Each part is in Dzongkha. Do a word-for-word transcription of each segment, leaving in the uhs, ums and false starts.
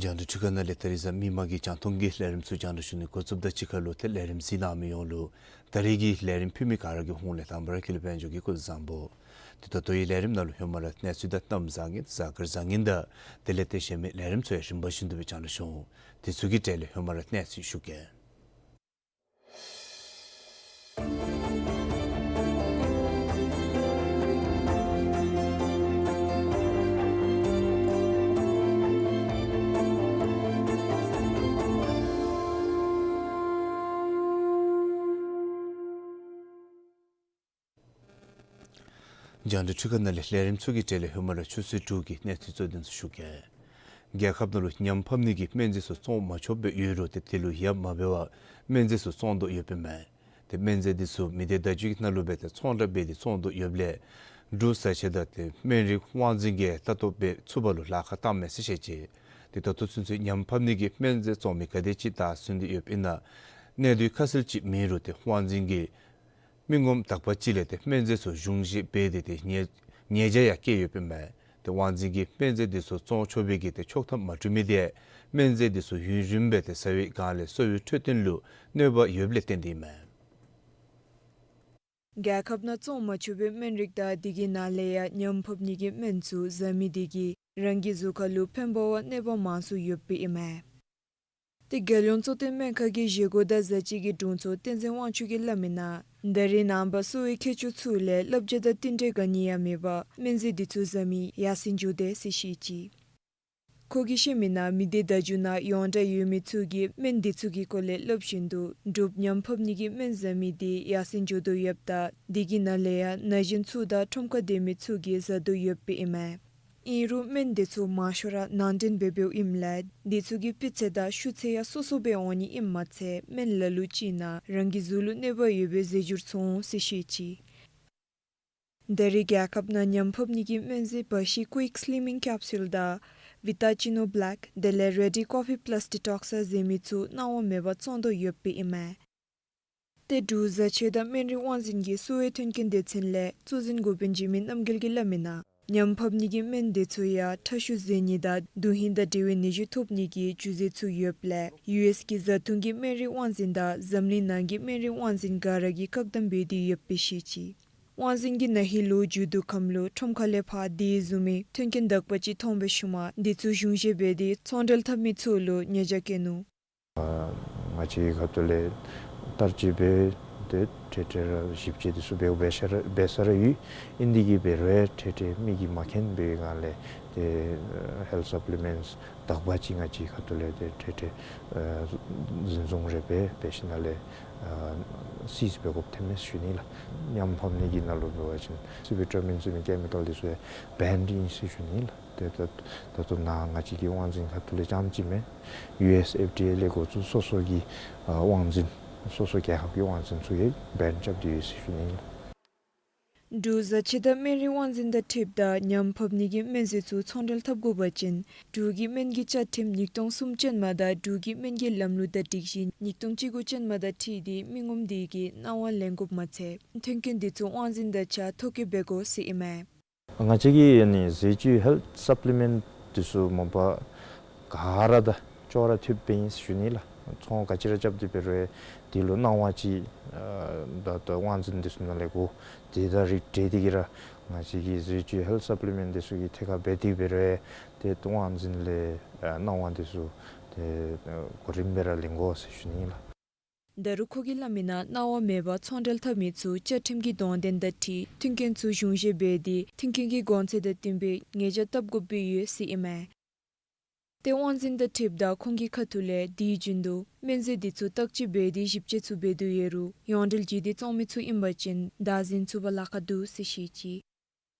རྒྱང་བསྒྲགས་འཕྲུལ་ཁང་ནང་ལས་ད་རིས་གཟའ་མིག་དམར་གྱི་རྒྱང་མཐོང་གི་ལས་རིམ་ཚུ་རྒྱང་བསྒྲགས་ཞུ་ནི་འགོ་བཙུགསཔ་དང་གཅིག་ཁར་ལུ་ཏེ་ལས་རིམ་གཟིགས་གནང་མི་ཡོངས་ལུ་ད་རིས་ཀྱི་ལས་རིམ་ཕུལ་མི་ག་ར་གི་ཧོངས་ལས་དང་པ་ར་དགེ་ལེགས་དཔལ་འབྱོར་གྱིས་སྐུ་གཟུགས་བཟང་པོ། ཏེ་ད་ལྟོ་ཡི་ལས་རིམ་ནང་ལུ་ཧེ་མ་ར་གནས་ཚུལ་དང་གནམ་བཟང་ངན་གཟའ་སྐར་བཟང་ངན་དང་དེ་ལས་ཏེ་གཞན་མི་ལས་རིམ་ཚུ་ཡང་རིམ་པ་བཞིན་དུ་སྦེ་རྒྱང་བསྒྲགས་ཞུ་འོང་། དེ་ཚུ་གི་གྲས་ལས་ཧེ་མ་ར་གནས་ཚུལ་ཞུ་གེ། རྒྱང་བསྒྲགས་འཕྲུལ་ཁང་ནང་ལས་ལས་རིམ་ཚུ་གི་གྲས་ལས་ཧེ་མ་ར་ཆུ་ཚོད་དྲུག་གི་གནས་ཚུལ་གཙོ་དོན་ཚུ་ཞུ་གེ། རྒྱལ་ཁབ་ནང་ལུ་ཉམས་ཕབ་ནི་གི་སྨན་རྫས་ཚུ་བཙོང་མ་ཆོགཔ་སྦེ་ཡོད་རུང་ཏེ་དེ་ལུ་ཡ་མ་འབད་བར་སྨན་རྫས་ཚུ་བཙོང་དོ་ཡོདཔ་ཨིན་མས། ཏེ་སྨན་རྫས་འདི་ཚུ་མི་སྡེ་བརྡ་བརྒྱུད་ཀྱི་ནང་ལུ་སྦེ་ཏེ་ཚོང་བསྒྲགས་འབད་དེ་བཙོང་དོ་ཡོདཔ་ལས་འབྲུག་བཟའ་ཆས་དང་ཏེ་སྨན་རིགས་དབང་འཛིན་གྱིས་ལྟ་རྟོག་འབད་ཚུགས་པ་ལུ་ལཱ་ཁག་བཏངམ་མས་ཟེར་བཤད་ཅི། ཏེ་ད་ལྟོ་ཚུན་ཚོད་ཉམས་ཕབ་ནི་གི་སྨན་རྫས་བཙོང་མི་ག་དེ་ཅིག་བདའ་ཟུན་ཏེ་ཡོདཔ་ཨིན་ན་གནད་དོན་ཁ་གསལ་ཅིག་མེད་རུང་ཏེ་དབང་འཛིན་གྱིས་མི་ངོམ་དག་པ་ཅིག་ལས་ཏེ་སྨན་རྫས་ཚུ་གཞུང་བཞེས་འབད་དེ་ཏེ་ཉེས་ཉེས་བྱ་ཡང་བཀལ་ཡོདཔ་ཨིན་མས། ཏེ་དབང་འཛིན་གྱིས་སྨན་རྫས་འདི་ཚུ་བཙོང་ཆོག་པའི་གི་ཏེ་ཆོག་ཐམ་མ་སྤྲོད་མི་དེ་སྨན་རྫས་འདི་ཚུ་ཡུན་རིངམོ་སྦེ་ཏེ་བཟའ་བའི་སྒང་ལས་གསོ་བའི་འཕྲོད་བསྟེན་ལུ་གནོད་པ་ཡོདཔ་ལས་བརྟེན་ཏེ་ཨིན་མས། རྒྱལ་ཁབ་ནང་བཙོང་མ་ཆོག་པའི་སྨན་རིགས་དང་དེ་གི་ནང་ལས་ཡང་ཉམས་ཕབ་ནི་གི་སྨན་ཚུ་བཟའ་མི་དེ་གིས་རང་གི་གཟུགས་ཁར་ལུ་ཕན་པ་བ་གནོད་པ་མང་སུ་ཡོདཔ་ཨིན་མས། ཏེ་རྒྱལ་ཡོངས་གཙོ་བསྟེན་སྨན་ཁང་གི་བཞེས་སྒོ་དང་བཟའ་བཅའ་གི་དྲུང་འཚོ་བསྟན་འཛིན་དབང་ཕྱུག་གིས་སླབ་མི་ནང་ད་རེས་ནངས་པ་གསོ་བའི་མཁས་མཆོག་ཚུ་ལས་བསླབ་བྱ་དང་བསྟུན་གྲོས་ག་ནི་ཡང་མེད་པར་སྨན་རྫས་འདི་ཚུ་བཟའ་མི་ཡར་སེང་འགྱོ་དོ་ཟེར་བཤད་ཅི། ཁོ་གིས་བཤད་མི་ནང་མི་སྡེ་བརྡ་བརྒྱུད་ནང་ཡོངས་གྲགས་ཡོད་མི་ཚུ་གིས་སྨན་འདི་ཚུ་གི་སྐོར་ལས་སླབ་བཞིན་དུ་འབྲུགཔ་ཉམས་ཕབ་ནི་གི་སྨན་བཟའ་མི་དེ་ཡར་སེང་འགྱོ་དོ་ཡོདཔ་ད་དེ་གི་ནང་ལས་ཡང་ན་གཞོན་ཚུ་དང་ཁྲོམ་ཁར་སྡོད་མི་ཚུ་གིས་བཟའ་དོ་ཡོདཔ་ཨིན་མས། ཨིན་རུང་སྨན་དེ་ཚུ་མང་ཤོས་ར་ནང་འདྲེན་འབད་འབདཝ་ཨིནམ་ལས་དེ་ཚུ་གི་སྤུས་ཚད་དང་ཤུགས་ཚད་ཡང་སོ་སོ་སྦེ་འོང་ནི་ཨིནམ་མ་ཚད་སྨན་ལ་ལུ་ཅིག་ནང་རང་གི་གཟུགས་ལུ་གནོད་པ་ཡོད་པའི་རྫས་འགྱུར་ཚུ་འོང་ཟེར་བཤད་ཅི། ད་རེས་རྒྱལ་ཁབ་ནང་ཉམས་ཕབ་ནི་གི་སྨན་རྫས་བ་ཤི་ཀུའིཀ་སི་ལིམ་མིང་ཀེཔ་སུལ་དང་བི་ཊ་ཅི་ནོ་བི་ལེཀ་དེ་ལས་རེ་ཌི་ཀོ་ཕི་པ་ལཱས་ཌི་ཊོག་སི་ཟེར་མི་ཚུ་གནང་བ་མེད་པར་བཙོང་དོ་ཡོདཔ་ཨིན་མས། ཏེ་འབྲུག་བཟའ་ཆས་དང་སྨན་རིགས་དབང་འཛིན་གྱི་གསོ་བའི་མཐུན་རྐྱེན་སྡེ་ཚན་ལས་གཙོ་འཛིན་འགོ་དཔོན་འཇིགས་མེད་རྣམ་རྒྱལ་གྱིས་སླབ་མི་ནང་ཉམས་ཕབ་ནི་གི་སྨན་དེ་ཚུ་ཡང་ཁྲག་ཤུགས་ཟད་ནི་དང་དོན་ཧིང་དང་འབྲེལ་བའི་ནད་གཞི་ཐོབ་ནི་གི་རྒྱུ་རྫས་ཚུ་ཡོདཔ་ལས་ཡུ་ཨེསི་གི་བཟའ་འཐུང་གི་སྨན་རིགས་དབང་འཛིན་དང་འཛམ་གླིང་ནང་གི་སྨན་རིགས་དབང་འཛིན་ག་ར་གིས་བཀག་སྡོམ་འབད་དེ་ཡོདཔ་སྦེ་བཤད་ཅི། དབང་འཛིན་གྱིས་ན་ཧིང་ལོ་མཇུག་བསྡུ་ཁམས་ལུ་ཁྲོམ་ཁ་ལས་ཕར་དེ་བཟུམ་མའི་མཐུན་རྐྱེན་དག་པ་ཅིག་མཐོང་བའི་ཤུལ་མ་དེ་ཚུ་གཞུང་བཞེས་འབད་དེ་ཚོང་འབྲེལ་འཐབ་མི་ཚུ་ལུ་ཉེས་བྱ་བཀལ་ནུག། ང་བཅས་ཁ་ཐུག་ལས་བསྟར་སྤྱོད་འབད་དེ་འཕྲལ་འཕྲལ་ར་ཞིབ་དཔྱད་དེ་ཚུ་འབད་འབད་ས་ར་འབད་ས་ར་ཡོད། ཨིན་དེ་གིས་འབད་རུང་འཕྲལ་འཕྲལ་མི་གིས་མ་མཁྱེན་པའི་སྒང་ལས་ཏེ་ཧེལཐ་སབ་ལི་མེནཊསི་དག་པ་ཅིག་ང་བཅས་ཁ་ཐུག་ལས་ཏེ་འཕྲལ་འཕྲལ་འཛིན་བཟུང་རེ་འབད་འབད་ཞིནམ་ལས་སིཛ་འབད་དགོཔ་ཐོནམ་མས་ཞུ་ནི་ལགས། ཉམས་ཕབ་ནི་གི་ནང་ལུ་འབད་བ་ཅིན་སི་བི་ཊ་མིན་ཟེར་མི་ཀེ་མི་ཀཱལ་དེ་ཚུ་ཡང་བེནཌ་ཨིན་ཟེར་ཞུ་ནི་ལགས། ཏེ་ད་ད་ལྟོ་ནཱ་ང་བཅས་ཀྱི་དབང་འཛིན་ཁ་ཐུག་ལས་རྐྱངམ་ཅིག་མེན། ཡུ་ཨེསི་ཨེཕ་ཌི་ཨེ་ལས་འགོ་བཙུགས་སོ་སོ་གི་ཨ་དབང་འཛིན་སོ་སོ་རྒྱལ་ཁབ་ཀྱི་དབང་འཛིན་ཚུ་གིས་བེནཌ་རྐྱབ་སྟེ་ཡོད་ཟེར་ཞུ་ནི་ཨིན། འབྲུག་བཟའ་ཆས་དང་སྨན་རིགས་དབང་འཛིན་དང་འཁྲིལཝ་ད་ཉམས་ཕབ་ནི་གི་སྨན་རྫས་ཚུ་ཚོང་འབྲེལ་འཐབ་དགོ་པ་ཅིན་འབྲུག་གི་སྨན་གྱི་བཅའ་ཁྲིམས་ཉིས་སྟོང་གསུམ་ཅན་མ་དང་འབྲུག་གི་སྨན་གྱི་ལམ་ལུགས་དང་སྒྲིག་གཞི་ཉིས་སྟོང་བཅུ་དགུ་ཅན་མ་དང་འཁྲིལ་ཏེ་མི་ངོམ་དེ་གིས་གནང་བ་ལེན་དགོཔ་མ་ཚད་མཐུན་རྐྱེན་དེ་ཚུ་དབང་འཛིན་དང་གཅིག་ཁར་ཐོ་བཀོད་འབད་དགོ་ཟེར་ཨིན་མས། ང་བཅས་ཀྱིས་ཨ་ནི་ཟས་བཅུད་ཧེལཐ་སབ་ལི་མེནཊ་དེ་ཚུ་མ་པ་ག་ར་དང་ཅོག་ར་འཐདཔ་སྦེ་ཨིན་ཟེར་ཞུ་ནི་ལགས། ཚོང་ག་ཅི་ར་རྐྱབ་སྟེ་འབད་རུང་དེ་ལུ་གནང་བ་ཅིག་ཨ་ད་ལྟོ་དབང་འཛིན་དེ་ཚུ་ནང་ལས་དགོ། དེ་དང་རིགས་བསྒྲེས་ཏེ་གིས་ར་ང་བཅས་ཀྱིས་ཟས་བཅུད་ཧེལཐ་སབ་ལི་མེནཊ་དེ་ཚུ་གི་ཐད་ཁར་འབད་དེ་འབད་རུང་དེ་དབང་འཛིན་ལས་ཨ་གནང་བ་དེ་ཚུ་དེ་ཨ་གོ་རིམ་སྦེ་ར་ལེན་དགོ་ཟེར་ཞུ་ནི་ལགས། ད་རུང་ཁོ་གིས་སླབ་མིའི་ནང་གནང་བ་མེད་པར་ཚོང་འབྲེལ་འཐབ་མི་ཚུ་བཅའ་ཁྲིམས་ཀྱི་དོན་ལྡན་དང་འཁྲིལ་མཐུན་རྐྱེན་ཚུ་གཞུང་བཞེས་འབད་དེ་མཐུན་རྐྱེན་གྱི་གོང་ཚད་དང་བསྟུན་པའི་ཉེས་བྱ་བཏབ་དགོཔ་སྦེ་ཡོད་ཟེར་ཨིན་མས། ཏེ་དབང་འཛིན་དང་འཁྲིལཝ་ད་ཁོང་གི་ཁ་ཐུག་ལས་དུས་རྒྱུན་དུ་སྨན་རྫས་དེ་ཚུ་བརྟག་དཔྱད་འབད་དེ་ཞིབ་དཔྱད་ཚུ་འབད་དོ་ཡོད་རུང་ཡོངས་འབྲེལ་བརྒྱུད་དེ་བཙོང་མི་ཚུ་ཨིན་པ་ཅིན་བདག་འཛིན་ཚུགས་པར་ལཱ་ཁག་འདུག་ཟེར་བཤད་ཅི།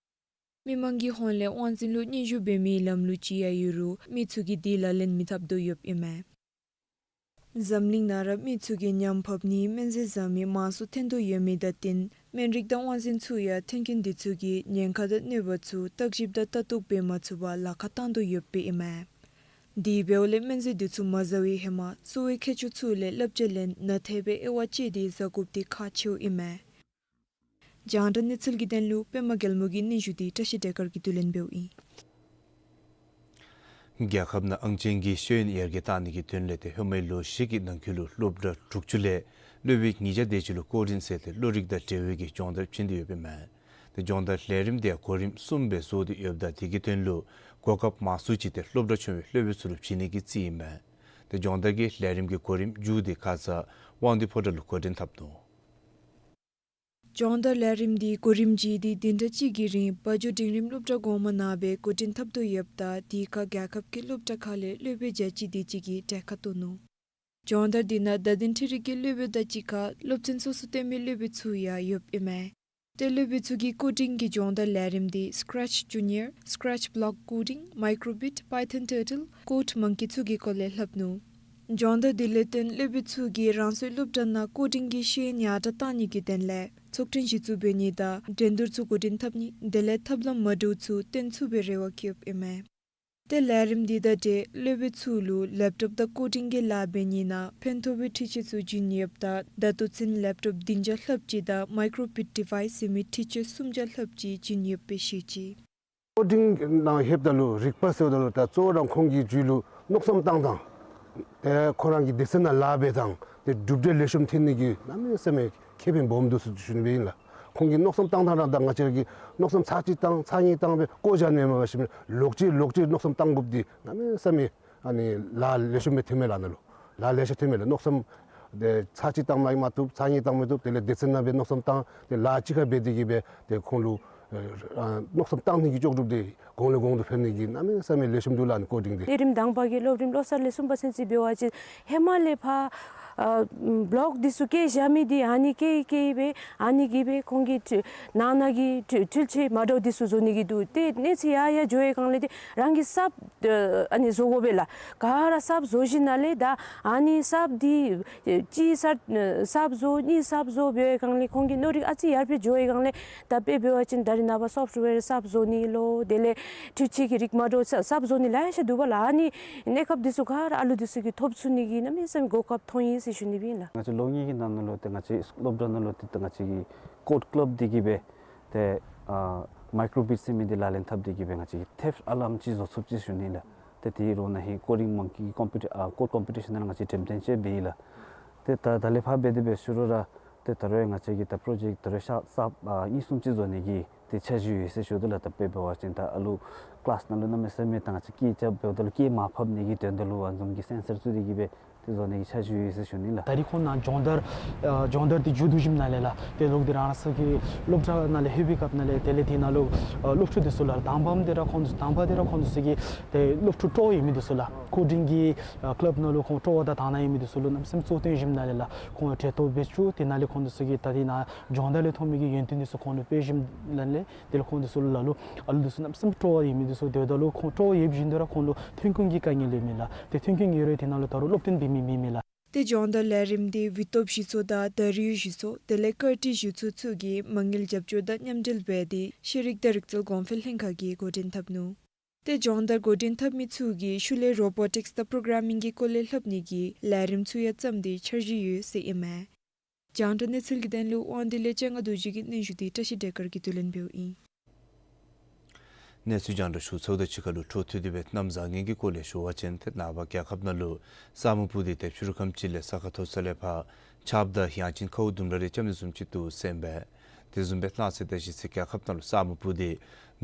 མི་མང་གི་ཧོངས་ལས་དབང་འཛིན་ལུ་སྙན་ཞུ་འབད་མིའི་ལམ་ལུགས་ཅིག་ཡང་ཡོད་རུང་མི་ཚུ་གིས་དེ་ལག་ལེན་མི་འཐབ་དོ་ཡོདཔ་ཨིན་མས། འཛམ་གླིང་ནང་ར་མི་ཚུ་གིས་ཉམས་ཕབ་ནིའི་སྨན་རྫས་བཟའ་མི་མང་སུ་ཐོན་དོ་ཡོད་མི་དང་བསྟུན་སྨན་རིགས་དང་དབང་འཛིན་ཚུ་ཡང་མཐུན་རྐྱེན་དེ་ཚུ་གི་ཉེན་ཁ་དང་གནོད་པ་ཚུ་བརྟག་ཞིབ་དང་ལྟ་རྟོག་འབད་མ་ཚུགས་པར་ལཱ་ཁག་བཏང་དོ་ཡོདཔ་ཨིན་མས། དེ་འབདཝ་ལས་སྨན་རྫས་དེ་ཚུ་མ་བཟའ་བའི་ཧེ་མ་གསོ་བའི་མཁས་མཆོག་ཚུ་ལས་བསླབ་བྱ་ལེན་ནན་ཏན་སྦེ་དབྱེ་བ་དཔྱད་དེ་བཟའ་དགོཔ་དེ་ཁག་ཆེཝ་ཨིན་མས། རྒྱང་བསྒྲགས་གནས་ཚུལ་གྱི་དོན་ལུ་པདྨ་རྒྱལ་མོ་གི་སྙན་ཞུ་དེ་བཀྲ་ཤིས་བདེ་དཀར་གྱིས་བསྡུ་ལེན་འབདཝ་ཨིན། རྒྱལ་ཁབ་ནང་ཨང་ཅན་གྱི་ཤེས་ཡོན་ཡར་རྒྱས་གཏང་ནི་གི་དོན་ལས་ཏེ་ཧེ་མའི་ལོ་བཞི་གི་ནང་འཁོད་ལུ་སློབ་གྲྭ་དྲུག་ཅུ་ལས་སློབ་དཔོན་ཉིས་བརྒྱ་དེ་ཅིག་ལུ་བསྐོ་འདྲེན་མཛད་དེ་བློ་རིག་དང་འབྲེལ་བའི་གི་སྦྱོང་བརྡར་བྱིན་ཏེ་ཡོདཔ་ཨིན་མས། ཏེ་སྦྱོང་བརྡར་ལས་རིམ་དེ་ཡང་གོ་རིམ་གསུམ་སྦེ་བཟོ་སྟེ་ཡོདཔ་ད་དེ་གི་དོན་ལུ་གོ་སྐབས་མང་སུ་ཅིག་ཏེ་སློབ་གྲྭ་ཆུང་བའི་སློབ་དཔོན་ཚུ་ལུ་བྱིན་ནི་གི་རྩིས་ཨིན་མས། ཏེ་སྦྱོང་བརྡར་གྱི་ལས་རིམ་གྱི་གོ་རིམ་མཇུག་དེ་ཁ་ཙ་དབང་འདུས་ཕོ་བྲང་ལུ་འགོ་འདྲེན་འཐབ་ནུག། སྦྱོང་བརྡར་ལས་རིམ་དེ་གོ་རིམ་བརྗེས་ཏེ་བདུན་ཕྲག་གཅིག་གི་རིང་དཔའ་འབྱོར་འབྲིང་རིམ་སློབ་གྲྭ་གོང་མ་ནང་སྦེ་འགོ་འདྲེན་འཐབ་དོ་ཡོདཔ་ད་དེ་ཁར་རྒྱལ་ཁབ་ཀྱི་སློབ་གྲྭ་ཁག་ལས་སློབ་དཔོན་བརྒྱ་ཅིག་དེ་ཅིག་གིས་གྲལ་ཁར་གཏོགས་ནུག། སྦྱོང་བརྡར་དེ་ནང་བརྡ་དོན་འཕྲུལ་རིག་གི་སློབ་དཔོན་དང་གཅིག་ཁར་སློབ་ཚན་སོ་སོ་སྟོན་མི་སློབ་དཔོན་ཚུ་ཡང་ཡོདཔ་ཨིན་མས། ཏེ་སློབ་དཔོན་ཚུ་གིས་ཀོ་ཌིང་གི་སྦྱོང་བརྡར་ལས་རིམ་དེ་Scratch Junior, Scratch Block Coding, Microbit, Python Turtle, Code Monkey ཚུ་གི་སྐོར་ལས་ལྷབ་ནུག། སྦྱོང་བརྡར་དེ་ལས་བརྟེན་སློབ་དཔོན་ཚུ་གིས་རང་སོའི་སློབ་གྲྭ་ནང་ཀོ་ཌིང་གི་ཤེས་ཡོན་ཡར་དྲགས་གཏང་ནི་གི་དོན་ལས་ཚོགས་ཐེངས་གཞི་བཙུགས་འབད་ནི་དང་འགྲན་བསྡུར་ཚུ་འགོ་འདྲེན་འཐབ་ནི་དེ་ལས་ཐབས་ལམ་མ་འདྲཝ་ཚུ་སྟོན་ཚུགས་པའི་རེ་བ་བསྐྱེདཔ་ཨིན་མས། ཏེ་ལས་རིམ་དེ་དང་འབྲེལ་སློབ་དཔོན་ཚུ་ལུ་ལེབ་ཊོབ་དང་ཀོ་ཌིང་གི་ལཱ་འབད་ནི་ནང་ཕན་ཐོགས་པའི་འཕྲུལ་ཆས་ཚུ་བྱིན་ཡོདཔ་ད་ད་ལྟོ་ཚུན་ལེབ་ཊོབ་བདུན་བརྒྱ་ལྷགཔ་ཅིག་དང་མའི་ཀྲོ་བིཊ་ཌི་ཝའིསི་ཟེར་མི་འཕྲུལ་ཆས་སུམ་བརྒྱ་ལྷགཔ་ཅིག་བྱིན་ཡོདཔ་སྦེ་བཤད་ཅི། ཀོ་ཌིང་ནང་ལྷོདཔ་ད་ལུ་རིག་པ་ཟེརཝ་ད་ལུ་ད་གཙོ་བོ་ར་ཁོང་གི་རྒྱུད་ལུ་མནོ་བསམ་བཏང་ཐངས་ཏེ་ཁོང་ར་གི་སྡེ་ཚན་ནང་ལཱ་འབད་ཐངས་ཏེ་གྲུབ་འབྲས་ལེགས་ཤོམ་ཐོན་ནི་གི་གནམ་མེད་ས་མེད་ཁེ་ཕན་སྦོམ་འདུག་ཟེར་ཞུ་ནི་སྦེ་ཨིན་ལགས། ཁོང་གི་མནོ་བསམ་བཏང་ཐངས་ར་ད་ང་བཅས་ར་གི་མནོ་བསམ་ཚར་གཅིག་བཏང་ཚར་གཉིས་བཏང་སྦེ་བཀོ་བཞག་ནི་མེན་པར་ཞིནམ་ལོག་ཅི་ལོག་ཅི་མནོ་བསམ་བཏང་དགོཔ་འདི་གནམ་མེད་ས་མེད་ཨ་ནི་ལཱ་ལེགས་ཤོམ་སྦེ་ཐོན་མས་ལགས། ནཱ་ལུ་ལཱ་ལེ་ཤ་ཐོན་མས་ལགས། མནོ་བསམ་འདི་ཚར་གཅིག་བཏང་མ་མ་བཏུབ་ཚར་གཉིས་བཏང་མ་བཏུབ་དེ་ལས་སྡེ་ཚན་ནང་སྦེ་མནོ་བསམ་བཏང་སྟེ་ལཱ་གཅིག་ཁར་འབད་དེ་གིས་སྦེ་ཏེ་ཁོང་ལུ་ཨ་མནོ་བསམ་བཏང་ནི་གི་ལྕོགས་གྲུབ་འདི་གོང་ལས་གོང་དུ་འཕེལ་ནི་གི་གནམ་མེད་ས་མེད་ལེགས་ཤོམ་འདུག་ལགས་ཨ་ནི་ཀོ་ཌིང་འདི། ལས་རིམ་དང་པ་གི་སློབ་རིམ་བློ་གསར་ལས་གསུམ་པ་ཚུན་ཚོད་འབད་བ་ཅིན་ཧེ་མ་ལས་ཕར་ཨ་བློག་འདི་ཚུ་བཀལ་བཞག་མི་འདི་ཨ་ནི་བཀལ་བཀལ་སྦེ་ཨ་ནི་གིས་སྦེ་ཁོང་གི་ཁྲུ་ནང་ན་གི་ཁྲུ་འཕྲུལ་ཆས་མ་འདྲཝ་འདི་ཚུ་བཟོ་ནི་གི་འདུག། ཏེ་གནས་ཚུལ་ཡར་ཡར་འགྱོ་བའི་སྒང་ལས་ཏེ་རང་གི་གསརཔ་ཨ་ནི་བཟོ་དགོ་པས་ལགས། ག་ར་གསརཔ་བཟོ་ཞིནམ་ལས་ད་ཨ་ནི་གསརཔ་འདི་གཅིག་གསརཔ་གསརཔ་བཟོ་གཉིས་གསརཔ་བཟོ་འབད་བའི་སྒང་ལས་ཁོང་གི་མནོ་རིག་ཨ་ཙི་ཡར་འཕེལ་འགྱོ་བའི་སྒང་ལས་ད་དཔེ་འབད་བ་ཅིན་ད་རེས་ནངས་པ་སོཕཊ་ཝེར་གསརཔ་བཟོ་ནི་ལོ་དེ་ལས་འཕྲུལ་ཆས་ཀྱི་རིགས་མ་འདྲཝ་གསརཔ་བཟོ་ནི་ལེ་ཤ་འདུག་པ་ལགས། ཨ་ནི་གནས་སྐབས་འདི་ཚུ་ག་ར་ཨ་ལུ་འདི་ཚུ་གིས་ཐོབ་ཚུགས་ནི་གི་གནམ་མེད་ས་མེད་གོ་སྐབས་ཐོབ་ཡི་ཟེར་ཞུ་ནི་སྦེ་ཨིན་ལགས། ང་བཅས་ལོ་གཉིས་ཀྱི་ནང་ན་ལུ་ཏེ་ང་བཅས་སློབ་གྲྭ་ནང་ལུ་ཏེ་ཏེ་ང་བཅས་ཀྱི་ཀོཌ་ཀི་ལབ་འདི་གིས་སྦེ་ཏེ་ཨ་མའི་ཀྲོ་བིཊ་ཟེར་མི་འདི་ལག་ལེན་འཐབ་སྟེ་གིས་སྦེ་ང་བཅས་ཀྱིས་ཐེབས་ཨ་ལམ་ཅིག་བཟོ་ཚུགསཔ་ཅིག་ཞུ་ནི་ལགས། ཏེ་དེ་རོགས་ནཱ་ཧེ་ཀོ་ཌིང་མོང་ཀི་ཀོམ་པི་ཊི་ཨ་ཀོཌ་ཀོམ་པི་ཊི་ཤཱན་ནང་ལུ་ང་བཅས་འགྲེམས་སྟོན་ཅིག་འབད་ཡི་ལགས། ཏེ་ད་ད་ལས་ཕར་འབད་དེ་འབད་ཞུ་རུང་ར་ཏེ་ད་རུང་ང་བཅས་ཀྱིས་ད་པྲོ་ཇེཀཊ་ད་རུང་ཤ་གསརཔ་ཨ་གཉིས་གསུམ་ཅིག་བཟོ་ནི་གི་ཏེ་འཆར་གཞི་ཡོད་ཟེར་ཞུ་དོ་ལགས། ད་དཔེ་འབད་བ་ཅིན་ད་ཨ་ལུ་ཀི་ལཱསི་ནང་ལུ་གནམ་མེད་ས་མེད་ད་ང་བཅས་སྐད་རྐྱབ་འབདཝ་ད་ལུ་སྐད་མར་ཕབ་ནི་གི་དོན་དག་ལུ་ཨ་ནི་བཟུམ་གྱི་སེན་སར་བཙུགས་ཏེ་གིས་སྦེ་ཏེ་བཟོ་ནི་གི་འཆར་གཞི་ཡོད་ཟེར་ཞུ་ནི་ལགས། ད་རིས་ཁོང་ནཱ་སྦྱོང་བརྡར་ཨ་སྦྱོང་བརྡར་འདི་མཇུག་བསྡུ་ཞིནམ་ལས་ལགས། ཏེ་ལོག་སྟེ་རང་སོ་གི་སློབ་གྲྭ་ནང་ལས་ལྷོད་པའི་སྐབས་ནང་ལས་དེ་ལས་དེ་ནང་ལུ་ཨ་སློབ་ཕྲུག་འདི་ཚུ་ལགས། དང་པམ་འདི་ར་ཁོང་འདི་དང་པ་འདི་ར་ཁོང་འདི་ཚུ་གི་ཏེ་སློབ་ཕྲུག་སྤྲོ་བ་ཡོད་མི་འདི་ཚུ་ལགས། ཀོ་ཌིང་གི་ཨ་ཀི་ལབ་ནང་ལུ་ཁོང་སྤྲོ་བ་དང་དང་ན་ཡོད་མི་འདི་ཚུ་ལུ་གནམ་མེད་ས་མེད་གཙོ་བོར་བཏོན་ཞིནམ་ལས་ལགས། ཁོང་གྲལ་གཏོགས་འབད་བཅུག། དེ་ནང་ལས་ཁོང་འདི་ཚུ་གིས་ད་དེ་ནང་སྦྱོང་བརྡར་ལས་ཐོན་མི་གི་ཡོན་ཏན་འདི་ཚུ་ཁོང་ལུ་སྤེལ་ཞིནམ་ལས་དེ་ལས་ཁོང་འདི་ཚུ་ལུ་ལ་ལུ་ཨ་ལུ་འདི་ཚུ་གནམ་མེད་ས་མེད་སྤྲོ་བ་ཡོད་མི་འདི་ཚུ་དེ་འབདཝ་ད་ལུ་ཁོང་སྤྲོ་བ་ཡོད་བཞིན་དུ་ར་ཁོང་ལུ་ཐོན་ཁུངས་ཀྱི་དཀའ་ངལ་ཡོད་མི་ལགས། ཏེ་ཐོན་ཁུངས་ཡོད་རུང་དེ་ནང་ལུ་ད་རུང་སློབ་སྟོན་འབད་མི་མེད་མི་ལགས། ཏེ་སྦྱོང་བརྡར་ལས་རིམ་འདི་འུ་སྟོབས་གཞི་ཚོགས་དང་ད་རིས་གཞི་ཚོགས་དེ་ལས་ཀར་ཊི་གཞི་ཚོགས་ཚུ་གིས་མ་དངུལ་རྒྱབ་སྐྱོར་དང་མཉམ་འབྲེལ་འབད་དེ་ཤེས་རིག་དང་རིག་རྩལ་གོང་འཕེལ་ལྷན་ཁག་གིས་འགོ་འདྲེན་འཐབ་ནུག། ཏེ་སྦྱོང་བརྡར་འགོ་འདྲེན་འཐབ་མི་ཚུ་གིས་ཤུལ་ལས་རོ་བོ་ཊིཀསི་དང་པོ་རོ་གྲམ་མིང་གི་སྐོར་ལས་ལྷབ་ནི་གི་ལས་རིམ་ཚུ་ཡང་བརྩམས་ཏེ་འཆར་གཞི་ཡོད་ཟེར་ཨིན་མས། རྒྱང་བསྒྲགས་གནས་ཚུལ་གྱི་དོན་ལུ་དབང་འདུས་ལས་ལྕང་དགའ་རྡོ་རྗེ་གིས་སྙན་ཞུ་འདི་བཀྲ་ཤིས་བདེ་དཀར་གྱིས་བསྡུ་ལེན་འབདཝ་ཨིན། གནས་ཚུལ་རྒྱང་བསྒྲགས་ཞུ་ཚརཝ་དང་གཅིག་ཁར་ལུ་འཕྲོ་མཐུད་དེ་སྦེ་གནམ་བཟང་ངན་གྱི་སྐོར་ལས་ཞུ་བ་ཅིན་ཏེ་ནངས་པ་རྒྱལ་ཁབ་ནང་ལུ་ས་སྨུག་སྤུབས་ཏེ་དེ་ཕྱི་རུ་ཁམས་ཅིག་ལས་ས་ཁ་མཐོ་ས་ལས་ཕར་ཆརཔ་དང་ཡང་ཅིན་ཁཝ་དུམ་གྲ་རེ་རྐྱབ་ནི་བཟུམ་ཅིག་འདུག་ཟེར་ཨིན་པས། དེ་བཟུམ་སྦེ་གནངས་ཚེ་དང་གཞེས་ཚེ་རྒྱལ་ཁབ་ནང་ལུ་ས་སྨུག་སྤུབས་ཏེ་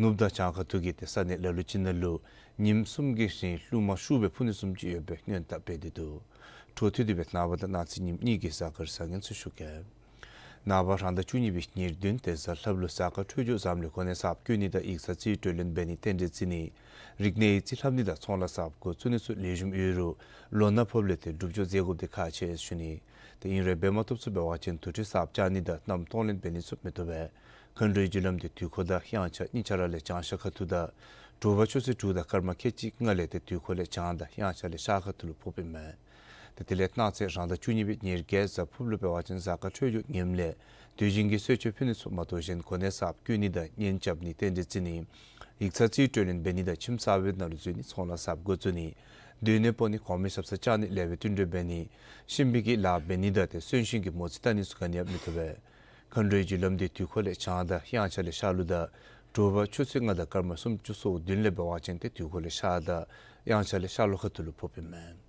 ནུབ་དང་བྱང་ཁ་ཐུག་གི་ཏེ་ས་གནས་ལ་ལུ་ཅིག་ནང་ལུ་ཉིནམ་གསུམ་གྱི་རིང་རླུང་མ་ཤུགས་སྦེ་འཕུ་ནི་བཟུམ་ཅིག་ཡོད་པའི་སྔོན་བརྡ་སྤེལ་ཏེ་འདུག། འཕྲོ་མཐུད་དེ་སྦེ་ནངས་པ་དང་གནངས་ཚེ་ཉིནམ་གཉིས་ཀྱི་གཟའ་སྐར་བཟང་ངན་ཚུ་ཞུ་གེ། ནངས་པ་རང་ཟླ་བཅུ་གཉིས་པའི་ཉེར་བདུན་ཏེ་གཟའ་ལྷགཔ་ལུ་གཟའ་སྐར་འཕྲོད་སྦྱོར་བཟངམ་ལས་གོ་གནས་གསརཔ་བཀོད་ནི་དང་ཡིག་ཚང་རྩིས་སྤྲོད་ལེན་འབད་ནི་རྟེན་འབྲེལ་བརྩི་ནི་རིག་གནས་ཡིག་རྩིས་ལྷབ་ནི་དང་ཚོང་ལཱ་གསརཔ་འགོ་བཙུགས་ནི་ཚུ་ལེགས་ཤོམ་ཡོད་རུང་ལོ་ན་ཕོགཔ་ལས་ཏེ་སྒྲུབ་སྦྱོར་མཛད་དགོཔ་འདི་ཁག་ཆེ་ཟེར་ཞུ་ནི། ཏེ་ཨིན་རུང་འབད་མ་བཏུབ་ཚུ་འབད་བ་ཅིན་དུར་ཁྲོད་གསརཔ་བཅག་ནི་དང་གནམ་གཏོང་ལེན་འབད་ནི་ཚུ་མི་བཏུབ་པས། མཁའ་འགྲོའི་རྒྱུ་ལམ་འདི་དུས་འཁོར་དང་དབྱངས་འཆར་གཉིས་ཆ་ར་ལས་བྱང་ཤར་ཁ་ཐུག་དང་དྲོ་པ་ཆུ་ཚོད་དྲུག་དང་སྐར་མ་ཁལ་གཅིག་ལྔ་ལས་ཏེ་དུས་འཁོར་ལས་བྱང་དང་དབྱངས་འཆར་ལས་ཤར་ཁ་ཐུག་ལུ་ཕོགཔ་ཨིན་མས། ཏེ་དེ་ལས་གནངས་ཚེ་རང་ཟླ་བཅུ་གཉིས་པའི་ཉེར་བརྒྱད་གཟའ་ཕུརཔ་ལུ་འབད་བ་ཅིན་གཟའ་སྐར་འཕྲོད་སྦྱོར་ངནམ་ལས་དུས་རྒྱུན་གྱི་གསོལ་མཆོད་ཕུལ་ནི་ཚུ་མ་གཏོགས་གཞན་གོ་གནས་གསརཔ་བཀོད་ནི་དང་གཉེན་རྐྱབ་ནི་རྟེན་འབྲེལ་བརྩི་ནི་ཡིག་ཚང་རྩིས་སྤྲོད་ལེན་འབད་ནི་དང་ཁྱིམ་གསར་པའི་ནང་ལུ་འཛུལ་ནི་ཚོང་ལཱ་གསརཔ་འགོ་བཙུགས་ནི་སྡོད་གནས་སྤོ་ནི་གོང་མའི་ཞབས་སར་བཅར་ནི་ལེགས་པའི་བསྟུན་གྲོས་འབད་ནི་གཤིན་པོའི་གི་ལཱ་འབད་ནི་དང་ཏེ་གསོན་གཤིན་གྱི་མོ་རྩིས་བལྟ་ནི་ཚུ་ག་ནི་ཡང་མི་བཏུབ་པས། མཁའ་འགྲོའི་རྒྱུ་ལམ་འདི་དུས་འཁོར་ལས་བྱང་དང་དབྱངས་འཆར་ལས་ཤར་ལུགས་དང་དྲོ་པ་ཆུ་ཚོད་ལྔ་དང་སྐར་མ་སུམ་ཅུ་སོ་བདུན་ལས་འབད་བ་ཅིན་ཏེ་དུས་འཁོར་ལས་ཤར་དང་དབྱངས་འཆར་ལས་ཤར་ལྷོ་ཁ་ཐུག་ལུ་ཕོགཔ་ཨིན་མས།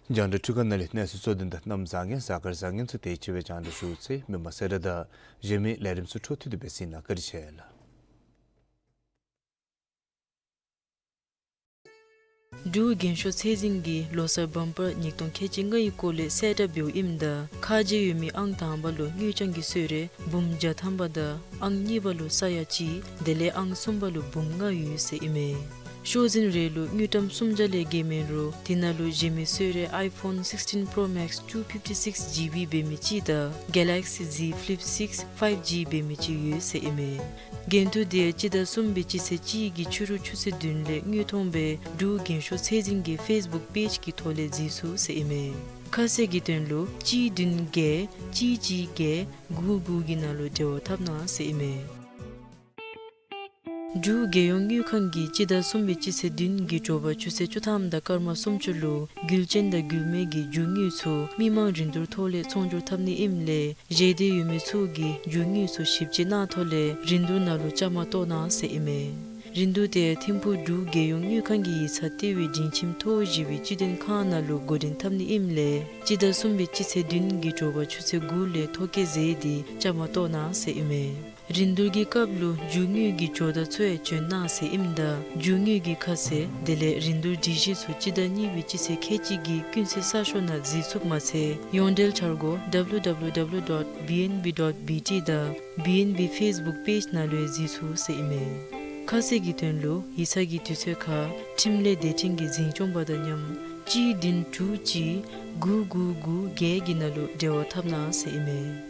རྒྱང་བསྒྲགས་འཕྲུལ་ཁང་ནང་ལས་གནས་ཚུལ་གཙོ་དོན་དང་གནམ་བཟང་ངན་གཟའ་སྐར་བཟང་ངན་ཚུ་དེ་ཅིག་སྦེ་རྒྱང་བསྒྲགས་ཞུ་ཚར་ཡི། མི་མང་གསལ་བསྒྲགས་དང་གཞན་མི་ལས་རིམ་ཚུ་འཕྲོ་མཐུད་དེ་སྦེ་གཟིགས་གནང་། བཀའ་དྲིན་ཆེ་ལགས། འབྲུག་རྒྱན་ཤོག་ཚད་འཛིན་གྱིས་ལོ་གསར་བམ་པར་ཉིས་སྟོང་ཁལ་གཅིག་ལྔའི་སྐོར་ལས་གསལ་བསྒྲགས་འབདཝ་ཨིནམ་ད་ཁ་རྗེ་ཡོད་མི་ཨང་དང་པ་ལུ་དངུལ་རྐྱང་གི་གསོལ་རས་འབུམ་བརྒྱ་ཐམ་པ་དང་ཨང་གཉིས་པ་ལུ་ས་ཡ་གཅིག་དེ་ལས་ཨང་གསུམ་པ་ལུ་འབུམ་ལྔ་ཡོད་ཟེར་ཨིན་མས། ཤོག་འཛིན་རེ་ལུ་དངུལ་ཀྲམ་སུམ་བརྒྱ་ལས་བརྒལ་མེད་རུང་དེ་ནང་ལུ་གཞན་མི་གསོལ་རས་iPhone sixteen Pro Max two fifty-six GB འབད་མི་གཅིག་དང་Galaxy Z Flip six five G འབད་མི་གཅིག་ཡོད་ཟེར་ཨིན་མས། འགན་ཐུག་དེ་སྤྱི་ཟླ་གསུམ་པའི་སྤྱི་ཚེས་གཅིག་གི་ཕྱི་རུ་ཆུ་ཚོད་བདུན་ལས་དངོས་མཐོང་སྦེ་འབྲུག་རྒྱན་ཤོག་ཚད་འཛིན་གྱི་ཕེསི་བུཀ་པེཇ་གི་ཐོག་ལས་གཟིགས་ཚུགས་ཟེར་ཨིན་མས། ཁ་གསལ་གྱི་དོན་ལུ་གཅིག་བདུན་བརྒྱད་གཅིག་གཅིག་བརྒྱད་དགུ་དགུ་གི་ནང་ལུ་འབྲེལ་བ་འཐབ་གནང་ཟེར་ཨིན་མས། འབྲུག་རྒྱལ་ཡོངས་དངུལ་ཁང་གིས་སྤྱི་ཟླ་གསུམ་པའི་སྤྱི་ཚེས་བདུན་གྱི་དྲོ་པ་ཆུ་ཚོད་བཅུ་ཐམ་དང་སྐར་མ་སུམ་ཅུ་ལུ་རྒྱུ་ཅན་དང་རྒྱུ་མེད་ཀྱི་རྒྱུ་དངོས་ཚུ་མི་མང་རིན་བསྡུར་ཐོག་ལས་ཚོང་སྒྱུར་འཐབ་ནི་ཨིནམ་ལས་བཞེས་འདོད་ཡོད་མི་ཚུ་གིས་རྒྱུ་དངོས་ཚུ་ཞིབ་དཔྱད་གནང་ཐོག་ལས་རིན་བསྡུར་ནང་ལུ་བཅའ་མར་གཏོགས་གནང་ཟེར་ཨིན་མས། རིན་བསྡུར་དེ་ཐིམ་ཕུག་འབྲུག་རྒྱལ་ཡོངས་དངུལ་ཁང་གི་ཡིག་ཚང་ལྟེ་བའི་སྒྲིང་ཁྱིམ་མཐོ་བཞི་པའི་སྤྱི་དོན་ཁང་ནང་ལུ་འགོ་འདྲེན་འཐབ་ནི་ཨིནམ་ལས་སྤྱི་ཟླ་གསུམ་པའི་སྤྱི་ཚེས་བདུན་གྱི་དྲོ་པ་ཆུ་ཚོད་དགུ་ལས་ཐོ་བཀོད་མཛད་དེ་བཅའ་མར་གཏོགས་གནང་ཟེར་ཨིན་མས། རིན་བསྡུར་གྱི་སྐབས་ལུ་རྒྱུ་དངོས་ཀྱི་ཇོ་བདག་ཚུ་ཡང་བྱོན་གནང་ཟེར་ཨིནམ་ད་རྒྱུ་དངོས་ཀྱི་ཁ་གསལ་དེ་ལས་རིན་བསྡུར་སྒྲིག་གཞི་ཚུ་སྤྱི་ཟླ་གཉིས་པའི་སྤྱི་ཚེས་ཁལ་གཅིག་གི་ཀུན་གསལ་གསར་ཤོག་ནང་གཟིགས་ཚུགསཔ་མ་ཚད་ཡོངས་འབྲེལ་འཆར་སྒོ་W W W dot B N B dot B T དང་B N B Facebook page ནང་ལུ་ཡང་གཟིགས་ཚུགས་ཟེར་ཨིན་མས། ཁ་གསལ་གྱི་དོན་ལུ་ཡིག་ཚང་གི་དུས་ཚོད་ཁར་ཁྲིམས་ལས་སྡེ་ཕྲན་གྱི་འཛིན་སྐྱོང་པ་དང་མཉམ་གཅིག་བདུན་དྲུག་གཅིག་དགུ་དགུ་དགུ་བརྒྱད་ཀྱི་ནང་ལུ་འབྲེལ་བ་འཐབ་གནང་ཟེར་ཨིན་མས།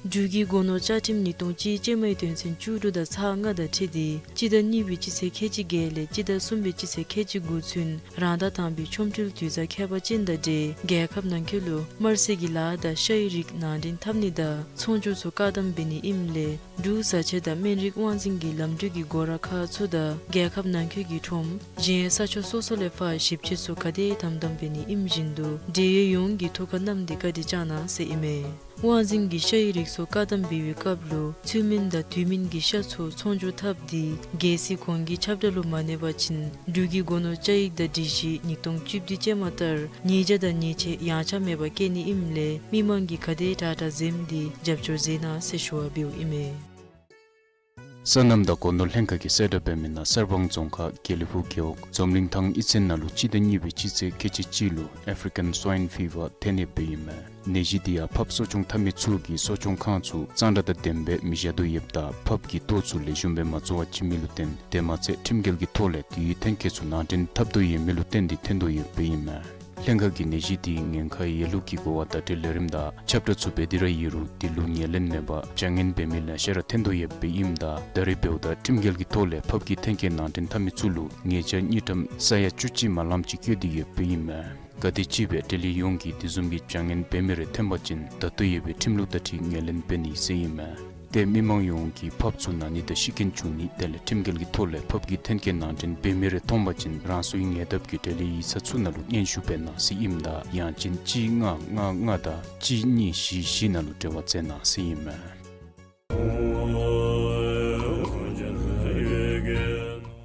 འབྲུག་གི་སྒོ་ནོར་བཅའ་ཁྲིམས་ཉིས་སྟོང་གཅིག་ཅན་མའི་དོན་ཚན་བཅུ་དྲུག་དང་ཚག་ལྔ་དང་འཁྲིལ་ཏེ་སྤྱི་ཟླ་གཉིས་པའི་སྤྱི་ཚེས་ཁལ་གཅིག་བརྒྱད་ལས་སྤྱི་ཟླ་གསུམ་པའི་སྤྱི་ཚེས་ཁལ་གཅིག་དགུ་ཚུན་རང་ཟླ་དང་པའི་ཆོ་འཕྲུལ་དུས་བཟང་ཁྱད་པར་ཅན་དང་འབྲེལ་རྒྱལ་ཁབ་ནང་འཁོད་ལུ་དམར་ཟས་ཀྱི་ལཱ་དང་ཤ་ཡི་རིགས་ནང་འདྲེན་འཐབ་ནི་དང་ཚོང་སྒྱུར་ཚུ་བཀག་དམ་འབད་ནི་ཨིནམ་ལས་འབྲུག་བཟའ་ཆས་དང་སྨན་རིགས་དབང་འཛིན་གྱི་ལམ་འགྲུལ་གྱི་སྒོ་ར་ཁག་ཚུ་དང་རྒྱལ་ཁབ་ནང་འཁོད་ཀྱི་ཁྲོམ་གཞན་ས་ཕྱོགས་སོ་སོ་ལས་ཕར་ཞིབ་དཔྱད་ཚུ་ག་དེ་དམ་དམ་འབད་ནི་ཨིནམ་བཞིན་དུ་འབྲེལ་ཡོད་ཡོངས་ཀྱིས་ཐུགས་ཁར་བསྣམས་ཏེ་བཀའ་དྲིན་བསྐྱང་གནང་ཟེར་ཨིན་མས། དབང་འཛིན་གྱི་ཤ་ཡི་རིགས་ཚུ་བཀག་དམ་འབད་བའི་སྐབས་ལུ་ཚུལ་མིན་དང་དུས་མིན་གྱི་ཤ་ཚུ་ཚོང་སྒྱུར་འཐབ་སྟེ་གལ་སྲིད་གོང་གི་ཁྱབ་བསྒྲགས་ལུ་མ་གནས་པ་ཅིན་འབྲུག་གི་སྒོ་ནོར་བཅའ་ཡིག་དང་སྒྲིག་གཞི་ཉིས་སྟོང་བཅུ་བདུན་ཅན་མ་ལྟར་ཉེས་བྱ་དང་ཉེས་ཆད་ཡངས་ཆག་མེད་པར་བཀལ་ནི་ཨིནམ་ལས་མི་མང་གིས་ག་དེ་དྲག་དྲག་འཛེམས་ཏེ་རྒྱབ་སྐྱོར་མཛད་གནང་ཟེར་ཞུ་བ་འབདཝ་ཨིན་མས། སོ་ནམ་དང་སྒོ་ནོར་ལྷན་ཁག་གིས་གསལ་བསྒྲགས་འབད་མི་ནང་གསར་སྤང་རྫོང་ཁག་དགེ་ལེགས་ཕུག་རྒེད་འོག་འཛོམས་གླིང་ཐང་གཡུས་ཚན་ནང་ལུ་སྤྱི་ཟླ་གཉིས་པའི་སྤྱི་ཚེས་ཁལ་གཅིག་གཅིག་ལུ་ཨེཕ་རི་ཀན་སྭའིན་ཕི་བར་ཐོན་ཡོདཔ་ཨིན་མས། ནད་གཞི་འདི་ཡང་ཕགཔ་གསོ་སྐྱོང་འཐབ་མི་ཚུ་གིས་གསོ་སྐྱོང་ཁང་ཚུ་གཙང་སྦྲ་དང་ལྡནམ་སྦེ་མི་བཞག་དོ་ཡོདཔ་ད་ཕགཔ་གི་ལྟོ་ཚུ་ལེགས་ཤོམ་སྦེ་མ་བཙོ་བར་བྱིན་མི་ལུ་བརྟེན་དེ་མ་ཚད་ཁྲིམས་འགལ་གྱི་ཐོག་ལས་དེའི་ཐོན་སྐྱེད་ཚུ་ནང་འདྲེན་འཐབ་དོ་ཡོད་མི་ལུ་བརྟེན་ཏེ་ཐོན་དོ་ཡོདཔ་ཨིན་མས། ལྷན་ཁག་གིས་ནད་གཞི་འདི་ཉེན་ཁ་ཡོད་ལུགས་ཀྱི་གོ་བ་བརྡ་སྤྲོད་ལས་རིམ་དང་ཁྱབ་བསྒྲགས་ཚུ་འབད་དེ་ར་ཡོད་རུང་དེ་ལུ་ཉན་ལེན་མེད་པར་བྱ་ངན་འབད་མི་ལེ་ཤ་ར་ཐོན་དོ་ཡོདཔ་ཨིནམ་ད་ད་རེས་འབདཝ་ད་ཁྲིམས་འགལ་གྱི་ཐོག་ལས་ཕགཔ་གི་ཐོན་སྐྱེད་ནང་འདྲེན་འཐབ་མི་ཚུ་ལུ་ཉེས་བྱ་དངུལ་ཀྲམ་ས་ཡ་བཅུ་གཅིག་མ་ལངམ་ཅིག་བཀལ་ཏེ་ཡོདཔ་ཨིན་མས། ག་དེམ་ཅིག་སྦེ་འབྲེལ་ཡོད་ཡོངས་ཀྱིས་དེ་བཟུམ་གྱི་བྱ་ངན་འབད་མི་རེ་ཐོན་པ་ཅིན་ད་ལྟོ་ཡོད་པའི་ཁྲིམས་ལུགས་དང་འཁྲིལ་ངོས་ལེན་འབད་ནི་ཟེར་ཨིན་མས། ཏེ་མི་མང་ཡོངས་ཀྱིས་ཕབ་ཚུགས་གནང་ནི་དང་ཤི་རྐྱེན་བྱུང་ནི་དེ་ལས་ཁྲིམས་འགལ་གྱི་ཐོག་ལས་ཕབ་ཀྱི་མཐུན་རྐྱེན་ནང་འདྲེན་འབད་མི་རེ་མཐོང་པ་ཅིན་རང་སོའི་ཉེ་འདབས་ཀྱི་འབྲེལ་ཡོད་ཡིག་ཚང་ཚུ་ནང་ལུ་སྙན་ཞུ་འབད་གནང་ཟེར་ཨིནམ་ད་ཡང་ཅིན་གཅིག་ལྔ་ལྔ་ལྔ་དང་གཅིག་གཉིས་བཞི་བཞི་ནང་ལུ་འབྲེལ་བ་མཛད་གནང་ཟེར་ཨིན་མས།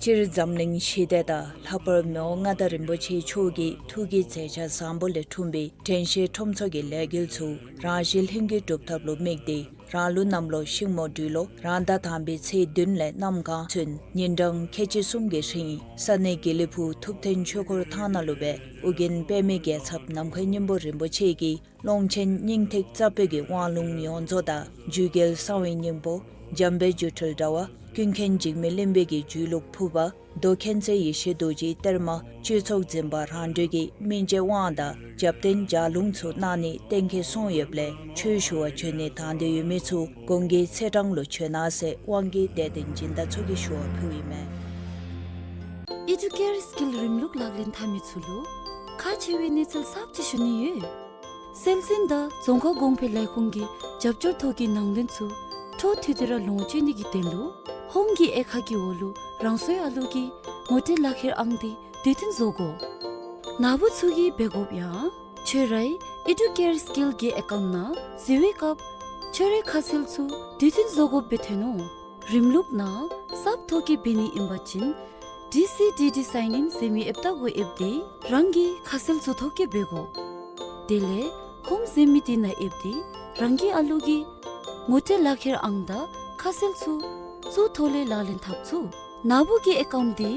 སྤྱིར་འཛམ་གླིང་ཞི་བདེ་དང་ལྷག་པར་མི་དབང་མངའ་བདག་རིན་པོ་ཆེ་མཆོག་གི་ཐུགས་ཀྱི་མཛད་འཆར་བཟང་པོ་ལས་འཁྲུངས་པའི་དྲན་ཤེས་ཁྲོམ་ཚོགས་ཀྱི་ལས་འགུལ་ཚུ་རང་བཞིན་ལྷུན་གྱིས་གྲུབ་ཐབས་ལུ་དམིགས་ཏེ་རང་ལུགས་གནམ་ལོ་ཤིང་མོ་སྦྲུལ་ལོ་རང་ཟླ་དང་པའི་ཚེས་བདུན་ལས་གནམ་གང་ཚུན་ཉིན་གྲངས་ཁལ་གཅིག་གསུམ་གྱི་རིང་ས་གནས་དགེ་ལེགས་ཕུག་ཐུབ་བསྟན་ཆོས་འཁོར་ཐང་ནང་ལུ་སྦེ་ཨོ་རྒྱན་པདྨའི་རྒྱལ་ཚབ་ནམ་མཁའི་སྙིང་པོ་རིན་པོ་ཆེ་གིས་ཀློང་ཆེན་སྙིང་ཐིག་རྩ་བོད་ཀྱི་དབང་ལུང་ཡོངས་རྫོགས་དང་རྒྱུད་རྒྱལ་གསང་བའི་སྙིང་པོ་འཇམ་དཔལ་སྒྱུ་འཕྲུལ་དྲྭ་བ་ཀུན་མཁྱེན་འཇིགས་མེད་གླིང་པའི་རྒྱུད་ལུགས་ཕུར་པ་མདོ་མཁྱེན་བརྩེ་ཡེ་ཤེས་རྡོ་རྗེའི་གཏེར་མ་སྤྱོད་ཚོགས་འཛིན་པ་རང་གྲོལ་གྱི་སྨིན་བྱེད་དབང་དང་རྒྱབ་རྟེན་ལྗགས་ལུང་ཚུ་གནང་ནི་གཏན་འཁེལ་སོང་ཡོདཔ་ལས་ཆོས་ཞུ་བར་བྱོན་ནི་དང་འདོད་ཡོད་མི་ཚུ་གོང་གི་ཚེས་གྲངས་ལུ་བྱོན་གནང་ཟེར་དབང་གིས་དད་ལྡན་སྦྱིན་བདག་ཚུ་གིས་ཞུ་བ་ཕུལཝ་ཨིན་མས། ཨི་ཌུ་ཀེར་སི་ཀིལ་རིམ་ལུགས་ལག་ལེན་འཐབ་མི་ཚུ་ལུ་ཁག་ཆེ་བའི་གནས་ཚུལ་གསརཔ་ཅིག་ཞུ་ནི་ཡོད། སྲོལ་འཛིན་དང་རྫོང་ཁ་གོང་འཕེལ་ལས་ཁུངས་ཀྱི་རྒྱབ་སྐྱོར་ཐོག་གི་ནང་དོན་ཚུ་འཕྲོ་མཐུད་དེ་ར་ལོངས་སྤྱོད་ནི་གི་དོན་ལུ་ཧོམ་གྱི་དབྱེ་ཁག་གི་འོག་ལུ་རང་སོའི་ཨ་ལུ་གི་ངོ་སྤྲོད་ལག་ཁྱེར་ཨང་དེ་དུས་མཐུན་བཟོ་དགོ། ནཱ་བུ་ཚུ་གིས་འབད་དགོཔ་ཡང་ཁྱོད་རའི་ཨི་ཌུ་ཀེར་སི་ཀིལ་གྱི་ཨེ་ཀའུནཊ་ནང་འཛུལ་བའི་སྐབས་ཁྱོད་རའི་ཁ་གསལ་ཚུ་དུས་མཐུན་བཟོ་དགོཔ་སྦེ་ཐོན་ནུག། རིམ་ལུགས་ནང་གསརཔ་ཐོ་བཀོད་འབད་ནི་ཨིན་པ་ཅིན་ཌི་སི་ཌི་ཌི་སའིན་ཨིན་ཟེར་མི་ཨེབ་ཏ་གུ་ཨེབ་སྟེ་རང་གི་ཁ་གསལ་ཚུ་ཐོ་བཀོད་འབད་དགོ། དེ་ལས་ཧོམ་ཟེར་མི་དེ་ནང་ཨེབ་སྟེ་རང་གི་ཨ་ལུ་གི་ངོ་སྤྲོད་ལག་ཁྱེར་ཨང་དང་ཁ་གསལ་ཚུ་ཚུ་ཐོག་ལས་ལག་ལེན་འཐབ་ཚུགས། ནཱ་བུ་གི་ཨེ་ཀའུནཊ་དེ་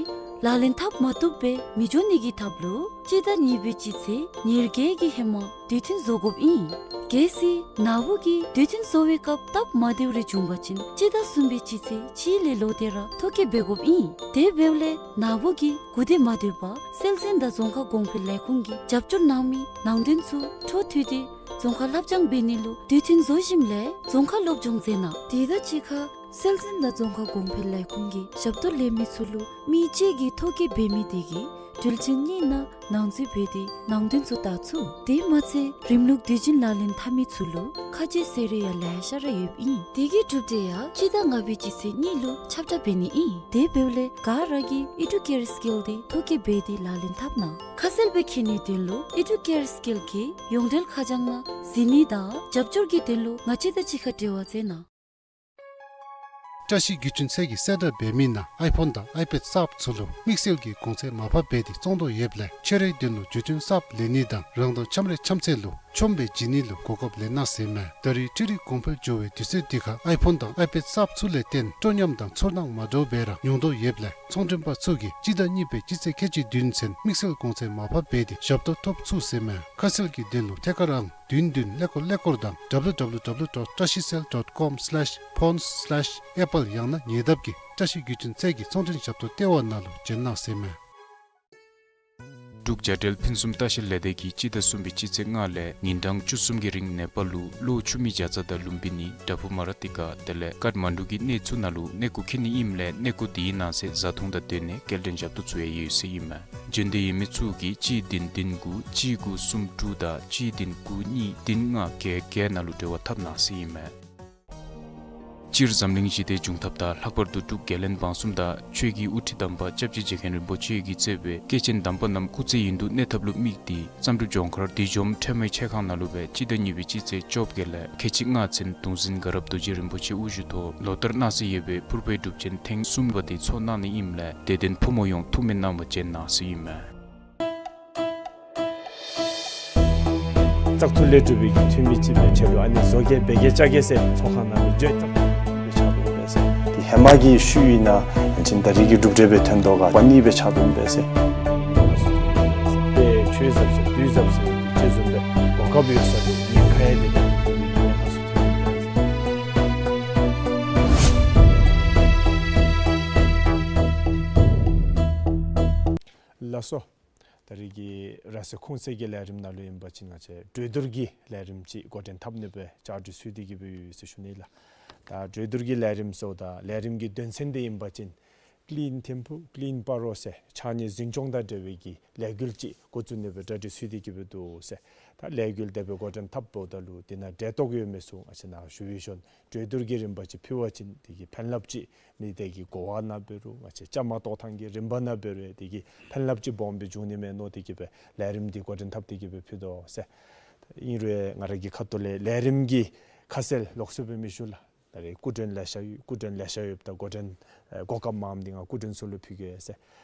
ལག་ལེན་འཐབ་མ་བཏུབ་པར་མི་འགྱོ་ནི་གི་ཐབས་ལུ་སྤྱི་ཟླ་གཉིས་པའི་སྤྱི་ཚེས་ཉེར་བརྒྱད་ཀྱི་ཧེ་མ་དུས་མཐུན་བཟོ་དགོཔ་ཨིན། གལ་སྲིད་ནཱ་བུ་གིས་དུས་མཐུན་བཟོ་བའི་སྐབས་སྟབས་མ་བདེཝ་རེ་བྱུང་པ་ཅིན་སྤྱི་ཟླ་གསུམ་པའི་སྤྱི་ཚེས་གཅིག་ལས་ལོག་སྟེ་ར་ཐོ་བཀོད་འབད་དགོཔ་ཨིན། དེ་འབདཝ་ལས་ནཱ་བུ་གིས་གུ་དེ་མ་སྡོད་པར་སྲོལ་འཛིན་དང་རྫོང་ཁ་གོང་འཕེལ་ལས་ཁུངས་ཀྱིས་རྒྱབ་སྐྱོར་གནང་མི་ནང་དོན་ཚུ་འཕྲོ་མཐུད་དེ་རྫོང་ཁ་ལྷབ་སྦྱང་འབད་ནི་ལུ་དུས་མཐུན་བཟོ་ཞིནམ་ལས་རྫོང་ཁ་སློབ་སྦྱོང་མཛད་གནང་། དེ་དང་གཅིག་ཁར་སྲོལ་འཛིན་དང་རྫོང་ཁ་གོང་འཕེལ་ལས་ཁུངས་ཀྱི་ཞབས་ཏོག་ལེན་མི་ཚུ་ལུ་མི་གཅིག་གིས་ཐོ་བཀོད་འབད་མི་དེ་གིས་དུས་ཆེན་གཉིས་ནང་ནང་འཛུལ་འབད་དེ་ནང་དོན་ཚུ་བལྟ་ཚུགས། དེ་མ་ཚད་རིམ་ལུགས་དུས་རྒྱུན་ལག་ལེན་འཐབ་མི་ཚུ་ལུ་ཁ་གསལ་ཟེར་རུང་ཡང་ལེ་ཤ་ར་ཡོདཔ་ཨིན། དེ་གི་གྲུབ་འབྲས་ཡང་སྤྱི་ཟླ་ལྔ་པའི་སྤྱི་ཚེས་གཉིས་ལུ་ཁྱབ་བསྒྲགས་འབད་ནི་ཨིན། དེ་འབདཝ་ལས་ག་ར་གིས་ཨི་ཌུ་ཀེར་སི་ཀིལ་དེ་ཐོ་བཀོད་འབད་དེ་ལག་ལེན་འཐབ་གནང་། ཁ་གསལ་སྦེ་མཁྱེན་ནིའི་དོན་ལུ་ཨི་ཌུ་ཀེར་སི་ཀིལ་གྱི་ཡོངས་འབྲེལ་ཁ་བྱང་ནང་གཟིགས་ནི་དང་རྒྱབ་སྐྱོར་གྱི་དོན་ལུ་ང་བཅས་དང་གཅིག་ཁར་འབྲེལ་བ་མཛད་གནང་། བཀྲ་ཤིས་བརྒྱུད་འཕྲིན་ཚད་ཀྱིས་གསལ་བསྒྲགས་འབད་མི་ནང་ཨའི་ཕོན་དང་ཨའི་པེཌ་གསརཔ་ཚུ་ལུ་དམིགས་བསལ་གྱི་གོང་ཚད་མར་ཕབ་འབད་དེ་བཙོང་དོ་ཡོདཔ་ལས་ཁྱོད་རའི་དོན་ལུ་བརྒྱུད་འཕྲིན་གསརཔ་ལེན་ནི་དང་རང་དོན་འཆམ་རེ་འཆམ་ཚད་ལུ་ཆོམ་སྦེ་བྱིན་ནི་ལུ་གོ་སྐབས་ལེན་གནང་ཟེར་མས། ད་རེས་འཕྲུལ་རིག་གོང་འཕེལ་འགྱོ་བའི་དུས་ཚོད་འདི་ཁར་ཨའི་ཕོན་དང་ཨའི་པེཌ་གསརཔ་ཚུ་ལས་བརྟེན་སྤྲོ་ཉམས་དང་ཚོར་སྣང་མ་འདྲཝ་སྦེ་ར་མྱོང་དོ་ཡོདཔ་ལས་ཚོང་མགྲོན་པ་ཚུ་གིས་སྤྱི་ཟླ་གཉིས་པའི་སྤྱི་ཚེས་ཁལ་གཅིག་བདུན་ཚུན་དམིགས་བསལ་གོང་ཚད་མར་ཕབ་འབད་དེ་ཞབས་ཏོག་ཐོབ་ཚུགས་ཟེར་མས། ཁ་གསལ་གྱི་དོན་ལུ་ཐད་ཀར་ཨང་བདུན་བདུན་ཀླད་ཀོར་ཀླད་ཀོར་དང་W W W dot trashicell dot com slash phones slash apple ཡང་ན་ཉེ་འདབས་ཀྱི་བཀྲ་ཤིས་བརྒྱུད་འཕྲིན་ཚད་ཀྱི་ཚོང་མགྲོན་ཞབས་ཏོག་ལྟེ་བ་ནང་ལུ་བྱོན་གནང་ཟེར་མས། འབྲུག་རྒྱལ་འབྲེལ་ཕུན་སུམ་ལྟ་བཤལ་ལས་སྡེ་གིས་སྤྱི་ཟླ་གསུམ་པའི་སྤྱི་ཚེས་ལྔ་ལས་ཉིན་གྲངས་བཅུ་གསུམ་གྱི་རིང་ནེ་པཱལ་ལུ་གློ་ཆུ་མིག་བྱ་ཙ་དང་ལུམ་བི་ནི་དྲ་ཕུག་མ་ར་ཏི་ཀ་དེ་ལས་ཀཏ་མན་ཌུ་གི་གནས་ཚུ་ནང་ལུ་གནས་སྐོར་འཁྱིད་ནི་ཨིནམ་ལས་གནས་སྐོར་དེའི་ནང་གསེས་བཟའ་འཐུང་དང་སྡོད་གནས་སྐྱེལ་འདྲེན་ཞབས་ཏོག་ཚུ་ཡང་ཡོད་ཟེར་ཨིན་མས། འབྱོན་འདོད་ཡོད་མི་ཚུ་གིས་གཅིག་བདུན་བདུན་དགུ་གཅིག་དགུ་གསུམ་དྲུག་དང་གཅིག་བདུན་དགུ་གཉིས་བདུན་ལྔ་བརྒྱད་བརྒྱད་ནང་ལུ་འབྲེལ་བ་འཐབ་གནང་ཟེར་ཨིན་མས། སྤྱིར་འཛམ་གླིང་ཞི་བདེའི་འབྱུང་ཐབས་དང་ལྷག་པར་དུ་འབྲུག་རྒྱལ་བློན་འབངས་གསུམ་དང་ཆོས་ཀྱི་དབུ་ཁྲིད་དམ་པ་སྐྱབས་རྗེ་རྗེ་མཁན་རིན་པོ་ཆེ་གིས་གཙོས་པའི་སྐྱེས་ཆེན་དམ་པ་རྣམས་སྐུ་ཚེ་ཡུན་དུ་གནས་ཐབས་ལུ་དམིགས་ཏེ་བསམ་གྲུབ་ལྗོངས་མཁར་བདུད་འཇོམས་ཁྲོས་མའི་ཆས་ཁང་ནང་ལུ་སྦེ་སྤྱི་ཟླ་གཉིས་པའི་སྤྱི་ཚེས་བཅོ་བརྒྱད་ལས་ཁལ་གཅིག་ལྔ་ཚུན་གདུང་འཛིན་དགའ་རབ་རྡོ་རྗེ་རིན་པོ་ཆེ་དབུ་བཞུགས་ཐོག་ལོ་ལྟར་གནང་སྲོལ་ཡོད་པའི་ཕུར་པའི་སྒྲུབ་ཆེན་ཐེངས་གསུམ་པ་དེ་ཚོགས་གནང་ནི་ཨིནམ་ལས་དད་ལྡན་ཕོ་མོ་ཡོངས་ཐུགས་སྨོན་གནང་བར་བྱོན་གནང་ཟེར་ཨིན་མས། བཙག་འཐུ་ལས་གྲུབ་པའི་གི་འཐུས་མི་ཅིག་སྦེ་ཆ་ལུ་ཨ་ནི་བཟོ་བཀོད་འབད་གེ་བཅའ་གེ་ཟེར་ཚོགས་ཁང་ནང་ལུ་འགྱོ་བཙག་འཐུ་སྦེ་ཆགས་འདུག་པས་ཟེར། དེ་ཧེ་མ་གི་ཤུལ་ཨིན་ན་ཡང་ཅིན་ད་རིས་ཀྱི་གྲུབ་འབྲས་སྦེ་ཐོན་དོ་ག་པ་ནི་སྦེ་ཆགས་འདུག་པས་ཟེར། དེ་ཆོས་ཟབ་ཟེར་བདུད་ཟབ་ཟེར་ཅིག་བཟུམ་སྦེ་གོ་སྐབས་ཡོད་ས་དེ་ཉེན་ཁ་ཡང་དེ་ལས་ཐོན་འདུག་པས་ཟེར། ལགས་སོ། ད་རིས་ཀྱི་ར་སེ་ཁུངས་གསལ་གྱི་ལས་རིམ་ནང་ལུ་ཨིན་པ་ཅིན་ང་བཅས་གྲོས་བསྡུར་གྱི་ལས་རིམ་ཅིག་འགོ་འདྲེན་འཐབ་ནི་སྦེ་བཅའ་སྒྲིག་ཚུད་དེ་གི་སྦེ་ཡོད་ཟེར་ཞུ་ནི་ལགས། ད་གྲོས་བསྡུར་གྱི་ལས་རིམ་ཟེརཝ་ད་ལས་རིམ་གྱི་དོན་ཚན་དེ་ཨིན་པ་ཅིན་ ཀླིན་ཐིམ་ཕུ་ཀླིན་སྤ་རོ་ཟེར་ཕྱགས་སྙིགས་འཛིན་སྐྱོང་དང་འབྲེལ་བའི་གི་ལས་འགུལ་ཅིག་འགོ་བཙུགས་ནི་སྦེ་གྲ་སྒྲིག་ཚུད་དེ་གི་སྦེ་འདུག་ཟེར། ད་ལས་འགུལ་དེ་སྦེ་འགོ་འདྲེན་འཐབ་འོངམ་ད་ལུ་དེ་ནང་འབྲེལ་གཏོགས་ཡོད་མི་ཚུ་ང་བཅས་ནཱ་ཞུ་བའི་ཞོར་གྲོས་བསྡུར་གྱི་རིམ་པ་ཅིག་ཕུལ་བ་ཅིན་དེ་གིས་ཕན་རླབས་ཅིག་མི་དེ་གི་གོ་བ་ནང་འབད་རུང་ང་བཅས་བཅའ་མར་གཏོགས་ཐངས་ཀྱི་རིམ་པ་ནང་འབད་རུང་དེ་གིས་ཕན་རླབས་ཅིག་སྦོམ་སྦེ་འབྱུང་ནི་མས་མནོ་སྟེ་གི་སྦེ་ལས་རིམ་འདི་འགོ་འདྲེན་འཐབ་སྟེ་གི་སྦེ་ཕུལ་དོ་ཟེར། ཨིན་རུང་ང་ར་གི་ཁ་ཐུག་ལས་ལས་རིམ་གྱི་ཁ་གསལ་ལོགས་སུ་སྦེ་མི་ཞུ་ལགས། ད་རེས་སྐུ་མགྲོན་ལེ་ཤ་ཡོད། སྐུ་མགྲོན་ལེ་ཤ་ཡོདཔ་ད་འགོ་འདྲེན་ཨེ་གོ་སྐབས་མངམ་འདི་ང་སྐུ་མགྲོན་ཚུ་ལུ་ཕུལ་གེ་ཟེར།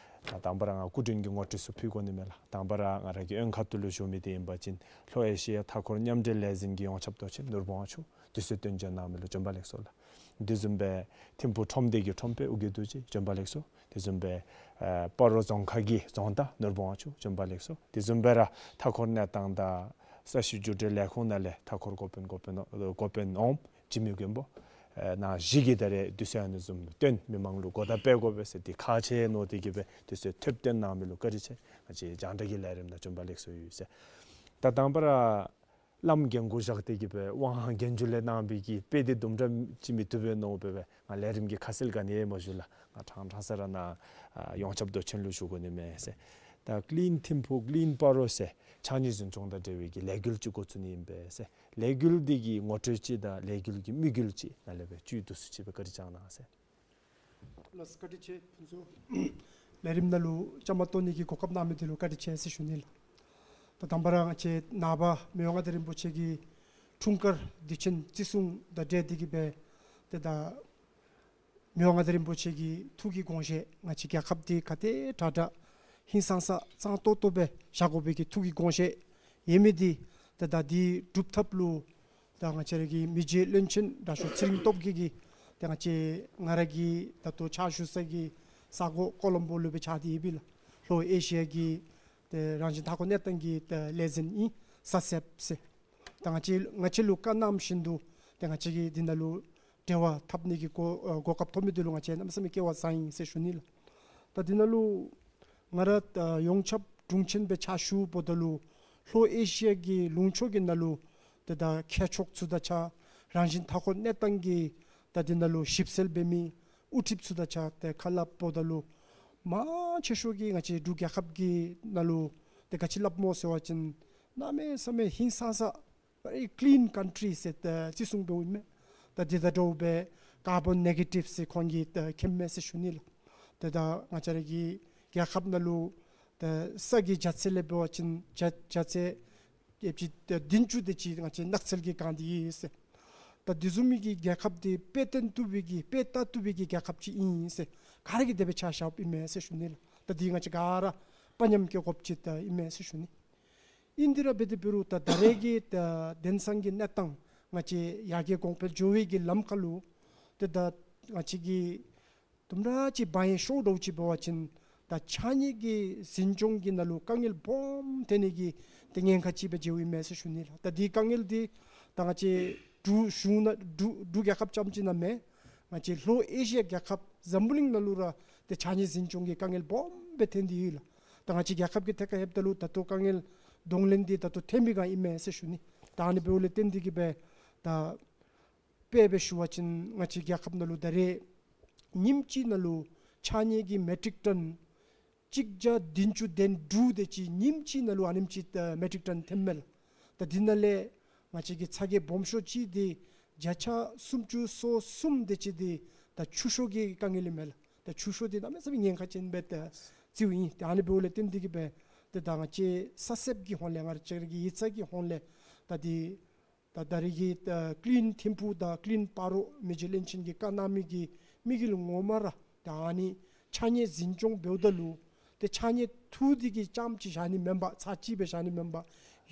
ད་དང་པ་ར་ང་སྐུ་མགྲོན་གྱི་ངོ་སྤྲོད་ཚུ་ཕུལ་དགོ་ནི་མས་ལགས། དང་པ་ར་ང་ར་གི་གཡོན་ཁ་ཐུག་ལུ་བཞུགས་མི་དེ་ཨིན་པ་ཅིན་ལྷོ་ཨེ་ཤི་ཡ་མཐའ་འཁོར་མཉམ་འབྲེལ་ལས་འཛིན་གྱི་ཡོངས་ཁྱབ་མདོ་ཆེན་ནོར་བུ་དབང་ཕྱུག་དུས་ཚོད་བཏོན་བྱོན་གནང་མི་ལུ་བྱོན་པ་ལེགས་སོ་ལགས། དེ་བཟུམ་སྦེ་ཐིམ་ཕུ་ཁྲོམ་སྡེ་གི་ཁྲོམ་དཔོན་ཨོ་རྒྱན་རྡོ་རྗེ་བྱོན་པ་ལེགས་སོ། དེ་བཟུམ་སྦེ་ཨེ་སྤ་རོ་རྫོང་ཁག་གི་རྫོང་བདག་ནོར་བུ་དབང་ཕྱུག་བྱོན་པ་ལེགས་སོ། དེ་བཟུམ་སྦེ་ར་མཐའ་འཁོར་གནས་སྟངས་དང་ས་གཞི་བརྒྱུད་འབྲེལ་ལས་ཁུངས་ནང་ལས་མཐའ་འཁོར་འགོ་དཔོན་འགོ་དཔོན་འགོ་དཔོན་འོགམ་འཇིགས་མེད་མགོན་པོ་ཨེ་ནཱ་གཞི་གི་ད་རེས་དུས་ཚོད་ཨ་ནི་བཟུམ་བཏོན་མི་མང་ལུ་གོ་བརྡ་སྤེལ་དགོ་པས་ཟེར་ཏེ་ཁག་ཆེ་མནོ་སྟེ་གི་སྦེ་དུས་ཚོད་ཐེབས་བཏོན་གནང་མི་ལུ་བཀའ་དྲིན་ཆེ། ང་བཅས་རྒྱང་བསྒྲགས་ཀྱི་ལས་རིམ་ནང་བྱོན་པ་ལེགས་སོ་ཡོད་ཟེར། ད་དང་པ་ར་བླམ་འགན་ཁུར་བཞག་སྟེ་གི་སྦེ་དབང་རྒྱན་ཇུ་ལེ་གནང་བའི་གི་དཔེ་དེ་དུམ་གྲ་ཅིག་མི་བཏུབ་པས་མནོ་སྦེ་སྦེ་ང་ལས་རིམ་གྱི་ཁ་གསལ་ག་ནི་ཡང་མ་ཞུ་ལགས། ང་ཕྲང་ཕྲང་ས་ར་ནཱ་ཨ་ཡོངས་ཁྱབ་མདོ་ཆེན་ལུ་བཞུགས་དགོ་ནི་མས་ཟེར། ད་ཀླིན་ཐིམ་ཕུ་ཀླིན་སྤ་རོ་ཟེར་ཕྱགས་སྙིགས་འཛིན་སྐྱོང་དང་འབྲེལ་བའི་གི་ལས་འགུལ་ཅིག་འགོ་བཙུགས་ནི་ཨིན་པས་ཟེར། ལས་འགུལ་འདི་གི་ངོ་སྤྲོད་ཅིག་དང་ལས་འགུལ་གྱི་དམིགས་ཡུལ་ཅིག་ནཱ་ལས་སྦེ་བཅུད་བསྡུ་སུ་ཅིག་སྦེ་བཀའ་དྲིན་བསྐྱང་གནང་ཟེར། ལགས་སོ། བཀའ་དྲིན་ཆེ་ཕུན་ཚོགས། ལས་རིམ་ནང་ལུ་བཅའ་མར་གཏོགས་ནི་གི་གོ་སྐབས་གནང་མི་འདི་ལུ་བཀའ་དྲིན་ཆེ་ཟེར་ཞུ་ནི་ལགས། ད་དང་པ་ར་ང་བཅས་ནངས་པ་མི་དབང་མངའ་བདག་རིན་པོ་ཆེ་གི་འཁྲུངས་སྐར་དུས་ཆེན་བརྩི་སྲུང་དང་འབྲེལ་ཏེ་གི་སྦེ་ཏེ་ད་མི་དབང་མངའ་བདག་རིན་པོ་ཆེ་གི་ཐུགས་ཀྱི་དགོངས་བཞེད་ང་བཅས་རྒྱལ་ཁབ་འདི་ག་དེ་དྲག་དྲག་ཧིང་སངས་ས་གཙང་ཏོག་ཏོ་སྦེ་བཞག་དགོ་པའི་གི་ཐུགས་ཀྱི་དགོངས་བཞེད་ཡོད་མི་འདི་ཏེ་ད་འདི་སྒྲུབ་ཐབས་ལུ་ད་ང་བཅས་ར་གི་མི་རྗེ་བློན་ཆེན་དྲག་ཤོས་ཚེ་རིང་སྟོབས་རྒྱས་ཀྱིས་ཏེ་ང་བཅས་ང་ར་གི་ད་ལྟོ་ཕྱག་ཞུ་ས་གི་ས་གོ་ཀོ་ལོམ་པོ་ལུ་སྦེ་བཅར་ཏེ་ཡོད་པས་ལགས། ལྷོ་ཨེ་ཤི་ཡ་གི་ཏེ་རང་བཞིན་མཐའ་འཁོར་གནས་སྟངས་ཀྱི་ཏེ་ལས་འཛིན་ཨིན་ས་སེབ་ཟེར། ད་ང་བཅས་ང་བཅས་ལུ་བཀའ་གནང་བཞིན་དུ་ཏེ་ང་བཅས་ཀྱིས་འདི་ནང་ལུ་འབྲེལ་བ་འཐབ་ནི་གི་གོ་ཨ་གོ་སྐབས་ཐོབ་མི་འདི་ལུ་ང་བཅས་གནམ་མེད་ས་མེད་སྐལ་བ་བཟང་ཡི་ཟེར་ཞུ་ནི་ལགས། ད་འདི་ནང་ལུ་ང་ར་ད་ཡོངས་ཁྱབ་དྲུང་ཆེན་སྦེ་ཕྱག་ཞུ་འབདཝ་ད་ལུ་ལྷོ་ཨེ་ཤི་ཡ་གི་ལུང་ཕྱོགས་ཀྱི་ནང་ལུ་ཏེ་ད་མཁས་མཆོག་ཚུ་དང་གཅིག་ཁར་རང་བཞིན་མཐའ་འཁོར་གནས་སྟངས་ཀྱི་ད་འདི་ནང་ལུ་ཞིབ་འཚོལ་འབད་མི་དབུ་ཁྲིདཔ་ཚུ་དང་གཅིག་ཁར་ཏེ་ཁ་སླབ་འབདཝ་ད་ལུ་མང་ཆེ་ཤོས་ཀྱིས་ང་བཅས་འབྲུག་རྒྱལ་ཁབ་ཀྱི་ནང་ལུ་ཏེ་ག་ཅི་སླབ་སྨོ་ཟེར་བ་ཅིན་གནམ་མེད་ས་མེད་ཧིང་སངས་ས་very clean country ཟེར་ཏེ་བརྩི་སྲུང་འབདཝ་ཨིན་མས། ད་འདི་དང་འདྲཝ་སྦེ་ཀར་བོན་ནེ་གེ་ཊིབ་ཟེར་ཁོང་གིས་ཏེ་མཁྱེནམ་མས་ཟེར་ཞུ་ནི་ལགས། ཏེ་ད་ང་བཅས་ར་གི་རྒྱལ་ཁབ་ནང་ལུ་ཏེ་ས་གི་རྒྱ་ཚད་ལས་འབད་བ་ཅིན་རྒྱ་རྒྱ་ཚད་ཡ་ཅིག་ཏེ་བདུན་ཅུ་དེ་ཅིག་ང་བཅས་ནགས་ཚལ་གྱིས་གང་སྟེ་ཡོད་ཟེར། ད་འདི་བཟུམ་མའི་གི་རྒྱལ་ཁབ་འདི་དཔེ་སྟོན་བཏུབ་པའི་གི་དཔེ་ལྟ་བཏུབ་པའི་གི་རྒྱལ་ཁབ་ཅིག་ཨིན་ཟེར་ག་ར་གིས་དེ་སྦེ་ཆ་བཞགཔ་ཨིན་མས་ཟེར་ཞུ་ནི་ལགས། ད་འདི་ང་བཅས་ག་ར་དཔའ་ཉམས་སྐྱེ་དགོཔ་ཅིག་ད་ཨིན་མས་ཟེར་ཞུ་ནི། ཨིན་དེ་ར་འབད་དེ་འབད་རུང་ད་ད་རེས་ཀྱི་ད་དེང་སང་གི་གནས་སྟངས་ང་བཅས་ཡར་རྒྱས་གོང་འཕེལ་འགྱོ་བའི་གི་ལམ་ཁ་ལུ་ཏེ་ད་ང་བཅས་ཀྱི་དུམ་གྲ་ཅིག་བ་ཡན་ཤོར་འགྱོཝ་ཅིག་འབད་བ་ཅིན་ད་ཕྱགས་སྙིགས་ཀྱི་འཛིན་སྐྱོང་གི་ནང་ལུ་དཀའ་ངལ་སྦོམ་ཐོན་ནི་གི་ཏེ་ཉེན་ཁ་ཅིག་སྦེ་མཇལཝ་ཨིན་མས་ཟེར་ཞུ་ནི་ལགས། ད་འདི་དཀའ་ངལ་འདི་ད་ང་བཅས་འབྲུག་གཞུང་ནང་འབྲུག་འབྲུག་རྒྱལ་ཁབ་རྐྱངམ་ཅིག་ནང་མེན། ང་བཅས་ལྷོ་ཨེ་ཤི་ཡ་རྒྱལ་ཁབ་འཛམ་བུ་གླིང་ནང་ལུ་ར་ཏེ་ཕྱགས་སྙིགས་འཛིན་སྐྱོང་གི་དཀའ་ངལ་སྦོམ་སྦེ་ཐོན་ཏེ་ཡོད་ལགས། ད་ང་བཅས་རྒྱལ་ཁབ་ཀྱི་ཐད་ཁར་ལྷོདཔ་ད་ལུ་ད་ལྟོ་དཀའ་ངལ་གདོང་ལེན་འདི་ད་ལྟོ་ཐོན་པའི་སྒང་ཨིན་མས་ཟེར་ཞུ་ནི། ད་ཨ་ནི་འབདཝ་ལས་བརྟེན་ཏེ་གི་སྦེ་ད་དཔེ་སྦེ་ཞུ་བ་ཅིན་ང་བཅས་རྒྱལ་ཁབ་ནང་ལུ་ད་རེས་ཉིནམ་གཅིག་ནང་ལུ་ཕྱགས་སྙིགས་ཀྱི་མེ་ཊིག་ཊོན་གཅིག་བརྒྱ་བདུན་ཅུ་དོན་དྲུག་དེ་ཅིག་ཉིནམ་གཅིག་ནང་ལུ་ཨ་ནེམ་ཅིག་ཨ་མེ་ཊིག་ཊོན་ཐོནམ་མས་ལགས། ད་འདི་ནང་ལས་ང་བཅས་ཀྱི་ཚ་གྱང་སྦོམ་ཤོས་ཅིག་འདི་བརྒྱ་ཆ་སུམ་ཅུ་སོ་གསུམ་དེ་ཅིག་འདི་ད་ཆུ་ཤོག་གི་དཀའ་ངལ་ཨིན་མས་ལགས། ད་ཆུ་ཤོག་འདི་གནམ་མེད་ས་མེད་ཉེན་ཁ་ཅན་སྦེ་ད་བརྩིཝ་ཨིན། ད་ཨ་ནི་འབདཝ་ལས་བརྟེན་ཏེ་གི་སྦེ་ཏེ་ད་ང་བཅས་ས་སེརཔ་གི་ཧོངས་ལས་ང་བཅས་ར་གི་ཡིག་ཚང་གི་ཧོངས་ལས་ད་འདི་ད་ད་རེས་ཀྱི་ད་ཀླིན་ཐིམ་ཕུ་དང་ཀླིན་སྤ་རོ་མི་རྗེ་བློན་ཆེན་གྱིས་བཀའ་གནང་མི་གི་དམིགས་ཡུལ་ངོ་མ་ར་ད་ཨ་ནི་ཕྱགས་སྙིགས་འཛིན་སྐྱོང་འབདཝ་ད་ལུ་ཏེ་ཕྱགས་སྙིགས་འཐུ་སྟེ་གི་རྐྱངམ་ཅིག་བཞག་ནི་མེན་པར་ཚར་གཅིག་སྦེ་བཞག་ནི་མེན་པར་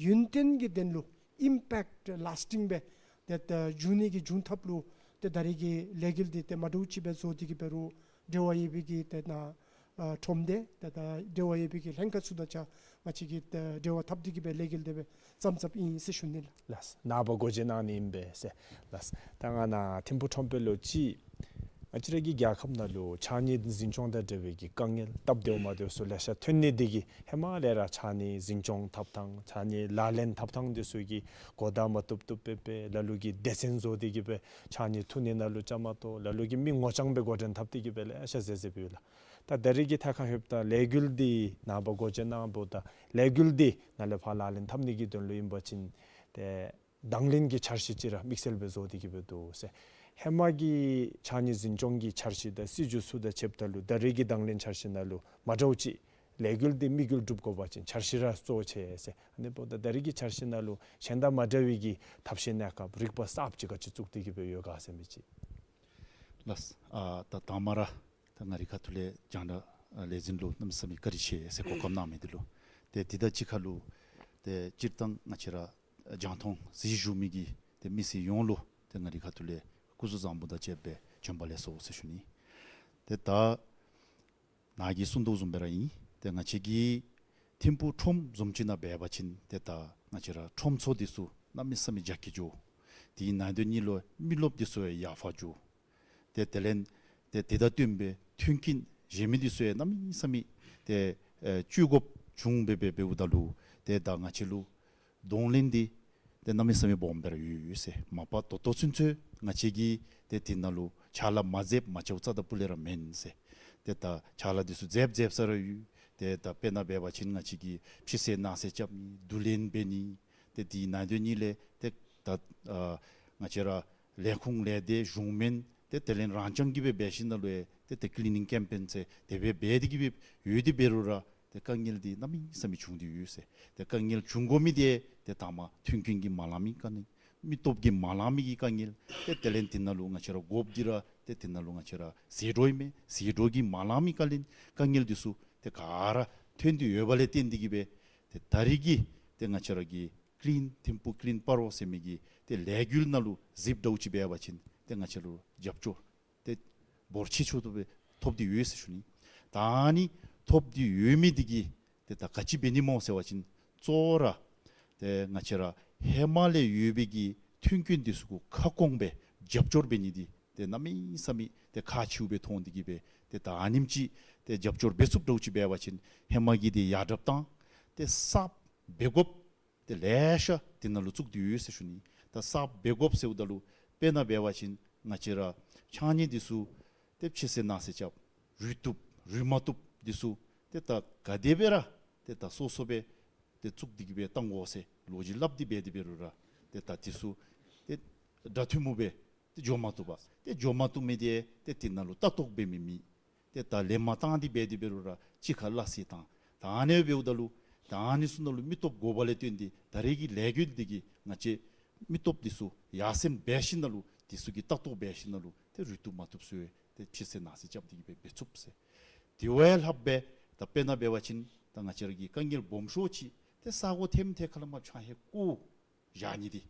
ཡུན་བརྟན་གྱི་དོན་ལུ་ཨིམ་པེཀཊ་ལཱསི་ཊིང་སྦེ་ཏེ་ད་འབྱུང་ནི་གི་འབྱུང་ཐབས་ལུ་ཏེ་ད་རེས་ཀྱི་ལས་འགུལ་འདི་ཏེ་མ་འདྲཝ་ཅིག་སྦེ་བཟོ་སྟེ་གི་འབད་རུང་འབྲེལ་བ་ཡོད་པའི་གི་ཏེ་ནཱ་ཨ་ཁྲོམ་སྡེ་ཏེ་ད་འབྲེལ་བ་ཡོད་པའི་གི་ལྷན་ཁག་ཚུ་དང་གཅིག་ཁར་ང་བཅས་ཀྱིས་ཏེ་འབྲེལ་བ་འཐབ་སྟེ་གི་སྦེ་ལས་འགུལ་འདི་སྦེ་བརྩམ་བརྩམསཔ་ཨིན་ཟེར་ཞུ་ནི་ལགས། ལགས། ནངས་པ་འགོ་འབྱེད་གནང་ནི་ཨིན་པས་ཟེར། ལགས། ད་ང་ནཱ་ཐིམ་ཕུ་ཁྲོམ་དཔོན་ལུ་ཅིག་ ང་བཅས་ར་གི་རྒྱལ་ཁབ་ནང་ལུ་ཕྱགས་སྙིགས་འཛིན་སྐྱོང་དང་འབྲེལ་བའི་གི་དཀའ་ངལ་སྟབས་བདེཝ་མ་བདེཝ་ཚུ་ལེ་ཤ་ཐོན་ནི་འདི་གིས་ཧེ་མ་ལས་ར་ཕྱགས་སྙིགས་འཛིན་སྐྱོང་འཐབ་ཐངས་ཕྱགས་སྙིགས་ལག་ལེན་འཐབ་ཐངས་འདི་ཚུ་གི་གོ་བརྡ་མ་བཏུབ་བཏུབ་སྦེ་སྦེ་ལ་ལུ་གིས་སྡེ་ཚན་བཟོ་སྟེ་གིས་སྦེ་ཕྱགས་སྙིགས་འཐུ་ནི་ནང་ལུ་བཅའ་མར་གཏོགས་ལ་ལུ་གིས་མི་ངོ་རྐྱང་སྦེ་འགོ་འདྲེན་འཐབ་སྟེ་གིས་སྦེ་ལེ་ཤ་མཛད་མཛདཔ་ཡོད་ལགས། ད་ད་རེས་ཀྱི་ཐད་ཁར་ལྷོདཔ་ད་ལས་འགུལ་འདི་ནངས་པ་འགོ་འབྱེད་གནངམ་ད་ལས་འགུལ་འདི་ནཱ་ལས་ཕར་ལག་ལེན་འཐབ་ནི་གི་དོན་ལུ་ཨིན་པ་ཅིན་ཏེ་དང་ལེན་གྱི་འཆར་གཞི་ཅིག་ར་དམིགས་བསལ་སྦེ་བཟོ་སྟེ་གིས་སྦེ་འདུག་ཟེར། ཧེ་མ་གི་ཕྱགས་སྙིགས་འཛིན་སྐྱོང་གི་འཆར་གཞི་དང་སྲིད་བྱུས་ཚུ་དང་ཕྱདཔ་ད་ལུ་ད་རེས་ཀྱི་དང་ལེན་འཆར་གཞི་ནང་ལུ་མ་འདྲཝ་ཅིག་ལས་འགུལ་འདི་དམིགས་ཡུལ་སྒྲུབ་དགོ་པ་ཅིན་འཆར་གཞི་ར་གཙོ་ཆེ་ཟེར། ཨ་ནི་འབདཝ་ད་ད་རེས་ཀྱི་འཆར་གཞི་ནང་ལུ་གཞན་དང་མ་འདྲ་བའི་གི་ཐབས་ཤེས་གནས་སྐབས་རིག་པ་གསརཔ་ཅིག་ག་ཅི་བཙུགས་ཏེ་གིས་སྦེ་ཡོད་ག་ཟེར་མི་ཅིག། ལགས། ཨ་ད་དང་པ་ར་ད་ང་རའི་ཁ་ཐུག་ལས་རྒྱང་བསྒྲགས་ཨ་ལས་འཛིན་ལུ་གནམ་མེད་ས་མེད་བཀའ་དྲིན་ཆེ་ཟེར་གོ་སྐབས་གནང་མི་འདི་ལུ། ཏེ་དེ་དང་གཅིག་ཁར་ལུ་ཏེ་སྤྱིར་བཏང་ང་བཅས་ར་རྒྱང་མཐོང་གཟིགས་བཞུགས་མི་གི་ཏེ་མི་སེར་ཡོངས་ལུ་ཏེ་ང་རའི་ཁ་ཐུག་ལས་སྐུ་གཟུགས་བཟང་པོ་དང་བཅས་པའི་བྱོན་པ་ལེགས་སོ་ཟེར་ཞུ་ནི། ཏེ་ད་ནཱ་གིས་གསུང་དོ་བཟུམ་སྦེ་ར་ཨིན། ཏེ་ང་བཅས་ཀྱི་ཐིམ་ཕུག་ཁྲོམ་བཟུམ་ཅིག་ནང་འབད་བ་ཅིན་ཏེ་ད་ང་བཅས་ར་ཁྲོམ་ཚུ་འདི་ཚུ་གནམ་མེད་ས་མེད་རྒྱ་སྐྱེད་འགྱོ། དེའི་ནང་དོན་ཉིད་ལུ་མི་རློབས་འདི་ཚུ་ཡང་ཡར་འཕར་འགྱོ། ཏེ་དེ་ལས་ཏེ་དེ་དང་བསྟུན་པའི་མཐུན་རྐྱེན་གཞན་མི་འདི་ཚུ་ཡང་གནམ་མེད་ས་མེད་ཏེ་ཨེ་བཅུག་དགོཔ་བྱུང་སྦེ་སྦེ་འབདཝ་ད་ལུ་ཏེ་ད་ང་བཅས་ལུ་གདོང་ལེན་འདི་ཏེ་གནམ་མེད་ས་མེད་སྦོམ་སྦེ་ར་ཡོད་ཡོད་ཟེར། མ་པ་ད་ལྟོ་ཚུན་ཚོད་ང་བཅས་ཀྱིས་ཏེ་དེ་ནང་ལུ་ཕྱག་ལཱ་མ་མཛདཔ་མ་བྱཝ་རྩ་དང་སྤུ་ལས་ར་མེན་ཟེར། ཏེ་ད་ཕྱག་ལཱ་འདི་ཚུ་མཛདཔ་མཛདཔ་ས་ར་ཡོད། ཏེ་ད་དཔེར་ན་འབད་བ་ཅིན་ང་བཅས་ཀྱིས་ཕྱི་གསལ་ནང་གསལ་རྐྱབ་ནི་བསྡུ་ལེན་འབད་ནི་ཏེ་དེའི་ནང་དོན་ཉིད་ལས་ཏེ་ད་ཨ་ང་བཅས་ར་ལས་ཁུངས་ལས་སྡེ་གཞུང་མིན་ཏེ་དེ་ལས་རང་རྐྱང་གིས་སྦེ་འབད་ཞིནམ་ལས་ཏེ་ཏེ་ཀི་ལི་ནིང་ཀེམ་པེན་ཟེར་དེ་སྦེ་འབད་དེ་གིས་སྦེ་ཡོད་དེ་འབད་རུང་ར་ཏེ་དཀའ་ངལ་འདི་གནམ་མེད་ས་མེད་བྱུང་སྟེ་ཡོད་ཟེར། ཏེ་དཀའ་ངལ་བྱུང་དགོ་མི་འདི་ཏེ་དང་པ་མཐུན་རྐྱེན་གྱིས་མ་ལང་མི་དཀའ་ངལ། མི་སྟོབས་ཀྱིས་མ་ལང་མི་གི་དཀའ་ངལ། ཏེ་དེ་ལས་དེ་ནང་ལུ་ང་བཅས་ར་དགོཔ་འདི་ར་ཏེ་དེ་ནང་ལུ་ང་བཅས་ར་ཟད་འགྲོ་ཨིན་མས། ཟད་འགྲོ་གིས་མ་ལང་མི་དཀའ་ངལ་དཀའ་ངལ་འདི་ཚུ་ཏེ་ག་ར་ཐོན་ཏེ་ཡོདཔ་ལས་བརྟེན་ཏེ་གིས་སྦེ་ཏེ་ད་རེས་ཀྱི་ཏེ་ང་བཅས་ར་གི་ཀི་ལིན་ཐིམ་ཕུག་ཀི་ལིན་པ་རོ་ཟེར་མི་གི་ཏེ་ལས་འགུལ་ནང་ལུ་གཟིགས་འདྲཝ་ཅིག་འབད་བ་ཅིན་ཏེ་ང་བཅས་ལུ་རྒྱབ་སྐྱོར་ཏེ་འབོར་ཆེ་ཤོས་ཐོབ་སྦེ་ཐོབ་སྟེ་ཡོད་ཟེར་ཞུ་ནི། ད་ཨ་ནི་ཐོབ་སྟེ་ཡོད་མི་འདི་གིས་ཏེ་ད་ག་ཅི་འབད་ནི་སྨོ་ཟེར་བ་ཅིན་གཙོ་བོ་ར་ཏེ་ང་བཅས་ར་ཧེ་མ་ལས་ཡོད་པའི་གི་མཐུན་རྐྱེན་འདི་ཚུ་གུ་ཁ་སྐོང་སྦེ་རྒྱབ་སྐྱོར་འབད་ནི་འདི་ཏེ་གནམ་མེད་ས་མེད་ཏེ་ཁག་ཆེཝ་སྦེ་མཐོང་སྟེ་གིས་སྦེ་ཏེ་ད་ཨ་ནེམ་ཅིག་ཏེ་རྒྱབ་སྐྱོར་འབད་ཚུགསཔ་འདྲཝ་ཅིག་འབད་བ་ཅིན་ཧེ་མ་གི་འདི་ཡར་དྲགཔ་བཏང་ཏེ་གསརཔ་འབད་དགོཔ་ཏེ་ལེ་ཤ་དེ་ནང་ལུ་བཙུགས་ཏེ་ཡོད་ཟེར་ཞུ་ནི། ད་གསརཔ་འབད་དགོཔ་ཟེརཝ་ད་ལུ་དཔེར་ན་འབད་བ་ཅིན་ང་བཅས་ར་ཕྱགས་སྙིགས་འདི་ཚུ་ཏེ་ཕྱི་གསལ་ནང་གསལ་རྐྱབ་རུལ་བཏུབ་རུལ་མ་བཏུབ་འདི་ཚུ་ཏེ་ད་ག་དེ་སྦེ་ར་ཏེ་ད་སོ་སོ་སྦེ་ཏེ་བཙུགས་ཏེ་གིས་སྦེ་བཏང་དགོ་ཟེར་ལོ་རྒྱུས་སླབ་སྟེ་འབད་དེ་འབད་རུང་ར་ཏེ་ད་འདི་ཚུ་ཏེ་འདྲ་མཐུན་མོ་སྦེ་ཏེ་འགྱོ་མ་བཏུབ་པས། ཏེ་འགྱོ་མ་བཏུབ་མི་འདི་ཏེ་དེ་ནང་ལུ་ལྟ་རྟོག་འབད་མི་མེད། ཏེ་ད་ལེན་མ་བཏང་སྟེ་འབད་དེ་འབད་རུང་ར་གཅིག་ཁར་སླ་བསྲེ་བཏང་། ད་ཨ་ནི་འབདཝ་ད་ལུ་ད་ཨ་ནི་ཚུ་ནང་ལུ་མི་སྟོབས་དགོཔ་ལས་བརྟེན་ཏེ་ད་རེས་ཀྱི་ལས་འགུལ་འདི་གིས་ང་བཅས་མི་སྟོབས་འདི་ཚུ་ཡར་སེང་འབད་ཞིནམ་ལས་འདི་ཚུ་གི་ལྟ་རྟོག་འབད་ཞིནམ་ལས་ཏེ་རུལ་བཏུབ་མ་བཏུབ་ཚུ་ཏེ་ཕྱི་གསལ་ནང་གསལ་རྐྱབ་སྟེ་གིས་སྦེ་འབད་ཚུགས་ཟེར། དེ་བ་ལྷགཔ་སྦེ་ད་དཔེར་ན་འབད་བ་ཅིན་ད་ང་བཅས་ར་གི་དཀའ་ངལ་སྦོམ་ཤོས་ཅིག་ཏེ་ས་གོ་ཐེམ་ཐེ་ཁ་ལས་མར་ཕྱགས་སྙིགས་བཀོ་བཞག་ནི་འདི།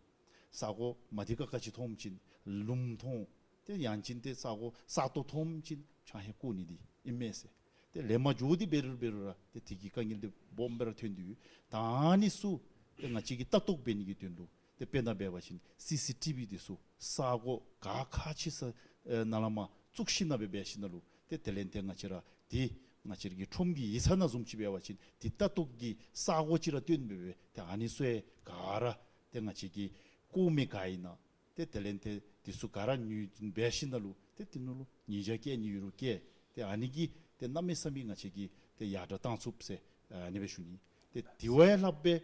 ས་གོ་མ་བདེ་ཁག་ཁ་ཅིག་མཐོངམ་ཅིག་ལུངམ་མཐོང་། ཏེ་ཡང་ཅིན་ཏེ་ས་གོ་ས་སྟོང་མཐོངམ་ཅིག་ཕྱགས་སྙིགས་བཀོ་ནི་འདི་ཨིན་མས་ཟེར། ཏེ་ལེན་མ་འགྱོ་སྟེ་འབད་རུང་འབད་རུང་ར་ཏེ་དེ་གི་དཀའ་ངལ་འདི་སྦོམ་སྦེ་ར་ཐོན་ཏེ་ཡོད། ད་ཨ་ནི་ཚུ་ཏེ་ང་བཅས་ཀྱིས་ལྟ་རྟོག་འབད་ནི་གི་དོན་ལུ་ཏེ་དཔེར་ན་འབད་བ་ཅིན་སི་སི་ཊི་བི་འདི་ཚུ་ས་གོ་ག་ཁག་ཆེ་ས་ཨེ་ནང་ལས་མར་བཙུགས་ཞིནམ་ལས་འབད་ཞིནམ་ལས་ཏེ་དེ་ལས་ཏེ་ང་བཅས་ར་འདི་ང་བཅས་ར་གི་ཁྲོམ་གྱི་ཡིག་ཚང་ནང་བཟུམ་ཅིག་འབད་བ་ཅིན་འདི་ལྟ་རྟོག་གི་ས་གོ་ཅིག་ར་བཏོན་སྦེ་སྦེ་ཏེ་ཨ་ནི་ཚུ་ཡང་ག་ར་ཏེ་ང་བཅས་ཀྱིས་བཀོ་མི་ག་ཨིན་ན་ཏེ་དེ་ལས་ཏེ་འདི་ཚུ་ག་ར་ཉུང་འབད་ཞིནམ་ལས་ཏེ་དེ་ནང་ལུ་ཉེས་བྱ་བཀལ་ནི་ཡོད་རུང་བཀལ། ཏེ་ཨ་ནི་གིས་ཏེ་གནམ་མེད་ས་མེད་ང་བཅས་ཀྱིས་ཏེ་ཡར་དྲག་བཏང་ཚུགས་ཟེར་ཨ་ནི་སྦེ་ཞུ་ནི། ཏེ་དེ་བ་ལྷགཔ་སྦེ་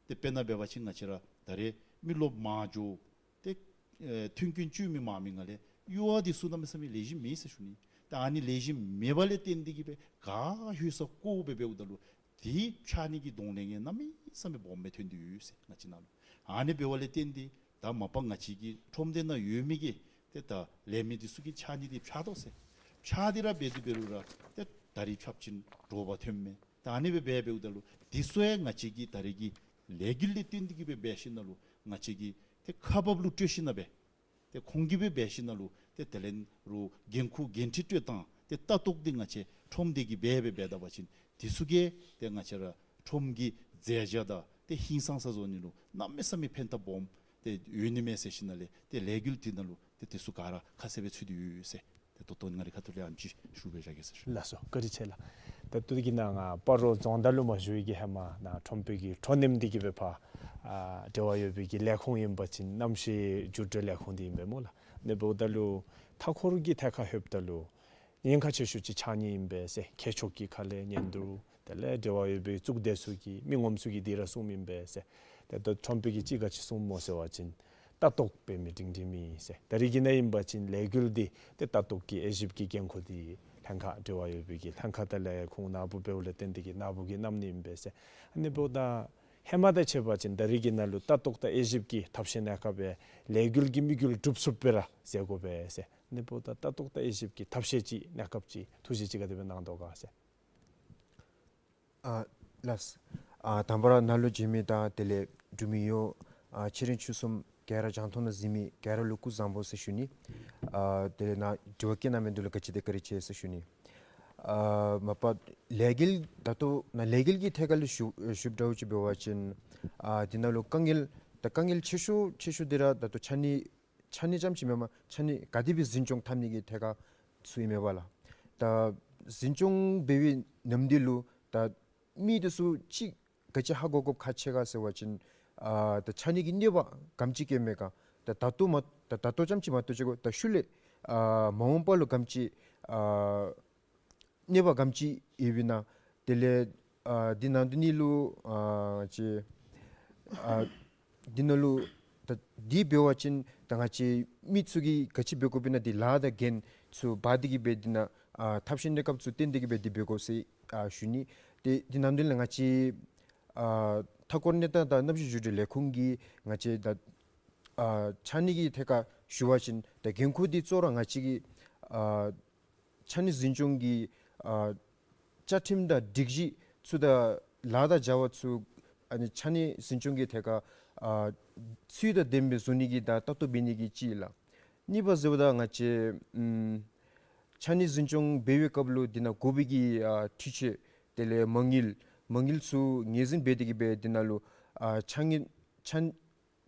ཏེ་དཔེར་ན་འབད་བ་ཅིན་ང་བཅས་ར་ད་རེས་མི་རློབས་མང་འགྱོ། ཏེ་ཨེ་མཐུན་རྐྱེན་ཅིག་མི་མང་མི་ནང་ལས་གཡུར་བ་འདི་ཚུ་གནམ་མེད་ས་མེད་ལེགས་ཤོམ་མེད་ཟེར་ཞུ་ནི། ད་ཨ་ནི་ལེགས་ཤོམ་མེདཔ་ལས་བརྟེན་ཏེ་གིས་སྦེ་ག་ཧུད་ས་བཀོ་སྦེ་འབདཝ་ད་ལུ་དེ་ཕྱགས་སྙིགས་ཀྱི་གདོང་ལེན་ཡང་གནམ་མེད་ས་མེད་སྦོམ་སྦེ་ཐོན་ཏེ་ཡོད་ཟེར་ང་བཅས་ནང་ལུ། ཨ་ནི་འབདཝ་ལས་བརྟེན་ཏེ་ད་མ་པ་ང་བཅས་ཀྱི་ཁྲོམ་སྡེ་ནང་ཡོད་མི་གི་ཏེ་ད་ལས་མི་འདི་ཚུ་གིས་ཕྱགས་སྙིགས་འདི་ཕྱགས་དོ་ཟེར། ཕྱགས་ཏེ་ར་འབད་དེ་འབད་རུང་ར་ཏེ་ད་རིས་ཕྱགས་པ་ཅིན་དྲོ་པ་ཐོནམ་མས། ད་ཨ་ནི་སྦེ་འབད་འབདཝ་ད་ལུ་འདི་ཚུ་ཡང་ང་བཅས་ཀྱི་ད་རེས་ཀྱི་ལས་འགུལ་ལས་བརྟེན་ཏེ་གིས་སྦེ་འབད་ཞིནམ་ལས་ང་བཅས་ཀྱིས་ཏེ་ཁ་འབབ་ལུ་སྤྲོད་ཞིནམ་ལས་ཏེ་ཁོང་གིས་སྦེ་འབད་ཞིནམ་ལས་ཏེ་དེ་ལས་རུང་འགན་ཁུར་འགན་འཁྲི་སྤྲོད་བཏང་ཏེ་ལྟ་རྟོག་འདི་ང་བཅས་ཁྲོམ་སྡེ་གིས་འབད་སྦེ་འབད་ད་པ་ཅིན་འདི་ཚུ་གིས་ཏེ་ང་བཅས་ར་ཁྲོམ་གྱི་མཛེས་ཆ་དང་ཏེ་ཧིང་སངས་ས་བཟོ་ནི་ལུ་གནམ་མེད་ས་མེད་ཕན་ཐབས་སྦོམ་ཏེ་ཡོད་ནི་མས་ཟེར་ཞིནམ་ལས་ཏེ་ལས་འགུལ་འདི་ནང་ལུ་ཏེ་འདི་ཚུ་ག་ར་ཁ་གསལ་སྦེ་ཚུད་དེ་ཡོད་ཟེར། ཏེ་ ད་ལྟོ་ང་རའི་ཁ་ཐུག་ལས་ཨ་ནི་ཅིག་ཞུ་སྦེ་བཞག་གེ་ཟེར་ཞུ། ལགས་སོ། བཀའ་དྲིན་ཆེ་ལགས། ད་ལྟོ་གི་ནང་ང་སྤ་རོ་རྫོང་བདག་ལུ་མ་ཞུ་བའི་གི་ཧེ་མ་ནཱ་ཁྲོམ་དཔོན་གྱི་ཁྲོམ་གནས་འདི་གི་སྦེ་ཕར་ཨ་འབྲེལ་བ་ཡོད་པའི་གི་ལས་ཁུངས་ཨིན་པ་ཅིན་གནམ་གཤིས་འགྱུར་བགྲོད་ལས་ཁུངས་འདི་ཨིན་པས་སྨོ་ལགས། ཨ་ནི་འབདཝ་ད་ལུ་མཐའ་འཁོར་གྱི་ཐད་ཁར་ལྷོདཔ་ད་ལུ་ཉེན་ཁ་ཆེ་ཤོས་ཅིག་ཕྱགས་སྙིགས་ཨིན་པས་ཟེར་མཁས་མཆོག་གི་ཁ་ལས་ཉན་དོ། དེ་ལས་འབྲེལ་བ་ཡོད་པའི་གཙུག་སྡེ་ཚུ་གིས་མི་ངོམ་ཚུ་གིས་འདི་ར་གསུངམ་ཨིན་པས་ཟེར། ཏེ་ད་ཁྲོམ་དཔོན་གྱིས་ཅིག་ག་ཅི་གསུངམ་སྨོ་ཟེར་བ་ཅིན་ལྟ་རྟོག་འབད་མི་སྒྲིང་སྒྲིང་མེད་ཟེར། ད་རིས་ཀྱི་ནང་ཨིན་པ་ཅིན་ལས་འགུལ་འདི་ཏེ་ལྟ་རྟོག་གི་དབྱེ་ཞིབ་ཀྱི་འགན་ཁུར་འདི་ལྷན་ཁག་འབྲེལ་བ་ཡོད་པའི་གི་ལྷན་ཁག་དང་ལས་ཁུངས་ནཱ་བུ་འབདཝ་ལས་བརྟེན་ཏེ་གིས་ནཱ་བུ་གིས་གནང་ནི་ཨིན་པས་ཟེར། ཨ་ནི་འབདཝ་ད་ཧེ་མ་དང་ཕྱད་པ་ཅིན་ད་རིས་ཀྱི་ནང་ལུ་ལྟ་རྟོག་དང་དབྱེ་ཞིབ་ཀྱི་ཐབས་ཤེས་གནས་སྐབས་སྦེ་ལས་འགུལ་གྱི་དམིགས་ཡུལ་འགྲུབ་ཚུགསཔ་སྦེ་ར་མཛད་དགོ་པས་ཟེར། ཨ་ནི་འབདཝ་ད་ལྟ་རྟོག་དང་དབྱེ་ཞིབ་ཀྱི་ཐབས་ཤེས་ཅིག་གནས་སྐབས་ཅིག་ཐུགས་བཞེད་ཅིག་ག་དེ་སྦེ་གནང་དོ་ག་ཟེར། ཨ་ལགས། ཨ་དང་པ་ར་ནཱ་ལུ་མཇལ་མི་དང་དེ་ལས་འབྲུག་མི་ཡོངས་ཨ་ཆེ་འབྲིང་ཆུང་གསུམ་ག་ར་རྒྱང་མཐོང་ནང་གཟིགས་མི་ག་ར་ལུ་སྐུ་གཟུགས་བཟང་པོ་ཟེར་ཞུ་ནི། ཨ་དེ་ལས་ནཱ་དྲི་བ་བཀོད་གནང་མི་འདི་ལུ་ག་ཅི་དེ་བཀའ་དྲིན་ཆེ་ཟེར་ཞུ་ནི། ཨ་མ་པ་ལས་འགུལ་ད་ལྟོ་ནཱ་ལས་འགུལ་གྱི་ཐད་ཁར་ལུ་ཞུ་ཞུཝ་འདྲཝ་ཅིག་འབད་བ་ཅིན་ཨ་འདི་ནང་ལུ་དཀའ་ངལ་ད་དཀའ་ངལ་ཆེ་ཤོས་ཆེ་ཤོས་འདི་ར་ད་ལྟོ་ཕྱགས་སྙིགས་ཕྱགས་སྙིགས་རྐྱངམ་ཅིག་མེན་པར་ཕྱགས་སྙིགས་ག་དེ་སྦེ་འཛིན་སྐྱོང་འཐབ་ནི་གི་ཐད་ཁར་ཚུ་ཨིན་མས་པ་ལགས། ད་འཛིན་སྐྱོང་འབད་བའི་ནམ་དུས་ལུ་ད་མི་འདི་ཚུ་ཅིག་ག་ཅི་ཧ་གོ་དགོཔ་ཁག་ཆེ་ག་ཟེར་བ་ཅིན་ཨ་ད་ཕྱགས་སྙིགས་ཀྱི་གནོད་པ་ག་དེམ་ཅིག་བཀལ་མས་ག། ད་ད་ལྟོ་མ་ད་ད་ལྟོ་རྐྱངམ་ཅིག་མ་གཏོགས་ཅིག་གོ་ད་ཤུལ་ལས་ཨ་མ་འོངས་པ་ལུ་ག་དེམ་ཅིག་ཨ་གནོད་པ་ག་དེམ་ཅིག་ཡོདཔ་ཨིན་ན། དེ་ལས་ཨ་འདི་ནང་དོན་ནི་ལུ་ཨ་ཅིག་ཨ་འདི་ནང་ལུ་ད་འདི་འབད་བ་ཅིན་ད་ང་བཅས་མི་ཚུ་གིས་ག་ཅི་འབད་དགོཔ་ཨིན་ན་འདི་ལཱ་དང་འགན་ཚུ་འབག་སྟེ་གིས་སྦེ་འདི་ནང་ཨ་ཐབས་ཤེས་གནས་སྐབས་ཚུ་བཏོན་ཏེ་གིས་སྦེ་འདི་འབད་དགོ་ཟེར་ཨ་ཞུ་ནི། ཏེ་འདི་ནང་དོན་ལས་ང་བཅས་ཨ་མཐའ་འཁོར་གནས་སྟངས་དང་གནམ་གཤིས་འགྱུར་བགྲོད་ལས་ཁུངས་ཀྱིས་ང་བཅས་ད་ཨ་ཕྱགས་སྙིགས་ཀྱི་ཐད་ཁར་ཞུ་བ་ཅིན་ད་འགན་ཁུར་འདི་གཙོ་བོ་ར་ང་བཅས་ཀྱི་ཨ་ཕྱགས་སྙིགས་འཛིན་སྐྱོང་གི་ཨ་བཅའ་ཁྲིམས་དང་སྒྲིག་གཞི་ཚུ་དང་ལཱ་དང་བྱ་བ་ཚུ་ཨ་ནི་ཕྱགས་སྙིགས་འཛིན་སྐྱོང་གི་ཐད་ཁར་ཨ་ཚུལ་དང་ལྡནམ་སྦེ་བཟོ་ནི་གི་དང་ལྟ་རྟོག་འབད་ནི་གི་ཅིག་ལགས། གཉིས་པ་ཟེརཝ་ད་ང་བཅས་ཨམ་ཕྱགས་སྙིགས་འཛིན་སྐྱོང་འབད་བའི་སྐབས་ལུ་འདི་ནང་དགོ་པའི་གི་ཨ་འཕྲུལ་ཆས་དེ་ལས་མ་དངུལ་མ་དངུལ་ཚུ་ངོས་འཛིན་འབད་དེ་གིས་སྦེ་འདི་ནང་ལུ་ཨ་ཕྱགས་སྙིགས་ཕྱགས་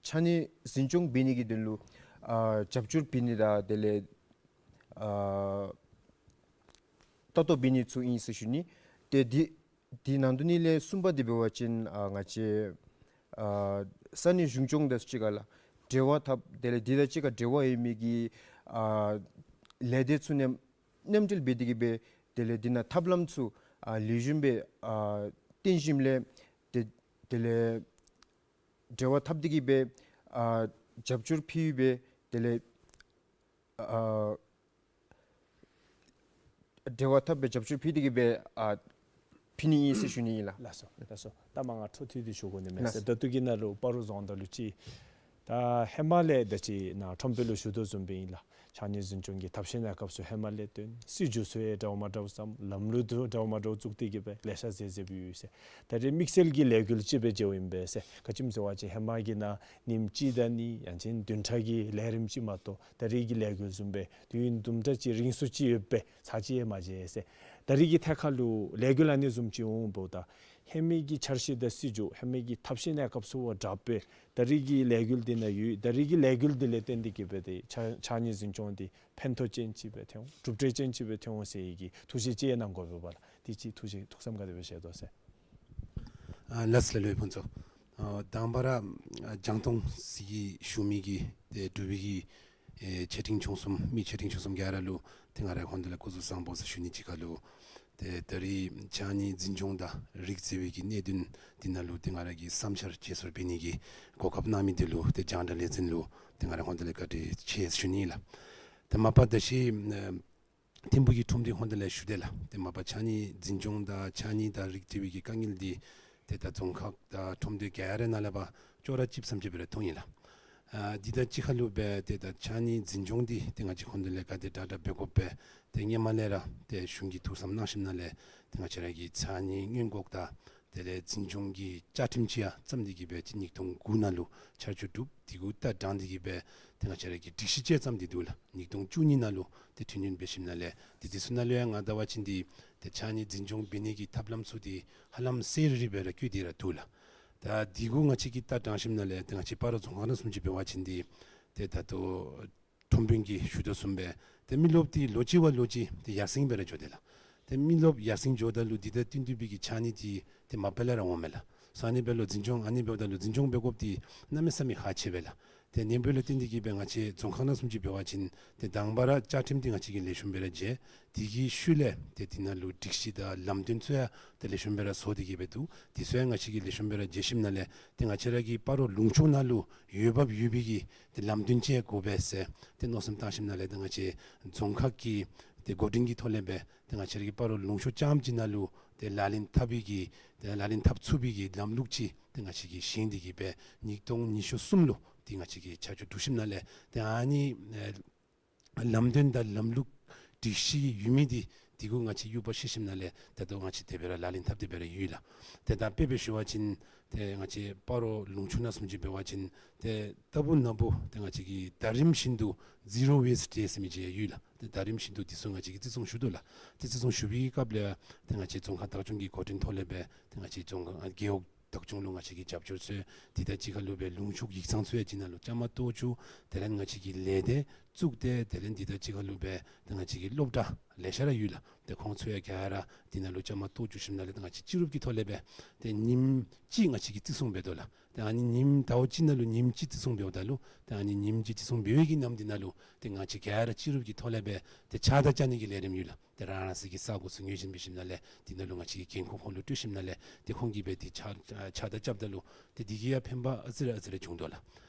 ཕྱགས་སྙིགས་འཛིན་སྐྱོང་འབད་ནི་གི་དོན་ལུ་ཨ་རྒྱབ་སྐྱོར་འབད་ནི་དང་དེ་ལས་ཨ་ལྟ་རྟོག་འབད་ནི་ཚུ་ཨིན་ཟེར་ཞུ་ནི། ཏེ་འདི་འདི་ནང་དོན་ནི་ལས་གསུམ་པ་འདི་འབད་བ་ཅིན་ཨ་ང་བཅས་ཨ་ས་གནས་གཞུང་སྐྱོང་དང་གཅིག་ཁར་ལགས་འབྲེལ་བ་འཐབ་དེ་ལས་འདི་དང་གཅིག་ཁར་འབྲེལ་བ་ཡོད་མི་གི་ཨ་ལས་སྡེ་ཚུ་མཉམ་མཉམ་འབྲེལ་འབད་དེ་གིས་སྦེ་དེ་ལས་འདི་ནང་ཐབས་ལམ་ཚུ་ཨ་ལེགས་ཤོམ་སྦེ་ཨ་བཏོན་ཞིནམ་ལས་དེ་དེ་ལས་འབྲེལ་བ་འཐབ་སྟེ་གིས་སྦེ་ཨ་རྒྱབ་སྐྱོར་ཕུལ་སྦེ་དེ་ལས་ཨ་འབྲེལ་བ་འཐབ་སྦེ་རྒྱབ་སྐྱོར་ཕུལ་ཏེ་གིས་སྦེ་ཨ་ཕུལ་ནི་ཨིན་ཟེར་ཞུ་ནི་ཨིན་ལགས། ལགས་སོ་ལགས་སོ། ད་མ་ང་འཕྲོ་མཐུད་དེ་ཞུ་དགོ་ནི་མས་ལགས་ཟེར། སོ། ད་ལྟོ་གི་ནང་ལུ་སྤ་རོ་རྫོང་བདག་ལུ་ཅིག་ད་ཧེ་མ་ལས་ད་ཅི་ནཱ་ཁྲོམ་དཔོན་ལུ་ཞུ་དོ་བཟུམ་སྦེ་ཨིན་ལགས། ཕྱགས་སྙིགས་འཛིན་སྐྱོང་གི་ཐབས་ཤེས་གནས་སྐབས་ཚུ་ཧེ་མ་ལས་བཏོན། སྲིད་བྱུས་ཚུ་ཡང་འདྲཝ་མ་འདྲཝ་བརྩམས། ལམ་ལུགས་ཚུ་འདྲཝ་མ་འདྲཝ་བཙུགས་ཏེ་གིས་སྦེ་ལེ་ཤ་མཛད་མཛདཔ་ཡོད་ཟེར། ད་རེས་དམིགས་བསལ་གྱི་ལས་འགུལ་ཅིག་སྦེ་མཇལཝ་ཨིན་པས་ཟེར། ག་ཅི་སྨོ་ཟེར་བ་ཅིན་ཧེ་མ་གི་ནང་ཉིནམ་གཅིག་དང་གཉིས་ཡང་ཅིན་བདུན་ཕྲག་གི་ལས་རིམ་ཅིག་མ་གཏོགས་ད་རེས་ཀྱི་ལས་འགུལ་བཟུམ་སྦེ་དུས་ཡུན་དུམ་གྲ་ཅིག་རིང་སུ་ཅིག་ཡོད་པའི་ཚར་གཅིག་ཡང་མ་མཇལ་ཟེར། ད་རེས་ཀྱི་ཐད་ཁར་ལུ་ལས་འགུལ་ཨ་ནི་བཟུམ་ཅིག་འོངམ་ད་ཧེ་མའི་གི་འཆར་གཞི་དང་སྲིད་བྱུས་ཧེ་མའི་གི་ཐབས་ཤེས་གནས་སྐབས་ཚུ་དང་འདྲཝ་སྦེ་ད་རེས་ཀྱི་ལས་འགུལ་འདི་ནང་ཡོད། ད་རེས་ཀྱི་ལས་འགུལ་འདི་ལས་བརྟེན་ཏེ་གིས་སྦེ་ཏེ་ཕྱགས་ཕྱགས་སྙིགས་འཛིན་སྐྱོང་འདི་ཕན་ཐོགས་ཅན་ཅིག་སྦེ་ཐོན་འོང་། གྲུབ་འབྲས་ཅན་ཅིག་སྦེ་ཐོན་འོང་ཟེར་བའི་གི་ཐུགས་བཞེད་ཅིག་གནང་དགོ་པས་པ་ལགས། དེ་ཅིག་ཐུགས་བཞེད་ཐུགས་བསམ་ག་དེ་སྦེ་བཞེས་དོ་ཟེར། ཨ་ལགས་ལགས་ལུ་ཕུན་ཚོགས། ཨ་དང་པ་ར་ཨ་རྒྱང་མཐོང་གཟིགས་ཞུ་མི་གི་ཏེ་འབྲུག་པའི་གི་ཨེ་ཆེ་འབྲིང་ཆུང་གསུམ་མི་ཆེ་འབྲིང་ཆུང་གསུམ་ག་ར་ལུ་ཏེ་ང་རའི་ཧོངས་ལས་སྐུ་གཟུགས་བཟང་པོ་ཟེར་ཞུ་ནི་གཅིག་ཁར་ལུ་ཏེ་ད་རེས་ཕྱགས་སྙིགས་འཛིན་སྐྱོང་དང་རིགས་བརྩི་བའི་གི་གནད་དོན་འདི་ནང་ལུ་ཏེ་ང་ར་གིས་བསམ་འཆར་བརྗེ་སོར་འབད་ནི་གི་གོ་སྐབས་གནང་མི་འདི་ལུ་ཏེ་རྒྱང་བསྒྲགས་ལས་འཛིན་ལུ་ཏེ་ང་རའི་ཧོངས་ལས་བཀའ་དྲིན་ཆེ་ཟེར་ཞུ་ནི་ལགས། ཏེ་མ་པ་ད་ཅི་ཨ་ཐིམ་ཕུག་གི་ཁྲོམ་སྡེའི་ཧོངས་ལས་ཞུ་དེས་ལགས། ཏེ་མ་པ་ཕྱགས་སྙིགས་འཛིན་སྐྱོང་དང་ཕྱགས་སྙིགས་དང་རིགས་བརྩི་བའི་གི་དཀའ་ངལ་འདི་ཏེ་ད་རྫོང་ཁག་དང་ཁྲོམ་སྡེ་ག་རའི་ནང་ལས་ཕར་ཅོག་ར་གཅིགཔ་ཙམ་ཅིག་སྦེ་ར་མཐོང་ཡི་ལགས། ཨ་འདི་དང་གཅིག་ཁར་ལུ་སྦེ་ཏེ་ད་ཕྱགས་སྙིགས་འཛིན་སྐྱོང་འདི་ཏེ་ང་བཅས་ཧོངས་ལས་ག་དེ་དྲག་དྲག་འབད་དགོཔ་སྦེ་ཏེ་སྔོན་མ་ལས་ར་ཏེ་གཞུང་གིས་ཐུགས་བསམ་གནང་ཞིནམ་ལས་ཏེ་ང་བཅས་ར་གིས་ཕྱགས་སྙིགས་སྔོན་འགོག་དང་དེ་ལས་འཛིན་སྐྱོང་གི་བཅའ་ཁྲིམས་ཅིག་ཡང་བརྩམས་ཏེ་གིས་སྦེ་ཅིག་ཉིས་སྟོང་དགུ་ནང་ལུ་ཆ་འཇོག་གྲུབ། དེ་གུ་ད་དྲངས་ཏེ་གིས་སྦེ་ཏེ་ང་བཅས་ར་གིས་སྒྲིག་གཞི་ཅིག་བརྩམས་ཏེ་འདུག་ལགས། ཉིས་སྟོང་བཅུ་གཉིས་ནང་ལུ་ཏེ་ཐུན་ཉུང་འབད་ཞིནམ་ལས་ཏེ་དེ་ཚུ་ནང་ལུ་ཡང་ང་ད་བ་ཅིན་འདི་ཏེ་ཕྱགས་སྙིགས་འཛིན་སྐྱོང་འབད་ནི་གི་ཐབས་ལམ་ཚུ་འདི་ཧ་ལམ་གསལ་རི་རི་སྦེ་ར་བཀོད་དེ་ར་འདུག་ལགས། ད་དེ་གུ་ང་བཅས་ཀྱིས་ད་དྲངས་ཞིནམ་ལས་ཏེ་ང་བཅས་སྤ་རོ་རྫོང་ཁག་ནང་བཟུམ་ཅིག་འབད་བ་ཅིན་འདི་ཏེ་ད་ལྟོ་ ཁྲོམ་དཔོན་གྱིས་ཞུ་དོ་བཟུམ་སྦེ་ཏེ་མི་རློབས་འདི་ལོ་གཅིག་བ་ལོ་གཅིག་ཏེ་ཡར་སེང་སྦེ་ར་འགྱོ་དེས་ལགས། ཏེ་མི་རློབས་ཡར་སེང་འགྱོཝ་ད་ལུ་འདི་དང་བསྟུན་ཏེ་སྦེ་གི་ཕྱགས་སྙིགས་འདི་ཏེ་མ་པ་ལས་ར་འོང་མས་ལགས། སོ་ཨ་ནི་འབདཝ་ལུ་འཛིན་སྐྱོང་ཨ་ནི་འབདཝ་ད་ལུ་འཛིན་སྐྱོང་འབད་དགོཔ་འདི་གནམ་མེད་ས་མེད་ཁག་ཆེ་བས་ལགས། ཏེ་ཨ་ནི་འབདཝ་ལས་བརྟེན་ཏེ་གི་སྦེ་ང་བཅས་རྫོང་ཁག་ནང་བཟུམ་ཅིག་འབད་བ་ཅིན་ཏེ་དང་པ་ར་བཅའ་ཁྲིམས་འདི་ང་བཅས་ཀྱིས་ལེགས་ཤོམ་སྦེ་ར་མཇལ། དེ་གི་ཤུལ་ལས་ཏེ་འདི་ནང་ལུ་སྒྲིག་གཞི་དང་ལམ་སྟོན་ཚུ་ཡང་ཏེ་ལེགས་ཤོམ་སྦེ་ར་བཟོ་སྟེ་གི་སྦེ་འདུག། དེ་ཚུ་ཡང་ང་བཅས་ཀྱིས་ལེགས་ཤོམ་སྦེ་ར་མཇལ་ཞིནམ་ལས་ཏེ་ང་བཅས་ར་གི་སྤ་རོ་ལུང་ཕྱོགས་ནང་ལུ་འོས་འབབ་ཡོད་པའི་གི་ཏེ་ལམ་སྟོན་ཅིག་དགོ་པས་ཟེར་ཏེ་མནོ་བསམ་བཏང་ཞིནམ་ལས་ཏེ་ང་བཅས་རྫོང་ཁག་གི་ཏེ་འགོ་འདྲེན་གྱི་ཐོག་ལས་སྦེ་ཏེ་ང་བཅས་ར་གི་སྤ་རོ་ལུང་ཕྱོགས་རྐྱངམ་གཅིག་ནང་ལུ་ཏེ་ལག་ལེན་འཐབ་པའི་གི་ཏེ་ལག་ལེན་འཐབ་ཚུགས་པའི་གི་ལམ་ལུགས་ཅིག་ཏེ་ང་བཅས་ཀྱིས་བཞེངས་ཏེ་གི་སྦེ་ཉིས་སྟོང་ཉི་ཤུ་གསུམ་ལུ་ཏེ་ང་བཅས་ཀྱིས་ཆ་འཇོག་གྲུབ་ཞིནམ་ལས་ཏེ་ཨ་ནི་ཨེ་ལམ་སྟོན་དང་ལམ་ལུགས་སྒྲིག་གཞི་ཡོད་མི་འདི་འདི་གུ་ང་བཅས་དབྱུག་པ་བཤེད་ཞིནམ་ལས་ད་ལྟོ་ང་བཅས་དེ་སྦེ་ར་ལག་ལེན་འཐབ་སྟེ་སྦེ་ར་ཡོད་ལགས། ཏེ་ད་དཔེ་སྦེ་ཞུ་བ་ཅིན་ཏེ་ང་བཅས་སྤ་རོ་ལུང་ཕྱོགས་ནང་བཟུམ་ཅིག་འབད་བ་ཅིན་ཏེ་ལྟ་བུ་ན་བུ་ཏེ་ང་བཅས་ཀྱིས་ཟླ་རིམ་བཞིན་དུ་ཛི་རོ་ཝེསཊ་ཌེ་ཟེར་མི་ཅིག་ཡོད་ལགས། ཏེ་ཟླ་རིམ་བཞིན་དུ་འདི་ཚུ་ང་བཅས་ཀྱིས་བརྩི་སྲུང་ཞུ་དོ་ལགས། ཏེ་བརྩི་སྲུང་ཞུ་བའི་སྐབས་ལས་ཏེ་ང་བཅས་རྫོང་ཁག་བདག་སྐྱོང་གི་འགོ་འདྲེན་ཐོག་ལས་སྦེ་ཏེ་ང་བཅས་རྫོང་ཁག་རྒེད་འོག་བདག་སྐྱོང་ལུ་ང་བཅས་ཀྱིས་རྒྱབ་སྐྱོར་ཚུ་ཡང་དེ་དང་གཅིག་ཁར་ལུ་སྦེ་ལུང་ཕྱོགས་ཡིག་ཚང་ཚུ་ཡང་འདི་ནང་ལུ་བཅའ་མར་གཏོགས་བཅུག། དེ་ལས་ང་བཅས་ཀྱི་ལས་སྡེ་བཙུགས་ཏེ་དེ་ལས་དེ་དང་གཅིག་ཁར་ལུ་སྦེ་ཏེ་ང་བཅས་ཀྱི་སློབ་གྲྭ་ལེ་ཤ་ར་ཡོད་ལགས། ཏེ་ཁོང་ཚུ་ཡང་ག་ར་འདི་ནང་ལུ་བཅའ་མར་གཏོགས་བཅུག་ཞིནམ་ལས་ཏེ་ང་བཅས་སྤྱི་རུབ་ཀྱི་ཐོག་ལས་སྦེ་ཏེ་ཉིནམ་གཅིག་ང་བཅས་ཀྱིས་བརྩི་སྲུང་འབད་དོ་ལགས། ཏེ་ཨ་ནི་ཉིནམ་ཟླཝ་གཅིག་ནང་ལུ་ཉིནམ་གཅིག་བརྩི་སྲུང་འབདཝ་ད་ལུ་ཏེ་ཨ་ནི་ཉིནམ་གཅིག་བརྩི་སྲུང་འབད་བའི་གི་ནམ་འདི་ནང་ལུ་ཏེ་ང་བཅས་ག་ར་སྤྱི་རུབ་ཀྱི་ཐོག་ལས་སྦེ་ཏེ་ཕྱགས་བདའ་རྐྱབ་ནི་གི་ལས་རིམ་ཡོད་ལགས། ཏེ་རང་རང་སོའི་གི་ས་གོ་ཚུ་ངོས་བཞིན་འབད་ཞིནམ་ལས་འདི་ནང་ལུ་ང་བཅས་ཀྱིས་འགན་ཁུར་ཁོང་ལུ་སྤྲོད་ཞིནམ་ལས་ཏེ་ཁོང་གིས་སྦེ་ཏེ་ཕྱགས་ཕྱགས་བདའ་རྐྱབ་ད་ལུ་ཏེ་འདི་གིས་ཡང་ཕན་པ་ཨ་ཙི་རེ་ཨ་ཙི་རེ་བྱུང་དོ་ལགས།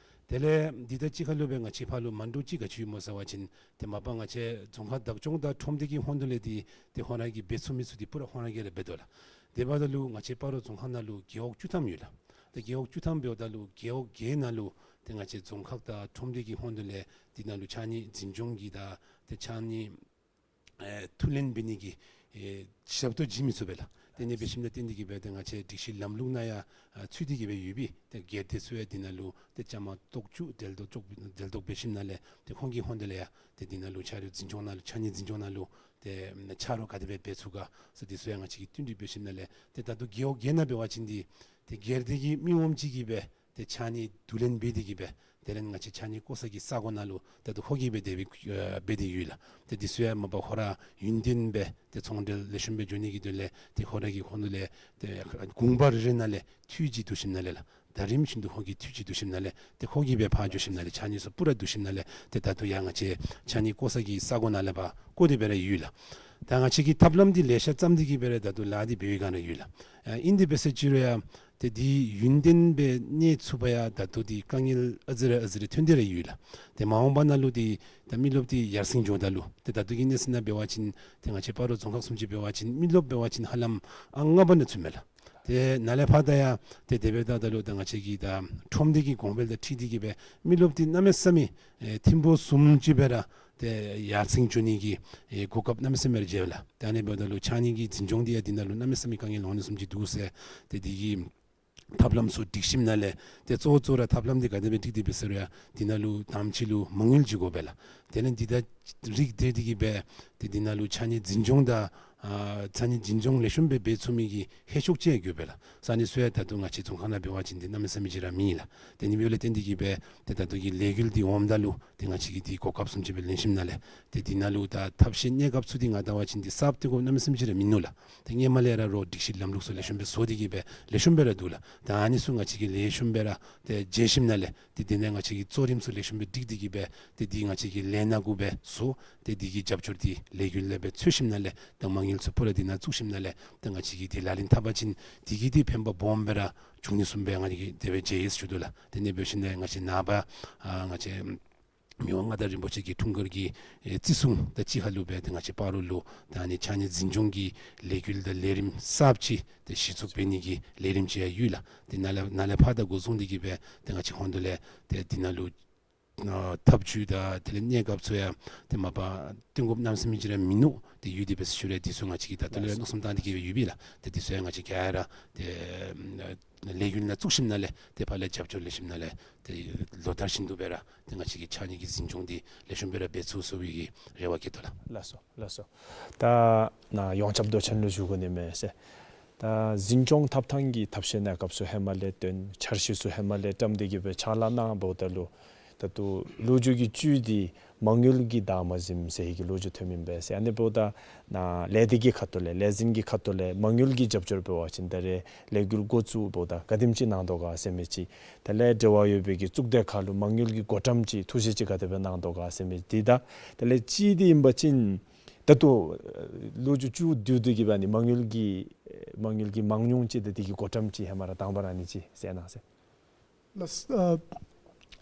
དེ་ལས་འདི་དང་གཅིག་ཁར་ལུ་སྦེ་ང་བཅས་ཕར་ལུ་མ་འདྲཝ་ཅིག་ག་ཅི་ཡོད་སྨོ་ཟེར་བ་ཅིན་ཏེ་མ་པ་ང་བཅས་རྫོང་ཁག་བདག་སྐྱོང་དང་ཁྲོམ་སྡེ་གི་ཧོངས་ལས་འདི་ཏེ་ཁོང་ར་གིས་འབད་ཚུགས་མི་ཚུགས་འདི་པུ་ར་ཁོང་ར་གིས་ར་འབད་དོ་ལགས། དེ་འབདཝ་ད་ལུ་ང་བཅས་སྤ་རོ་རྫོང་ཁག་ནང་ལུ་རྒེད་འོག་བཅུ་ཐམ་ཡོད་ལགས། ཏེ་རྒེད་འོག་བཅུ་ཐམ་འབདཝ་ད་ལུ་རྒེད་འོག་བརྒྱད་ནང་ལུ་ཏེ་ང་བཅས་རྫོང་ཁག་དང་ཁྲོམ་སྡེ་གི་ཧོངས་ལས་འདི་ནང་ལུ་ཕྱགས་སྙིགས་འཛིན་སྐྱོང་གི་དང་ཏེ་ཕྱགས་སྙིགས་ཨེ་ཐུགས་ལེན་འབད་ནི་གི་ཨེ་ཞབས་ཏོག་བྱིན་མི་ཚུགས་པས་ལགས། ཏེ་ཨ་ནི་འབད་ཞིནམ་ལས་བརྟེན་ཏེ་གི་སྦེ་ཏེ་ང་བཅས་སྒྲིག་གཞི་ལམ་ལུགས་ནང་ཡང་ཨ་ཚུད་དེ་གི་སྦེ་ཡོད་པས། ཏེ་སྒེར་སྡེ་ཚུ་ཡང་འདི་ནང་ལུ་ཏེ་བཅའ་མར་གཏོགས་བཅུག། འབྲེལ་གཏོགས་བཅུག། འབྲེལ་གཏོགས་འབད་ཞིནམ་ལས་ཏེ་ཁོང་གི་ཧོངས་ལས་ཡང་ཏེ་འདི་ནང་ལུ་ཆ་རོགས་འཛིན་སྐྱོང་ནང་ལུ་ཕྱགས་སྙིགས་འཛིན་སྐྱོང་ནང་ལུ་ཏེ་ཆ་རོགས་ག་དེ་སྦེ་འབད་ཚུགས་ག་ཟེར་འདི་ཚུ་ཡང་ང་བཅས་ཀྱིས་བསྟུན་གྲོས་འབད་ཞིནམ་ལས་ཏེ་ད་ལྟོ་རྒེད་འོག་བརྒྱད་ནང་འབད་བ་ཅིན་འདི་ཏེ་སྒེར་སྡེ་གི་མི་ངོམ་ཅིག་གིས་སྦེ་ཏེ་ཕྱགས་སྙིགས་བསྡུ་ལེན་འབད་དེ་གི་སྦེ་དེ་ལས་ང་བཅས་ཕྱགས་སྙིགས་བཀོ་ས་གི་ས་གོ་ནང་ལུ་ད་ལྟོ་ཧོ་གི་སྦེ་དེ་སྦེ་ཨེ་འབད་དེ་ཡོད་ལགས། ཏེ་འདི་ཚུ་ཡང་མ་པ་ཁོ་ར་ཡུན་བརྟན་སྦེ་ཏེ་ཚོང་འབྲེལ་ལེགས་ཤོམ་སྦེ་འགྱོ་ནི་གི་དོན་ལས་ཏེ་ཁོ་ར་གི་ཧོངས་ལས་ཏེ་དགོངས་པ་རེ་རེ་ནང་ལས་འཐུས་ཅིག་བསྡུ་ཞིནམ་ལས་ལགས། ཟླ་རིམ་བཞིན་དུ་ཧོ་གི་འཐུས་ཅིག་བསྡུ་ཞིནམ་ལས་ཏེ་ཧོ་གི་སྦེ་ཕར་འགྱོ་ཞིནམ་ལས་ཕྱགས་སྙིགས་ཚུ་པུ་ར་བསྡུ་ཞིནམ་ལས་ཏེ་ད་ལྟོ་ཡང་ང་བཅས་ཕྱགས་སྙིགས་བཀོ་ས་གི་ས་གོ་ནང་ལས་ཕར་བཀོ་སྟེ་སྦེ་ར་ཡོད་ལགས། ད་ང་བཅས་ཀྱི་ཐབས་ལམ་འདི་ལེ་ཤ་བརྩམས་ཏེ་གི་སྦེ་ར་ད་ལྟོ་ལཱ་འདི་འབད་བའི་སྒང་ར་ཡོད་ལགས། ཨ་ཨིན་དེ་འབད་ཟེར་ཅི་རུང་ཡང་ཏེ་འདི་ཡུན་བརྟན་སྦེ་གནས་ཚུགས་པར་ཡང་ད་ལྟོ་འདི་དཀའ་ངལ་ཨ་ཙི་རེ་ཨ་ཙི་རེ་ཐོན་ཏེ་ར་ཡོད་ལགས། ཏེ་མ་འོངས་པ་ནང་ལུ་འདི་ད་མི་རློབས་འདི་ཡར་སེང་འགྱོཝ་ད་ལུ་ཏེ་ད་ལྟོ་གི་གནས་ཚུལ་ནང་འབད་བ་ཅིན་ཏེ་ང་བཅས་སྤ་རོ་རྫོང་ཁག་བཟུམ་ཅིག་འབད་བ་ཅིན་མི་རློབས་འབད་བ་ཅིན་ཧ་ལམ་ཨང་ལྔ་པ་ནང་ཚུདཔ་མས་ལགས། ཏེ་ནཱ་ལས་ཕར་ད་ཡང་ཏེ་དེ་འབདཝ་ད་ད་ལུ་ད་ང་བཅས་ཀྱི་ད་ཁྲོམ་སྡེ་གི་གོང་འཕེལ་དང་འཁྲིལ་ཏེ་གི་སྦེ་མི་རློབས་འདི་གནམ་མེད་ས་མེད་ཨེ་ཐིམ་ཕུག་བཟུམ་ཅིག་སྦེ་ར་ཏེ་ཡར་སེང་འགྱོ་ནི་གི་ཨེ་གོ་སྐབས་གནམ་མེད་ས་མེད་ར་མཇལཝ་ལགས། ཏེ་ཨ་ནི་འབདཝ་ད་ལུ་ཕྱགས་སྙིགས་ཀྱི་འཛིན་སྐྱོང་འདི་ཡང་འདི་ནང་ལུ་གནམ་མེད་ས་མེད་དཀའ་ངལ་འོང་ནི་བཟུམ་ཅིག་འདུག་ཟེར་ཏེ་འདི་གི་ཐབས་ལམ་ཚུ་སྒྲིག་ཞིནམ་ལས་ཏེ་གཙོ་བོ་གཙོ་བོ་ར་ཐབས་ལམ་འདི་ག་དེ་སྦེ་སྒྲིག་སྟེ་འབད་ཟེར་རུང་ཡང་འདི་ནང་ལུ་དང་པ་ཅིག་ལུ་མ་དངུལ་ཅིག་དགོ་པས་ལགས། དེ་ལས་འདི་དང་རིགས་བསྡད་དེ་གི་སྦེ་ཏེ་འདི་ནང་ལུ་ཕྱགས་སྙིགས་འཛིན་སྐྱོང་དང་ཨ་ཕྱགས་སྙིགས་འཛིན་སྐྱོང་ལེགས་ཤོམ་སྦེ་འབད་ཚུགས་མི་གི་ཧེ་ཤོག་ཅིག་ཡང་དགོ་པས་ལགས། ས་གནས་ཚུ་ཡང་ད་ལྟོ་ང་བཅས་རྫོང་ཁག་ནང་འབད་བ་ཅིན་འདི་གནམ་མེད་ས་མེད་ཅིག་ར་མེད་ལགས། ཏེ་ཨ་ནི་འབདཝ་ལས་བརྟེན་ཏེ་གི་སྦེ་ཏེ་ད་ལྟོ་གི་ལས་འགུལ་འདི་འོངམ་ད་ལུ་ཏེ་ང་བཅས་ཀྱིས་འདི་གོ་སྐབས་བཟུམ་ཅིག་སྦེ་ལེན་ཞིནམ་ལས་ཏེ་འདི་ནང་ལུ་ད་ཐབས་ཤེས་གནས་སྐབས་ཚུ་འདི་ང་བལྟ་བ་ཅིན་འདི་གསརཔ་སྟོན་དགོཔ་གནམ་མེད་ས་མེད་ཅིག་ར་མིན་ནུག་ལགས། ཏེ་སྔོན་མ་ལས་ར་རོགས་སྒྲིག་གཞི་ལམ་ལུགས་ཚུ་ལེགས་ཤོམ་སྦེ་བཟོ་སྟེ་གི་སྦེ་ལེགས་ཤོམ་སྦེ་ར་འདུག་ལགས། ད་ཨ་ནི་ཚུ་ང་བཅས་ཀྱིས་ལེགས་ཤོམ་སྦེ་ར་ཏེ་མཇལ་ཞིནམ་ལས་ཏེ་འདི་ནང་ང་བཅས་ཀྱིས་གཙོ་རིམ་ཚུ་ལེགས་ཤོམ་སྦེ་སྒྲིག་སྟེ་གི་སྦེ་ཏེ་འདི་ང་བཅས་ཀྱིས་ལས་སྣ་དགུ་སྦེ་བཟོ། ཏེ་འདི་གི་རྒྱབ་སྐྱོར་འདི་ལས་འགུལ་ལས་སྦེ་འཚོལ་ཞིནམ་ལས་ཏེ་མ་དངུལ་ཚུ་པུ་ར་འདི་ནང་བཙུགས་ཞིནམ་ལས་ཏེ་ང་བཅས་ཀྱིས་འདི་ལག་ལེན་འཐབ་པ་ཅིན་འདི་གིས་འདི་ཕན་པ་སྦོམ་སྦེ་ར་འབྱུང་ནི་བཟུམ་སྦེ་ང་གིས་དེ་སྦེ་མཇལ་ཡི་ཟེར་ཞུ་དོ་ལགས། ཏེ་ཨ་ནི་འབད་ཞིནམ་ལས་ང་བཅས་ནངས་པ་ཨ་ང་བཅས་མི་དབང་མངའ་བདག་རིན་པོ་ཆེ་གི་འཁྲུངས་སྐར་གྱི་ཨེ་བརྩི་སྲུང་དང་གཅིག་ཁར་ལུ་སྦེ་ཏེ་ང་བཅས་སྤ་རོ་ལུ་ད་ཨ་ནི་ཕྱགས་སྙིགས་འཛིན་སྐྱོང་གི་ལས་འགུལ་དང་ལས་རིམ་གསརཔ་ཅིག་ཏེ་གཞི་བཙུགས་འབད་ནི་གི་ལས་རིམ་ཅིག་ཡང་ཡོད་ལགས། ཏེ་ནཱ་ལས་ནཱ་ལས་ཕར་དང་འགོ་བཟུང་སྟེ་གི་སྦེ་ཏེ་ང་བཅས་ཧོངས་ལས་ཏེ་འདི་ནང་ལུ་ཨ་ཐབས་བྱུས་དང་དེ་ལས་གནས་སྐབས་ཚུ་ཡང་ཏེ་མ་པ་སྟོན་དགོཔ་གནམ་མེད་ས་མེད་ཅིག་ར་མིན་ནུག། ཏེ་ཡོད་དེ་འབད་ཟེར་ཞུ་རུང་འདི་ཚུ་ང་བཅས་ཀྱིས་ད་ལྟོ་ལས་མནོ་བསམ་བཏང་སྟེ་གི་སྦེ་ཡོད་པས་ལགས། ཏེ་འདི་ཚུ་ཡང་ང་བཅས་ག་ར་ཏེ་ལས་འགུལ་ནང་བཙུགས་ཞིནམ་ལས་ཏེ་ཕར་ལས་རྒྱབ་སྐྱོར་ལེན་ཞིནམ་ལས་ཏེ་ལོ་ལྟར་བཞིན་དུ་སྦེ་ར་ཏེ་ང་བཅས་ཀྱིས་ཕྱགས་སྙིགས་ཀྱི་འཛིན་སྐྱོང་འདི་ལེགས་ཤོམ་སྦེ་ར་འབད་ཚུགས་ཚུགས་པའི་གི་རེ་བ་བསྐྱེད་དོ་ལགས། ལགས་སོ་ལགས་སོ། ད་ནཱ་ཡོངས་ཁྱབ་མདོ་ཆེན་ལུ་ཞུ་དགོ་ནི་མས་ཟེར། ད་འཛིན་སྐྱོང་འཐབ་ཐངས་ཀྱི་ཐབས་ཤེས་གནས་སྐབས་ཚུ་ཧེ་མ་ལས་སྟོན། འཆར་གཞི་ཚུ་ཧེ་མ་ལས་བཀྲམ་སྟེ་གི་སྦེ་ཕྱག་ལཱ་གནང་འབདཝ་ད་ལུ་ ད་ལྟོ་ལོ་རྒྱུས་ཀྱི་བཅུད་འདི་མ་དངུལ་གྱིས་བདག་མ་ཟིན་ཟེར་གྱི་ལོ་རྒྱུས་ཐོནམ་ཨིན་པས་ཟེར། ཨ་ནི་འབདཝ་ད་ནཱ་ལས་སྡེ་གི་ཁ་ཐུག་ལས་ལས་འཛིན་གྱི་ཁ་ཐུག་ལས་མ་དངུལ་གྱི་རྒྱབ་སྐྱོར་འབད་བ་ཅིན་ད་རེས་ལས་འགུལ་འགོ་བཙུགས་འབདཝ་ད་ག་དེམ་ཅིག་གནང་དོ་ག་ཟེར་མི་ཅིག། དེ་ལས་འབྲེལ་བ་ཡོད་པའི་གི་གཙུག་སྡེ་ཁག་ལུ་མ་དངུལ་གྱི་བགོ་བཀྲམ་ཅིག་ཐུགས་བཞེད་ཅིག་ག་དེ་སྦེ་གནང་དོ་ག་ཟེར་མི་འདི་དང་། དེ་ལས་གཅིག་འདི་ཨིན་པ་ཅིན་ད་ལྟོ་ལོ་རྒྱུས་བཅུད་བསྡུ་སྟེ་གི་སྦེ་ཨ་ནི་མ་དངུལ་གྱི་མ་དངུལ་གྱི་མང་ཉུང་ཅིག་དང་དེ་གི་བགོ་བཀྲམ་ཅིག་ཧེ་མ་ར་དང་པ་ར་ཨ་ནི་ཅིག་གསལ་གནང་ཟེར། ལགས། ཨ་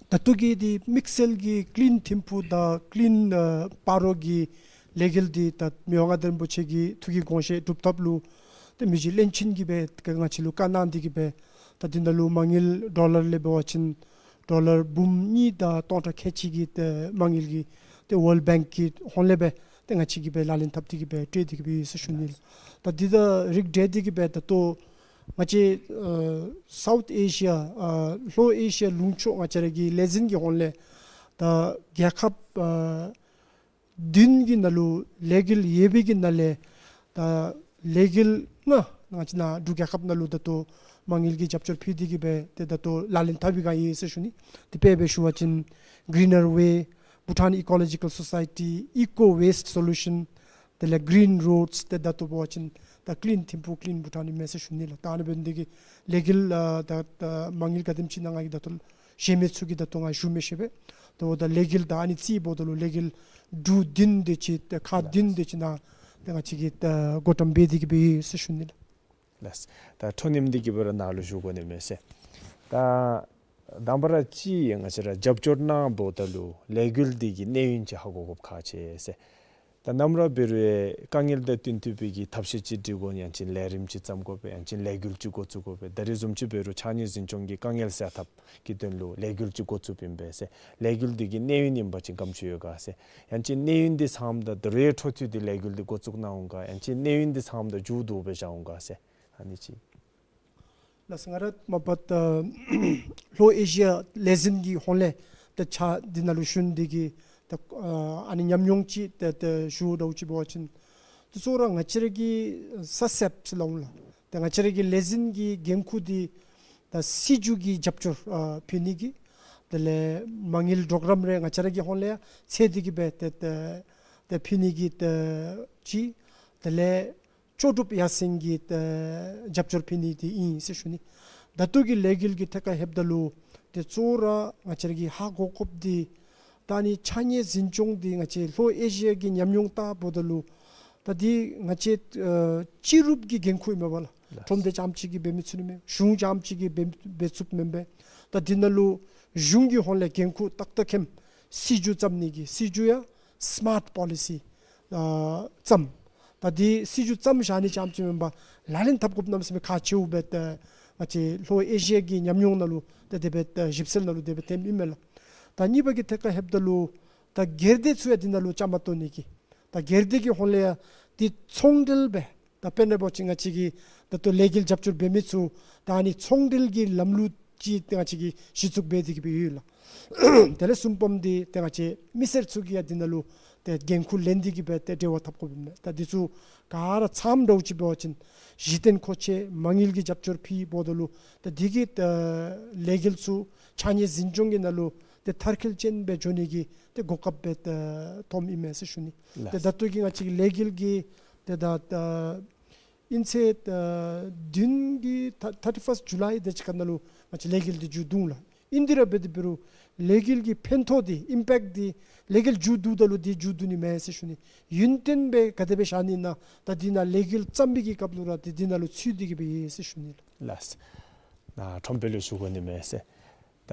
ད་ལྟོ་གི་འདི་དམིགས་བསལ་གྱི་ཀླིན་ཐིམ་ཕུག་དང་ཀླིན་ཨ་སྤ་རོ་གི་ལས་འགུལ་འདི་ད་མི་དབང་མངའ་བདག་རིན་པོ་ཆེ་གི་ཐུགས་ཀྱི་དགོངས་བཞེད་སྒྲུབ་ཐབས་ལུ་ཏེ་མི་རྗེ་བློན་ཆེན་གྱིས་སྦེ་ང་བཅས་ལུ་བཀའ་གནང་སྟེ་གི་སྦེ་ད་འདི་ནང་ལུ་མ་དངུལ་ཌོ་ལར་ལས་འབད་བ་ཅིན་ཌོ་ལར་འབུམ་གཉིས་དང་སྟོང་ཕྲག་ཁལ་གཅིག་གི་ཏེ་མ་དངུལ་གྱི་ཏེ་ཝཱརལཌ་བེངཀ་གི་ཧོངས་ལས་སྦེ་ཏེ་ང་བཅས་ཀྱིས་སྦེ་ལག་ལེན་འཐབ་སྟེ་གི་སྦེ་སྤྲོད་དེ་གི་སྦེ་ཡོད་ཟེར་ཞུ་ནི་ལགས། ད་འདི་དང་རིགས་བསྒྲེས་ཏེ་གི་སྦེ་ད་ལྟོ་ང་བཅས་ཨ་སའུཐ་ཨེ་ཤི་ཡ་ཨ་ལྷོ་ཨེ་ཤི་ཡ་ལུང་ཕྱོགས་ང་བཅས་ར་གི་ལས་འཛིན་གྱི་ཧོངས་ལས་ད་རྒྱལ་ཁབ་ཨ་བདུན་གྱི་ནང་ལུ་ལས་འགུལ་ཡོད་པའི་གི་ནང་ལས་ད་ལས་འགུལ་ལྔ་ང་བཅས་ནཱ་འབྲུག་རྒྱལ་ཁབ་ནང་ལུ་ད་ལྟོ་མ་དངུལ་གྱི་རྒྱབ་སྐྱོར་ཕུལ་ཏེ་གི་སྦེ་ཏེ་ད་ལྟོ་ལག་ལེན་འཐབ་པའི་སྒང་ཨིན་ཟེར་ཞུ་ནི། དེ་དཔེ་སྦེ་ཞུ་བ་ཅིན་Greener Way, Bhutan Ecological Society, Eco Waste Solution, དེ་ལས་Green Roads། ཏེ་ད་ལྟོ་འབད་བ་ཅིན་ད་ཀླིན་ཐིམ་ཕུག་ཀླིན་བྷུ་ཊཱན་ཨིན་མས་ཟེར་ཞུ་ནི་ལགས། ད་ཨ་ནི་འབད་ནི་འདི་གིས་ལས་འགུལ་ཨ་ད་ད་མ་དངུལ་ག་དེམ་ཅིག་ནང་ང་གི་ད་ལྟོ་གཞན་མི་ཚུ་གིས་ད་ལྟོ་ང་ཞུ་མི་ཤེས་པས། ད་འོ་ད་ལས་འགུལ་ད་ཨ་ནི་རྩིས་འབདཝ་ད་ལུ་ལས་འགུལ་འབྲུག་བདུན་དེ་ཅིག་ད་ཁག་བདུན་དེ་ཅིག་ནང་ད་ང་བཅས་ཀྱིས་ད་བགོ་བཀྲམ་འབད་དེ་གི་སྦེ་ཡོད་ཟེར་ཞུ་ནི་ལགས། ལགས། ད་འཕྲོ་མཐུད་དེ་གི་སྦེ་ར་ནཱ་ལུ་ཞུ་དགོ་ནི་མས་ཟེར། ད་དང་པ་ར་ཅིག་ང་བཅས་ར་རྒྱབ་སྐྱོར་གནང་འབདཝ་ད་ལུ་ལས་འགུལ་འདི་གི་གནས་ཡུན་ཅིག་ཧ་གོ་དགོཔ་ཁག་ཆེ་ཟེར། ད་ནམ་ར་འབད་རུང་དཀའ་ངལ་དང་བསྟུན་ཏེ་སྦེ་གི་ཐབས་ཤེས་ཅིག་སྒྲིག་དགོ་ཡང་ཅིན་ལས་རིམ་ཅིག་བརྩམ་དགོ་པས། ཡང་ཅིན་ལས་འགུལ་ཅིག་འགོ་བཙུགས་དགོ་པས། ད་རེས་བཟུམ་ཅིག་འབད་རུང་ཕྱགས་སྙིགས་འཛིན་སྐྱོང་གི་དཀའ་ངལ་སེལ་ཐབས་ཀྱི་དོན་ལུ་ལས་འགུལ་ཅིག་འགོ་བཙུགསཔ་ཨིན་པས་ཟེར། ལས་འགུལ་འདི་གི་གནས་ཡུན་ཨིན་པ་ཅིན་ག་དེམ་ཅིག་ཡོད་ག་ཟེར། ཡང་ཅིན་གནས་ཡུན་འདི་ཚངམ་ད་ད་རེས་འཕྲོ་མཐུད་དེ་ལས་འགུལ་འདི་འགོ་བཙུགས་གནང་འོང་ག། ཡང་ཅིན་གནས་ཡུན་འདི་ཚངམ་ད་མཇུག་བསྡུ་སྦེ་བཞག་འོང་ག་ཟེར། ཨ་ནི་ཅིག། ལགས། ང་ར་མ་པ་ད་ལྷོ་ཨེ་ཤི་ཡ་ལས་འཛིན་གྱི་ཧོངས་ལས་ད་ཕྱག་འདི་ནང་ལུ་ཞུ་ནི་འདི་གིས་ད་ཨ་ནི་ཉམས་མྱོང་ཅིག་ད་ད་ཞུ་དོ་ཅིག་འབད་བ་ཅིན་ད་གཙོ་བོ་ར་ང་བཅས་ར་གི་ས་གསརཔ་ཟེར་སླབ་འོང་ལགས། ད་ང་བཅས་ར་གི་ལས་འཛིན་གྱི་འགན་ཁུར་འདི་ད་སྲིད་བྱུས་ཀྱི་རྒྱབ་སྐྱོར་ཨ་ཕུལ་ནི་གི་དེ་ལས་མ་དངུལ་གྲོགས་རམ་རེ་ང་བཅས་ར་གི་ཧོངས་ལས་ཡང་འཚོལ་ཏེ་གི་སྦེ་ད་ད་ད་ཕུལ་ནི་གི་ད་ཅིག། དེ་ལས་ལྕོགས་གྲུབ་ཡར་སེང་གི་ད་རྒྱབ་སྐྱོར་ཕུལ་ནི་འདི་ཨིན་ཟེར་ཞུ་ནི། ད་ལྟོ་གི་ལས་འགུལ་གྱི་ཐད་ཁར་ལྷོདཔ་ད་ལུ་ཏེ་གཙོ་བོ་ར་ང་བཅས་ར་གིས་ཧ་གོ་དགོཔ་འདི་ད་ཨ་ནི་ཕྱགས་སྙིགས་འཛིན་སྐྱོང་འདི་ང་བཅས་ལྷོ་ཨེ་ཤི་ཡ་གི་ཉམས་མྱོང་ལྟ་འབདཝ་ད་ལུ་ད་འདི་ང་བཅས་ཨ་སྤྱི་རུབ་ཀྱི་འགན་ཁུར་ཨིན་མས་པ་ལགས། ལགས། ཁྲོམ་སྡེ་རྐྱངམ་ཅིག་གིས་འབད་མི་ཚུགས་ནི་མེན། གཞུང་རྐྱངམ་ཅིག་གིས་འབད་འབད་ཚུགསཔ་མེན་པས། ད་འདི་ནང་ལུ་གཞུང་གི་ཧོངས་ལས་འགན་ཁུར་ཏག་ཏག་མཁྱེནམ་སྲིད་བྱུས་བརྩམ་ནི་གི་སྲིད་བྱུས་ཡང་སི་མཱརཊ་པོ་ལི་སི་ཨ་བརྩམ། ད་འདི་སྲིད་བྱུས་བརྩམ་བཞག་ནི་རྐྱངམ་ཅིག་མེན་པར་ལག་ལེན་འཐབ་དགོཔ་གནམ་མེད་ས་མེད་ཁག་ཆེཝ་སྦེ་ད་ང་བཅས་ལྷོ་ཨེ་ཤི་ཡ་གི་ཉམས་མྱོང་ནང་ལུ་ད་དེ་སྦེ་ད་ཞིབ་འཚོལ་ནང་ལུ་དེ་སྦེ་ཐོནམ་ཨིན་མས་ལགས། ད་གཉིས་པ་གི་ཐད་ཁར་ལྷོདཔ་ད་ལུ་ད་སྒེར་སྡེ་ཚུ་ཡང་འདི་ནང་ལུ་བཅའ་མར་གཏོགས་ནི་གི་ད་སྒེར་སྡེ་གི་ཧོངས་ལས་ཡང་འདི་ཚོང་འབྲེལ་སྦེ་ད་དཔེར་ན་འབད་བ་ཅིན་ང་བཅས་ཀྱི་ད་ལྟོ་ལས་འགུལ་རྒྱབ་སྐྱོར་འབད་མི་ཚུ་ད་ཨ་ནི་ཚོང་འབྲེལ་གྱི་ལམ་ལུགས་ཅིག་ད་ང་བཅས་ཀྱིས་གཞི་བཙུགས་འབད་དེ་གི་སྦེ་ཡོད་ལགས། དེ་ལས་གསུམ་པམ་འདི་ད་ང་བཅས་མི་སེར་ཚུ་གིས་ཡང་འདི་ནང་ལུ་ད་འགན་ཁུར་ལེན་ཏེ་གི་སྦེ་ད་འབྲེལ་བ་འཐབ་དགོཔ་ཨིན་མས། ད་འདི་ཚུ་ག་ར་ཚངམ་འདྲཝ་ཅིག་འབད་བ་ཅིན་གཞི་རྟེན་མཁོ་ཆས་མ་དངུལ་གྱི་རྒྱབ་སྐྱོར་ཕུལཝ་ད་ལུ་ད་འདི་གིས་ད་ལས་འགུལ་ཚུ་ཕྱགས་སྙིགས་འཛིན་སྐྱོང་གི་ནང་ལུ་ཏེ་མཐར་འཁྱོལ་ཅན་སྦེ་འགྱོ་ནི་གི་ཏེ་གོ་སྐབས་སྦེ་ད་ཐོནམ་ཨིན་མས་ཟེར་ཞུ་ནི། ལགས། ཏེ་ད་ལྟོ་གི་ང་བཅས་ཀྱི་ལས་འགུལ་གྱི་ཏེ་ད་ད་ཨིན་ཚེས་ད་བདུན་གྱི་ཐ་ཐར་ཊི་ཕརསཊ་ཇུ་ལའི་དེ་ཅིག་ཁར་ནང་ལུ་ང་བཅས་ལས་འགུལ་འདི་མཇུག་བསྡུ་འོང་ལགས། ཨིན་དེ་ར་འབད་དེ་འབད་རུང་ལས་འགུལ་གྱི་ཕན་ཐོགས་འདི་ཨིམ་པེཀཊ་འདི་ལས་འགུལ་མཇུག་བསྡུཝ་ད་ལུ་འདི་མཇུག་བསྡུ་ནི་མེན་ཟེར་ཞུ་ནི། ཡུན་བརྟན་སྦེ་ག་དེ་སྦེ་བཞག་ནི་ཨིན་ན་ད་འདི་ནང་ལས་འགུལ་བརྩམ་པའི་གི་སྐབས་ལུ་ར་ཏེ་འདི་ནང་ལུ་ཚུད་དེ་གི་སྦེ་ཡོད་ཟེར་ཞུ་ནི་ལགས། ལགས། ཨ་ཁྲོམ་དཔོན་ལུ་ཞུ་དགོ་ནི་མས་ཟེར། ད་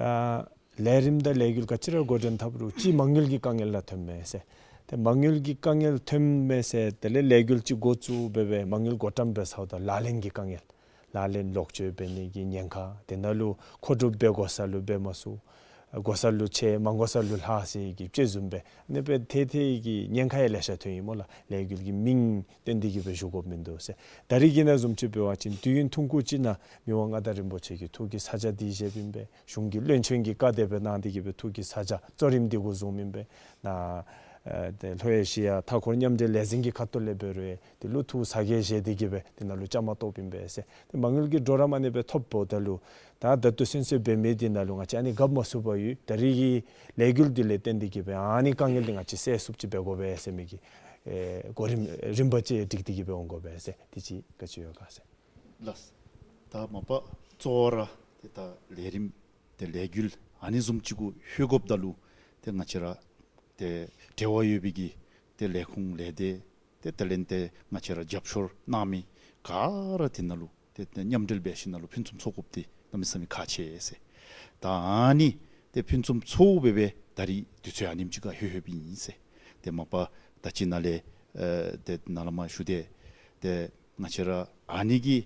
ལས་རིམ་དང་ལས་འགུལ་ག་ཅི་ར་འགོ་འདྲེན་འཐབ་རུང་ཅིག་མ་དངུལ་གྱི་དཀའ་ངལ་ར་ཐོནམ་མས་ཟེར། ཏེ་མ་དངུལ་གྱི་དཀའ་ངལ་ཐོནམ་མས་ཟེར། དེ་ལས་ལས་འགུལ་ཅིག་འགོ་བཙུགས་འབད་བའི་མ་དངུལ་བགོ་བཀྲམ་འབད་ཚརཝ་ད་ལག་ལེན་གྱི་དཀའ་ངལ། ལག་ལེན་ལོག་སྤྱོད་འབད་ནི་གི་ཉེན་ཁ། དེ་ནང་ལུ་མཁོ་སྒྲུབ་འབད་དགོ་ས་ལུ་འབད་མ་ཚུགས། དགོ་ས་ལུ་ཆད་མ་དགོ་ས་ལུ་ལྷག་ཟེར་གྱི་དཔྱད་བཟུམ་སྦེ་ཨ་ནི་སྦེ་ཏེ་ཏེ་གི་ཉེན་ཁ་ཡང་ལེ་ཤ་ཐོན་ཡི་སྨོ་ལགས། ལས་འགུལ་གྱི་མིང་བཏོན་ཏེ་གི་སྦེ་ཞུ་དགོཔ་མིན་འདུག་ཟེར། ད་རིས་ཀྱི་ནང་བཟུམ་ཅིག་འབད་བ་ཅིན་དུས་ཡུན་ཐུང་ཀུ་ཅིག་ནང་མི་དབང་མངའ་བདག་རིན་པོ་ཆེ་གི་ཐུགས་ཀྱི་ས་བཅད་འདི་བཞེསཔ་ཨིན་པས། གཞུང་གི་བློན་ཆེན་གྱིས་བཀའ་དེ་སྦེ་གནང་སྟེ་གི་སྦེ་ཐུགས་ཀྱི་ས་བཅད་གཙོ་རིམ་འདི་འགོ་བཟུངམ་ཨིན་པས། ནཱ་ ཨ་ཏེ་ལྷོ་ཨེ་ཤི་ཡ་མཐའ་འཁོར་མཉམ་འབྲེལ་ལས་འཛིན་གྱི་ཁ་ཐུག་ལས་འབད་རུང་ཏེ་གླུ་ཐུག་ཟ་གེ་བཞེས་ཏེ་གི་སྦེ་དེ་ནང་ལུ་བཅའ་མར་གཏོགསཔ་ཨིན་པས་ཟེར། ཏེ་མ་དངུལ་གྱི་གྲོགས་རམ་ཨ་ནི་སྦེ་ཐོབ་འབདཝ་ད་ལུ་ད་ད་ལྟོ་སུན་གཙེར་འབད་མི་དེ་ནང་ལུ་ང་བཅས་ཨ་ནི་རྒཔོ་མ་ཚུགས་པར་ཡོད། ད་རིས་ཀྱི་ལས་འགུལ་འདི་ལས་བརྟེན་ཏེ་གི་སྦེ་ཨ་ནི་དཀའ་ངལ་འདི་ང་བཅས་སེལ་ཚུགསཔ་ཅིག་འབད་དགོ་པས་ཟེར་མི་གི་ཨེ་གོ་རིམ་རིམ་པ་ཅིག་སྒྲིག་སྟེ་གི་སྦེ་འོང་དགོ་པས་ཟེར། དེ་ཅིག་ག་ཅི་ཡོད་ག་ཟེར། ལགས། ད་མ་པ་གཙོ་བོ་ར་ཏེ་ད་ལས་རིམ་ཏེ་ལས་འགུལ་ཨ་ནི་བཟུམ་ཅིག་གུ་ལྷོད་དགོཔ་ད་ལུ་ཏེ་ང་བཅས་ར་ཏེ་འབྲེལ་བ་ཡོད་པའི་གི་ཏེ་ལས་ཁུངས་ལས་སྡེ་ཏེ་དེ་ལས་ཏེ་ང་བཅས་ར་རྒྱབ་སྐྱོར་གནང་མི་ག་ར་དེ་ནང་ལུ་ཏེ་ཏེ་མཉམ་འབྲེལ་འབད་ཞིནམ་ལས་ཕུན་སུམ་ཚོགས་དགོཔ་འདི་གནམ་མེད་ས་མེད་ཁག་ཆེ་ཟེར། ད་ཨ་ནི་ཏེ་ཕུན་སུམ་ཚོགས་སྦེ་སྦེ་ད་རིས་དུས་ཚོད་ཨ་ནེམ་ཅིག་ཁར་ལྷོད་ལྷོདཔ་ཨིན་ཟེར། ཏེ་མ་པ་ད་ཅི་ནཱ་ལས་ཨེ་ཏེ་ནཱ་ལས་མར་ཞུ་སྟེ་ཏེ་ང་བཅས་ར་ཨ་ནི་གི་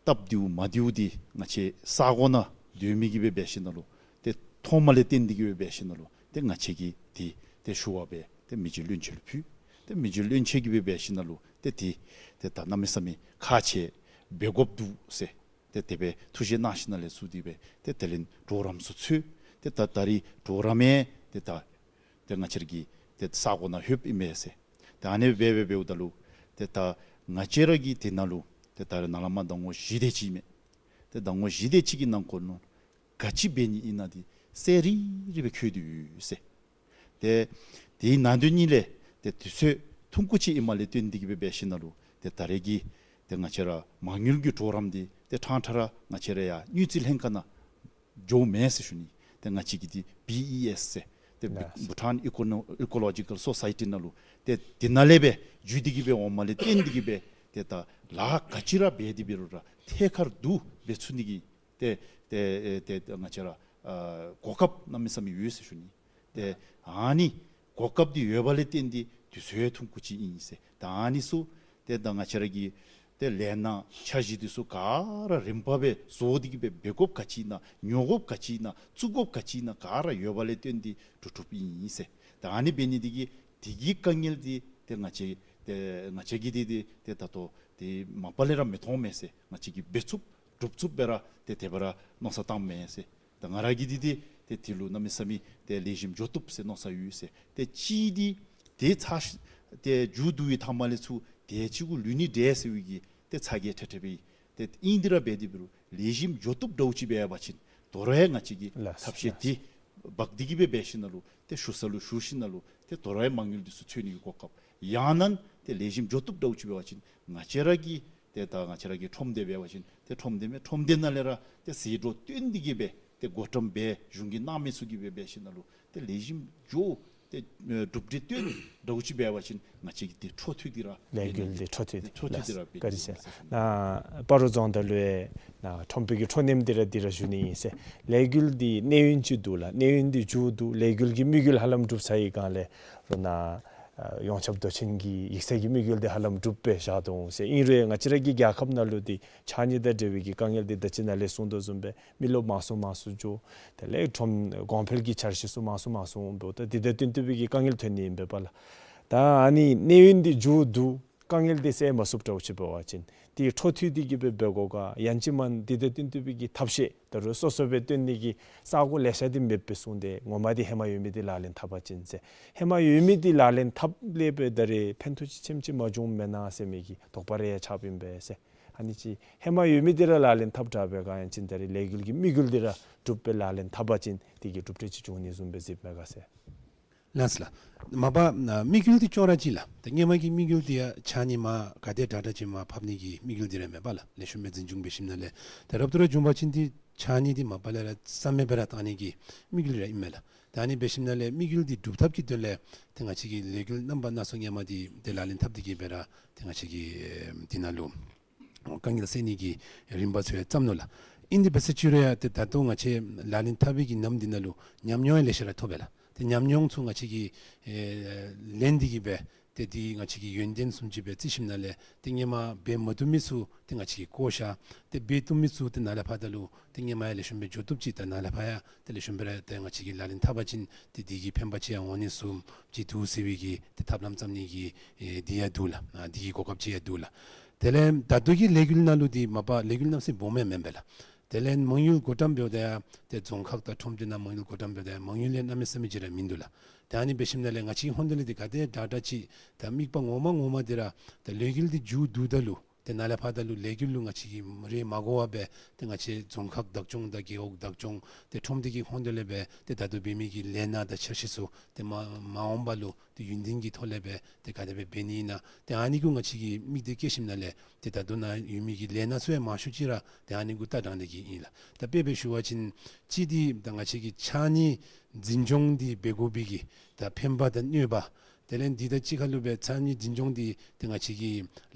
སྟབས་བདེཝ་མ་བདེཝ་འདི་ང་བཅས་ས་གོ་ནང་སྡོད་མི་གིས་སྦེ་འབད་ཞིནམ་ལས་ཏེ་མཐོངམ་ལས་བརྟེན་ཏེ་གི་སྦེ་འབད་ཞིནམ་ལས་ཏེ་ང་བཅས་ཀྱིས་ཏེ་ཏེ་ཞུ་བ་སྦེ་ཏེ་མི་རྗེ་བློན་ཆེན་ལུ་ཕུལ། ཏེ་མི་རྗེ་བློན་ཆེན་གྱིས་སྦེ་འབད་ཞིནམ་ལས་ཏེ་ཏེ་ཏེ་ད་གནམ་མེད་ས་མེད་ཁག་ཆེ་འབད་དགོཔ་འདུག་ཟེར། ཏེ་དེ་སྦེ་ཐུགས་བཞེད་གནང་ཞིནམ་ལས་ཚུར་ཏེ་སྦེ་ཏེ་དེ་ལས་གྲོགས་རམ་ཚུ་འཚོལ། ཏེ་ད་ད་རིས་གྲོགས་རམ་ཡང་ཏེ་ད་ཏེ་ང་བཅས་ར་གི་ཏེ་ས་གོ་ནང་ལྷོདཔ་ཨིན་མས་ཟེར། ཏེ་ཨ་ནི་སྦེ་སྦེ་འབདཝ་ད་ལུ་ཏེ་ད་ང་བཅས་ར་གི་དེ་ནང་ལུ་ཏེ་ད་རེས་ནཱ་ལས་མར་ཟླ་ངོ་བཞི་དེ་ཅིག་མས། ཏེ་ཟླ་ངོ་བཞི་དེ་ཅིག་གི་ནང་འཁོད་ནང་ག་ཅི་འབད་ནི་ཨིན་ན་འདི་གསལ་རི་རི་སྦེ་འཁོད་དེ་ཡོད་ཟེར། ཏེ་དེའི་ནང་དོན་གཉིས་ལས་ཏེ་དུས་ཚོད་ཐུང་ཀུ་ཅིག་ཨིནམ་ལས་བརྟེན་ཏེ་གི་སྦེ་འབད་ཞིནམ་ལས་ཏེ་ད་རེས་ཀྱི་ཏེ་ང་བཅས་ར་མ་དངུལ་གྱི་གྲོགས་རམ་འདི་ཏེ་ཕྲང་ཕྲང་ར་ང་བཅས་ར་ཡར་དངུལ་རྩིས་ལྷན་ཁག་ནང་འགྱོཝ་མེན་ཟེར་ཞུ་ནི། ཏེ་ང་བཅས་ཀྱི་འདི་བི་ཨི་ཨེསི་ཟེར་ཏེ་ལགས། Bhutan Econo- Ecological Society ནང་ལུ་ཏེ་འདི་ནང་ལས་སྦེ་བརྒྱུད་དེ་གི་སྦེ་འོངམ་ལས་བརྟེན་ཏེ་གི་སྦེ་ཏེ་ད་ལཱ་ག་ཅི་ར་འབད་དེ་འབད་རུང་ར་ཐད་ཀར་དུ་འབད་ཚུགས་ནི་གི་ཏེ་ཏེ་ཨེ་ཏེ་ང་བཅས་ར་ཨ་གོ་སྐབས་གནམ་མེད་ས་མེད་ཡོད་ཟེར་ཞུ་ནི། ཏེ་ཨ་ནི་གོ་སྐབས་འདི་ཡོདཔ་ལས་བརྟེན་ཏེ་དུས་ཚོད་ཐུང་ཀུ་ཅིག་ཨིན་ཟེར། ད་ཨ་ནི་ཚུ་ཏེ་ད་ང་བཅས་ར་གི་ཏེ་ལས་སྣ་འཆར་གཞི་འདི་ཚུ་ག་ར་རིམ་པ་སྦེ་བཟོ་སྟེ་གི་སྦེ་འབད་དགོཔ་ག་ཅི་ཨིན་ན་ཉོ་དགོཔ་ག་ཅི་ཨིན་ན་བཙུགས་དགོཔ་ག་ཅི་ཨིན་ན་ག་ར་ཡོདཔ་ལས་བརྟེན་ཏེ་གྲུབ་གྲུབཔ་ཨིན་ཟེར། ད་ཨ་ནི་འབད་ནི་འདི་གིས་འདི་གི་དཀའ་ངལ་འདི་ཏེ་ང་བཅས་ཏེ་ང་བཅས་ཀྱིས་འདི་འདི་ཏེ་ད་ལྟོ་ཏེ་མ་པ་ལས་ར་མི་མཐོང་མས་ཟེར། ང་བཅས་ཀྱིས་འབད་ཚུགསཔ་གྲུབ་ཚུགསཔ་སྦེ་ར་ཏེ་དེ་སྦེ་ར་མནོ་བསམ་བཏངམ་མས་ཟེར། ད་ང་ར་གིས་འདི་འདི་ཏེ་འདི་ལུ་གནམ་མེད་ས་མེད་ཏེ་ལེགས་ཤོམ་འགྱོ་བཏུབ་ཟེར་མནོ་བསམ་ཡོད་ཟེར། ཏེ་གཅིག་འདི་ཏེ་ཚར་ཏེ་མཇུག་བསྡུ་བའི་མཐའ་མ་ལས་ཚུར་ཏེ་གཅིག་གུ་ལུས་ནི་འདྲས་ཟེར་བའི་གི་ཏེ་ཚ་གྱང་ཐེབས་ཐེབས་སྦེ་ཏེ་ཨིན་འདི་ར་འབད་དེ་འབད་རུང་ལེགས་ཤོམ་འགྱོ་བཏུབ་འདྲཝ་ཅིག་འབད་བ་ཅིན་དོ་རུང་ཡང་ང་བཅས་ཀྱིས་ལགས་ཐབས་ཤེས་ལགས། འདི་འབག་སྟེ་གི་སྦེ་འབད་ཞིནམ་ལས་ཏེ་ཞུ་ས་ལུ་ཞུ་ཞིནམ་ལས་ཏེ་དོ་རུང་ཡང་མ་དངུལ་འདི་ཚུ་འཚོལ་ནི་གི་གོ་སྐབས། ཡང་ན་ཏེ་ལེགས་ཤོམ་འགྱོ་བཏུབ་འདྲཝ་ཅིག་འབད་བ་ཅིན་ང་བཅས་ར་གི་ཏེ་ད་ང་བཅས་ར་གི་ཁྲོམ་སྡེ་འབད་བ་ཅིན་ཏེ་ཁྲོམ་སྡེ་མས། ཁྲོམ་སྡེ་ནང་ལས་ར་ཏེ་ཟད་འགྲོ་བཏོན་ཏེ་གི་སྦེ་ཏེ་བགོ་བཀྲམ་སྦེ་གཞུང་གིས་གནང་མི་ཚུ་གིས་སྦེ་འབད་ཞིནམ་ལས་ཏེ་ལེགས་ཤོམ་འགྱོ་ཏེ་ཨེ་གྲུབ་འབྲས་བཏོན་འདྲཝ་ཅིག་འབད་བ་ཅིན་ང་བཅས་ཀྱི་ཏེ་འཕྲོ་མཐུད་དེ་ར་ལས་འགུལ་འདི་འཕྲོ་མཐུད་དེ་འཕྲོ་མཐུད་དེ་ར་ལགས། བཀའ་དྲིན་ཆེ། ན་སྤ་རོ་རྫོང་བདག་ལུ་ཡང་ན་ཁྲོམ་དཔོན་གྱི་ཁྲོམ་སྡེ་འདི་ར་འདི་ར་ཞུ་ནི་ཨིན་ཟེར། ལས་འགུལ་འདི་གནས་ཡུན་ཅིག་འདུག་ལགས། གནས་ཡུན་འདི་མཇུག་བསྡུ། ལས་འགུལ་གྱི་དམིགས་ཡུལ་ཧ་ལམ་གྲུབ་ཚར་བའི་སྒང་ལས་རོགས་ན་ཨ་ཡོངས་ཁྱབ་མདོ་ཆེན་གྱི་ཡིག་ཚང་གི་དམིགས་ཡུལ་འདི་ཧ་ལམ་གྲུབ་སྦེ་བཞག་དོ་འོང་ཟེར། ཨིན་རུང་ང་བཅས་ར་གི་རྒྱལ་ཁབ་ནང་ལུ་འདི་ཕྱགས་སྙིགས་དང་འབྲེལ་བའི་གི་དཀའ་ངལ་འདི་ད་ཅི་ནཱ་ལས་གསུངས་དོ་བཟུམ་སྦེ་མི་རློབས་མང་སུ་མང་སུ་འགྱོ། དེ་ལས་ཁྲོམ་གོང་འཕེལ་གྱི་འཆར་གཞི་ཚུ་མང་སུ་མང་སུ་འོང་འབདཝ་ད་འདི་དང་བསྟུན་ཏེ་སྦེ་གི་དཀའ་ངལ་ཐོན་ནི་ཨིན་པས་པ་ལགས། ད་ཨ་ནི་གནས་ཡུན་འདི་མཇུག་བསྡུ། དཀའ་ངལ་འདི་སེལ་མ་ཚུགསཔ་འདྲཝ་ཅིག་འབད་བ་ཅིན་འདི་འཕྲོ་མཐུད་དེ་གི་སྦེ་འབད་དགོ་ག། ཡང་ཅིན་མ་འདི་དང་བསྟུན་ཏེ་སྦེ་གི་ཐབས་ཤེས་ད་རུང་སོ་སོ་སྦེ་བཏོན་ནི་གི་ས་གོ་ལེ་ཤ་འདི་མེདཔ་སྦེ་གསུངས་ཏེ་ངོ་མ་འདི་ཧེ་མ་ཡོད་མི་འདི་ལག་ལེན་འཐབ་པ་ཅིན་ཟེར། ཧེ་མ་ཡོད་མི་འདི་ལག་ལེན་འཐབ་ལས་སྦེ་ད་རེས་ཕན་ཐོགས་ཅིག་ཆེམ་ཅིག་མ་བྱུངམ་མེན་ན་ཟེར་མི་གི་དོགས་པ་རེ་ཡང་ཆགསཔ་ཨིན་པས་ཟེར། ཨ་ནི་ཅིག་ཧེ་མ་ཡོད་མི་འདི་ར་ལག་ལེན་འཐབ་དྲག་པའི་སྒང་ཡང་ཅིན་ད་རེས་ལས་འགུལ་གྱི་དམིགས་ཡུལ་འདི་ར་གྲུབ་སྦེ་ལག་ལེན་འཐབ་པ་ཅིན་འདི་གིས་གྲུབ་འབྲས་ཅིག་འབྱུང་ནི་བཟུམ་སྦེ་གཟིགསཔ་མས་ག་ཟེར། ལགས་ལགས། མ་པ་ཨ་དམིགས་ཡུལ་འདི་ཅོག་ར་གཅིག་ལགས། ད་སྔོན་མ་གི་དམིགས་ཡུལ་འདི་ཡང་ཕྱགས་སྙིགས་མར་ག་དེ་དྲག་དྲག་ཅིག་མར་ཕབ་ནི་གི་དམིགས་ཡུལ་འདི་ར་མས་པ་ལགས། ལེགས་ཤོམ་སྦེ་འཛིན་སྐྱོང་འབད་ཞིནམ་ལས་ད་རབ་ཏུ་ར་བྱུང་པ་ཅིན་འདི་ཕྱགས་སྙིགས་འདི་མ་པ་ལས་ར་རྩ་མེད་སྦེ་ར་བཏང་ནི་གི་དམིགས་ཡུལ་ར་ཨིན་མས་ལགས། ད་ཨ་ནི་འབད་ཞིནམ་ལས་དམིགས་ཡུལ་འདི་སྒྲུབ་ཐབས་ཀྱི་དོན་ལས་ཏེ་ང་བཅས་ཀྱིས་ལས་འགུལ་རྣམ་པ་སྣ་ཚོགས་སྔོན་མ་འདི་ཏེ་ལག་ལེན་འཐབ་སྟེ་གི་སྦེ་ར་ཏེ་ང་བཅས་ཀྱིས་ཨེ་འདི་ནང་ལུ་དཀའ་ངལ་སེལ་ནི་གི་རིམ་པ་ཚུ་ཡང་བརྩམས་ནུག་ལགས། ཨིན་དེ་འབད་ཟེར་ཅི་རུང་ཡང་ཏེ་ད་ལྟོ་ང་བཅས་ལག་ལེན་འཐབ་པའི་གི་ནམ་འདི་ནང་ལུ་ཉམས་མྱོང་ཡང་ལེ་ཤ་ར་ཐོབ་པས་ལགས། ཏེ་ཉམས་མྱོང་ཚུ་ང་བཅས་ཀྱིས་ཨེ་ལེན་ཏེ་གི་སྦེ་ཏེ་འདི་ང་བཅས་ཀྱི་ཡོན་ཏན་བཟུམ་ཅིག་སྦེ་བརྩི་ཞིནམ་ལས་ཏེ་སྔོན་མ་འབད་མ་བཏུབ་མི་ཚུ་ཏེ་ང་བཅས་ཀྱིས་བཀོ་བཞག། ཏེ་འབད་བཏུབ་མི་ཚུ་ཏེ་ནཱ་ལས་ཕར་ད་ལུ་ཏེ་སྔོན་མ་ཡང་ལེགས་ཤོམ་སྦེ་འགྱོ་བཏུབ་ཅིག་ད་ནཱ་ལས་ཕར་ཡང་ཏེ་ལེགས་ཤོམ་སྦེ་ར་ཏེ་ང་བཅས་ཀྱིས་ལག་ལེན་འཐབ་པ་ཅིན་ཏེ་འདི་གིས་ཕན་པ་ཅིག་ཡང་འོང་ནི་བཟུམ་ཅིག་འདུག་ཟེར་བའི་གི་ཏེ་ཐབས་ལམ་བརྩམ་ནི་གི་ཨེ་འདི་ཡང་འདུག་ལགས། ཨ་འདི་གི་གོ་སྐབས་ཅིག་ཡང་འདུག་ལགས། དེ་ལས་ད་ལྟོ་གི་ལས་འགུལ་ནང་ལུ་འདི་མ་པ་ལས་འགུལ་གནམ་མེད་ས་མེད་སྦོམ་ཡང་མེན་པས་ལགས། དེ་ལས་མ་དངུལ་བགོ་བཀྲམ་འབདཝ་ད་ཡང་ཏེ་རྫོང་ཁག་དང་ཁྲོམ་སྡེ་ནང་མ་དངུལ་བགོ་བཀྲམ་འབདཝ་ད་ཡང་མ་དངུལ་ཡང་གནམ་མེད་ས་མེད་ཅིག་ར་མིན་འདུག་ལགས། ཏེ་ཨ་ནི་འབད་ཞིནམ་ལས་ང་བཅས་ཧོན་དེ་ལས་འདི་ག་དེ་དྲག་དྲག་ཅིག་ད་དམིགས་པ་ངོ་མ་ངོ་མ་འདི་ར་ད་ལས་འགུལ་འདི་མཇུག་བསྡུཝ་ད་ལུ་ཏེ་ནཱ་ལས་ཕར་ད་ལུ་ལས་འགུལ་ལུ་ང་བཅས་ཀྱིས་རེ་མ་གོ་བར་སྦེ་ཏེ་ང་བཅས་རྫོང་ཁག་བདག་སྐྱོང་དང་རྒེད་འོག་བདག་སྐྱོང་ཏེ་ཁྲོམ་སྡེ་གི་ཧོན་དེ་ལས་སྦེ་ཏེ་ད་ལྟོ་འབད་མི་གི་ལས་སྣ་དང་འཆར་གཞི་ཚུ་ཏེ་མ་མ་འོངས་པ་ལུ་ཏེ་ཡུན་བརྟན་གྱི་ཐོག་ལས་སྦེ་ཏེ་ག་དེ་སྦེ་འབད་ནི་ཨིན་ན། ཏེ་ཨ་ནི་གུ་ང་བཅས་ཀྱིས་དམིགས་གཏད་བསྐྱེད་ཞིནམ་ལས་ཏེ་ད་ལྟོ་ནཱ་ཡོད་མི་གི་ལས་སྣ་ཚུ་ཡང་མང་ཤོས་ཅིག་ར་ཏེ་ཨ་ནི་གུ་ལྟ་སྟངས་འདི་གིས་ཨིན་ལགས། ད་དཔེ་སྦེ་ཞུ་བ་ཅིན་གཅིག་འདི་ད་ང་བཅས་ཀྱི་ཕྱགས་སྙིགས་འཛིན་སྐྱོང་འདི་འབད་དགོ་པའི་གི་ད་ཕན་པ་དང་གནོད་པ། དེ་ལས་འདི་དང་གཅིག་ཁར་ལུ་སྦེ་ཕྱགས་སྙིགས་འཛིན་སྐྱོང་འདི་ཏེ་ང་བཅས་ཀྱི་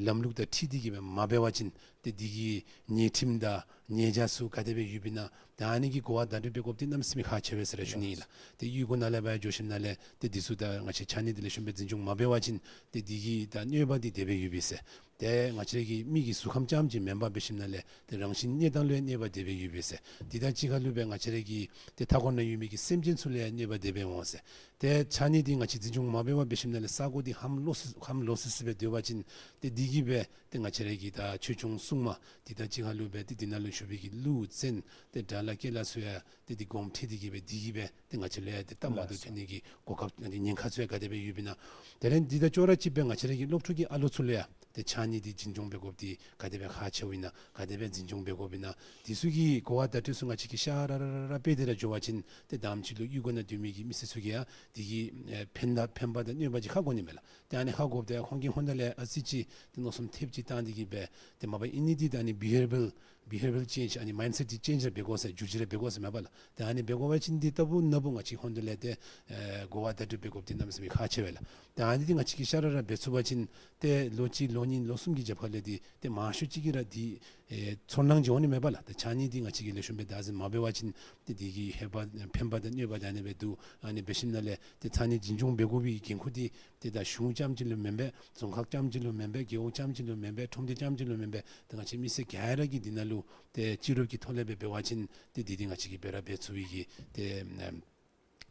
ལམ་ལུགས་དང་འཁྲིལ་ཏེ་གིས་སྦེ་མ་འབད་བ་ཅིན་ཏེ་འདི་གི་ཉེས་ཁྲིམས་དང་ཉེས་བྱ་ཚུ་ག་དེ་སྦེ་ཡོདཔ་ཨིན་ན། ཏེ་ཨ་ནི་གི་གོ་བ་བརྡ་སྤྲོད་འབད་དགོཔ་འདི་གནམ་མེད་ས་མེད་ཁག་ཆེ་བས་ཟེར་ར་ཞུ་ནི་ཨིན་ལགས། ཏེ་གཡུས་སྒོ་ནང་ལས་ཕར་འགྱོ་ཞིནམ་ལས་ཏེ་འདི་ཚུ་ད་ང་བཅས་ཕྱགས་སྙིགས་འདི་ལེགས་ཤོམ་སྦེ་འཛིན་སྐྱོང་མ་འབད་བ་ཅིན་ཏེ་འདི་གི་ད་གནོད་པ་འདི་དེ་སྦེ་ཡོདཔ་ཨིན་ཟེར། ཏེ་ང་བཅས་ར་གི་མི་གི་གཟུགས་ཁམས་རྐྱངམ་ཅིག་མེན་པར་འབད་ཞིནམ་ལས་ཏེ་རང་བཞིན་གནས་སྟངས་ལུ་ཡང་གནོད་པ་དེ་སྦེ་ཡོདཔ་ཨིན་ཟེར། འདི་དང་གཅིག་ཁར་ལུ་སྦེ་ང་བཅས་ར་གི་ཏེ་མཐའ་འཁོར་ནང་ཡོད་མི་གི་སེམས་ཅན་ཚུ་ལུ་ཡང་གནོད་པ་དེ་སྦེ་འོང་ཟེར། ཏེ་ཕྱགས་སྙིགས་འདི་ང་བཅས་འཛིན་སྐྱོང་མ་འབད་བར་འབད་ཞིནམ་ལས་ས་གོ་འདི་ཧམ་ལོག་སི་ཧམ་ལོག་སི་སི་སྦེ་སྡོད་པ་ཅིན་ཏེ་འདི་གིས་སྦེ་ཏེ་ང་བཅས་ར་གི་ད་ཆོས་སྐྱོང་སྲུང་མ་འདི་དང་གཅིག་ཁར་ལུ་སྦེ་ཏེ་འདི་ནང་ལུ་བཞུགས་པའི་གི་ཀླུ་བཙན་ཏེ་དགྲ་ལྷ་སྐེ་ལྷ་ཚུ་ཡང་ཏེ་འདི་གོམས་འདྲིས་འདི་གིས་སྦེ་འདི་གིས་སྦེ་ཏེ་ང་བཅས་ལུ་ཡང་ཏེ་སྟབས་མ་བདེཝ་ཐོན་ནི་གི་གོ་སྐབས་ཨ་ནི་ཉེན་ཁ་ཚུ་ཡང་ག་དེ་སྦེ་ཡོདཔ་ཨིན་ན། དེ་ལས་འདི་དང་ཅོག་ར་གཅིག་སྦེ་ང་བཅས་ར་གི་སློབ་ཕྲུག་གི་ཨ་ལོ་ཚུ་ལུ་ཡང་ཏེ་ཕྱགས་སྙིགས་འདི་འཛིན་སྐྱོང་འབད་དགོཔ་འདི་ག་དེ་སྦེ་ཁག་ཆེཝ་ཨིན་ན་ག་དེ་སྦེ་འཛིན་སྐྱོང་འབད་དགོཔ་ཨིན་ན། འདི་ཚུ་གི་གོ་བ་བརྡ་སྤྲོད་ཚུ་ང་བཅས་ཀྱིས་ཤ་ར་ར་ར་ར་སྤེལ་ཏེ་ར་འགྱོ་བ་ཅིན་ཏེ་དེམ་ཅིག་ལུ་གཡུས་སྒོ་ནང་སྡོད་མི་གི་མི་སེར་ཚུ་གིས་ཡང་འདི་གི་ཨེ་ཕན་ད་ཕན་པ་དང་གནོད་པ་ཅིག་ཧ་གོ་ནི་མས་ལགས། ཏེ་ཨ་ནི་ཧ་གོཝ་ད་ཡང་ཁོང་གིས་ཧོན་དེ་ལས་ཨ་ཙི་ཅིག་ཏེ་མནོ་བསམ་ཐེབས་ཅིག་བཏང་སྟེ་གིས་སྦེ་ཏེ་མ་པ་ཨིན་ནི་འདི་ད་ཨ་ནི་བི་ཧེ་བི་ཡར་བི་ཧེ་བི་ཡར་ཅེནཇ་ཨ་ནི་མའིནཌ་སེཊ་འདི་ཅེནཇ་ར་འབད་དགོ་ཟེར་བསྒྱུར་བཅོས་ར་འབད་དགོ་ཟེར་མས་པ་ལགས། ཏེ་ཨ་ནི་འབད་དགོ་པ་ཅིན་འདི་ལྟ་བུ་ན་བུ་ང་བཅས་ཧོན་དེ་ལས་ཏེ་ཨེ་གོ་བ་བརྡ་སྤྲོད་འབད་དགོཔ་འདི་གནམ་མེད་ས་མེད་ཁག་ཆེ་བས་ལགས། ཏེ་ཨ་ནི་འདི་ང་བཅས་ཀྱིས་ཤ་ར་ར་འབད་ཚུགས་པ་ཅིན་ཏེ་ལོ་གཅིག་ལོ་གཉིས་ལོ་གསུམ་གྱི་རྒྱབ་ཁ་ལས་འདི་ཏེ་མང་ཤོས་ཅིག་གིས་ར་འདི་ཨེ་ཚོར་སྣང་ཅིག་འོང་ནི་མས་པ་ལགས། ཏེ་ཕྱགས་སྙིགས་འདི་ང་བཅས་ཀྱིས་ལེགས་ཤོམ་སྦེ་བདག་འཛིན་མ་འབད་བ་ཅིན་ཏེ་འདི་གི་ཧེ་མ་ཕན་པ་དང་གནོད་པ་འདི་ཨ་ནི་སྦེ་འདུག། ཨ་ནི་འབད་ཞིནམ་ལས་ཏེ་ཕྱགས་སྙིགས་འཛིན་སྐྱོང་འབད་དགོ་པའི་འགན་ཁུར་འདི་ཏེ་ད་གཞུང་རྐྱངམ་ཅིག་ལུ་མེན་པས། རྫོང་ཁག་རྐྱངམ་ཅིག་ལུ་མེན་པས། རྒེད་འོག་རྐྱངམ་ཅིག་ལུ་མེན་པས། ཁྲོམ་སྡེ་རྐྱངམ་ཅིག་ལུ་མེན་པས། ཏེ་ང་བཅས་མི་སེར་ག་ར་གིས་འདི་ནང་ལུ་ཏེ་སྤྱི་རོགས་ཀྱི་ཐོག་ལས་སྦེ་འབད་བ་ཅིན་ཏེ་འདི་འདི་ང་བཅས་ཀྱིས་འབད་ར་འབད་ཚུགས་པའི་གི་ཏེ་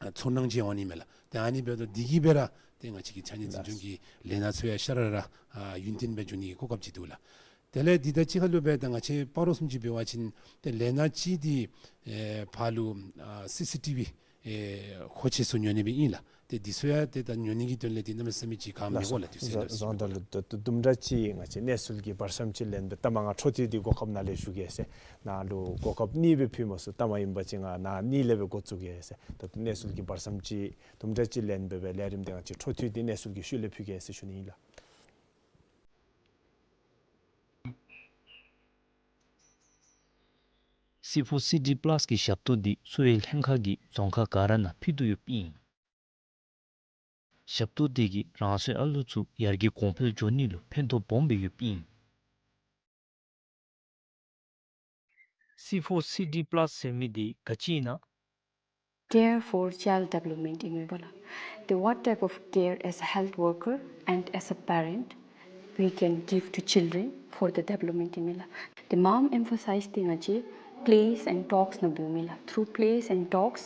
ཨ་ཚོར་སྣང་ཅིག་འོང་ནི་མས་ལགས། ཏེ་ཨ་ནི་འབདཝ་ད་འདི་གིས་སྦེ་ར་ཏེ་ང་བཅས་ཀྱི་ཕྱགས་སྙིགས་འཛིན་སྐྱོང་གི་ལས་སྣ་ཚུ་ཡང་ཤ་ར་ར་ཨ་ཡུན་བརྟན་སྦེ་འགྱོ་ནི་གི་གོ་སྐབས་ཅིག་འདུག་ལགས། དེ་ལས་འདི་དང་གཅིག་ཁར་ལུ་སྦེ་ད་ང་བཅས་སྤ་རོ་བཟུམ་ཅིག་འབད་བ་ཅིན་ཏེ་ལས་སྣ་གཅིག་འདི་ཨེ་ཕར་ལུ་ཨ་སི་སི་ཊི་བི་ཨེ་མཁོ་ཆས་ཚུ་ཉོ་ནི་སྦེ་ཨིན་ལགས། ཏེ་འདི་ཚུ་ཡང་ཏེ་ད་ཉོ་ནི་གི་དོན་ལས་ཏེ་གནམ་མེད་ས་མེད་ཅིག་ག་མི་དགོ་ལགས། ཏེ་ཟེར་ད་དུམ་གྲ་ཅིག་ང་བཅས་གནས་ཚུལ་གྱི་བར་མཚམས་ཅིག་ལེན་སྦེ་ལྟ་མ་ང་འཕྲོ་མཐུད་དེ་གོ་སྐབས་ནཱ་ལས་ཞུ་གེ་ཟེར། ནཱ་ལུ་གོ་སྐབས་གཉིས་སྦེ་ཕུལ་མ་ཚུགས། ལྟ་མ་ཨིན་པ་ཅིན་ང་ནཱ་གཉིས་ལས་སྦེ་འགོ་བཙུགས་གེ་ཟེར། ད་ལྟོ་གནས་ཚུལ་གྱི་བར་མཚམས་ཅིག་དུམ་གྲ་ཅིག་ལེན་སྦེ་སྦེ་ལས་རིམ་འདི་ང་བཅས་འཕྲོ་མཐུད་དེ་གནས་ཚུལ་གྱི་ཤུལ་ལས་ཕུལ་གེ་ཟེར་ཞུ་ནི་ཨིན་ལགས། སི་ཕོར་སི་ཌི་པ་ལཱས་ཀྱི་ཞབས་ཏོག་འདི་གསོ་བའི་ལྷན་ཁག་གིས་རྫོང་ཁག་ག་ར་ནང་ཕུལ་དོ་ཡོདཔ་ཨིན། ཞབས་ཏོག་འདི་གིས་རང་སོའི་ཨ་ལོ་ཚུ་ཡར་རྒྱས་གོང་འཕེལ་འགྱོ་ནི་ལུ་ཕན་ཐོགས་སྦོམ་སྦེ་ཡོདཔ་ཨིན། སི་ཕོར་སི་ཌི་པ་ལཱས་ཟེར་མི་འདི་ག་ཅི་ཨིན་ན། Care for child development ཨིན་མས་པ་ལགས། The what type of care as a health worker and as a parent we can give to children for the development ཨིན་མས་ལགས། The མངམ་emphasize འདི་ང་བཅས་plays and talks ནང་འབདཝ་ཨིན་མས་ལགས། Through plays and talks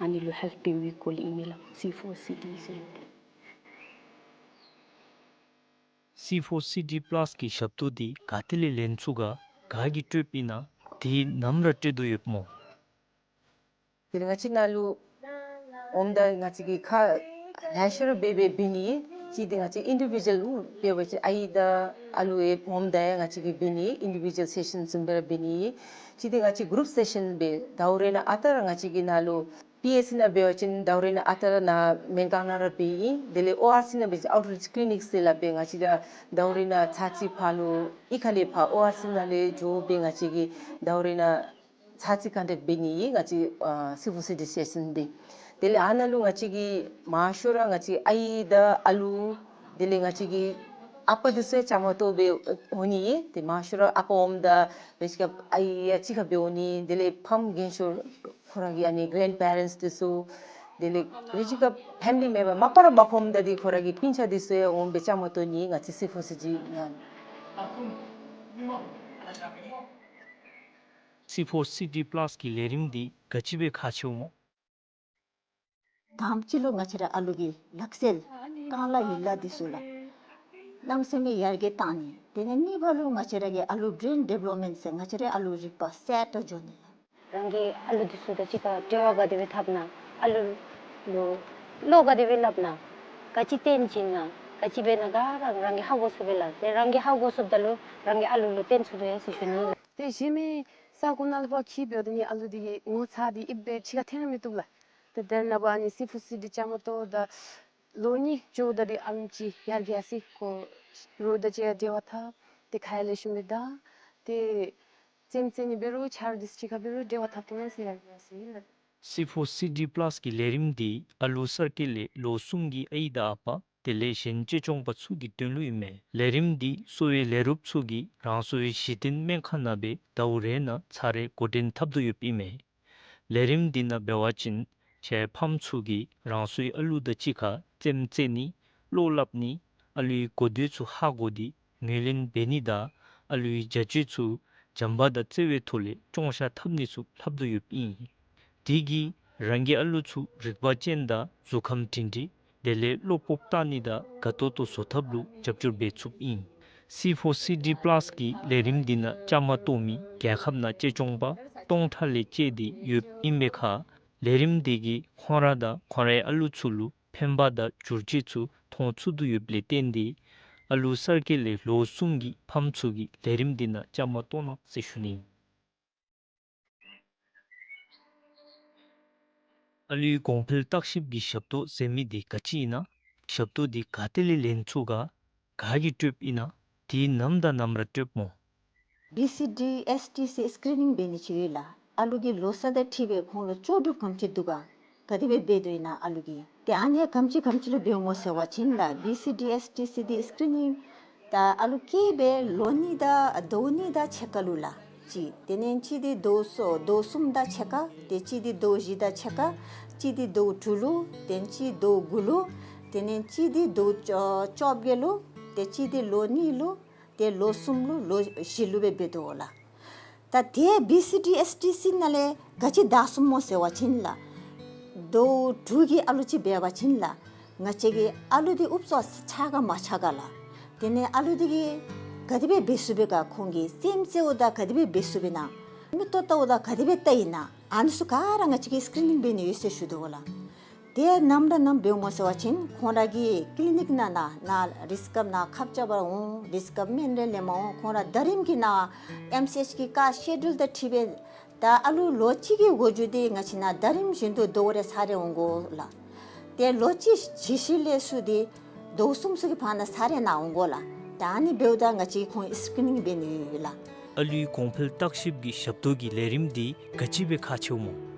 ཨ་ནི་ལུ་help འབད་བའི་སྐོར་ལས་ཨིན་མས་ལགས། སི་ཕོར་སི་ཌི་ཟེར་མི་འདི། སི་ཕོར་སི་ཌི་པ་ལཱས་ཀྱི་ཞབས་ཏོག་འདི་ག་ཏེ་ལས་ལེན་ཚུགས་ག། ག་གིས་སྤྲོདཔ་ཨིན་ན། དེ་ནམ་ར་སྤྲོད་དོ་ཡོདཔ་སྨོ། དེ་ལས་ང་བཅས་ནཱ་ལུ་འོངམ་ད་ང་བཅས་ཀྱིས་ཁག་ལེ་ཤ་ར་འབད་འབད་འབད་ནི། གཅིག་འདི་ང་བཅས་ཨིན་ཌི་བི་ཌུ་ཨལ་འབད་བ་ཅིན་ཨའི་དང་ཨ་ལུ་ཡང་འོངམ་ད་ཡང་ང་བཅས་ཀྱིས་འབད་ནི་ཨིན་ཌི་བི་ཌུ་ཨལ་སེ་ཤཱན་བཟུམ་སྦེ་ར་འབད་ནི། གཅིག་འདི་ང་བཅས་གུ་རུབ་སེ་ཤཱན་འབད། ཟླཝ་རེ་ནང་ཨ་རྟག་ར་ང་བཅས་ཀྱིས་ནཱ་ལུ་པི་ཨེཆ་སི་ནང་འབད་བ་ཅིན་ཟླཝ་རེ་ནང་ཨ་རྟག་ར་ནཱ་སྨན་ཁང་ནང་ར་འབད་ཨིན། དེ་ལས་ཨོ་ཨར་སི་ནང་འབད་བ་ཅིན་ཨའུཊ་རིཆ་ཀི་ལི་ནིཀ་ཟེར་སླབ་སྦེ་ང་བཅས་ར་ཟླཝ་རེ་ནང་ཚར་གཅིག་ཕར་ལུ་གཡུས་ཁ་ལས་ཕར་ཨོ་ཨར་སི་ནང་ལས་འགྱོ་སྦེ་ང་བཅས་ཀྱིས་ཟླཝ་རེ་ནང་ཚར་གཅིག་ཀོན་ཊེཀཊ་འབད་ནི་ཨིན། ང་བཅས་ཨ་སི་ཕོར་སི་ཌི་སེ་ཤཱན་འདི། དེ་ལས་ཨ་ནཱ་ལུ་ང་བཅས་ཀྱིས་མང་ཤོས་ར་ང་བཅས་ཨའི་དང་ཨ་ལུ་དེ་ལས་ང་བཅས་ཀྱི་ཨ་པ་འདི་ཚུ་ཡང་བཅའ་མར་གཏོགས་སྦེ་འོང་ནི་ཨིན། ཏེ་མང་ཤོས་ར་ཨ་པ་འོངམ་ད་རེ་ཅིག་ཁར་ཨའི་ཡང་གཅིག་ཁར་སྦེ་འོང་ནི། དེ་ལས་ཕམ་རྒན་ཤོས་ཁོ་ར་གི་ཨ་ནི་གྷ་རེནཌ་པེ་རེནཌསི་འདི་ཚུ་དེ་ལས་རེ་ཅིག་ཁར་ཕེ་མི་ལི་མེམ་བར་མ་པ་ར་མ་ཕམ་ད་འདི་ཁོ་ར་གི་སྤུན་ཆ་འདི་ཚུ་ཡང་འོང་སྦེ་བཅའ་མར་གཏོགས་ནི་ཨིན། ང་བཅས་སི་ཕོར་སི་ཌི་ནང་། སི་ཕོར་སི་ཌི་པ་ལཱས་ཀྱི་ལས་རིམ་འདི་ག་ཅི་སྦེ་ཁག་ཆེཝ་སྨོ། དང་པ་ཅིག་ལུ་ང་བཅས་ར་ཨ་ལུ་གི་ལག་རྩལ་རྐང་ལག་ཡན་ལག་འདི་ཚུ་ལགས་གནམ་མེད་ས་མེད་ཡར་རྒྱས་བཏང་ནི། དེ་ལས་གཉིས་པ་ལུ་ང་བཅས་ར་གི་ཨ་ལུ་བྲེན་ཌི་བེ་ལོབ་མེནཊ་ཟེར་ང་བཅས་རའི་ཨ་ལུ་རིག་པ་གསལ་དྲགས་འགྱོ་ནི། རང་གི་ཨ་ལུ་འདི་ཚུ་དང་གཅིག་ཁར་འབྲེལ་བ་ག་དེ་སྦེ་འཐབ་ན། ཨ་ལུ་ལུ་བློ་ག་དེ་སྦེ་སླབ་ན། ག་ཅི་སྟོན་བྱིན་ན། ག་ཅི་འབད་ན་ག་ར་རང་གིས་ཧ་གོ་ཚུགས་པས་ལགས། དེ་རང་གིས་ཧ་གོ་ཚུགསཔ་ད་ལུ་རང་གི་ཨ་ལུ་ལུ་སྟོན་ཚུགས་དོ་ཡོད་ཟེར་ཞུ་ནི་ལགས། དེ་གཞན་མི་ས་གོ་ནང་ལུ་ཕར་འཁྱིད་འབདཝ་ད་ནི་ཨ་ལུ་འདི་གིས་ངོ་ཚ་སྟེ་ཨིབ་སྦེ་ཕྱི་ཁར་འཐོན་ར་མི་བཏུབ་ལགས། ཏེ་དེ་ནང་པ་ཨ་ནི་སི་ཕོར་སི་ཌི་བཅའ་མར་གཏོགས་ད་ལོ་གཉིས་འགྱོཝ་ད་ར་ཨ་ལུ་ཅིག་ཡར་རྒྱས་སི་ཁོ་རོགས་དང་གཅིག་ཁར་འབྲེལ་བ་འཐབ། ཏེ་ཁ་ཡར་ལེགས་ཤོམ་སྦེ་བརྡ། ཏེ་རྩེདམོ་རྩེ་ནི་འབད་རུང་ཆ་རོགས་འདི་ཚུ་གཅིག་ཁར་འབད་རུང་འབྲེལ་བ་འཐབ་བཏུབ་ཟེར་ཡར་རྒྱས་སི་ལགས། སི་ཕོར་སི་ཌི་པ་ལཱསི་གི་ལས་རིམ་འདི་ཨ་ལུ་གསར་སྐྱེས་ལས་ལོ་གསུམ་གྱི་ཨའི་དང་ཨ་པ་དེ་ལས་གཞན་གཅེས་སྐྱོང་པ་ཚུ་གི་དོན་ལུ་ཨིན་མས། ལས་རིམ་འདི་གསོ་བའི་ལས་རོགསཔ་ཚུ་གིས་རང་སོའི་གཞི་རྟེན་སྨན་ཁང་ནང་སྦེ་ཟླཝ་རེ་ནང་ཚར་རེ་འགོ་འདྲེན་འཐབ་དོ་ཡོདཔ་ཨིན་མས། ལས་རིམ་འདི་ནང་འབད་བ་ཅིན་ཁྱེད་ཕམ་ཚུ་གིས་རང་སོའི་ཨ་ལུ་དང་གཅིག་ཁར་རྩེདམོ་རྩེ་ནི་བློ་སླབ་ནི་ཨ་ལུའི་གོ་བརྡ་ཚུ་ཧ་གོ་སྟེ་ངོས་ལེན་འབད་ནི་དང་ཨ་ལུའི་བྱ་སྤྱོད་ཚུ་བྱམས་པ་དང་བརྩེ་བའི་ཐོག་ལས་སྐྱོང་བཞག་འཐབ་ནི་ཚུ་ལྷབ་དོ་ཡོདཔ་ཨིན། དེ་གིས་རང་གི་ཨ་ལུ་ཚུ་རིག་པ་ཅན་དང་གཟུགས་ཁམས་སྒྲིང་སྒྲིང་དེ་ལས་བློ་སྤོབས་བཏང་ནི་དང་དགའ་ཏོག་ཏོ་བཟོ་ཐབས་ལུ་རྒྱབ་སྐྱོར་འབད་ཚུགསཔ་ཨིན། སི་ཕོར་སི་ཌི་པ་ལཱསི་གི་ལས་རིམ་འདི་ནང་བཅའ་མར་གཏོགས་མི་རྒྱལ་ཁབ་ནང་གཅེས་སྐྱོང་པ་སྟོང་ཕྲག་ལས་བཅད་དེ་ཡོདཔ་ཨིན་པའི་ཁར་ལས་རིམ་འདི་གིས་ཁོང་ར་དང་ཁོང་རའི་ཨ་ལུ་ཚུ་ལུ་ཕན་པ་དང་བསྒྱུར་བཅོས་ཚུ་མཐོང་ཚུགས་དོ་ཡོདཔ་ལས་བརྟེན་ཏེ་ཨ་ལུ་གསར་སྐྱེས་ལས་ལོ་གསུམ་གྱི་ཕམ་ཚུ་གིས་ལས་རིམ་འདི་ནང་བཅའ་མར་གཏོགས་གནང་ཟེར་ཞུ་ནི། ཨ་ལུའི་གོང་འཕེལ་བརྟག་ཞིབ་ཀྱི་ཞབས་ཏོག་ཟེར་མི་འདི་ག་ཅི་ཨིན་ན། ཞབས་ཏོག་འདི་ག་ཏེ་ལས་ལེན་ཚུགས་ག། ག་གིས་སྤྲོདཔ་ཨིན་ན། དེ་ནམ་དང་ནམ་ར་སྤྲོདཔ་སྨོ། བི་སི་ཌི་ཨེསི་ཊི་སི་སི་ཀི་རི་ནིང་འབད་ནི་ཅིག་ཡོད་ལགས། ཨ་ལུ་གི་ལོ་ས་དང་འཁྲིལ་སྦེ་ཁོང་ལུ་ལྕོགས་གྲུབ་ག་དེམ་ཅིག་འདུག་ག། ག་དེ་སྦེ་འབད་དོ་ཨིན་ན་ཨ་ལུ་གིས། ཏེ་ཨ་ནི་ག་དེམ་ཅིག་ག་དེམ་ཅིག་ལུ་འབདཝ་སྨོ་ཟེར་བ་ཅིན་ལགས། བི་སི་ཌི་ཨེསི་ཊི་སི་འདི་སི་ཀི་རི་ནིང་ད་ཨ་ལུ་སྐྱེས་སྦེ་ལོ་གཉིས་དང་ཟླཝ་གཉིས་དང་ཕྱེད་ཀ་ལུ་ལགས། གཅིག། དེ་ལས་གཅིག་འདི་ཟླཝ་གསུམ་ཟླཝ་གསུམ་དང་ཕྱེད་ཀ། ཏེ་གཅིག་འདི་ཟླཝ་བཞི་དང་ཕྱེད་ཀ། གཅིག་འདི་ཟླཝ་དྲུག་ལུ། ཏེ་གཅིག་ཟླཝ་དགུ་ལུ། དེ་ལས་གཅིག་འདི་ཟླཝ་བཅོ་བཅོ་བརྒྱད་ལུ། ཏེ་གཅིག་འདི་ལོ་གཉིས་ལུ། ཏེ་ལོ་གསུམ་ལུ་ལོ་བཞི་ལུ་སྦེ་འབད་དོ་ལགས། ད་དེ་བི་སི་ཌི་ཨེསི་ཊི་སི་ནང་ལས་ག་ཅི་བདའ་ཚུགསཔ་སྨོ་ཟེར་བ་ཅིན་ལགས། ཟླཝ་དྲུག་གི་ཨ་ལུ་ཅིག་འབད་བ་ཅིན་ལགས། ང་བཅས་ཀྱི་ཨ་ལུ་འདི་ཨུབ་ཙམ་ཆགས་ག་མ་ཆགས་ག་ལགས། དེ་ལས་ཨ་ལུ་འདི་གིས་ག་དེ་སྦེ་འབད་ཚུགས་པས་ག། ཁོང་གིས་རྩེདམོ་རྩེཝ་ད་ག་དེ་སྦེ་འབད་ཚུགས་པས་ན། མིག་ཏོ་བལྟཝ་ད་ག་དེ་སྦེ་བལྟ་ཡི་ན། ཨ་ནི་ཚུ་ག་ར་ང་བཅས་ཀྱིས་སི་ཀི་རི་ནིང་འབད་ནི་ཡོད་ཟེར་ཞུ་དོ་ལགས། དེ་ནམ་ར་ནམ་འབདཝ་སྨོ་ཟེར་བ་ཅིན་ཁོང་ར་གི་ཀི་ལི་ནིཀ་ནང་ན་ན་རིསི་ཀབ་ནང་ཁབ་རྐྱབ་པར་འོང་། རིསི་ཀབ་སྨན་རེ་ལེནམ་འོང་། ཁོང་ར་ཟླ་རིམ་གྱི་ནང་ཨེམ་སི་ཨེཆ་གི་ཀ་སི་ཀེ་ཌུལ་དང་འཁྲིལ་སྦེ་ད་ཨ་ལུ་ལོ་གཅིག་གི་འགོ་འགྱུར་འདི་ང་བཅས་ནང་ཟླ་རིམ་བཞིན་དུ་ཟླཝ་རེ་ཚར་རེ་འོང་དགོ་ལགས། ཏེ་ལོ་གཅིག་བྱི་ཤི་ལས་ཚུར་འདི་ཟླཝ་གསུམ་ཚུ་གི་བར་ན་ཚར་རེ་ནང་འོང་དགོ་ལགས། ད་ཨ་ནི་འབདཝ་ད་ང་བཅས་ཁོང་སི་ཀི་རི་ནིང་འབད་ནི་ཡོད་ལགས། ཨ་ལུའི་གོང་འཕེལ་བརྟག་ཞིབ་ཀྱི་ཞབས་ཏོག་གི་ལས་རིམ་འདི་ག་ཅི་སྦེ་ཁག་ཆེཝ་སྨོ།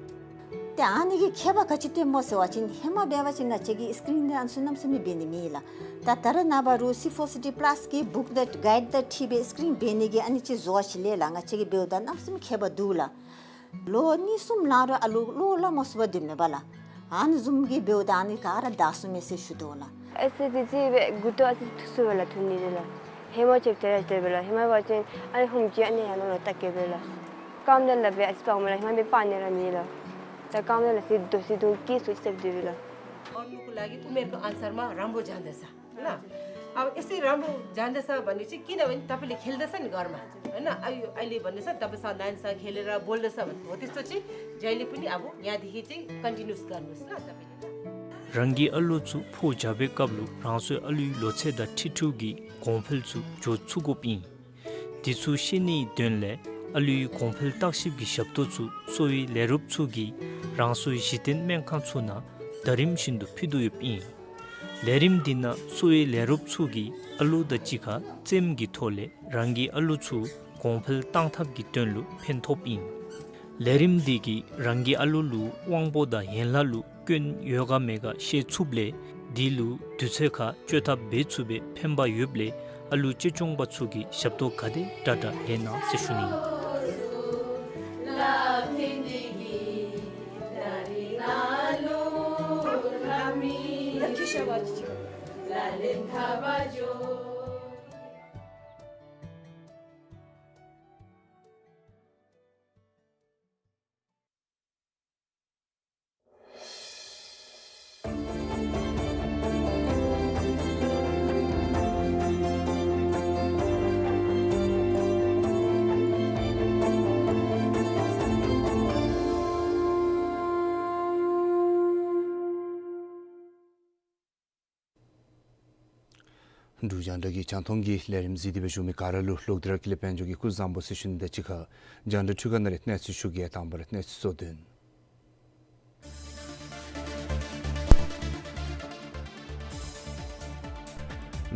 ཏེ་ཨ་ནི་གི་ཁྱད་པར་ག་ཅི་སྟོནམ་སྨོ་ཟེར་བ་ཅིན་ཧེ་མ་འབད་བ་ཅིན་ང་བཅས་ཀྱིས་སི་ཀི་རི་ནིང་འདི་ཨ་ནི་ཚུ་གནམ་མེད་ས་མེད་འབད་ནི་མེད་ལགས། ད་ད་རེས་ནངས་པ་རུང་སི་ཕོར་སི་ཌི་པ་ལཱསི་གི་བུཀ་དང་གའིཌ་དང་འཁྲིལ་སྦེ་སི་ཀི་རི་ནིང་འབད་ནི་གི་ཨ་ནི་ཅིག་བཟོ་བ་ཅིག་ལས་ལགས། ང་བཅས་ཀྱིས་འབདཝ་ད་གནམ་མེད་ས་མེད་ཁྱད་པར་འདུག་ལགས། ལོ་གཉིས་གསུམ་ལང་རུང་ཨ་ལུ་བློ་སླབ་མ་ཚུགས་པར་སྡོདཔ་མས་པ་ལགས། ཨ་ནི་བཟུམ་གྱི་འབདཝ་ད་ཨ་ནི་ག་ར་བདའ་ཚུགས་མས་ཟེར་ཞུ་དོ་ལགས། ཨེ་སི་ཌི་སི་སྦེ་མགུ་ཏོ་ཨ་ཙི་ཐུག་སོང་པས་ལགས། ཐུག་ནི་འདི་ལགས། ཧེ་མ་ཅིག་དེ་ར་དེ་སྦེ་ལགས། ཧེ་མ་འབད་བ་ཅིན་ཨ་ནི་ཧུམ་ཅིག་ཨ་ནི་ཡར་ལོང་ལོང་བལྟ་གེ་སྦེ་ལགས། རྐངམ་དེ་ལག་པས་ཨ་ཙི་སྤརཝ་མས་ལགས། ཧེ་མ་འབད་སྤར་ནི་ར་མེད་ལགས། ད་རྐངམ་དེ་ལགས་ཟེར་རྡོ་ཟེར་རྡོ་སྐྱེས་སོ་ཅི་ཟེར་སྡོད་པས་ལགས། ཨོ་ནུ་ཀུ་ལ་གི་ཨུ་མེར་ཀ་ཨན་སར་མ་རམ་བུ་ཇང་དེ་ས། ལགས། ཨ་ཨེ་སི་རམ་བུ་ཇང་དེ་ས་བ་ནི་ཅིག་ཀི་ན་བན་ཏ་པི་ལི་ཁེལ་དེ་ས་ནི་གར་མ། ཨ་ན་ཨ་ཡུ་ཨ་ལི་བ་ནི་ས་ཏ་པི་ས་ནན་ས་ཁེལ་ར་བོལ་དེ་ས་བ་ནི། འོ་དེ་སོ་ཅིག་ཇའི་ལི་པུ་ནི་ཨ་བུ་ཉ་དི་ཧི་ཅིག་ཀོན་ཊི་ནིའུ་སི་གར་ནུས་ལགས་ཏ་པི་ལི་ལགས། རང་གི་ཨ་ལུ་ཚུ་ཕོ་རྒྱག་པའི་སྐབས་ལུ་རང་སོའི་ཨ་ལུའི་ལོ་ཚད་དང་འཁྲིལ་འཁྲིལཝ་གི་གོང་འཕེལ་ཚུ་འགྱོ་ཚུགས་དགོཔ་ཨིན། དེ་ཚུ་ཤེས་ནིའི་དོན་ལས་ཨ་ལུའི་གོང་འཕེལ་བརྟག་ཞིབ་ཀྱི་ཞབས་ཏོག་ཚུ་གསོ་བའི་ལས་རོགསཔ་ཚུ་གིས་རང་སོའི་གཞི་རྟེན་སྨན་ཁང་ཚུ་ནང་ཟླ་རིམ་བཞིན་དུ་ཕུལ་དོ་ཡོདཔ་ཨིན། ལས་རིམ་འདི་ནང་གསོ་བའི་ལས་རོགསཔ་ཚུ་གིས་ཨ་ལུ་དང་གཅིག་ཁར་རྩེདམོ་གི་ཐོག་ལས་རང་གི་ཨ་ལུ་ཚུ་གོང་འཕེལ་གཏང་ཐབས་ཀྱི་དོན་ལུ་ཕན་ཐོགསཔ་ཨིན། ལས་རིམ་འདི་གིས་རང་གི་ཨ་ལུ་ལུ་དབང་པོ་དང་ཡན་ལག་ལུ་སྐྱོན་ཡོད་ག་མེད་ག་ཤེས་ཚུགསཔ་ལས་དེ་ལུ་དུས་ཚོད་ཁར་བཅོས་ཐབས་འབད་ཚུགས་པའི་ཕན་པ་ཡོདཔ་ལས་ཨ་ལུ་གཅེས་སྐྱོང་པ་ཚུ་གིས་ཞབས་ཏོག་ག་དེ་དྲག་དྲག་ལེན་གནང་ཟེར་ཞུ་ནི། འབྲུག་རྒྱང་བསྒྲགས་ཀྱི་རྒྱང་མཐོང་གི་ལས་རིམ་གཟིགས་ཏེ་སྦེ་བཞུགས་མི་ག་ར་ལུ་ལོག་སྟེ་ར་ཀུན་ལེགས་དཔལ་འབྱོར་གྱིས་སྐུ་གཟུགས་བཟང་པོ་ཟེར་ཞུ་ནི་དང་གཅིག་ཁར་རྒྱང་བསྒྲགས་འཕྲུལ་ཁང་ནང་ལས་གནས་ཚུལ་ཞུ་གེ། དང་པ་ར་གནས་ཚུལ་གཙོ་དོན།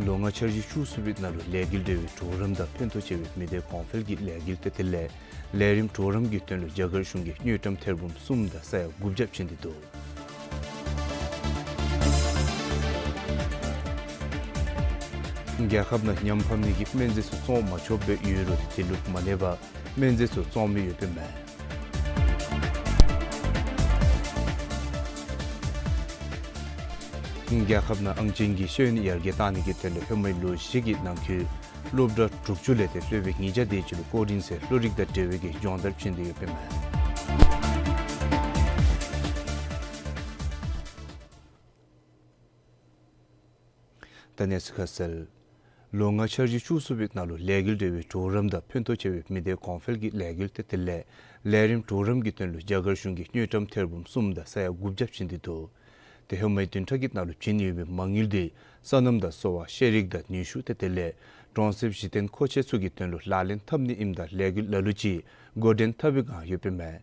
ལོ་ལྔ་འཆར་གཞི་བཅུ་གསུམ་པའི་ནང་ལུ་ལས་འགུལ་འབྲེལ་བའི་གྲོགས་རམ་དང་ཕན་ཐོགས་ཆེ་བའི་མི་སྡེ་གོང་འཕེལ་གྱི་ལས་འགུལ་ཏེ་དེ་ལས་ལས་རིམ་གྲོགས་རམ་གྱི་དོན་ལུ་རྒྱ་གར་གཞུང་གིས་དངུལ་ཀྲམ་ཐེར་འབུམ་གསུམ་དང་ས་ཡ་དགུ་བརྒྱ་བྱིན་ཏེ་འདུག། རྒྱལ་ཁབ་ནང་ཉམ་ཕམ་ནི་གི་སྨན་རྫས་ཚུ་བཙོང་མ་ཆོགཔ་སྦེ་ཡོད་རུང་དེ་ལུ་མ་གནས་པར་སྨན་རྫས་ཚུ་བཙོང་མི་ཡོདཔ་ཨིན་མས། རྒྱལ་ཁབ་ནང་ཨང་ཅན་གྱི་ཤེས་ཡོན་ཡར་རྒྱས་གཏང་ནི་གི་དོན་ལུ་ཧེ་མའི་ལོ་བཞི་གི་ནང་འཁོད་སློབ་གྲྭ་དྲུག་ཅུ་ལས་ཏེ་སློབ་དཔོན་ཉིས་བརྒྱ་དེ་ཅིག་ལུ་ཀོ་རིན་ཟེར་བློ་རིག་དང་འབྲེལ་བའི་གི་སྦྱོང་བརྡར་བྱིན་ཏེ་ཡོདཔ་ཨིན་མས། ད་གནས་ཚུལ་ཁ་གསལ། ལོ་ལྔ་འཆར་གཞི་བཅུ་གསུམ་པའི་ནང་ལུ་ལས་འགུལ་འབྲེལ་བའི་གྲོགས་རམ་དང་ཕན་ཐོགས་ཆེ་བའི་མི་སྡེ་གོང་འཕེལ་གྱི་ལས་འགུལ་ཏེ་དེ་ལས་ལས་རིམ་གྲོགས་རམ་གྱི་དོན་ལུ་རྒྱ་གར་གཞུང་གིས་དངུལ་ཀྲམ་ཐེར་འབུམ་གསུམ་དང་ས་ཡ་དགུ་བརྒྱ་བྱིན་ཏེ་འདུག། ཏེ་ཧེ་མའི་བདུན་ཕྲག་གི་ནང་ལུ་བྱིན་ཡོད་པའི་མ་དངུལ་དེ་སོ་ནམ་དང་གསོ་བ་ཤེས་རིག་དང་ནུས་ཤུགས་ཏེ་དེ་ལས་གྲོང་གསེབ་གཞི་རྟེན་མཁོ་ཆས་ཚུ་གི་དོན་ལུ་ལག་ལེན་འཐབ་ནི་ཨིནམ་ད་ལས་འགུལ་ལ་ལུ་ཅིག་འགོ་འདྲེན་འཐབ་པའི་བསྒང་ཡོདཔ་ཨིན་མས།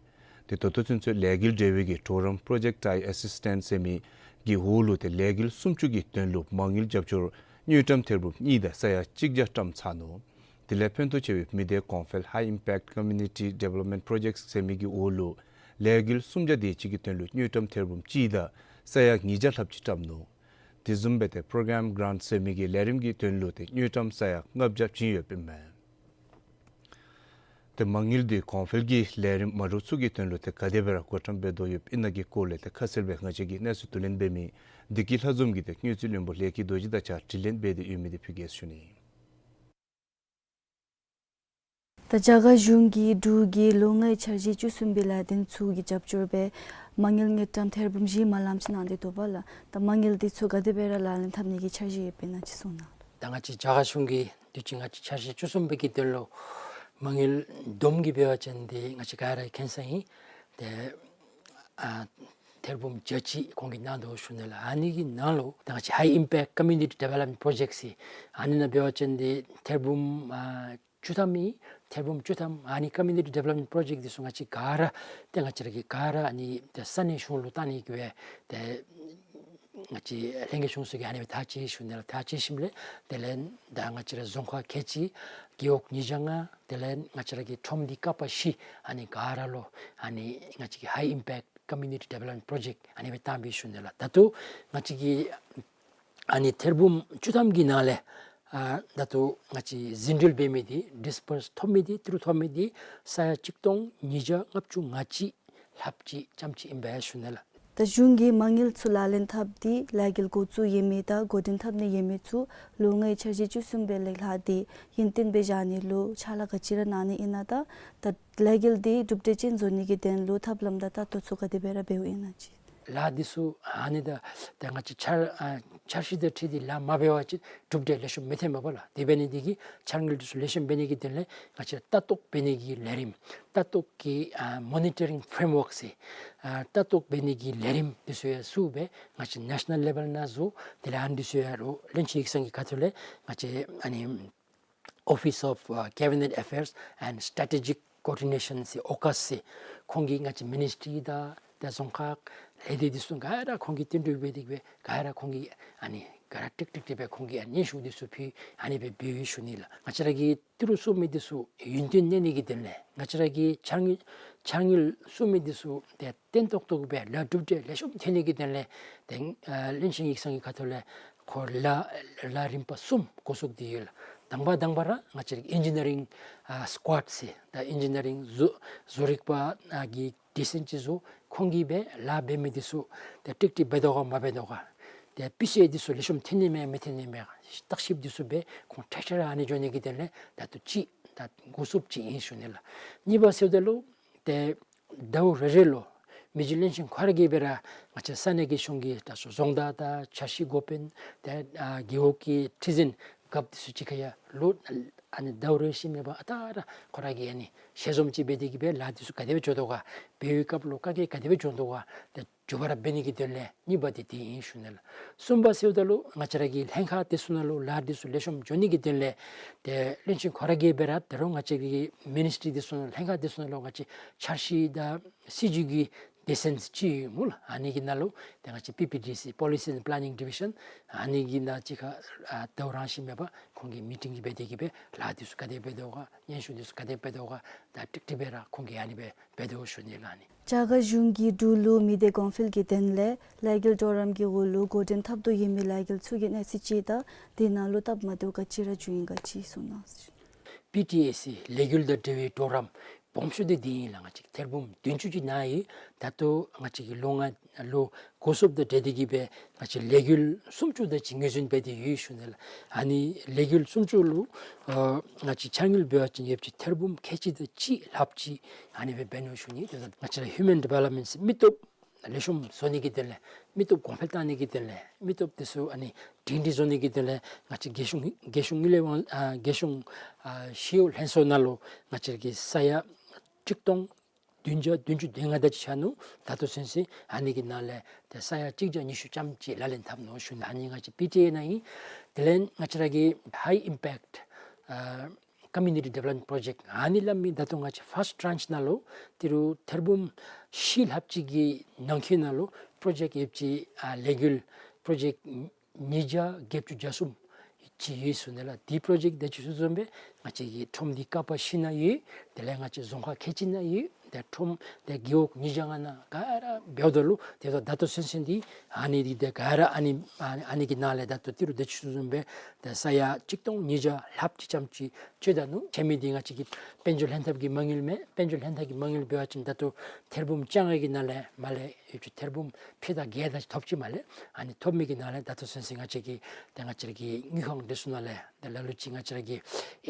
ཏེ་ད་ལྟོ་ཚུན་ཚོད་ལས་འགུལ་འབྲེལ་བའི་གི་གྲོགས་རམ་པྲོ་ཇེཀཊ་ཨའི་ཨེ་སིས་ཊེནཊ་ཟེར་མི་གི་འོག་ལུ་ཏེ་ལས་འགུལ་སུམ་ཅུ་གི་དོན་ལུ་མ་དངུལ་རྒྱབ་སྐྱོར་དངུལ་ཀྲམ་ཐེར་འབུམ་གཉིས་དང་ས་ཡ་གཅིག་བརྒྱ་བཀྲམ་ཚར་ནུག། དེ་ལས་ཕན་ཐོགས་ཆེ་བའི་མི་སྡེ་གོང་འཕེལ་High Impact Community Development Projects ཟེར་མི་གི་འོག་ལུ་ལས་འགུལ་སུམ་བརྒྱ་དེ་ཅིག་གི་དོན་ལུ་དངུལ་ཀྲམ་ཐེར་འབུམ་གཅིག་དང་ས་ཡ་ཉིས་བརྒྱ་ལྷགཔ་ཅིག་བཀྲམ་ནུག། དེ་བཟུམ་སྦེ་ཏེ་པྲོ་གྲམ་གྲཱནཊ་ཟེར་མི་གི་ལས་རིམ་གྱི་དོན་ལུ་ཏེ་དངུལ་ཀྲམ་ས་ཡ་ལྔ་བརྒྱ་བྱིན་ཡོདཔ་ཨིན་མས། ཏེ་མ་དངུལ་འདི་གོང་འཕེལ་གྱི་ལས་རིམ་མ་འདྲཝ་ཚུ་གི་དོན་ལུ་ཏེ་ག་དེ་སྦེ་ར་བགོ་བཀྲམ་འབད་དོ་ཡོདཔ་ཨིན་ན་གི་སྐོར་ལས་ཏེ་ཁ་གསལ་སྦེ་ང་བཅས་ཀྱི་གནས་ཚུལ་བསྡུ་ལེན་འབད་མི་བདེ་སྐྱིད་ལྷ་འཛོམས་ཀྱིས་ཏེ་དངུལ་རྩིས་བློན་པོ་ལས་ཀྱི་རྡོ་རྗེ་དང་གཅིག་ཁར་དྲི་ལན་འབད་དེ་ཡོད་མི་འདི་ཕུལ་གེ་ཟེར་ཞུ་ནི། ད་རྒྱ་གར་གཞུང་གིས་འབྲུག་གི་ལོ་ལྔའི་འཆར་གཞི་བཅུ་གསུམ་པའི་ལས་དོན་ཚུ་གི་རྒྱབ་སྐྱོར་སྦེ་མ་དངུལ་དངུལ་ཀྲམ་ཐེར་འབུམ་བཞི་མ་ལམ་ཅིག་གནང་སྟེ་འདུག་པ་ལགས། ད་མ་དངུལ་འདི་ཚུ་ག་དེ་སྦེ་ར་ལག་ལེན་འཐབ་ནི་གི་འཆར་གཞི་ཡོདཔ་ཨིན་ན་ཅིག་གསུང་གནང་། ད་ང་བཅས་རྒྱ་གར་གཞུང་གིས་དུས་ཅི་ང་བཅས་འཆར་གཞི་བཅུ་གསུམ་པའི་གི་དོན་ལུ་མ་དངུལ་བསྡོམས་ཀྱིས་འབད་བ་ཅིན་འདི་ང་བཅས་ག་ར་མཁྱེན་གསལ་ཨིན། ཏེ་ཨ་ཐེར་འབུམ་བརྒྱ་ཅིག་ཁོང་གིས་གནང་དོ་ཞུ་ནི་ལགས། ཨ་ནི་གི་ནང་ལུ་ད་ང་བཅས་High Impact Community Development Projects ཟེར་ཨ་ནི་ནང་འབད་བ་ཅིན་འདི་ཐེར་འབུམ་ཨ་བཅུ་ཐམ་ཨིན། ཐེར་འབུམ་བཅུ་ཐམ་ཨ་ནི་Community Development Project འདི་ཚུ་ང་བཅས་ག་ར་ཏེ་ང་བཅས་ར་གི་ག་ར་ཨ་ནི་ཏེ་ས་གནས་གཞུང་ལུ་བཏང་ནི་གི་སྦེ་ཏེ་ང་བཅས་ལྷན་རྒྱས་གཞུང་ཚོགས་ཀྱིས་ཨ་ནི་སྦེ་ཐག་བཅད་ཞུ་ནི་ལགས། ཐག་བཅད་ཞིནམ་ལས་དེ་ལས་ད་ང་བཅས་ར་རྫོང་ཁག་ཁལ་གཅིག་རྒེད་འོག་ཉིས་བརྒྱ་ལྔ་དེ་ལས་ང་བཅས་ར་གི་ཁྲོམ་སྡེ་ཀ་པ་བཞི་ཨ་ནི་ག་ར་ལུ་ཨ་ནི་ང་བཅས་ཀྱི་High Impact Community Development Project ཨ་ནི་སྦེ་བཏང་སྦེ་ཞུ་ནི་ལགས། ད་ལྟོ་ང་བཅས་ཀྱི་ཨ་ནི་ཐེར་འབུམ་བཅུ་ཐམ་གྱི་ནང་ལས་ཨ་ད་ལྟོ་ང་བཅས་ཟིན་འགྲུལ་འབད་མི་འདི་ཌིས་བརསི་ཐོབ་མི་འདི་ཏི་རུ་ཐོབ་མི་འདི་ས་ཡ་གཅིག་སྟོང་ཉིས་བརྒྱ་ལྔ་བཅུ་ང་གཅིག་ལྷགཔ་ཅིག་ཙམ་ཅིག་ཨིན་པས་ཞུ་ནི་ལགས། ད་གཞུང་གིས་མ་དངུལ་ཚུ་ལག་ལེན་འཐབ་སྟེ་ལས་འགུལ་འགོ་བཙུགས་ཡོད་མི་དང་འགོ་འདྲེན་འཐབ་ནི་ཡོད་མི་ཚུ་ལོ་ལྔའི་འཆར་གཞི་བཅུ་གསུམ་པའི་ལས་ལྷག་འདི་ཡུན་བརྟན་སྦེ་བཞག་ནི་ལུ་ཕྱག་ལཱ་ག་ཅི་ར་གནང་ནི་ཨིན་ན་དང་ད་ལས་འགུལ་འདི་གྲུབ་འབྲས་ཅན་བཟོ་ནི་གི་དོན་ལུ་ཐབས་ལམ་དང་ལྟ་རྟོག་ཚུ་ག་དེ་སྦེ་ར་འབདཝ་ཨིན་ན་ཅིག། ལཱ་འདི་ཚུ་ཨ་ནི་ད་ད་ང་བཅས་འཆར་ཨ་འཆར་གཞི་དང་འཁྲིལ་ཏེ་ལཱ་མ་འབད་བ་ཅིན་གྲུབ་འབྲས་ལེགས་ཤོམ་མི་ཐོནམ་པ་ལགས། དེ་འབད་ནི་འདི་གིས་འཆར་དངུལ་འདི་ཚུ་ལེགས་ཤོམ་འབད་ནི་གི་དོན་ལས་ང་བཅས་ལྟ་རྟོག་འབད་ནི་གི་ལས་རིམ་ལྟ་རྟོག་གི་ཨ་མོ་ནི་ཊ་རིང་ཕྲེམ་ཝརཀ་ཟེར་ཨ་ལྟ་རྟོག་འབད་ནི་གི་ལས་རིམ་འདི་ཚུ་ཡང་བཙུགས་སྦེ་ང་བཅས་ནེ་ཤ་ནཱལ་ལེ་བཱལ་ནང་བཟོ། དེ་ལས་ཨ་ནི་འདི་ཚུ་ཡང་རུང་བློན་ཆེན་ཡིག་ཚང་གི་ཁ་ཐུག་ལས་ང་བཅས་ཨ་ནི་Office of uh, Cabinet Affairs and Strategic Coordination ཟེར་ཨོ་ཀཱས་ཟེར་ཁོང་གིས་ང་བཅས་མི་ནིསི་ཊི་རི་དང་ཏེ་རྫོང་ཁག་ལས་སྡེ་འདི་ཚུ་ག་ར་ཁོང་གིས་བསྟུན་གྲོས་འབད་དེ་གིས་སྦེ་ག་ར་ཁོང་གིས་ཨ་ནི་ག་ར་ཀྲིག་ཀྲི་སྦེ་ཁོང་གིས་ཨ་ནི་སྙན་ཞུ་འདི་ཚུ་ཕུལ་ཨ་ནི་སྦེ་འབད་ཡི་ཞུ་ནི་ལགས། ང་བཅས་ར་གི་ཏི་རུ་བཙུགས་མི་འདི་ཚུ་ཡུན་བརྟན་གནས་ནི་གི་དོན་ལས་ང་བཅས་ར་གི་འཆར་དངུལ་འཆར་དངུལ་བཙུགས་མི་འདི་ཚུ་ཏེ་བརྟན་ཏོག་ཏོ་སྦེ་ལཱ་གྲུབ་འབྲས་ལེགས་ཤོམ་ཐོན་ནི་གི་དོན་ལས་ཏེ་ཨ་བློན་ཆེན་ཡིག་ཚང་གི་ཁ་ཐུག་ལས་ཁོ་ལཱ་ལཱ་རིམ་པ་གསུམ་འགོ་བཙུགས་ཏེ་ཡོད་ལགས། དང་པ་དང་པ་ར་ང་བཅས་ར་གི་ཨིན་ཇི་ནི་ཡ་རིང་ཨ་སི་ཀུའཌ་ཟེར་ད་ཨིན་ཇི་ནི་ཡ་རིང་བཟོ་བཟོ་རིག་པ་ཨ་གི་སྡེ་ཚན་ཅིག་བཟོ། ཁོང་གིས་སྦེ་ལཱ་འབད་མི་འདི་ཚུ་ཏེ་ཀྲིག་ཀྲི་འབད་དོ་ག་མ་འབད་དོ་ག་ཏེ་སྤུས་ཚད་འདི་ཚུ་ལེགས་ཤོམ་ཐོན་ནི་མས་མི་ཐོན་ནི་མས་བརྟག་ཞིབ་འདི་ཚུ་སྦེ་ཁོང་འཕྲལ་འཕྲལ་ར་ཨ་ནི་འགྱོ་ནི་གི་དོན་ལས་ད་ལྟོ་ཅིག་ད་འགོ་བཙུགསཔ་ཅིག་ཨིན་ཞུ་ནི་ལགས། གཉིས་པ་ཟེརཝ་ད་ལུ་ཏེ་ཟླཝ་རེ་རེ་ལུ་མི་རྗེ་བློན་ཆེན་ཁོ་ར་གིས་སྦེ་ར་ང་བཅས་ས་གནས་ཀྱི་གཞུང་གི་ད་ཚུ་རྫོང་བདག་དང་འཆར་གཞི་འགོ་དཔོན་ཏེ་ཨ་རྒེད་འོག་གི་ཁྲི་འཛིན་རྒཔོ་འདི་ཚུ་གཅིག་ཁར་ཡང་ལོ་ ཨ་ནི་ཟླཝ་རེ་བཞིན་མེད་པར་ཨ་རྟག་ར་ཁོ་ར་གིས་ཨ་ནི་ཞལ་འཛོམས་ཅིག་འབད་དེ་གིས་སྦེ་ལཱ་འདི་ཚུ་ག་དེ་སྦེ་འགྱོ་དོ་ག། འབད་བའི་སྐབས་ལུ་དཀའ་ངལ་ག་དེ་སྦེ་འབྱུང་དོ་ག། ཏེ་མཇུག་བར་འབད་ནི་གི་དོན་ལས་གཉིས་པ་འདི་འདི་ཨིན་ཞུ་ནི་ལགས། གསུམ་པ་ཟེརཝ་ད་ལུ་ང་བཅས་ར་གི་ལྷན་ཁག་འདི་ཚུ་ནང་ལུ་ལཱ་འདི་ཚུ་ལེགས་ཤོམ་འགྱོ་ནི་གི་དོན་ལས་ཏེ་བློན་ཆེན་ཁོ་ར་གིས་འབད་ར་ད་རུང་ང་བཅས་ཀྱི་མི་ནིས་ཊི་རི་འདི་ཚུ་ནང་ལྷན་ཁག་འདི་ཚུ་ནང་ལུ་ང་བཅས་འཆར་གཞི་དང་སྲིད་བྱུས་ཀྱི་སྡེ་ཚན་ཅིག་ཡོད་སྨོ་ལགས། ཨ་ནི་གི་ནང་ལུ་ཏེ་ང་བཅས་པི་པི་ཌི་སི་Policy and Planning Division ཨ་ནི་གི་ནང་ཅིག་ཁར་ཨ་ཟླཝ་རེ་བཞིན་མེད་པར་ཁོང་གིས་མི་ཊིང་གི་འབད་དེ་གིས་སྦེ་ལཱ་འདི་ཚུ་ག་དེ་འབད་དོ་ག། སྙན་ཞུ་འདི་ཚུ་ག་དེ་འབད་དོ་ག། ད་ཀྲིག་ཀྲི་སྦེ་ར་ཁོང་གིས་ཨ་ནི་སྦེ་འབད་དོ་ཞུ་ནི་ལགས། ཨ་ནི་རྒྱ་གར་གཞུང་གིས་འབྲུག་ལུ་མི་སྡེ་གོང་འཕེལ་གྱི་དོན་ལས་ལས་འགུལ་གྲོགས་རམ་གྱི་འོག་ལུ་འགོ་འདྲེན་འཐབ་དོ་ཡོད་མི་ལས་འགུལ་ཚུ་གི་གནས་ཚུལ་ཅིག་དང་དེ་ནང་ལུ་སྟབས་མ་བདེཝ་ག་ཅི་ར་བྱུང་ཡི་ག་ཅིག་གསུང་གནང་། པི་ཊི་ཨེ་སི་ལས་འགུལ་དང་འབྲེལ་བའི་གྲོགས་རམ་སྦོམ་ཤོས་འདི་འདི་ཨིན་ལགས། ང་བཅས་ཐེར་འབུམ་བདུན་ཅུ་ཅིག་ནང་ཡོད། ད་ལྟོ་ང་བཅས་ཀྱི་ལོ་ལྔ་ལོ་འགོ་བཙུགསཔ་དང་འབྲེལ་ཏེ་གིས་སྦེ་ང་བཅས་ལས་འགུལ་སུམ་ཅུ་དེ་ཅིག་ངོས་འཛིན་འབད་དེ་ཡོད་ཞུ་ནི་ལགས། ཨ་ནི་ལས་འགུལ་སུམ་ཅུ་ལུ་ཨ་ང་བཅས་འཆར་དངུལ་འབད་བ་ཅིན་ཡོདཔ་ཅིག་ཐེར་འབུམ་ཁལ་གཅིག་དང་གཅིག་ལྷགཔ་ཅིག་ཨ་ནི་སྦེ་འབད་ནུག་ཞུ་ནི། དེ་ང་བཅས་ར་ཧིའུ་མཱན་ཌི་ཝེ་ལོབ་མེནཊ་མི་སྟོབས་ལེགས་ཤོམ་བཟོ་ནི་གི་དོན་ལས་མི་སྟོབས་གོང་འཕེལ་གཏང་ནི་གི་དོན་ལས་མི་སྟོབས་དེ་ཚུ་ཨ་ནི་སྒྲིང་སྒྲི་བཟོ་ནི་གི་དོན་ལས་ང་བཅས་རྒྱལ་གཞུང་རྒྱལ་གཞུང་དངུལ་ལས་དབང་ཨ་རྒྱལ་གཞུང་ཨ་ཞི་གཡོག་ལྷན་ཚོགས་ནང་ལུ་ང་བཅས་ཀྱི་ས་ཡ་གཅིག་སྟོང་བདུན་བརྒྱ་བདུན་ཅུ་དོན་ལྔ་དེ་ཅིག་ཆགས་ནུག། ད་ལྟོ་ཚུན་ཚོད་ཨ་ནི་གི་ནང་ལས་ཏེ་ས་ཡ་གཅིག་བརྒྱ་ཉི་ཤུ་ཙམ་ཅིག་ལག་ལེན་འཐབ་ནུག་ཞུ་ནི། ཨ་ནི་ང་བཅས་པི་ཊི་ཨེ་ནང་ཨིན། དེ་ལས་ང་བཅས་ར་གི་High Impact ཨ་Community Development Project ཨ་ནི་སླབ་མི་ད་ལྟོ་ང་བཅས་ཕཱསཊ་ཊྲཱནཆ་ནང་ལུ་ཏི་རུ་ཐེར་འབུམ་བཞི་ལྷགཔ་ཅིག་གི་ནང་འཁོད་ནང་ལུ་པྲོ་ཇེཀཊ་ཡོདཔ་ཅིག་ཨ་ལས་འགུལ་པྲོ་ཇེཀཊ་ཉིས་བརྒྱ་བརྒྱད་ཅུ་གྱ་གསུམ་ཅིག་ཡོད་ཟེར་ཨིན་ལགས། དེ་པྲོ་ཇེཀཊ་དེ་ཅིག་ཚུ་བཟུམ་སྦེ་ང་བཅས་ཀྱི་ཁྲོམ་སྡེ་ཀ་པ་བཞི་ནང་ཡོད། དེ་ལས་ང་བཅས་རྫོང་ཁག་ཁལ་གཅིག་ནང་ཡོད། ཏེ་ཁྲོམ་ཏེ་རྒེད་འོག་ཉིས་བརྒྱ་ལྔ་ནང་ག་ར་འབདཝ་ད་ལུ་ཏེ་ད་ལྟོ་ཚུན་ཚོད་འདི་ཨ་ནི་འདི་ཏེ་ག་ར་ཨ་ནི་ཨ་ནི་ཨ་ནི་གི་ནང་ལས་ད་ལྟོ་ཏི་རུ་དེ་ཅིག་ཚུ་བཟུམ་སྦེ་ཏེ་ས་ཡ་གཅིག་སྟོང་ཉིས་བརྒྱ་ལྷགཔ་ཅིག་ཙམ་ཅིག་ཅིག་ད་ནུག། ཆད་མི་འདི་ང་བཅས་ཀྱི་དཔལ་འབྱོར་ལྷན་ཐབས་ཀྱི་མ་དངུལ་མས། དཔལ་འབྱོར་ལྷན་ཐབས་ཀྱི་མ་དངུལ་འབད་བ་ཅིན་ད་ལྟོ་ཐེར་འབུམ་བཅོ་ལྔ་གི་ནང་ལས་མར་ལས་ཡོདཔ་ཅིག་ཐེར་འབུམ་ཕྱེད་དང་བརྒྱད་དེ་ཅིག་ཐོབ་ཅི་མས་ལགས། ཨ་ནི་ཐོབ་མི་གི་ནང་ལས་ད་ལྟོ་ཚུན་ཚོད་ང་བཅས་ཀྱི་ཏེ་ང་བཅས་ར་གི་དངུལ་ཁང་འདི་ཚུ་ནང་ལས་ཏེ་ལ་ལུ་ཅིག་ང་བཅས་ར་གི་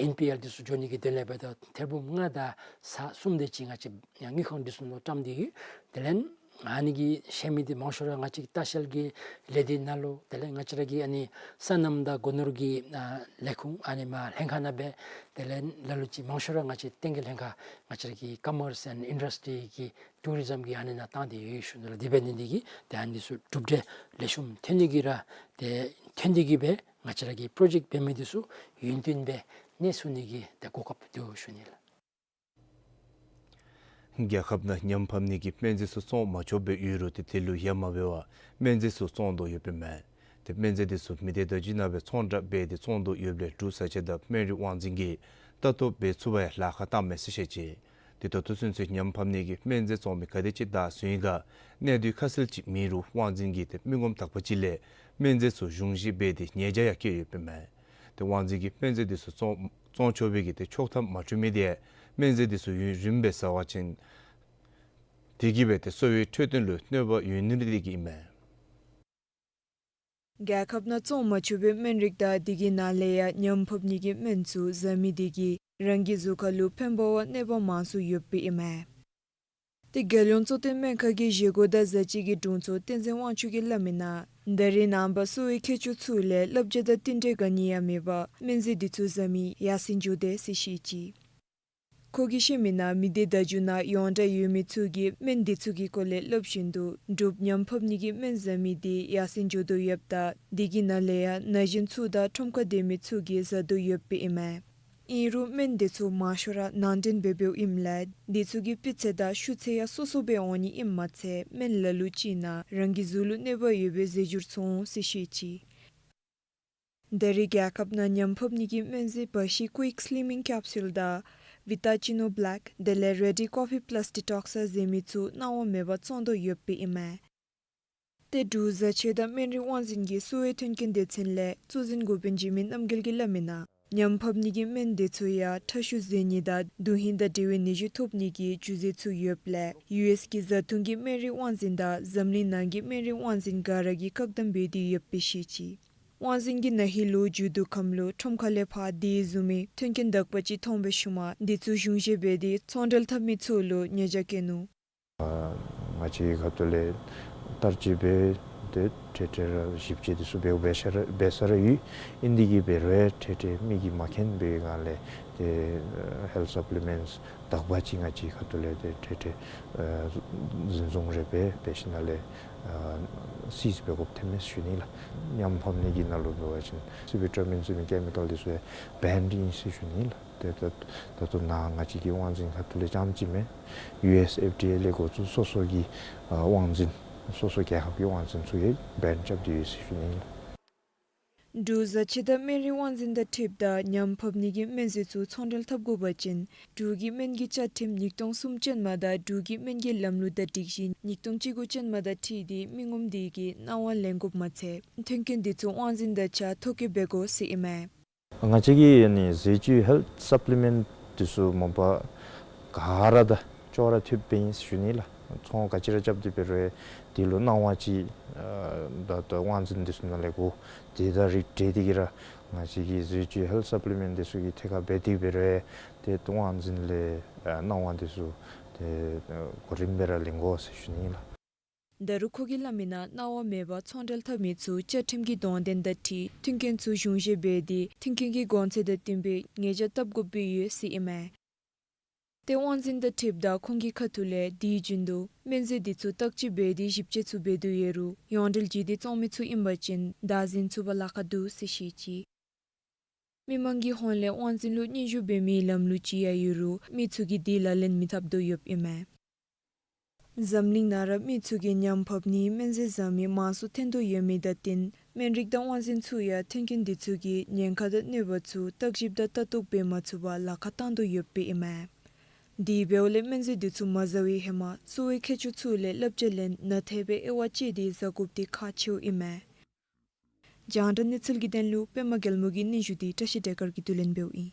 ཨེན་པི་ཨེལ་འདི་ཚུ་འགྱོ་ནི་གི་དོན་ལས་འབདཝ་ད་ཐེར་འབུམ་ལྔ་དང་ས་གསུམ་དེ་ཅིག་ང་བཅས་དངུལ་ཁང་འདི་ཚུ་ནང་བཀྲམ་སྟེ་ཡོད། དེ་ལས་ཨ་ནི་གི་ཆད་མི་འདི་མང་ཤོས་ར་ང་བཅས་ཀྱི་ལྟ་བཤལ་གྱི་ལས་སྡེ་ནང་ལུ་དེ་ལས་ང་བཅས་ར་གི་ཨ་ནི་སོ་ནམ་དང་སྒོ་ནོར་གྱི་ཨ་ལས་ཁུངས་ཨ་ནི་མར་ལྷན་ཁག་ནང་སྦེ་དེ་ལས་ལ་ལུ་ཅིག་མང་ཤོས་ར་ང་བཅས་བསྟན་རྒྱས་ལྷན་ཁག་ང་བཅས་ར་གི་ཀོ་མརསི་ཨེནཌ་ཨིན་ཌསི་ཊི་རི་གི་ཊུ་རི་ཛམ་གྱི་ཨ་ནི་ནང་བཏང་སྟེ་ཡོད་ཞུ་ནི་ལགས། དེ་འབད་ནི་འདི་གིས་ཏེ་ཨ་ནི་ཚུ་གྲུབ་འབྲས་ལེགས་ཤོམ་ཐོན་ནི་གི་ར་ཏེ་ཐོན་ཏེ་གིས་སྦེ་ང་བཅས་ར་གི་པྲོ་ཇེཀཊ་འབད་མི་འདི་ཚུ་ཡུན་བརྟན་སྦེ་གནས་ཚུགས་ནི་གི་ཏེ་གོ་སྐབས་འདུག་ཞུ་ནི་ལགས། རྒྱལ་ཁབ་ནང་ཉམས་ཕབ་ནི་གི་སྨན་རྫས་ཚུ་བཙོང་མ་ཆོགཔ་སྦེ་ཡོད་རུང་ཏེ་དེ་ལུ་ཡ་མ་བབ་པར་སྨན་རྫས་ཚུ་བཙོང་དོ་ཡོདཔ་ཨིན་མས། ཏེ་སྨན་རྫས་འདི་ཚུ་མི་སྡེ་བརྡ་བརྒྱུད་ནང་སྦེ་ཚོང་བསྒྲགས་འབད་དེ་བཙོང་དོ་ཡོདཔ་ལས་འབྲུག་བཟའ་ཆས་དང་སྨན་རིགས་དབང་འཛིན་གྱིས་ལྟ་རྟོག་འབད་ཚུགས་པར་ཡང་ལཱ་ཁག་བཏངམ་མས་ཟེར་བཤད་ཅི། ཏེ་ད་ལྟོ་ཚུན་ཚོད་ཉམས་ཕབ་ནི་གི་སྨན་རྫས་བཙོང་མི་ག་དེ་ཅིག་བདའ་ཟུན་ཡི་ག་གནས་སྡུད་ཁ་གསལ་ཅིག་མེད་རུང་དབང་འཛིན་གྱིས་ཏེ་མི་ངོམ་དག་པ་ཅིག་ལས་སྨན་རྫས་ཚུ་གཞུང་བཞེས་འབད་དེ་ཉེས་བྱ་ཡང་བཀལ་ཡོདཔ་ཨིན་མས། ཏེ་དབང་འཛིན་གྱིས་སྨན་རྫས་འདི་ཚུ་བཙོང་བཙོང་ཆོག་པའི་གི་ཏེ་ཆོག་ཐམ་མ་སྤྲོད་མི་དེ་སྨན་རྫས་འདི་ཚུ་ཡུན་རིངམོ་སྦེ་བཟའ་བ་ཅིན་དེ་གིས་སྦེ་ཏེ་གསོ་བའི་འཕྲོད་བསྟེན་ལུ་གནོད་པ་ཡོད་ནི་དེ་གིས་ཨིན་མས། རྒྱལ་ཁབ་ནང་བཙོང་མ་ཆོག་པའི་སྨན་རིགས་དང་དེ་གི་ནང་ལས་ཡང་ཉམས་ཕབ་ནི་གི་སྨན་ཚུ་བཟའ་མི་དེ་གིས་རང་གི་གཟུགས་ཁར་ལུ་ཕན་པ་བ་གནོད་པ་མང་སུ་ཡོདཔ་ཨིན་མས། ཏེ་རྒྱལ་ཡོངས་གཙོ་བསྟེན་སྨན་ཁང་གི་བཞེས་སྒོ་དང་བཟའ་བཅའ་གི་དྲུང་འཚོ་བསྟན་འཛིན་དབང་ཕྱུག་གིས་སླབ་མིའི་ནང་ད་རེས་ནངས་པ་གསོ་བའི་ཁྱད་ཆོས་ཚུ་ལས་བསླབ་བྱ་དང་བསྟུན་གྲོས་ག་ནི་ཡང་མེད་པར་སྨན་རྫས་འདི་ཚུ་བཟའ་མི་ཡར་སེང་འགྱོ་དོ་ཟེར་བཤད་ཅི། ཁོ་གིས་བཤད་མིའི་ནང་མི་སྡེ་བརྡ་བརྒྱུད་ནང་ཡོངས་གྲགས་ཡོད་མི་ཚུ་གིས་སྨན་འདི་ཚུ་གི་སྐོར་ལས་སླབ་བཞིན་དུ་འབྲུགཔ་ཉམས་ཕབ་ནི་གི་སྨན་བཟའ་མི་དེ་ཡར་སེང་འགྱོ་དོ་ཡོདཔ་ད་དེ་གི་ནང་ལས་ཡང་ན་གཞོན་ཚུ་དང་ཁྲོམ་ཁར་སྡོད་མི་ཚུ་གིས་བཟའ་དོ་ཡོདཔ་ཨིན་མས། ཨིན་རུང་སྨན་དེ་ཚུ་མང་ཤོས་ར་ནང་འདྲེན་འབད་འབདཝ་ཨིནམ་ལས་དེ་ཚུ་གི་སྤུས་ཚད་དང་ཤུགས་ཚད་ཡང་སོ་སོ་སྦེ་འོང་ནི་ཨིནམ་མ་ཚད་སྨན་ལ་ལུ་ཅིག་ནང་རང་གི་གཟུགས་ལུ་གནོད་པ་ཡོད་པའི་རྫས་འགྱུར་ཚུ་འོང་ཟེར་བཤད་ཅི། ད་རེས་རྒྱལ་ཁབ་ནང་ཉམས་ཕབ་ནི་གི་སྨན་རྫས་བ་ཤི་ཀུའིཀ་སི་ལིམ་མིང་ཀེཔ་སུལ་དང་ཝི་ཊ་ཅི་ནོ་བེ་ལེཀ་དེ་ལས་རེ་ཌི་ཀོ་ཕི་པ་ལཱས་ཊི་ཊོག་སི་ཟེར་མི་ཚུ་གནང་བ་མེད་པར་བཙོང་དོ་ཡོདཔ་ཨིན་མས། ཏེ་འབྲུག་བཟའ་ཆས་དང་སྨན་རིགས་དབང་འཛིན་གྱི་གསོ་བའི་མཐུན་རྐྱེན་སྡེ་ཚན་ལས་གཙོ་འཛིན་འགོ་དཔོན་འཇིགས་མེད་རྣམ་རྒྱལ་གྱིས་སླབ་མིའི་ནང་ཉམས་ཕབ་ནི་གི་སྨན་དེ་ཚུ་ཡང་ཁྲག་ཤུགས་ཟད་ནི་དང་དོན་ཧིང་དང་འབྲེལ་བའི་ནད་གཞི་ཐོབ་ནི་གི་རྒྱུ་རྫས་ཚུ་ཡོདཔ་ལས་ཡུ་ཨེསི་གི་བཟའ་འཐུང་གི་སྨན་རིགས་དབང་འཛིན་དང་འཛམ་གླིང་ནང་གི་སྨན་རིགས་དབང་འཛིན་ག་ར་གིས་བཀག་དམ་འབད་དེ་ཡོདཔ་སྦེ་བཤད་ཅི། དབང་འཛིན་གྱིས་ན་ཧིང་ལོ་མཇུག་བསྡུ་ཁམས་ལུ་ཁྲོམ་ཁ་ལས་ཕར་དེ་བཟུམ་མའི་མཐུན་རྐྱེན་དག་པ་ཅིག་མཐོང་བའི་ཤུལ་མ་དེ་ཚུ་གཞུང་བཞེས་འབད་དེ་ཚོང་འབྲེལ་འཐབ་མི་ཚུ་ལུ་ཉེས་བྱ་བཀལ་ནུག། ང་བཅས་ཀྱི་ཁ་ཐུག་ལས་བསྟར་སྤྱོད་འབད་ ཏེ་འཕྲལ་འཕྲལ་ར་ཞིབ་དཔྱད་འདི་ཚུ་འབདཝ་འབད་ས་ར་འབད་ས་ར་ཡོད། ཨིན་དེ་གིས་འབད་རུང་འཕྲལ་འཕྲལ་མི་གིས་མ་མཁྱེན་པའི་སྒང་ལས་ཏེ་ཨ་ཧེལཐ་སཔ་ལི་མེནཊསི་དག་པ་ཅིག་ང་བཅས་ཁ་ཐུག་ལས་ཏེ་འཕྲལ་འཕྲལ་ཨ་འཛིན་བཟུང་རེ་འབད་འབད་ཞིནམ་ལས་ཨ་སི་ཛི་འབད་དགོཔ་ཐོནམ་མས་ཞུ་ནི་ལགས། ཉམས་ཕབ་ནི་གི་ནང་ལུ་འབད་བ་ཅིན་སི་བི་ཊ་མིན་ཟེར་མི་ཀེ་མི་ཀཱལ་འདི་ཚུ་ཡང་བེནཌ་ཨིན་ཟེར་ཞུ་ནི་ལགས། ཏེ་ད་ད་ལྟོ་ནཱ་ང་བཅས་ཀྱི་དབང་འཛིན་ཁ་ཐུག་ལས་རྐྱངམ་ཅིག་མེན། ཡུ་ཨེསི་ཨེཕ་ཌི་ཨེ་ལས་འགོ་བཙུགས་སོ་སོ་གི་ཨ་དབང་འཛིན་སོ་སོ་རྒྱལ་ཁབ་ཀྱི་དབང་འཛིན་ཚུ་གིས་བེནཌ་རྐྱབ་སྟེ་ཡོད་ཟེར་ཞུ་ནི་ཨིན་ལགས། འབྲུག་བཟའ་ཆས་དང་སྨན་རིགས་དབང་འཛིན་དང་འཁྲིལཝ་ད་ཉམས་ཕབ་ནི་གི་སྨན་རྫས་ཚུ་ཚོང་འབྲེལ་འཐབ་དགོ་པ་ཅིན་འབྲུག་གི་སྨན་གྱི་བཅའ་ཁྲིམས་ཉིས་སྟོང་གསུམ་ཅན་མ་དང་འབྲུག་གི་སྨན་གྱི་ལམ་ལུགས་དང་སྒྲིག་གཞི་ཉིས་སྟོང་བཅུ་དགུ་ཅན་མ་དང་འཁྲིལ་ཏེ་མི་ངོམ་དེ་གིས་གནང་བ་ལེན་དགོཔ་མ་ཚད་མཐུན་རྐྱེན་དེ་ཚུ་དབང་འཛིན་དང་གཅིག་ཁར་ཐོ་བཀོད་འབད་དགོ་ཟེར་ཨིན་མས། ང་བཅས་ཀྱིས་ཨ་ནི་ཟས་བཅུད་ཧེལཐ་སཔ་ལི་མེནཊསི་འདི་ཚུ་མ་པ་ག་ར་དང་ཅོག་ར་འཐདཔ་ཨིན་ཟེར་ཞུ་ནི་ལགས། ཚོང་ག་ཅི་ར་རྐྱབ་སྟེ་འབད་རུང་དེ་ལུ་གནང་བ་ཅིག་ཨ་ད་ལྟོ་དབང་འཛིན་འདི་ཚུ་ནང་ལས་དགོ། དེ་དང་རིགས་བསྒྲེས་ཏེ་གིས་ར་ང་བཅས་ཀྱིས་ཟས་བཅུད་ཧེལཐ་སཔ་ལི་མེནཊསི་འདི་ཚུ་གི་ཐད་ཁར་འབད་དེ་འབད་རུང་ཏེ་དབང་འཛིན་ལས་ཨ་གནང་བ་འདི་ཚུ་ཏེ་ཨ་གོ་རིམ་སྦེ་ར་ལེན་དགོ་ཟེར་ཞུ་ནི་ལགས། ད་རུང་ཁོ་གིས་སླབ་མི་ནང་གནང་བ་མེད་པར་ཚོང་འབྲེལ་འཐབ་མི་ཚུ་བཅའ་ཁྲིམས་ཀྱི་དོན་ལྡན་དང་འཁྲིལ་མཐུན་རྐྱེན་ཚུ་གཞུང་བཞེས་འབད་དེ་མཐུན་རྐྱེན་གྱི་གོང་ཚད་དང་བསྟུན་པའི་ཉེས་བྱ་བཏབ་དགོཔ་སྦེ་ཡོད་ཟེར་ཨིན་མས། ཏེ་དབང་འཛིན་དང་འཁྲིལཝ་ད་ཁོང་གི་ཁ་ཐུག་ལས་དུས་རྒྱུན་དུ་སྨན་རྫས་འདི་ཚུ་བརྟག་དཔྱད་འབད་དེ་ཞིབ་དཔྱད་ཚུ་འབད་དོ་ཡོད་རུང་ཡོངས་འབྲེལ་བརྒྱུད་དེ་བཙོང་མི་ཚུ་ཨིན་པ་ཅིན་བདག་འཛིན་ཚུགས་པར་ལཱ་ཁག་འདུག་ཟེར་བཤད་ཅི། མི་མང་གི་ཧོངས་ལས་དབང་འཛིན་ལུ་སྙན་ཞུ་འབད་མི་ལམ་ལུགས་ཅིག་ཡང་ཡོད་རུང་མི་ཚུ་གིས་དེ་ལག་ལེན་མི་འཐབ་དོ་ཡོདཔ་ཨིན་མས། འཛམ་གླིང་ནང་ར་མི་ཚུ་གིས་ཉམས་ཕབ་ནིའི་སྨན་རྫས་བཟའ་མི་མང་སུ་ཐོན་དོ་ཡོད་མི་དང་བསྟུན་སྨན་རིགས་དང་དབང་འཛིན་ཚུ་ཡང་མཐུན་རྐྱེན་འདི་ཚུ་གི་ཉེན་ཁ་དང་གནོད་པ་ཚུ་བརྟག་ཞིབ་དང་ལྟ་རྟོག་འབད་མ་ཚུགས་པར་ལཱ་ཁག་བཏང་དོ་ཡོདཔ་ཨིན་མས། དེ་འབདཝ་ལས་སྨན་རྫས་འདི་ཚུ་མ་བཟའ་བའི་ཧེ་མ་གསོ་བའི་མཁས་མཆོག་ཚུ་ལས་བསླབ་བྱ་ལེན་ནན་ཏན་སྦེ་དབྱེ་བ་དཔྱད་དེ་བཟའ་དགོཔ་དེ་ཁག་ཆེཝ་ཨིན་མས། རྒྱང་བསྒྲགས་གནས་ཚུལ་གྱི་དོན་ལུ་པདྨ་རྒྱལ་མོ་གི་སྙན་ཞུ་དེ་བཀྲ་ཤིས་བདེ་དཀར་གྱིས་བསྡུ་ལེན་འབདཝ་ཨིན།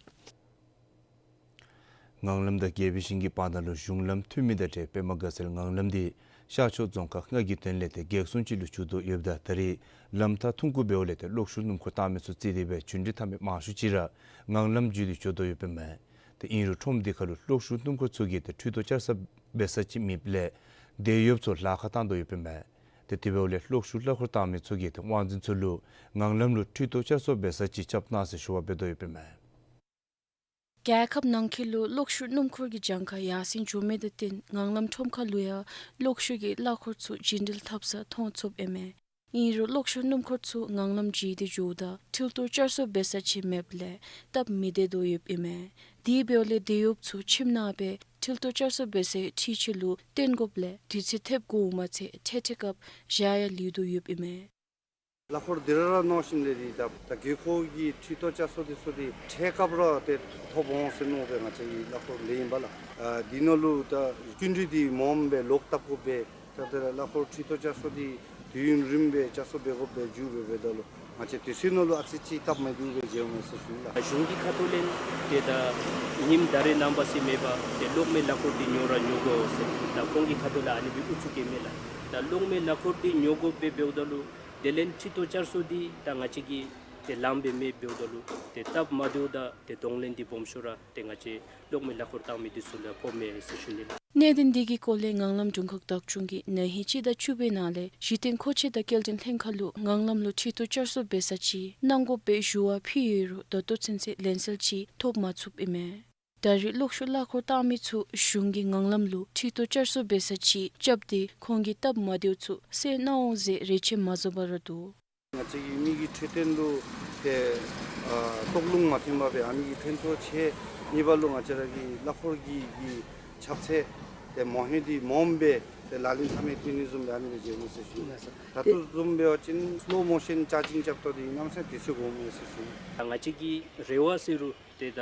ངང་ལམ་དང་རྒྱལ་པོའི་ཞིང་གི་བར་ན་ལུ་གཞུང་ལམ་མཐུད་མི་དང་འབྲེལ་པདྨ་དགའ་ཚལ་ངང་ལམ་འདི་ཤར་ཕྱོགས་རྫོང་ཁག་ལྔ་གི་དོན་ལས་ཏེ་གེགས་སོང་ཅིག་ལུ་གྱུར་དོ་ཡོདཔ་ད་ད་རེས་ལམ་ཐག་ཐུང་ཀུ་འབདཝ་ལས་ཏེ་གློག་ཤུགས་སྣུམ་འཁོར་བཏང་མི་ཚུ་རྩིས་ཏེ་སྦེ་རྒྱུན་འགྲུལ་འཐབ་མི་མང་ཤོས་ཅིག་ར་ངང་ལམ་བརྒྱུད་དེ་འགྱོ་དོ་ཡོདཔ་ཨིན་མས། ཏེ་ཨིན་རུང་ཁྲོམ་འདི་ཁར་ལུ་གློག་ཤུགས་སྣུམ་འཁོར་ཚུ་གིས་ཏེ་འཕྲུལ་དོ་བསྐྱར་གསོ་འབད་ས་ཅིག་མེདཔ་ལས་དེད་གཡོགཔ་ཚུ་ལཱ་ཁག་བཏང་དོ་ཡོདཔ་ཨིན་མས། ཏེ་དེ་འབདཝ་ལས་གློག་ཤུགས་གླ་འཁོར་བཏང་མི་ཚུ་གིས་ཏེ་དབང་འཛིན་ཚུ་ལུ་ངང་ལམ་ལུ་འཕྲུལ་དོ་བསྐྱར་གསོ་འབད་ས་ཅིག་རྐྱབ་གནང་ཟེར་ཞུ་བ་འབད་དོ་ཡོདཔ་ཨིན་མས། རྒྱལ་ཁབ་ནང་འཁོད་ལུ་གློག་ཤུགས་སྣུམ་འཁོར་གྱི་གྱངས་ཁ་ཡར་སེང་འགྱོ་མི་དང་བསྟུན་ངང་ལམ་ཁྲོམ་ཁ་ལུ་ཡང་གློག་ཤུགས་ཀྱི་གླ་འཁོར་ཚུ་རྒྱུན་འགྲུལ་འཐབ་ས་མཐོང་ཚུགསཔ་ཨིན་མས། ཨིན་རུང་གློག་ཤུགས་སྣུམ་འཁོར་ཚུ་ངང་ལམ་བརྒྱུད་དེ་འགྱོཝ་ད་འཕྲུལ་དོ་བསྐྱར་གསོ་འབད་ས་ཅིག་མེདཔ་ལས་སྟབས་མི་བདེ་དོ་ཡོདཔ་ཨིན་མས། དེ་འབདཝ་ལས་དེད་གཡོགཔ་ཚུ་ཁྱིམ་ནང་སྦེ་འཕྲུལ་དོ་བསྐྱར་གསོ་འབད་སའི་འཕྲུལ་ཆས་ལུ་བརྟེན་དགོཔ་ལས་དུས་ཚོད་ཐེབས་དགོཔ་མ་ཚད་འཕྲལ་འཕྲལ་སྐབས་ཞག་ཡང་ལུས་དོ་ཡོདཔ་ཨིན་མས། གླ་འཁོར་འདི་ར་ར་མནོ་ཞིནམ་ལས་འདི་ད་ད་དགོས་མཁོ་གི་འཕྲུལ་དོ་བསྐྱར་གསོ་འདི་ཚུ་འདི་འཕྲལ་སྐབས་ར་ཏེ་ཐོབ་འོང་ཟེར་མནོ་སྦེ་ང་བཅས་ཀྱིས་གླ་འཁོར་ལེན་ཡི་པ་ལགས། ཨ་འདི་ནང་ལུ་ད་སྐྱིན་འགྲུལ་འདི་མངམ་སྦེ་ལོག་བཏབ་དགོ་པས། ད་ད་གླ་འཁོར་འཕྲུལ་དོ་བསྐྱར་གསོ་འདི་དུས་ཡུན་རིངམོ་སྦེ་བསྐྱར་གསོ་འབད་དགོ་པས་འགྱོ་སྦེ་འབདཝ་ད་ལུ་ང་བཅས་དུས་ཚོད་ནང་ལུ་ཨ་ཙི་ཅིག་སྟབས་མ་བདེཝ་སྦེ་མཇལཝ་མས་ཟེར་ཞུ་ལགས། གཞུང་གི་ཁ་ཐུག་ལས་ཏེ་ད་ཉིནམ་ད་རེས་ནངས་པ་ཟེར་མེད་པར་ཏེ་གློག་མེ་གླ་འཁོར་འདི་ཉོ་ར་ཉོ་དགོ་ཟེར་ད་ཁོང་གི་ཁ་ཐུག་ལས་ཨ་ནི་སྦེ་ཨུ་ཚུགས་བཀལ་མས་ལགས། ད་གློག་མེ་གླ་འཁོར་འདི་ཉོ་དགོ་པས་འབདཝ་ད་ལུ་དེ་ལས་འཕྲུལ་དོ་བསྐྱར་གསོ་འདི་ད་ང་བཅས་ཀྱིས་ཏེ་ལངམ་སྦེ་མེདཔ་འབདཝ་ད་ལུ་ཏེ་སྟབས་མ་བདེཝ་དང་ཏེ་གདོང་ལེན་འདི་སྦོམ་ཤོས་ར་ཏེ་ང་བཅས་གློག་མེ་གླ་འཁོར་བཏང་མི་འདི་ཚུ་ལུ་ཕོགཔ་མས་ཟེར་ཞུ་ནི་ལགས། གནད་དོན་འདི་གི་སྐོར་ལས་ངང་ལམ་དྲུང་ཁག་བདག་སྐྱོང་གིས་ན་ཧིང་སྤྱི་ཟླ་བཅུ་པའི་ནང་ལས་གཞི་རྟེན་མཁོ་ཆས་དང་སྐྱེལ་འདྲེན་ལྷན་ཁག་ལུ་ངང་ལམ་ལུ་འཕྲུལ་དོ་བསྐྱར་གསོ་འབད་ས་ཅིག་གནང་དགོ་པའི་ཞུ་བ་ཕུལ་ཡོད་རུང་ད་ལྟོ་ཚུན་ཚོད་ལན་གསལ་ཅིག་ཐོབ་མ་ཚུགསཔ་ཨིན་མས། ད་རེས་གློག་ཤུགས་གླ་འཁོར་བཏང་མི་ཚུ་གཞུང་གིས་ངང་ལམ་ལུ་འཕྲུལ་དོ་བསྐྱར་གསོ་འབད་ས་ཅིག་རྐྱབ་སྟེ་ཁོང་གི་སྟབས་མ་བདེཝ་ཚུ་སེལ་གནང་འོང་ཟེར་རེ་ཆེ་མ་བཟོ་བར་འདུག། ང་བཅས་ཀྱི་མི་གི་འཕྲོད་བསྟེན་ལུ་ཏེ་ཨ་དོགས་སློང་མ་ཐོན་པར་སྦེ་ཨ་ནི་གི་ཕན་ཐོགས་ཆེ། གཉིས་པ་ལུ་ང་བཅས་ར་གི་གླ་འཁོར་གྱི་གི་ཁྱབ་ཚད་ཏེ་མང་ཧེང་འདི་མངམ་སྦེ་ཏེ་ལག་ལེན་འཐབ་མི་ཐོན་ནི་བཟུམ་སྦེ་ཨ་ནི་སྦེ་མཇལཝ་མས་ཟེར་ཞུ། ལགས་སོ། ད་ལྟོ་བཟུམ་འབད་བ་ཅིན་སི་ལོ་མོ་ཤཱན་ཅར་ཇིང་རྐྱབ་ད་འདི་གནམ་མེད་ས་མེད་དུས་ཚོད་འགོརཝ་མས་ཟེར་ཞུ། ད་ང་བཅས་ཀྱི་རེ་བ་ཟེར་རུང་ཏེ་ད་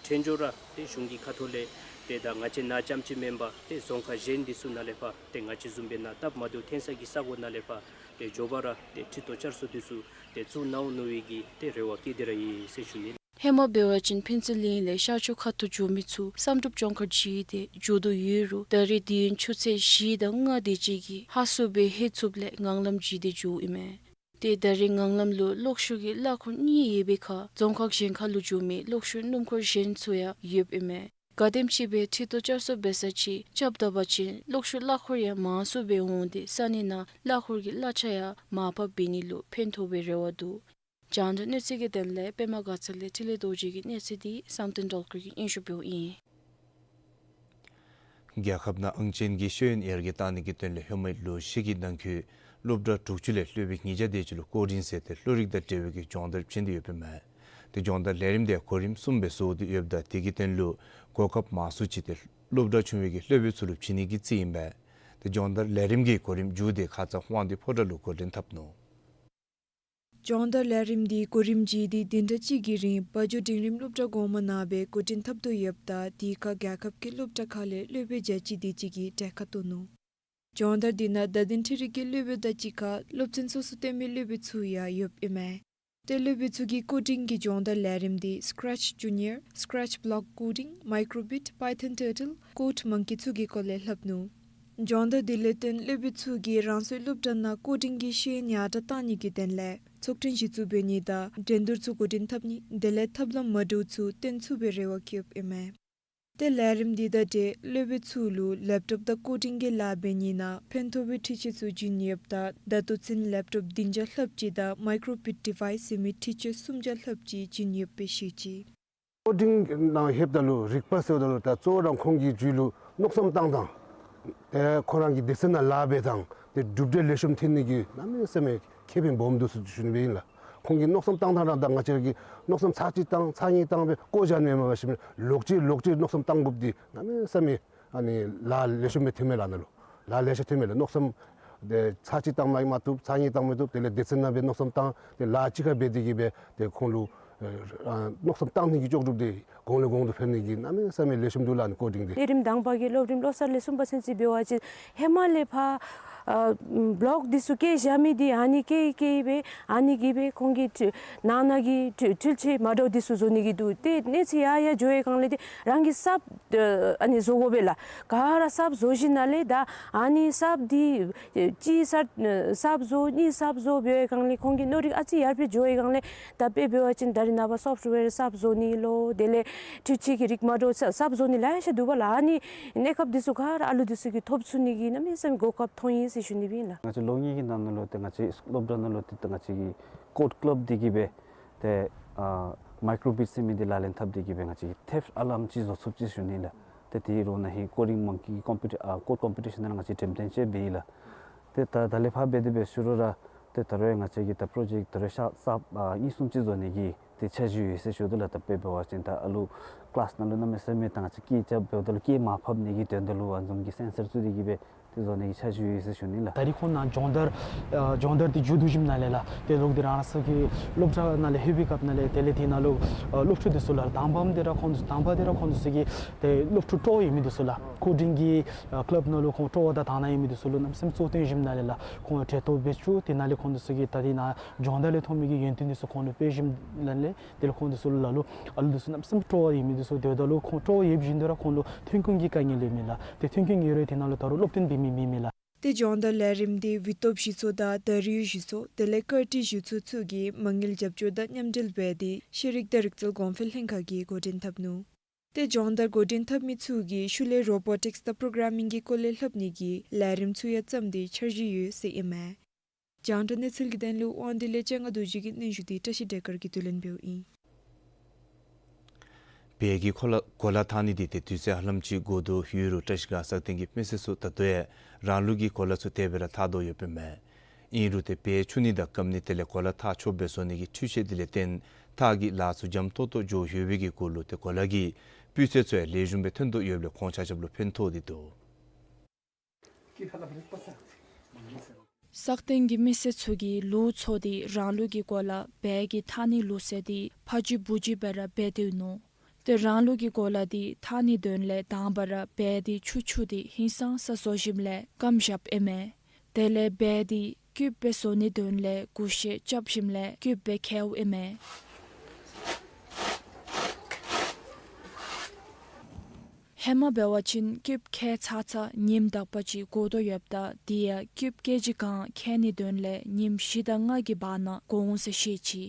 འཕྲལ་མགྱོགས་ར་ཏེ་གཞུང་གི་ཁ་ཐུག་ལས་ཏེ་ད་ང་བཅས་ནཱ་རྐྱངམ་ཅིག་མེན་པར་ཏེ་རྫོང་ཁག་གཞན་འདི་ཚུ་ནང་ལས་ཕར་ཏེ་ང་བཅས་བཟུམ་སྦེ་ནཱ་སྟབས་མ་བདེཝ་ཐོན་ས་གི་ས་གོ་ནང་ལས་ཕར་ཏེ་མགྱོགས་པ་ར་ཏེ་འཕྲུལ་དོ་བསྐྱར་གསོ་འདི་ཚུ་ཏེ་བཙུགས་གནང་འོང་མནོ་བའི་གི་ཏེ་རེ་བ་བསྐྱེད་དེ་ར་ཡོད་ཟེར་ཞུ་ནི། ཧེ་མ་འབད་བ་ཅིན་ཕུན་ཚོགས་གླིང་ལས་ཤར་ཕྱོགས་ཁ་ཐུག་འགྱོ་མི་ཚུ་བསམ་གྲུབ་ལྗོངས་མཁར་བརྒྱུད་དེ་འགྱོ་དོ་ཡོད་རུང་ད་རེས་དུས་ཡུན་ཆུ་ཚོད་བཞི་དང་ལྔ་དེ་ཅིག་གིས་ཧ་སུ་སྦེ་ལྷོད་ཚུགསཔ་ལས་ངང་ལམ་བརྒྱུད་དེ་འགྱོཝ་ཨིན་མས། ཏེ་ད་རེས་ངང་ལམ་ལུ་གློག་ཤུགས་ཀྱི་གླ་འཁོར་གཉིས་ཡོད་པའི་ཁར་རྫོང་ཁག་གཞན་ཁར་ལུ་འགྱོ་མི་གློག་ཤུགས་སྣུམ་འཁོར་གཞན་ཚུ་ཡང་ཡོདཔ་ཨིན་མས། ག་དེམ་ཅིག་སྦེ་ཁྲི་ཏོག་བསྐྱར་གསོ་འབད་ས་ཅིག་རྐྱབ་ད་པ་ཅིན་གློག་ཤུགས་གླ་འཁོར་ཡང་མང་སུ་སྦེ་འོང་སྟེ་ས་གནས་ནང་གླ་འཁོར་གྱི་གླ་ཆ་ཡང་མར་ཕབ་འབད་ནི་ལུ་ཕན་ཐོགས་པའི་རེ་བ་འདུག། རྒྱང་བསྒྲགས་གནས་ཚུལ་གྱི་དོན་ལས་པདྨ་དགའ་ཚལ་ལས་འཕྲིན་ལས་རྡོ་རྗེ་གི་གནས་ཚུལ་འདི་བསམ་གཏན་སྒྲོལ་དཀར་གྱིས་སྙན་ཞུ་འབདཝ་ཨིན། རྒྱལ་ཁབ་ནང་ཨང་ཅན་གྱི་ཤེས་ཡོན་ཡར་རྒྱས་གཏང་ནི་གི་དོན་ལས་ཧེ་མའི་ལོ་ཤས་ཀྱི་ནང་འཁོད་སློབ་གྲྭ་དྲུག་ཅུ་ལས་སློབ་དཔོན་ཉིས་བརྒྱ་དེ་ཅིག་ལུ་བསྐོ་འདྲིན་མཛད་དེ་བློ་རིག་དང་འབྲེལ་བའི་གི་སྦྱོང་བརྡར་བྱིན་ཏེ་ཡོདཔ་ཨིན་མས། དེ་སྦྱོང་བརྡར་ལས་རིམ་དེ་གོ་རིམ་གསུམ་སྦེ་བཟོ་སྟེ་ཡོདཔ་ད་དེ་གི་དོན་ལུ་གོ་སྐབས་མང་སུ་ཅིག་དེ་སློབ་གྲྭ་ཆུང་བའི་གི་སློབ་དཔོན་ཚུ་ལུ་བྱིན་ནི་གི་རྩིས་ཨིན་པས། དེ་སྦྱོང་བརྡར་ལས་རིམ་གྱི་གོ་རིམ་མཇུག་དེ་ཁ་ཙ་དབང་འདུས་ཕོ་བྲང་ལུ་འགོ་འདྲེན་འཐབ་ནུག། སྦྱོང་བརྡར་ལས་རིམ་འདི་གོ་རིམ་བརྗེས་ཏེ་བདུན་ཕྲག་གཅིག་གི་རིང་དཔའ་འཇོ་འབྲིང་རིམ་སློབ་གྲྭ་གོང་མ་ནང་སྦེ་འགོ་འདྲེན་འཐབ་དོ་ཡོདཔ་ད་དེ་ཁར་རྒྱལ་ཁབ་ཀྱི་སློབ་གྲྭ་ཁག་ལས་སློབ་དཔོན་བརྒྱ་གཅིག་དེ་ཅིག་གིས་གྲལ་ཁར་གཏོགས་ནུག། སྦྱོང་བརྡར་འདི་ནང་བརྡ་དོན་འཕྲུལ་རིག་གི་སློབ་དཔོན་དང་གཅིག་ཁར་སློབ་ཚན་སོ་སོ་སྟོན་མི་སློབ་དཔོན་ཚུ་ཡང་ཡོདཔ་ཨིན་མས། ཏེ་སློབ་དཔོན་ཚུ་གིས་ཀོ་ཌིང་གི་སྦྱོང་བརྡར་ལས་རིམ་འདི་Scratch Junior, Scratch Block Coding, Microbit, Python Turtle, Code Monkey ཚུ་གི་སྐོར་ལས་སླབ་ནུག། སྦྱོང་བརྡར་འདི་ལས་བརྟེན་སློབ་དཔོན་ཚུ་གིས་རང་སོའི་སློབ་གྲྭ་ནང་ཀོ་ཌིང་གི་ཤེས་ཡོན་ཡར་དྲག་གཏང་ནི་གི་དོན་ལས་ཚོགས་ཐུན་གཞི་བཙུགས་འབད་ནི་དང་འགྲན་བསྡུར་ཚུ་འགོ་འདྲེན་འཐབ་ནི་དེ་ལས་ཐབས་ལམ་མ་འདྲཝ་ཚུ་སྟོན་ཚུགས་པའི་རེ་བ་བསྐྱེདཔ་ཨིན་མས། ཏེ་ལས་རིམ་འདི་དང་འབྲེལ་སློབ་དཔོན་ཚུ་ལུ་ལེབ་ཊོབ་དང་ཀོ་ཌིང་གི་ལཱ་འབད་ནི་ནང་ཕན་ཐོགས་པའི་འཕྲུལ་ཆས་ཚུ་བྱིན་ཡོདཔ་ད་ད་ལྟོ་ཚུན་ལེབ་ཊོབ་བདུན་བརྒྱ་ལྷགཔ་ཅིག་དང་མའི་ཀྲོ་བིཊ་ཌི་ཝའིསི་ཟེར་མི་འཕྲུལ་ཆས་སུམ་བརྒྱ་ལྷགཔ་ཅིག་བྱིན་ཡོདཔ་སྦེ་བཤད་ཅི། ཀོ་ཌིང་ནང་ལྷོདཔ་ད་ལུ་རིག་པ་ཟེརཝ་ད་ལུ་ད་གཙོ་བོ་ར་ཁོང་གི་རྒྱུད་ལུ་མནོ་བསམ་བཏང་ཐངས་ཏེ་ཁོང་རང་གི་སྡེ་ཚན་ནང་ལཱ་འབད་ཐངས་ཏེ་གྲུབ་འབྲས་ལེགས་ཤོམ་ཐོན་ནི་གི་གནམ་མེད་ས་མེད་ཁེ་ཕན་སྦོམ་འདུག་ཟེར་ཞུ་ནི་སྦེ་ཨིན་ལགས། ཁོང་གི་མནོ་བསམ་བཏང་ཐངས་ར་ད་ང་བཅས་ཀྱིས་མནོ་བསམ་ཚར་གཅིག་བཏང་ཚར་གཉིས་བཏང་སྦེ་བཀོ་བཞག་ནི་མེན་པར་ཞིནམ་ལོག་ཅི་ལོག་ཅི་མནོ་བསམ་བཏང་དགོཔ་འདི་གནམ་མེད་ས་མེད་ཨ་ནི་ལཱ་ལེགས་ཤོམ་སྦེ་ཐོན་མས་ལགས། ནཱ་ལུ་ལཱ་ལེ་ཤ་ཐོན་མས་ལགས། མནོ་བསམ་ཏེ་ཚར་གཅིག་བཏང་མ་མ་བཏུབ་ཚར་གཉིས་བཏང་མ་བཏུབ་དེ་ལས་སྡེ་ཚན་ནང་སྦེ་མནོ་བསམ་བཏང་ཏེ་ལཱ་གཅིག་ཁར་འབད་དེ་གིས་སྦེ་ཏེ་ཁོང་ལུ་ཨ་མནོ་བསམ་བཏང་ནི་གི་ལྕོགས་གྲུབ་འདི་གོང་ལས་གོང་དུ་འཕེལ་ནི་གི་གནམ་མེད་ས་མེད་ལེགས་ཤོམ་འདུག་ལགས། ཨ་ནི་ཀོ་ཌིང་འདི། ལས་རིམ་དང་པ་གི་སློབ་རིམ་བློ་གསར་ལས་གསུམ་པ་ཚུན་ཚོད་འབད་བ་ཅིན་ཧེ་མ་ལས་ཕར་ཨ་བློག་འདི་ཚུ་བཀལ་བཞག་མི་འདི་ཨ་ནི་བཀལ་བཀལ་སྦེ་ཨ་ནི་གིས་སྦེ་ཁོང་གི་འཕྲུལ་ནང་ན་གི་འཕྲུལ་འཕྲུལ་ཆས་མ་འདྲཝ་འདི་ཚུ་བཟོ་ནི་གི་འདུག། ཏེ་གནས་ཚུལ་ཡར་ཡར་འགྱོ་བའི་སྒང་ལས་ཏེ་རང་གི་གསརཔ་ཨ་ནི་བཟོ་དགོ་པས་ལགས། ག་ར་གསརཔ་བཟོ་ཞིནམ་ལས་ད་ཨ་ནི་གསརཔ་འདི་གཅིག་གསརཔ་གསརཔ་བཟོ་གཉིས་གསརཔ་བཟོ་འབད་བའི་སྒང་ལས་ཁོང་གི་མནོ་རིག་ཨ་ཙི་ཡར་འཕེལ་འགྱོ་བའི་སྒང་ལས་ད་དཔེ་འབད་བ་ཅིན་ད་རེས་ནངས་པ་སོཕཊ་ཝེར་གསརཔ་བཟོ་ནི་ལོ་དེ་ལས་འཕྲུལ་ཆས་ཀྱི་རིགས་མ་འདྲཝ་གསརཔ་བཟོ་ནི་ལེ་ཤ་འདུག་པ་ལགས། ཨ་ནི་གནས་སྐབས་འདི་ཚུ་ག་ར་ཨ་ལུ་འདི་ཚུ་གིས་ཐོབ་ཚུགས་ནི་གི་གནམ་མེད་ས་མེད་གོ་སྐབས་ཐོབ་ཡི་ཟེར་ཞུ་ནི་སྦེ་ཨིན་ལགས། ང་བཅས་ལོ་གཉིས་ཀྱི་ནང་ན་ལུ་ཏེ་ང་བཅས་སློབ་གྲྭ་ནང་ལུ་ཏེ་ད་ང་བཅས་ཀྱི་ཀོཌ་ཀླབ་འདི་གིས་སྦེ་ཏེ་ཨ་མའི་ཀྲོ་བིཊ་ཟེར་མི་འདི་ལག་ལེན་འཐབ་སྟེ་གིས་སྦེ་ང་བཅས་ཀྱིས་ཐེབས་ཨ་ལམ་ཅིག་བཟོ་ཚུགསཔ་ཅིག་ཞུ་ནི་ལགས། ཏེ་དེ་རོགས་ནཱ་ཧེ་ཀོ་ཌིང་མོང་ཀི་ཀོམ་པི་ཊི་ཨ་ཀོཌ་ཀོམ་པི་ཊི་ཤཱན་ནང་ང་བཅས་འགྲེམས་སྟོན་ཅིག་འབད་ཡི་ལགས། ཏེ་ད་ད་ལས་ཕར་འབད་དེ་སྦེ་ཞུ་རུང་ར་ཏེ་ད་རུང་ང་བཅས་ཀྱིས་ད་པྲོ་ཇེཀཊ་ད་རུང་ཤ་གསརཔ་ཨ་གཉིས་གསུམ་ཅིག་བཟོ་ནི་གི་ཏེ་འཆར་གཞི་ཡོད་ཟེར་ཞུ་དོ་ལགས། ད་དཔེ་འབད་བ་ཅིན་ད་ཨ་ལུ་ཀི་ལཱསི་ནང་ལུ་གནམ་མེད་ས་མེད་ད་ང་བཅས་སྐད་རྐྱབ་འབདཝ་ད་ལུ་སྐད་མར་ཕབ་ནི་གི་དོན་དག་ལུ་ཨ་བཟུམ་གྱི་སེན་སར་བཙུགས་ཏེ་གིས་སྦེ་ཏེ་བཟོ་ནི་གི་འཆར་གཞི་ཡོད་ཟེར་ཞུ་ནི་ལགས། ད་རིས་ཁོང་ནཱ་སྦྱོང་བརྡར་ཨ་སྦྱོང་བརྡར་འདི་མཇུག་བསྡུ་ཞིནམ་ལས་ལགས་ཏེ་ལོག་སྟེ་རང་སོ་གི་སློབ་གྲྭ་ནང་ལས་ལྷོད་པའི་སྐབས་ནང་ལས་དེ་ལས་དེ་ནང་ལུ་ཨ་སློབ་ཕྲུག་འདི་ཚུ་ལགས་དང་པམ་འདི་ར་ཁོང་དང་པ་འདི་ར་ཁོང་འདི་ཚུ་གི་ཏེ་སློབ་ཕྲུག་སྤྲོ་བ་ཡོད་མི་འདི་ཚུ་ལགས་ཀོ་ཌིང་གི་ཨ་ཀླབ་ནང་ལུ་ཁོང་སྤྲོ་བ་དང་དང་ན་ཡོད་མི་འདི་ཚུ་ལུ་གནམ་མེད་ས་མེད་གཙོ་བོ་བཏོན་ཞིནམ་ལས་ལགས་ཁོང་ཡང་གྲལ་གཏོགས་འབད་བཅུག། དེ་ནང་ལས་ཁོང་འདི་ཚུ་གིས་ད་དེ་ནང་སྦྱོང་བརྡར་ལས་ཐོན་མི་གི་ཡོན་ཏན་འདི་ཚུ་ཁོང་ལུ་སྤེལ་ཞིནམ་ལས་དེ་ལས་ཁོང་འདི་ཚུ་ལུ་ལ་ལུ་ཨ་ལུ་འདི་ཚུ་གནམ་མེད་ས་མེད་སྤྲོ་བ་ཡོད་མི་འདི་ཚུ་དེ་འབདཝ་ད་ལུ་ཁོང་སྤྲོ་བ་ཡོད་བཞིན་དུ་ར་ཁོང་ལུ་ཐོན་ཁུངས་ཀྱི་དཀའ་ངལ་ཡོད་མི་ལགས། ཏེ་ཐོན་ཁུངས་ཡོད་རུང་དེ་ནང་ལུ་ད་རུང་སློབ་སྟོན་འབད་མི་མེད་མི་ལགས། ཏེ་སྦྱོང་བརྡར་ལས་རིམ་འདི་བི་ཏོབ་གཞི་ཚོགས་དང་ད་རིས་གཞི་ཚོགས་དེ་ལས་ཀར་ཊི་གཞི་ཚོགས་ཚུ་གིས་མ་དངུལ་རྒྱབ་སྐྱོར་དང་མཉམ་འབྲེལ་འབད་དེ་ཤེས་རིག་དང་རིག་རྩལ་གོང་འཕེལ་ལྷན་ཁག་གིས་འགོ་འདྲེན་འཐབ་ནུག། ཏེ་སྦྱོང་བརྡར་འགོ་འདྲེན་འཐབ་མི་ཚུ་གིས་ཤུལ་ལས་རོ་བོ་ཊིཀསི་དང་པྲོ་གྲམ་མིང་གི་སྐོར་ལས་ལྷབ་ནི་གི་ལས་རིམ་ཚུ་ཡང་བརྩམས་ཏེ་འཆར་གཞི་ཡོད་ཟེར་ཨིན་མས། རྒྱང་བསྒྲགས་གནས་ཚུལ་གྱི་དོན་ལུ་དབང་འདུས་ལས་ལྕང་ག་རྡོ་རྗེ་གི་སྙན་ཞུ་འདི་བཀྲ་ཤིས་བདེ་དཀར་གྱིས་བསྡུ་ལེན་འབདཝ་ཨིན། བལ་གྱི་གོ་ལ་གོ་ལ་འཐག་ནི་འདི་ཏེ་དུས་ཚོད་ཧ་ལམ་ཅིག་འགོར་དོ་ཡོད་རུང་བཀྲ་ཤིས་སྒང་སག་སྟེང་གི་མི་སེར་ཚུ་ད་ལྟོ་ཡང་རང་ལུགས་ཀྱི་གོ་ལ་ཚུ་དེ་སྦེ་ར་འཐག་དོ་ཡོདཔ་ཨིན་མས། ཨིན་རུང་ཏེ་བལ་འཁྱུ་ནི་དང་བཀབ་ནི་དེ་ལས་གོ་ལ་འཐག་ཆོགཔ་སྦེ་བཟོ་ནི་གི་འཕྲུལ་ཆས་དེ་ལས་བརྟེན་འཐག་གི་ལཱ་ཚུ་འཇམ་ཏོག་ཏོ་འགྱོ་ཡོད་པའི་གི་གུ་ལུ་ཏེ་གོ་ལ་གི་སྤུས་ཚད་ཚུ་ཡང་ལེགས་ཤོམ་སྦེ་ཐོན་དོ་ཡོདཔ་ལས་ཁོང་ཆ་ཁྱབ་ལུ་ཕན་ཐོགས་ཏེ་འདུག། སག་སྟེང་གི་མི་སེར་ཚུ་གིས་ལུག་འཚོ་སྟེ་རང་ལུགས་ཀྱི་གོ་ལ་བལ་གྱི་འཐག་ནི་ལུགས་སྲོལ་འདི་ཕར་འགྱུར་བུ་འགྱུར་སྦེ་ར་འབད་དེ་ནུག། ཏེ་རང་ལུགས་ཀྱི་གོ་ལ་འདི་འཐག་ནིའི་དོན་ལས་དང་པ་ར་བལ་འདི་འཁྱུ་འཁྱུ་སྟེ་ཧིང་སངས་ས་བཟོ་ཞིནམ་ལས་སྐམ་བཞགཔ་ཨིན་མས། དེ་ལས་བལ་འདི་སྐུདཔ་སྦེ་བཟོ་ནིའི་དོན་ལས་གུ་ཤད་རྐྱབ་ཞིནམ་ལས་སྐུདཔ་སྦེ་བཀལཝ་ཨིན་མས། ཧེ་མ་འབད་བ་ཅིན་སྐུདཔ་བཀལ་ཚར་ཚར་ཉིནམ་དག་པ་ཅིག་འགོར་དོ་ཡོདཔ་ད་དེ་ཡང་སྐུདཔ་ཀེ་ཇི་གང་བཀལ་ནིའི་དོན་ལས་ཉིནམ་བཞི་དང་ལྔ་གི་བར་ན་འགོར་འོང་ཟེར་བཤད་ཅི།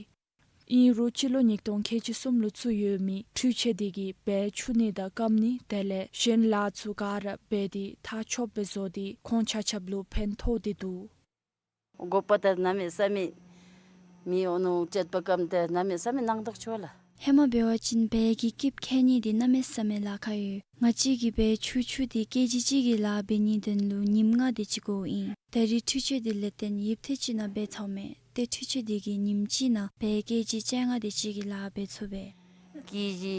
ཨིན་རུང་སྤྱི་ལོ་ཉིས་སྟོང་ཁལ་གཅིག་གསུམ་ལུ་བཙུགས་ཡོད་མི་འཕྲུལ་ཆས་འདི་གིས་བལ་འཕྱུག་ནི་དང་སྐམ་ནི་དེ་ལས་གཞན་ལཱ་ཚུ་ག་ར་འབད་དེ་ཐག་ཆོད་སྦེ་བཟོ་སྟེ་ཁོང་ཆ་ཁྱབ་ལུ་ཕན་ཐོགས་ཏེ་འདུག། དགོ་པ་ད་གནམ་མེད་ས་མེད་མི་འོང་ནུག། སྤྱོད་པ་སྐམ་ད་གནམ་མེད་ས་མེད་སྣང་དོག་ཆོ་ལགས། ཧེ་མ་འབད་བ་ཅིན་བལ་གྱི་སྐྱིདཔ་ཁྱེར་ནི་འདི་གནམ་མེད་ས་མེད་ལཱ་ཁག་ཡོད། ང་བཅས་ཀྱིས་བལ་འཕྱུག་འཕྱུག་སྟེ་ཀེ་ཇི་གཅིག་གི་ལཱ་འབད་ནིའི་དོན་ལུ་ཉིནམ་ལྔ་དེ་ཅིག་འགོརཝ་ཨིན། ད་རེས་འཕྲུལ་ཆས་འདི་ལས་བརྟེན་ཡུདཔ་ཐེངས་ཅིག་ནང་འབད་ཚརཝ་མས། ཏེ་འཕྲུལ་ཆས་འདི་གིས་ཉིནམ་གཅིག་ནང་བལ་ཀེ་ཇི་བཅོ་ལྔ་དེ་ཅིག་གི་ལཱ་འབད་ཚུགས་པས། ཀེ་ཇི་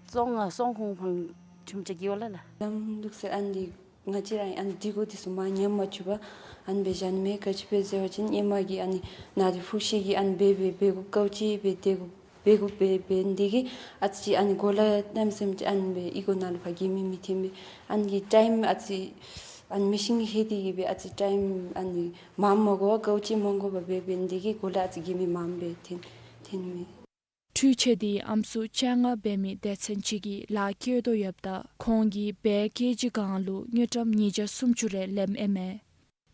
བཅོ་ལྔ་བཅོ་འབུམ་ཕང་ཁྲིམས་ཆ་གི་ཝ་ལ་ལགས། ལམ་ལུགས་སྲོལ་ཨ་ནི་འདི་ང་བཅས་ར་ཨ་ནི་འདི་གོ་འདི་ཚུ་མ་ཉམས་མ་བཅུག་པར་ཨ་ནི་སྦེ་བཞག་ནི་མས། ག་ཅི་སྦེ་ཟེར་བ་ཅིན་ཧེ་མ་གི་ཨ་ནི་ནཱ་འདི་ཕུག་ཤེས་ཀྱི་ཨ་ནི་འབད་འབད་འབད་དགོཔ་ག་ཅི་སྦེ་འབད་དགོཔ་འབད་དགོཔ་སྦེ་འབད་ནི་འདི་གིས་ཨ་ཙི་ཅིག་ཨ་ནི་གོ་ལ་གནམ་མེད་ས་མེད་ཅིག་ཨ་ནི་སྦེ་ཨི་གོ་ནང་ལུ་ཕར་གྱེས་མི་མི་ཐོན་པས། ཨ་ནི་གི་ཊའིམ་ཨ་ཙི་ཨ་ནི་མི་ཤིན་ཧེ་དེ་གིས་སྦེ་ཨ་ཙི་ཊའིམ་ཨ་ནི་མངམ་མ་དགོ་པར་ག་ཅི་མ་དགོ་པར་སྦེ་འབད་ནི་འདི་གིས་གོ་ལ་ཨ་ཙི་གྱེས་མི་མངམ་སྦེ་ཐོན་ཐོན་མས། འཕྲུལ་ཆས་འདི་ཨམ་སྲུ་བཅོ་ལྔ་འབད་མི་སྡེ་ཚན་ཅིག་གིས་ལཱ་བཀོད་དོ་ཡོདཔ་ད་ཁོང་གིས་བལ་ཀེ་ཇི་གང་ལུ་དངུལ་ཀྲམ་ཉིས་བརྒྱ་སུམ་ཅུ་རེ་ལེནམ་ཨིན་མས།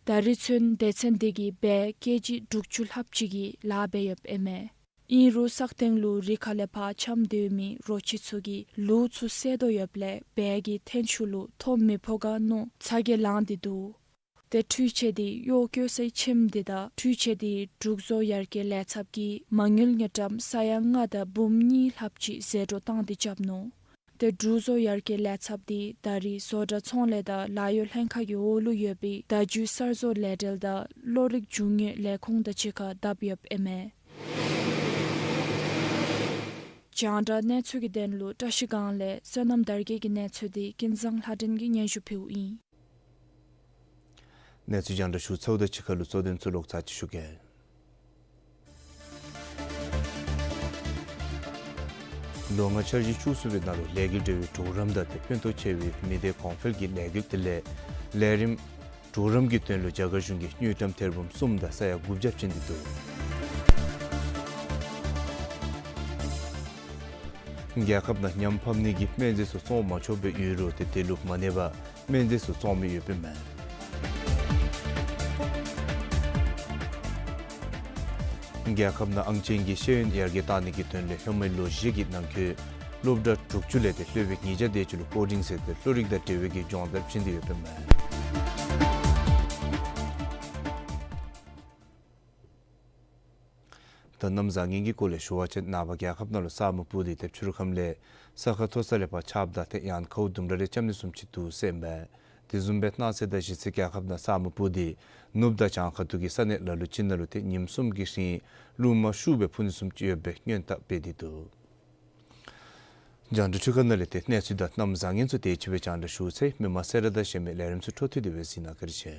ད་རེས་ཚུན་སྡེ་ཚན་འདི་གིས་བལ་ཀེ་ཇི་དྲུག་ཅུ་ལྷགཔ་ཅིག་གི་ལཱ་འབད་ཡོདཔ་ཨིན་མས། ཨིན་རུང་སག་སྟེང་ལུ་རི་ཁ་ལས་ཕར་འཁྱམས་སྡོད་མི་རོ་ཁྱི་ཚུ་གིས་ལུག་ཚུ་བསད་དོ་ཡོདཔ་ལས་བལ་གྱི་ཐོན་ཤུགས་ལུ་ཐོ་མི་ཕོག་ག་མནོ་ཚ་གྱང་ལང་སྟེ་འདུག། ཏེ་འཕྲུལ་ཆས་འདི་གཡོག་བཀོལ་སའི་ཁྱིམ་འདི་དང་འཕྲུལ་ཆས་འདི་འབྲུག་བཟོ་ཡར་རྒྱས་ལས་ཚབ་ཀྱིས་མ་དངུལ་དངུལ་ཀྲམ་ས་ཡ་ལྔ་དང་འབུམ་གཉིས་ལྷགཔ་ཅིག་ཟད་འགྲོ་བཏང་སྟེ་རྐྱབ་ནུག། ཏེ་འབྲུག་བཟོ་ཡར་རྒྱས་ལས་ཚབ་འདི་ད་རེས་བཟོ་གྲྭ་ཚོང་ལས་དང་ལཱ་གཡོག་ལྷན་ཁག་གི་འོག་ལུ་ཡོད་པའི་བརྡ་བརྒྱུད་གསར་བཟོ་ལས་འབྲེལ་དང་གློག་རིག་རྒྱུ་དངོས་ལས་ཁུངས་དང་གཅིག་ཁར་བསྡབས་ཡོདཔ་ཨིན་མས། རྒྱང་བསྒྲགས་གནས་ཚུལ་གྱི་དོན་ལུ་བཀྲ་ཤིས་སྒང་ལས་བསོད་ནམས་དར་རྒྱས་ཀྱི་གནས་ཚུལ་འདི་ཀུན་བཟང་ལྷ་སྒྲོན་གྱིས་སྙན་ཞུ་ཕུལཝ་ཨིན། གནས་ཚུལ་རྒྱང་བསྒྲགས་ཞུ་ཚརཝ་དང་གཅིག་ཁར་ལུ་གཙོ་དོན་ཚུ་ལོག་ཚར་ཅིག་ཞུ་གེ། ལོ་ལྔ་འཆར་གཞི་བཅུ་གསུམ་པའི་ནང་ལུ་ལས་འགུལ་འབྲེལ་བའི་གྲོགས་རམ་དང་ཏེ་ཕན་ཐོགས་ཆེ་བའི་མི་སྡེ་གོང་འཕེལ་གྱི་ལས་འགུལ་དེ་ལས་ལས་རིམ་གྲོགས་རམ་གྱི་དོན་ལུ་རྒྱ་གར་གཞུང་གིས་དངུལ་ཀྲམ་ཐེར་འབུམ་གསུམ་དང་ས་ཡ་དགུ་བརྒྱ་བྱིན་ཏེ་འདུག། རྒྱལ་ཁབ་ནང་ཉམ་ཕམ་ནི་གི་སྨན་རྫས་ཚུ་བཙོང་མ་ཆོགཔ་སྦེ་ཡོད་རུང་ཏེ་དེ་ལུ་མ་གནས་པར་སྨན་རྫས་ཚུ་བཙོང་མི་ཡོདཔ་ཨིན་མས། རྒྱལ་ཁབ་ནང་ཨང་ཅན་གྱི་ཤེས་ཡོན་ཡར་རྒྱས་གཏང་ནི་གི་དོན་ལས་ལྷོ་མོན་ལོ་བཞི་གི་ནང་འཁོད་སློབ་གྲྭ་དྲུག་ཅུ་ལས་ཏེ་སློབ་དཔོན་ཉིས་བརྒྱ་དེ་ཅིག་ལུ་བཀོད་སྒྲིག་མཛད་དེ་བློ་རིག་དང་འབྲེལ་བའི་གི་སྦྱོང་བརྡར་བྱིན་ཏེ་ཡོདཔ་ཨིན་མས། ད་གནམ་བཟང་ངན་གྱི་སྐོར་ལས་ཞུ་བ་ཅིན་ནངས་པ་རྒྱལ་ཁབ་ནང་ལུ་ས་སྨུག་སྤུབས་ཏེ་ཏེ་ཕྱི་རུ་ཁམས་ལས་ས་ཁ་མཐོ་ས་ལས་ཕར་ཆརཔ་དང་ཏེ་ཡང་ཁཝ་ལྡུམ་ར་རེ་རྐྱབ་ནི་བཟུམ་ཅིག་འདུག་ཟེར་ཨིན་པས། དེ་བཟུམ་སྦེ་གནངས་ཚེ་དང་གཞེས་ཚེ་རྒྱལ་ཁབ་ནང་ས་སྨུག་སྤུབས་ཏེ་ནུབ་དང་བྱང་ཁ་ཐུག་གི་ས་གནས་ལ་ལུ་ཅིག་ནང་ལུ་ཏེ་ཉིནམ་གསུམ་གྱི་རིང་རླུང་མ་ཤུགས་སྦེ་འཕུ་ནི་བཟུམ་ཅིག་ཡོད་པའི་སྔོན་བརྡ་སྤེལ་ཏེ་འདུག། རྒྱང་བསྒྲགས་འཕྲུལ་ཁང་ནང་ལས་ཏེ་གནས་ཚུལ་དང་གནམ་བཟང་ངན་ཚུ་དེ་ཅིག་སྦེ་རྒྱང་བསྒྲགས་ཞུ་ཚར་ཡི། མི་མང་གསལ་བསྒྲགས་དང་གཞན་མི་ལས་རིམ་ཚུ་འཕྲོ་མཐུད་དེ་སྦེ་གཟིགས་གནང་། བཀའ་དྲིན་ཆེ།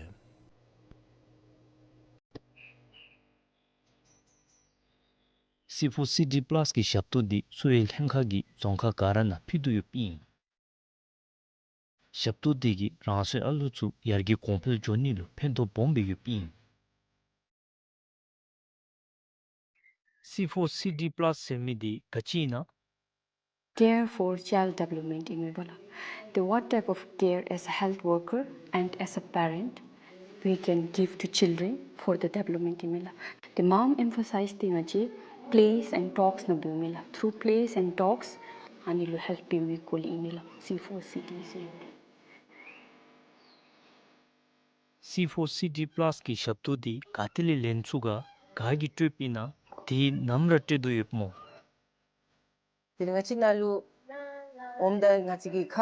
སི་ཕོར་སི་ཌི་པ་ལཱས་ཀྱི་ཞབས་ཏོག་འདི་འཚོ་བའི་ལྷན་ཁག་གི་རྫོང་ཁག་ག་ར་ནང་ཕུལ་དོ་ཡོདཔ་ཨིན། ཞབས་ཏོག་འདི་གིས་རང་སོའི་ཨ་ལུ་ཚུ་ཡར་རྒྱས་གོང་འཕེལ་འགྱོ་ནི་ལུ་ཕན་ཐོགས་སྦོམ་སྦེ་ཡོདཔ་ཨིན། སི་ཕོར་སི་ཌི་པ་ལཱས་ཟེར་མི་འདི་ག་ཅི་ཨིན་ན། Care for child development ཨིན་མས་པ་ལགས། The what type of care as a health worker and as a parent we can give to children for the development ཨིན་མས་ལགས། The mom emphasize འདི་ང་བཅས་plays and talks ནང་འབདཝ་ཨིན་ལགས། Through plays and talks ཨ་ནི་ལུ་ཧེལཔ་འབད་བའི་སྐོར་ལས་ཨིན་མས་ལགས། སི་ཕོར་སི་ཌི་ཟེར་མི་འདི། སི་ཕོར་སི་ཌི་པ་ལཱས་ཀྱི་ཞབས་ཏོག་འདི་ག་ཏེ་ལས་ལེན་ཚུགས་ག་ག་གིས་སྤྲོདཔ་ཨིན་ན་དེ་ནམ་ར་སྤྲོད་དོ་ཡོདཔ་སྨོ། དེ་ལས་ང་བཅས་ནང་ལུ་འོངམ་ད་ང་བཅས་ཀྱིས་ཁ་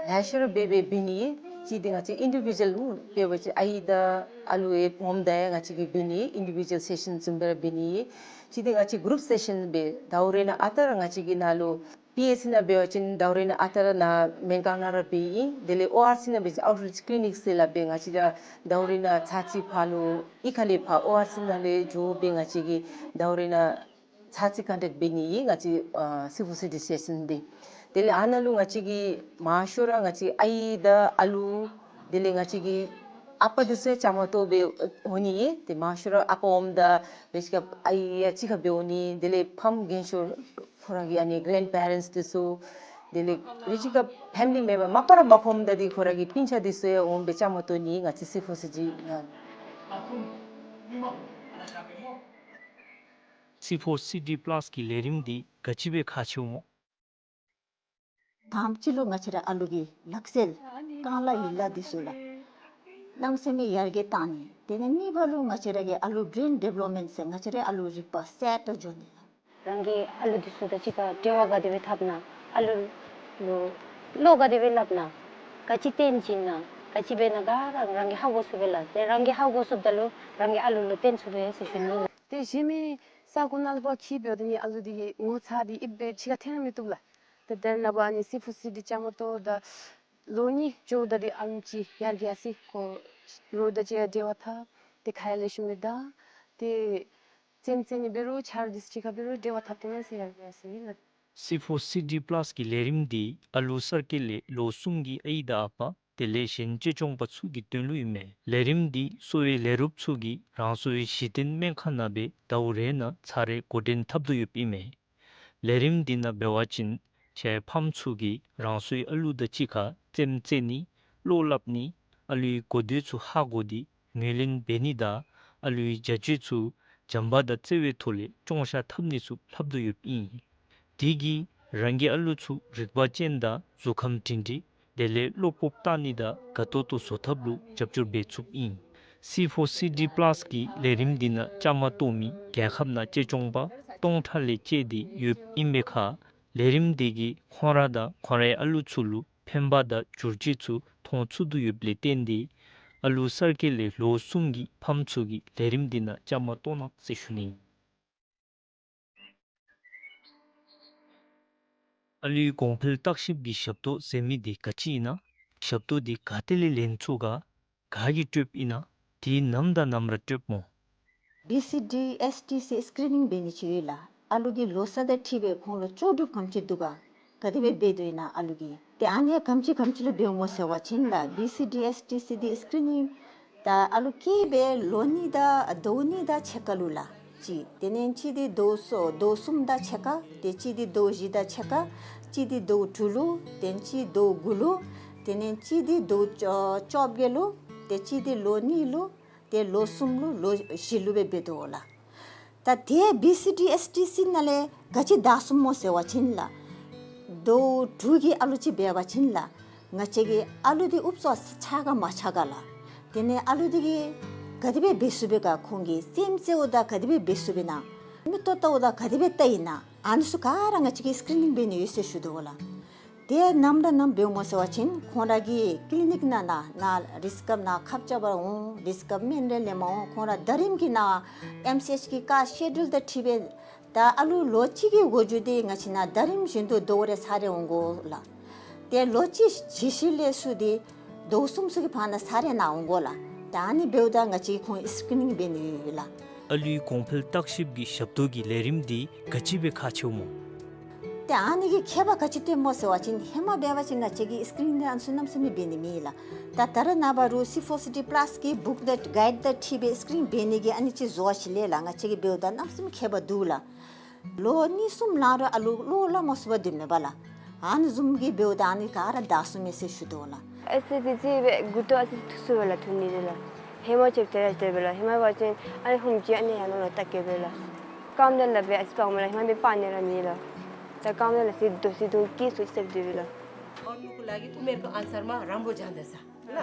ལེ་ཤ་ར་འབད་འབད་འབད་ནི་ཨིན། གཅིག་འདི་ང་བཅས་ཨིན་ཌི་བི་ཌུ་ཨལ་འབད་བ་ཅིན་ཨའི་དང་ཨ་ལུ་ཡང་འོངམ་ད་ཡང་ང་བཅས་ཀྱིས་འབད་ནི་ཨིན་ཌི་བི་ཌུ་ཨལ་སེ་ཤཱན་བཟུམ་སྦེ་ར་འབད་ནི་ཨིན། གཅིག་འདི་ང་བཅས་གུ་རུབ་སེ་ཤཱན་འབད་ཟླཝ་རེ་ནང་ཨ་རྟག་ར་ང་བཅས་ཀྱི་ནང་ལུ་པི་ཨེཆ་སི་ནང་འབད་བ་ཅིན་ཟླཝ་རེ་ནང་ཨ་རྟག་ར་ནཱ་སྨན་ཁང་ནང་ར་འབད་ཨིན། དེ་ལས་ཨོ་ཨར་སི་ནང་འབད་བ་ཅིན་ཨའུཊ་རིཆ་ཀི་ལི་ནིཀ་ཟེར་སླབ་སྦེ་ང་བཅས་ར་ཟླཝ་རེ་ནང་ཚར་གཅིག་ཕར་ལུ་གཡུས་ཁ་ལས་ཕར་ཨོ་ཨར་སི་ནང་ལས་འགྱོ་སྦེ་ང་བཅས་ཀྱིས་ཟླཝ་རེ་ནང་ཚར་གཅིག་ཀོན་ཊེཀཊ་འབད་ནི་ཨིན་ང་བཅས་ཨ་སི་ཕོར་སི་ཌི་སེ་ཤཱན་འདི། དེ་ལས་ཨ་ནཱ་ལུ་ང་བཅས་ཀྱིས་མང་ཤོས་ར་ང་བཅས་ཨའི་དང་ཨ་ལུ་དེ་ལས་ང་བཅས་ཀྱི་ཨ་པ་འདི་ཚུ་ཡང་བཅའ་མར་གཏོགས་སྦེ་འོང་ནི་ཨིན། ཏེ་མང་ཤོས་ར་ཨ་པ་འོངམ་ད་འབད་ཞིནམ་ཨའི་ཡང་གཅིག་ཁར་སྦེ་འོང་ནི་ཨིན། དེ་ལས་ཕམ་རྒན་ཤོས་ཁོང་ར་གི་ཨ་ནི་གེ་རེནཌ་པེ་རེནཊསི་འདི་ཚུ་དེ་ལས་འབད་ཞིནམ་ཕེ་མི་ལི་མེམ་བར་མ་པ་ར་མ་ཕམ་ད་འདི་ཁོང་ར་གི་སྤུན་ཆ་འདི་ཚུ་ཡང་འོང་སྦེ་བཅའ་མར་གཏོགས་ནི་ཨིན་ང་བཅས་སི་ཕོར་སི་ཌི་ནང་། སི་ཕོར་སི་ཌི་པ་ལཱས་ཀྱི་ལས་རིམ་འདི་ག་ཅི་སྦེ་ཁག་ཆེཝ་སྨོ། དང་པ་ཅིག་ལུ་ང་བཅས་ར་ཨ་ལུ་གི་ལག་རྩལ་རྐང་ལག་ཡིག་ལགས་འདི་ཚུ་ལགས་གནམ་མེད་ས་མེད་ཡར་རྒྱས་བཏང་ནི། དེ་ལས་གཉིས་པ་ལུ་ང་བཅས་ར་གི་ཨ་ལུ་བྲེན་ཌི་བེ་ལོབ་མེནཊ་ཟེར་ང་བཅས་ར་ཨ་ལུ་རིག་པ་གསརཔ་ཏོག་ཏོ་འགྱོ་ནི་ལགས། རང་གི་ཨ་ལུ་འདི་ཚུ་དང་གཅིག་ཁར་འབྲེལ་བ་ག་དེ་སྦེ་འཐབ་ན། ཨ་ལུ་ལུ་བློ་ག་དེ་སྦེ་སླབ་ན། ག་ཅི་སྟོན་བྱིན་ན། ག་ཅི་འབད་ན་ག་ར་རང་གིས་ཧ་གོ་ཚུགས་པས་ལགས། དེ་རང་གིས་ཧ་གོ་ཚུགསཔ་ད་ལུ་རང་གིས་ཨ་ལུ་ལུ་སྟོན་ཚུགས་པས་ཟེར་ཞུ་ནི། དེ་གཞན་མི་ས་གོ་ནང་ལུ་འབད་བ་ཅིན་འབདཝ་ད་ནི་ཨ་ལུ་འདི་གིས་ངོ་ཚ་སྟེ་ཨིབ་སྦེ་ཕྱི་ཁར་འཐོན་ར་མི་བཏུབ་ལགས། ཏེ་དེ་ནང་འབད་ནི་སི་ཕོར་སི་ཌི་བཅའ་མར་གཏོགས་ད་ལོ་གཉིས་འགྱོཝ་ད་འདི་ཨ་ལུ་ཅིག་ཡར་རྒྱས་སོ་ཡི། ཁོ་རོགས་དང་གཅིག་ཁར་འབྲེལ་བ་འཐབ། ཏེ་ཁ་ཡར་ལེགས་ཤོམ་སྦེ་ད་ཏེ་རྩེདམོ་རྩེ་ནི་འབད་རུང་ཆ་རོགས་འདི་ཚུ་གཅིག་ཁར་འབད་རུང་འབྲེལ་བ་འཐབ་སྟེ་ཨ་ནི་ཚུ་ཡར་རྒྱས་སོ་ཡི་ལགས། སི་ཕོར་སི་ཌི་པ་ལཱས་ཀྱི་ལས་རིམ་འདི་ཨ་ལུ་གསར་སྐྱེས་ལས་ལོ་གསུམ་གྱི་ཨའི་དང་ཨ་པ་དེ་ལས་གཞན་གཅེས་སྐྱོང་པ་ཚུ་གི་དོན་ལུ་ཨིན་མས། ལས་རིམ་འདི་གསོ་བའི་ལས་རོགསཔ་ཚུ་གིས་རང་སོའི་གཞི་རྟེན་སྨན་ཁང་ནང་སྦེ་ཟླཝ་རེ་ནང་ཚར་རེ་འགོ་འདྲེན་འཐབ་དོ་ཡོདཔ་ཨིན་མས། ལས་རིམ་འདི་ནང་འབད་བ་ཅིན་ཁྱེད་ཕམ་ཚུ་གིས་རང་སོའི་ཨ་ལུ་དང་གཅིག་ཁར་རྩེདམོ་རྩེ་ནི་བློ་སླབ་ནི་ཨ་ལུའི་གོ་དོན་ཚུ་ཧ་གོ་སྟེ་ངོས་ལེན་འབད་ནི་དང་ཨ་ལུའི་བྱ་སྤྱོད་ཚུ་བྱམས་པ་དང་བརྩེ་བའི་ཐོག་ལས་བཅོ་ལྔ་འཐབ་ནི་ཚུ་སླབ་དོ་ཡོདཔ་ཨིན། དེ་གིས་རང་གི་ཨ་ལུ་ཚུ་རིག་པ་ཅན་དང་གཟུགས་ཁམས་སྒྲིང་སྒྲིང་དེ་ལས་བློ་སྤོབས་བཏང་ནི་དང་དགའ་ཏོག་ཏོ་བཟོ་ཐབས་ལུ་རྒྱབ་སྐྱོར་འབད་ཚུགསཔ་ཨིན། སི་ཕོར་སི་ཌི་པ་ལཱས་ཀྱི་ལས་རིམ་འདི་ནང་བཅའ་མར་གཏོགས་མི་རྒྱལ་ཁབ་ནང་གཅེས་སྐྱོང་པ་སྟོང་ཕྲག་ལས་བཅད་དེ་ཡོདཔ་ཨིན་པའི་ཁར་ལས་རིམ་འདི་གིས་ཁོང་ར་དང་ཁོང་རའི་ཨ་ལུ་ཚུ་ལུ་ཕན་པ་དང་བསྒྱུར་བཅོས་ཚུ་མཐོང་ཚུགས་དོ་ཡོདཔ་ལས་བརྟེན་ཏེ་ཨ་ལུ་གསར་སྐྱེས་ལས་ལོ་གསུམ་གྱི་ཕམ་ཚུ་གིས་ལས་རིམ་འདི་ནང་བཅའ་མར་གཏོགས་གནང་ཟེར་ཞུ་ནི། ཨ་ལུའི་གོང་འཕེལ་བརྟག་ཞིབ་ཀྱི་ཞབས་ཏོག་ཟེར་མི་འདི་ག་ཅི་ཨིན་ན། ཞབས་ཏོག་འདི་ག་ཏེ་ལས་ལེན་ཚུགས་ག། ག་གིས་སྤྲོདཔ་ཨིན་ན། དེ་ནམ་དང་ནམ་ར་སྤྲོདཔ་སྨོ། བི་སི་ཌི་ཨེས་ཊི་སི་སི་ཀི་རི་ནིང་འབད་ནི་ཅིག་ཡོད་ལགས། ཨ་ལུ་གི་ལོ་ཚད་དང་འཁྲིལ་སྦེ་ཁོང་ལུ་ལྕོགས་གྲུབ་ག་དེམ་ཅིག་འདུག་ག། ག་དེ་སྦེ་འབད་དོ་ཨིན་ན་ཨ་ལུ་གིས། ཏེ་ཨ་ནི་ག་དེམ་ཅིག་ག་དེམ་ཅིག་ལུ་འབདཝ་སྨོ་ཟེར་བ་ཅིན་ལགས། བི་སི་ཌི་ཨེས་ཊི་སི་འདི་སི་ཀི་རི་ནིང་ད་ཨ་ལུ་སྐྱེས་སྦེ་ལོ་གཉིས་དང་ཟླཝ་གཉིས་དང་ཕྱེད་ཀ་ལུ་ལགས། གཅིག། དེ་ལས་གཅིག་འདི་ཟླཝ་གསུམ་ཟླཝ་གསུམ་དང་ཕྱེད་ཀ། ཏེ་གཅིག་འདི་ཟླཝ་བཞི་དང་ཕྱེད་ཀ། གཅིག་འདི་ཟླཝ་དྲུག་ལུ། ཏེ་གཅིག་ཟླཝ་དགུ་ལུ། དེ་ལས་གཅིག་འདི་ཟླཝ་བཅོ་བཅོ་བརྒྱད་ལུ། ཏེ་གཅིག་འདི་ལོ་གཉིས་ལུ། ཏེ་ལོ་གསུམ་ལུ་ལོ་བཞི་ལུ་སྦེ་འབད་དོ་ལགས། ད་ཏེ་བི་སི་ཌི་ཨེས་ཊི་སི་ནང་ལས་ག་ཅི་དྲག་སོང་སྨོ་ཟེར་བ་ཅིན་ལགས། ཟླཝ་དྲུག་གི་ཨ་ལུ་ཅིག་འབད་བ་ཅིན་ལགས། ང་བཅས་ཀྱི་ཨ་ལུ་འདི་ཨུབ་སོ་ཆགས་ག་མ་ཆགས་ག་ལགས། དེ་ལས་ཨ་ལུ་འདི་གིས་ག་དེ་སྦེ་འབད་ཚུགས་པས་ག། ཁོང་གིས་རྩེདམོ་རྩེཝ་ད་ག་དེ་སྦེ་འབད་ཚུགས་པས་ན། མིག་ཏོ་བལྟཝ་ད་ག་དེ་སྦེ་བལྟ་ཡི་ན། ཨ་ནི་ཚུ་ག་ར་ང་བཅས་ཀྱིས་སི་ཀི་རི་ནིང་འབད་ནི་ཡོད་ཟེར་ཞུ་དོ་ལགས། ཏེ་ནམ་ར་ནམ་འབདཝ་སྨོ་ཟེར་བ་ཅིན་ཁོང་ར་གི་ཀི་ལི་ནིག་ནང་ན་ན་རིགས་སྐྱབས་ནང་ཁབ་རྐྱབ་པར་འོང་། རིགས་སྐྱབས་སྨན་རེ་ལེན་པར་འོང་། ཁོང་ར་ཟླ་རིམ་གྱི་ནང་ཨེམ་སི་ཨེཆ་གི་ཀ་སི་ཀེ་ཇུལ་དང་འཁྲིལ་སྦེ་ད་ཨ་ལུ་ལོ་གཅིག་གི་འགོ་འགྱུར་འདི་ང་བཅས་ནང་ཟླ་རིམ་བཞིན་དུ་ཟླཝ་རེ་ཚར་རེ་འོང་དགོ་ལགས། ཏེ་ལོ་གཅིག་ཇི་བཞིན་ལས་ཚུར་འདི་ཟླཝ་གསུམ་ཚུ་གི་བར་ན་ཚར་རེ་ནང་འོང་དགོ་ལགས། ད་ཨ་ནི་འབདཝ་ད་ང་བཅས་ཁོང་སི་ཀི་རི་ནིང་འབད་ནི་ཡོད་ལགས། ཨ་ལུའི་གོང་འཕེལ་བརྟག་ཞིབ་ཀྱི་ཞབས་ཏོག་གི་ལས་རིམ་འདི་ག་ཅི་སྦེ་ཁག་ཆེཝ་སྨོ། ཏེ་ཨ་ནི་གིས་ཁྱད་པར་ག་ཅི་སྟོནམ་སྨོ་ཟེར་བ་ཅིན་ཧེ་མ་འབད་བ་ཅིན་ང་བཅས་ཀྱིས་སི་ཀི་རི་ནིང་འདི་ཨ་ནི་ཚུ་གནམ་མེད་ས་མེད་འབད་ནི་མེད་ལགས། ད་ད་རེས་ནངས་པ་རུང་སི་ཕོར་སི་ཌི་པ་ལཱས་ཀྱི་བུཀ་དང་གའིཌ་དང་འཁྲིལ་སྦེ་སི་ཀི་རི་ནིང་འབད་ནི་གི་ཨ་ནི་ཅིག་བཟོ་བ་ཅིག་ལས་ལགས། ང་བཅས་ཀྱིས་འབདཝ་ད་གནམ་མེད་ས་མེད་ཁྱད་པར་འདུག་ལགས། ལོ་གཉིས་གསུམ་ལང་རུང་ཨ་ལུ་བློ་སླབ་མ་ཚུགས་པར་སྡོདཔ་མས་པ་ལགས། ཨ་ནི་བཟུམ་གྱིས་འབདཝ་ད་ཨ་ནི་ག་ར་དྲག་སོང་མས་ཟེར་ཞུ་དོ་ལགས། ཨེ་སི་ཌི་སི་སྦེ་མགུ་ཏོ་ཨ་ཙི་ཐུག་སོང་པས་ལགས། ཐུག་ནི་རེ་ལགས། ཧེ་མ་ཅིག་དེ་ར་དེ་སྦེ་ལགས། ཧེ་མ་འབད་བ་ཅིན་ཨ་ནི་ཧུམ་ཅིག་ཨ་ནི་ཡར་ནང་ལུ་བལྟ་གེ་སྦེ་ལགས། རྐངམ་དེ་ལག་པས་ཨ་ཙི་སྤརཝ་མས་ལགས། ཧེ་མ་འབད་སྤར་ནི་ར་མེད་ལགས། ད་རྐངམ་དེ་ལགས་ཟེར་དོ་ཟེར་དོ་སྐྱིད་སུ་ཅིག་སྡོད་པས་ལགས། और नुको लागि उमेरको अनुसारमा राम्रो जाँदैछ। होइन?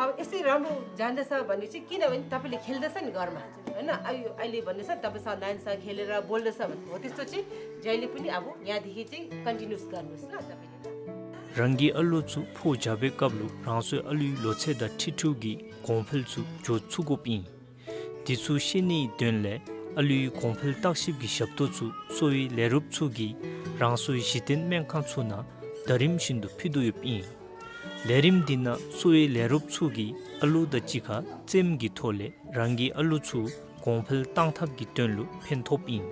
अब यसै राम्रो जाँदैछ भनेपछि किनभने तपाईँले खेल्दैछ नि घरमा, होइन? अब यो अहिले भन्दैछ, तपाईँ सधैँ जान्छ, खेलेर बोल्दैछ भने, हो त्यस्तो चाहिँ जहिले पनि अब यहाँदेखि चाहिँ कन्टिन्युस गर्नुहोस् ल तपाईँले, ल। རང་གི་ཨ་ལུ་ཚུ་ཕོ་རྒྱས་པའི་སྐབས་ལུ་རང་སོའི་ཨ་ལུའི་ལོ་ཚད་དང་འཁྲིལ་འཁྲིལཝ་གི་གོང་འཕེལ་ཚུ་འགྱོ་ཚུགས་དགོཔ་ཨིན། དེ་ཚུ་ཤེས་ནིའི་དོན་ལས་ཨ་ལུའི་གོང་འཕེལ་བརྟག་ཞིབ་ཀྱི་ཞབས་ཏོག་ཚུ་གསོ་བའི་ལས་རོགསཔ་ཚུ་གིས་རང་སོའི་གཞི་རྟེན་སྨན་ཁང་ཚུ་ནང་ཟླ་རིམ་བཞིན་དུ་ཕུལ་དོ་ཡོདཔ་ཨིན། ལས་རིམ་འདི་ནང་གསོ་བའི་ལས་རོགསཔ་ཚུ་གིས་ཨ་ལུ་དང་གཅིག་ཁར་རྩེདམོ་གི་ཐོག་ལས་རང་གི་ཨ་ལུ་ཚུ་གོང་འཕེལ་གཏང་ཐབས་ཀྱི་དོན་ལུ་ཕན་ཐོགསཔ་ཨིན།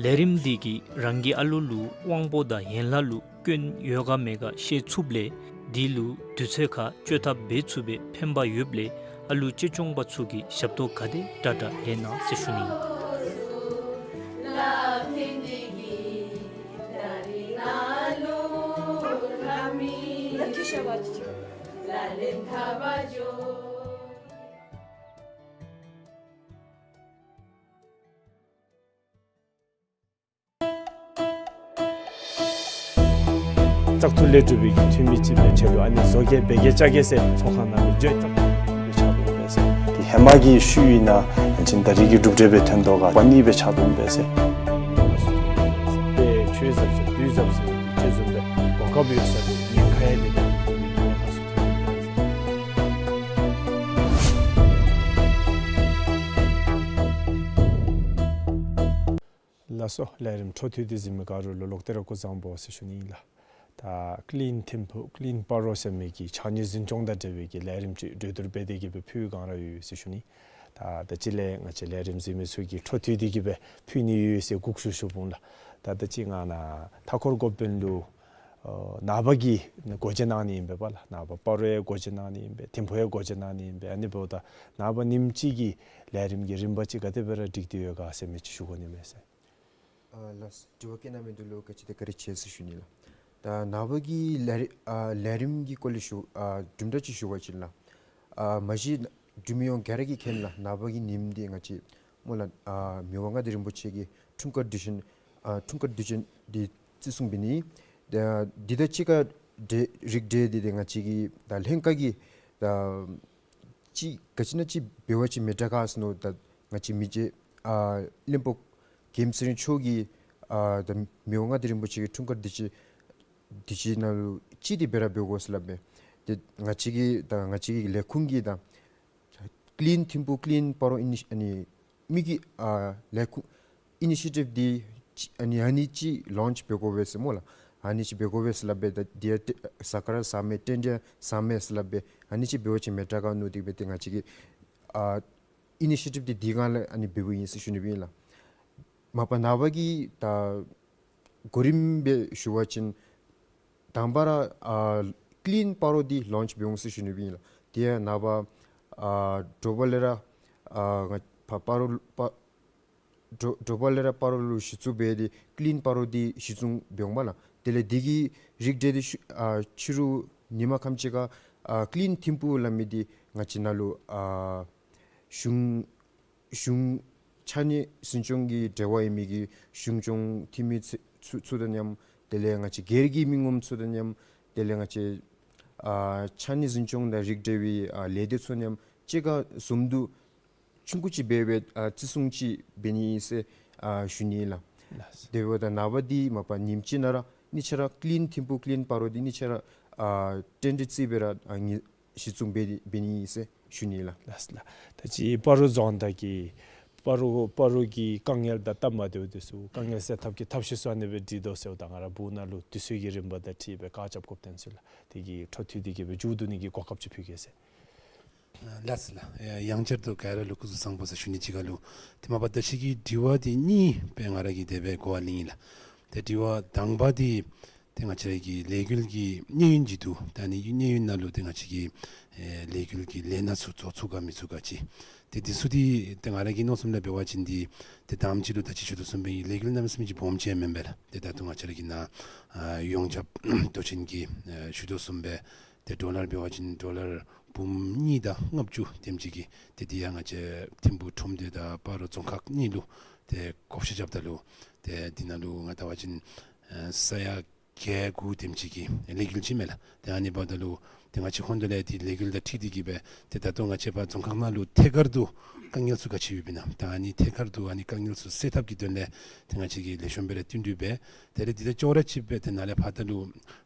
ལས་རིམ་འདི་གིས་རང་གི་ཨ་ལུ་ལུ་དབང་པོ་དང་ཡན་ལག་ལུ་སྐྱོན་ཡོད་ག་མེད་ག་ཤེས་ཚུགསཔ་ལས་དེ་ལུ་དུས་ཚོད་ཁར་བཅོས་ཐབས་འབད་ཚུགས་པའི་ཕན་པ་ཡོདཔ་ལས་ཨ་ལུ་གཅེས་སྐྱོང་པ་ཚུ་གིས་ཞབས་ཏོག་ག་དེ་དྲག་དྲག་ལེན་གནང་ཟེར་ཞུ་ནི། བཙག་འཐུ་ལས་གྲུབ་པའི་གི་འཐུས་མི་ཅིག་སྦེ་ཆེད་དུ་ཨ་ནི་བཟོ་བཀོད་འབད་གེ་བཅའ་གེ་ཟེར་ཚོགས་ཁང་ནང་ལུ་བརྗོད་བཏང་སྦེ་ཆགས་འདུག་པས་ཟེར། དེ་ཧེ་མ་གི་ཤུལ་ཨིན་ན་ཨ་ནི་ད་རིས་ཀྱི་གྲུབ་འབྲས་སྦེ་ཐོན་དོ་ག་པ་ནི་སྦེ་ཆགས་འདུག་པས་ཟེར། དཔེ་ཆོས་ཟབ་ཟེར་དུས་ཟབ་ཟེར་ཅིག་བཟུམ་སྦེ་གོ་སྐབས་ཡོད་ས་ལུ་ཉེན་ཁ་ཡང་མེད་པའི་གི་ཉེན་ཁ་ཚུ་ཐོན་འདུག་པས་ཟེར། ལགས་སོ། ལས་རིམ་འཕྲོ་མཐུད་དེ་གཟིགས་མི་ག་ར་ལུ་ལོག་སྟེ་ར་སྐུ་གཟུགས་བཟང་པོ་ཟེར་ཞུ་ནི་ཨིན་ལགས། ད་ཀླིན་ཐིམ་ཕུག་ཀླིན་སྤ་རོ་ཟེར་མི་གི་ཕྱགས་སྙིགས་འཛིན་སྐྱོང་དང་འབྲེལ་བའི་གི་ལས་རིམ་ཅིག་གྲོས་བསྡུར་འབད་དེ་གི་སྦེ་ཕུལ་བའི་བསྒང་ར་ཡོད་ཟེར་ཞུ་ནི། ད་ད་ཅི་ལས་ང་བཅས་ལས་རིམ་གཟིགས་མི་ཚུ་གིས་འཕྲོ་མཐུད་དེ་གི་སྦེ་ཕུལ་ནི་ཡོད་ཟེར་སྒུག་ཞུ་ཞུ་འོང་ལགས། ད་ད་ཅི་ང་ནཱ་མཐའ་འཁོར་འགོ་དཔོན་ལུ་ཨ་ནངས་པ་གི་སྒོ་འབྱེད་གནང་ནི་ཨིན་པས་པ་ལགས། ནངས་པ་སྤ་རོ་ཡང་སྒོ་འབྱེད་གནང་ནི་ཨིན་པས། ཐིམ་ཕུག་ཡང་སྒོ་འབྱེད་གནང་ནི་ཨིན་པས། ཨ་ནི་འབདཝ་ད་ནངས་པ་ཉིནམ་གཅིག་གི་ལས་རིམ་གྱི་རིམ་པ་ཅིག་ག་དེ་སྦེ་ར་སྒྲིག་སྟེ་ཡོད་ག་ཟེར་མི་ཅིག་ཞུ་དགོ་ནི་མས་ཟེར། ཨ་ལགས། དྲི་བ་བཀོད་གནང་མི་འདི་ལུ་ག་ཅི་དེ་བཀའ་དྲིན་ཆེ་ཟེར་ཞུ་ནི་ལགས། ད་ནངས་པ་གི་ལས་རི་ཨ་ལས་རིམ་གྱི་སྐོར་ལས་ཞུ་ཨ་གྲུབ་འབྲས་ཅིག་ཞུ་བ་ཅིན་ལགས། ཨ་མ་གཞི་འབྲུག་མི་ཡོངས་ག་ར་གིས་མཁྱེན་ལགས། ནངས་པ་གི་ཉིནམ་འདི་ང་བཅས་སྨོ་ལགས་ཨ་མི་དབང་མངའ་བདག་རིན་པོ་ཆེ་གི་འཁྲུངས་སྐར་དུས་ཆེན་ཨ་འཁྲུངས་སྐར་དུས་ཆེན་འདི་བརྩི་སྲུང་འབད་ནི། ད་འདི་དང་གཅིག་ཁར་འབྲེལ་རིགས་འབྲེལ་འདི་ཏེ་ང་བཅས་ཀྱི་ད་ལྷན་ཁག་གི་ད་ཅིག་ག་ཅི་ཨིན་ན་ཅིག་འབད་བ་ཅིན་མི་དྲག་ག་ཟེར་མནོ། ད་ང་བཅས་མི་རྗེ་ཨ་བློན་པོ་ཀེམ་ཚེ་རིང་མཆོག་གིས་ཨ་ད་མི་དབང་མངའ་བདག་རིན་པོ་ཆེ་གི་འཁྲུངས་སྐར་དུས་ཆེན་དུས་ཆེན་ནང་ལུ་ཅིག་འདི་འབད་ར་འབད་དགོ་ཟེར་སླབ་མས། ཏེ་ང་བཅས་ཀྱི་ད་ང་བཅས་ཀྱི་ལས་ཁུངས་ཀྱིས་ད་ཀླིན་ཐིམ་ཕུག་ཀླིན་སྤ་རོ་ཨི་ནི་ཨ་ནི་མི་གི་ཨ་ལས་ཁུངས་ཨི་ནི་ཤི་ཊིབ་འདི་ཅིག་ཨ་ནི་ཨ་ནི་ཅིག་ལོན་ཆི་འབད་དགོ་པས་ཟེར་སྨོ་ལགས། ཨ་ནི་ཅིག་འབད་དགོ་པས་ཟེར་སླབ་སྦེ་ད་འདི་ཡང་ཏེ་ས་ཁར་ཟ་མས་ཏེ་འདི་ཡང་ཟ་མས་ཟེར་སླབ་སྦེ་ཨ་ནི་ཅིག་འབད་བ་ཅིན་མི་དྲག་ག་མནོ་སྟེ་སྦེ་ཏེ་ང་བཅས་ཀྱིས་ཨ་ཨི་ནི་ཤི་ཊིབ་འདི་འདི་སྒང་ལས་ཨ་ནི་འབདཝ་ཨིན་ཟེར་ཞུ་ནི་སྦེ་ཨིན་ལགས། མ་པ་ནངས་པ་གི་ད་གོ་རིམ་སྦེ་ཞུ་བ་ཅིན་དང་པ་ར་ཨ་ཀླིན་སྤ་རོ་འདི་ལོན་ཆི་འབད་འོང་ཟེར་ཞུ་ནི་སྦེ་ཨིན་ལགས། དེ་ཡང་ནངས་པ་ཨ་དྲོ་པ་ལས་ར་ཨ་ང་ཕ་སྤ་རོ་སྤ་དྲོ་དྲོ་པ་ལས་ར་སྤ་རོ་ལུ་གཞི་བཙུགས་འབད་དེ་ཀླིན་སྤ་རོ་འདི་གཞི་བཙུགས་འབད་འོང་པ་ལགས། དེ་ལས་འདི་གི་རིགས་འབྲེལ་འདི་ཤུ་ཨ་ཕྱི་རུ་ཉིན་མ་ཁམས་ཅིག་ཁར་ཨ་ཀླིན་ཐིམ་ཕུག་སླབ་མི་འདི་ང་བཅས་ནཱ་ལུ་ཨ་གཞུང་གཞུང་ཕྱགས་སྙིགས་འཛིན་སྐྱོང་གི་འབྲེལ་བ་ཡོད་མི་གི་གཞུང་སྐྱོང་འཐུས་མི་ཚུ་ཚུ་ཚུ་དང་མཉམ་དེ་ལས་ང་བཅས་སྒེར་གྱི་མི་ངོམ་ཚུ་དང་མཉམ་དེ་ལས་ང་བཅས་ཨ་ཕྱགས་སྙིགས་འཛིན་སྐྱོང་དང་རིགས་འབྲེལ་བའི་ཨ་ལས་སྡེ་ཚུ་མཉམ་གཅིག་ཁར་འཛོམས་འདུ་ཆུང་ཀུ་ཅིག་འབད་སྦེ་ཨ་བརྩི་སྲུང་ཅིག་འབད་ནི་ཨིན་ཟེར་ཨ་ཞུ་ནི་ལགས། ལགས། དེ་འབདཝ་ད་ནངས་པ་འདི་མ་པ་ཉིནམ་གཅིག་ནང་ར་གཉིས་ཆ་ར་ཀླིན་ཐིམ་ཕུག་ཀླིན་སྤ་རོ་འདི་གཉིས་ཆ་ར་ཨ་ཏེ་འདི་བརྩིས་སྦེ་ར་ཨ་ནི་གཞི་བཙུགས་འབད་འབད་ནི་ཨིན་ཟེར་ཞུ་ནི་ལགས། ལགས་ལགས། ད་ཅི་སྤ་རོ་རྫོང་བདག་གིས་སྤ་རོ་སྤ་རོ་གི་དཀའ་ངལ་དང་སྟབས་མ་བདེཝ་འདི་ཚུ་དཀའ་ངལ་སེལ་ཐབས་ཀྱི་ཐབས་ཤེས་ཚུ་ཨ་ནི་སྦེ་སྒྲིག་དོ་ཟེརཝ་ད་ང་ར་སྦུག་ནང་ལུ་དུས་ཚོད་ཀྱི་རིམ་པ་དང་འཁྲིལ་སྦེ་བཀག་ཆ་དགོཔ་དོན་ཚུ་ལགས། དེ་གི་འཕྲོ་མཐུད་དེ་གི་སྦེ་མཇུག་བསྡུ་ནི་གི་གོ་སྐབས་ཅིག་ཕུལ་གེ་ཟེར། ལགས་ལགས། ཡང་བསྐྱར་དུ་ག་ར་ལུ་སྐུ་གཟུགས་བཟང་པོ་ཟེར་ཞུ་ནི་ཅིག་ཁར་ལུ་ཏེ་མ་པ་ད་ཅི་གི་དྲི་བ་འདི་གཉིས་སྦེ་ང་ར་གིས་དེ་སྦེ་གོ་བ་ལེན་ཡི་ལགས། ཏེ་དྲི་བ་དང་པ་འདི་ཏེ་ང་བཅས་ཀྱི་ལས་འགུལ་གྱི་གནས་ཡུན་ཅིག་འདུག། ད་ཨ་ནི་གནས་ཡུན་ནང་ལུ་ཏེ་ང་བཅས་ཀྱི་ཨེ་ལས་འགུལ་གྱི་ལས་སྣ་ཚུ་རྫོགས་ཚུགས་ག་མི་ཚུགས་ག་ཅིག། ཏེ་འདི་ཚུ་འདི་ཏེ་ང་ར་གི་མནོ་བསམ་ལས་འབད་བ་ཅིན་འདི་ཏེ་དང་པ་ཅིག་ལུ་ད་ཅི་ཞུ་དོ་བཟུམ་སྦེ་ལས་འགུལ་གནམ་མེད་ས་མེད་ཀྱི་སྦོམ་ཅིག་མེན་པས་ལགས། ཏེ་ད་ལྟོ་ང་བཅས་ར་གི་ནཱ་ཨ་ཡོངས་ཁྱབ་མདོ་ཆེན་གྱི་ཨ་ཞུ་དོ་བཟུམ་སྦེ་ཏེ་ཌོ་ལར་འབད་བ་ཅིན་ཌོ་ལར་འབུམ་གཉིས་དང་ལྔ་བཅུ་དེམ་ཅིག་གི་ཏེ་འདི་ཡང་ང་བཅས་ཐིམ་ཕུག་ཁྲོམ་སྡེ་དང་སྤ་རོ་རྫོང་ཁག་གཉིས་ལུ་ཏེ་བགོ་བཤའ་རྐྱབ་ད་ལུ་ཏེ་འདི་ནང་ལུ་ང་ལྟ་བ་ཅིན་ཨ་ས་ཡ་བརྒྱད་དགུ་དེམ་ཅིག་གི་ལས་འགུལ་ཅིག་མས་ལགས། ཏེ་ཨ་ནི་འབདཝ་ད་ལུ་ཏེ་ང་བཅས་ཧོན་ཏོ་ལས་ཏེ་ལས་འགུལ་དང་འཁྲིལ་ཏེ་གི་སྦེ་ཏེ་ད་ལྟོ་ང་བཅས་པ་རྫོང་ཁག་ནང་ལུ་ཐད་ཀར་དུ་དཀའ་ངལ་ཚུ་ག་ཅི་ཡོདཔ་ཨིན་ན་ད་ཨ་ནི་ཐད་ཀར་དུ་ཨ་ནི་དཀའ་ངལ་ཚུ་སེལ་ཐབས་ཀྱི་དོན་ལས་ཏེ་ང་བཅས་ཀྱིས་ལེགས་ཤོམ་སྦེ་ར་བསྟུན་གྲོས་འབད། དེ་ལས་འདི་དང་ཅོག་ར་གཅིག་སྦེ་ཏེ་ནཱ་ལས་ཕར་ད་ལུ་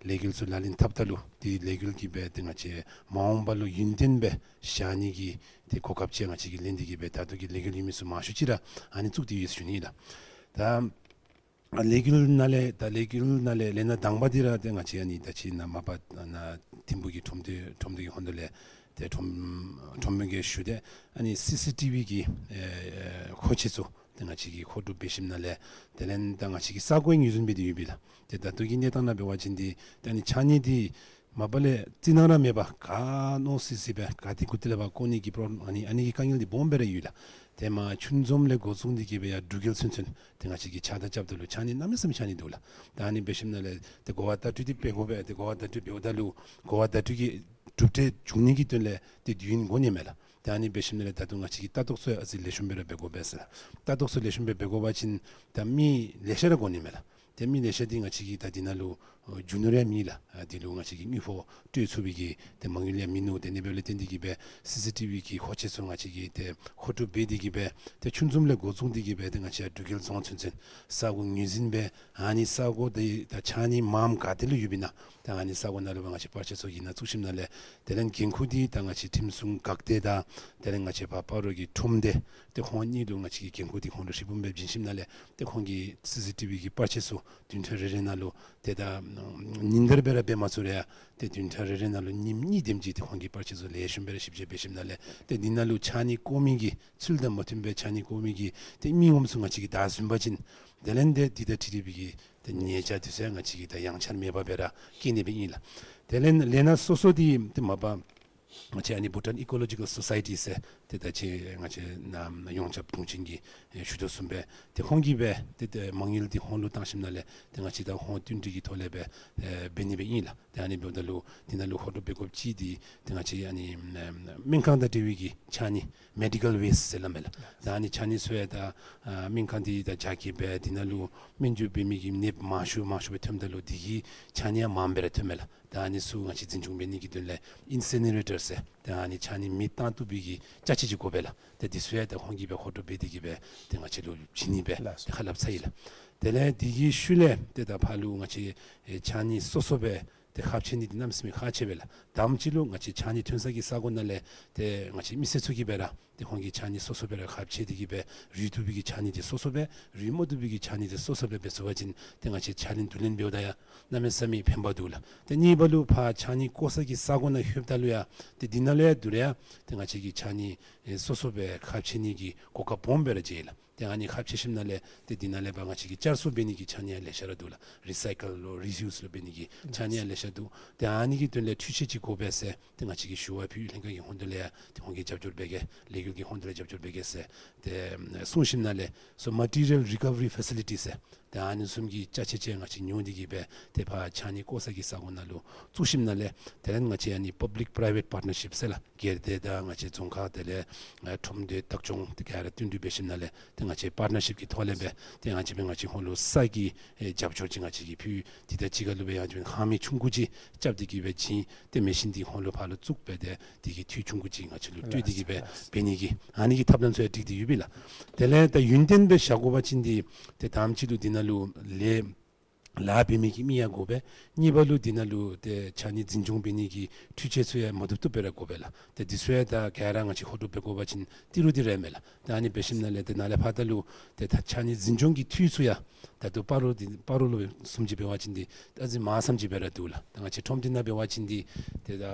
ལས་འགུལ་ཚུ་ལག་ལེན་འཐབ་ད་ལུ་ཏེ་ལས་འགུལ་གྱི་སྦེ་ཏེ་ང་བཅས་མ་འོངས་པ་ལུ་ཡུན་བརྟན་སྦེ་བཞག་ནི་གི་ཏེ་གོ་སྐབས་ཅིག་ང་བཅས་ཀྱིས་ལེན་ཏེ་གི་སྦེ་ད་ལྟོ་གི་ལས་འགུལ་ཡོད་མི་ཚུ་མང་ཤོས་ཅིག་ར་ཨ་ནི་བཙུགས་ཏེ་ཡོད་ཟེར་ཞུ་ནི་ལགས། ད་ལས་འགུལ་ནང་ལས་ད་ལས་འགུལ་ནང་ལས་ལས་སྣ་དང་པ་འདི་ར་ཏེ་ང་བཅས་ཨ་ནི་ད་ཅི་ནཱ་མ་པ་ནཱ་ཐིམ་ཕུག་གི་ཁྲོམ་སྡེ་ཁྲོམ་སྡེ་གི་ཧོན་ཏོ་ལས་ཏེ་ཁྲོམ་ཁྲོམ་དཔོན་གྱིས་ཞུ་སྟེ་ཨ་ནི་སི་སི་ཊི་བི་གི་ཨེ་མཁོ་ཆས་ཚུ་ཏེ་ང་བཅས་ཀྱིས་མཁོ་སྒྲུབ་འབད་ཞིནམ་ལས་དེ་ལས་ད་ང་བཅས་ཀྱི་ས་གོ་ཡང་ངོས་འཛིན་འབད་དེ་ཡོད་པས་ལགས། ཏེ་ད་ལྟོ་གི་གནས་སྟངས་ནང་འབད་བ་ཅིན་འདི་ད་ཨ་ནི་ཕྱགས་སྙིགས་འདི་མ་པ་ལས་རྩི་ནང་ར་མེད་པར་ག་ནོར་སི་སི་སྦེ་ག་ཏེ་གུ་ཏེ་ལས་ཕར་བཀོ་ནི་གི་པོ་རོ་ཨ་ནི་ཨ་ནི་གི་དཀའ་ངལ་འདི་སྦོམ་སྦེ་ར་ཡོད་ལགས། ཏེ་མ་ཆུང་འཛོམས་ལས་འགོ་བཙུགས་ཏེ་གི་སྦེ་ཡར་འབྲུག་རྒྱལ་ཚུན་ཚོད་ཏེ་ང་བཅས་ཀྱིས་ཕྱགས་བདའ་རྐྱབ་ད་ལུ་ཕྱགས་སྙིགས་གནམ་མེད་ས་མེད་ཕྱགས་སྙིགས་འདུག་ལགས། ད་ཨ་ནི་འབད་ཞིནམ་ལས་ཏེ་གོ་བ་བརྡ་སྤྲོད་འདི་འབད་དགོ་པས། ཏེ་གོ་བ་བརྡ་སྤྲོད་འབདཝ་ད་ལུ་གོ་བ་བརྡ་སྤྲོད་ཀྱི་གྲུབ་འབྲས་འབྱུང་ནི་གི་དོན་ལས་ཏེ་དུས་ཡུན་འགོར་ནི་མས་ལགས། ཏེ་ཨ་ནི་འབད་ཞིནམ་ལས་ད་ལྟོ་ང་བཅས་ཀྱིས་ལྟ་རྟོག་ཚུ་ཨ་ཙི་ལེགས་ཤོམ་སྦེ་ར་འབད་དགོ་པས་ཟེར། ལྟ་རྟོག་ཚུ་ལེགས་ཤོམ་སྦེ་འབད་དགོ་པ་ཅིན་ད་མི་ལེ་ཤ་ར་དགོ་ནི་མས་ལགས། ཏེ་མི་ལེ་ཤ་འདི་ང་བཅས་ཀྱིས་ད་འདི་ནང་ལུ་ ཨོ་རྒྱུ་ནོར་ཡང་མེད་ལགས། ཨ་འདི་ལུ་ང་བཅས་ཀྱིས་དངུལ་ཕོགས་སྤྲོད་ཚུགས་པའི་གི་ཏེ་མ་དངུལ་ཡང་མིན་ནུག། ཏེ་ཨ་ནི་འབདཝ་ལས་བརྟེན་ཏེ་གིས་སྦེ་སི་སི་ཊི་བི་གི་ཧོ་ཆས་ཚུ་ང་བཅས་ཀྱིས་ཏེ་ཧོ་ཀྲུག་འབད་དེ་གིས་སྦེ་ཏེ་ཆུང་ཆུང་ལས་འགོ་བཟུང་སྟེ་གིས་སྦེ་ཏེ་ང་བཅས་འབྲུག་རྒྱལ་རྫོང་ཚུན་ཚོད་ས་གོ་ངོས་འཛིན་འབད། ཨ་ནི་ས་གོ་འདི་ད་ཕྱགས་སྙིགས་མངམ་ག་ཏེ་ལུ་ཡོདཔ་ཨིན་ན་ད་ཨ་ནི་ས་གོ་ནང་ལུ་སྦེ་ང་བཅས་པར་ཆས་ཚུ་གི་ནང་བཙུགས་ཞིནམ་ལས་དེ་ལས་འགན་ཁུར་འདི་ད་ང་བཅས་ཁྲིམས་སྲུང་འགག་སྡེ་དང་དེ་ལས་ང་བཅས་ཕར་སྤ་རོ་གི་ཁྲོམ་སྡེ་ཏེ་ཁོང་གཉིས་ལུ་ང་བཅས་ཀྱིས་འགན་ཁུར་འདི་ཁོང་ལུ་ཧྲིལ་བུམ་སྦེ་བྱིན་ཞིནམ་ལས་ཏེ་ཁོང་གིས་སི་སི་ཊི་བི་གི་པར་ཆས་ཚུ་བདུན་ཕྲག་རེ་རེ་ནང་ལུ་ཏེ་ད་ཉིན་ལྟར་སྦེ་ར་འབད་མ་ཚུགས་རུང་ཡང་ཏེ་བདུན་ཕྲག་རེ་རེ་ནང་ལུ་ཉིནམ་གཉིས་དེམ་ཅིག་ཏེ་ཁོང་གིས་པར་ཆས་ཚུ་ལེགས་ཤོམ་སྦེ་ར་ཞིབ་དཔྱད་འབད་ཞིནམ་ལས་ཏེ་འདི་ནང་ལུ་ཕྱགས་སྙིགས་བཀོ་མི་གི་ཚུལ་དང་མ་མཐུནམ་སྦེ་ཕྱགས་སྙིགས་བཀོ་མི་གི་ཏེ་མི་ངོམ་ཚུ་ང་བཅས་ཀྱིས་བདའ་ཟུན་པ་ཅིན་དེ་ལས་ཏེ་འདི་དང་འཁྲིལ་བའི་གི་ཏེ་ཉེས་བྱ་འདི་ཚུ་ཡང་ང་བཅས་ཀྱིས་ད་ཡང་ཆར་མེད་པར་སྦེ་ར་བཀལ་ནི་སྦེ་ཨིན་ལགས། དེ་ལས་ལས་སྣ་སོ་སོ་འདི་ཏེ་མ་པ་ང་བཅས་ཨ་ནི་བྷུ་ཊཱན་ཨི་ཀོ་ལོ་ཇི་ཀཱལ་སོ་སའི་ཊི་ཟེར་ཏེ་ད་ཅི་ང་བཅས་ནཱ་ཡོངས་ཁྱབ་དྲུང་ཆེན་གྱིས་ཨེ་ཞུ་དོ་བཟུམ་སྦེ་ཏེ་ཁོང་གིས་སྦེ་ཏེ་ཏེ་མ་དངུལ་འདི་ཁོང་ལུ་བཏང་ཞིནམ་ལས་ཏེ་ང་བཅས་ད་ཁོང་བསྟུན་གྲོས་ཀྱི་ཐོག་ལས་སྦེ་ཨེ་འབད་ནི་སྦེ་ཨིན་ལགས། ཏེ་ཨ་ནི་འབདཝ་ད་ལུ་འདི་ནང་ལུ་ཧོ་ཀྲུག་འབད་དགོཔ་ཅིག་འདི་ཏེ་ང་བཅས་ཨ་ནི་ཨམ་སྨན་ཁང་དང་འབྲེལ་བའི་གི་ཕྱགས་སྙིགས་མེ་ཌི་ཀཱལ་ཝེསཊ་ཟེར་སླབ་མས་ལགས། ད་ཨ་ནི་ཕྱགས་སྙིགས་ཚུ་ཡང་ད་ཨ་སྨན་ཁང་འདི་ད་རྒྱ་སྐྱེད་འབད་འདི་ནང་ལུ་སྨན་བཅོས་འབད་མི་གི་ནདཔ་མང་ཤོས་མང་ཤོས་སྦེ་ཐོནམ་ད་ལུ་འདི་གི་ཕྱགས་སྙིགས་ཡང་མངམ་སྦེ་ར་ཐོནམ་མས་ལགས། ད་ཨ་ནི་ཚུ་ང་བཅས་འཛིན་སྐྱོང་འབད་ནི་གི་དོན་ལས་ཨིན་སི་ནི་རེ་ཊར་ཟེར་ད་ཨ་ནི་ཕྱགས་སྙིགས་མེ་བཏང་བཏུབ་པའི་གི་ཅ་ཆས་ཅིག་དགོ་པས་ལགས། ཏེ་འདི་ཚུ་ཡང་ད་ཁོང་གིས་སྦེ་ཧོ་ཀྲུག་འབད་དེ་གིས་སྦེ་ཏེ་ང་བཅས་ལུ་བྱིན་ནི་སྦེ་ལགས་སོ། ཏེ་ཁ་སླབ་ཚར་ཡི་ལགས། དེ་ལས་འདི་གི་ཤུལ་ལས་ཏེ་ད་ཕར་ལུ་ང་བཅས་ཨེ་ཕྱགས་སྙིགས་སོ་སོ་སྦེ་ཏེ་ཁ་ཕྱེ་ནི་འདི་གནམ་མེད་ས་མེད་ཁག་ཆེ་བས་ལགས། དང་པ་ཅིག་ལུ་ང་བཅས་ཕྱགས་སྙིགས་ཐོན་ས་གི་ས་གོ་ནང་ལས་ཏེ་ང་བཅས་མི་སེར་ཚུ་གིས་སྦེ་ར་ཏེ་ཁོང་གི་ཕྱགས་སྙིགས་སོ་སོ་སྦེ་ར་ཁ་ཕྱེ་སྟེ་གིས་སྦེ་རུལ་བཏུབ་པའི་གི་ཕྱགས་སྙིགས་འདི་སོ་སོ་སྦེ་རུལ་མ་བཏུབ་པའི་གི་ཕྱགས་སྙིགས་འདི་སོ་སོ་སྦེ་འབད་ཚུགས་པ་ཅིན་ཏེ་ང་བཅས་ཕྱགས་སྙིགས་བསྡུ་ལེན་འབདཝ་ད་ཡང་གནམ་མེད་ས་མེད་ཕན་པ་འདུག་ལགས། ཏེ་གཉིས་པ་ལུ་ཕར་ཕྱགས་སྙིགས་བཀོ་ས་གི་ས་གོ་ནང་ལྷོདཔ་ད་ལུ་ཡང་ཏེ་འདི་ནང་ལུ་ཡང་བསྡུ་རུང་ཡང་ཏེ་ང་བཅས་ཀྱིས་ཕྱགས་སྙིགས་ཨེ་སོ་སོ་སྦེ་ཁ་ཕྱེ་ནི་གི་གོ་སྐབས་སྦོམ་སྦེ་ར་མཇལ་ཡི་ལགས། ཏེ་ཨ་ནི་ཁ་ཕྱེ་ཞིནམ་ལས་ཏེ་འདི་ནང་ལས་ཕར་ང་བཅས་ཀྱིས་བསྐྱར་གསོ་འབད་ནི་གི་ཕྱགས་སྙིགས་ཡང་ལེ་ཤ་ར་འདུག་ལགས། རི་སའི་ཀལ་ལོ་རི་ཡུ་སི་ལོ་འབད་ནི་གི་ཕྱགས་སྙིགས་ཡང་ལེ་ཤ་འདུག། ཏེ་ཨ་ནི་གི་དོན་ལས་འཕྲུལ་ཆས་ཅིག་དགོ་པས་ཟེར་ཏེ་ང་བཅས་ཀྱིས་ཞུ་བ་ཕུལ། ལྷན་ཁག་གི་ཧོངས་ལས་ཡང་ཏེ་ཁོང་གིས་རྒྱབ་སྐྱོར་འབད་གེ་ལས་འགུལ་གྱི་ཧོངས་ལས་རྒྱབ་སྐྱོར་འབད་གེ་ཟེར་ཏེ་གསུངས་ཞིནམ་ལས་སོ་མ་ཊི་རི་ཡལ་རི་ཀ་བ་རི་ཕེ་སི་ལི་ཊི་ཟེར་ཏེ་ཨ་ནི་བཟུམ་གྱི་ཅ་ཆས་ཅིག་ང་བཅས་ཉོ་སྟེ་གིས་སྦེ་ཏེ་ཕར་ཕྱགས་སྙིགས་བཀོ་ས་གི་ས་གོ་ནང་ལུ་བཙུགས་ཞིནམ་ལས་དེ་ལས་ང་བཅས་ཨ་ནི་པབ་ལིཀ་པ་རའི་ཝེཊ་པར་ཊནར་ཤིཔ་ཟེར་ལགས། སྒེར་སྡེ་དང་ང་བཅས་རྫོང་ཁག་དེ་ལས་ཨ་ཁྲོམ་སྡེ་བདག་སྐྱོང་དེ་ག་ར་བསྟུན་གྲོས་འབད་ཞིནམ་ལས་ཏེ་ང་བཅས་པར་ཊནར་ཤིཔ་ཀྱི་ཐོག་ལས་སྦེ་ཏེ་ང་བཅས་སྦེ་ང་བཅས་ཁོང་ལུ་ས་གི་ཨེ་རྒྱབ་སྐྱོར་ཅིག་ང་བཅས་ཀྱིས་ཕུལ། དེ་དང་གཅིག་ཁར་ལུ་སྦེ་ཡང་ཁང་མིག་ཆུང་ཀུ་ཅིག་རྐྱབ་སྟེ་གིས་སྦེ་བྱིན། ཏེ་མེ་ཤིན་འདི་ཁོང་ལུ་ཕར་ལུ་བཙུགས་སྦེ་ཏེ་དེ་གི་འཐུས་ཆུང་ཀུ་ཅིག་ང་བཅས་ལུ་སྤྲོད་དེ་གིས་སྦེ་འབད་ནི་གི་ཨ་ནི་གི་ཐབས་ལམ་ཚུ་ཡང་སྒྲིག་སྟེ་ཡོད་པས་ལགས། དེ་ལས་ད་ཡུན་བརྟན་སྦེ་བཞག་དགོ་པ་ཅིན་འདི་ཏེ་དང་པ་ཅིག་ལུ་འདི་ནང་ལུ་ལས་ལཱ་འབད་མི་གི་མི་ཡང་དགོ་པས། གཉིས་པ་ལུ་འདི་ནང་ལུ་ཏེ་ཕྱགས་སྙིགས་འཛིན་སྐྱོང་འབད་ནི་གི་འཕྲུལ་ཆས་ཚུ་ཡང་མ་བཏུབ་བཏུབ་སྦེ་ར་དགོ་པས་ལགས། ཏེ་འདི་ཚུ་ཡང་ད་ག་ར་ང་བཅས་ཧོ་ཀྲུག་འབད་དགོ་པ་ཅིན་ཏི་རུ་འདི་ར་མས་ལགས། ཏེ་ཨ་ནི་འབད་ཞིནམ་ལས་ཏེ་ནཱ་ལས་ཕར་ད་ལུ་ཏེ་ད་ཕྱགས་སྙིགས་འཛིན་སྐྱོང་གི་འཐུས་ཚུ་ཡང་ད་ལྟོ་སྤ་རོ་འདི་སྤ་རོ་ལུ་བཟུམ་ཅིག་འབད་བ་ཅིན་འདི་ད་ཅི་མང་ཙམ་ཅིག་སྦེ་ར་འདུག་ལགས། ད་ང་བཅས་ཁྲོམ་སྡེ་ནང་འབད་བ་ཅིན་འདི་ཏེ་ད་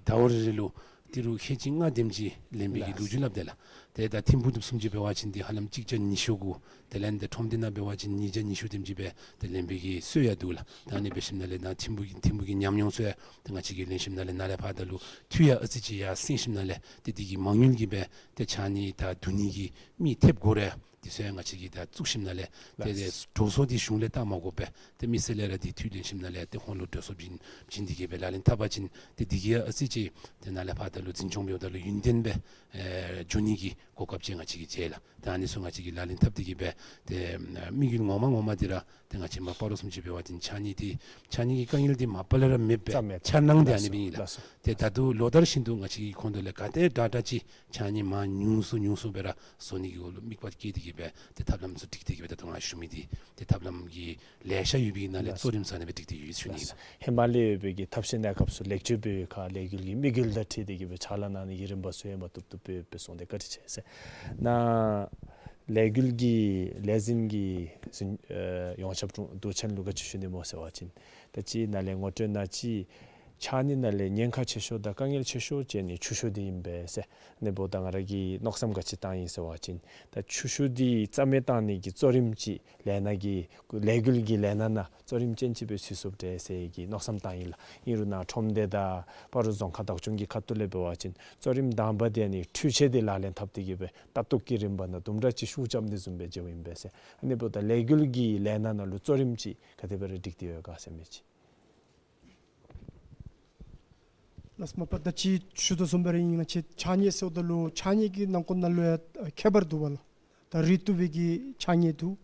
ཟླཝ་རེ་རེ་ལུ་ཏི་རུ་ཁལ་གཅིག་ལྔ་དེམ་ཅིག་ལེན་པའི་གི་ལགས། ལོ་རྒྱུས་སླབ་དེས་ལགས། ཏེ་ད་ཐིམ་ཕུག་འདི་བཟུམ་ཅིག་འབད་བ་ཅིན་འདི་ཧ་ལམ་གཅིག་བརྒྱ་ཉི་ཤུ་དགུ། དེ་ལས་ཏེ་ཁྲོམ་སྡེ་ནང་འབད་བ་ཅིན་ཉིས་བརྒྱ་ཉི་ཤུ་དེམ་ཅིག་སྦེ་ཏེ་ལེན་པའི་གི་སྲོལ་ཡང་འདུག་ལགས། ད་ཨ་ནི་འབད་ཞིནམ་ལས་ནཱ་ཐིམ་ཕུག་གི་ཐིམ་ཕུག་གི་ཉམས་མྱོང་ཚུ་ཡང་ཏེ་ང་བཅས་ཀྱིས་ལེན་ཞིནམ་ལས་ནཱ་ལས་ཕར་ད་ལུ་འཐུས་ཡང་ཨ་ཙི་ཅིག་ཡར་སེང་ཞིནམ་ལས་ཏེ་འདི་གི་མ་དངུལ་གྱིས་སྦེ་ཏེ་ཕྱགས་སྙིགས་ད་བསྡུ་ནི་གི་མི་ཐེབས་དགོ་རུང་འདི་ཚུ་ཡང་ང་བཅས་ཀྱིས་ད་བཙུགས་ཞིནམ་ལས་ཏེ་ཏེ་ལགས། འགྲོ་སོང་འདི་གཞུང་ལས་བཏང་མ་དགོ་པར་ཏེ་མི་སེར་ལས་ར་འདི་འཐུས་ལེན་ཞིནམ་ལས་ཏེ་ཁོང་ལུ་འགྲོ་སོང་བྱིན་བྱིན་ཏེ་གིས་སྦེ་ལག་ལེན་འཐབ་པ་ཅིན་ཏེ་འདི་གིས་ཡང་ཨ་ཙི་ཅིག་ཏེ་ནཱ་ལས་ཕར་ད་ལུ་འཛིན་སྐྱོང་འབདཝ་ད་ལུ་ཡུན་བརྟན་སྦེ་ཨེ་འགྱོ་ནི་གི་གོ་སྐབས་ཅིག་ང་བཅས་ཀྱིས་མཇལ་ལགས། ད་ཨ་ནི་ཚུ་ང་བཅས་ཀྱིས་ལག་ལེན་འཐབ་སྟེ་གིས་སྦེ་ཏེ་དམིགས་ཡུལ་ངོ་མ་ངོ་མ་འདི་ར་ཏེ་ང་བཅས་མར་སྤ་རོ་བཟུམ་ཅིག་འབད་བ་ཅིན་ཕྱགས་སྙིགས་འདི་ཕྱགས་སྙིགས་ཀྱི་དཀའ་ངལ་འདི་མ་པ་ལས་ར་མེདཔ་སྦེ་ལགས་སོ། འཆར་སྣང་འདི་ཨ་ནི་ལགས་སྦེ་ཨིན་ལགས། ལགས་སོ། ཏེ་ད་ལྟོ་ལོ་ལྟར་བཞིན་དུ་ང་བཅས་ཀྱིས་ཁོང་དང་ལས་ག་དེ་དྲག་དྲག་ཅིག་ཕྱགས་སྙིགས་མར་ཉུང་སུ་ཉུང་སུ་སྦེ་ར་བཟོ་ནི་གི་འོག་ལུ་དམིགས་པ་བསྐྱེད་དེ་གིས་སྦེ་ཏེ་ཐབས་ལམ་ཚུ་སྒྲིག་སྟེ་གིས་སྦེ་ད་ལྟོ་ང་ཞུ་མི་འདི་ཏེ་ཐབས་ལམ་གྱི་ལེ་ཤ་ཡོད་པའི་ནང་ལས་ལགས་སོ། གཙོ་རིམ་ཚུ་ཨ་ནི་སྦེ་སྒྲིག་སྟེ་ཡོད་ཟེར་ཞུ་ནི་ཨིན་ལགས། ཧེ་མ་ལས་ཡོད་པའི་གི་ཐབས་ཤེས་གནས་སྐབས་སུ་ལེགས་བཅོས་འབད་བའི་ཁར་ལས་འགུལ་གྱི་དམིགས་ཡུལ་དང་འཁྲིལ་ཏེ་གིས་སྦེ་ཕྱག་ལཱ་གནང་ནི་གི་རིམ་པ་ཚུ་ཡང་མ་བཏུབ་བཏུབ་སྦེ་ཡོད་པའི་སོང་སྟེ་བཀའ་དྲིན་ཆེ་ཟེར། ནཱ་ལས་འགུལ་གྱི་ལས་འཛིན་གྱི་འཛིན་ཨེ་ཡོངས་ཁྱབ་དྲུང་དྲུང་ཆེན་ལུ་ག་ཅི་ཞུ་ནི་སྨོ་ཟེར་བ་ཅིན་ད་ཅི་ནཱ་ལས་ངོ་སྤྲོད་ནང་ཅིག་ཕྱགས་སྙིགས་ནང་ལས་ཉེན་ཁ་ཆེ་ཤོས་དང་དཀའ་ངལ་ཆེ་ཤོས་ཅིག་ནི་ཆུ་ཤུར་འདི་ཨིན་པས་ཟེར། ཨ་ནི་འབདཝ་ད་ང་ར་གིས་མནོ་བསམ་ག་ཅི་བཏང་ཡི་ཟེར་བ་ཅིན་ད་ཆུ་ཤུར་འདི་རྩ་མེད་བཏང་ནི་གི་གཙོ་རིམ་ཅིག་ལས་སྣ་གི་ལས་འགུལ་གྱི་ལས་སྣ་ནང་གཙོ་རིམ་ཅན་ཅིག་སྦེ་ཚུད་ཚུགསཔ་འདྲས་ཟེར་གྱི་མནོ་བསམ་བཏང་ཡི་ལགས། ཨིན་རུང་ནཱ་ཁྲོམ་སྡེ་དང་སྤ་རོ་རྫོང་ཁག་བདག་སྐྱོང་གི་ཁ་ཐུག་ལས་འབད་བ་ཅིན་གཙོ་རིམ་དང་པ་འདི་ཨ་ནི་འཕྲུལ་ཆས་འདི་ལག་ལེན་འཐབ་སྟེ་གིས་སྦེ་ལྟ་རྟོག་གི་རིམ་པ་ནང་དུམ་གྲ་ཅིག་ཤུགས་རྐྱབ་ནི་བཟུམ་སྦེ་མཇལཝ་ཨིན་པས་ཟེར། ཨ་ནི་འབདཝ་ད་ལས་འགུལ་གྱི་ལས་སྣ་ནང་ལུ་གཙོ་རིམ་ཅིག་ག་དེ་སྦེ་ར་སྒྲིག་སྟེ་ཡོད་ག་ཟེར་མི་ཅིག། ལགས་སོ། མ་པ་ད་ཅི་ཞུ་དོ་བཟུམ་སྦེ་ར་ཨིན། ང་བཅས་ཕྱགས་སྙིགས་ཟེརཝ་ད་ལུ་ཕྱགས་སྙིགས་ཀྱི་ནང་འཁོད་ནང་ལུ་ཡང་ཁྱད་པར་འདུག་པ་ལགས། ད་རུལ་བཏུབ་པའི་གི་ཕྱགས་སྙིགས་འདུག།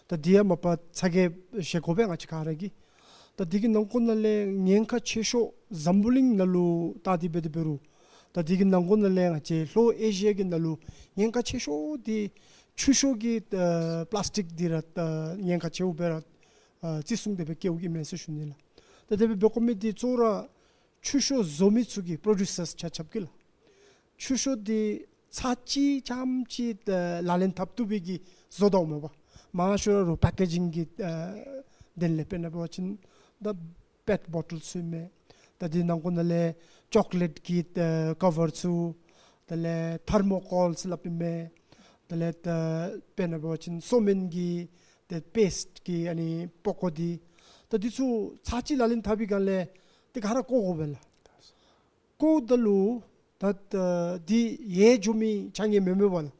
ད་འདི་ཡང་མ་པ་ཚ་གྱང་བཞེས་དགོ་པས། ང་བཅས་ག་ར་གིས་ ད་འདི་གི་ནང་འཁོད་ནང་ལས་ཉེན་ཁ་ཆེ་ཤོས་འཛམ་བུ་གླིང་ནང་ལུ་བལྟ་སྟེ་འབད་དེ་འབད་རུང་ད་འདི་གི་ནང་འཁོད་ནང་ལས་ང་བཅས་ལྷོ་ཨེ་ཤི་ཡ་གི་ནང་ལུ་ཉེན་ཁ་ཆེ་ཤོས་འདི་ཆུ་ཤོག་གི་ཨ་པླཱསི་ཊིཀ་འདི་ར་ཨ་ཉེན་ཁ་ཆེཝ་སྦེ་ར་ཨ་བརྩི་སྲུང་དེ་སྦེ་བཀལཝ་ཨིན་མས་ཟེར་ཞུ་ནི་ལགས། ད་དེ་སྦེ་འབད་དགོ་མི་འདི་གཙོ་བོ་ར་ཆུ་ཤོག་བཟོ་མི་ཚུ་གི་པྲོ་ཌིའུ་སརསི་ཆ་ཁྱབ་ཀྱིས་ལགས། ཆུ་ཤོག་འདི་ཚར་གཅིག་རྐྱངམ་ཅིག་ཨ་ལག་ལེན་འཐབ་བཏུབ་པའི་གི་བཟོ་དོ་མས་པ། མང་ཤོས་ར་པེ་ཀེ་ཇིང་གི་ཨ་དོན་ལས་དཔེར་ན་འབད་བ་ཅིན་ད་པེཊ་བོ་ཊལ་ཚུ་ཨིན་མས། ད་འདི་ནང་འཁོད་ནང་ལས་ཅོག་ལེཊ་གི་ཨ་ཀ་བར་ཚུ། དེ་ལས་ཐར་མོ་ཀོལ་ཟེར་སླབ་ཨིན་མས། དེ་ལས་ད་དཔེར་ན་འབད་བ་ཅིན་སོ་སྨན་གྱི་ཏེ་པེསཊ་གི་ཨ་ནི་པགས་ཀོ་འདི། ད་འདི་ཚུ་ཚར་གཅིག་ལག་ལེན་འཐབ་པའི་སྒང་ལས་ཏེ་ག་ར་བཀོ་དགོ་པས་ལགས། བཀོཝ་ད་ལུ་ད་ད་འདི་ཡལ་འགྱོ་མི་ཆ་ངེས་མེན་མས་པ་ལགས།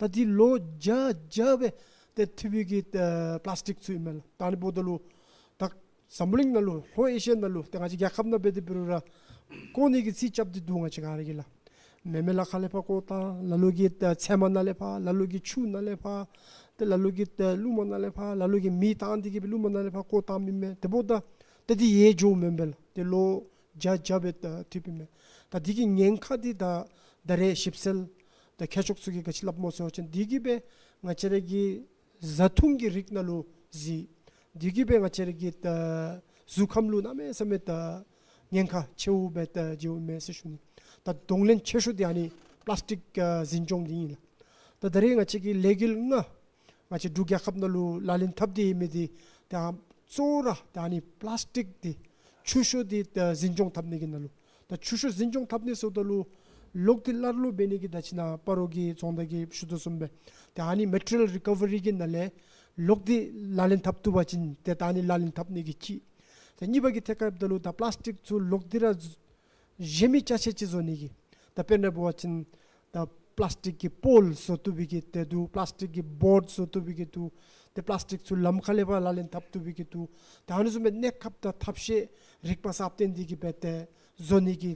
ད་འདི་ལོ་བརྒྱ་བརྒྱ་སྦེ་ཏེ་ཐུབ་པའི་གི་ཨ་པླཱསི་ཊིཀ་ཚུ་ཨིན་མས་ལགས། ད་ཨ་ནི་འབདཝ་ད་ལུ་ད་འཛམ་བུ་གླིང་ནང་ལུ་ལྷོ་ཨེ་ཤི་ཡ་ནང་ལུ་ཏེ་ང་བཅས་རྒྱལ་ཁབ་ནང་འབད་དེ་འབད་རུང་ར་བཀོ་ནི་གི་རྩིས་རྐྱབ་སྟེ་འདུག། ང་བཅས་ག་ར་གིས་ལགས། མེ་མེ་ལ་ཁ་ལས་ཕར་བཀོ་བཏང་། ལ་ལུ་གིས་ཨ་ཚལ་མ་ནང་ལས་ཕར། ལ་ལུ་གིས་ཆུ་ནང་ལས་ཕར། ཏེ་ལ་ལུ་གིས་ཨ་རླུང་མ་ནང་ལས་ཕར། ལ་ལུ་གིས་མེ་བཏང་སྟེ་གིས་སྦེ་རླུང་མ་ནང་ལས་ཕར་བཀོ་བཏངམ་ཨིན་མས། དེ་འབདཝ་ད་ད་འདི་ཡལ་འགྱོཝ་མེན་པས་ལགས། ཏེ་ལོ་བརྒྱ་བརྒྱ་སྦེ་ད་ཐུབ་ཨིན་མས། ད་འདི་གི་ཉེན་ཁ་འདི་ད་ད་རེས་ཞིབ་འཚོལ་ད་མཁས་མཆོག་ཚུ་གིས་ག་ཅི་སླབ་སྨོ་ཟེར་བ་ཅིན་འདི་གིས་སྦེ་ང་བཅས་ར་གི་བཟའ་འཐུང་གི་རིགས་ནང་ལུ་གཟིགས། འདི་གིས་སྦེ་ང་བཅས་ར་གི་ད་གཟུགས་ཁམས་ལུ་གནམ་མེད་ས་མེད་ད་ཉེན་ཁ་ཆེཝ་སྦེ་ད་འགྱོཝ་མས་ཟེར་ཞུ་ནི། ད་གདོང་ལེན་ཆེ་ཤོས་འདི་ཨ་ནི་པླཱསི་ཊིཀ་ཨ་འཛིན་སྐྱོང་འདི་ཨིན་ལགས། ད་ད་རེས་ང་བཅས་ཀྱི་ལས་འགུལ་ལྔ་ང་བཅས་འབྲུག་རྒྱལ་ཁབ་ནང་ལུ་ལག་ལེན་འཐབ་སྟེ་ཡོད་མི་འདི་ད་གཙོ་བོ་ར་ད་ཨ་ནི་པླཱསི་ཊིཀ་འདི་ཆུ་ཤོག་འདི་ད་འཛིན་སྐྱོང་འཐབ་ནི་གི་ནང་ལུ། ད་ཆུ་ཤོག་འཛིན་སྐྱོང་འཐབ་ནི་ཟེརཝ་ད་ལུ་ལོག་སྟེ་སླར་ལུ་འབད་ནི་གི་ད་ཅི་ནཱ་སྤ་རོ་གི་ཚོང་བདག་གིས་ཞུ་དོ་བཟུམ་སྦེ་ད་ཨ་ནི་མེ་ཊི་རི་ཡལ་རི་ཀ་བ་རི་གི་ནང་ལས་ལོག་སྟེ་ལག་ལེན་འཐབ་བཏུབ་པ་ཅིན་ཏེ་ད་ཨ་ནི་ལག་ལེན་འཐབ་ནི་གི་གཅིག། ད་གཉིས་པ་གི་ཐད་ཁར་འབདཝ་ད་ལུ་ད་པླཱསི་ཊིཀ་ཚུ་ལོག་སྟེ་ར་གཞན་མི་ཅ་ཆས་ཅིག་བཟོ་ནི་གི། ད་དཔེར་ན་འབད་བ་ཅིན་ད་པླཱསི་ཊིཀ་གི་པོལ་བཟོ་བཏུབ་པའི་གི་ཏེ་འདུག། པླཱསི་ཊིཀ་གི་བོཌ་བཟོ་བཏུབ་པའི་གི་འདུག། ཏེ་པླཱསི་ཊིཀ་ཚུ་ལམ་ཁ་ལས་ཕར་ལག་ལེན་འཐབ་བཏུབ་པའི་གི་འདུག། ད་ཨ་ནི་བཟུམ་སྦེ་གནས་སྐབས་དང་ཐབས་ཤེས་རིག་པ་གསརཔ་བཏོན་ཏེ་གིས་སྦེ་ཏེ་བཟོ་ནི་གི་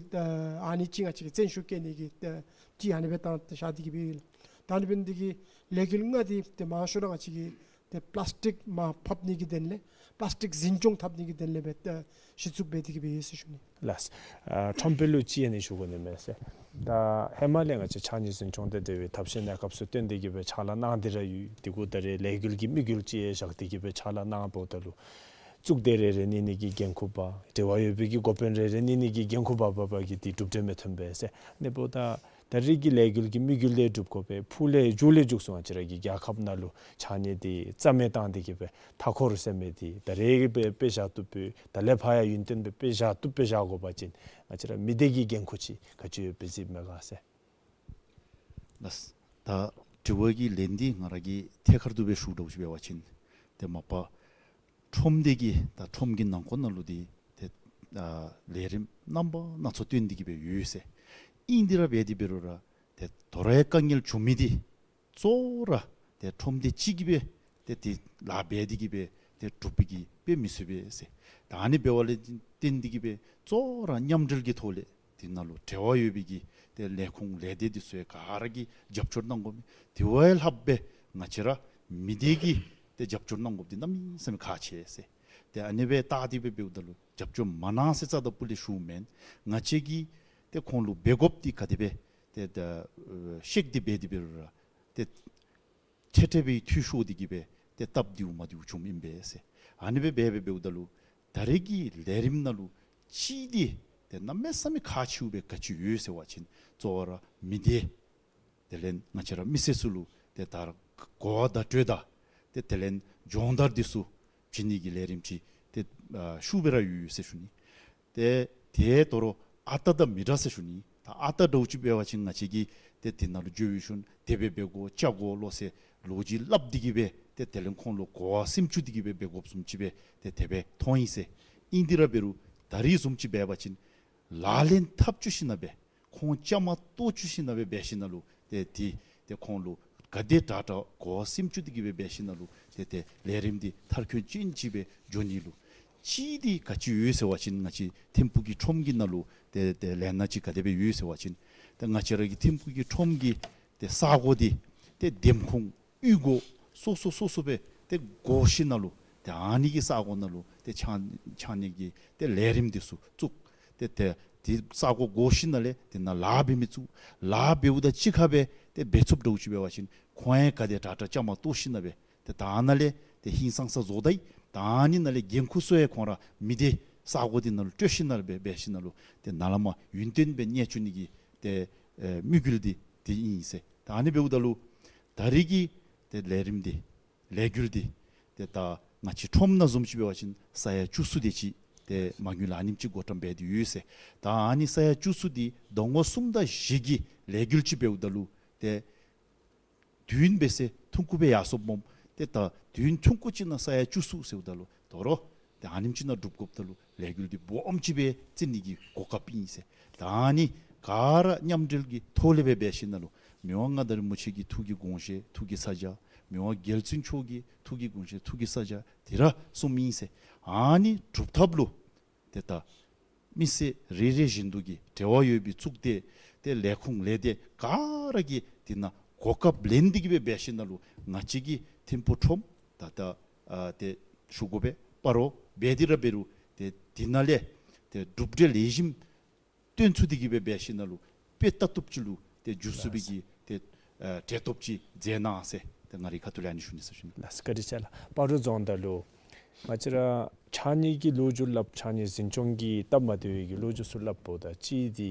ཨ་ནི་ཅིག་ང་བཅས་ཀྱིས་བརྩོན་ཤུགས་བསྐྱེད་ནི་གི་ཏེ་ཅིག་ཨ་ནི་སྦེ་བཏང་བཞག་སྟེ་གིས་སྦེ་ཡོད་ལགས། ད་ཨ་ནི་འབད་ནི་འདི་གིས་ལས་འགུལ་ལྔ་འདི་ཏེ་མང་ཤོས་ར་ང་བཅས་ཀྱིས་ཏེ་པླཱསི་ཊིཀ་མར་ཕབ་ནི་གི་དོན་ལས་པླཱསི་ཊིཀ་འཛིན་སྐྱོང་འཐབ་ནི་གི་དོན་ལས་སྦེ་ཏེ་གཞི་བཙུགས་འབད་དེ་གིས་སྦེ་ཡོད་ཟེར་ཞུ་ནི། ལགས། ཨ་ཁྲོམ་དཔོན་ལུ་ཅིག་ཨ་ནི་ཞུ་དགོ་ནི་མས་ཟེར། ད་ཧེ་མ་ལས་ང་བཅས་ཕྱགས་སྙིགས་འཛིན་སྐྱོང་དེ་དེ་སྦེ་ཐབས་ཤེས་གནས་སྐབས་སུ་བཏོན་ཏེ་གིས་སྦེ་ཕྱག་ལཱ་གནང་སྟེ་ར་ཡོད། དེ་གུ་ད་རེས་ལས་འགུལ་གྱི་དམིགས་ཡུལ་ཅིག་ཡང་བཞག་སྟེ་གིས་སྦེ་ཕྱག་ལཱ་གནངམ་ད་ལུ་གཙུག་སྡེ་རེ་རེ་གཉིས་གཉིས་ཀྱི་འགན་ཁུར་པ་འབྲེལ་བ་ཡོད་པའི་གི་འགོ་དཔོན་རེ་རེ་གཉིས་གཉིས་ཀྱི་འགན་ཁུར་པ་འབད་བ་གིས་འདི་གྲུབ་འབྲས་མི་ཐོན་པས་ཟེར། ཨ་ནི་འབདཝ་ད་ད་རེས་ཀྱི་ལས་འགུལ་གྱི་དམིགས་ཡུལ་ལས་གྲུབ་དགོ་པས། ཕུགས་ལས་མཇུག་ལས་མཇུག་སུ་ང་བཅས་ར་གི་རྒྱལ་ཁབ་ནང་ལུ་ཕྱགས་སྙིགས་འདི་རྩ་མེད་བཏང་སྟེ་གིས་སྦེ་མཐའ་འཁོར་ཟེར་མི་འདི་ད་རེས་ཀྱི་སྦེ་དཔེ་བཞག་བཏུབ་པའི་ད་ལས་ཕར་ཡང་ཡུན་བརྟན་སྦེ་དཔེ་བཞག་བཏུབ་སྦེ་བཞག་དགོ་པ་ཅིན་ང་བཅས་ར་མི་སྡེ་གི་འགན་ཁུར་ཅིག་ག་ཅི་ཡོདཔ་སྦེ་གཟིགསཔ་མས་ག་ཟེར། ལགས། ད་དྲི་བ་གི་ལན་འདི་ང་ར་གིས་ཐད་ཀར་དུ་སྦེ་ཞུ་དགོཔ་ཅིག་འབད་བ་ཅིན་ཏེ་མ་པ་ཁྲོམ་སྡེ་གི་ད་ཁྲོམ་གྱི་ནང་འཁོད་ནང་ལུ་འདི་ཏེ་ཨ་ལས་རིམ་རྣམ་པ་སྣ་ཚོགས་བཏོན་ཏེ་གིས་སྦེ་ཡོད་ཟེར། ཨིན་ཏེ་ར་འབད་དེ་འབད་རུང་ར་ཏེ་དོ་རུང་དཀའ་ངལ་བྱུང་མི་འདི་གཙོ་བོ་ར་ཏེ་ཁྲོམ་སྡེ་གཅིག་གིས་སྦེ་ཏེ་དེ་ལཱ་འབད་དེ་གིས་སྦེ་ཏེ་གྲུབ་པའི་གི་དཔེ་མི་སྲིད་པས་ཟེར། ད་ཨ་ནི་འབད་བ་ལས་བརྟེན་ཏེ་གིས་སྦེ་གཙོ་བོ་ར་མཉམ་འབྲེལ་གྱི་ཐོག་ལས་དེ་ནང་ལུ་འབྲེལ་བ་ཡོད་པའི་གི་ཏེ་ལས་ཁུངས་ལས་སྡེ་འདི་ཚུ་ཡང་ག་ར་གིས་རྒྱབ་སྐྱོར་གནང་དགོ་མི། དེ་བ་ལྷགཔ་སྦེ་ང་བཅས་ར་མི་སྡེ་གིས་ཏེ་རྒྱབ་སྐྱོར་གནང་དགོཔ་འདི་གནམ་མེད་ས་མེད་ཁག་ཆེ་ཟེར། ཏེ་ཨ་ནི་སྦེ་བལྟ་སྟེ་སྦེ་འབདཝ་ད་ལུ་རྒྱབ་སྐྱོར་མ་གནང་ཟེར་རྩ་དང་སྤུ་ལས་ཞུཝ་མེན། ང་བཅས་ཀྱིས་ཏེ་ཁོང་ལུ་འབད་དགོཔ་འདི་ག་དེ་སྦེ་ཏེ་ད་ཨ་བཤད་དེ་འབད་དེ་འབད་རུང་ར་ཏེ་འཕྲལ་འཕྲལ་སྦེ་འཐུས་ཤོར་ཏེ་གིས་སྦེ་ཏེ་སྟབས་བདེཝ་མ་བདེཝ་བྱུངམ་ཨིན་པས་ཟེར། ཨ་ནི་སྦེ་འབད་སྦེ་འབདཝ་ད་ལུ་ད་རེས་ཀྱི་ལས་རིམ་ནང་ལུ་གཅིག་འདི་ཏེ་གནམ་མེད་ས་མེད་ཁག་ཆེཝ་སྦེ་ག་ཅི་ཡོད་ཟེར་བ་ཅིན་གཙོ་བོ་ར་མི་སྡེ་དེ་ལས་ང་བཅས་ར་མི་སེར་ཚུ་ལུ་ཏེ་ད་གོ་བ་བརྡ་སྤྲོད་དང་ཏེ་དེ་ལས་སྦྱོང་བརྡར་འདི་ཚུ་བྱིན་ནི་གི་ལས་རིམ་ཅིག་ཏེ་ཨ་ཤུགས་སྦེ་ར་ཡོད་ཡོད་ཟེར་ཞུ་ནི། ཏེ་དེ་དོ་རུང་ཨ་རྟག་དང་མི་འདྲ་ཟེར་ཞུ་ནི། ད་ཨ་རྟག་འདྲཝ་ཅིག་འབད་བ་ཅིན་ང་བཅས་ཀྱིས་ཏེ་དེ་ནང་ལུ་འགྱོ་བའི་ཤུལ་དེ་སྦེ་འབད་དགོ་བཅའ་དགོ་ལོ་ཟེར་ལོ་རྒྱུས་སླབ་སྟེ་གིས་སྦེ་ཏེ་དེ་ལས་ཁོང་ལུ་གོ་བ་སེམས་བཅུག་སྟེ་གིས་སྦེ་འབད་དགོཔ་བཟུམ་ཅིག་སྦེ་ཏེ་དེ་སྦེ་མཐོང་ཡི་ཟེར། ཨིན་ཏེ་ར་འབད་རུང་ད་རིས་བཟུམ་ཅིག་འབད་བ་ཅིན་ལག་ལེན་འཐབ་བཅུག་ཞིན་ན་སྦེ་ཁོང་བཅའ་མར་གཏོགས་བཅུག་ཞིན་ན་སྦེ་འབད་ཞིན་ན་ལུ་ཏེ་དེ་ཏེ་ཁོང་ལུ་ག་དེ་དྲག་དྲག་གོ་བ་སེམས་བཅུག་སྟེ་གིས་སྦེ་འབད་ཞིན་ན་ལུ་ཏེ་ཏེ་ལས་རིམ་འདི་མཐར་འཁྱོལ་ཅན་ཅིག་སྦེ་འགྱོ་ནི་ལུ་གཅིག་འདི་ག་ཅི་ཡོད་ཟེར་བ་ཅིན་ང་བཅས་ཐིམ་ཕུག་གི་ཁྲོམ་གྱི་ནང་ལུ་ཏེ་ཏེ་ལས་སྣ་ཅིག་ག་དེ་སྦེ་ཡོད་ཟེར་བ་ཅིན་ཏེ་ང་བཅས་ར་གི་ཐིམ་ཕུག་གི་ཁྲོམ་གྱི་ཏེ་ས་གོ་འདི་ཏེ་འདེམས་ཁོངས་གཡུས་སྒོ་སོ་སོ་སོ་སོ་སྦེ་ཏེ་བགོ་ཞིན་ན་ལུ་ ཏེ་ཨ་ནི་གི་ས་གོ་ནང་ལུ་ཏེ་ཕྱགས་ཕྱགས་སྙིགས་ཀྱི་ཏེ་ལས་རིམ་འདི་ཚུ་བཙུགས། ཏེ་ཏེ་ཏེ་ས་གོ་བགོ་ཞིནམ་ལས་དེ་ནང་ལཱ་འབད་མི་བཙུགས། ལཱ་འབདཝ་དང་གཅིག་ཁར་སྦེ་ཏེ་འབད་ཚུགསཔ་འདྲཝ་ཅིག་འབད་བ་ཅིན་ཁོང་ཡང་ག་དེ་དྲག་དྲག་བཅའ་མར་གཏོགས་ཞིནམ་སྦེ་ཏེ་ད་ནཱ་ལས་ཏེ་ཧིང་སངས་ས་བཟོ་ད་ཡི། ད་ཨ་ནི་ནང་ལས་འགན་ཁུར་ཚུ་ཡང་ཁོང་ར་མི་སྡེ་ས་གོ་འདི་ནང་ལུ་སྤྲོད་ཞིནམ་སྦེ་འབད་ཞིནམ་ལུ་ཏེ་ནཱ་ལས་མར་ཡུན་བརྟན་སྦེ་གནས་བཅུག་ནི་གི་ཏེ་ཨེ་དམིགས་ཡུལ་འདི་དེ་ཨིན་ཟེར། ད་ཨ་ནི་འབདཝ་ད་ལུ་ད་རེས་ཀྱི་ཏེ་ལས་རིམ་འདི་ལས་འགུལ་འདི་ཏེ་ད་ང་བཅས་ཁྲོམ་ནང་བཟུམ་ཅིག་འབད་བ་ཅིན་ས་ཡ་བཅུ་གསུམ་དེ་ཅིག་ཏེ་མ་དངུལ་ཨ་ནེམ་ཅིག་བགོ་བཀྲམ་འབད་དེ་ཡོད་ཟེར། ད་ཨ་ནི་ས་ཡ་བཅུ་གསུམ་འདི་ཟླ་ངོ་གསུམ་དང་བཞི་གི་ལས་འགུལ་ཅིག་འབདཝ་ད་ལུ་ཏེ་བདུན་འབད་ཟེར་ཐུང་ཀུ་སྦེ་ཡར་སོངམ་སྨོ། ཏེ་ད་བདུན་ཐུང་ཀུ་ཅིག་ནང་ས་ཡ་བཅུ་གསུམ་ཟེརཝ་ད་ལུ་དོ་རུང་ཏེ་ཨ་ནེམ་ཅིག་ནང་སྒྲུབ་དགོཔ་ད་ལུ་ལས་འགུལ་འདི་སྦོམ་ཅིག་སྦེ་བརྩི་ནི་གི་གོ་སྐབས་ཨིན་ཟེར། ད་ཨ་ནི་ག་ར་མཉམ་འབྲེལ་གྱི་ཐོག་ལས་སྦེ་འབད་ཞིནམ་ལས་མི་དབང་མངའ་བདག་རིན་པོ་ཆེ་གི་ཐུགས་ཀྱི་དགོངས་བཞེད་ཐུགས་ཀྱི་ས་བཅད་མི་དབང་རྒྱལ་བཙུན་མཆོག་གི་ཐུགས་ཀྱི་དགོངས་བཞེད་ཐུགས་ཀྱི་ས་བཅད་དེ་ར་གསུངམ་ཨིན་ཟེར། ཨ་ནི་སྒྲུབ་ཐབས་ལུ་ཏེ་ད་མི་སེར་རེ་རེ་བཞིན་དུ་གི་འབྲེལ་བ་ཡོད་པའི་གཙུག་སྡེ་ཏེ་ལས་ཁུངས་ལས་སྡེ་ག་ར་གིས་དེ་ནང་གོ་སྐབས་ལེན་ཏེ་གི་སྦེ་འབད་ཞིནམ་ལས་ང་བཅས་ཀྱི་ཐིམ་ཕུག་ཁྲོམ་ད་ད་ཨ་ཏེ་ཞུ་དགོ་པས་སྤ་རོ་འབད་དེ་ར་འབད་རུང་ཏེ་དེ་ནང་ལས་ཏེ་གྲུབ་འབྲས་ལེགས་ཤོམ་སྟོན་ཚུགས་ཏེ་གི་སྦེ་འབད་ཞིནམ་ལས་དཔེ་ལྟ་བཏུབ་ཅིག་ལུ་ཏེ་འགྱུར་ཚུགས་པའི་གི་ཏེ་ཨ་གྲལ་སྟོབས་ཅིག་མཛད་གནང་ཟེར་ཏེ་ང་རའི་ཁ་ཐུག་ལས་ཨ་ནི་ཞུ་ནི་ཟེར་ཞུ་ནི། ལགས་སོ་བཀའ་དྲིན་ཆེ་ལགས། སྤ་རོ་རྫོང་ད་ལུ་ང་བཅས་ར་ཕྱགས་སྙིགས་ཀྱི་ལོ་རྒྱུས་སླབ་ཕྱགས་སྙིགས་འཛིན་སྐྱོང་གི་སྟབས་མ་བདེ་བའི་གི་ལོ་རྒྱུས་ཚུ་སླབ་འབདཝ་ད་གཅིག་འདི་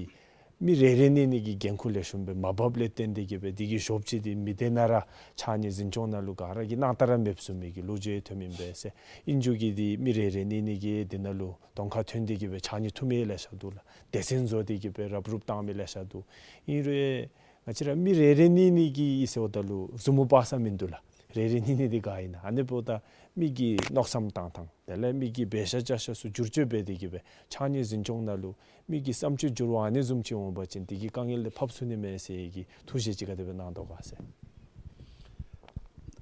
མི་རེ་རེ་གཉིས་གཉིས་ཀྱི་འགན་ཁུར་ལེགས་ཤོམ་སྦེ་མ་འབགཔ་ལས་བརྟེན་ཏེ་གི་སྦེ་འདི་གི་ཞོབ་ཅིག་འདི་མི་སྡེ་ནང་ར་ཕྱགས་སྙིགས་འཛིན་སྐྱོང་ནང་ལུ་ག་ར་གིས་གནང་ད་ར་མེདཔ་བཟུམ་མའི་གི་ལོ་རྒྱུས་ཐོན་མི་ཨིན་པས་ཟེར། ཨིན་རྒྱུ་གི་འདི་མི་རེ་རེ་གཉིས་གཉིས་ཀྱིས་འདི་ནང་ལུ་གདོང་ཁར་ཐོན་ཏེ་གི་སྦེ་ཕྱགས་སྙིགས་འཐུ་མི་ལེ་ཤ་འདུག་ལགས། སྡེ་ཚན་བཟོ་སྟེ་གི་སྦེ་རུབ་རུབ་བཏང་མི་ལེ་ཤ་འདུག། ཨིན་རུང་ང་བཅས་ར་མི་རེ་རེ་གཉིས་གཉིས་ཀྱིས་ཨིན་ཟེརཝ་ད་ལུ་མཛུབ་མོ་དཔག་ས་མིན་འདུག་ལགས། རེ་རེ་གཉིས་གཉིས་འདི་ག་ཨིན་ན། ཨ་ནི་འབདཝ་ད་མི་གི་མནོ་བསམ་བཏང་ཐངས་དེ་ལས་མི་གི་འབད་བཞག་བྱ་བཞག་ཚུ་བསྒྱུར་བཅོས་འབད་དེ་གི་སྦེ་ཕྱགས་སྙིགས་འཛིན་སྐྱོང་ནང་ལུ་མི་གི་བསམ་སྤྱོད་འགྱུར་བ་ཨ་ནི་བཟུམ་ཅིག་འོང་པ་ཅིན་འདི་གི་དཀའ་ངལ་ལས་ཕབ་ཚུགས་ནི་མས་ཟེར་གྱི་ཐུགས་བཞེད་ཅིག་ག་དེ་སྦེ་གནང་དོ་ག་ཟེར།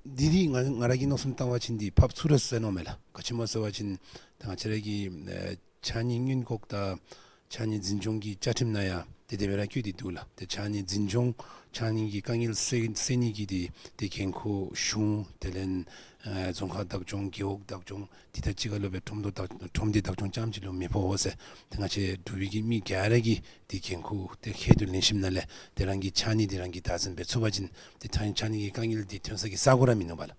འདི་འདི་ང་ང་ར་གིས་མནོ་བསམ་བཏང་བ་ཅིན་འདི་ཕབ་ཚུགས་ར་ཟེར་མནོཝ་མས་ལགས། ག་ཅི་སྨོ་ཟེར་བ་ཅིན་ད་ང་བཅས་ར་གི་ཨེ་ཕྱགས་སྙིགས་སྔོན་འགོག་དང་ཕྱགས་སྙིགས་འཛིན་སྐྱོང་གི་བཅའ་ཁྲིམས་ནང་ཡང་ཏེ་དེ་སྦེ་ར་བཀོད་དེ་འདུག་ལགས། ཏེ་ཕྱགས་སྙིགས་འཛིན་སྐྱོང་ཕྱགས་སྙིགས་ཀྱི་དཀའ་ངལ་སེལ་སེལ་ནི་གི་འདི་ཏེ་འགན་ཁུར་གཞུང་དེ་ལས་ཨེ་རྫོང་ཁག་བདག་སྐྱོང་རྒེད་འོག་བདག་སྐྱོང་འདི་དང་གཅིག་ཁར་ལུ་སྦེ་ཁྲོམ་སྡེ་བདག་ཁྲོམ་སྡེ་བདག་སྐྱོང་རྐྱངམ་ཅིག་ལུ་མི་ཕོག་འོང་ཟེར། ཏེ་ང་བཅས་འབྲུག་པའི་གི་མི་ག་ར་གིས་འདི་འགན་ཁུར་ཏེ་ཁྱད་དུ་ལེན་ཞིནམ་ལས་ཏེ་རང་གི་ཕྱགས་སྙིགས་འདི་རང་གིས་བདག་འཛིན་འབད་ཚུགས་པ་ཅིན་ཏེ་ཕྱགས་ཕྱགས་སྙིགས་ཀྱི་དཀའ་ངལ་འདི་ཐོན་ས་གི་ས་གོ་ར་མིན་འདུག་པ་ལགས།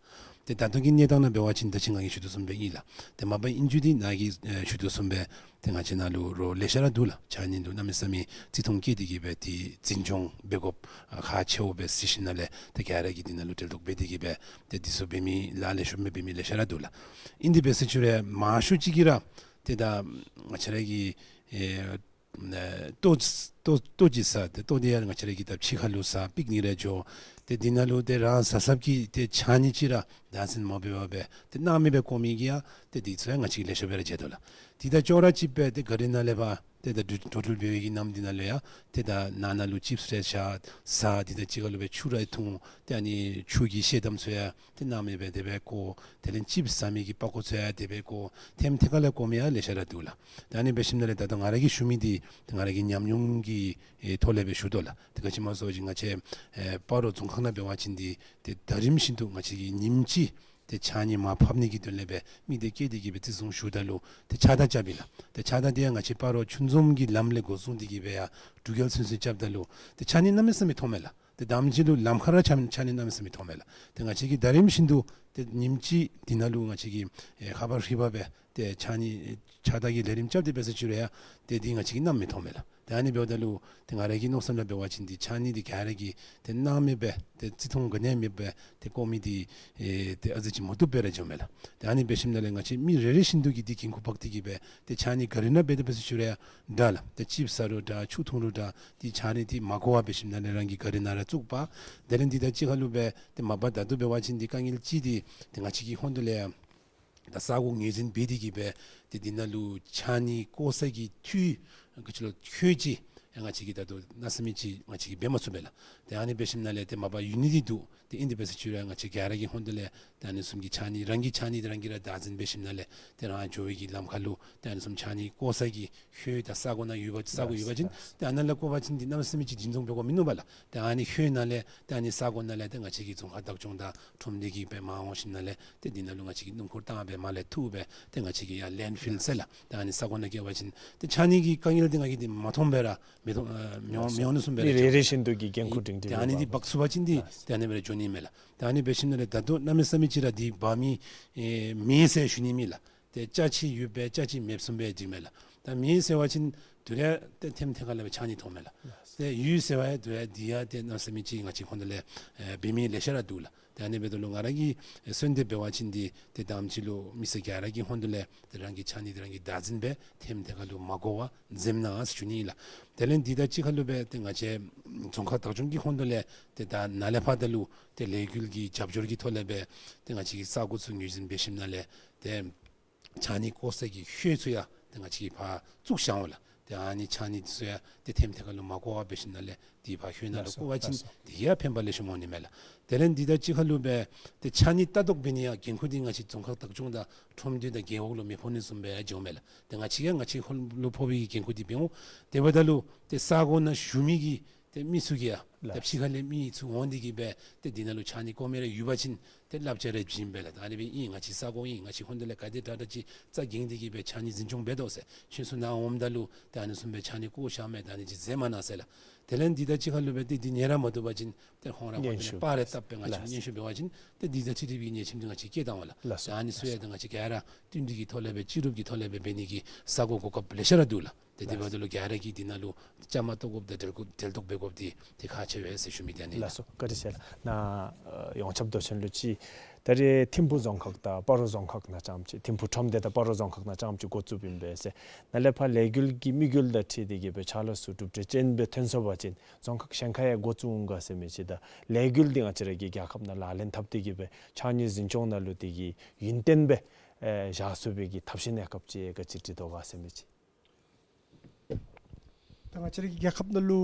ཏེ་ད་ལྟོ་གི་གནས་སྟངས་ནང་འབད་བ་ཅིན་ད་ཅི་ང་གིས་ཞུ་དོ་བཟུམ་སྦེ་ཨིན་ལགས། ཏེ་མ་པ་ཨིན་རྒྱུ་འདི་ནཱ་གིས་ཨེ་ཞུ་དོ་བཟུམ་སྦེ་ཏེ་ང་བཅས་ནཱ་ལུ་རོགས་ལེ་ཤ་ར་འདུག་ལགས། ཕྱགས་སྙིགས་ལུ་གནམ་མེད་ས་མེད་བརྩི་མཐོང་བསྐྱེད་དེ་གི་སྦེ་ཏེ་འཛིན་སྐྱོང་འབད་དགོཔ་ཨ་ཁག་ཆེཝ་སྦེ་གཟིགས་ཞིནམ་ལས་ཏེ་ག་ར་གིས་འདི་ནང་ལུ་གྲལ་གཏོགས་འབད་དེ་གི་སྦེ་ཏེ་འདི་ཚུ་འབད་མི་ལཱ་ལེགས་ཤོམ་སྦེ་འབད་མི་ལེ་ཤ་ར་འདུག་ལགས། ཨིན་དེ་འབད་ཟེར་ཞུ་རུང་མང་ཤོས་ཅིག་གིས་ར་ཏེ་ད་ང་བཅས་ར་གི་ཨེ་ལྟོ་ལྟོ་ལྟོ་ཅིག་ཟ། ཏེ་ལྟོ་འདི་ཡང་ང་བཅས་ར་གིས་ད་ཕྱི་ཁར་ལུ་ཟ་པིག་ནིག་ར་འགྱོ། ཏེ་འདི་ནང་ལུ་ཏེ་རང་ཟ་ཟཝ་གི་ཏེ་ཕྱགས་སྙིགས་ཅིག་ར་བདག་འཛིན་མ་འབད་བར་སྦེ་ཏེ་སྣང་མེད་སྦེ་བཀོ་མི་གིས་ཡང་ཏེ་འདི་ཚུ་ཡང་ང་བཅས་ཀྱིས་ལེགས་ཤོམ་སྦེ་ར་མཇལ་དོ་ལགས། ཏེ་ད་ཅོག་ར་གཅིག་སྦེ་ཏེ་ག་རི་ནང་ལས་ཕར་ཏེ་ད་འགྲུལ་འགྲོ་འགྲུལ་འབད་བའི་གི་གནམ་འདི་ནང་ལུ་ཡང་ཏེ་ད་ནང་ན་ལུ་ཅིབས་རེ་བཞག་ཟ། འདི་དང་གཅིག་ཁར་ལུ་སྦེ་ཆུ་ར་འཐུང་། ཏེ་ཨ་ནི་ཆུ་གི་ཤེལ་དམ་ཚུ་ཡང་ཏེ་སྣང་མེད་སྦེ་དེ་སྦེ་བཀོ། དེ་ལས་ཅིབས་ཟ་མི་གི་པགས་ཀོ་ཚུ་ཡང་དེ་སྦེ་བཀོ། ཐེམ་ཐེ་ཁ་ལས་བཀོ་མི་ཡང་ལེ་ཤ་ར་འདུག་ལགས། ད་ཨ་ནི་འབད་ཞིནམ་ལས་ད་ལྟོ་ང་ར་གིས་ཞུ་མི་འདི་ཏེ་ང་ར་གི་ཉམས་མྱོང་གི་ཨེ་ཐོག་ལས་སྦེ་ཞུ་དོ་ལགས། ཏེ་ག་ཅི་སྨོ་ཟེར་བ་ཅིན་ང་བཅས་ཨེ་སྤ་རོ་རྫོང་ཁག་ནང་འབད་བ་ཅིན་འདི་ཏེ་ཟླ་རིམ་བཞིན་དུ་ང་བཅས་ཀྱིས་ཉིནམ་གཅིག་ཏེ་ཕྱགས་སྙིགས་མར་ཕབ་ནི་གི་དོན་ལས་སྦེ་དམིགས་གཏད་བསྐྱེད་དེ་གི་སྦེ་བརྩི་སྲུང་ཞུཝ་ད་ལུ་ཏེ་ཕྱགས་བདར་རྐྱབ་ཨིན་ལགས། ཏེ་ཕྱགས་བདར་འདི་ཡང་ང་བཅས་སྤ་རོ་ཆུ་འཛོམས་ཀྱི་ལམ་ལས་འགོ་བཟུང་སྟེ་གི་སྦེ་ཡར་འབྲུག་རྒྱལ་ཚུན་ཚོད་རྐྱབ་ད་ལུ་ཏེ་ཕྱགས་སྙིགས་གནམ་མེད་ས་མེད་མཐོངམ་མས་ལགས། ཏེ་དང་པ་ཅིག་ལུ་ལམ་ཁར་ར་ཕྱགས་ཕྱགས་སྙིགས་གནམ་མེད་ས་མེད་མཐོངམ་མས་ལགས། ཏེ་ང་བཅས་ཀྱིས་ཟླ་རིམ་བཞིན་དུ་ཏེ་ཉིནམ་གཅིག་འདི་ནང་ལུ་ང་བཅས་ཀྱིས་ཨེ་ཧ་པ་རི་པ་སྦེ་ཏེ་ཕྱགས་སྙིགས་ཕྱགས་བདར་གྱི་ལས་རིམ་རྐྱབ་སྟེ་འབད་ཟེར་ཞུ་རུང་ཡང་ཏེ་འདི་ང་བཅས་ཀྱིས་གནམ་མེད་མཐོངམ་མས་ལགས། ཏེ་ཨ་ནི་འབདཝ་ད་ལུ་ཏེ་ང་ར་གི་མནོ་བསམ་ལས་འབད་བ་ཅིན་འདི་ཕྱགས་སྙིགས་འདི་ག་ར་གིས་ཏེ་སྣང་མེད་སྦེ་ཏེ་བརྩི་མཐོང་ག་ནི་ཡང་མེད་པར་ཏེ་བཀོ་མི་འདི་ཨེ་ཏེ་ཨ་ཙི་ཅིག་མ་བཏུབ་སྦེ་ར་འགྱོཝ་མས་ལགས། ཏེ་ཨ་ནི་འབད་ཞིནམ་ལས་ང་བཅས་མི་རེ་རེ་བཞིན་དུ་གིས་འདི་འགན་ཁུར་འབག་སྟེ་གི་སྦེ་ཏེ་ཕྱགས་སྙིགས་ག་རི་ནང་འབད་དེ་འབད་ཟེར་ཞུ་རུང་ཡང་འདྲ་ལགས། ཏེ་ཅིབས་ཟ་རུང་འདྲ་ཆུ་འཐུང་རུང་འདྲ་འདི་ཕྱགས་སྙིགས་འདི་མ་བཀོ་བར་འབད་ཞིནམ་ལས་རང་གི་ག་རི་ནང་ར་བཙུགས་པ། དེ་ལས་འདི་དང་གཅིག་ཁར་ལུ་སྦེ་ཏེ་མ་པ་ད་ལྟོ་འབད་བ་ཅིན་འདི་དཀའ་ངལ་ཅིག་འདི་ཏེ་ང་བཅས་ཀྱི་ཧོངས་ལས་ཡང་ད་ས་གོ་ངོས་འཛིན་འབད་དེ་གི་སྦེ་ཏེ་འདི་ནང་ལུ་ཕྱགས་སྙིགས་བཀོ་ས་གི་འཐུས་ག་ཅི་ལོ་ཁྱོན་ཅིག་ ང་བཅས་ཀྱིས་ད་ལྟོ་གནམ་མེད་ས་མེད་ཅིག་ང་བཅས་ཀྱིས་འབད་མ་ཚུགས་པས་ལགས། ཏེ་ཨ་ནི་འབད་ཞིནམ་ལས་ཏེ་མ་པ་ཡུན་ནི་འདི་འདུག། ཏེ་ཨིན་དེ་འབད་ཟེར་ཅི་རུང་ང་བཅས་ག་ར་གི་ཧོངས་ལས་ཏེ་ཨ་ནི་བཟུམ་གྱི་ཕྱགས་སྙིགས་རང་གི་ཕྱགས་སྙིགས་འདི་རང་གིས་ར་བདག་འཛིན་འབད་ཞིནམ་ལས་ཏེ་རང་འགྱོ་བའི་གི་ལམ་ཁ་ལུ་ཏེ་ཨ་ནི་བཟུམ་ཕྱགས་སྙིགས་བཀོ་ས་གི་ཤོག་ད་ས་གོ་ནང་ཡོད་པ་ས་གོ་ཡོད་པ་ཅིན་ཏེ་ཨ་ནཱ་ལས་བཀོ་བ་ཅིན་འདི་གནམ་མེད་ས་མེད་ཅིག་འཛིན་སྐྱོང་འབད་དགོཔ་མིན་ནུག་པ་ལགས། ཏེ་ཨ་ནི་ཤོག་ནང་ལས་ཏེ་ཨ་ནི་ས་གོ་ནང་ལས་ཏེ་ང་བཅས་ཀྱི་རྫོང་ཁག་བདག་སྐྱོང་དང་ཁྲོམ་སྡེ་གིས་སྦེ་མར་འོང་ཞིནམ་ལས་ཏེ་འདི་ནང་ལུ་ང་བཅས་ཀྱིས་སྣུམ་འཁོར་བཏང་སྦེ་མར་ལས་འཐུ་སྦེ་ཏེ་ང་བཅས་ཀྱིས་ཡར་ལེནཌ་ཕིལ་ཟེར་ལགས། ཏེ་ཨ་ནི་ས་གོ་ནང་བསྐྱལ་བ་ཅིན་ཏེ་ཕྱགས་སྙིགས་ཀྱི་དཀའ་ངལ་འདི་ང་གིས་འདི་མ་མཐོང་སྦེ་ར་མི་མཐོང་ཨ་མི་འོང་མི་འོང་ནི་བཟུམ་སྦེ་ར་མི་རེ་རེ་བཞིན་དུ་གི་འགན་ཁུར་སྒྲིང་སྒྲི་ཏེ་ཨ་ནི་འདི་འབག་ཚུགས་པ་ཅིན་འདི་ཏེ་ཨ་ནི་སྦེ་ར་འགྱོ་ནི་མས་ལགས། ཏེ་ཨ་ནི་འབད་ཞིནམ་ལས་ད་ལྟོ་གནམ་མེད་ས་མེད་ཅིག་ར་འདི་འབག་མི་ཨེ་མེད་ཟེར་ཞུ་ནི་མེད་ལགས། ཏེ་ཅ་ཆས་ཡོད་པས་ཅ་ཆས་མེདཔ་བཟུམ་སྦེ་འགྱོཝ་མས་ལགས། ད་མེད་ཟེར་བ་ཅིན་དུས་རེ་ཏེ་ཐེམ་ཐེ་ཁ་ལས་སྦེ་ཕྱགས་སྙིགས་མཐོངམ་མས་ལགས། ཏེ་ཡོད་ཟེར་བ་ཡང་དུས་རེ་འདི་ཡང་ཏེ་གནམ་མེད་ས་མེད་ཅིག་ང་བཅས་ཁོང་དེ་ལས་ཨེ་འབད་མི་ལེ་ཤ་ར་འདུག་ལགས། ཏེ་ཨ་ནི་འབདཝ་ད་ལུ་ང་ར་གིས་གསོལ་འདེབས་འབད་བ་ཅིན་འདི་ཏེ་དང་པ་ཅིག་ལུ་མི་སེར་ག་ར་གི་ཧོངས་ལས་ཏེ་རང་གི་ཕྱགས་སྙིགས་འདི་རང་གིས་བདག་འཛིན་འབད་ཐེམ་ཐེ་ཁ་ལུ་མ་བཀོ་བར་འཛེམ་གནང་ཟེར་ཞུ་ནི་ཨིན་ལགས། དེ་ལས་འདི་དང་གཅིག་ཁར་ལུ་སྦེ་ཏེ་ང་བཅས་རྫོང་ཁག་བདག་སྐྱོང་གི་ཧོངས་ལས་ཏེ་ད་ནཱ་ལས་ཕར་ད་ལུ་ཏེ་ལས་འགུལ་གྱི་རྒྱབ་སྐྱོར་གྱི་ཐོག་ལས་སྦེ་ཏེ་ང་བཅས་ཀྱིས་ས་གོ་ཚུ་ངོས་འཛིན་འབད་ཞིནམ་ལས་ཏེ་ཕྱགས་སྙིགས་བཀོ་ས་གི་ཤོག་ཚུ་ཡང་ཏེ་ང་བཅས་ཀྱིས་ཕར་བཙུགས་བཞག་འོང་ལགས། ཏེ་ཨ་ནི་ཕྱགས་སྙིགས་ཚུ་ཡང་ཏེ་ཐེམ་ཐེ་ཁ་ལུ་མ་བཀོ་བར་འབད་ཞིནམ་ལས་འདི་ཕར་ཤོག་ནང་ལུ་བཀོ་བ་ཅིན་འདི་ཡང་ཕན་པ་ལེགས་ཤོམ་འོང་ནི་མས་ལགས། དེ་ལས་འདི་དང་གཅིག་ཁར་ལུ་སྦེ་ཏེ་ཕྱགས་སྙིགས་ལྟ་རྟོག་འབད་ནི་ཡང་འགན་ཁུར་འདི་ང་བཅས་རྫོང་ཁག་བདག་སྐྱོང་དང་ཁྲོམ་སྡེ་དང་རྒེད་འོག་ལུ་མི་ཕོག་ནི་བཟུམ་སྦེ་འགྱོཝ་མས་ལགས། ཏེ་ང་བཅས་ཀྱིས་ང་བཅས་ཧོངས་ལུ་ཕོག་པའི་འགན་ཁུར་འདི་འབད་འོང་། དེ་འབདཝ་ད་ལུ་ཏེ་ས་གོ་ནང་བཞུགས་མི་གི་ཏེ་མི་ཚུ་གིས་ཡང་ཏེ་ཕྱི་ཁ་ལས་མི་ཚུ་འོང་སྟེ་གིས་སྦེ་ཏེ་འདི་ནང་ལུ་ཕྱགས་སྙིགས་བཀོ་མི་ར་ཡོད་པ་ཅིན་ཏེ་བསླབ་བྱ་ར་བྱིན་སྦེ་ལགས། ད་ཨ་ནི་སྦེ་ཨིན་ང་བཅས་ས་གོ་ཨིན་ང་བཅས་ཧོངས་ལས་ག་དེ་དྲག་དྲག་ཅིག་རྩ་འགེངས་ཏེ་གིས་སྦེ་ཕྱགས་སྙིགས་འཛིན་སྐྱོང་འབད་དོ་ཟེར། ཁྱོད་ཚུ་ནཱ་འོངམ་ད་ལུ་ཏེ་ཨ་ནི་བཟུམ་སྦེ་ཕྱགས་སྙིགས་བཀོ་བཞག་མས། ད་ཨ་ནི་ཅིག་འཛེམ་མ་གནང་ཟེར་ལགས། དེ་ལས་འདི་དང་གཅིག་ཁར་ལུ་སྦེ་ཏེ་འདི་ཉན་ར་མ་བཏུབ་པ་ཅིན་ཏེ་ཧོངས་ར་ཁོང་དེ་ལས་པར་རེ་བཏབ་སྦེ་ང་བཅས་སྙན་ཞུ་འབད་བ་ཅིན་ཏེ་འདི་དང་འཁྲིལ་ཏེ་སྦེ་ཉེས་ཆད་འདི་ང་བཅས་བཀལ་བཏང་འོང་ལགས། ལགས་སོ། ད་ཨ་ནི་ཚུ་ཡང་ཏེ་ང་བཅས་ག་ར་བསྟུན་གྲོས་ཀྱི་ཐོག་ལས་སྦེ་སྤྱི་རུབ་ཀྱི་ཐོག་ལས་སྦེ་འབད་ནི་གི་ས་གོ་གོ་སྐབས་ལེ་ཤ་ར་འདུག་ལགས། ཏེ་དེ་འབདཝ་ད་ལུ་ག་ར་གིས་འདི་ནང་ལུ་བཅའ་མར་གཏོགས་དགོཔ་དང་འབྲེལ་འགོ་འབྲེལ་གཏོགས་འབད་དགོཔ་འདི་ཏེ་ཁག་ཆེ་བས་ཟེར་ཞུ་མི་འདི་ཨ་ནི། ལགས་སོ། བཀའ་དྲིན་ཆེ་ལགས། ནཱ་ཨ་ཡོངས་ཁྱབ་མདོ་ཆེན་ལུ་ཅིག་ད་རེས་ཐིམ་ཕུ་རྫོང་ཁག་དང་སྤ་རོ་རྫོང་ཁག་ནང་རྐྱངམ་ཅིག་ཐིམ་ཕུ་ཁྲོམ་སྡེ་དང་སྤ་རོ་རྫོང་ཁག་ནང་རྐྱངམ་ཅིག་འགོ་བཙུགསཔ་ཨིན་པས་ཟེར། ནཱ་ལས་ཕར་ལས་འགུལ་གྱི་དམིགས་ཡུལ་དང་འཁྲིལ་ཏེ་གིས་སྦེ་ཕྱག་ལཱ་ཚུ་གྲུབ་འབྲས་ཅན་སྦེ་ཐོན་སོང་པ་ཅིན་རྫོང་ཁག་གཞན་ཁར་ཡང་འགོ་བཙུགས་འོང་ག་ཟེར་མི་ཅིག་དང་ལས་འགུལ་འདི་ང་བཅས་ར་གི་རྒྱལ་ཁབ་ནང་ལག་ལེན་འཐབ་སྟེ་གིས་སྦེ་ཕྱགས་སྙིགས་འཛིན་སྐྱོང་ནང་ལུ་དེ་གི་ཡུན་བརྟན་སྦེ་ཨེ་བཞག་ཚུགས་པའི་གི་ཐབས་ཤེས་གནས་སྐབས་ཅིག་ག་ཅི་སྒྲིག་དོ་ག་ཟེར་མི་ཅིག། ད་ང་བཅས་ར་གི་རྒྱལ་ཁབ་ནང་ལུ་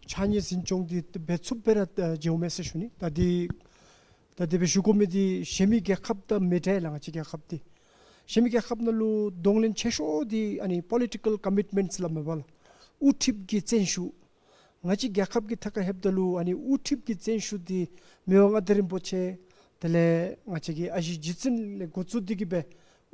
ཕྱགས་སྙིགས་འཛིན་སྐྱོང་འདི་འབད་ཚུགསཔ་སྦེ་ར་ཨེ་འགྱོཝ་མས་ཟེར་ཞུ་ནི། ད་འདི་ད་དེ་སྦེ་ཞུ་དགོ་མི་འདི་གཞན་མི་རྒྱལ་ཁབ་དང་མི་འདྲ་ལགས། ང་བཅས་རྒྱལ་ཁབ་འདི་གཞན་མི་རྒྱལ་ཁབ་ནང་ལུ་གདོང་ལེན་ཆེ་ཤོས་འདི་ཨ་ནི་པོ་ལི་ཊི་ཀཱལ་ཀོ་མིཊ་མེནཊསི་སླབ་མས་པ་ལགས། དབུ་ཁྲིད་ཀྱི་བརྩོན་ཤུགས། ང་བཅས་རྒྱལ་ཁབ་ཀྱི་ཐད་ཁར་ལྷོདཔ་ད་ལུ་ཨ་ནི་དབུ་ཁྲིད་ཀྱི་བརྩོན་ཤུགས་འདི་མི་དབང་མངའ་བདག་རིན་པོ་ཆེ་དེ་ལས་ང་བཅས་ཀྱི་ཨ་ཞེ་རྗེ་བཙུན་ལས་འགོ་བཙུགས་ཏེ་གིས་སྦེ་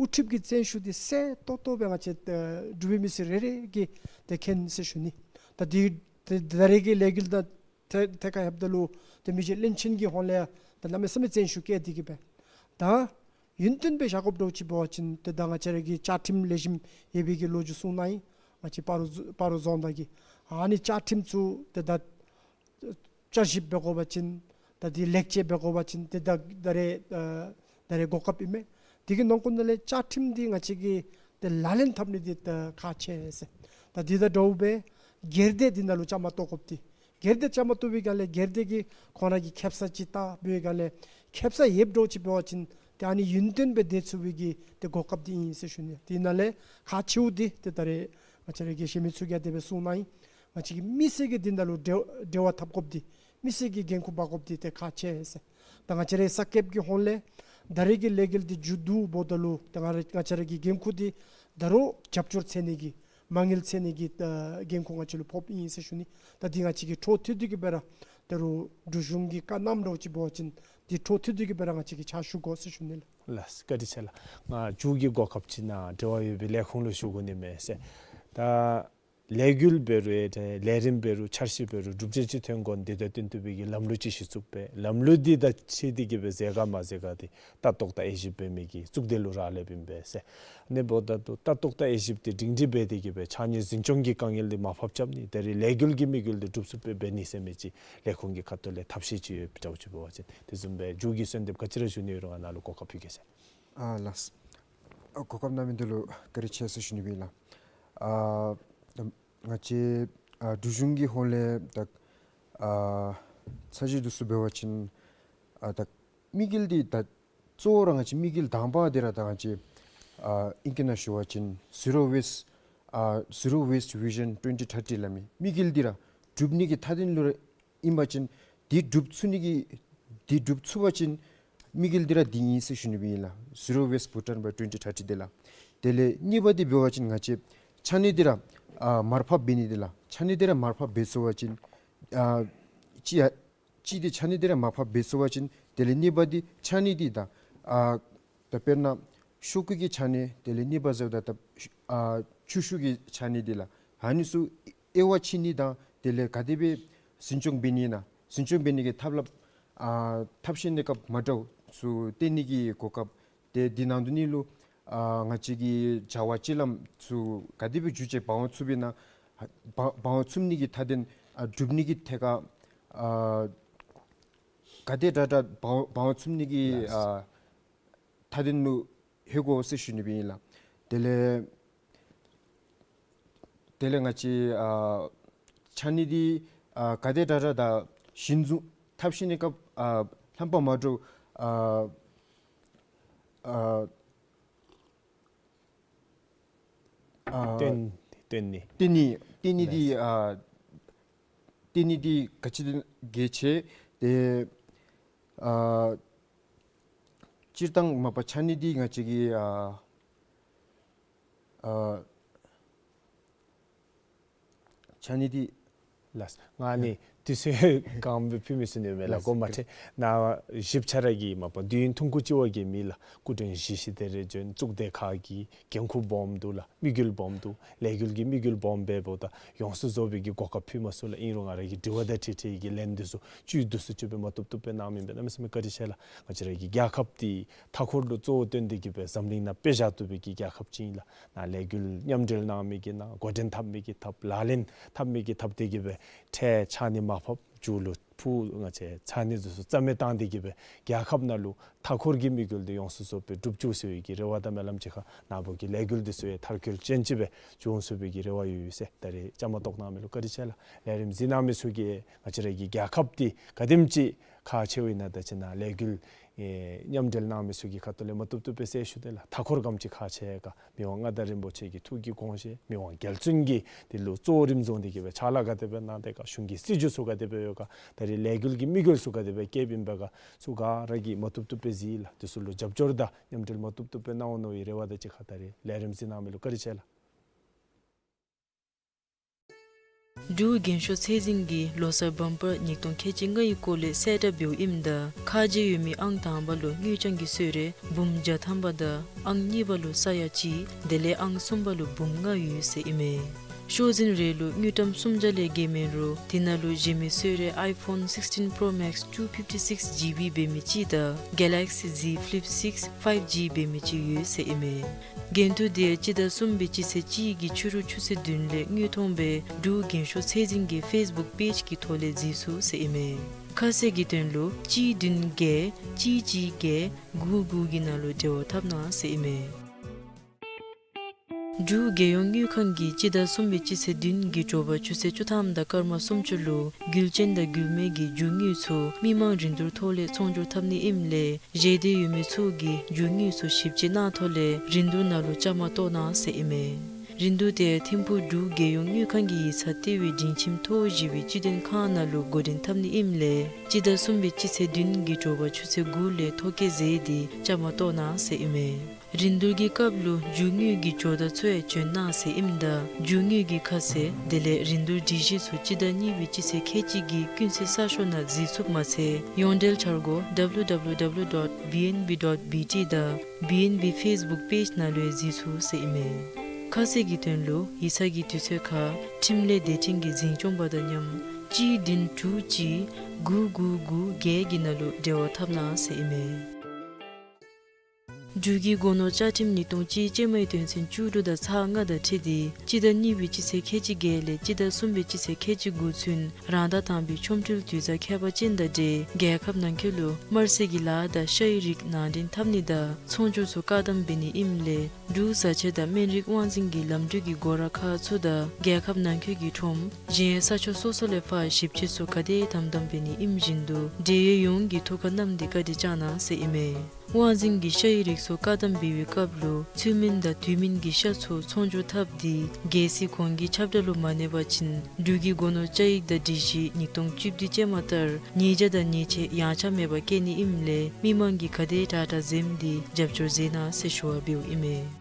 དབུ་ཁྲིད་ཀྱི་བརྩོན་ཤུགས་འདི་གསལ་ཏོག་ཏོ་སྦེ་ང་བཅས་ཨེ་འབྲུག་པའི་མི་སེར་རེ་རེ་གིས་ཏེ་མཁྱེན་ཟེར་ཞུ་ནི། ད་འདི་ཏེ་ད་རེས་ཀྱི་ལས་འགུལ་དང་ཐད་ཐད་ཁར་ལྷོདཔ་ད་ལུ་ཏེ་མི་རྗེ་བློན་ཆེན་གྱི་ཧོངས་ལས་ཡང་ད་གནམ་མེད་ས་མེད་བརྩོན་ཤུགས་བསྐྱེད་དེ་གིས་སྦེ་ད་ཡུན་བརྟན་སྦེ་བཞག་དགོཔ་འདྲཝ་ཅིག་འབད་བ་ཅིན་ཏེ་ད་ང་བཅས་ར་གི་བཅའ་ཁྲིམས་ལེགས་ཤོམ་ཡོད་པའི་གི་ལོ་རྒྱུས་གསུངས་གནང་ཡི། ང་བཅས་སྤ་རོ་སྤ་རོ་རྫོང་བདག་གིས་ཨ་ནི་བཅའ་ཁྲིམས་ཚུ་ཏེ་ད་བསྐྱར་ཞིབ་འབད་དགོ་པ་ཅིན་ད་འདི་ལེགས་བཅོས་འབད་དགོ་པ་ཅིན་ཏེ་ད་ད་རེས་ཨ་ད་རེས་གོ་སྐབས་ཨིན་མས། དེ་གི་ནང་འཁོད་ནང་ལས་བཅའ་ཁྲིམས་འདི་ང་བཅས་ཀྱིས་ཏེ་ལག་ལེན་འཐབ་ནི་འདི་ད་ཁག་ཆེ་ཟེར། ད་འདི་དང་འདྲཝ་སྦེ་སྒེར་སྡེ་འདི་ནང་ལུ་བཅའ་མར་གཏོགས་དགོཔ་འདི་སྒེར་སྡེ་བཅའ་མར་གཏོགས་པའི་སྒང་ལས་སྒེར་སྡེ་གིས་ཁོང་ར་གི་ཁེ་སང་ཅིག་བལྟ་བའི་སྒང་ལས་ཁེ་སང་ཡོདཔ་འདྲཝ་ཅིག་འབད་བ་ཅིན་ཏེ་ཨ་ནི་ཡུན་བརྟན་སྦེ་སྡོད་ཚུགས་པའི་གི་ཏེ་གོ་སྐབས་འདི་ཨིན་ཟེར་ཞུ་ནི་ལགས། དེ་ནང་ལས་ཁག་ཆེཝ་འདི་ཏེ་ད་རེས་ང་བཅས་ར་གི་གཞན་མི་ཚུ་གིས་དེ་སྦེ་གསུངས་གནང་ཡི། ང་བཅས་ཀྱི་མི་སེར་གྱིས་འདི་ནང་ལུ་འབྲེལ་འབྲེལ་བ་འཐབ་དགོཔ་འདི་མི་སེར་གྱི་འགན་ཁུར་འབག་དགོཔ་འདི་ཏེ་ཁག་ཆེ་ཟེར། ད་ང་བཅས་རའི་ས་ཁེབ་ཀྱི་ཧོངས་ལས་ད་རེས་ཀྱི་ལས་འགུལ་འདི་མཇུག་བསྡུཝ་ད་ལུ་ད་ང་ར་ང་བཅས་ར་གི་འགན་ཁུར་འདི་ད་རུང་རྒྱབ་སྐྱོར་འཚོལ་ནི་གི་མ་དངུལ་འཚོལ་ནི་གི་ད་འགན་ཁུར་ང་བཅས་ལུ་ཕོགཔ་ཨིན་ཟེར་ཞུ་ནི། ད་འདི་ང་བཅས་ཀྱིས་འཕྲོ་མཐུད་དེ་གིས་སྦེ་ར་ད་རུང་འབྲུག་གཞུང་གིས་བཀའ་གནངམ་འདྲཝ་ཅིག་འབད་བ་ཅིན་འདི་འཕྲོ་མཐུད་དེ་གིས་སྦེ་ར་ང་བཅས་ཀྱིས་ཕྱག་ཞུ་དགོ་ཟེར་ཞུ་ནི་ལགས། ལགས་བཀའ་དྲིན་ཆེ་ལགས། ང་མཇུག་གི་གོ་སྐབས་ཅིག་ནཱ་འབྲེལ་བ་ཡོད་པའི་ལས་ཁུངས་ལུ་ཞུ་དགོ་ནི་མས་ཟེར། ད་ལས་འགུལ་འབད་རུང་ཡང་ཏེ་ལས་རིམ་འབད་རུང་འཆར་གཞི་འབད་རུང་གྲུབ་འབྲས་ཅིག་ཐོན་དགོ་ནི་འདི་དང་བསྟུན་ཏེ་སྦེ་གི་ལམ་ལུགས་ཅིག་གཞི་བཙུགས་པས། ལམ་ལུགས་འདི་དང་འཁྲིལ་ཏེ་གིས་སྦེ་མཛད་ག་མ་མཛད་ག་འདི་ལྟ་རྟོག་དང་དབྱེ་ཞིབ་འབད་མི་གི་གཙུག་སྡེ་ལུ་རག་ལསཔ་ཨིན་པས་ཟེར། ཨ་ནི་འབདཝ་ད་ལྟོ་ལྟ་རྟོག་དང་དབྱེ་ཞིབ་འདི་སྒྲིང་སྒྲི་འབད་དེ་གིས་སྦེ་ཕྱགས་སྙིགས་འཛིན་སྐྱོང་གི་དཀའ་ངལ་འདི་མར་ཕབ་རྐྱབ་ནི་ད་རེས་ལས་འགུལ་གྱི་དམིགས་ཡུལ་འདི་གྲུབ་ཚུགསཔ་སྦེ་འབད་ནི་ཟེར་མི་ཅིག་ལས་ཁུངས་ཀྱི་ཁ་ཐུག་ལས་ཐབས་ཤེས་ཅིག་ཡོདཔ་འདྲཝ་ཅིག་འབད་བ་ཅིན་དེ་བཟུམ་སྦེ་མཇུག་གི་གསོལ་འདེབས་ག་ཅི་ར་ཞུ་ནི་ཡོད་རུང་ང་ནཱ་ལུ་གོ་སྐབས་ཕུལ་གེ་ཟེར། ཨ་ལགས། ཨ་གོ་སྐབས་གནང་མི་འདི་ལུ་བཀའ་དྲིན་ཆེ་ཟེར་ཞུ་ནི་ཨིན་ལགས། ཨ་ང་བཅས་ཨ་འབྲུག་གཞུང་གི་ཧོངས་ལས་ད་ཨ་ཚར་གཅིག་འདི་ཚུ་འབད་བ་ཅིན་ཨ་ད་དམིགས་ཡུལ་འདི་ད་གཙོ་བོ་ར་ང་བཅས་དམིགས་ཡུལ་དང་པ་འདི་ར་ད་ང་བཅས་ཨ་ཨིང་སྐད་ནང་ཞུ་བ་ཅིན་zero waste ཨ་Zero Waste Vision twenty thirty སླབ་མི་དམིགས་ཡུལ་འདི་ར་སྒྲུབ་ནི་གི་མཐའ་དོན་ལུ་ར་ཨིན་པ་ཅིན་འདི་སྒྲུབ་ཚུགས་ནི་གི་འདི་སྒྲུབ་ཚུགས་པ་ཅིན་དམིགས་ཡུལ་འདི་ར་འདི་ཨིན་ཟེར་ཞུ་ནི་སྦེ་ཨིན་ལགས། Zero Waste Bhutan by twenty thirty འདི་ལགས། དེ་ལས་གཉིས་པ་འདི་འབད་བ་ཅིན་ང་བཅས་ཆ་གནས་འདི་ར་ཨ་མར་ཕབ་འབད་ནི་འདི་ལགས། ཆ་གནས་འདི་ར་མར་ཕབ་འབད་ཚུགས་པ་ཅིན་ཨ་ཅི་ཡ་གཅིག་འདི་ཆ་གནས་འདི་ར་མར་ཕབ་འབད་ཚུགས་པ་ཅིན་དེ་ལས་གཉིས་པ་འདི་ཆ་གནས་འདི་ད་ཨ་ད་དཔེར་ན་ཤོག་གུ་གི་ཆ་གནས་དེ་ལས་གཉིས་པ་ཟེརཝ་ད་ད་ཨ་ཆུ་ཤུགས་ཀྱི་ཆ་གནས་འདི་ལགས། ཨ་ནི་ཚུ་དབྱེ་བ་ཕྱེ་ནི་དང་དེ་ལས་ག་དེ་སྦེ་འཛིན་སྐྱོང་འབད་ནི་ཨིན་ན་འཛིན་སྐྱོང་འབད་ནི་གི་ཐབས་ལམ་ཨ་ཐབས་ཤེས་གནས་སྐབས་མ་འདྲཝ་ཚུ་བསྟན་ནི་གི་གོ་སྐབས། ཏེ་འདི་ནང་དོན་ནི་ལུ་ཨ་ང་བཅས་ཀྱི་བྱ་བ་སྤྱོད་ལམ་ཚུ་ག་དེ་སྦེ་འགྱུར་བཅོས་འབག་འོང་ཚུགས་པས་ན་འབག་འབག་འོང་ཚུགས་ནི་གི་མཐའ་དོན་ཨ་སྒྲུབ་ནི་གི་ཐད་ཁར་ཨ་ག་དེ་དྲག་དྲག་འབག་འབག་འོང་ཚུགས་ནི་གི་ཨ་མཐའ་དོན་ལུ་ལྷོད་དགོ་ཟེར་ཞུ་ནི་སྦེ་ཨིན་ལགས། དེ་ལས་དེ་ལས་ང་བཅས་ཨ་ཆ་གནས་འདི་ཨ་ག་དེ་དྲག་དྲག་དང་གཞི་བཟུང་ཐབས་ཤེས་གནས་སྐབས་ཨ་རྣམ་པ་མ་འདྲཝ་ཨ་ཨ་ཨ་བཏོན་བཏོན་ནི། བཏོན་ནི་བཏོན་ནི་འདི་ཨ་བཏོན་ནི་འདི་ག་ཅི་གལ་ཆེ། ཏེ་ཨ་སྤྱིར་བཏང་མ་པ་ཆ་གནས་འདི་ང་བཅས་ཀྱི་ཨ་ཨ་ཆ་གནས་འདི་ལགས། ང་ནི་དུས་ཚོད་གང་སྦེ་ཕུལ་མི་ཚུ་ནི་མེད་ལགས། ལགས། གོ་མ་ཁྲེལ། ནཱ་བཞི་ཆ་ར་གི་མ་པ་དུས་ཡུན་ཐུང་ཀུ་ཅིག་བ་གི་མི་ལགས། སྐུ་མགྲོན་བཞི་བཞི་དེ་རེ་བྱོན། གཙུག་སྡེ་ཁག་གི་འགན་ཁུར་སྦོམ་འདུག་ལགས། དམིགས་ཡུལ་སྦོམ་འདུག། ལས་འགུལ་གྱི་དམིགས་ཡུལ་སྦོམ་སྦེ་འབདཝ་ད་ཡོངས་སུ་རྫོགས་པའི་གི་གོ་སྐབས་ཕུལ་མ་ཚུགས་ལགས། ཨིན་རུང་ང་ར་གི་དྲི་བ་དང་འཁྲིལ་འཁྲིལ་གྱི་ལན་འདི་ཚུ་བཅུད་བསྡུ་སུ་བཅུད་སྦེ་མ་བཏུབ་བཏུབ་སྦེ་གནང་མི་འབད་གནམ་མེད་ས་མེད་བཀའ་དྲིན་ཆེ་ལགས། ང་བཅས་ར་གི་རྒྱལ་ཁབ་འདི་མཐའ་འཁོར་ལུ་གཙོ་བོ་བཏོན་ཏེ་གི་སྦེ་འཛམ་གླིང་ནང་དཔེ་བཞག་བཏུབ་པའི་གི་རྒྱལ་ཁབ་ཅིག་ཨིན་ལགས། ནཱ་ལས་འགུལ་མཉམ་འབྲེལ་གནང་མི་གི་ནང་འགོ་འདྲེན་འཐབ་མི་གི་འཐབ་ལག་ལེན་འཐབ་མི་གི་འཐབ་སྟེ་གི་སྦེ་ཁྲལ་ཆ་གནས་མར་ཕབ་མཇུག་ལུ་ཕུ་ང་བཅས་ཆ་གནས་འདི་ཚུ་རྩ་མེད་བཏང་སྟེ་གི་སྦེ་རྒྱལ་ཁབ་ནང་ལུ་མཐའ་འཁོར་གྱི་དམིགས་ཡུལ་འདི་ཡོངས་སུ་རྫོགས་སྦེ་འགྲུབ་བཅུག་ཟེར་བའི་གི་རེ་བ་དང་སྨོན་ལམ་ཅིག་ཁར་ནཱ་བུ་གི་ལས་འགུལ་འདི་ཚུ་ཡང་མཐར་འཁྱོལ་ཅན་ཅིག་སྦེ་འབྱུང་ཚུགས་པའི་གི་རེ་བ་ཡོད་ཡོད་ཟེར་ད་རེས་བཅའ་མར་གཏོགས་གནང་མི་ལུ་བཀའ་དྲིན་ཆེ་ལགས། ལས་རིམ་གཟིགས་གནང་མི་ཚུ་གིས་ང་བཅས་ར་གི་རྒྱལ་ཁབ་འདི་ག་དེམ་ཅིག་ཁག་ཆེཝ་ཨིན་ན་ད་ཅི་ནཱ་ལས་འགུལ་ཨེ་མཉམ་འབྲེལ་གནང་མི་ཚུ་གི་ཁ་ཐུག་ལས་མ་བཏུབ་བཏུབ་སྦེ་གསལ་ཞུ་དེས་ལགས། མཐའ་འཁོར་ག་དེམ་ཅིག་ཁག་ཆེ་ག་མི་དབང་མངའ་བདག་རིན་པོ་ཆེ་གི་ཐུགས་ཀྱི་དགོངས་བཞེད་མི་དབང་རྒྱལ་བཙུན་གྱིས་འདི་ལུ་གཙོ་བོ་རིམ་བཟུང་སྟེ་གི་སྦེ་ཕྱག་ལཱ་ག་དེ་སྦེ་གནང་དེས་ག་གཞུང་གི་སྲིད་བྱུས་ཚུ་ག་དེ་སྦེ་ཡོད་ག་ད་རེས་ལས་འགུལ་གྱི་དམིགས་ཡུལ་ཚུ་ག་དེ་སྦེ་བསྐྱེདཔ་ཨིན་པས་ག་ཚུ་ག་ར་གིས་མ་བཏུབ་བཏུབ་སྦེ་གཟིགས་ལགས། འདི་ཚུ་ལུ་རྒྱབ་སྐྱོར་དང་མཉམ་འབྲེལ་མ་བཏུབ་བཏུབ་སྦེ་གནང་འོང་མནོ་བའི་རེ་བ་དང་གཅིག་ཁར་ད་རེས་ལས་རིམ་གཟིགས་གནང་མི་ལུ་བཀའ་དྲིན་ཆེ་ལགས། འབྲུག་རྒན་ཤོས་ཚད་འཛིན་གྱི་ལོ་གསར་བམ་པར་ཉིས་སྟོང་ཁལ་གཅིག་ལྔའི་སྐོར་ལས་གསལ་བསྒྲགས་འབདཝ་ཨིནམ་ད་ཁ་འབྱེད་ཡོད་མི་ཨང་དང་པ་ལུ་དངུལ་རྐྱང་གི་གསོལ་རས་འབུམ་བརྒྱ་ཐམ་པ་དང་ཨང་གཉིས་པ་ལུ་ས་ཡ་གཅིག། དེ་ལས་ཨང་གསུམ་པ་ལུ་འབུམ་ལྔ་ཡོད་ཟེར་ཨིན་མས། ཤོག་འཛིན་རེ་ལུ་དངུལ་ཀྲམ་སུམ་བརྒྱ་ལས་བརྒལ་མེད་རུང་དེ་ནང་ལུ་གཞན་མི་གསོལ་རས་iPhone sixteen Pro Max two fifty six GB འབད་མི་གཅིག་དང་Galaxy Z Flip six five G འབད་མི་གཅིག་ཡོད་ཟེར་ཨིན་མས། འགན་ཐུག་དེ་སྤྱི་ཟླ་གསུམ་པའི་སྤྱི་ཚེས་གཅིག་གི་ཕྱི་རུ་ཆུ་ཚོད་བདུན་ལས་དངོས་མཐོང་སྦེ་འབྲུག་རྒན་ཤོས་ཚད་འཛིན་གྱི་ཕེསི་བུཀ་པེཇ་གི་ཐོག་ལས་གཟིགས་ཚུགས་ཟེར་ཨིན་མས། ཁ་གསལ་གྱི་དོན་ལུ་གཅིག་བདུན་བརྒྱད་གཅིག་གཅིག་བརྒྱད་དགུ་དགུ་གི་ནང་ལུ་འབྲེལ་བ་འཐབ་གནང་ཟེར་ཨིན་མས། འབྲུག་རྒྱལ་ཡོངས་དངུལ་ཁང་གིས་སྤྱི་ཟླ་གསུམ་པའི་སྤྱི་ཚེས་བདུན་གྱི་དྲོ་པ་ཆུ་ཚོད་བཅུ་ཐམ་དང་སྐར་མ་སུམ་ཅུ་ལུ་རྒྱུ་ཅན་དང་རྒྱུ་མེད་ཀྱི་རྒྱུ་དངོས་ཚུ་མི་མང་རིན་བསྡུར་ཐོག་ལས་ཚོང་སྒྱུར་འཐབ་ནི་ཨིནམ་ལས་བཞེས་འདོད་ཡོད་མི་ཚུ་གིས་རྒྱུ་དངོས་ཚུ་ཞིབ་དཔྱད་གནང་ཐོག་ལས་རིན་བསྡུར་ནང་ལུ་བཅའ་མར་གཏོགས་གནང་ཟེར་ཨིན་མས། རིན་བསྡུར་དེ་ཐིམ་ཕུག་འབྲུག་རྒྱལ་ཡོངས་དངུལ་ཁང་གི་ཡིག་ཚང་ལྟེ་བའི་འབྲིང་ཁྱིམ་མཐོ་བཞི་པའི་སྤྱི་དོན་ཁང་ནང་ལུ་འགོ་འདྲེན་འཐབ་ནི་ཨིནམ་ལས་སྤྱི་ཟླ་གསུམ་པའི་སྤྱི་ཚེས་བདུན་གྱི་དྲོ་པ་ཆུ་ཚོད་དགུ་ལས་ཐོ་བཀོད་མཛད་དེ་བཅའ་མར་གཏོགས་གནང་ཟེར་ཨིན་མས། རིན་བསྡུར་གྱི་སྐབས་ལུ་རྒྱུ་དངོས་ཀྱི་ཇོ་བདག་ཚུ་ཡང་བྱོན་གནང་ཟེར་ཨིནམ་ད་རྒྱུ་དངོས་ཀྱི་ཁ་གསལ་དེ་ལས་རིན་བསྡུར་སྒྲིག་གཞི་ཚུ་སྤྱི་ཟླ་གཉིས་པའི་སྤྱི་ཚེས་ཁལ་གཅིག་གི་ཀུན་གསལ་གསར་ཤོག་ནང་གཟིགས་ཚུགསཔ་མ་ཚད་ཡོངས་འབྲེལ་འཆར་སྒོ་W W W dot B N B dot B T དང་B N B Facebook page ནང་ལུ་ཡང་གཟིགས་ཚུགས་ཟེར་ཨིན་མས། ཁ་གསལ་གྱི་དོན་ལུ་ཡིག་ཚང་གི་དུས་ཚོད་ཁར་ཁྲིམས་ལས་སྡེ་ཕྲན་གྱི་འཛིན་སྐྱོང་པ་དང་མཉམ་གཅིག་བདུན་དྲུག་གཅིག་དགུ་དགུ་དགུ་བརྒྱད་ཀྱི་ནང་ལུ་འབྲེལ་བ་འཐབ་གནང་ཟེར་ཨིན་མས། འབྲུག་གི་སྒོ་ནོར་བཅའ་ཁྲིམས་ཉིས་སྟོང་གཅིག་ཅན་མའི་དོན་ཚན་བཅུ་དྲུག་དང་ཚག་ལྔ་དང་འཁྲིལ་ཏེ་སྤྱི་ཟླ་གཉིས་པའི་སྤྱི་ཚེས་ཁལ་གཅིག་བརྒྱད་ལས་སྤྱི་ཟླ་གསུམ་པའི་སྤྱི་ཚེས་ཁལ་གཅིག་དགུ་ཚུན་རང་ཟླ་དང་པའི་ཆོ་འཕྲུལ་དུས་བཟང་ཁྱད་པར་ཅན་དང་འབྲེལ་རྒྱལ་ཁབ་ནང་འཁོད་ལུ་དམར་ཟས་ཀྱི་ལཱ་དང་ཤ་ཡི་རིགས་ནང་འདྲེན་འཐབ་ནི་དང་ཚོང་སྒྱུར་ཚུ་བཀག་དམ་འབད་ནི་ཨིནམ་ལས་འབྲུག་བཟའ་ཆས་དང་སྨན་རིགས་དབང་འཛིན་གྱི་ལམ་འགྲུལ་གྱི་སྒོ་ར་ཁག་ཚུ་དང་རྒྱལ་ཁབ་ནང་འཁོད་ཀྱི་ཁྲོམ་གཞན་ས་ཕྱོགས་སོ་སོ་ལས་ཕར་ཞིབ་དཔྱད་ཚུ་ག་དེ་དམ་དམ་འབད་ནི་ཨིནམ་བཞིན་དུ་འབྲེལ་ཡོད་ཡོངས་ཀྱིས་ཐུགས་ཁར་བསྣམས་ཏེ་བཀའ་དྲིན་བསྐྱང་གནང་ཟེར་ཨིན་མས། དབང་འཛིན་གྱིས་ཤའི་རིགས་ཚུ་བཀག་དམ་འབད་བའི་སྐབས་ལུ་ཚུལ་མིན་དང་དུས་མིན་གྱི་ཤ་ཚུ་ཚོང་སྒྱུར་འཐབ་སྟེ་གལ་སྲིད་ཁོང་གི་ཁྱབ་བསྒྲགས་ལུ་མ་གནས་པ་ཅིན་འབྲུག་གི་སྒོ་ནོར་བཅའ་ཡིག་དང་སྒྲིག་གཞི་ཉིས་སྟོང་བཅུ་བདུན་ཅན་མ་ལྟར་ཉེས་བྱ་དང་ཉེས་ཆད་ཡངས་ཆག་མེད་པར་བཀལ་ནི་ཨིནམ་ལས་མི་མང་གིས་ག་དེ་དྲག་དྲག་འཛེམས་ཏེ་རྒྱབ་སྐྱོར་མཛད་གནང་ཟེར་ཞུ་བ་འབདཝ་ཨིན་མས།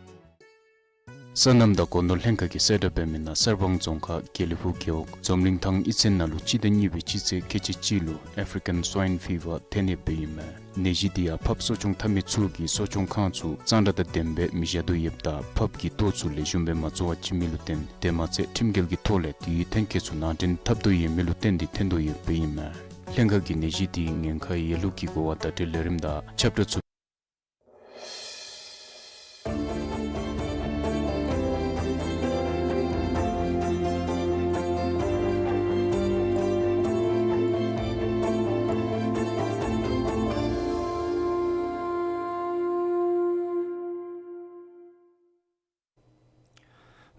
སོ་ནམ་དང་སྒོ་ནོར་ལྷན་ཁག་གིས་གསལ་བསྒྲགས་འབད་མི་ནང་གསར་སྤང་རྫོང་ཁག་དགེ་ལེགས་ཕུག་རྒེད་འོག་འཛོམས་གླིང་ཐང་ཨི་ཚན་ནང་ལུ་སྤྱི་ཟླ་གཉིས་པའི་སྤྱི་ཚེས་ཁལ་གཅིག་གཅིག་ལུ་ཨེ་ཕྲི་ཀཱན་སྭའིན་ཕི་བར་ཐོན་ནི་སྦེ་ཨིན་མས། ནད་གཞི་འདི་ཡང་ཕགཔ་གསོ་སྐྱོང་འཐབ་མི་ཚུ་གིས་གསོ་སྐྱོང་ཁང་ཚུ་གཙང་སྦྲ་དང་ལྡནམ་སྦེ་མི་བཞག་དོ་ཡོདཔ་ད་ཕགཔ་གི་ལྟོ་ཚུ་ལེགས་ཤོམ་སྦེ་མ་བཙོ་བར་བྱིན་མི་ལུ་བརྟེན་དེ་མ་ཚད་ཁྲིམས་འགལ་གྱི་ཐོག་ལས་དེའི་ཐོན་སྐྱེད་ཚུ་ནང་འདྲེན་འཐབ་དོ་ཡོད་མི་ལུ་བརྟེན་ཏེ་ཐོན་དོ་ཡོདཔ་ཨིན་མས། ལྷན་ཁག་གིས་ནད་གཞི་དེའི་ཉེན་ཁ་ཡོད་ལུགས་ཀྱི་གོ་བ་བརྡ་སྤྲོད་ལས་རིམ་དང་ཁྱབ་བསྒྲགས་ཚུ།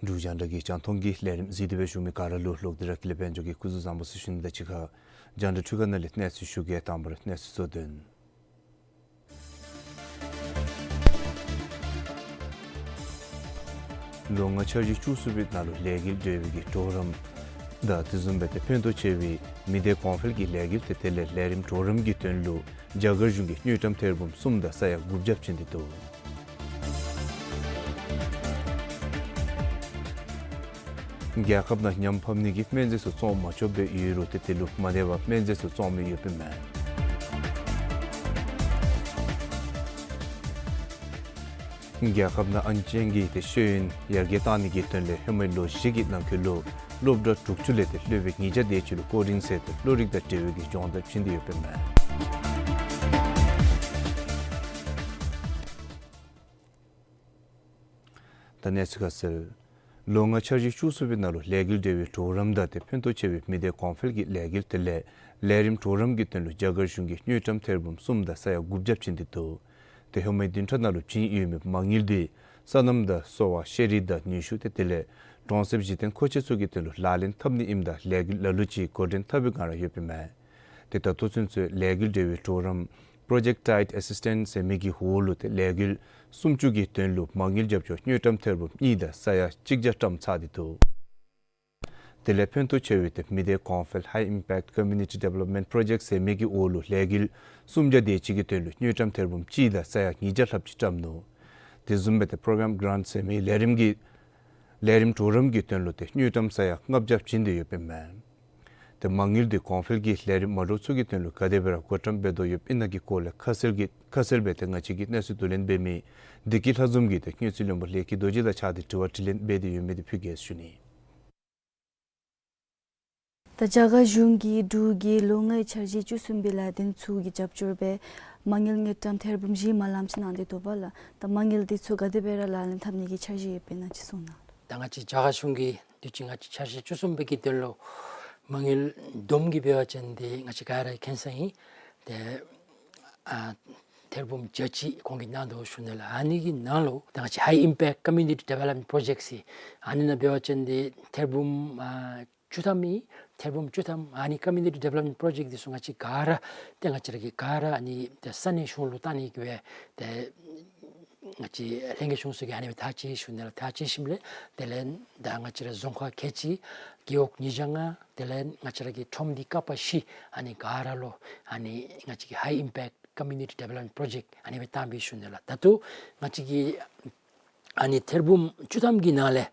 འབྲུག་རྒྱང་བསྒྲགས་ཀྱི་རྒྱང་མཐོང་གི་ལས་རིམ་གཟིགས་ཏེ་སྦེ་བཞུགས་མི་ག་ར་ལུ་ལོག་སྟེ་ར་ཀུན་ལེགས་དཔལ་འབྱོར་གྱིས་སྐུ་གཟུགས་བཟང་པོ་ཟེར་ཞུ་ནི་དང་གཅིག་ཁར་རྒྱང་བསྒྲགས་འཕྲུལ་ཁང་ནང་ལས་གནས་ཚུལ་ཞུ་གེ། དང་པ་ར་གནས་ཚུལ་གཙོ་དོན། ལོ་ལྔའི་འཆར་གཞི་བཅུ་གསུམ་པའི་ནང་ལུ་ལས་འགུལ་འབྲེལ་བའི་གི་གྲོགས་རམ་དང་དེ་བཟུམ་སྦེ་ཏེ་ཕན་ཐོགས་ཆེ་བའི་མི་སྡེ་གོང་འཕེལ་གྱི་ལས་འགུལ་ཏེ་དེ་ལས་ལས་རིམ་གྲོགས་རམ་གྱི་དོན་ལུ་རྒྱ་གར་གཞུང་གིས་དངུལ་ཀྲམ་ཐེར་འབུམ་གསུམ་དང་ས་ཡ་དགུ་བརྒྱ་བྱིན་ཏེ་འདུག། རྒྱལ་ཁབ་ནང་ཉམས་ཕབ་ནི་གི་སྨན་རྫས་ཚུ་བཙོང་མ་ཆོགཔ་སྦེ་ཡོད་རུང་ཏེ་དེ་ལུ་མ་གནས་པར་སྨན་རྫས་ཚུ་བཙོང་མི་ཡོདཔ་ཨིན་མས། རྒྱལ་ཁབ་ནང་ཨན་ཅན་གྱི་ཏེ་ཤེས་ཡོན་ཡར་རྒྱས་གཏང་ནི་གི་དོན་ལས་ཧེ་མའི་ལོ་བཞི་གི་ནང་འཁོད་ལུ་སློབ་གྲྭ་དྲུག་ཅུ་ལས་ཏེ་སློབ་དཔོན་ཉིས་བརྒྱ་དེ་ཅིག་ལུ་སྐོར་རིང་ཟེར་ཏེ་བློ་རིག་དང་འབྲེལ་བའི་གི་སྦྱོང་བརྡར་བྱིན་ཏེ་ཡོདཔ་ཨིན་མས། ད་གནས་ཚུལ་ཁ་གསལ། ལོ་ལྔའི་འཆར་གཞི་བཅུ་གསུམ་པའི་ནང་ལུ་ལས་འགུལ་འབྲེལ་བའི་གྲོགས་རམ་དང་ཏེ་ཕན་ཐོགས་ཆེ་བའི་མི་སྡེ་གོང་འཕེལ་གྱི་ལས་འགུལ་དེ་ལས་ལས་རིམ་གྲོགས་རམ་གྱི་དོན་ལུ་རྒྱ་གར་གཞུང་གིས་དངུལ་ཀྲམ་ཐེར་འབུམ་གསུམ་དང་ས་ཡ་དགུ་བརྒྱ་བྱིན་ཏེ་འདུག། ཏེ་ཧེ་མའི་བདུན་ཕྲག་ནང་ལུ་བྱིན་ཡོད་མི་མ་དངུལ་འདི་སོ་ནམ་དང་གསོ་བ་ཤེས་རིག་དང་ནུས་ཤུགས་ཏེ་དེ་ལས་གྲོང་གསེབ་གཞི་རྟེན་མཁོ་ཆས་ཚུ་གི་དོན་ལུ་ལག་ལེན་འཐབ་ནི་ཨིནམ་ད་ལས་འགུལ་ལ་ལུ་ཅིག་འགོ་འདྲེན་འཐབ་པའི་བསྒང་ར་ཡོདཔ་ཨིན་མས། ཏེ་ད་ལྟོ་ཚུན་ཚོད་ལས་འགུལ་འབྲེལ་བའི་གྲོགས་རམ་Project Tide Assistance ཟེར་མི་གི་འོག་ལུ་ཏེ་ལས་འགུལ་སུམ་ཅུ་གི་དོན་ལུ་མ་དངུལ་རྒྱབ་སྐྱོར་དངུལ་ཀྲམ་ཐེར་འབུམ་གཉིས་དང་ས་ཡ་གཅིག་བརྒྱ་བཀྲམ་ཚར་ཏེ་འདུག། དེ་ལས་ཕན་ཐོགས་ཆེ་བའི་ཏེ་མི་སྡེ་གོང་འཕེལ་High Impact Community Development Project ཟེར་མི་གི་འོག་ལུ་ལས་འགུལ་སུམ་བརྒྱ་དེ་ཅིག་གི་དོན་ལུ་དངུལ་ཀྲམ་ཐེར་འབུམ་གཅིག་དང་ས་ཡ་ཉིས་བརྒྱ་ལྷགཔ་ཅིག་བཀྲམ་ནུག། དེ་བཟུམ་སྦེ་ཏེ་Program Grant ཟེར་མི་ལས་རིམ་གྱི་ལས་རིམ་གྲོགས་རམ་གྱི་དོན་ལུ་ཏེ་དངུལ་ཀྲམ་ས་ཡ་ལྔ་བརྒྱ་བྱིན་ཏེ་ཡོདཔ་ཨིན་མས། ཏེ་མ་དངུལ་འདི་གོང་འཕེལ་གྱི་ལས་རིམ་མ་འདྲཝ་ཚུ་གི་དོན་ལུ་ག་དེ་སྦེ་ར་བགོ་བཀྲམ་འབད་དོ་ཡོདཔ་ཨིན་ན་གི་སྐོར་ལས་ཁ་གསལ་གྱི་ཁ་གསལ་སྦེ་ཏེ་ང་བཅས་ཀྱི་གནས་ཚུལ་བསྡུ་ལེན་འབད་མི་བདེ་སྐྱིད་ལྷ་འཛོམས་ཀྱིས་ཏེ་དངུལ་རྩིས་བློན་པོ་ལས་སྐྱིད་རྡོ་རྗེ་དང་གཅིག་ཁར་ཏེ་དྲི་བ་དྲིས་ལན་འབད་དེ་ཡོད་མི་འདི་ཕུལ་གེ་ཟེར་ཞུ་ནི། ད་རྒྱ་གར་གཞུང་གིས་འབྲུག་གི་ལོ་ལྔའི་འཆར་གཞི་བཅུ་གསུམ་པའི་ལས་དོན་ཚུ་གི་རྒྱབ་སྐྱོར་སྦེ་མ་དངུལ་དངུལ་ཀྲམ་ཐེར་འབུམ་བཞི་མ་ལམ་ཅིག་གནང་སྟེ་འདུག་པ་ལགས། ད་མ་དངུལ་འདི་ཚུ་ག་དེ་སྦེ་ར་ལག་ལེན་འཐབ་ནི་གི་འཆར་གཞི་ཡོདཔ་ཨིན་ན་ཅིག་གསུང་གནང་། ད་ང་བཅས་རྒྱ་གར་གཞུང་གིས་དུས་ཅི་ང་བཅས་འཆར་གཞི་བཅུ་གསུམ་པའི་གི་དོན་ལུ་མ་དངུལ་བསྡོམས་ཀྱིས་འབད་བ་ཅིན་འདི་ང་བཅས་ག་ར་མཁྱེན་གསལ་ཨིན། ཏེ་ཨ་ཐེར་འབུམ་བརྒྱད་ཅུ་ཁོང་གིས་གནང་དོ་ཞུ་ནི་ལགས། ཨ་ནི་གི་ནང་ལུ་ད་ང་བཅས་High Impact Community Development Project ཟེར་ཨ་ནི་ནང་འབད་བ་ཅིན་འདི་ཐེར་འབུམ་ཨ་བཅུ་ཐམ་ཨིན། ཐེར་འབུམ་བཅུ་ཐམ་ཨ་ནི་Community Development Project འདི་ཚུ་ང་བཅས་ག་ར་ཏེ་ང་བཅས་ར་གི་ག་ར་ཨ་ནི་ཏེ་ས་གནས་གཞུང་ལུ་བཏང་ནི་གི་སྦེ་ཏེ་ང་བཅས་ལྷན་རྒྱས་གཞུང་ཚོགས་ཀྱིས་ཨ་ནི་སྦེ་ཐག་བཅད་ཞུ་ནི་ལགས། ཐག་བཅད་ཞིནམ་ལས་དེ་ལས་ད་ང་བཅས་ར་རྫོང་ཁག་ཁལ་གཅིག་རྒེད་འོག་ཉིས་བརྒྱ་ལྔ་དེ་ལས་ང་བཅས་ར་གི་ཁྲོམ་སྡེ་ཀ་པ་བཞི་ཨ་ནི་ག་ར་ལུ་ཨ་ནི་ང་བཅས་ཀྱི་High Impact Community Development Project ཨ་ནི་སྦེ་བཏང་སྦེ་ཞུ་ནི་ལགས། ད་ལྟོ་ང་བཅས་ཀྱི་ཨ་ནི་ཐེར་འབུམ་བཅུ་ཐམ་གྱི་ནང་ལས་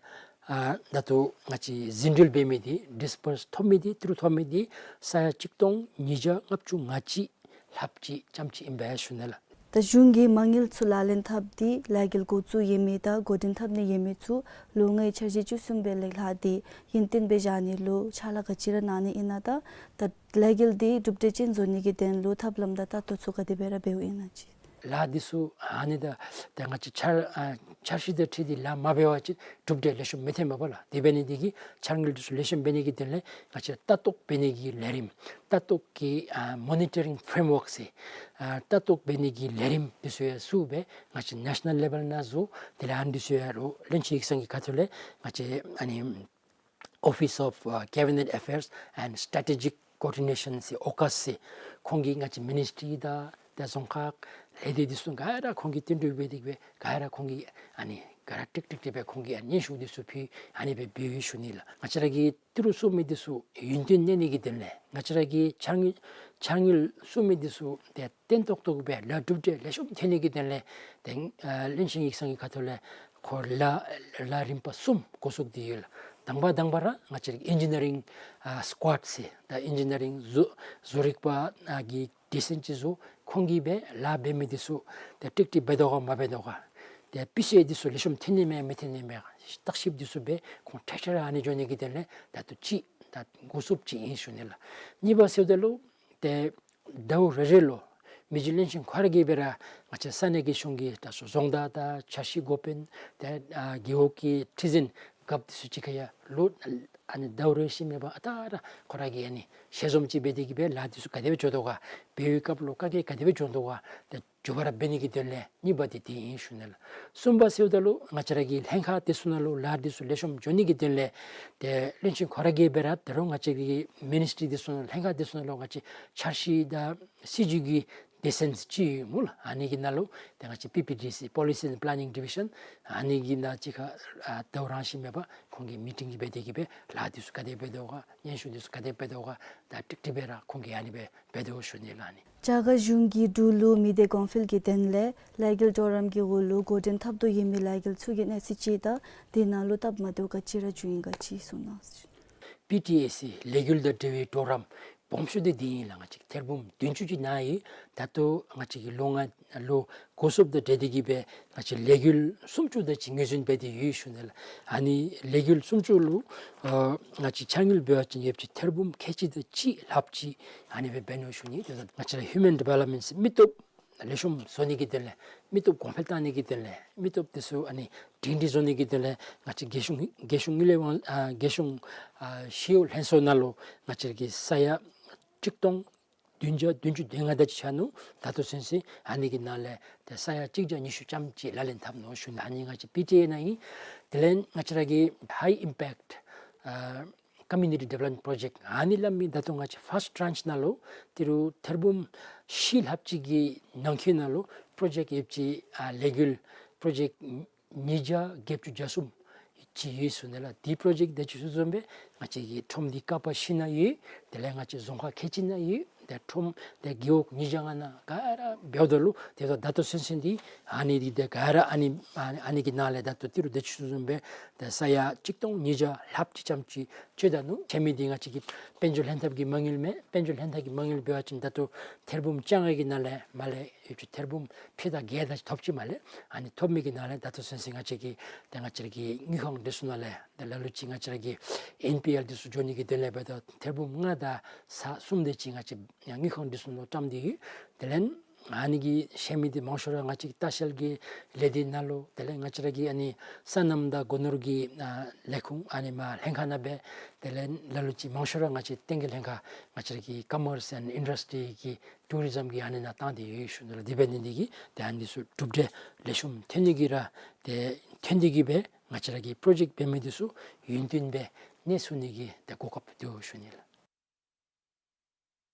ཨ་ད་ལྟོ་ང་བཅས་ཟིན་འགྲུལ་འབད་མི་འདི་ཌིས་བར་སི་ཐོབ་མི་འདི་ཏི་རུ་ཐོབ་མི་འདི་ས་ཡ་གཅིག་སྟོང་ཉིས་བརྒྱ་ལྔ་བཅུ་ང་གཅིག་ལྷགཔ་ཅིག་ཙམ་ཅིག་ཨིན་པས་ཞུ་ནི་ལགས། ད་གཞུང་གིས་མ་དངུལ་ཚུ་ལག་ལེན་འཐབ་སྟེ་ལས་འགུལ་འགོ་བཙུགས་ཡོད་མི་དང་འགོ་འདྲེན་འཐབ་ནི་ཡོད་མི་ཚུ་ལོ་ལྔའི་འཆར་གཞི་བཅུ་གསུམ་པའི་ལས་ལྷག་འདི་ཡུན་བརྟན་སྦེ་བཞག་ནི་ལུ་ཕྱག་ལཱ་ག་ཅི་ར་གནང་ནི་ཨིན་ན་དང་ད་ལས་འགུལ་འདི་གྲུབ་འབྲས་ཅན་བཟོ་ནི་གི་དོན་ལུ་ཐབས་ལམ་དང་ལྟ་རྟོག་ཚུ་ག་དེ་སྦེ་ར་འབདཝ་ཨིན་ན་ཅིག། ལཱ་འདི་ཚུ་ཨ་ནི་ད་ད་ང་བཅས་འཆར་ཨ་འཆར་གཞི་དང་འཁྲིལ་ཏེ་ལཱ་མ་འབད་བ་ཅིན་གྲུབ་འབྲས་ལེགས་ཤོམ་མི་ཐོནམ་མས་པ་ལགས། དེ་འབད་ནི་འདི་གིས་འཆར་དངུལ་འདི་ཚུ་ལེགས་ཤོམ་འབད་ནི་གི་དོན་ལས་ང་བཅས་ལྟ་རྟོག་འབད་ནི་གི་ལས་རིམ་ལྟ་རྟོག་གི་ཨ་མོ་ནི་ཊ་རིང་ཕྲེམ་ཝརཀ་ཟེར་ཨ་ལྟ་རྟོག་འབད་ནི་གི་ལས་རིམ་འདི་ཚུ་ཡང་བཙུགས་སྦེ་ང་བཅས་ནེ་ཤ་ནཱལ་ལེ་བཱལ་ནང་བཙུགས། དེ་ལས་ཨ་ནི་འདི་ཚུ་ཡང་རོགས་བློན་ཆེན་ཡིག་ཚང་གི་ཁ་ཐུག་ལས་ང་བཅས་ཨ་ནི་Office of uh, Cabinet Affairs and Strategic Coordination ཟེར་ཨོ་ཀཱས་ཟེར་ཁོང་གིས་ང་བཅས་མི་ནིས་ཊི་རི་དང་ ཏེ་རྫོང་ཁག་ལས་སྡེ་འདི་ཚུ་ག་ར་ཁོང་གིས་བསྟུན་གྲོས་འབད་དེ་གིས་སྦེ་ག་ར་ཁོང་གིས་ཨ་ནི་ག་ར་ཀྲིག་ཀྲིག་ཏེ་སྦེ་ཁོང་གིས་ཨ་ནི་སྙན་ཞུ་འདི་ཚུ་ཕུལ། ཨ་ནི་སྦེ་འབད་ཡོད་ཞུ་ནི་ལགས། ང་བཅས་ར་གི་ཏི་རུ་གསོ་མི་འདི་ཚུ་ཡུན་བརྟན་གནས་ནི་གི་དོན་ལས་ང་བཅས་ར་གི་འཆར་དངུལ་འཆར་དངུལ་གསོ་མི་འདི་ཚུ་ཏེ་བརྟན་ཏོག་ཏོ་སྦེ་ལཱ་གྲུབ་འབྲས་ལེགས་ཤོམ་ཐོན་ནི་གི་དོན་ལས་ཏེ་ཨ་བློན་ཆེན་ཡིག་ཚང་གི་ཁ་ཐུག་ལས་ཁོ་ལཱ་ལཱ་རིམ་པ་གསུམ་འགོ་བཙུགས་ཏེ་ཡོད་ལགས། དང་པ་དང་པ་ར་ང་བཅས་ཀྱི་ཨིན་ཇི་ནི་ཡ་རིང་ཨ་སི་ཀུའཌ་ཟེར་ད་ཨིན་ཇི་ནི་ཡ་རིང་བཟོ་བཟོ་རིག་པ་ཨ་གི་སྡེ་ཚན་ཅིག་བཟོ། ཁོང་གིས་སྦེ་ལཱ་འབད་མི་འདི་ཚུ་ཏེ་ཀྲིག་ཀྲི་འབད་དོ་ག་མ་འབད་དོ་ག་ཏེ་སྤུས་ཚད་འདི་ཚུ་ལེགས་ཤོམ་ཐོན་ནི་མས་མི་ཐོན་ནི་མས་བརྟག་ཞིབ་འདི་ཚུ་སྦེ་ཁོང་འཕྲལ་འཕྲལ་ར་ཨ་ནི་འགྱོ་ནི་གི་དོན་ལས་ད་ལྟོ་ཅིག་ད་འགོ་བཙུགསཔ་ཅིག་ཨིན་ཞུ་ནི་ལགས། གཉིས་པ་ཟེརཝ་ད་ལུ་ཏེ་ཟླཝ་རེ་རེ་ལུ་མི་རྗེ་བློན་ཆེན་ཁོ་ར་གིས་སྦེ་ར་ང་བཅས་ས་གནས་ཀྱི་གཞུང་གི་ད་སོ་རྫོང་བདག་དང་འཆར་གཞི་འགོ་དཔོན་ཏེ་ཨ་རྒེད་འོག་གི་ཁྲི་འཛིན་རྒཔོ་འདི་ཚུ་གཅིག་ཁར་ཡར་ལུ་ཨ་ནི་ཟླཝ་རེ་བཞིན་མེད་པར་ཨ་རྟག་ར་ཁོ་ར་གིས་ཨ་ནི་ཞལ་འཛོམས་ཅིག་འབད་དེ་གིས་སྦེ་ལཱ་འདི་ཚུ་ག་དེ་སྦེ་འགྱོ་དོ་ག་འབད་བའི་སྐབས་ལུ་དཀའ་ངལ་ག་དེ་སྦེ་འབྱུང་དོ་ག་ཏེ་མགྱོགས་པ་ར་འབད་ནི་གི་དོན་ལས་གཉིས་པ་འདི་འདི་ཨིན་ཞུ་ནི་ལགས། གསུམ་པ་ཟེརཝ་ད་ལུ་ང་བཅས་ར་གི་ལྷན་ཁག་འདི་ཚུ་ནང་ལུ་ལཱ་འདི་ཚུ་ལེགས་ཤོམ་འགྱོ་ནི་གི་དོན་ལས་ཏེ་བློན་ཆེན་ཁོ་ར་གིས་སྦེ་ར་ད་རུང་ང་བཅས་ཀྱི་མི་ནི་སི་ཊི་རི་འདི་ཚུ་ནང་ལྷན་ཁག་འདི་ཚུ་ནང་ལུ་ང་བཅས་འཆར་གཞི་དང་སྲིད་ཇུས་ཀྱི་སྡེ་ཚན་ཅིག་ཡོད་སྨོ་ལགས། ཨ་ནི་གི་ནང་ལུ་ཏེ་ང་བཅས་པི་པི་ཌི་སི་Policy and Planning Division ཨ་ནི་གི་ནང་གཅིག་ཁར་ཨ་ཟླཝ་རེ་བཞིན་མེད་པར་ཁོང་གིས་མི་ཊིང་འབད་དེ་གིས་སྦེ་ལཱ་འདི་ཚུ་ག་དེ་འབད་དོ་ག་སྙན་ཞུ་འདི་ཚུ་ག་དེ་འབད་དོ་ག་ད་ཀྲིག་ཀྲི་སྦེ་ར་ཁོང་གིས་ཨ་ནི་སྦེ་འབད་དོ་ཞུ་ནི་ལགས། ཨ་ནི་རྒྱ་གར་གཞུང་གིས་འབྲུག་ལུ་མི་སྡེ་གོང་འཕེལ་གྱི་དོན་ལས་ལས་འགུལ་གྲོགས་རམ་གྱི་འོག་ལུ་འགོ་འདྲེན་འཐབ་དོ་ཡོད་མི་ལས་འགུལ་ཚུ་གི་གནས་ཚུལ་ཅིག་དང་དེ་ནང་ལུ་སྟབས་མ་བདེཝ་ག་ཅི་ར་བྱུང་ཡི་ག་ཅིག་གསུང་གནང་། པི་ཊི་ཨེ་སི་ལས་འགུལ་དང་འབྲེལ་བའི་གྲོགས་རམ་སྦོམ་ཤོས་འདི་འདི་ཨིན་ལགས། ང་བཅས་ཐེར་འབུམ་བདུན་ཅུ་ཅིག་ནང་ཡོད། ད་ལྟོ་ང་བཅས་ཀྱི་ལོ་ལྔ་ལོ་འགོ་བཙུགསཔ་དང་འབྲེལ་ཏེ་གིས་སྦེ་ང་བཅས་ལས་འགུལ་སུམ་ཅུ་དེ་ཅིག་ངོས་འཛིན་འབད་དེ་ཡོད་ཞུ་ནི་ལགས། ཨ་ནི་ལས་འགུལ་སུམ་ཅུ་ལུ་ཨ་ང་བཅས་འཆར་དངུལ་འབད་བ་ཅིན་ཡོདཔ་ཅིག་ཐེར་འབུམ་ཁལ་གཅིག་དང་གཅིག་ལྷགཔ་ཅིག་ཨ་ནི་སྦེ་འབད་ནུག་ཞུ་ནི། དེ་ང་བཅས་ར་ཧིའུ་མེན་ཌི་ཝེ་ལོབ་མེནཊ་ཟེར་མི་སྟོབས་ལེགས་ཤོམ་བཟོ་ནི་གི་དོན་ལས་མི་སྟོབས་གོང་འཕེལ་བཏང་ནི་གི་དོན་ལས་མི་སྟོབས་འདི་ཚུ་ཨ་ནི་སྒྲིང་སྒྲི་བཟོ་ནི་གི་དོན་ལས་ང་བཅས་རྒྱལ་གཞུང་རྒྱལ་གཞུང་དངུལ་ལས་དབང་ཨ་རྒྱལ་གཞུང་ཨ་ཞི་གཡོག་ལྷན་ཚོགས་ནང་ལུ་ང་བཅས་ཀྱི་ས་ཡ་གཅིག་སྟོང་བདུན་བརྒྱ་བདུན་ཅུ་དོན་ལྔ་དེ་ཅིག་ཆགས་ནུག། ད་ལྟོ་ཚུན་ཚོད་ཨ་ནི་གི་ནང་ལས་ཏེ་ས་ཡ་གཅིག་བརྒྱ་ཉི་ཤུ་ཙམ་ཅིག་ལག་ལེན་འཐབ་ནུག་ཞུ་ནི། ཨ་ནི་ང་བཅས་པི་ཊི་ཨེ་ནང་ཨིན། དེ་ལས་ང་བཅས་ར་གི་High Impact ཨ་Community Development Project ཨ་ནི་སླབ་མི་ད་ལྟོ་ང་བཅས་ཕཱསཊ་ཊྲཱནཆ་ནང་ལུ་ཏི་རུ་ཐེར་འབུམ་བཞི་ལྷགཔ་ཅིག་གི་ནང་འཁོད་ནང་ལུ་པྲོ་ཇེཀཊ་ཡོདཔ་ཅིག་ཨ་ལས་འགུལ་པྲོ་ཇེཀཊ་ཉིས་བརྒྱ་བརྒྱད་ཅུ་གྱ་གསུམ་ཅིག་ཡོད་ཞུ་ནི་ལགས། དེ་པྲོ་ཇེཀཊ་དེ་ཅིག་བཟུམ་སྦེ་ང་བཅས་ཀྱི་ཁྲོམ་འདི་ཀ་པ་བཞི་ནང་ཡོད། དེ་ལས་ང་བཅས་རྫོང་ཁག་ཁལ་གཅིག་ནང་ཡོད། ཏེ་ཁྲོམ་ཏེ་རྒེད་འོག་ཉིས་བརྒྱ་ལྔ་ནང་ག་ར་འབདཝ་ད་ལུ་ཏེ་ད་ལྟོ་ཚུན་ཚོད་འདི་ཨ་ནི་འདི་ཏེ་ག་ར་ཨ་ནི་ཨ་ནི་ཨ་ནི་གི་ནང་ལས་ད་ལྟོ་ཏི་རུ་དེ་ཅིག་བཟུམ་སྦེ་ཏེ་ས་ཡ་གཅིག་སྟོང་ཉིས་བརྒྱ་ལྷགཔ་ཅིག་ཙམ་ཅིག་སྤྱོད་ད་ནུག། ཆད་མི་འདི་ང་བཅས་ཀྱི་དཔལ་འབྱོར་ལྷན་ཐབས་ཀྱི་མ་དངུལ་མས། དཔལ་འབྱོར་ལྷན་ཐབས་ཀྱི་མ་དངུལ་འབད་བ་ཅིན་ད་ལྟོ་ཐེར་འབུམ་བཅོ་ལྔ་གི་ནང་ལས་མར་ལས་ཡོདཔ་ཅིག་ཐེར་འབུམ་ཕྱེད་དང་བརྒྱད་དེ་ཅིག་ཐོབ་ཅི་མས་ལགས། ཨ་ནི་ཐོབ་མི་གི་ནང་ལས་ད་ལྟོ་ཚུན་ཚོད་ང་བཅས་ཀྱི་ཏེ་ང་བཅས་ཀྱི་དངུལ་ཁང་འདི་ཚུ་ནང་ལས་ཏེ་ལ་ལུ་ཅིག་ང་བཅས་ཀྱི་ཨེན་པི་ཨེལ་འདི་ཚུ་འགྱོ་ནི་གི་དོན་ལས་འབདཝ་ད་ཐེར་འབུམ་ལྔ་དང་ས་གསུམ་དེ་ཅིག་ང་བཅས་དངུལ་ཁང་འདི་ཚུ་ནང་བཀྲམ་སྟེ་ཡོད། དེ་ལས་ཨ་ནི་གི་ཆད་མི་འདི་མང་ཤོས་ར་ང་བཅས་ཀྱི་ལྟ་བཤལ་གྱི་ལས་སྡེ་ནང་ལུ་དེ་ལས་ང་བཅས་ར་གི་ཨ་ནི་སོ་ནམ་དང་སྒོ་ནོར་གྱི་ཨ་ལས་ཁུངས་ཨ་ནི་མར་ལྷན་ཁག་ནང་སྦེ་དེ་ལས་ལ་ལུ་ཅིག་མང་ཤོས་ར་ང་བཅས་བསྟན་རྒྱས་ལྷན་ཁག་ང་བཅས་ར་གི་ཀོ་མརསི་ཨེནཌ་ཨིན་ཌསི་ཊི་རི་གི་ཊུ་རི་ཛམ་གྱི་ཨ་ནི་ནང་བཏང་སྟེ་ཡོད་ཞུ་ནི་ལགས། དེ་འབད་ནི་འདི་གིས་ཏེ་ཨ་ནི་ཚུ་གྲུབ་འབྲས་ལེགས་ཤོམ་ཐོན་ནི་གི་ར་ཏེ་ཐོན་ཏེ་གིས་སྦེ་ང་བཅས་ར་གི་པྲོ་ཇེཀཊ་འབད་མི་འདི་ཚུ་ཡུན་བརྟན་སྦེ་གནས་ཚུགས་ནི་གི་ཏེ་གོ་སྐབས་འདུག་ཞུ་ནི་ལགས།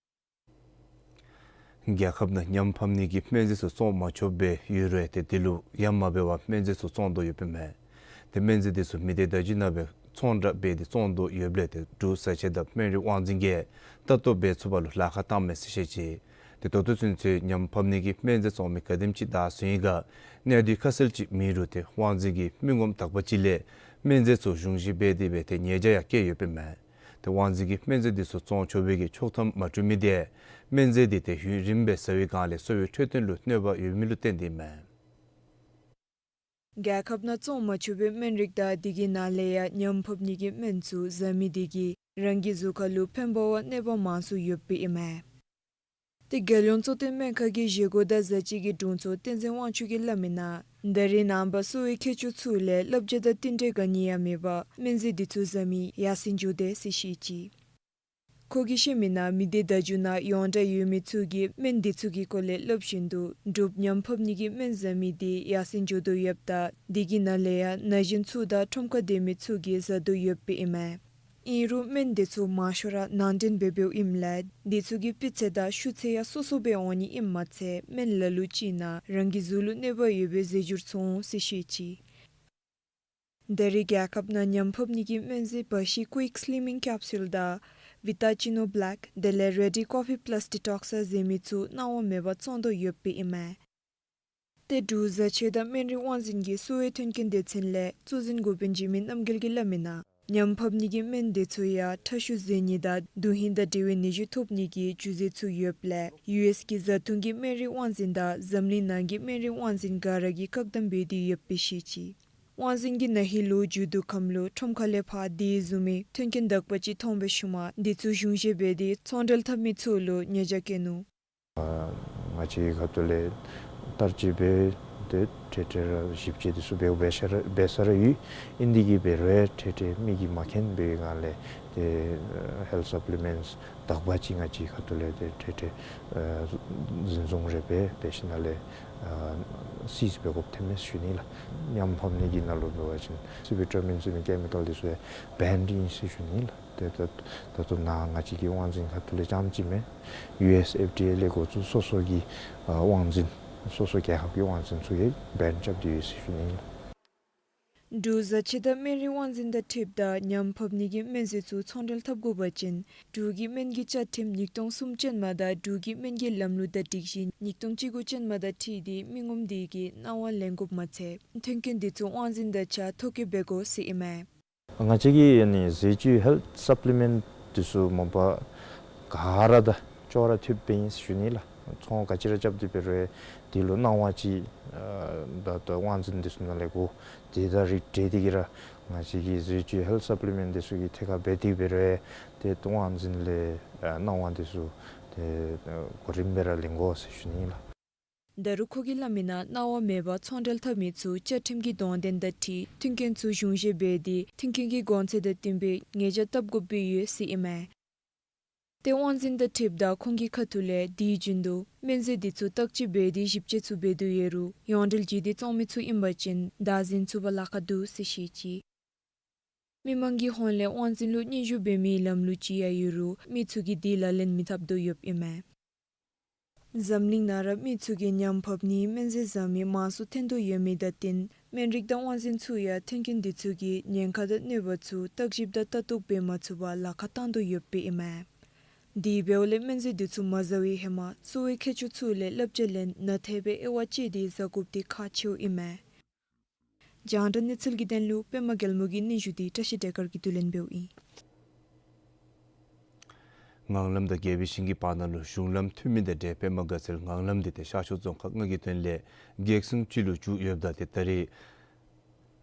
རྒྱལ་ཁབ་ནང་ཉམས་ཕབ་ནི་གི་སྨན་རྫས་ཚུ་བཙོང་མ་ཆོགཔ་སྦེ་ཡོད་རུང་ཏེ་དེ་ལུ་ཡ་མ་བར་བར་སྨན་རྫས་ཚུ་བཙོང་དོ་ཡོདཔ་མས། ཏེ་སྨན་རྫས་འདི་ཚུ་མི་སྡེ་བརྡ་བརྒྱུད་ནང་སྦེ་ཚོང་བསྒྲགས་འབད་དེ་བཙོང་དོ་ཡོདཔ་ལས་ཏེ་འབྲུག་བཟའ་ཆས་དང་སྨན་རིགས་དབང་འཛིན་གྱིས་ལྟ་རྟོག་འབད་ཚུགས་པ་ལུ་ལཱ་ཁག་བཏངམ་མས་ཟེར་བཤད་ཅི། ཏེ་ད་ལྟོ་ཚུན་ཚོད་ཉམས་ཕབ་ནི་གི་སྨན་རྫས་བཙོང་མི་ག་དེམ་ཅིག་བདའ་སོང་ཡི་ག་གནད་དོན་ཁ་གསལ་ཅིག་མེད་རུང་ཏེ་དབང་འཛིན་གྱིས་མི་ངོམ་དག་པ་ཅིག་ལས་སྨན་རྫས་ཚུ་གཞུང་བཞེས་འབད་དེ་སྦེ་ཏེ་ཉེས་བྱ་ཡང་བཀལ་ཡོདཔ་མས། ཏེ་དབང་འཛིན་གྱིས་སྨན་རྫས་འདི་ཚུ་བཙོང་ཆོག་པའི་གི་ཆོག་ཐམ་མ་སྤྲོད་མི་དེ་སྨན་རྫས་འདི་ཏེ་ཡུན་རིངམོ་སྦེ་བཟའ་བའི་སྒང་ལས་གསོ་བའི་འཕྲོད་བསྟེན་ལུ་གནོད་པ་ཡོད་མི་ལུ་བརྟེན་ཏེ་ཨིན་མས། རྒྱལ་ཁབ་ནང་བཙོང་མ་ཆོག་པའི་སྨན་རིགས་དང་དེ་གི་ནང་ལས་ཡང་ཉམས་ཕབ་ནི་གི་སྨན་ཚུ་བཟའ་མི་དེ་གིས་རང་གི་གཟུགས་ཁར་ལུ་ཕན་པ་བ་གནོད་པ་མང་སུ་ཡོདཔ་ཨིན་མས། ཏེ་རྒྱལ་ཡོངས་གཙོ་བསྟེན་སྨན་ཁང་གི་བཞེས་སྒོ་དང་བཟའ་བཅའ་གི་དྲུང་འཚོ་བསྟན་འཛིན་དབང་ཕྱུག་གིས་སླབ་མིའི་ནང་ད་རེས་ནངས་པ་གསོ་བའི་མཁས་མཆོག་ཚུ་ལས་བསླབ་བྱ་དང་བསྟུན་གྲོས་ག་ནི་ཡང་མེད་པར་སྨན་རྫས་འདི་ཚུ་བཟའ་མི་ཡར་སེང་འགྱོ་དོ་ཟེར་བཤད་ཅི། ཁོ་གིས་བཤད་མིའི་ནང་མི་སྡེ་བརྡ་བརྒྱུད་ནང་ཡོངས་གྲགས་ཡོད་མི་ཚུ་གིས་སྨན་འདི་ཚུ་གི་སྐོར་ལས་སླབ་བཞིན་དུ་འབྲུགཔ་ཉམས་ཕབ་ནི་གི་སྨན་བཟའ་མི་དེ་ཡར་སེང་འགྱོ་དོ་ཡོདཔ་དང་དེ་གི་ནང་ལས་ཡང་ན་གཞོན་ཚུ་དང་ཁྲོམ་ཁར་སྡོད་མི་ཚུ་གིས་བཟའ་དོ་ཡོདཔ་ཨིན་མས། ཨིན་རུང་སྨན་དེ་ཚུ་མང་ཤོས་ར་ནང་འདྲེན་འབད་འབདཝ་ཨིནམ་ལས་དེ་ཚུ་གི་སྤུས་ཚད་དང་ཤུགས་ཚད་ཡང་སོ་སོ་སྦེ་འོང་ནི་ཨིནམ་མ་ཚད་སྨན་ལ་ལུ་ཅིག་ནང་རང་གི་གཟུགས་ལུ་གནོད་པ་ཡོད་པའི་རྫས་འགྱུར་ཚུ་འོང་ཟེར་བཤད་ཅི། ད་རེས་རྒྱལ་ཁབ་ནང་ཉམས་ཕབ་ནི་གི་སྨན་རྫས་བ་ཤི་ཀུའིཀ་སི་ལིམ་མིང་ཀེཔ་སུལ་དང་བི་ཊ་ཅི་ནོ་བི་ལེཀ་དེ་ལས་རེ་ཌི་ཀོ་ཕི་པ་ལཱས་ཌི་ཊོག་སི་ཟེར་མི་ཚུ་གནང་བ་མེད་པར་བཙོང་དོ་ཡོདཔ་ཨིན་མས། ཏེ་འབྲུག་བཟའ་ཆས་དང་སྨན་རིགས་དབང་འཛིན་གྱི་གསོ་བའི་མཐུན་རྐྱེན་སྡེ་ཚན་ལས་གཙོ་འཛིན་འགོ་དཔོན་འཇིགས་མེད་རྣམ་རྒྱལ་གྱིས་སླབ་མི་ནང་ཉམས་ཕབ་ནི་གི་སྨན་དེ་ཚུ་ཡང་ཁྲག་ཤུགས་ཟད་ནི་དང་དོན་ཧིང་དང་འབྲེལ་བའི་ནད་གཞི་ཐོབ་ནི་གི་རྒྱུ་རྫས་ཚུ་ཡོདཔ་ལས་ཡུ་ཨེསི་གི་བཟའ་འཐུང་གི་སྨན་རིགས་དབང་འཛིན་དང་འཛམ་གླིང་ནང་གི་སྨན་རིགས་དབང་འཛིན་ག་ར་གིས་བཀག་སྡོམ་འབད་དེ་ཡོདཔ་སྦེ་བཤད་ཅི། དབང་འཛིན་གྱིས་ན་ཧིང་ལོ་མཇུག་བསྡུ་ཁམས་ལུ་ཁྲོམ་ཁ་ལས་ཕར་དེ་བཟུམ་མའི་མཐུན་རྐྱེན་དག་པ་ཅིག་མཐོང་བའི་ཤུལ་མ་དེ་ཚུ་གཞུང་བཞེས་འབད་དེ་ཚོང་འབྲེལ་འཐབ་མི་ཚུ་ལུ་ཉེས་བྱ་བཀལ་ནུག། ང་བཅས་ཁ་ཐུག་ལས་བསྟར་སྤྱོད་འབད་དེ་འཕྲལ་འཕྲལ་ར་ཞིབ་དཔྱད་དེ་ཚུ་འབད་འབད་ས་ར་འབད་ས་ར་ཡོད། ཨིན་དེ་གིས་འབད་རུང་འཕྲལ་འཕྲལ་མི་གིས་མ་མཁྱེན་པའི་སྒང་ལས་ཏེ་ཧེལཐ་སབ་ལི་མེནཊསི་དག་པ་ཅིག་ང་བཅས་ཁ་ཐུག་ལས་ཏེ་འཕྲལ་འཕྲལ་འཛིན་བཟུང་རེ་འབད་འབད་ཞིནམ་ལས་སིཛ་འབད་དགོཔ་ཐོནམ་མས་ཞུ་ནི་ལགས། ཉམས་ཕབ་ནི་གི་ནང་ལུ་འབད་བ་ཅིན་སི་བི་ཊ་མིན་ཟེར་མི་ཀེ་མི་ཀཱལ་དེ་ཚུ་ཡང་བེནཌ་ཨིན་ཟེར་ཞུ་ནི་ལགས། ཏེ་ད་ད་ལྟོ་ནཱ་ང་བཅས་ཀྱི་དབང་འཛིན་ཁ་ཐུག་ལས་རྐྱངམ་ཅིག་མེན། ཡུ་ཨེསི་ཨེཕ་ཌི་ཨེ་ལས་འགོ་བཙུགས་སོ་སོ་གི་ཨ་དབང་འཛིན་སོ་སོ་རྒྱལ་ཁབ་ཀྱི་དབང་འཛིན་ཚུ་གིས་བེནཌ་རྐྱབ་སྟེ་ཡོད་ཟེར་ཞུ་ནི་ཨིན། འབྲུག་བཟའ་ཆས་དང་སྨན་རིགས་དབང་འཛིན་དང་འཁྲིལཝ་ད་ཉམས་ཕབ་ནི་གི་སྨན་རྫས་ཚུ་ཚོང་འབྲེལ་འཐབ་དགོ་པ་ཅིན་འབྲུག་གི་སྨན་གྱི་བཅའ་ཁྲིམས་ཉིས་སྟོང་གསུམ་ཅན་མ་དང་འབྲུག་གི་སྨན་གྱི་ལམ་ལུགས་དང་སྒྲིག་གཞི་ཉིས་སྟོང་བཅུ་དགུ་ཅན་མ་དང་འཁྲིལ་ཏེ་མི་ངོམ་དེ་གིས་གནང་བ་ལེན་དགོཔ་མ་ཚད་མཐུན་རྐྱེན་དེ་ཚུ་དབང་འཛིན་དང་གཅིག་ཁར་ཐོ་བཀོད་འབད་དགོ་ཟེར་ཨིན་མས། ང་བཅས་ཀྱི་ཨ་ནི་ཟས་བཅུད་ཧེལཐ་སབ་ལི་མེནཊསི་དེ་ཚུ་མ་པ་ག་ར་དང་ཅོག་ར་འཐདཔ་སྦེ་ཨིན་ཟེར་ཞུ་ནི་ལགས། ཚོང་ག་ཅི་ར་རྐྱབ་སྟེ་འབད་རུང་དེ་ལུ་གནང་བ་ཅིག་ཨ་ད་ད་དབང་འཛིན་དེ་ཚུ་ནང་ལས་དགོ། དེ་དང་རིགས་བསྒྲེས་ཏེ་གིས་ར་ང་བཅས་ཀྱི་ཟས་བཅུད་ཧེལཐ་སབ་ལི་མེནཊསི་དེ་ཚུ་གི་ཐད་ཁར་འབད་དེ་འབད་རུང་ཏེ་དབང་འཛིན་ལས་ཨ་གནང་བ་དེ་ཚུ་ཏེ་ཨ་གོ་རིམ་སྦེ་ར་ལེན་དགོ་ཟེར་ཞུ་ནི་ལགས། ད་རུང་ཁོ་གིས་སླབ་མི་ནང་གནང་བ་མེད་པར་ཚོང་འབྲེལ་འཐབ་མི་ཚུ་བཅའ་ཁྲིམས་ཀྱི་དོན་ཚན་དང་འཁྲིལ་མཐུན་རྐྱེན་ཚུ་གཞུང་བཞེས་འབད་དེ་མཐུན་རྐྱེན་གྱི་གོང་ཚད་དང་བསྟུན་པའི་ཉེས་བྱ་བཏབ་དགོཔ་སྦེ་ཡོད་ཟེར་ཨིན་མས། ཏེ་དབང་འཛིན་དང་འཁྲིལཝ་ད་ཁོང་གི་ཁ་ཐུག་ལས་དེ་བཞིན་དུ་སྨན་རྫས་དེ་ཚུ་བརྟག་དཔྱད་འབད་དེ་ཞིབ་དཔྱད་ཚུ་འབད་དོ་ཡོད་རུང་ཡོངས་འབྲེལ་བརྒྱུད་དེ་བཙོང་མི་ཚུ་ཨིན་པ་ཅིན་བདག་འཛིན་ཚུགས་པར་ལཱ་ཁག་འདུག་ཟེར་བཤད་ཅི། མི་མང་གི་ཧོངས་ལས་དབང་འཛིན་ལུ་སྙན་ཞུ་འབད་མི་ལམ་ལུགས་ཅིག་ཡང་ཡོད་རུང་མི་ཚུ་གིས་དེ་ལག་ལེན་མི་འཐབ་དོ་ཡོདཔ་ཨིན་མས། འཛམ་གླིང་ནང་ར་མི་ཚུ་གིས་ཉམས་ཕབ་ནིའི་སྨན་རྫས་བཟའ་མི་མང་སུ་ཐོན་དོ་ཡོད་མི་དང་བསྟུན་སྨན་རིགས་དང་དབང་འཛིན་ཚུ་ཡང་མཐུན་རྐྱེན་དེ་ཚུ་གི་ཉེན་ཁ་དང་གནོད་པ་ཚུ་བརྟག་ཞིབ་དང་ལྟ་རྟོག་འབད་མ་ཚུགས་པར་ལཱ་ཁག་བཏང་དོ་ཡོདཔ་ཨིན་མས། དེ་འབདཝ་ལས་སྨན་རྫས་དེ་ཚུ་མ་བཟའ་བའི་ཧེ་མ་གསོ་བའི་མཁས་མཆོག་ཚུ་ལས་བསླབ་བྱ་ལེན་ནན་ཏན་སྦེ་དབྱེ་བ་དཔྱད་དེ་བཟའ་དགོཔ་དེ་ཁག་ཆེཝ་ཨིན་མས། རྒྱང་བསྒྲགས་གནས་ཚུལ་གྱི་དོན་ལུ་པདྨ་རྒྱལ་མོ་གི་སྙན་ཞུ་དེ་བཀྲ་ཤིས་བདེ་དཀར་གྱིས་བསྡུ་ལེན་འབདཝ་ཨིན། ངང་ལམ་དང་རྒྱལ་པོའི་ཞིང་གི་བར་ན་ལུ་གཞུང་ལམ་འཐུས་མི་དང་འབྲེལ་པདྨ་དགའ་ཚལ་ངང་ལམ་འདི་ཏེ་ཤར་ཕྱོགས་རྫོང་ཁག་ལྔ་གི་དོན་ལས་གེགས་སེལ་ཅིག་ལུ་འགྱུར་ཡོདཔ་ད་ཏེ་ད་རེས་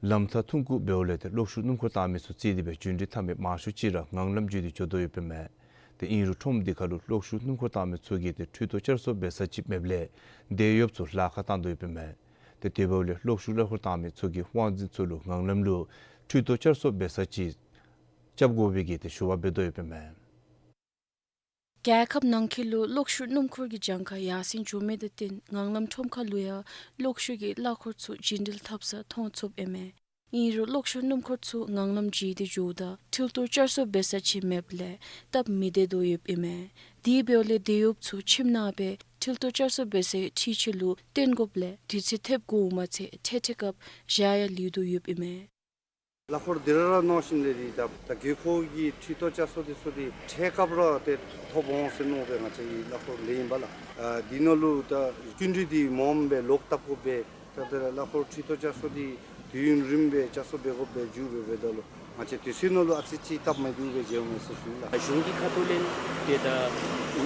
ལམ་ཐག་ཐུང་ཀུ་འབདཝ་ལས་ཏེ་གློག་ཤུགས་སྣུམ་འཁོར་བཏང་མི་ཚུ་རྩིས་ཏེ་སྦེ་རྒྱུན་འགྲུལ་འཐབ་མི་མང་ཤོས་ཅིག་ར་ངང་ལམ་བརྒྱུད་དེ་འགྱོ་དོ་ཡོདཔ་ཨིན་མས། ཏེ་ཨིན་རུང་ཁྲོམ་འདི་ཁར་ལུ་གློག་ཤུགས་སྣུམ་འཁོར་བཏང་མི་ཚུ་གིས་ཏེ་འཕྲུལ་ཐོག་བསྐྱར་གསོ་འབད་ས་ཅིག་མེདཔ་ལས་དེད་གཡོགཔ་ཚུ་ལཱ་ཁག་བཏང་དོ་ཡོདཔ་ཨིན་མས། ཏེ་དེ་འབདཝ་ལས་གློག་ཤུགས་གླ་འཁོར་བཏང་མི་ཚུ་གིས་དབང་འཛིན་ཚུ་ལུ་ངང་ལམ་ལུ་འཕྲུལ་ཐོག་བསྐྱར་གསོ་འབད་ས་ཅིག་རྐྱབ་དགོ་པའི་གི་ཏེ་ཞུ་བ་འབད་དོ་ཡོདཔ་ཨིན་མས། རྒྱལ་ཁབ་ནང་འཁོད་ལུ་གློག་ཤུགས་སྣུམ་འཁོར་གྱི་གྱངས་ཁ་ཡར་སེང་འགྱོ་མི་དང་བསྟུན་ངང་ལམ་ཁྲོམ་ཁ་ལུ་ཡང་གློག་ཤུགས་ཀྱི་གླ་འཁོར་ཚུ་རྒྱུན་འགྲུལ་འཐབ་ས་མཐོང་ཚུགསཔ་ཨིན་མས། ཨིན་རུང་གློག་ཤུགས་སྣུམ་འཁོར་ཚུ་ངང་ལམ་བརྒྱུད་དེ་འགྱོཝ་ད་འཕྲུལ་ཐོག་བསྐྱར་གསོ་འབད་ས་ཅིག་མེདཔ་ལས་སྟབས་མི་བདེ་དོ་ཡོདཔ་ཨིན་མས། དེ་འབདཝ་ལས་དེད་གཡོགཔ་ཚུ་ཁྱིམ་ནང་སྦེ་འཕྲུལ་ཐོག་བསྐྱར་གསོ་འབད་སའི་འཕྲུལ་ཆས་ལུ་བརྟེན་དགོཔ་ལས་དུས་ཚོད་ཐེབས་དགོཔ་མ་ཚད་འཕྲལ་འཕྲལ་སྐབས་ཞག་ཡང་ལུས་དོ་ཡོདཔ་ཨིན་མས། གླ་འཁོར་འདི་ར་ར་མནོ་ཞིནམ་ལས་འདི་ད་ད་དགོས་མཁོ་གི་འཕྲུལ་ཐོག་བསྐྱར་གསོ་འདི་ཚུ་འདི་འཕྲལ་སྐབས་ར་ཏེ་ཐོབ་འོང་ཟེར་མནོ་སྦེ་ང་བཅས་ཀྱིས་གླ་འཁོར་ལེན་ཡི་པ་ལགས། ཨ་འདི་ནང་ལུ་ད་སྐྱིན་འགྲུལ་འདི་མངམ་སྦེ་ལོག་བཏབ་དགོ་པས། ད་ད་གླ་འཁོར་འཕྲུལ་ཐོག་བསྐྱར་གསོ་འདི་དུས་ཡུན་རིངམོ་སྦེ་བསྐྱར་གསོ་འབད་དགོཔ་སྦེ་འགྱོ་སྦེ་འབདཝ་ད་ལུ་ང་བཅས་དུས་ཚོད་ནང་ལུ་ཨ་ཙི་ཅིག་སྟབས་མ་བདེཝ་སྦེ་མཇལཝ་མས་ཟེར་ཞུ་ལགས། གཞུང་གི་ཁ་ཐུག་ལས་ཏེ་ད་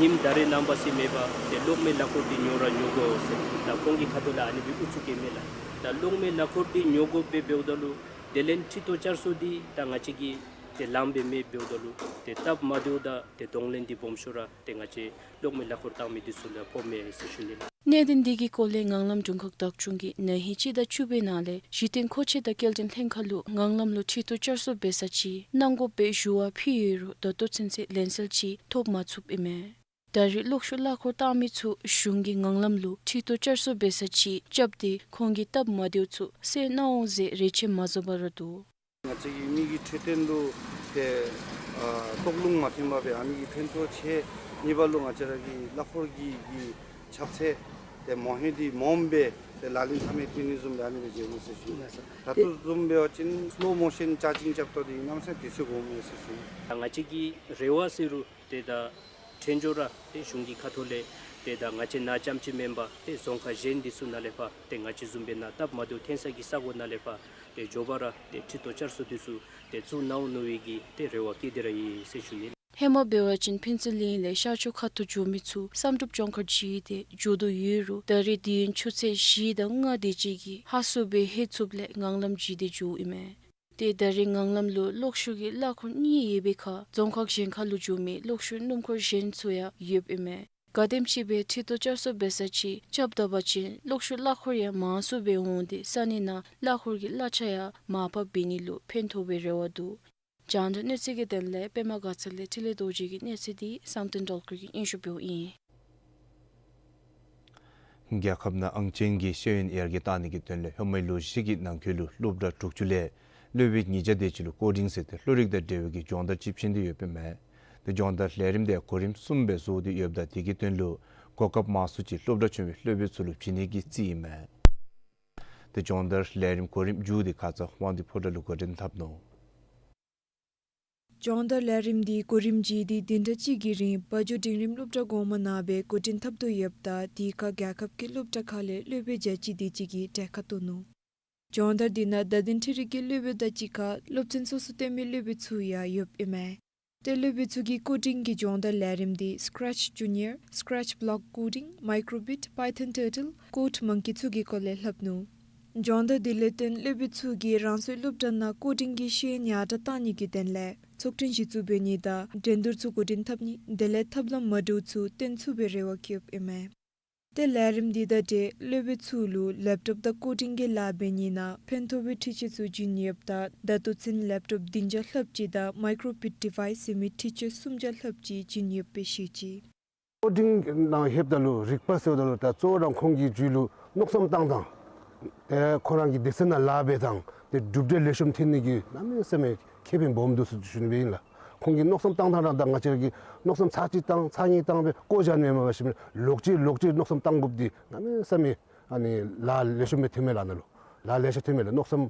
ཉིནམ་ད་རེས་ནངས་པ་ཟེར་མེད་པར་ཏེ་གློག་མེ་གླ་འཁོར་འདི་ཉོ་ར་ཉོ་དགོ་ཟེར་ད་ཁོང་གི་ཁ་ཐུག་ལས་ཨ་ནི་སྦེ་ཨུ་ཚུགས་བཀལ་མས་ལགས། ད་གློག་མེ་གླ་འཁོར་འདི་ཉོ་དགོཔ་སྦེ་འབདཝ་ད་ལུ་དེ་ལས་འཕྲུལ་ཐོག་བསྐྱར་གསོ་འདི་ད་ང་བཅས་ཀྱིས་ཏེ་ལངམ་སྦེ་མེདཔ་འབདཝ་ད་ལུ་ཏེ་སྟབས་མ་བདེཝ་དང་ཏེ་གདོང་ལེན་འདི་སྦོམ་ཤོས་ར་ཏེ་ང་བཅས་གློག་མེ་གླ་འཁོར་བཏང་མི་འདི་ཚུ་ལུ་ཕོགཔ་མས་ཟེར་ཞུ་ནི་ལགས། གནད་དོན་འདི་གི་སྐོར་ལས་ངང་ལམ་དྲུང་ཁག་བདག་སྐྱོང་གིས་ན་ཧིང་སྤྱི་ཟླ་བཅུ་པའི་ནང་ལས་གཞི་རྟེན་མཁོ་ཆས་དང་སྐྱེལ་འདྲེན་ལྷན་ཁག་ལུ་ངང་ལམ་ལུ་འཕྲུལ་ཐོག་བསྐྱར་གསོ་འབད་ས་ཅིག་གནང་དགོ་པའི་ཞུ་བ་ཕུལ་ཡོད་རུང་ད་ལྟོ་ཚུན་ཚོད་ལན་གསལ་ཅིག་ཐོབ་མ་ཚུགསཔ་ཨིན་མས། ད་རེས་གློག་ཤུགས་གླ་འཁོར་བཏང་མི་ཚུ་གཞུང་གིས་ངང་ལམ་ལུ་འཕྲུལ་ཐོག་བསྐྱར་གསོ་འབད་ས་ཅིག་རྐྱབ་སྟེ་ཁོང་གི་སྟབས་མ་བདེཝ་ཚུ་སེལ་གནང་འོང་ཟེར་རེ་ཆེ་མ་བཟོ་བར་འདུག། ང་བཅས་ཀྱི་མི་གི་འཕྲོད་བསྟེན་ལུ་ཏེ་ ཨ་ཙོག་རླུང་མ་ཐོན་པར་སྦེ་ཨ་ནི་གིས་ཕན་ཐོགས་ཆེ། གཉིས་པ་ལུ་ང་བཅས་ར་གི་གླ་འཁོར་གྱི་གི་ཁྱབ་ཚད་དེ་མང་ཧེང་འདི་མངམ་སྦེ་ཏེ་ལག་ལེན་འཐབ་མི་ཐོན་ནི་བཟུམ་སྦེ་ཨ་ནི་སྦེ་མཇལ་འོང་ཟེར་ཞུ། ལགས་སོ། ད་ལྟོ་བཟུམ་འབད་བ་ཅིན་སི་ལོ་མོ་ཤཱན་ཅར་ཇིང་རྐྱབ་ད་འདི་གནམ་མེད་ས་མེད་དུས་ཚོད་འགོརཝ་མས་ཟེར་ཞུ། ད་ང་བཅས་ཀྱི་རེ་བ་ཟེར་རུང་ཏེ་ད་འཕྲལ་མགྱོགས་ར་ཏེ་གཞུང་གི་ཁ་ཐུག་ལས་ཏེ་ད་ང་བཅས་ནཱ་རྐྱངམ་ཅིག་མེན་པར་ཏེ་རྫོང་ཁག་གཞན་འདི་ཚུ་ནང་ལས་ཕར་ཏེ་ང་བཅས་བཟུམ་སྦེ་ནཱ་སྟབས་མ་བདེཝ་ཐོན་ས་གི་ས་གོ་ནང་ལས་ཕར་ཏེ་མགྱོགས་པ་ར་ཏེ་ཁྲི་ཐོག་བསྐྱར་གསོ་འདི་ཚུ་ཏེ་བཙུགས་གནང་འོང་མནོ་བའི་གི་ཏེ་རེ་བ་བསྐྱེད་དེ་ར་ཡོད་ཟེར་ཞུ་ནི། ཧེ་མ་འབད་བ་ཅིན་ཕུན་ཚོགས་གླིང་ལས་ཤར་ཕྱོགས་ཁ་ཐུག་འགྱོ་མི་ཚུ་བསམ་གྲུབ་ལྗོངས་མཁར་བརྒྱུད་དེ་འགྱོ་དོ་ཡོད་རུང་ད་རེས་དུས་ཡུན་ཆུ་ཚོད་བཞི་དང་ལྔ་དེ་ཅིག་གིས་ཧ་སོ་སྦེ་ལྷོད་ཚུགསཔ་ལས་ངང་ལམ་བརྒྱུད་དེ་འགྱོཝ་ཨིན་མས། ཏེ་ད་རེས་ངང་ལམ་ལུ་གློག་ཤུགས་ཀྱི་གླ་འཁོར་གཉིས་ཡོད་པའི་ཁར་རྫོང་ཁག་གཞན་ཁ་ལུ་འགྱོ་མི་གློག་ཤུགས་སྣུམ་འཁོར་གཞན་ཚུ་ཡང་ཡོདཔ་ཨིན་མས། ག་དེམ་ཅིག་སྦེ་ཁྲི་ཐོག་བསྐྱར་གསོ་འབད་ས་ཅིག་རྐྱབ་ད་པ་ཅིན་གློག་ཤུགས་གླ་འཁོར་ཡང་མང་སུ་སྦེ་འོང་སྟེ་ས་གནས་ནང་གླ་འཁོར་གྱི་གླ་ཆ་ཡང་མར་ཕབ་འབད་ནི་ལུ་ཕན་ཐོགས་པའི་རེ་བ་འདུག། རྒྱང་བསྒྲགས་གནས་ཚུལ་གྱི་དོན་ལས་པདྨ་དགའ་ཚལ་ལས་འཕྲིན་ལས་རྡོ་རྗེ་གི་གནས་ཚུལ་འདི་བསམ་གཏན་སྒྲོལ་དཀར་གྱིས་སྙན་ཞུ་འབདཝ་ཨིན། རྒྱལ་ཁབ་ནང་ཨང་ཅན་གྱི་ཤེས་ཡོན་ཡར་རྒྱས་གཏང་ནི་གི་དོན་ལས་ལྷོ་མོན་ལུ་གཞི་གི་ནང་འཁོད་ལུ་སློབ་གྲྭ་དྲུག་ཅུ་ལས་སློབ་དཔོན་ཉིས་བརྒྱ་དེ་ཅིག་ལུ་ཀོ་ཌིང་ཟེར་ཏེ་བློ་རིག་དང་འབྲེལ་བའི་གི་སྦྱོང་བརྡར་ཅིག་བྱིན་ཏེ་ཡོདཔ་ཨིན་མས། ཏེ་སྦྱོང་བརྡར་ལས་རིམ་དེ་གོ་རིམ་གསུམ་སྦེ་བཟོ་སྟེ་ཡོདཔ་ད་དེ་གི་དོན་ལུ་གོ་སྐབས་མང་སུ་ཅིག་སློབ་གྲྭ་ཆུང་བའི་སློབ་དཔོན་ཚུ་ལུ་བྱིན་ནི་གི་རྩིས་ཨིན་མས། ཏེ་སྦྱོང་བརྡར་ལས་རིམ་གོ་རིམ་མཇུག་དེ་ཁ་ཙ་དབང་འདུས་ཕོ་བྲང་ལུ་འགོ་འདྲེན་འཐབ་ནུག། སྦྱོང་བརྡར་ལས་རིམ་འདི་གོ་རིམ་བརྗེས་ཏེ་བདུན་ཕྲག་གཅིག་གི་རིང་དཔལ་འབྱོར་འབྲིང་རིམ་སློབ་གྲྭ་གོང་མ་ནང་སྦེ་འགོ་འདྲེན་འཐབ་དོ་ཡོདཔ་ད་དེའི་ཁར་རྒྱལ་ཁབ་ཀྱི་སློབ་གྲྭ་ཁག་ལས་སློབ་དཔོན་བརྒྱ་ཅིག་དེ་ཅིག་གིས་གྲལ་ཁར་གཏོགས་ནུག། སྦྱོང་བརྡར་འདི་ནང་བརྡ་དོན་འཕྲུལ་རིག་གི་སློབ་དཔོན་དང་གཅིག་ཁར་སློབ་ཚན་སོ་སོ་སྟོན་མི་སློབ་དཔོན་ཚུ་ཡང་ཡོདཔ་ཨིན་མས། ཏེ་སློབ་དཔོན་ཚུ་གིས་ཀོ་ཌིང་གི་སྦྱོང་བརྡར་ལས་རིམ་འདི་Scratch Junior, Scratch Block Coding, Microbit, Python Turtle, Code Monkey ཚུ་གི་སྐོར་ལས་སླབ་ནུག། སྦྱོང་བརྡར་འདི་ལས་བརྟེན་སློབ་དཔོན་ཚུ་གིས་རང་སོའི་སློབ་གྲྭ་ནང་ཀོ་ཌིང་གི་ཤེས་ཡོན་ཡར་དྲགས་གཏང་ནི་གི་དོན་ལས་ཚོགས་ཐེངས་གཞི་བཙུགས་འབད་ནི་དང་འགྲན་བསྡུར་ཚུ་འགོ་འདྲེན་འཐབ་ནི་དེ་ལས་ཐབས་ལམ་མ་འདྲཝ་ཚུ་སྟོན་ཚུགས་པའི་རེ་བ་བསྐྱེདཔ་ཨིན་མས། ཏེ་ལས་རིམ་འདི་དང་འབྲེལ་སློབ་དཔོན་ཚུ་ལུ་ལེབ་ཊོབ་དང་ཀོ་ཌིང་གི་ལཱ་འབད་ནི་ནང་ཕན་ཐོགས་པའི་འཕྲུལ་ཆས་ཚུ་བྱིན་ཡོདཔ་ད་ད་ལྟོ་ཚུན་ལེབ་ཊོབ་བདུན་བརྒྱ་ལྷགཔ་ཅིག་དང་མའི་ཀྲོ་བིཊ་ཌི་ཝའིསི་ཟེར་མི་འཕྲུལ་ཆས་སུམ་བརྒྱ་ལྷགཔ་ཅིག་བྱིན་ཡོདཔ་སྦེ་བཤད་ཅི། ཀོ་ཌིང་ནང་ལྷོདཔ་ད་ལུ་རིག་པ་ཟེརཝ་ད་ལུ་ད་གཙོ་བོ་ར་ཁོང་གི་རྒྱུད་ལུ་མནོ་བསམ་བཏང་ཐངས་ཏེ་ཁོང་རང་གི་སྡེ་ཚན་ནང་ལཱ་འབད་ཐངས་ཏེ་གྲུབ་འབྲས་ལེགས་ཤོམ་ཐོན་ནི་གི་གནམ་མེད་ས་མེད་ཁེ་ཕན་སྦོམ་འདུག་ཟེར་ཞུ་ནི་སྦེ་ཨིན་ལགས། ཁོང་གི་མནོ་བསམ་བཏང་ཐངས་ར་ད་ང་བཅས་ར་གི་མནོ་བསམ་ཚར་གཅིག་བཏང་ཚར་གཉིས་བཏང་སྦེ་བཀོ་བཞག་ནི་མེན་པར་ཞིནམ་ལོག་ཅི་ལོག་ཅི་མནོ་བསམ་བཏང་དགོཔ་འདི་གནམ་མེད་ས་མེད་ཨ་ནི་ལཱ་ལེགས་ཤོམ་སྦེ་ཐོན་མས་ལགས། ནཱ་ལུ་ལཱ་ལེ་ཤ་ཐོན་མས་ལགས། མནོ་བསམ་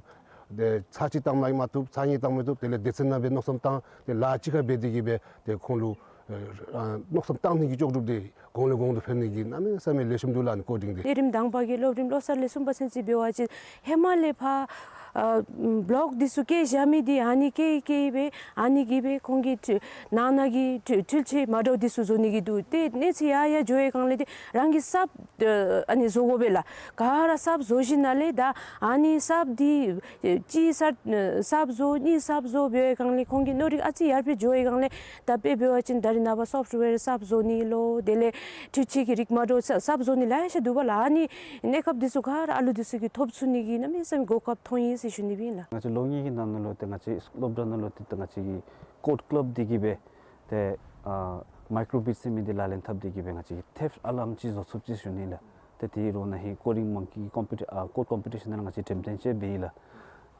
ཏེ་ཚར་གཅིག་བཏང་མ་མ་བཏུབ་ཚར་གཉིས་བཏང་མ་བཏུབ་དེ་ལས་སྡེ་ཚན་ནང་སྦེ་མནོ་བསམ་བཏང་ཏེ་ལཱ་གཅིག་ཁར་འབད་དེ་གིས་སྦེ་ཏེ་ཁོང་ལུ་ཨ་མནོ་བསམ་བཏང་ནི་གི་ལྕོགས་གྲུབ་འདི་གོང་ལས་གོང་དུ་འཕེལ་ནི་གི་གནམ་མེད་ས་མེད་ལེགས་ཤོམ་འདུག་ལགས། ཨ་ནི་ཀོ་ཌིང་འདི་ལས་རིམ་དང་པ་གི་སློབ་རིམ་བློ་གསར་ལས་གསུམ་པ་ཚུན་ཚོད་འབད་བ་ཅིན་ཧེ་མ་ལས་ཕར་ཨ་བློག་འདི་ཚུ་བཀལ་བཞག་མི་འདི་ཨ་ནི་བཀལ་བཀལ་སྦེ་ཨ་ནི་གིས་སྦེ་ཁོང་གི་འཕྲུལ་ནང་ན་གི་འཕྲུལ་འཕྲུལ་ཆས་མ་འདྲཝ་འདི་ཚུ་བཟོ་ནི་གི་འདུག། ཏེ་གནས་ཚུལ་ཡར་ཡར་འགྱོ་བའི་སྒང་ལས་ཏེ་རང་གི་གསརཔ་ཨ་ནི་བཟོ་དགོ་པས་ལགས། ག་ར་གསརཔ་བཟོ་ཞིནམ་ལས་ད་ཨ་ནི་གསརཔ་འདི་གཅིག་གསརཔ་གསརཔ་བཟོ་གཉིས་གསརཔ་བཟོ་འབད་བའི་སྒང་ལས་ཁོང་གི་མནོ་རིག་ཨ་ཙི་ཡར་འཕེལ་འགྱོ་བའི་སྒང་ལས་ད་དཔེ་འབད་བ་ཅིན་ད་རེས་ནངས་པ་སོཕཊ་ཝེར་གསརཔ་བཟོ་ནི་ལོ་དེ་ལས་འཕྲུལ་ཆས་ཀྱི་རིག་མ་འདྲཝ་གསརཔ་བཟོ་ནི་ལེ་ཤ་འདུག་པས་ལགས། ཨ་ནི་གནས་སྐབས་འདི་ཚུ་ག་ར་ཨ་ལུ་འདི་ཚུ་གིས་ཐོབ་ཚུགས་ནི་གི་གནམ་མེད་ས་མེད་གོ་སྐབས་མཐོང་ཡི་ཟེར་ཞུ་ནི་སྦེ་ཨིན་ལགས། ང་བཅས་ལོ་གཉིས་ཀྱི་ནང་ན་ལུ་ཏེ་ང་བཅས་སློབ་གྲྭ་ནང་ལུ་ཏེ་ང་བཅས་ཀྱི་ཀོཌ་ཀི་ལབ་འདི་གིས་སྦེ་ཏེ་ཨ་མའི་ཀྲོ་བིཊ་ཟེར་མི་འདི་ལག་ལེན་འཐབ་སྟེ་གིས་སྦེ་ང་བཅས་ཀྱིས་ཐེབཊ་ཨ་ལཱརམ་ཅིག་བཟོ་ཚུགསཔ་ཅིག་ཞུ་ནི་ལགས། ཏེ་དེ་རོགས་ནཱ་ཧེ་ཀོ་ཌིང་མོང་ཀི་ཀོམ་པི་ཊི་ཨ་ཀོཌ་ཀོམ་པི་ཊི་ཤཱན་ནང་ལུ་ང་བཅས་འགྲེམས་སྟོན་ཅིག་འབད་ཡི་ལགས།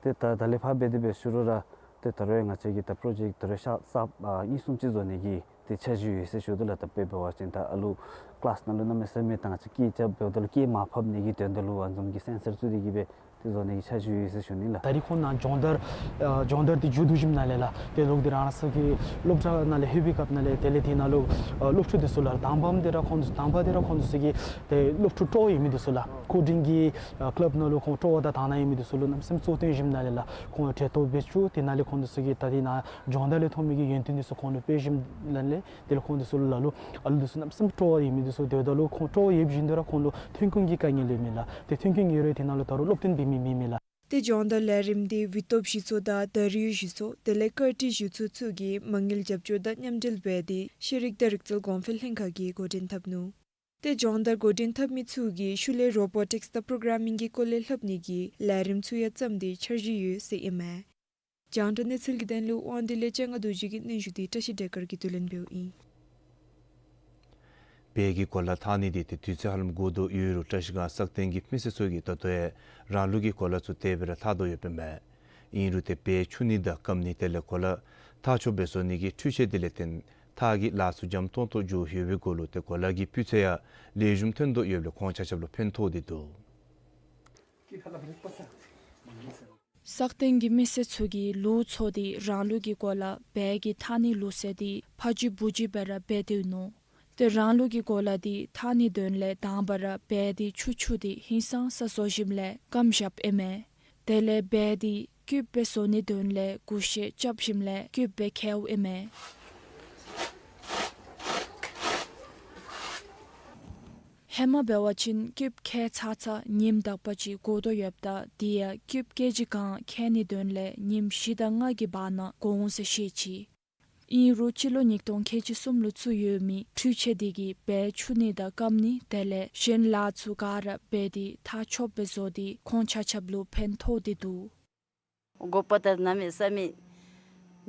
ཏེ་ད་ད་ལས་ཕར་འབད་དེ་འབད་ཞུ་རུང་ར་ཏེ་ད་རུང་ང་བཅས་ཀྱིས་ད་པྲོ་ཇེཀཊ་ད་རུང་ཤ་ས་ཨ་གཉིས་གསུམ་ཅིག་བཟོ་ནི་གི་ཏེ་འཆར་གཞི་ཡོད་ཟེར་ཞུ་དོ་ལགས། ད་དཔེ་འབད་བ་ཅིན་ད་ཨ་ལུ་ཀི་ལཱསི་ནང་ལུ་གནམ་མེད་ས་མེད་ད་ང་བཅས་སྐད་རྐྱབ་འབདཝ་ད་ལུ་སྐད་མར་ཕབ་ནི་གི་དོན་དག་ལུ་ཨ་ནི་བཟུམ་གྱི་སེན་སར་བཙུགས་ཏེ་གིས་སྦེ་ཏེ་བཟོ་ནི་གི་འཆར་གཞི་ཡོད་ཟེར་ཞུ་ནི་ལགས། ད་རིས་ཁོང་ནཱ་སྦྱོང་བརྡར་ཨ་སྦྱོང་བརྡར་འདི་མཇུག་བསྡུ་ཞིནམ་ལས་ལགས། ཏེ་ལོག་སྟེ་རང་སོ་གི་སློབ་གྲྭ་ནང་ལས་ལྷོད་པའི་སྐབས་ནང་ལས་དེ་ལས་དེ་ནང་ལུ་ཨ་སློབ་ཕྲུག་འདི་ཚུ་ལགས། དང་པམ་འདི་ར་ཁོང་འདི་དང་པ་འདི་ར་ཁོང་འདི་ཚུ་གི་ཏེ་སློབ་ཕྲུག་སྤྲོ་བ་ཡོད་མི་འདི་ཚུ་ལགས། ཀོ་ཌིང་གི་ཨ་ཀི་ལབ་ནང་ལུ་ཁོང་སྤྲོ་བ་དང་དང་ན་ཡོད་མི་འདི་ཚུ་ལུ་གནམ་མེད་ས་མེད་གཙོ་བོར་བཏོན་ཞིནམ་ལས་ལགས། ཁོང་གྲལ་གཏོགས་འབད་བཅུག། དེ་ནང་ལས་ཁོང་འདི་ཚུ་གིས་ད་དེ་ནང་སྦྱོང་བརྡར་ལས་ཐོན་མི་གི་ཡོན་ཏན་འདི་ཚུ་ཁོང་ལུ་སྤེལ་ཞིནམ་ལས་དེ་ལས་ཁོང་འདི་ཚུ་ལུ་ལ་ལུ་ཨ་ལུ་འདི་ཚུ་གནམ་མེད་ས་མེད་སྤྲོ་བ་ཡོད་མི་འདི་ཚུ་དེ་འབདཝ་ད་ལུ་ཁོང་སྤྲོ་བ་ཡོད་བཞིན་དུ་ར་ཁོང་ལུ་ཐོན་ཁུངས་ཀྱི་དཀའ་ངལ་ཡོད་མི་ལགས། ཏེ་ཐོན་ཁུངས་ཡོད་རུང་དེ་ནང་ལུ་ད་རུང་སློབ་སྟོན་འབད་མི་མེད་མི་ལགས། ཏེ་སྦྱོང་བརྡར་ལས་རིམ་འདི་ཝི་ཊོབ་གཞི་ཚོགས་དང་ད་རིས་གཞི་ཚོགས་དེ་ལས་ཀར་ཊི་གཞི་ཚོགས་ཚུ་གིས་མ་དངུལ་རྒྱབ་སྐྱོར་དང་མཉམ་འབྲེལ་འབད་དེ་ཤེས་རིག་དང་རིག་རྩལ་གོང་འཕེལ་ལྷན་ཁག་གིས་འགོ་འདྲེན་འཐབ་ནུག། ཏེ་སྦྱོང་བརྡར་འགོ་འདྲེན་འཐབ་མི་ཚུ་གིས་ཤུལ་ལས་རོ་བོ་ཊིཀསི་དང་པྲོ་གྲམ་མིང་གི་སྐོར་ལས་སླབ་ནི་གི་ལས་རིམ་ཚུ་ཡང་བརྩམས་ཏེ་འཆར་གཞི་ཡོད་ཟེར་ཨིན་མས། རྒྱང་བསྒྲགས་གནས་ཚུལ་གྱི་དོན་ལུ་དབང་འདུས་ལས་སྤྱན་སྔ་རྡོ་རྗེ་གི་སྙན་ཞུ་འདི་བཀྲ་ཤིས་བདེ་དཀར་གྱིས་བསྡུ་ལེན་འབདཝ་ཨིན། བལ་གྱི་གོ་ལ་འཐག་ནི་འདི་ཏེ་དུས་ཚོད་ཧ་ལམ་འགོར་དོ་ཡོད་རུང་བཀྲ་ཤིས་སྒང་སག་སྟེང་གི་མི་སེར་ཚུ་གིས་ད་ལྟོ་ཡང་རང་ལུགས་ཀྱི་གོ་ལ་ཚུ་དེ་སྦེ་ར་འཐག་དོ་ཡོདཔ་ཨིན་མས། ཨིན་རུང་ཏེ་བལ་འཁྱུ་ནི་དང་སྐམ་ནི་དེ་ལས་གོ་ལ་ ཐག་ཆོད་སྦེ་བཟོ་ནི་གི་འཕྲུལ་ཆས་དེ་ལས་བརྟེན་ཐག་གི་ལཱ་ཚུ་འཇམ་ཏོང་ཏོ་འགྱོ་ཡོད་པའི་སྒོ་ལུ་ཏེ་གོ་ལ་གི་སྤུས་ཚད་ཡང་ལེགས་ཤོམ་ཐོན་དོ་ཡོདཔ་ལས་ཁོང་ཆ་ཁྱབ་ལུ་ཕན་ཐོགས་ཏེ་འདུག། སག་སྟེང་གི་མི་སེར་ཚུ་གིས་ལུག་འཚོ་སྟེ་རང་ལུགས་ཀྱི་གོ་ལ་སྦལ་གྱི་ཐག་ནི་ལུག་བསད་དེ་ཕ་ཇི་བུ་ཇི་སྦེ་ར་འབད་དེ་ནུག། ཏེ་རང་ལུགས་ཀྱི་གོ་ལ་འདི་ཐག་ནི་དོན་ལས་དང་པ་ར་སྦལ་འདི་ཆུ་འཁྱུ་སྟེ་ཧིང་སངས་ས་བཟོ་ཞིནམ་ལས་སྐམ་བཞགཔ་ཨིན་མས། དེ་ལས་སྦལ་འདི་སྐུདཔ་སྦེ་བཟོ་ནི་དོན་ལས་གུ་ཤད་རྐྱབ་ཞིནམ་ལས་སྐུདཔ་སྦེ་ཁྱེརཝ་ཨིན་མས། ཧེ་མ་འབད་བ་ཅིན་སྐུདཔ་ཁྱེར་ཚར་ཚར་ཉིམ་དག་པ་ཅིག་འགོར་དོ་ཡོདཔ་ད་དེ་ཡང་སྐུདཔ་ཀེ་ཇི་གང་ཁྱེར་ནི་དོན་ལས་ཉིམ་བཞི་དང་ལྔ་གི་བར་ན་འགོར་འོང་ཟེར་བཤད་ཅི། ཨིན་རུང་སྤྱི་ལོ་ཉིས་སྟོང་ཁལ་གཅིག་གསུམ་ལུ་བཙུགས་ཡོད་མི་འཕྲུལ་ཆས་འདི་གིས་སྦལ་འཁྱུ་ནི་དང་སྐམ་ནི་དེ་ལས་གཞན་ལཱ་ཚུ་ག་ར་འབད་དེ་ཐག་ཆོདཔ་སྦེ་བཟོ་སྟེ་ཁོང་ཆ་ཁྱབ་ལུ་ཕན་ཐོགས་ཏེ་འདུག། དགོ་པ་ད་གནམ་མེད་ས་མེད་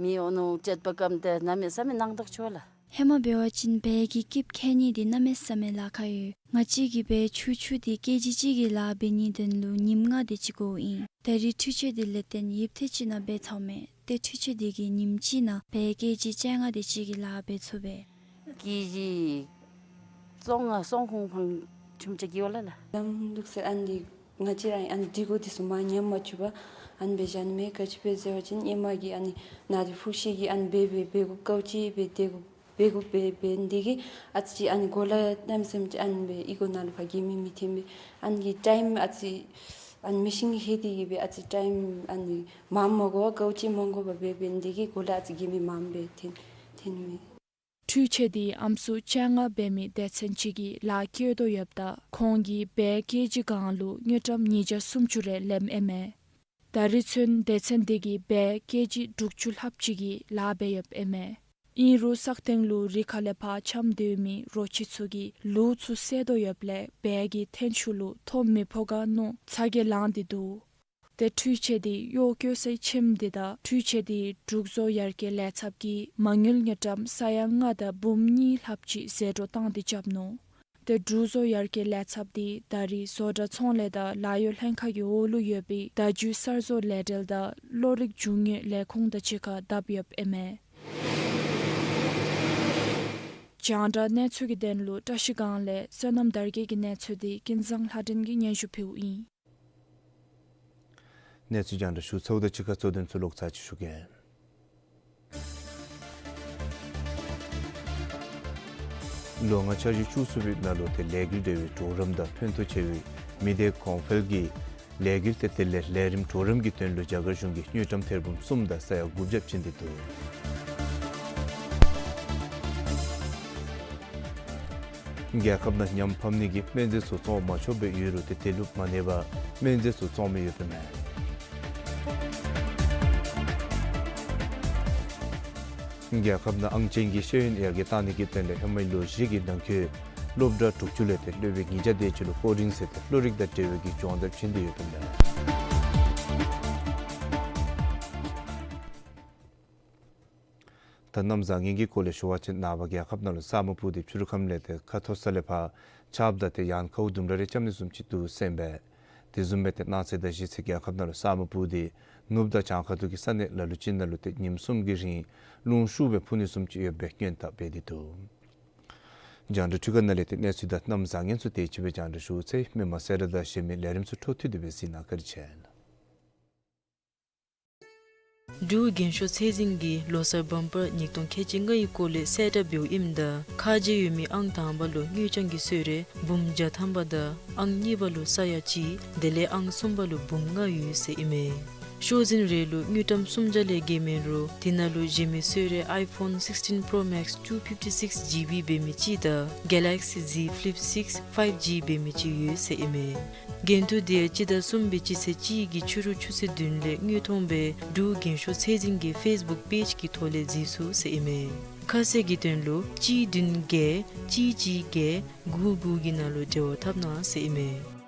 མི་འོང་ནུག། དཔྱད་པ་སྐམ་ཏེ་གནམ་མེད་ས་མེད་སྣང་དོག་ཆོ་ལགས། ཧེ་མ་འབད་བ་ཅིན་སྦལ་གྱི་སྐུདཔ་ཁྱེར་ནི་འདི་གནམ་མེད་ས་མེད་ལཱ་ཁག་ཡོད། ང་བཅས་ཀྱིས་སྦལ་ཆུ་འཁྱུ་སྟེ་ཀེ་ཇི་གཅིག་གི་ལཱ་འབད་ནི་དོན་ལུ་ཉིམ་ལྔ་དེ་ཅིག་འགོརཝ་ཨིན། ད་རེས་འཕྲུལ་ཆས་འདི་ལས་བརྟེན་ཡུདཔ་ཐེངས་ཅིག་ནང་འབད་ཚརཝ་མས། ཏེ་འཕྲུལ་ཆས་འདི་གིས་ཉིམ་གཅིག་ནང་སྦལ་ཀེ་ཇི་བཅོ་ལྔ་དེ་ཅིག་གི་ལཱ་འབད་ཚུགས་པས། ཀེ་ཇི་སོ་ལྔ་སོ་འཁོར་ཕང་ཆུམ་ཅིག་གི་ཝ་ལ་ལགས། ནམ་ལུགས་སེ་ཨ་ནི་འདི་ང་བཅས་ར་ཨ་ནི་སྒྲིག་གོ་འདི་ཚུ་མ་ཉམས་མ་བཅུག་པར་ཨ་ནི་སྦེ་བཞག་ནི་མས། ག་ཅི་སྦེ་ཟེར་བ་ཅིན་ཧེ་མ་གི་ཨ་ནི་ནཱ་འདི་ཕུག་ཤིང་གི་ཨ་ནི་སྦེ་སྦེ་སྦེ་གུ་ཀའུ་ཅི་སྦེ་སྡོད་དགོ་སྦེ་གུ་སྦེ་སྦེ་འདི་གིས་ཨ་ཙི་ཅིག་ཨ་ནི་གོ་ལ་གནམ་མེད་ས་མེད་ཅིག་ཨ་ནི་སྦེ་ཨི་གོ་ནང་ལུ་ཕར་གྱི་མི་མི་ཐོན་པས། ཨ་ནི་གི་ཊའིམ་ཨ་ཙི་ཨ་ནི་མེ་ཤིན་ཧེ་འདི་གིས་སྦེ་ཨ་ཙི་ཊའིམ་ཨ་ནི་མངམ་མ་དགོ་པར་ཀའུ་ཅི་མ་དགོ་པར་སྦེ་སྦེ་འདི་གིས་གོ་ལ་ཨ་ཙི་གྱི་མི་མངམ་སྦེ་ཐོན་ཐོན་མས། འཕྲུལ་ཆས་འདི་ཨམ་སྲུ་བཅོ་ལྔ་འབད་མི་སྡེ་ཚན་ཅིག་གིས་ལཱ་བཀོལ་དོ་ཡོདཔ་ད་ཁོང་གིས་སྦལ་ཀེ་ཇི་གང་ལུ་དངུལ་ཀྲམ་ཉིས་བརྒྱ་སུམ་ཅུ་རེ་ལེནམ་ཨིན་མས། ད་རེས་ཚུན་སྡེ་ཚན་འདི་གིས་སྦལ་ཀེ་ཇི་དྲུག་ཅུ་ལྷགཔ་ཅིག་གི་ལཱ་འབད་ཡོདཔ་ཨིན་མས། ཨིན་རུང་སག་སྟེང་ལུ་རི་ཁ་ལས་ཕར་འཁྱམས་སྡོད་མི་རོ་ཁྱི་ཚུ་གིས་ལུག་ཚུ་བསད་དོ་ཡོདཔ་ལས་སྦལ་གྱི་ཐོན་ཤུགས་ལུ་ཐོ་མི་ཕོག་ག་མནོ་ཚ་གྱང་ལངས་ཏེ་འདུག། ཏེ་འཕྲུལ་ཆས་འདི་གཡོག་བཀོལ་སའི་ཁྱིམ་སྡེ་དང་འཕྲུལ་ཆས་འདི་འབྲུག་བཟོ་ཡར་རྒྱས་ལས་ཚབ་ཀྱིས་མ་དངུལ་དངུལ་ཀྲམ་ས་ཡ་ལྔ་དང་འབུམ་གཉིས་ལྷགཔ་ཅིག་ཟད་འགྲོ་བཏང་སྟེ་རྐྱབ་ནུག། ཏེ་འབྲུག་བཟོ་ཡར་རྒྱས་ལས་ཚབ་འདི་ད་རེས་བཟོ་གྲྭ་ཚོང་ལས་དང་ལཱ་གཡོག་ལྷན་ཁག་གི་འོག་ལུ་ཡོད་པའི་བརྡ་བརྒྱུད་གསར་བཟོ་ལས་འབྲེལ་དང་གློག་རིག་རྒྱུ་དངོས་ལས་ཁུངས་དང་གཅིག་ཁར་བསྡབ་ཡོདཔ་ཨིན་མས། རྒྱང་བསྒྲགས་གནས་ཚུལ་གྱི་དོན་ལུ་བཀྲ་ཤིས་སྒང་ལས་བསོད་ནམས་དར་རྒྱས་ཀྱི་གནས་ཚུལ་འདི་ཀུན་བཟང་ལྷ་སྒྲོན་གྱིས་སྙན་ཞུ་ཕུལཝ་ཨིན། གནས་ཚུལ་རྒྱང་བསྒྲགས་ཞུ་ཚརཝ་དང་གཅིག་ཁར་གཙོ་དོན་ཚུ་ལོག་ཚར་ཅིག་ཞུ་གེ། ལོ་ལྔ་འཆར་གཞི་བཅུ་གསུམ་པའི་ནང་ལུ་ཏེ་ལས་འགུལ་འབྲེལ་བའི་གྲོགས་རམ་དང་ཕན་ཐོགས་ཆེ་བའི་མི་སྡེ་གོང་འཕེལ་གྱི་ལས་འགུལ་ཏེ་དེ་ལས་ལས་རིམ་གྲོགས་རམ་གྱི་དོན་ལུ་རྒྱ་གར་གཞུང་གིས་དངུལ་ཀྲམ་ཐེར་འབུམ་གསུམ་དང་ས་ཡ་དགུ་བརྒྱ་བྱིན་ཏེ་འདུག། རྒྱལ་ཁབ་ནང་ཉམས་ཕམ་ནི་གི་སྨན་རྫས་ཚུ་བཙོང་མ་ཆོགཔ་སྦེ་ཡོད་རུང་ཏེ་དེ་ལུ་མ་གནས་པར་སྨན་རྫས་ཚུ་བཙོང་མི་ཡོདཔ་ཨིན་མས། རྒྱལ་ཁབ་ནང་ཨང་ཅན་གྱི་ཤེས་ཡོན་ཡར་རྒྱས་གཏང་ནི་གི་དོན་ལས་ཧེ་མའི་ལོ་བཞི་གི་ནང་འཁོད་སློབ་གྲྭ་དྲུག་ཅུ་ལས་ཏེ་སློབ་དཔོན་ཉིས་བརྒྱ་དེ་ཅིག་ལུ་སྐོར་རིང་ཟེར་ཏེ་བློ་རིག་དང་འབྲེལ་བའི་གི་སྦྱོང་བརྡར་བྱིན་ཏེ་ཡོདཔ་ཨིན་མས། ད་གནམ་བཟང་ངན་གྱི་སྐོར་ལས་ཞུ་བ་ཅིན་ནངས་པ་རྒྱལ་ཁབ་ནང་ལུ་ས་སྨུག་སྤུབས་ཏེ་ཕྱི་རུ་ཁམས་ལས་ཏེ་ཁ་ཐོར་ས་ལས་ཕར་ཆརཔ་དང་ཏེ་ཡང་ཁཝ་ལྡུམ་ར་རེ་རྐྱབ་ནི་བཟུམ་ཅིག་འདུག་ཟེར་ཨིན་པས། དེ་བཟུམ་སྦེ་ཏེ་གནངས་ཚེ་དང་གཞེས་ཚེ་རྒྱལ་ཁབ་ནང་ལུ་ས་སྨུག་སྤུབས་ཏེ་ནུབ་དང་བྱང་ཁ་ཐུག་གི་ས་གནས་ལ་ལུ་ཅིག་ནང་ལུ་ཏེ་ཉིནམ་གསུམ་གྱི་རིང་རླུང་ཤུགས་སྦེ་འཕུ་ནི་བཟུམ་ཅིག་ཡོདཔ་སྦེ་སྔོན་བརྡ་འབད་དེ་འདུག། རྒྱང་བསྒྲགས་འཕྲུལ་ཁང་ནང་ལས་ཏེ་གནས་ཚུལ་དང་གནམ་བཟང་ངན་ཚུ་དེ་ཅིག་སྦེ་རྒྱང་བསྒྲགས་ཞུ་ཚར་ཡི། མི་མང་གསལ་བསྒྲགས་དང་གཞན་མི་ལས་རིམ་ཚུ་འཕྲོ་མཐུད་དེ་སྦེ་གཟིགས་གནང་། བཀའ་དྲིན་ཆེ། འབྲུག་རྒྱན་ཤོག་ཚད་འཛིན་གྱིས་ལོ་གསར་བམ་པར་ཉིས་སྟོང་ཁལ་གཅིག་ལྔའི་སྐོར་ལས་གསལ་བསྒྲགས་འབདཝ་ཨིནམ་ད་ཁ་རྗེ་ཡོད་མི་ཨང་དང་པ་ལུ་དངུལ་རྐྱང་གི་གསོལ་རས་འབུམ་བརྒྱ་ཐམ་པ་དང་ཨང་གཉིས་པ་ལུ་ས་ཡ་གཅིག་དེ་ལས་ཨང་གསུམ་པ་ལུ་འབུམ་ལྔ་ཡོད་ཟེར་ཨིན་མས། ཤོག་འཛིན་རེ་ལུ་དངུལ་ཀྲམ་སུམ་བརྒྱ་ལས་བརྒལ་མེད་རུང་དེ་ནང་ལུ་གཞན་མི་གསོལ་རས་ཨའི་ཕོན་སིགས་ཊིན་པྲོ་མེགསི་ཊུ་ཕིབ་ཊི་སིགསི་ཇི་བི་འབད་མི་གཅིག་དང་གེ་ལེག་སི་ཛི་ཕི་ལིཔ་སིགསི་ཕའིབ་ཇི་འབད་མི་གཅིག་ཡོད་ཟེར་ཨིན་མས། འགན་བསྡུ་དེ་ཡང་སྤྱི་ཟླ་གསུམ་པའི་སྤྱི་ཚེས་གཅིག་གི་ཕྱི་རུ་ཆུ་ཚོད་བདུན་ལས་དངོས་མཐོང་སྦེ་འབྲུག་རྒྱན་ཤོག་ཚད་འཛིན་གྱི་ཕེསི་བུཀ་པེཇ་གི་ཐོག་ལས་གཟིགས་ཚུགས་ཟེར་ཨིན་མས། ཁ་གསལ་གྱི་དོན་ལུ་གཅིག་བདུན་བརྒྱད་གཅིག་གཅིག་བརྒྱད་དགུ་དགུ་གི་ནང་ལུ་འབྲེལ་བ་འཐབ་གནང་ཟེར་ཨིན་མས།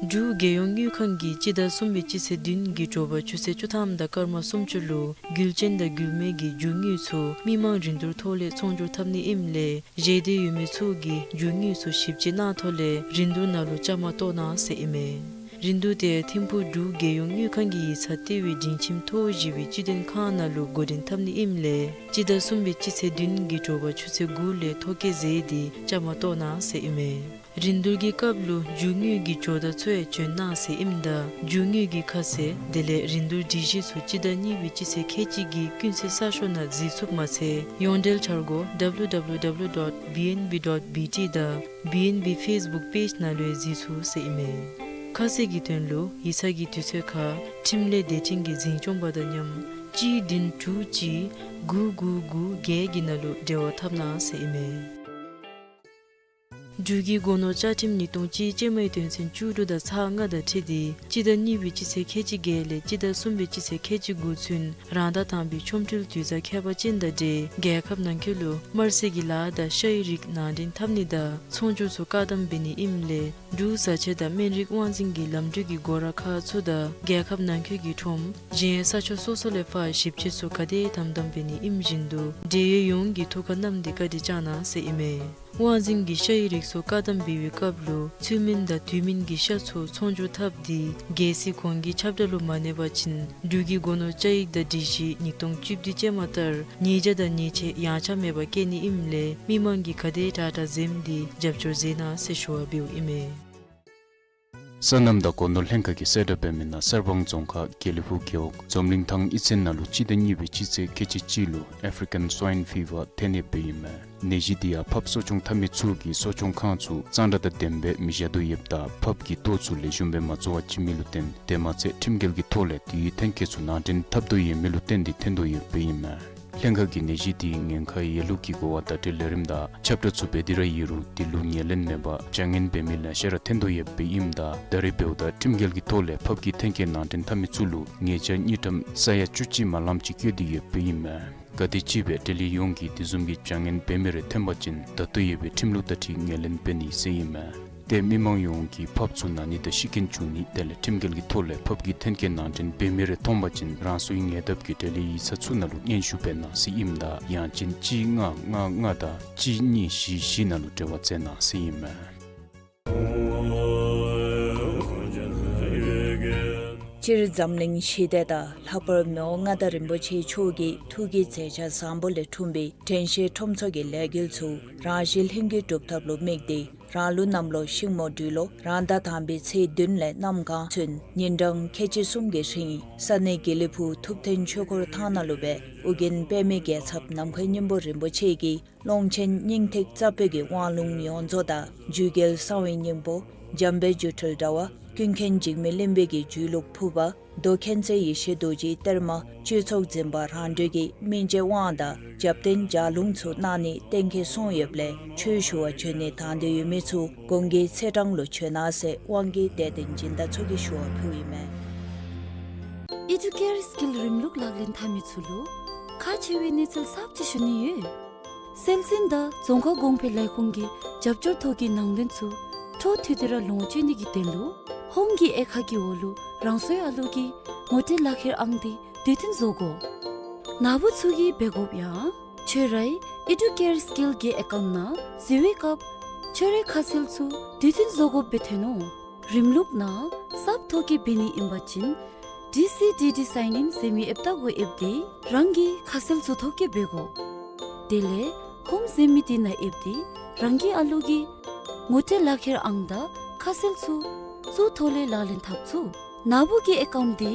འབྲུག་རྒྱལ་ཡོངས་དངུལ་ཁང་གིས་སྤྱི་ཟླ་གསུམ་པའི་སྤྱི་ཚེས་བདུན་གྱི་དྲོ་པ་ཆུ་ཚོད་བཅུ་ཐམ་དང་སྐར་མ་སུམ་ཅུ་ལུ་རྒྱུ་ཅན་དང་རྒྱུ་མེད་ཀྱི་རྒྱུ་དངོས་ཚུ་མི་མང་རིན་བསྡུར་ཐོག་ལས་ཚོང་སྒྱུར་འཐབ་ནི་ཨིནམ་ལས་བཞེས་འདོད་ཡོད་མི་ཚུ་གིས་རྒྱུ་དངོས་ཚུ་ཞིབ་དཔྱད་གནང་ཐོག་ལས་རིན་བསྡུར་ནང་ལུ་བཅའ་མར་གཏོགས་གནང་ཟེར་ཨིན་མས། རིན་བསྡུར་དེ་ཐིམ་ཕུག་འབྲུག་རྒྱལ་ཡོངས་དངུལ་ཁང་གི་ཡིག་ཚང་ལྟེ་བའི་སྒྲིང་ཁྱིམ་མཐོ་བོ་བཞི་པའི་སྤྱི་དོན་ཁང་ནང་ལུ་འགོ་འདྲེན་འཐབ་ནི་ཨིནམ་ལས་སྤྱི་ཟླ་གསུམ་པའི་སྤྱི་ཚེས་བདུན་གྱི་དྲོ་པ་ཆུ་ཚོད་དགུ་ལས་ཐོ་བཀོད་མཛད་དེ་བཅའ་མར་གཏོགས་གནང་ཟེར་ཨིན་མས། རིན་བསྡུར་གྱི་སྐབས་ལུ་རྒྱུ་དངོས་ཀྱི་ཇོ་བདག་ཚུ་ཡང་བྱོན་གནང་ཟེར་ཨིནམ་ད་རྒྱུ་དངོས་ཀྱི་ཁ་གསལ་དེ་ལས་རིན་བསྡུར་སྒྲིག་གཞི་ཚུ་སྤྱི་ཟླ་གཉིས་པའི་སྤྱི་ཚེས་ཁལ་གཅིག་གི་ཀུན་གསལ་གསར་ཤོག་ནང་གཟིགས་ཚུགསཔ་མ་ཚད་ཡོངས་འབྲེལ་འཆར་སྒོ་W W W dot B N B dot B T དང་B N B Facebook page ནང་ལུ་ཡང་གཟིགས་ཚུགས་ཟེར་ཨིན་མས། ཁ་གསལ་གྱི་དོན་ལུ་ཡིག་ཚང་གི་དུས་ཚོད་ཁར་ཁྲིམས་ལས་སྡེ་ཕྲན་གྱི་འཛིན་སྐྱོང་པ་དང་མཉམ་གཅིག་བདུན་དྲུག་གཅིག་དགུ་དགུ་དགུ་བརྒྱད་ཀྱི་ནང་ལུ་འབྲེལ་བ་འཐབ་གནང་ཟེར་ཨིན་མས། འབྲུག་གི་སྒོ་ནོར་བཅའ་ཁྲིམས་ཉིས་སྟོང་གཅིག་ཅན་མའི་དོན་ཚན་བཅུ་དྲུག་དང་ཚག་ལྔ་དང་འཁྲིལ་ཏེ་སྤྱི་ཟླ་གཉིས་པའི་སྤྱི་ཚེས་ཁལ་གཅིག་བརྒྱད་ལས་སྤྱི་ཟླ་གསུམ་པའི་སྤྱི་ཚེས་ཁལ་གཅིག་དགུ་ཚུན་རང་ཟླ་དང་པའི་ཆོ་འཕྲུལ་དུས་བཟང་ཁྱད་པར་ཅན་དང་འབྲེལ་རྒྱལ་ཁབ་ནང་འཁོད་ལུ་དམར་སེར་གྱི་ལཱ་དང་ཤ་ཡི་རིགས་ནང་འདྲེན་འཐབ་ནི་དང་ཚོང་སྒྱུར་ཚུ་བཀག་དམ་འབད་ནི་ཨིནམ་ལས་འབྲུག་བཟའ་ཆས་དང་སྨན་རིགས་དབང་འཛིན་གྱི་ལམ་འགྲུལ་གྱི་སྒོ་ར་ཁག་ཚུ་དང་རྒྱལ་ཁབ་ནང་འཁོད་ཀྱི་ཁྲོམ་གཞན་ས་ཕྱོགས་སོ་སོ་ལས་ཕར་ཞིབ་དཔྱད་ཚུ་ག་དེ་དམ་དམ་འབད་ནི་ཨིནམ་བཞིན་དུ་འབྲེལ་ཡོད་ཡོངས་ཀྱིས་ཐུགས་ཁར་བསྣམས་ཏེ་བཀའ་དྲིན་བསྐྱང་གནང་ཟེར་ཨིན་མས། དབང་འཛིན་གྱི་ཤ་ཡི་རིགས་ཚུ་བཀག་དམ་འབད་བའི་སྐབས་ལུ་ཚུལ་མིན་དང་དུས་མིན་གྱི་ཤ་ཚུ་ཚོང་སྒྱུར་འཐབ་སྟེ་གལ་སྲིད་གོང་གི་ཁྱབ་བསྒྲགས་ལུ་མ་གནས་པ་ཅིན་འབྲུག་གི་སྒོ་ནོར་བཅའ་ཡིག་དང་སྒྲིག་གཞི་ཉིས་སྟོང་བཅུ་བདུན་ཅན་མ་ལྟར་ཉེས་བྱ་དང་ཉེས་ཆད་ཡངས་ཆག་མེད་པར་བཀལ་ནི་ཨིནམ་ལས་མི་མང་གིས་ག་དེ་དྲག་དྲག་འཛེམས་ཏེ་རྒྱབ་སྐྱོར་མཛད་གནང་ཟེར་ཞུ་བ་འབདཝ་ཨིན་མས། སོ་ནམ་དང་སྒོ་ནོར་ལྷན་ཁག་གིས་གསལ་བསྒྲགས་འབད་མི་ནང་གསར་སྤང་རྫོང་ཁག་དགེ་ལེགས་ཕུག་རྒེད་འོག་འཛམ་གླིང་ཐང་དབྱི་ཚན་ནང་ལུ་སྤྱི་ཟླ་གཉིས་པའི་སྤྱི་ཚེས་ཁལ་གཅིག་གཅིག་ལུ་African Swine Fever ཐོན་ཡོདཔ་ཨིན་མས། ནད་གཞི་འདི་ཡང་ཕགཔ་གསོ་སྐྱོང་འཐབ་མི་ཚུ་གིས་གསོ་སྐྱོང་ཁང་ཚུ་གཙང་སྦྲ་དང་ལྡནམ་སྦེ་མི་བཞག་དོ་ཡོདཔ་ད་ཕགཔ་གི་ལྟོ་ཚུ་ལེགས་ཤོམ་སྦེ་མ་བཙོ་བར་བྱིན་མི་ལུ་བརྟེན་དེ་མ་ཚད་ཁྲིམས་འགལ་གྱི་ཐོག་ལས་དེའི་ཐོན་སྐྱེད་ཚུ་ནང་འདྲེན་འཐབ་དོ་ཡོད་མི་ལུ་བརྟེན་ཏེ་ཐོན་དོ་ཡོདཔ་ཨིན་མས། ལྷན་ཁག་གིས་ནད་གཞི་འདི་ཉེན་ཁ་ཡོད་ལུགས་ཀྱི་གོ་བ་བརྡ་སྤྲོད་ལས་རིམ་དང་ཁྱབ་བསྒྲགས་ཚུ་འབད་དེ་ར་ཡོད་རུང་དེ་ལུ་ངོས་ལེན་མེད་པར་བྱ་ངན་འབད་མི་ལེ་ཤ་ར་ཐོན་དོ་ཡོདཔ་ཨིནམ་ད་ད་རེས་འབདཝ་ད་ཁྲིམས་འགལ་གྱི་ཐོག་ལས་ཕགཔ་གི་ཐོན་སྐྱེད་ནང་འདྲེན་འཐབ་མི་ཚུ་ལུ་ཉེས་བྱ་དངུལ་ཀྲམ་ས་ཡ་བཅུ་གཅིག་མ་ལངམ་ཅིག་བཀལ་ཏེ་ཡོདཔ་ཨིན་མས། ག་དེམ་ཅིག་སྦེ་འབྲེལ་ཡོད་ཡོངས་ཀྱིས་དེ་བཟུམ་གྱི་བྱ་ངན་འབད་མི་རེ་ཐོན་པ་ཅིན་ད་ལྟོ་ཡོད་པའི་ཁྲིམས་ལུགས་དང་འཁྲིལ་ངོས་ལེན་འབད་ནི་ཟེར་ཨིན་མས། ཏེ་མི་མང་ཡོངས་ཀྱིས་ཕགཔ་ཚུ་ན་ནི་དང་ཤི་རྐྱེན་བྱུང་ནི་དེ་ལས་ཁྲིམས་འགལ་གྱི་ཐོག་ལས་ཕགཔ་གི་ཐོན་སྐྱེད་ནང་འདྲེན་འབད་མི་རེ་མཐོང་པ་ཅིན་རང་སོའི་ཉེ་འདབས་ཀྱི་འབྲེལ་ཡོད་ཡིག་ཚང་ཚུ་ནང་ལུ་སྙན་ཞུ་འབད་གནང་ཟེར་ཨིནམ་ད་ཡང་ཅིན་གཅིག་ལྔ་ལྔ་ལྔ་དང་གཅིག་གཉིས་བཞི་བཞི་ནང་ལུ་འབྲེལ་བ་མཛད་གནང་ཟེར་ཨིན་མས། སྤྱིར་འཛམ་གླིང་ཞི་བདེ་དང་ལྷག་པར་མི་དབང་མངའ་བདག་རིན་པོ་ཆེ་མཆོག་གི་ཐུགས་ཀྱི་མཛད་འཆར་བཟང་པོ་ལས་འཁྲུངས་པའི་དྲན་ཤེས་ཁྲོམ་ཚོགས་ཀྱི་ལས་འགུལ་ཚུ་རང་བཞིན་ལྷུན་གྱིས་གྲུབ་ཐབས་ལུ་དམིགས་ཏེ་རང་ལུགས་གནམ་ལོ་ཤིང་མོ་སྦྲུལ་ལོ་རང་ཟླ་དང་པའི་ཚེས་བདུན་ལས་གནམ་གང་ཚུན་ཉིན་གྲངས་ཁལ་གཅིག་གསུམ་གྱི་རིང་ས་གནས་དགེ་ལེགས་ཕུག་ཐུབ་བསྟན་ཆོས་འཁོར་ཐང་ནང་ལུ་སྦེ་ཨོ་རྒྱན་པདྨའི་རྒྱལ་ཚབ་ནམ་མཁའི་སྙིང་པོ་རིན་པོ་ཆེ་གིས་ཀློང་ཆེན་སྙིང་ཐིག་རྩ་བོད་ཀྱི་དབང་ལུང་ཡོངས་རྫོགས་དང་རྒྱུད་རྒྱལ་གསང་བའི་སྙིང་པོ་འཇམ་དཔལ་སྒྱུ་འཕྲུལ་དྲྭ་བ་ཀུན་མཁྱེན་འཇིགས་མེད་གླིང་པའི་གི་རྒྱུད་ལུགས་ཕུར་པ་མདོ་མཁྱེན་བརྩེ་ཡེ་ཤེས་རྡོ་རྗེའི་གཏེར་མ་སྤྱོད་ཚོགས་འཛིན་པ་རང་གྲོལ་གྱི་སྨིན་བྱེད་དབང་དང་རྒྱབ་རྟེན་ལྗགས་ལུང་ཚུ་གནང་ནི་གཏན་འཁེལ་སོང་ཡོདཔ་ལས་ཆོས་ཞུ་བར་བྱོན་ནི་དང་འདོད་ཡོད་མི་ཚུ་གོང་གི་ཚེས་གྲངས་ལུ་བྱོན་གནང་ཟེར་དབང་གི་དད་ལྡན་སྦྱིན་བདག་ཚུ་གིས་ཞུ་བ་ཕུལཝ་ཨིན་མས། ཨེ་ཌུ་ཀེར་སི་ཀིལ་རིམ་ལུགས་ལག་ལེན་འཐབ་མི་ཚུ་ལུ་ཁག་ཆེ་བའི་གནས་ཚུལ་གསརཔ་ཅིག་ཞུ་ནི་ཡོད། སྲོལ་འཛིན་དང་རྫོང་ཁ་གོང་འཕེལ་ལས་ཁུངས་ཀྱི་རྒྱབ་སྐྱོར་ཐོག་གི་ནང་དོན་ཚུ་འཕྲོ་མཐུད་དེ་ར་ལོངས་སྤྱོད་ནི་གི་དོན་ལུ་ཧོམ་གྱི་དབྱེ་ཁག་གི་འོག་ལུ་རང་སོའི་ཨ་ལུ་གིས་ངོ་སྤྲོད་ལག་ཁྱེར་ཨང་དེ་དུས་མཐུན་བཟོ་དགོ། ནཱ་བུ་ཚུ་གིས་འབད་དགོཔ་ཡང་ཁྱོད་རའི་ཨེ་ཌུ་ཀེར་སི་ཀིལ་གྱི་ཨེ་ཀའུནཊ་ནང་འཛུལ་བའི་སྐབས་ཁྱོད་རའི་ཁ་གསལ་ཚུ་དུས་མཐུན་བཟོ་དགོཔ་སྦེ་ཐོན་ནུག། རིམ་ལུགས་ནང་གསརཔ་ཐོག་གི་འབད་ནི་ཨིན་པ་ཅིན་ཌི་སི་ཌི་ཌི་སའིན་ཨིན་ཟེར་མི་ཨེཔ་ད་གུ་ཨེབ་སྟེ་རང་གི་ཁ་གསལ་ཚུ་ཐོག་གི་འབད་དགོ། དེ་ལས་ཧོམ་ཟེར་མི་དེ་ནང་ཨེབ་སྟེ་རང་གི་ཨ་ལུ་གི་ངོ་སྤྲོད་ལག་ཁྱེར་ཨང་དང་ཁ་གསལ་ཚུ་ཚུ་ཐོག་ལས་ལག་ལེན་འཐབ་ཚུགས། ནཱ་བུ་གི་ཨེ་ཀའུནཊ་དེ་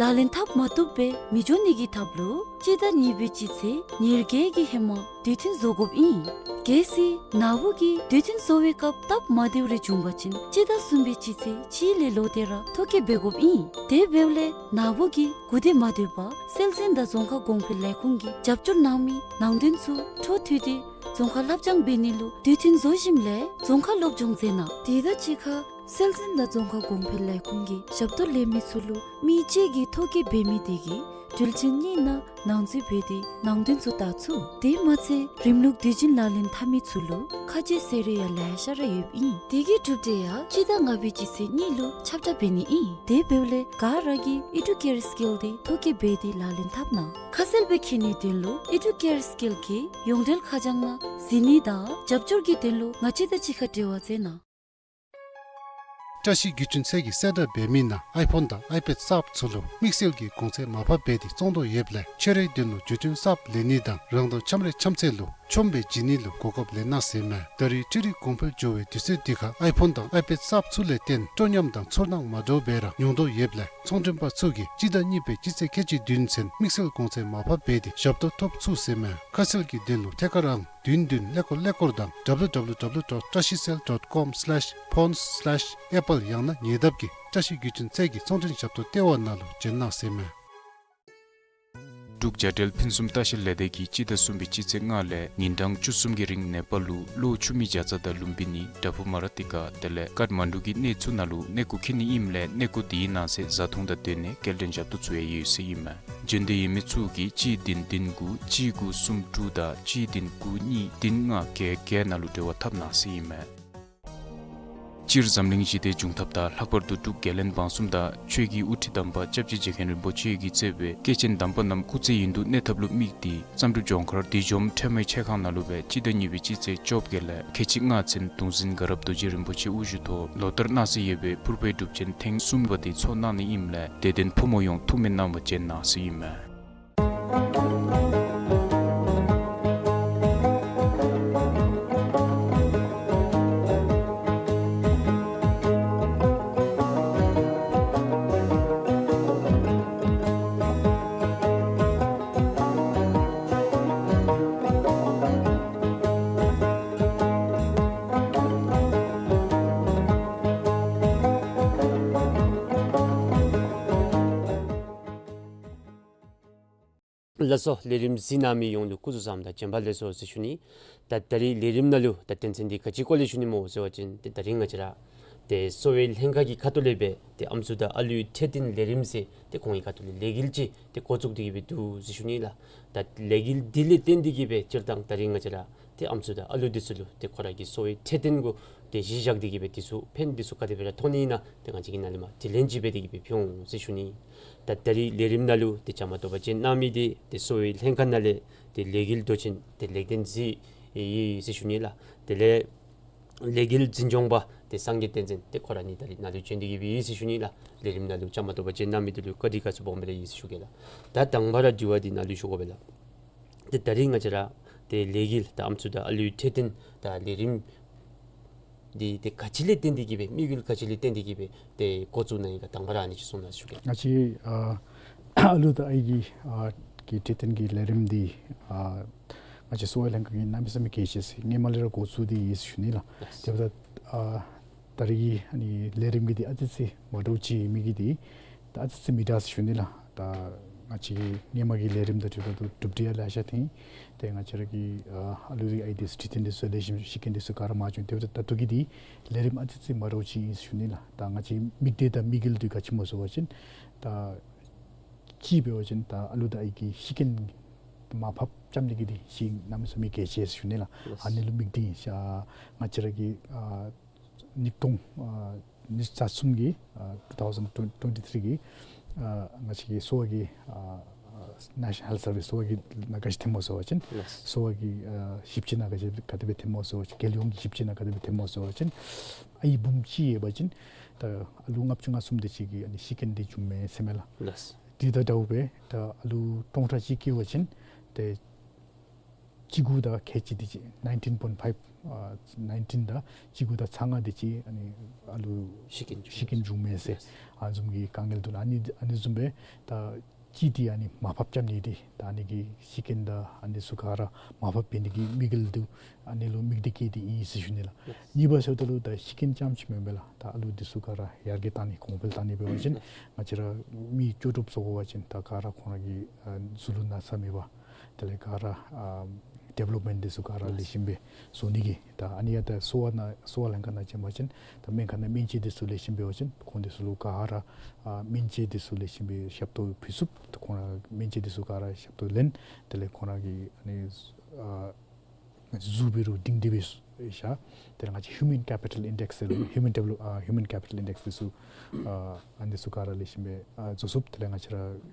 ལག་ལེན་འཐབ་མ་བཏུབ་སྦེ་མི་འགྱོ་ནི་གི་ཐབས་ལུ་སྤྱི་ཟླ་གཉིས་པའི་སྤྱི་ཚེས་ཉེར་བརྒྱད་ཀྱི་ཧེ་མ་དུས་མཐུན་བཟོ་དགོཔ་ཨིན། གལ་སྲིད་ནཱ་བུ་གིས་དུས་མཐུན་བཟོ་བའི་སྐབས་སྟབས་མ་བདེཝ་རེ་བྱུང་པ་ཅིན་སྤྱི་ཟླ་གསུམ་པའི་སྤྱི་ཚེས་གཅིག་ལས་ལོག་སྟེ་ར་ཐོ་བཀོད་འབད་དགོཔ་ཨིན། དེ་འབདཝ་ལས་ནཱ་བུ་གིས་གུ་དེ་མ་སྡོད་པར་སྲོལ་འཛིན་དང་རྫོང་ཁ་གོང་འཕེལ་ལས་ཁུངས་ཀྱིས་རྒྱབ་སྐྱོར་གནང་མི་ནང་དོན་ཚུ་འཕྲོ་མཐུད་དེ་རྫོང་ཁ་ལྷབ་སྦྱང་འབད་ནི་ལུ་དུས་མཐུན་བཟོ་ཞིནམ་ལས་རྫོང་ཁ་སློབ་སྦྱོང་མཛད་གནང་། དེ་དང་གཅིག་ཁར་སྲོལ་འཛིན་དང་རྫོང་ཁ་གོང་འཕེལ་ལས་ཁུངས་ཀྱི་ཞབས་ཏོག་ལེན་མི་ཚུ་ལུ་མི་གཅིག་གིས་ཐོ་བཀོད་འབད་མི་དེ་གི་དུས་ཆེན་གཉིས་ནང་ནང་འཛུལ་འབད་དེ་ནང་དོན་ཚུ་བལྟ་ཚུགས། དེ་མ་ཚད་རིམ་ལུགས་དུས་རྒྱུན་ལག་ལེན་འཐབ་མི་ཚུ་ལུ་ཁ་རྗེ་ཟེར་རུང་ཡང་ལེ་ཤ་ར་ཡོདཔ་ཨིན། དེ་གི་གྲུབ་འབྲས་ཡང་སྤྱི་ཟླ་ལྔ་པའི་སྤྱི་ཚེས་གཉིས་ལུ་ཁྱབ་བསྒྲགས་འབད་ནི་ཨིན། དེ་འབདཝ་ལས་ག་ར་གིས་ཨེ་ཌུ་ཀེར་སི་ཀིལ་དེ་ཐོ་བཀོད་འབད་དེ་ལག་ལེན་འཐབ་གནང་། ཁ་གསལ་སྦེ་མཁྱེན་ནིའི་དོན་ལུ་ཨེ་ཌུ་ཀེར་སི་ཀིལ་གྱི་ཡོངས་འབྲེལ་ཁ་བྱང་ནང་གཟིགས་ནི་དང་རྒྱབ་སྐྱོར་གྱི་དོན་ལུ་ང་བཅས་དང་གཅིག་ཁར་འབྲེལ་བ་མཛད་གནང་། བཀྲ་ཤིས་བརྒྱུད་འཕྲིན་ཚད་ཀྱིས་གསལ་བསྒྲགས་འབད་མི་ནང་ཨའི་ཕོན་དང་ཨའི་པེཌ་གསརཔ་ཚུ་ལུ་དམིགས་བསལ་གྱི་གོང་ཚད་མར་ཕབ་འབད་དེ་བཙོང་དོ་ཡོདཔ་ལས་ཁྱོད་རའི་དོན་ལུ་བརྒྱུད་འཕྲིན་གསརཔ་ལེན་ནི་དང་རང་དང་འཆམ་རའི་འཆམ་ཚེ་ལུ་ཆོམ་སྦེ་བྱིན་ནི་ལུ་གོ་སྐབས་ལེན་གནང་ཟེར་མས། ད་རེས་འཕྲུལ་རིག་གོང་འཕེལ་འགྱོ་བའི་དུས་ཚོད་འདི་ཁར་ཨའི་ཕོན་དང་ཨའི་པེཌ་གསརཔ་ཚུ་ལས་བརྟེན་སྤྲོ་ཉམས་དང་ཚོར་སྣང་མ་འདྲཝ་སྦེ་ར་མྱོང་དོ་ཡོདཔ་ལས་ཚོང་མགྲོན་པ་ཚུ་གིས་སྤྱི་ཟླ་གཉིས་པའི་སྤྱི་ཚེས་ཁལ་གཅིག་བདུན་ཚུན་དམིགས་བསལ་གོང་ཚད་མར་ཕབ་འབད་དེ་ཞབས་ཏོག་ཐོབ་ཚུགས་ཟེར་མས། ཁ་གསལ་གྱི་དོན་ལུ་ཐད་ཀར་ཨང་བདུན་བདུན་ཀླད་ཀོར་ཀླད་ཀོར་དང་www dot trashicell dot com slash phones slash apple ཡང་ན་ཉེ་འདབས་ཀྱི་བཀྲ་ཤིས་བརྒྱུད་འཕྲིན་ཚད་ཀྱི་ཚོང་མགྲོན་ཞབས་ཏོག་ལྟེ་བ་ནང་ལུ་བྱོན་གནང་ཟེར་མས། འབྲུག་རྒྱལ་འབྲེལ་ཕུན་སུམ་ལྟ་བཤལ་ལས་སྡེ་གིས་སྤྱི་ཟླ་གསུམ་པའི་སྤྱི་ཚེས་ལྔ་ལས་ཉིན་གྲངས་བཅུ་གསུམ་གྱི་རིང་ནེ་པཱལ་ལུ་གློ་འཁྱུ་མི་བརྒྱ་རྩ་དང་ལུམ་བི་ནི་དྲ་ཕུག་མ་ར་ཏི་ཀ་དེ་ལས་ཀཊ་མན་ཌུ་གི་གནས་ཚུ་ནང་ལུ་གནས་སྐོར་འཁྱིད་ནི་ཨིནམ་ལས་གནས་སྐོར་དེའི་ནང་གསེས་བཟའ་འཐུང་དང་སྡོད་གནས་སྐྱེལ་འདྲེན་ཞབས་ཏོག་ཚུ་ཡང་ཡོད་ཟེར་ཨིན་མས། འབྱོན་འདོད་ཡོད་མི་ཚུ་གིས་གཅིག་བདུན་བདུན་དགུ་གཅིག་དགུ་གསུམ་དྲུག་དང་གཅིག་བདུན་དགུ་གཉིས་བདུན་ལྔ་བརྒྱད་བརྒྱད་ནང་ལུ་འབྲེལ་བ་འཐབ་གནང་ཟེར་ཨིན་མས། སྤྱིར་འཛམ་གླིང་ཞི་བདེ་འབྱུང་ཐབས་དང་ལྷག་པར་དུ་འབྲུག་རྒྱལ་བློན་འབངས་གསུམ་དང་ཆོས་ཀྱི་དབུ་ཁྲིད་དམ་པ་སྐྱབས་རྗེ་རྗེ་མཁན་རིན་པོ་ཆེ་གིས་གཙོས་པའི་སྐྱེས་ཆེན་དམ་པ་རྣམས་སྐུ་ཚེ་ཡུན་དུ་གནས་ཐབས་ལུ་དམིགས་ཏེ་བསམ་གྲུབ་ལྗོངས་མཁར་བདེ་འཇོམས་ཁྲོས་མའི་ཆས་ཁང་ནང་ལུ་སྦེ་སྤྱི་ཟླ་གཉིས་པའི་སྤྱི་ཚེས་བཅོ་བརྒྱད་ལས་ཁལ་གཅིག་ལྔ་ཚུན་གདུང་འཛིན་དགའ་རབ་རྡོ་རྗེ་རིན་པོ་ཆེ་དབུ་བཞུགས་ཐོག་ལོ་ལྟར་གནང་སྲོལ་ཡོད་པའི་ཕུར་པའི་སྒྲུབ་ཆེན་ཐེངས་གསུམ་པ་དེ་ཚོགས་གནང་ནི་ཨིནམ་ལས་དད་ལྡན་ཕོ་མོ་ཡོངས་ཐུགས་སྨོན་གནང་བར་བྱོན་གནང་ཟེར་ཨིན་མས། ལགས་སོ། ལས་རིམ་གཟིགས་གནང་མི་ཡོངས་ལུ་སྐུ་གཟུགས་བཟང་དང་བྱོན་པ་ལེགས་སོ་ཟེར་ཞུ་ནི། ད་ད་རིས་ལས་རིམ་ནང་ལུ་ད་དོན་ཚན་འདི་ག་ཅི་སྐོར་ལས་ཞུ་ནི་སྨོ་ཟེར་བ་ཅིན་ཏེ་ད་རིས་ང་བཅས་ར་ཏེ་གསོ་བའི་ལྷན་ཁག་གི་ཁ་ཐུག་ལས་སྦེ་ཏེ་ཨམ་སྲུ་དང་ཨ་ལུའི་འཕྲོད་བསྟེན་ལས་རིམ་ཟེར་ཏེ་ཁོང་གི་ཁ་ཐུག་ལས་ལས་འགུལ་ཅིག་ཏེ་འགོ་བཙུགས་ཏེ་གི་སྦེ་འདུག་ཟེར་ཞུ་ནི་ལགས། ད་ལས་འགུལ་འདི་ལས་བརྟེན་ཏེ་གི་སྦེ་སྤྱིར་བཏང་ད་རིས་ང་བཅས་ར་ཏེ་ཨམ་སྲུ་དང་ཨ་ལུ་འདི་ཚུ་ལུ་ཏེ་ཁོ་ར་གི་གསོ་བའི་འཕྲོད་བསྟེན་གུ་ཏེ་གཞི་བཞག་སྟེ་གི་སྦེ་འདི་ཚུ་ཕན་འདི་ཚུ་ག་དེ་སྦེ་ར་ཐོགས་ནི་ཨིན་ན་ཏེ་ང་བཅས་ཀྱིས་ནཱ་ལས་མར་དྲི་ལན་ཅིག་འབད་དེ་གི་སྦེ་ཕུལ་འོང་ཟེར་ཞུ་ནི། ད་ད་རིས་ལས་རིམ་ནང་ལུ་ཏེ་བཅའ་མར་གཏོགས་པ་ཅིན་གནང་མི་འདི་ཏེ་གསོ་བའི་ལྷན་ཁག་ནང་ལས་ཏེ་ལས་འགུལ་མདོ་ཆེན་ཏེ་ལེགས་ལྡན་འཛིན་ཡོད་ཟེར་ཞུ་ནི་ལགས། དེ་ལས་ལས་འགུལ་འཛིན་སྐྱོང་པ་ཏེ་སངས་རྒྱས་བསྟན་འཛིན་ཏེ་ཁོ་ར་ཨ་ནི་ད་རིས་ནཱ་ལུ་བྱོན་ཏེ་གི་སྦེ་ཡོད་ཟེར་ཞུ་ནི་ལགས། ལས་རིམ་ནང་ལུ་བཅའ་མར་གཏོགས་པ་ཅིན་གནང་མི་འདི་ལུ་བཀའ་དྲིན་དགའ་ཚོར་སྦོམ་སྦེ་ར་ཡོད་ཟེར་ཞུ་གེ་ལགས། ད་དང་པ་ར་དྲི་བ་འདི་ནཱ་ལུ་ཞུ་དགོ་པས་ལགས། ཏེ་ད་རིས་ང་བཅས་ར་ཏེ་ལས་འགུལ་ད་ཨམ་སྲུ་དང་ཨ་ལུའི་འཕྲོད་བསྟེན་ད་ལས་རིམ་འདི་ཏེ་ག་ཅི་ལས་བརྟེན་ཏེ་གི་སྦེ་དམིགས་ཡུལ་ག་ཅི་ལས་བརྟེན་ཏེ་གི་སྦེ་ཏེ་འགོ་བཙུགས་གནང་ཡི་ག་དང་པ་ར་ཨ་ནི་ཅིག་གསུང་གནང་ཞུ་གེ། ང་བཅས་ཨ་ཨ་ལུ་དང་ཨའི་གི་ཨ་གི་འཕྲོད་བསྟེན་གྱི་ལས་རིམ་འདི་ཨ་ང་བཅས་གསོ་བའི་ལྷན་ཁག་གིས་གནམ་མེད་ས་མེད་གལ་ཆེ་ཟེར་སྔོན་མ་ལས་ར་འགོ་བཙུགས་ཏེ་ཡོད་ཟེར་ཞུ་ནི་ལགས། ལགས། དེ་འབདཝ་ད་ཨ་ད་རིས་ཨ་ནི་ལས་རིམ་གྱི་འདི་ཨ་ཙི་ཙི་མ་འདྲཝ་ཅིག་མི་གི་འདི་ད་ཨ་ཙི་ཙི་མི་འདྲ་ཟེར་ཞུ་ནི་ལགས། ད་ང་བཅས་ཀྱི་སྔོན་མ་གི་ལས་རིམ་དང་འཁྲིལ་བ་ད་གྲུབ་འབྲས་ཡང་ལེ་ཤ་ཐོན། ཏེ་ང་བཅས་ར་གི་ཨ་ཨ་ལུ་གི་ཨའི་འདི་ཚུ་འཕྲོད་བསྟེན་འདི་ཚུ་ལེགས་ཤོམ་ཤི་རྐྱེན་འདི་ཚུ་ག་ར་མ་བྱུང་། དེ་འབདཝ་ད་ད་ལྟོ་གི་འདི་ལས་རིམ་ཨ་ཙི་ཙི་མ་འདྲཝ་ཅིག་ཨིན་ཟེར་ཞུ་ནི་ལགས། ད་ང་བཅས་དམིགས་གཏད་དང་དམིགས་ཡུལ་འདི་ག་ཅི་སྨོ་ཟེར་བ་ཅིན་ད་གཅིག་འབད་བ་ཅིན་ད་ཨ་ལུ་དང་ཨའི་གི་ཤི་རྐྱེན་མར་ཕབ་རྐྱབ་ནི་གི་འདི་ཅིག་གནམ་མེད་ས་མེད་གལ་ཆེ་ཟེར་ཞུ་ནི་ལགས། ལགས། ཨ་ནི་ལུ་དམིགས་ཏེ་ཨིན་ཤག། ང་བཅས་ར་གི་ཨ་ཉིས་སྟོང་ཨ་ཉི་ཤུ་རྩ་གསུམ་གྱི་ཨ་two thousand twenty-three གྱི་ཨ་ང་བཅས་ཀྱི་གསོ་བ་གི་ཨ་ཨ་National Health Service གསོ་བ་གི་ནང་ག་ཅི་ཐོནམ་སྨོ་ཟེར་བ་ཅིན་ལགས། གསོ་བ་གི་ཨ་ཞིབ་དཔྱད་ནང་ག་ཅི་ག་དེ་སྦེ་ཐོནམ་སྨོ་ཟེར་བ་ཅིན་རྒྱལ་ཡོངས་ཀྱི་ཞིབ་དཔྱད་ནང་ག་དེ་སྦེ་ཐོནམ་སྨོ་ཟེར་བ་ཅིན་ཨའི་འབུམ་གཅིག་ཡོད་པ་ཅིན་ད་ཨ་ལུ་ལྔ་བཅུ་ང་གསུམ་དེ་ཅིག་གིས་ཨ་ནི་ཤི་རྐྱེན་འདི་བྱུངམ་མས་ཟེར་མས་ལགས། ལགས། དེ་དང་འདྲཝ་སྦེ་ད་ཨ་ལུ་སྟོང་ཕྲག་གཅིག་བཀལ་བ་ཅིན་ཏེ་གཅིག་དགུ་དང་ཁལ་གཅིག་དེ་ཅིག་nineteen point five ཨ་nineteen དང་གཅིག་དགུ་དང་ཚག་ལྔ་དེ་ཅིག་ཨ་ནི་ཨ་ལུ་ཤི་རྐྱེན་བྱུང་ཤི་རྐྱེན་བྱུངམ་མས་ཟེར། ལགས། ཨ་ནི་བཟུམ་གྱི་དཀའ་ངལ་འདུག་ལགས། ཨ་ནི་ཨ་ནི་བཟུམ་སྦེ་ད་གཅིག་འདི་ཨ་ནི་མར་ཕབ་རྐྱབ་ནི་འདི་ད་ཨ་ནི་གི་ཤི་རྐྱེན་དང་ཨ་ནི་ཚུ་ག་ར་མར་ཕབ་འབད་ནི་གི་དམིགས་ཡུལ་འདི་ཨ་ནི་ལུ་དམིགས་ཏེ་བཀལ་ཏེ་ཨིན་ཟེར་ཞུ་ནི་ལགས། ལགས། གཉིས་པ་ཟེརཝ་ད་ལུ་ད་ཤི་རྐྱེན་རྐྱངམ་ཅིག་མེན་པས་ལགས། ད་ཨ་ལུ་འདི་ཚུ་ག་ར་ཡར་རྒྱས་གཏང་ནི་གོང་འཕེལ་གཏང་ནི་འབད་བ་ཅིན་ལགས། ང་བཅས་ར་མི་ལྕོགས་གྲུབ་བཟོ་དགོ་པ་ཅིན་ད་ག་ར་ཁོང་ར་གི་ཨ་གཟུགས་ལུ་ན་ཚ་མེད་པར་དེ་ལས་ག་ར་ཨ་ཌི་ཝེ་ལོབ་མེནཊ་འདི་ཚུ་ག་ར་ལེགས་ཤོམ་སྦེ་བཟོ་ནི་གི་ད་ཨ་ནི་ཡང་ད་གསོ་བ་ནང་གསོ་བ་ལྷན་ཁག་ནང་བྱོན་པ་ཅིན་ད་སྨན་ཁང་ནང་སྨན་བཅོས་འདི་ཚུ་ལེགས་ཤོམ་འབད་བ་ཅིན་ཁོང་འདི་ཚུ་ལུ་ག་ར་ཨ་སྨན་བཅོས་འདི་ཚུ་ལེགས་ཤོམ་སྦེ་ཞབས་ཏོག་ཕུལ་ཚུགས། ད་ཁོང་ར་སྨན་བཅོས་འདི་ཚུ་ག་ར་ཞབས་ཏོག་ལེན། དེ་ལས་ཁོང་ར་གི་ཨ་ནི་ཨ་གཟུགས་འབད་རུང་སྒྲིང་སྒྲི་སྦེ་བཞག། དེ་ལས་ང་བཅས་human capital index ཟེར་རུང་human develop ཨ་human capital index འདི་ཚུ་ཨ་ཨ་ནི་ཚུ་ག་ར་ལེགས་ཤོམ་སྦེ་ཨ་བཟོ་ཚུགས། དེ་ལས་ང་བཅས་ར་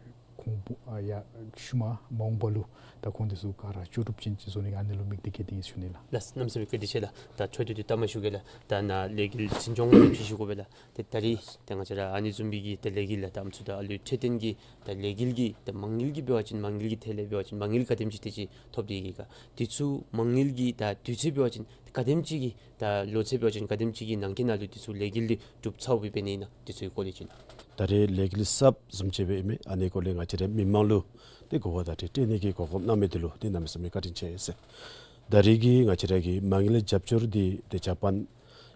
ཨ་ཡ་ཤུལ་མ་མ་འོངས་པ་ལུ་ད་ཁོང་འདི་ཚུ་ག་ར་ལྕོགས་གྲུབ་ཅན་ཅིག་བཟོ་ནི་གི་ཨ་ནི་ལུ་དམིགས་ཏེ་བསྐྱེད་དེ་ཨིན་ཟེར་ཞུ་ནི་ལགས། ལགས་གནམ་མེད་ས་མེད་བཀའ་དྲིན་ཆེ་ལགས། ད་ཕྱོགས་བསྡུས་ཏེ་ལྟ་མ་ཞུ་གེ་ལགས། ད་ནཱ་ལས་འགུལ་འཛིན་སྐྱོང་ལུ་ཕྱི་ཞུ་དགོ་པས་ལགས། ཏེ་ད་རིས་ཏེ་ང་བཅས་ར་ཨ་ནི་བཟུམ་མའི་གི་ཏེ་ལས་འགུལ་ལགས་ད་ཨམ་སྲུ་ད་ཨ་ལུའི་འཕྲོད་བསྟེན་གྱི་ད་ལས་འགུལ་གྱི་ད་མ་དངུལ་གྱི་འབད་བ་ཅིན་མ་དངུལ་གྱི་ཐད་ལས་འབད་བ་ཅིན་མ་དངུལ་ག་དེམ་ཅིག་དེ་ཅིག་ཐོབ་སྟེ་ཡོད་ག། དེ་ཚུ་མ་དངུལ་གྱི་ད་དུས་ཚོད་འབད་བ་ཅིན་ག་དེམ་ཅིག་གི་ད་ལོ་ཚད་འབད་བ་ཅིན་ག་དེམ་ཅིག་གི་ནང་འཁོད་ནང་ལུ་དེ་ཚུ་ལས་འགུལ་འདི་གྲུབ་ཚརཝ་སྦེ་འབད་ནི་ཨིན་ན་དེ་ཚུ་གི་སྐོར་ལས་ཅིག་ལགས། ད་རེས་ལས་འགུལ་གསརཔ་བཟུམ་ཅིག་སྦེ་ཨིན་མས། ཨ་ནི་སྐོར་ལས་ང་བཅས་ར་མི་མང་ལུ་ཏེ་གོ་བ་བརྡ་སྤྲོད་སྤྲོད་ནི་གི་གོ་སྐབས་གནང་མི་འདི་ལུ་ཏེ་གནམ་མེད་ས་མེད་བཀའ་དྲིན་ཆེ་ཟེར། ད་རེས་ཀྱི་ང་བཅས་ར་གི་མ་དངུལ་རྒྱབ་སྐྱོར་འདི་ཏེ་ཇ་པཱན་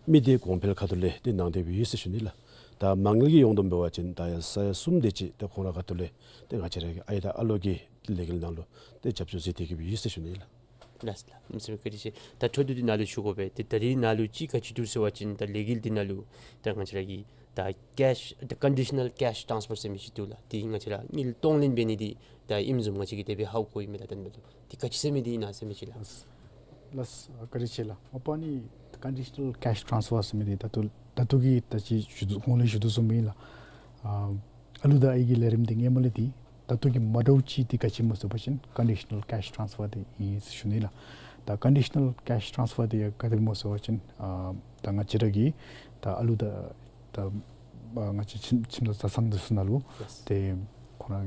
མི་སྡེ་གོང་འཕེལ་ཁ་ཐུག་ལས་ཏེ་གནང་སྟེ་སྦེ་ཡོད་ཟེར་ཞུ་ནི་ལགས། ད་མ་དངུལ་གྱི་ཡོངས་བསྡོམས་འབད་བ་ཅིན་ད་ཡར་ས་ཡ་གསུམ་དེ་ཅིག་ཏེ་ཁོང་ར་ཁ་ཐུག་ལས་ཏེ་ང་བཅས་ར་གི་ཨའི་དང་ཨ་ལོ་གི་ལས་འགུལ་ནང་ལུ་ཏེ་རྒྱབ་སྐྱོར་མཛད་དེ་གི་སྦེ་ཡོད་ཟེར་ཞུ་ནི་ལགས། ལགས་ལགས། གནམ་མེད་ས་མེད་བཀའ་དྲིན་ཆེ། ད་ཕྱོགས་བསྡུས་ཏེ་ནཱ་ལུ་ཞུ་དགོ་པས། ཏེ་ད་རིས་ནཱ་ལུ་ཅིག་ག་ཅི་འདུག་ཟེར་བ་ཅིན་ད་ལས་འགུལ་འདི་ནང་ལུ་ད་ང་བཅས་ར་གི་ད་ཀེཤ་ད་ཀོན་ཌི་ཤ་ནཱལ་ཀེཤ་ཊཱནསི་ཕར་ཟེར་མི་ཅིག་འདུག་ལགས། དེ་ང་བཅས་ར་དངུལ་གཏོང་ལེན་འབད་ནི་འདི་ད་ཨིནམ་བཟུམ་ང་བཅས་ཀྱིས་དེ་སྦེ་ཧ་གོ་ཡི་མས་ལགས། ད་ནཱ་ལུ་དེ་ག་ཅི་ཟེར་མི་འདི་ཨིན་ན་ཟེར་མི་ཅིག་ལགས། ལགས་ལགས། བཀའ་དྲིན་ཆེ་ལགས། མ་པ་ནི་ཀོན་ཌི་ཤ་ནཱལ་ཀེཤ་ཊཱནསི་ཕར་ཟེར་མི་འདི་ད་ལྟོ་ད་ལྟོ་གི་ད་ཅི་ཞུ་དོ་གོང་ལས་ཞུ་དོ་བཟུམ་སྦེ་ཨིན་ལགས། ཨ་ཨ་ལུ་དང་ཨའི་གི་ལས་རིམ་འདི་སྔོན་མ་ལས་འདི་ད་ལྟོ་གི་མ་འདྲཝ་ཅིག་འདི་ག་ཅི་སྨོ་ཟེར་བ་ཅིན་ཀོན་ཌི་ཤ་ནཱལ་ཀེཤ་ཊཱནསི་ཕར་འདི་ཨིན་ཟེར་ཞུ་ནི་ལགས། ད་ཀོན་ཌི་ཤ་ནཱལ་ཀེཤ་ཊཱནསི་ཕར་འདི་ཡང་ག་དེ་སྦེ་སྨོ་ཟེར་བ་ཅིན་ཨ་ད་ང་བཅས་ར་གི་ད་ཨ་ལུ་དང་ད་ཨ་ང་བཅས་ཁྱིམ་ཁྱིམ་ཚང་བཟའ་ཚང་འདི་ཚུ་ནང་ལུ་ལགས། ཏེ་ཁོང་ར་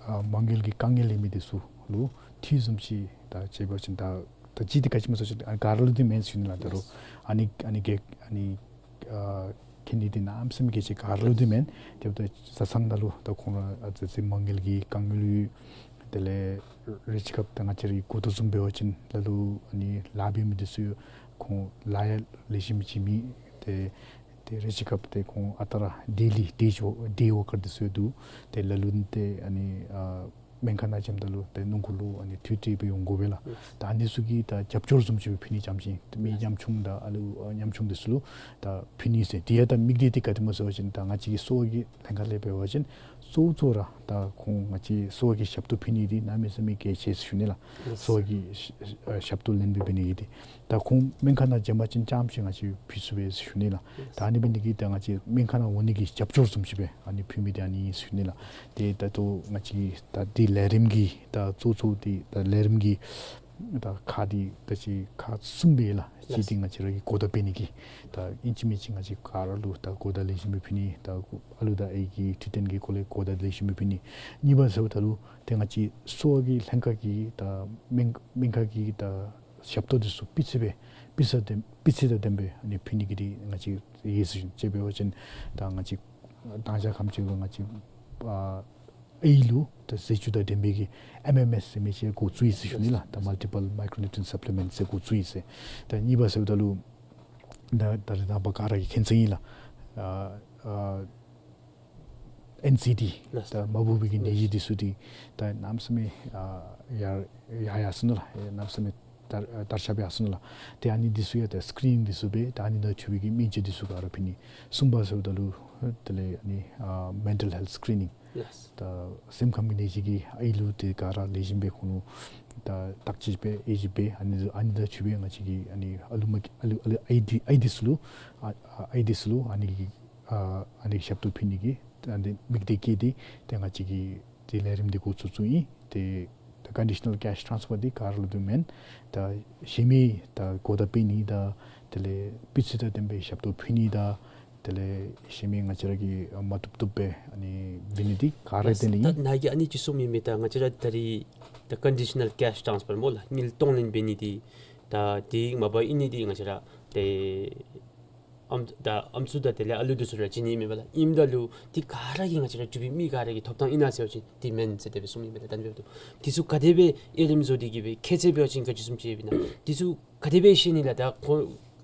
ཨ་མ་དངུལ་གྱི་དཀའ་ངལ་ཡོད་མི་འདི་ཚུ་ལུ་འཐུས་བཟུམ་ཅིག་ད་ཅིག་འབད་བ་ཅིན་ད་ད་ཅི་འདི་ག་ཅི་སྨོ་ཟེར་བ་ཅིན་ཨ་ག་ར་ལུ་འདི་མེན་ཟེར་ཞུ་ནི་ལགས། ད་རུང་ལགས། ཨ་ནི་ཨ་ནི་གེ་ཨ་ནི་ཨ་ཁེ་ནི་འདི་གནམ་མེད་ས་མེད་གལ་ཆེ་ག་ར་ལུ་འདི་མེན། དེ་འབདཝ་ད་བཟའ་ཚང་ནང་ལུ་ད་ཁོང་ར་ཨ་ཙི་ཙི་མ་དངུལ་གྱི་དཀའ་ངལ་ཡོད། དེ་ལས་རེ་ཅིག་སྐབས་ད་ང་བཅས་ར་གི་གོ་བརྡ་བཟུམ་འབད་བ་ཅིན་ལ་ལུ་ཨ་ནི་ལཱ་འབད་མི་འདི་ཚུ་ཁོང་ལཱ་ཡང་ལེགས་ཤོམ་ཅིག་མེད། ཏེ་ཏེ་རེ་ཅིག་སྐབས་ཏེ་ཁོང་ཨ་རྟག་ར་ཌེ་ལི་ཌེ་ཇོ་ཌེ་ཝར་ཀར་འདི་ཚུ་ཡང་འདུག། ཏེ་ལ་ལུ་ཏེ་ཨ་ནི་ཨ་སྨན་ཁང་ནང་འགྱོཝ་ད་ལུ་ཏེ་སྣུམ་འཁོར་ལུ་ཨ་ནི་ཐོན་ཏེ་སྦེ་འོང་དགོ་པས་ལགས། ལགས། ད་ཨ་ནི་ཚུ་གི་ད་རྒྱབ་སྐྱོར་བཟུམ་ཅིག་སྦེ་ཕུལ་ནི་ཙམ་ཅིག་ཏེ་མི་ཉམ་ཆུང་དང་ཨ་ལུ་ཨ་ཉམ་ཆུང་འདི་ཚུ་ལུ་ད་ཕུལ་ནི་ཟེར། དེ་ཡང་ད་དམིགས་གཏད་འདི་ག་དེ་སྨོ་ཟེར་བ་ཅིན་ད་ང་བཅས་ཀྱི་གསོ་བ་གི་ལྷན་ཁག་ལས་འབད་བ་ཅིན་གཙོ་བོ་གཙོ་བོ་ར་ད་ཁོང་ང་བཅས་གསོ་བ་གི་ཞབས་ཏོག་ཕུལ་ནི་འདི་གནམ་མེད་ས་མེད་གལ་ཆེ་ཟེར་ཞུ་ནི་ལགས། ལགས། གསོ་བ་གི་ཞབས་ཏོག་ལེན་འབད་འབད་ནི་འདི་ད་ཁོང་སྨན་ཁང་ནང་འགྱོ་བ་ཅིན་རྐྱངམ་ཅིག་ང་བཅས་ཕུལ་ཚུགས་པས་ཟེར་ཞུ་ནི་ལགས། ད་ཨ་ནི་འབད་ནི་འདི་གིས་ད་ང་བཅས་སྨན་ཁང་ནང་འོང་ནི་གི་རྒྱབ་སྐྱོར་བཟུམ་ཅིག་སྦེ་ཨ་ནི་ཕུལ་མི་འདི་ཨ་ནི་ཟེར་ཞུ་ནི་ལགས། ཏེ་ད་ལྟོ་ང་བཅས་ད་འདི་ལས་རིམ་གྱི་ད་གཙོ་གཙོ་འདི་ད་ལས་རིམ་གྱི་ད་ཁག་འདི་ད་ཅི་ཁག་གསུམ་སྦེ་ལགས། གཅིག་འདི་ང་བཅས་ར་གི་གོ་བརྡ་སྤེལ་ནི་གི་ད་ཨིན་ཅི་མིན་ཅི་ང་བཅས་ག་ར་ལུ་ད་གོ་བརྡ་ལེགས་ཤོམ་སྦེ་ཕུལ་ནི། ད་ཨ་ལུ་དང་ཨའི་གི་འཕྲོད་བསྟེན་གྱི་སྐོར་ལས་གོ་བརྡ་ལེགས་ཤོམ་སྦེ་ཕུལ་ནི། གཉིས་པ་ཟེརཝ་ད་ལུ་ཏེ་ང་བཅས་གསོ་བ་གི་ལྷན་ཁག་གི་ད་སྨན་སྨན་ཁང་གི་ད་ཞབས་ཏོག་འདི་ཚུ་སྤུས་ཚད་སྦེ་སྤུས་ཚད་ལྡན་སྤུས་ཚད་དང་ལྡནམ་སྦེ་ཨ་ནི་ཕུལ་ནི་གི་འདི་ང་བཅས་ཡོད་ཟེར་ཞུ་ནི། དཔེ་འབད་བ་ཅིན་ད་ང་བཅས་ད་ཅི་ཁམས་ཅིག་ལུ་ང་བཅས་ཨ་ཨའི་ལུ་ད་ཟས་བཅུད་དང་ལྡན་པའི་གི་ཨེམ་ཨེམ་ཨེསི་ཟེར་མི་ཅིག་འགོ་བཙུགས་ཡི་ཟེར་ཞུ་ནི་ལགས། ད་མལ་ཊི་པལ་མའི་ཀོརོ་ནིའུ་ཊི་རིན་སབ་ལི་མེནཊ་ཟེར་འགོ་བཙུགས་ཡི་ཟེར། ད་གཉིས་པ་ཟེརཝ་ད་ལུ་ད་ད་རེས་ནངས་པ་ག་ར་གིས་མཁྱེན་ཚར་ཡི་ལགས། ཨ་ཨ་ཨེན་སི་ཌི་ལགས། ད་མ་བུ་བའི་གི་ནད་གཞི་འདི་ཚུ་འདི་ད་གནམ་མེད་ས་མེད་ཨ་ཡར་ཡར་ཡར་སོང་ནུག་ལགས། གནམ་མེད་ས་མེད་དར་དར་ཁྱབ་ཡར་སོང་ནུག་ལགས། ཏེ་ཨ་ནི་འདི་ཚུ་ཡང་ད་སི་ཀི་རི་ནིང་འདི་ཚུ་འབད་ད་ཨ་ནི་ནང་འཁོད་པའི་གི་སྨན་བཅོས་འདི་ཚུ་ག་ར་ཕུལ་ནི། གསུམ་པ་ཟེརཝ་ད་ལུ་དེ་ལས་ཨ་ནི་ཨ་མེན་ཊལ་ཧེལཐ་སི་ཀི་རི་ནིང་ལགས། ད་སེམས་ཁམས་ཀྱི་ནད་གཞི་གི་ཨའི་ལུ་ཏེ་ག་ར་ལེགས་ཤོམ་སྦེ་ཁོང་ལུ་ད་བརྟག་དཔྱད་འབད་དབྱེ་ཞིབ་འབད་ཨ་ནི་ཨ་ནི་ནང་འཁོད་པའི་ང་བཅས་ཀྱི་ཨ་ནི་ཨ་ལུ་མ་ཨ་ལུ་ཨ་ལུ་ཨའི་འདི་ཨའི་འདི་ཚུ་ལུ་ཨ་ཨ་ཨའི་འདི་ཚུ་ལུ་ཨ་ནི་ཨ་ཨ་ནི་ཞབས་ཏོག་ཕུལ་ནི་གི་ཨ་ནི་དམིགས་གཏད་བསྐྱེད་དེ་ཏེ་ང་བཅས་ཀྱིས་ཏེ་ལས་རིམ་འདི་འགོ་བཙུགས་བཙུགསཔ་ཨིན། ཏེ་ད་ཀོན་ཌི་ཤ་ནཱལ་ཀེཤ་ཊཱནསི་ཕར་འདི་ག་ར་ལུ་འདི་མེན། ད་གཞན་མི་ད་གོ་བརྡ་སྤེལ་ནི་དང་དེ་ལས་སྤུས་ཚད་དང་ལྡནམ་སྦེ་ཞབས་ཏོག་ཕུལ་ནི་དང་དེ་ལས་གཞན་མི་ང་བཅས་ར་གིས་མ་བཏུབ་བཏུབ་སྦེ་ཨ་ནི་འབད་ནི་འདི་ག་ར་ལགས། དེ་ལས་ད་ཨིན། ནཱ་གིས་ཨ་ནི་ཅིག་གསུངས་མི་མས། ད་ང་བཅས་ར་ད་རེས་ད་ཀོན་ཌི་ཤ་ནཱལ་ཀེཤ་ཊཱནསི་ཕར་སྨོ་ལགས། དངུལ་གཏོང་ལེན་འབད་ནི་འདི་ད་འདི་མ་པ་ཨིན་ནི་འདི་ང་བཅས་ར་ཏེ་ཨམ་ད་ཨམ་སྲུ་དང་དེ་ལས་ཨ་ལུ་འདི་ཚུ་ར་བྱིན་ནི་མས་པ་ལགས། ཨིནམ་ད་ལུ་འདི་ག་ར་གིས་ང་བཅས་ར་འབྲུག་པའི་མི་ག་ར་གི་ཐོབ་ཐང་ཨིན་ན་ཟེར་བ་ཅིན་འདི་མེན་ཟེར་དེ་སྦེ་གསུངས་མི་མས་ལགས། ད་ཨ་ནི་འབདཝ་ད་འདི་ཚུ་ག་དེ་སྦེ་དབྱེ་རིམ་བཟོ་སྟེ་གི་སྦེ་ཁྱད་ཚད་འབད་བ་ཅིན་ག་ཅི་བཟུམ་ཅིག་ཡོདཔ་ཨིན་ན། འདི་ཚུ་ག་དེ་སྦེ་ཤེས་ནི་ལགས། ད་ཁོ་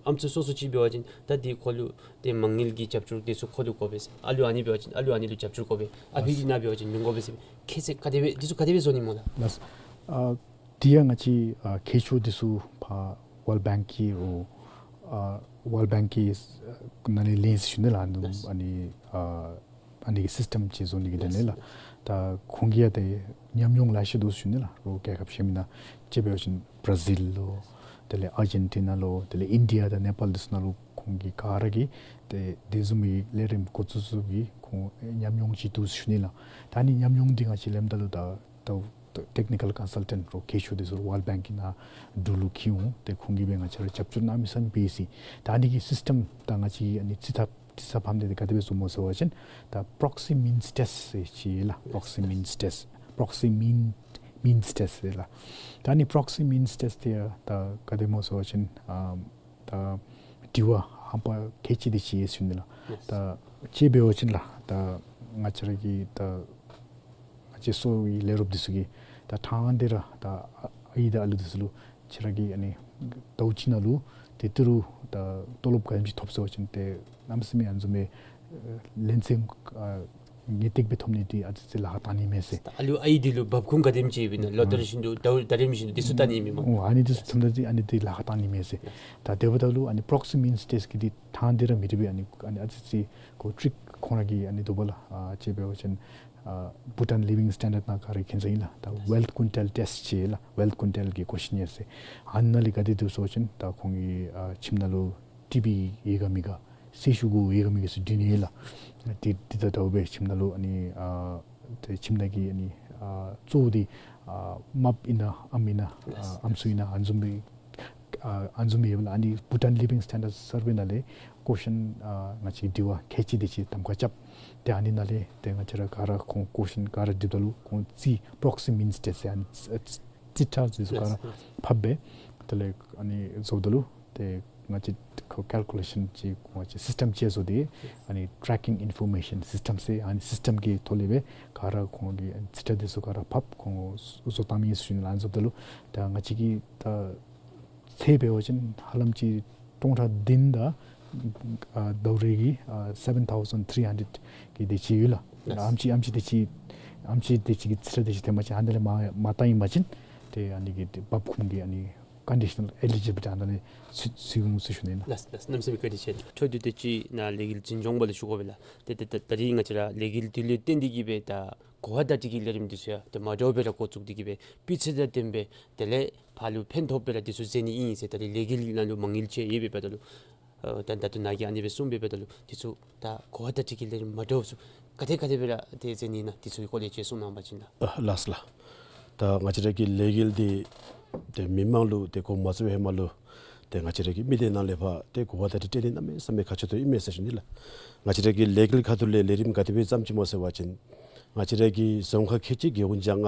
ཨམ་སྲུ་སོ་སོ་ཅིག་འབད་བ་ཅིན་ད་འདི་ཁོ་ལུ་ཏེ་མ་དངུལ་གྱི་རྒྱབ་སྐྱོར་འདི་ཚུ་ཁོ་ལུ་དགོ་པས་ཟེར། ཨ་ལུ་ཨ་ནི་འབད་བ་ཅིན་ཨ་ལུ་ཨ་ནི་ལུ་རྒྱབ་སྐྱོར་དགོ་པས། ཨ་ཕི་གི་ནང་འབད་བ་ཅིན་མི་དགོ་པས་ཟེར་ཁྱད་ཚད་ག་དེ་སྦེ་འདི་ཚུ་ག་དེ་སྦེ་བཟོ་ནི་སྨོ་ལགས། ལགས། ཨ་དེ་ཡང་ང་བཅས་ཨ་ཁྱད་ཆོས་འདི་ཚུ་ཕར་ཝཱལཌ་བེངཀ་གི་རོགས་ཨ་ཝཱལཌ་བེངཀ་གི་ནང་ལས་ལེན་ཟེར་ཞུ་ནི་ལགས། ཨ་ནི་ལགས། ཨ་ཨ་ནི་གི་སིསི་ཊེམ་ཅིག་བཟོ་ནི་གི་དོན་ལས་ལགས། ལགས། ད་ཁོང་གིས་ཡང་ཏེ་ཉམས་མྱོང་ལེ་ཤ་འདུག་ཟེར་ཞུ་ནི་ལགས། རོགས་རྒྱལ་ཁབ་གཞན་མི་ནང་དཔྱེ་འབད་བ་ཅིན་བར་ཛིལ་ལུ་དེ་ལས་ཨར་ཇེན་ཊི་ན་ལུ་དེ་ལས་ཨིན་ཌི་ཡ་དང་ནེ་པཱལ་འདི་ཚུ་ནང་ལུ་ཁོང་ གི་ག་ར་གིས་ཏེ་དེ་བཟུམ་མའི་ལས་རིམ་འགོ་བཙུགས་ཚུགས་པའི་ཁོང་ཉམས་མྱོང་ཅིག་འདུག་ཟེར་ཞུ་ནི་ལགས། ད་ཨ་ནི་ཉམས་མྱོང་འདི་ང་བཅས་ལེནམ་ད་ལུ་ད་ད་ད་ཊེཀ་ནི་ཀཱལ་ཀོན་སཱལ་ཊེནཊ་རོགས་མཁས་ཤོས་འདི་ཚུ་ཝཱལཌ་བེངཀ་གི་ནང་འབྲུག་ལུ་འཁྱིད་འོང་། ཏེ་ཁོང་གིས་སྦེ་ང་བཅས་ར་རྒྱབ་སྐྱོར་གནང་མི་ས་ནི་འབད་ཡི་ཟེར། ད་ཨ་ནི་གི་སིསི་ཊེམ་ད་ང་བཅས་ཨ་ནི་རྩིས་ཐབས་རྩིས་ཚབ་ཕམ་འདི་ག་དེ་སྦེ་བཟོཝ་སྨོ་ཟེར་བ་ཅིན་ད་པྲོག་སི་མིནསི་ཊེསཊ་ཟེར་ཅིག་ཡོད་ལགས། པྲོག་སི་མིནསི་ཊེསཊ། པྲོག་སི་མིན་མིནསི་ཊེསཊ་ཟེར་ལགས། ད་ཨ་ནི་པྲོག་སི་མིནསི་ཊེསཊ་འདི་ཡང་ད་ག་དེ་སྨོ་ཟེར་བ་ཅིན་ཨ་ད་དྲི་བ་ཧམ་པ་ཁལ་གཅིག་དེ་ཅིག་ཡོད་ཟེར་ཞུ་ནི་ལགས། ཡེས། ད་དཔྱེ་འབད་བ་ཅིན་ལགས། ད་ང་བཅས་ར་གི་ད་ང་བཅས་གསོ་བའི་ལས་རོགསཔ་འདི་ཚུ་གིས་ད་ཐང་འདི་ར་ད་ཨའི་དང་ཨ་ལུ་འདི་ཚུ་ལུ་ཁྱེད་ར་གིས་ཨ་ནི་ཟླཝ་གཅིག་ནང་ལུ་ཏེ་ཏི་རུ་ད་ཏོ་ལོབ་ག་དེམ་ཅིག་ཐོབ་ཟེར་བ་ཅིན་ཏེ་གནམ་མེད་ས་མེད་ཨ་ནི་བཟུམ་མའི་ཨ་ལན་ཚྭ་ཨ་ངེས་ཏིག་སྦེ་ཐོབ་ནི་འདི་ཨ་ཙི་ཅིག་ལཱ་ཁག་བཏང་ནི་མས་ཟེར། ད་ཨ་ལུ་ཨའི་འདི་ལུ་འབབ་ཁུངས་ག་དེམ་ཅིག་ཡོདཔ་ཨིན་ན་ལོ་ཨ་ལྟར་བཞིན་དུ་ཟླཝ་ཟླ་རིམ་བཞིན་དུ་འདི་ཚུ་བལྟ་ནི་མས་སྨོ། ཨོ་ཨ་ནི་འདི་ཚུ་ཐམས་ཅད་ཨ་ནི་འདི་ལཱ་ཁག་བཏང་ནི་མས་ཟེར། ད་དེ་འབདཝ་ད་ལུ་ཨ་ནི་པྲོག་སི་མིནསི་ཊེསཊ་གི་འདི་ཐང་འདི་ར་མི་འདྲ་བའི་ཨ་ནི་ཨ་ནི་ཨ་ཙི་ཅིག་ཁོ་ཊིག་ཁོང་ར་གི་ཨ་ནི་འདུག་པ་ལགས། ཨ་དཔྱེ་འབད་བ་ཅིན་ཨ་བྷུ་ཊཱན་ལི་བིང་སི་ཊེན་ཌརཌ་ནང་ག་ར་མཁྱེན་ས་ཨིན་ལགས། ད་ཡེས། ཝེལཐ་ཀུན་ཊལ་ཊེསཊ་ཟེར་ལགས། ཝེལཐ་ཀུན་ཊལ་གྱི་ཀོ་ཤིན་ཡེར་ཟེར། ཨ་ནཱ་ལས་ག་དེ་འདུག་ཟེར་བ་ཅིན་ད་ཁོང་གི་ཨ་ཁྱིམ་ནང་ལུ་ཊི་བི་ཡོད་ག་མེད་ག་སེར་ཤུགས་ཡོད་ག་མེད་ག་ཟེར་དྲི་ནི་ཨིན་ལགས། དེ་དེ་དང་འདྲཝ་སྦེ་ཁྱིམ་ནང་ལུ་ཨ་ནི་ཨ་ཏེ་ཁྱིམ་ནང་གི་ཨ་ནི་ཨ་གཙོ་བོ་འདི་ཨ་རྨགཔ་ཨིན་ན་ཨམ་ཨིན་ན་ཨ་ཨམ་སྲུ་ཨིན་ན་ཨ་ནི་བཟུམ་སྦེ་ཨ་ཨ་ནི་བཟུམ་སྦེ་ཡོདཔ་ལགས། ཨ་ནི་བྷུ་ཊཱན་ལི་བིང་སི་ཊེན་ཌརཌ་སར་ཝེ་ནང་ལས་ཀོ་ཤིན་ཨ་ང་བཅས་དྲི་བ་ཁལ་གཅིག་དེ་ཅིག་གདམ་ཁ་རྐྱབ། ཏེ་ཨ་ནི་ནང་ལས་ཏེ་ང་བཅས་ར་ག་ར་ཁོང་ཀོ་ཤིན་ག་ར་དྲིཝ་ད་ལུ་ཁོང་རྩིས་པྲོག་སི་མིནསི་ཊེསཊ་ཟེར་ཨ་ནི་རྩིས་ཁྲ་འདི་ཚུ་ག་ར་ཕབ་སྦེ་དེ་ལས་ཨ་ནི་བཟོཝ་ད་ལུ་ཏེ་ང་བཅས་ཁོ་ཀཱལ་ཀུ་ལེ་ཤཱན་ཅིག་ང་བཅས་སིསི་ཊེམ་ཅིག་བཟོ་སྟེ་ཨ་ནི་ཊེར་ཀིང་ཨིན་ཕོར་མེ་ཤཱན་སིསི་ཊེམ་ཟེར་ཨ་ནི་སིསི་ཊེམ་གྱི་ཐོག་ལས་སྦེ་ག་ར་ཁོང་གི་རྩིས་ཁྲ་འདི་ཚུ་ག་ར་ཕབ་ཁོང་བཟོ་བཏང་མི་ཨིན་ཟེར་ཞུ་ནི་ལགས། ཨ་ནི་བཟོཝ་ད་ལུ་ད་ང་བཅས་ཀྱི་ད་ཚད་འབད་བ་ཅིན་ཧ་ལམ་ཅིག་སྟོང་ཕྲག་བདུན་དང་ཨ་ཟླཝ་རེ་གི་ཨ་སེ་བེན་ཐའུ་ཟེན་ཐི་རི་ཧན་ཌེཌ་གི་དེ་ཅིག་ཡོད་ལགས། ལགས། ཨམ་ཅིག་ཨམ་ཅིག་དེ་ཅིག་ཨམ་ཅིག་དེ་ཅིག་གི་རྩིས་ཁྲ་དེ་ཅིག་ཐོན་པ་ཅིན་ཨ་ནི་ལས་མར་མར་བཏང་ཡི་པ་ཅིན་ཏེ་ཨ་ནི་གི་འབབ་ཁུངས་ཀྱི་ཨ་ནི་ཀོན་ཌི་ཤ་ནཱལ་ཨེ་ལི་ཇི་བི་ལི་ཊི་ཨ་ནི་ལས་ཚུད་ཚུད་འོང་ཟེར་ཞུ་ནི་ལགས། ལགས་ལགས། གནམ་མེད་ས་མེད་བཀའ་དྲིན་ཆེ། འཕྲོ་མཐུད་དེ་ཅིག་ནཱ་ལས་འགུལ་འཛིན་སྐྱོང་པ་ལུ་ཞུ་དགོ་པས་ལགས། ཏེ་ཏེ་ད་ད་རིས་ང་བཅས་ར་ལས་འགུལ་འདི་ལུ་བརྟེན་ཏེ་གིས་སྦེ་ད་གོ་བ་བརྡ་སྤྲོད་ཀྱི་ལས་རིམ་འདི་ཚུ་ཡང་ཏེ་མ་འདྲཝ་སྦེ་ར་འགོ་བཙུགས་ཏེ་གིས་སྦེ་སྤུས་ཚད་དང་ལྡནམ་སྦེ་དེ་ལས་ཕར་ལུ་ཕན་ཐོགས་སྦེ་ར་འདི་ཚུ་མཛད་ནི་ཨིན་ཟེར། ད་རིས་ལས་འགུལ་ནང་ལུ་མ་དངུལ་ཅིག་ཡོད་པས་པ་ད་ལུ་ཨ་ད་ད་ལྟོ་ནཱ་གིས་ཨ་ནི་སྦེ་གསུངས་པས་པ་ད་ལུ་འདི་ཚུ་ད་གོ་བ་བརྡ་སྤྲོད་ཀྱི་ལས་རིམ་མ་འདྲཝ་ཚུ་ག་དེ་ག་དེ་སྦེ་ར་ཏེ་མཛད་ནི་ཨིན་ན་འདི་ཚུ་གི་སྐོར་ལས་ཅིག་གསུང་གནང་པ་ཅིན་ལགས། ཨ་ལགས་སོ་ལགས། ད་ང་བཅས་ར་གི་ལས་འགུལ་འདི་ཏེ་མི་མང་ལུ་ཏེ་འགོ་མ་བཙུགས་པའི་ཧེ་མ་ལུ་ཏེ་ང་བཅས་ར་གི་མི་སྡེ་ནང་ལས་ཕར་ཏེ་གོ་བ་བརྡ་སྤྲོད་སྤྲོད་ནི་གནམ་མེད་ས་མེད་ཁག་ཆེ་ཏོག་ཏོ་ཨིན་མས་ཟེར་ཞུ་ནི་ལགས། ང་བཅས་ར་གི་ལས་འགུལ་ཁ་ཐུག་ལས་ལས་རིམ་ག་དེ་སྦེ་བརྩམས་ཅི་སྨོ་ཟེར་བ་ཅིན་ང་བཅས་ར་གི་རྫོང་ཁག་ཁལ་གཅིག་རྒེད་འོག་བརྒྱ་ལྔ་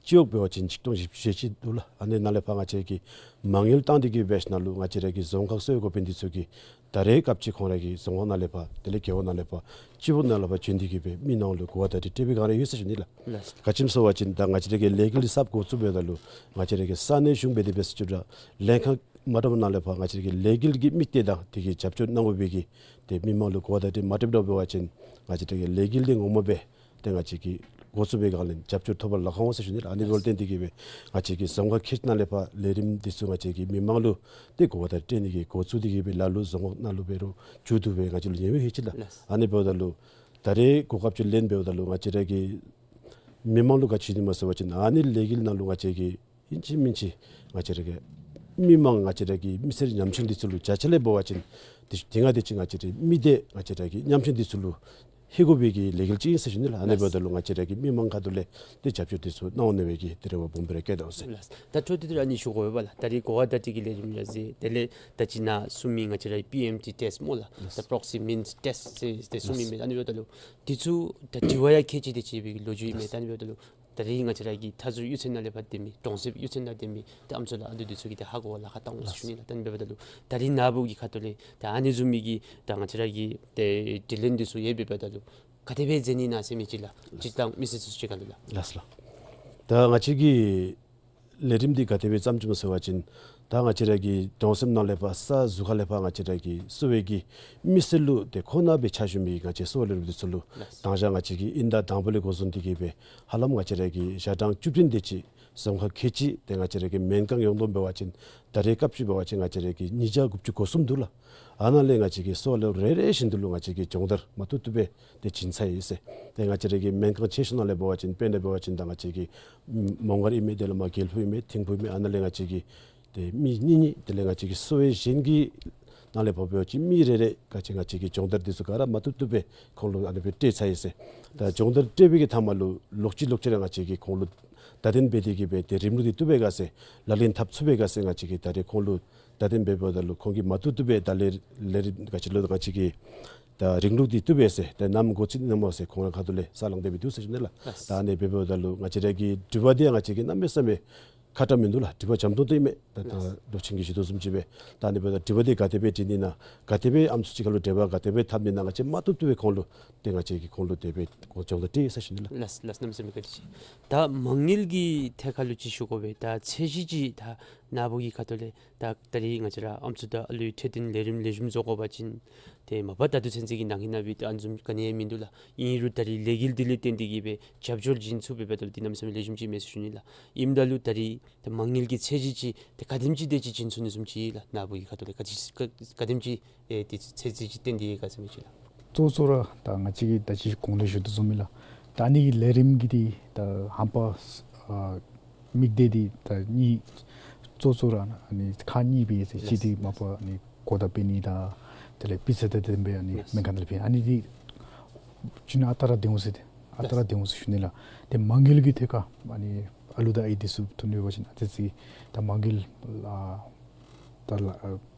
སྤྱི་འོག་འབད་བ་ཅིན་ཆིག་སྟོང་བཞི་བཅུ་ཞེ་གཅིག་འདུག་ལགས། ཨ་ནི་ནང་ལས་ཕར་ང་བཅས་ར་གི་མ་དངུལ་བཏང་སྟེ་གིས་སྦེ་ནང་ལུ་ང་བཅས་ར་གི་རྫོང་ཁག་གསོ་བའི་འགོ་དཔོན་འདི་ཚུ་གིས་ད་རེས་སྐབས་ཅིག་ཁོང་ར་གི་རྫོང་ཁག་ནང་ལས་ཕར་དེ་ལས་རྒེད་འོག་ནང་ལས་ཕར་སྤྱི་འོག་ནང་ལས་ཕར་བྱོན་ཏེ་གིས་སྦེ་མི་ནང་ལུ་གོ་བ་བརྡ་སྤྲོད་སྤྲོད་པའི་སྒང་ར་ཡོད་ཟེར་ཞུ་ནི་ལགས། ལགས། ག་ཅི་སྨོ་ཟེར་བ་ཅིན་ད་ང་བཅས་ར་གི་ལས་འགུལ་གསརཔ་འགོ་བཙུགས་འབདཝ་ད་ལུ་ང་བཅས་ར་གི་ས་གནས་གཞུང་འབད་དེ་འབད་ས་ཅིག་ར་ལྷན་ཁག་མ་འདྲཝ་ནང་ལས་ཕར་ང་བཅས་ར་གི་ལས་འགུལ་གྱི་དམིགས་གཏད་དང་དེ་གི་རྒྱབ་སྐྱོར་གནང་དགོ་པའི་གི་ཏེ་མི་མང་ལུ་གོ་བ་བརྡ་སྤྲོད་མ་སྤྲོད་འབད་བ་ཅིན་ང་བཅས་ར་གི་ལས་འགུལ་འདི་ངོ་མ་སྦེ་ཏེ་ང་བཅས་ཀྱིས་འགོ་བཙུགས་པའི་སྒང་ལས་རྒྱབ་སྐྱོར་ཐོབ་པར་ལཱ་ཁག་འོང་ཟེར་ཞུ་ནི་ལགས། ཨ་ནི་འབདཝ་ལས་བརྟེན་ཏེ་གིས་སྦེ་ང་བཅས་ཀྱིས་རྫོང་ཁག་ཁལ་གཅིག་ནང་ལས་ཕར་ལས་རིམ་འདི་ཚུ་ང་བཅས་ཀྱིས་མི་མང་ལུ་ཏེ་གོ་བ་བརྡ་སྤྲོད་ནི་གི་འགོ་བཙུགས་ཏེ་གིས་སྦེ་ལ་ལུ་རྫོང་ཁག་ནང་ལུ་འབད་རུང་མཇུག་བསྡུ་སྦེ་ང་བཅས་ལུ་ཉེ་བའི་ཧེ་ཅི་ལགས། ལགས། ཨ་ནི་འབདཝ་ད་ལུ་ད་རེས་གོ་སྐབས་ཅིག་ལེན་འབདཝ་ད་ལུ་ང་བཅས་ར་གི་མི་མང་ལུ་ག་ཅི་ཞུ་ནི་སྨོ་ཟེར་བ་ཅིན་ཨ་ནི་ལས་འགུལ་ནང་ལུ་ང་བཅས་ཀྱིས་ཨིན་ཅི་མིན་ཅི་ང་བཅས་ར་གི་མི་མང་ང་བཅས་ར་གི་མི་སེར་ཉམ་ཆུང་འདི་ཚུ་ལུ་བརྒྱ་ཆ་ལས་འབད་བ་ཅིན་དེ་དེ་སྔ་དེ་ཅིག་ང་བཅས་ར་མི་སྡེ་ང་བཅས་ར་གི་ཉམ་ཆུང་འདི་ཚུ་ལུ་ལྷོད་དགོ་པའི་གི་ལས་འགུལ་ཅིག་ཨིན་ཟེར་ཞུ་ནི་ལགས། ཨ་ནི་འབདཝ་ད་ལུ་ང་བཅས་ར་གི་མི་མང་ཁ་ཐུག་ལས་ཏེ་རྒྱབ་སྐྱོར་འདི་ཚུ་གནང་འོང་ནི་སྦེ་གི་ཏེ་རེ་བ་སྦོམ་སྦེ་ར་བསྐྱེད་དོ་ཟེར། ལགས། ད་འཕྲོ་མཐུད་དེ་ར་ཨ་ནི་ཞུ་དགོ་པས་ལགས། ད་རེས་གོ་བ་བརྡ་སྤྲོད་ཀྱི་ལས་རིམ་ར་མཛད། དེ་ལས་ད་ཅི་ནཱ་གསུངས་མི་ང་བཅས་ར་པི་ཨེམ་ཊི་ཊེསཊ་སྨོ་ལགས། ལགས། ད་པྲོག་སི་མིནསི་ཊེསཊ་ཟེར་ཏེ་གསུངས་མི་ལགས། མས། ཨ་ནི་འབདཝ་ད་ལུ་འདི་ཚུ་ད་དྲི་བ་ཡང་ཁལ་གཅིག་དེ་ཅིག་སྦེ་གི་ལོ་རྒྱུས་ཨིན་མས། ལགས། ད་ཨ་ནི་འབདཝ་ད་ལུ་ད་རིས་ང་བཅས་ར་གི་མཐའ་ཟུར་གཡུས་ཚན་ནང་ལས་ཕར་སྡོད་མི་གྲོང་གསེབ་གཡུས་ཚན་ནང་སྡོད་མི་ད་ཨམ་སྲུ་ལགས་ཨ་འདི་འདི་ཚུ་གིས་ཏེ་ཧ་གོ་བར་ལཱ་ཁག་བཏང་འོང་ཟེར་ཞུ་ནི་ལགས། ད་ཨ་ནི་འབདཝ་ད་ལུ་ད་རིས་ནཱ་བུ་གི་ཁ་ཐུག་ལས་ད་ཨ་ནི་བཟུམ་མའི་གི་ད་ང་བཅས་ར་གི་ཏེ་དྲི་ལན་འདི་ཚུ་ཡོད་པས་པ་ད་ལུ་ག་དེ་སྦེ་མཛད་ནི་ཨིན་ན་ཟེར་མི་ཅིག་ལགས། སྤྱིར་བཏང་མི་སེར་ཚུ་གཅིག་ཁར་ལུ་ལགས། ལགས་སོ་ལགས། ད་ང་བཅས་ཀྱི་ལས་རིམ་འདི་ག་དེ་སྦེ་བརྩམས་ཅི་སྨོ་ཟེར་བ་ཅིན་ད་ང་བཅས་ར་གི་གྲོང་གསེབ་ནང་ལས་ཕར་ས་ཟུར་ཁ་ལས་ཕར་ང་བཅས་ར་གི་གསོ་བའི་གི་མི་སེར་ལུ་ཏེ་ཁོ་ན་སྦེ་ཕྱག་ཞུ་མི་ང་བཅས་གསོ་བ་ལས་རོགསཔ་འདི་ཚུ་ལུ་ལགས། དང་ཞག་ང་བཅས་ཀྱིས་དབྱིན་ཟླ་དང་པོ་ལས་འགོ་བཟུང་སྟེ་གིས་སྦེ་ཧ་ལམ་ང་བཅས་ར་གི་ཞག་གྲངས་བཅུ་བདུན་དེ་ཅིག་རྫོང་ཁག་ཁལ་གཅིག་ཏེ་ང་བཅས་ར་གི་སྨན་ཁང་ཡོངས་བསྡོམས་འབད་བ་ཅིན་ད་རེས་སྐབས་ཅིག་འབད་བ་ཅིན་ང་བཅས་ར་གི་ཉིས་བརྒྱ་དགུ་བཅུ་གོ་གསུམ་འདུག་ལགས། ཨ་ནཱ་ལས་ང་བཅས་ཀྱིས་གསོ་བ་ལས་རོགས་རེ་རེ་བཞིན་དུ་ལུ་ང་བཅས་ཀྱིས་སྦྱོང་བརྡར་མ་བཏུབ་བཏུབ་སྦེ་ཏེ་བྱིན་ཚར་ཡི་ཟེར། ཏེ་ང་བཅས་ར་གི་སྨན་ཁང་ཆེ་ཤོས་ནང་ལས་འབད་བ་ཅིན་དཔེར་ན་འབད་བ་ཅིན་ད་ང་བཅས་ཀྱི་མོང་སྒར་ཨིན་མས། དེ་ལས་མར་དགེ་ལེགས་ཕུག་ཨིན་མས། ཐིམ་ཕུག་ཨིན་མས། ཨ་ནཱ་ལས་ང་བཅས་ཀྱི་ཏེ་མི་གཉིས་གཉིས་དེ་ལས་ང་བཅས་ཀྱི་གསོ་བའི་གཞན་གྱི་ ནང་ལས་ཕར་འབད་བ་ཅིན་མི་རེ་རེ་ག་ཅི་ང་བཅས་ཀྱིས་སྦྱོང་བརྡར་འདི་ཚུ་ག་ར་མ་བཏུབ་བཏུབ་སྦེ་ཁོང་ལུ་ཨ་ནི་སྦེ་སྤྲོད་ཚར་ཡི་ཟེར། ད་སྦྱོང་བརྡར་སྤྲོད་པའི་གི་མཐའ་མ་ལུ་ལོག་ཅི་ལོག་ཅི་ར་ང་བཅས་ཀྱིས་ཁོང་ལུ་བརྡ་དོན་འབད་དེ་གི་སྦེ་ཏེ་རིམ་ལུགས་འདི་བཏུབ་པས་ག་ཟེར་ལག་ལེན་འཐབ་ཚུགས་པས་ག་ཟེར་ང་བཅས་ཀྱིས་ད་རེས་ཁོང་ལུ་བརྡ་དོན་འབདཝ་ད་ལུ་ཁོང་གིས་མ་བཏུབ་བཏུབ་སྦེ་ད་ལས་ལས་རིམ་ག་ཅི་ལོ་ང་བཅས་ཀྱིས་ད་རིམ་ལུགས་འདི་བཏུབ་པས་ཟེར་ད་ནམ་འགོ་ཚུགས་ནི་ནམ་ཟེར་ཁོང་ར་ཁ་ཐུག་ལས་ས་ལངས་ཏེ་སྦེ་འདུག་ཟེར་ཞུ་ནི་ལགས། ལགས། ད་ཨ་ནི་འབདཝ་ད་ལུ་ང་བཅས་ར་གི་དྲི་བ་འདི་ང་བཅས་ཀྱིས་གནམ་མེད་ས་མེད་ཁག་ཏ་མིན་འདུག་ལགས། དྲི་བ་འཇམ་ཏོང་ཏོ་ཨིན་མས། ད་ད་ལགས། ལོ་ཆེན་གྱིས་ཞུ་དོ་བཟུམ་ཅིག་སྦེ་ད་ཨ་ནི་འབདཝ་ད་དྲི་བ་འདི་ག་དེ་སྦེ་འདྲི་ནི་ན་ག་དེ་སྦེ་ཨམ་སྲུ་གཅིག་ཁར་ལུ་འབྲེལ་བ་ག་དེ་སྦེ་འཐབ་ནི་ན་ང་བཅས་མ་བཏུབ་བཏུབ་སྦེ་ཁོང་ལུ་ཏེ་ང་བཅས་ཀྱིས་ཁོང་ལུ་དེ་སྦེ་ཁོང་སྦྱོང་བརྡར་སྤྲོད་ཡི་ཟེར་ཞུ་ནི་ལགས། ལགས་ལགས། གནམ་མེད་ས་མེད་བཀའ་དྲིན་ཆེ། ད་མ་དངུལ་གྱི་ཐད་ཁར་ལུ་ཅིག་ཞུ་དགོ་པས། ད་ཚད་གཞི་ཅིག་ད་ནཱ་བུ་གི་ཁ་ཐུག་ལས་ད་ད་རིས་ང་བཅས་ར་ཨམ་སྲུ་དང་ཨ་ལུའི་འཕྲོད་བསྟེན་ལས་རིམ་ལེགས་ཤོམ་བཟོ་དགོ་པ་ཅིན་ཏེ་མ་པ་ད་ལྟོ་ཚུན་ཚོད་ཀྱི་ནང་གི་ནང་སྦེ་ཏེ་ཨ་ནི་བཟུམ་ག་ནི་ཡང་མིན་འདུག་ལགས། ཨིན་རུང་ད་རིས་ལས་འགུལ་འདི་ལས་བརྟེན་ཏེ་གི་སྦེ་རྒྱབ་སྐྱོར་བྱིན་ཚུགས་པའི་འབདཝ་ད་ལུ་འདི་གནམ་མེད་ས་མེད་ལེགས་ཤོམ་ཅིག་མས་ཟེར་ཞུ་ནི་ལགས། ཨིནམ་ད་ལུ་ད་རིས་ད་མ་དངུལ་གྱི་ཚད་གཞི་ཅིག་ཏེ་ག་དེམ་ཅིག་དེ་ཅིག་བྱིན་ཚུགས་ནི་བཟུམ་ཅིག་ལགས། ནཱ་བུ་གི་ཁ་ཐུག་ལས་ག་ཅི་ག་ག་དེམ་ཅིག་ཨེ་ཏེ་ཚད་གཞི་ཅིག་བཏོན་ཏེ་ག་ཟེར་མི་ཅིག་ལགས། གཙོ་གཙོ་ར་ད་ང་བཅས་ཀྱིས་ད་ཅི་གོང་ལུ་ཞུ་དོ་བཟུམ་སྦེ་ལགས། ད་ཨ་ནི་གི་ལས་རིམ་གྱི་འདི་ད་ཧམ་པ་ཨ་དམིགས་གཏད་འདི་ད་གཉིས་གཙོ་གཙོ་ར་ཨ་ནི་ཁག་གཉིས་སྦེ་ཡོད་ཟེར། གཅིག་འདི་མ་པ་ཨ་ནི་གོ་བརྡ་སྤེལ་ནི་དང་དེ་ལས་སྤུས་ཚད་དང་ལྡན་པའི་ཨ་ནི་སྨན་ཁང་ནང་ལུ་ཕུལ་ཨ་ནི་འདི་ཅིག་ནི་ཨ་རྟག་ར་སྡོད་འོང་ཟེར་ཏེ་ཨ་རྟག་ར་སྡོད་འོང་ཟེར་ཞུ་ནི་ལགས། ཏེ་མ་དངུལ་གྱི་ཐད་ཁར་ཨ་ནི་ཨ་ལུ་དང་ཨའི་འདི་ཚུ་ཐོན་ནི་འབད་བ་ཅིན་ཨ་ཙི་ཅིག་ད་མ་དངུལ་ཨ་ད་ལགས་ཨ་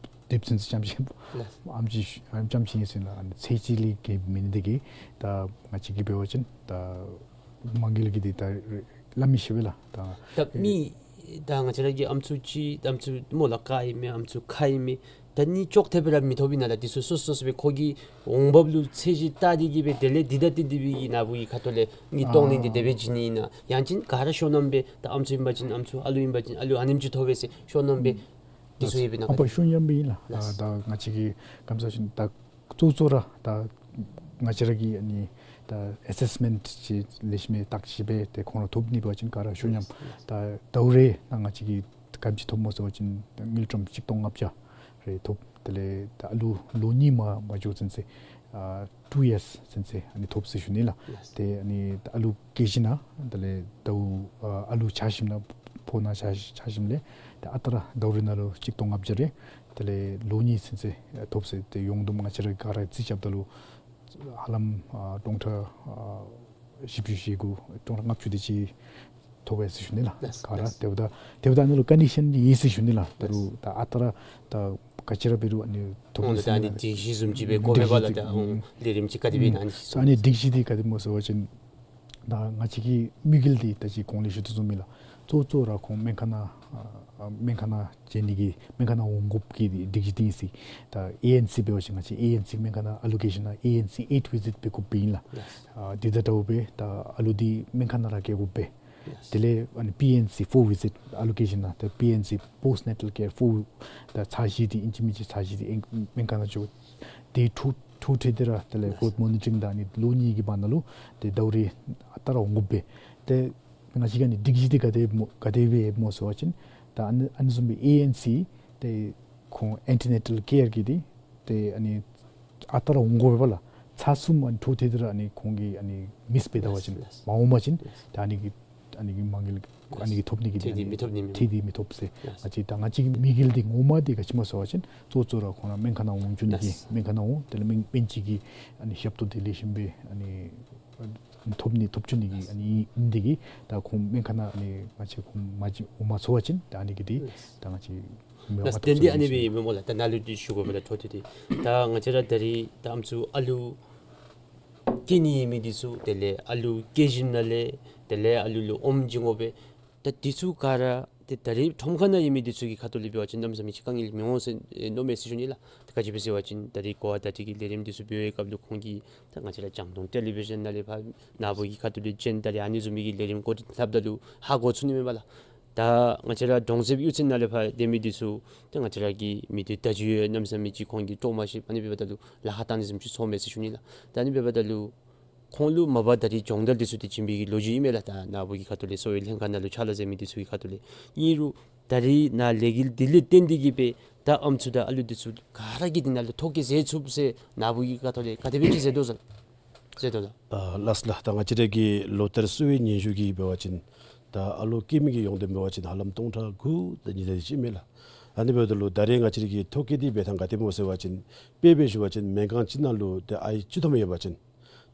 དེ་ཚུན་ཚོད་རྐྱངམ་ཅིག་ལགས། ཨམ་ཅིག་རྐྱངམ་ཅིག་ཨིན་ཟེར་ན་ཨ་ནི་ཚད་གཞི་ལས་བརྒལ་མེན་ནི་དེ་གིས་ད་ང་བཅས་ཀྱིས་འབད་བ་ཅིན་ད་མ་དངུལ་གྱི་འདི་ད་སླབ་མི་ཤེས་པས་ལགས། ད་ད་མི་ད་ང་བཅས་ར་གི་ཨམ་སྲུ་ཅིག་ཨམ་སྲུ་མོ་ལགས་ག་ཨིན་མས་ཨམ་སྲུ་ཁ་ཨིན་མས། ད་ནི་ཅོག་འཐདཔ་སྦེ་ར་མི་ཐོབ་ཨིན་ན་ལགས། འདི་ཚུ་སོ་སོ་སོ་སྦེ་ཁོ་གི་འོང་འབབ་ལུ་ཚད་གཞི་བལྟ་སྟེ་གི་སྦེ་དེ་ལས་འདི་དང་འདི་འདི་སྦེ་གི་ནཱ་བུ་གི་ཁ་ཐུག་ལས་ནི་གཏོང་ནི་འདི་དེ་སྦེ་བྱིན་ནི་ཨིན་ན་ཡང་ཅིན་ག་ར་ཤོ་ནམ་སྦེ་ད་ཨམ་སྲུ་ཨིན་པ་ཅིན་ཨམ་སྲུ་ཨ་ལུ་ཨིན་པ་ཅིན་ཨ་ལུ་ཨ་ནེམ་ཅིག་ཐོབ་པས་ཟེར་ཤོ་ནམ་སྦེ་འདི་ཚུ་ཡོད་པས་ན། ཨ་པ་ཤོ་ནམ་སྦེ་ཨིན་ལགས། ལགས། ད་ང་བཅས་ཀྱིས་གནམ་མེད་ས་མེད་ད་གཙོ་གཙོ་ར་ད་ང་བཅས་ར་གི་ཨ་ནི་ད་ཨེ་སེསི་མེནཊ་ཅིག་ལེགས་ཤོམ་སྦེ་བརྟག་ཞིབ་འབད་དེ་ཁོང་ར་ཐོབ་ནི་འབད་བ་ཅིན་ག་ར་ཤོ་ནམ་ད་ཟླཝ་རེ་ནང་ང་བཅས་ཀྱིས་ག་དེམ་ཅིག་ཐོབ་སྨོ་ཟེར་བ་ཅིན་ད་དངུལ་ཀྲམ་གཅིག་སྟོང་ལྔ་བརྒྱ་རེ་ཐོབ། དེ་ལས་ད་ཨ་ལུ་ལོ་གཉིས་མ་མ་འགྱོ་ཚུན་ཚོད་ཨ་ཊུ་ཡརསི་ཚུན་ཚོད་ཨ་ནི་ཐོབ་ཟེར་ཞུ་ནི་ལགས། ལགས། ཏེ་ཨ་ནི་ད་ཨ་ལུ་སྐྱེས་ཞིནམ་ལས་དེ་ལས་ཟླཝ་ཨ་ཨ་ལུ་ཆགས་ཞིནམ་ལས་ཕོཝ་ནང་ཆགས་ཆགས་ཞིནམ་ལས་ཏེ་ཨ་རྟག་ར་ཟླཝ་རེ་ནང་ལུ་གཅིག་སྟོང་ལྔ་བརྒྱ་རེ་དེ་ལས་ལོ་གཉིས་ཚུན་ཚོད་ཨ་ཐོབ་ཟེར། ཏེ་ཡོངས་བསྡོམས་ང་བཅས་ར་ག་ར་རྩིས་རྐྱབ་ད་ལུ་ཧ་ལམ་ཨ་སྟོང་ཕྲག་ཨ་བཞི་བཅུ་ཞེ་དགུ་སྟོང་ཕྲག་ལྔ་བཅུ་དེ་ཅིག་ཐོབ་ཡི་ཟེར་ཞུ་ནི་ལགས། ལགས། ག་ར། ལགས། དེ་འབདཝ་ད་དེ་འབདཝ་ད་ཨ་ནི་ལུ་ཀོན་ཌི་ཤཱན་འདི་ཡོད་ཟེར་ཞུ་ནི་ལགས། ད་རུང་ད་ཨ་རྟག་ར་ད་ག་ཅི་ར་འབད་རུང་ཨ་ནི་ཐོབ་ཨོ་ནི་ཟེར་ད་ཨ་ནི་ནི་སྒྲིག་གཞི་བཟུམ་ཅིག་སྦེ་གོ་མི་འབད་བ་ལགས། ད་ཨོ་སྒྲིག་གཞི་འདི་ལས་རིམ་ཅིག་ག་དེ་སྦེ་ཨིན་ན་ཨ་ནི་ཨ་ནི་སྒྲིག་གཞི་འདི་ག་དེ་སྨོ་ཟེར་བ་ཅིན་ད་ང་བཅས་ཀྱི་དམིགས་ཡུལ་འདི་ད་ཅི་གོང་ལས་ཞུ་དོ་བཟུམ་ཨིན་ལགས། གཙོ་གཙོ་ར་ཁོང་སྨན་ཁང་ནང་ཨ་སྨན་ཁང་ནང་བྱོན་ནི་གི་སྨན་ཁང་ནང་འོང་དགོཔ་གི་སྒྲིག་གཞི་འདི་ཨིན་ཟེར། ད་ཨེ་ཨེན་སི་འབད་བ་ཅིན་ང་བཅས་ཨེ་ཨེན་སི་སྨན་ཁང་ནང་ཨ་ལོ་ཀེ་ཤཱན་ནང་ཨེ་ཨེན་སི་ཨེཊ་བི་ཟིཊ་འབད་དགོཔ་ཨིན་ལགས། ལགས། ཨ་དེ་དང་འདྲཝ་སྦེ་ད་ཨ་ལུ་འདི་སྨན་ཁང་ནང་ར་བསྐྱལ་དགོ་པས། ལགས། དེ་ལས་ཨ་ནི་པི་ཨེན་སི་ཕོར་བི་ཟིཊ་ཨ་ལོ་ཀེ་ཤཱན་ནང་ད་པི་ཨེན་སི་པོསཊ་ནེ་ཊཱལ་ཀེར་ཕོར་ད་ཚར་བཞི་འདི་ཨིན་ཅི་མིན་ཅི་ཚར་བཞི་འདི་ཨིན་སྨན་ཁང་ནང་འགྱོ། དེ་འཕྲོ་འཕྲོ་མཐུད་དེ་ར་དེ་ལས་ལགས། གོབ་མོ་ནི་ཊ་རིང་དང་ཨ་ནི་ལོ་གཉིས་ཀྱི་བར་ན་ལུ་ཏེ་ཟླཝ་རེ་ཨ་རྟག་ར་འོང་དགོ་པས། ཏེ་ང་བཅས་ཀྱི་ཨ་ནི་སྒྲིག་གཞི་འདི་ག་དེ་སྨོ་ག་དེ་སྦེ་སྨོ་ཟེར་བ་ཅིན་ད་ཨ་ནི་ཨ་ནི་བཟུམ་སྦེ་ཨེ་ཨེན་སི་ཏེ་ཁོང་ཨེན་ཊི་ནེ་ཊཱལ་ཀེར་གྱི་འདི་ཏེ་ཨ་ནི་ཨ་རྟག་ར་འོང་དགོ་པས་ལགས། ཚར་གསུམ་ཨ་ནི་འཕྲོ་མཐུད་དེ་ར་ཨ་ནི་ཁོང་གིས་ཨ་ནི་མིསི་འབད་ད་པ་ཅིན་ལགས། མ་འོང་པ་ཅིན་ལགས། ད་ཨ་ནི་གི་ཨ་ནི་གི་མ་དངུལ་ཨ་ནི་གི་ཐོབ་ནི་གི་ཚད་འདི་ཨ་ནི་མི་ཐོབ་ནི་མས། ཚད་འདི་མི་ཐོབ་ཟེར། ལགས། ང་བཅས་ད་ང་བཅས་ཀྱི་དམིགས་ཡུལ་འདི་ངོ་མ་འདི་ག་ཅི་སྨོ་ཟེར་བ་ཅིན་གཙོ་གཙོ་ར་ཁོང་ར་སྨན་ཁང་ནང་འོང་བཅུག་ནི་གི་ལགས། སྨན་ཁང་ནང་འོང་དེ་ལས་སྨན་སྨན་བཅོས་ཀྱི་ཨ་ནི་ཞབས་ཏོག་འདི་ལེགས་ཤོམ་སྦེ་ཨ་ནི་ཐོབ་ནི་ཐོབ་བཅུག་ནི་གི་ཨ་ནི་ཨིན་ཏེ་གི་ད་ཁོང་སྨན་ཁང་ནང་ཨ་ནི་ང་བཅས་ཁོང་མ་ཅིག་འོང་མ་ཚུགས་པ་ཅིན་ད་ཨ་ནི་གི་འདི་ད་ང་བཅས་མི་ལགས། དེ་འདི་ཨ་ནི་སྦེ་ཨིན་མས་སྨོ་ལགས། ད་ནཱ་ལུ་འདི་ཞུ་དགོ་མི་ལགས། འཕྲོ་མཐུད་དེ་ད་ང་བཅས་ར་ད་རིས་ད་ཨམ་སྲུ་ཨ་ལུ་སྐྱེ་ནི་ཡོད་མི་འདི་ཚུ་དེ་ལས་ཨ་ལུ་སྐྱེས་ཞིནམ་ལས་དེ་ལས་ཨ་ལུ་ལུ་ཨོམ་བྱིན་དགོ་པས། ད་འདི་ཚུ་ག་ར་ཏེ་ད་རིས་ཁྲོམ་ཁ་ནང་ཡོད་མི་འདི་ཚུ་གི་ཁ་ཐུག་ལས་འབད་བ་ཅིན་གནམ་མེད་ས་མེད་ཅིག་དཀའ་ངལ་མི་འོང་ཟེར་མནོཝ་མས་ཟེར་ཞུ་ནི་ལགས། ད་ག་ཅི་སྦེ་ཟེར་བ་ཅིན་ད་རིས་གོ་བ་བརྡ་སྤྲོད་ཀྱི་ལས་རིམ་འདི་ཚུ་འབད་བའི་སྐབས་ལུ་ཁོང་གིས་ད་ང་བཅས་ར་རྒྱང་མཐོང་ཊེ་ལི་བི་ཤཱན་ནང་ལས་ཕར་ནཱ་བུ་གི་ཁ་ཐུག་ལས་བྱོན་ད་རིས་ཨ་ནི་བཟུམ་མའི་གི་ལས་རིམ་འགོ་འདྲེན་འཐབ་ད་ལུ་ཧ་གོ་ཚུགས་ནི་མས་པ་ལགས། ད་ང་བཅས་ར་གྲོང་གསེབ་གཡུས་ཚན་ནང་ལས་ཕར་སྡོད་མི་འདི་ཚུ་ད་ང་བཅས་ར་གི་མི་སྡེ་བརྡ་བརྒྱུད་ཡང་གནམ་མེད་ས་མེད་ཅིག་ཁོང་གིས་སྤྲོ་མ་ཤེས། ཨ་ནི་འབདཝ་ད་ལུ་ལཱ་ཁག་བཏང་ནི་བཟུམ་ཅིག་ཚོརཝ་མས་ཟེར་ཞུ་ནི་ལགས། ད་ཨ་ནི་འབདཝ་ད་ལུ་ཁོང་ལུ་མ་པ་ད་རིས་སྦྱོང་བརྡར་འདི་ཚུ་འདི་བྱིན་པའི་གི་ལོ་རྒྱུས་ཨིན་མས་ལགས། ད་ནཱ་བུ་གི་ཁ་ཐུག་ལས་གསོ་བའི་ལྷན་ཁག་ནང་ལུ་ཕྱག་ལཱ་མཛད་མི་འདི་ཚུ་གི་ཁ་ཐུག་ལས། ཨིན་རུང་ད་རིས་ནཱ་ལས་འགུལ་འདི་ལས་བརྟེན་ཏེ་གི་སྦེ་ད་ཨམ་སྲུ་དང་ཨ་ལུ་འདི་ཚུ་ག་ར་གིས་འདི་ནང་ལུ་ཐོ་བཀོད་མཛད་ཚུགསཔ་ཟེར་ནཱ་བུ་གི་ཁ་ཐུག་ལས་ག་དེ་སྦེ་ཅིག་མཛད་དོ་ཟེར་མཛད་དོ་ལགས། ཨ་ལགས་ལགས། ད་ང་བཅས་ར་གི་ལོ་ལྟར་གསོ་བའི་སྙན་ཞུ་གི་འབད་བ་ཅིན་ད་ཨ་ལོ་སྐྱེ་མི་གི་ཡོངས་བསྡོམས་འབད་བ་ཅིན་ཧ་ལམ་སྟོང་ཕྲག་དགུ་དང་ཉིས་བརྒྱ་དེ་ཅིག་མས་ལགས། ཨ་ནི་འབདཝ་ད་ལུ་ད་རེས་ང་བཅས་ར་གི་ཐོ་བཀོད་འདི་འབད་ཐངས་ག་དེ་སྨོ་ཟེར་བ་ཅིན་དཔེ་འབད་ཞུ་བ་ཅིན་སྨན་ཁང་ཅིག་ནང་ལུ་ཏེ་ཨའི་བཅུ་ཐམ་ཡོད་པ་ཅིན་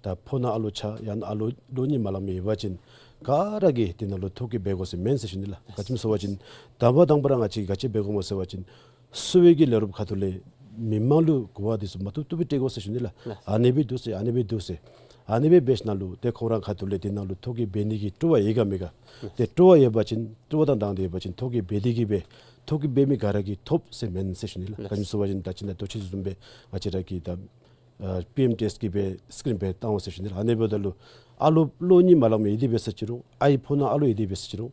ད་ཕོ་ནང་ཨ་ལོ་ཆ་ཡང་ན་ཨ་ལོ་ལོ་གཉིས་མ་ལང་མི་ཡོད་པ་ཅིན་ག་ར་གིས་དེ་ནང་ལུ་ཐོ་བཀོད་འབད་དགོ་ཟེར་མེན་ཟེར་ཞུ་ནི་ལགས། ག་ཅི་སྨོ་ཟེར་བ་ཅིན་དང་པ་དང་པ་ར་ང་བཅས་ག་ཅི་འབད་དགོ་སྨོ་ཟེར་བ་ཅིན་གསོ་བའི་གི་ལས་རོགསཔ་ཁ་ཐུག་ལས་མི་མང་ལུ་གོ་བ་འདི་ཚུ་མ་བཏུབ་བཏུབ་སྦེ་སྤྲོད་དགོ་ཟེར་ཞུ་ནི་ལགས། ལགས། ཨ་ནི་སྦེ་འདུག་ཟེར་ཨ་ནི་སྦེ་འདུག་ཟེར། ཨ་ནི་སྦེ་འབད་ཞིནམ་ལས་ཏེ་ཁོང་ར་ཁ་ཐུག་ལས་དེ་ནང་ལུ་ཐོ་བཀོད་འབད་ནི་གི་སྤྲོ་བ་ཡོད་ག་མེད་ག། ལགས། ཏེ་སྤྲོ་བ་ཡོད་པ་ཅིན་སྤྲོ་བ་དང་སྡང་སྟེ་ཡོད་པ་ཅིན་ཐོ་བཀོད་འབད་དེ་གིས་སྦེ་ཐོ་བཀོད་འབད་མི་ག་ར་གིས་ཐོབ་ཟེར་མེན་ཟེར་ཞུ་ནི་ལགས། ལགས། ག་ཅི་སྨོ་ཟེར་བ་ཅིན་ད་ཅི་ནཱ་ལྟོ་ཆས་བཟུམ་སྦེ་ང་བཅས་ར་གིས་ད་ཨ་པི་ཨེམ་ཊེསཊ་གི་སྦེ་སི་ཀི་རིན་སྦེ་བཏང་འོང་ཟེར་ཞུ་ནི་ལགས། ཨ་ནི་འབདཝ་ད་ལུ་ཨ་ལོ་ལོ་གཉིས་མ་ལང་མི་ཡོད་དེ་འབད་ས་ཅི་རུང་ཨའི་ཕོ་ནང་ཨ་ལོ་ཡོད་དེ་འབད་ས་ཅི་རུང་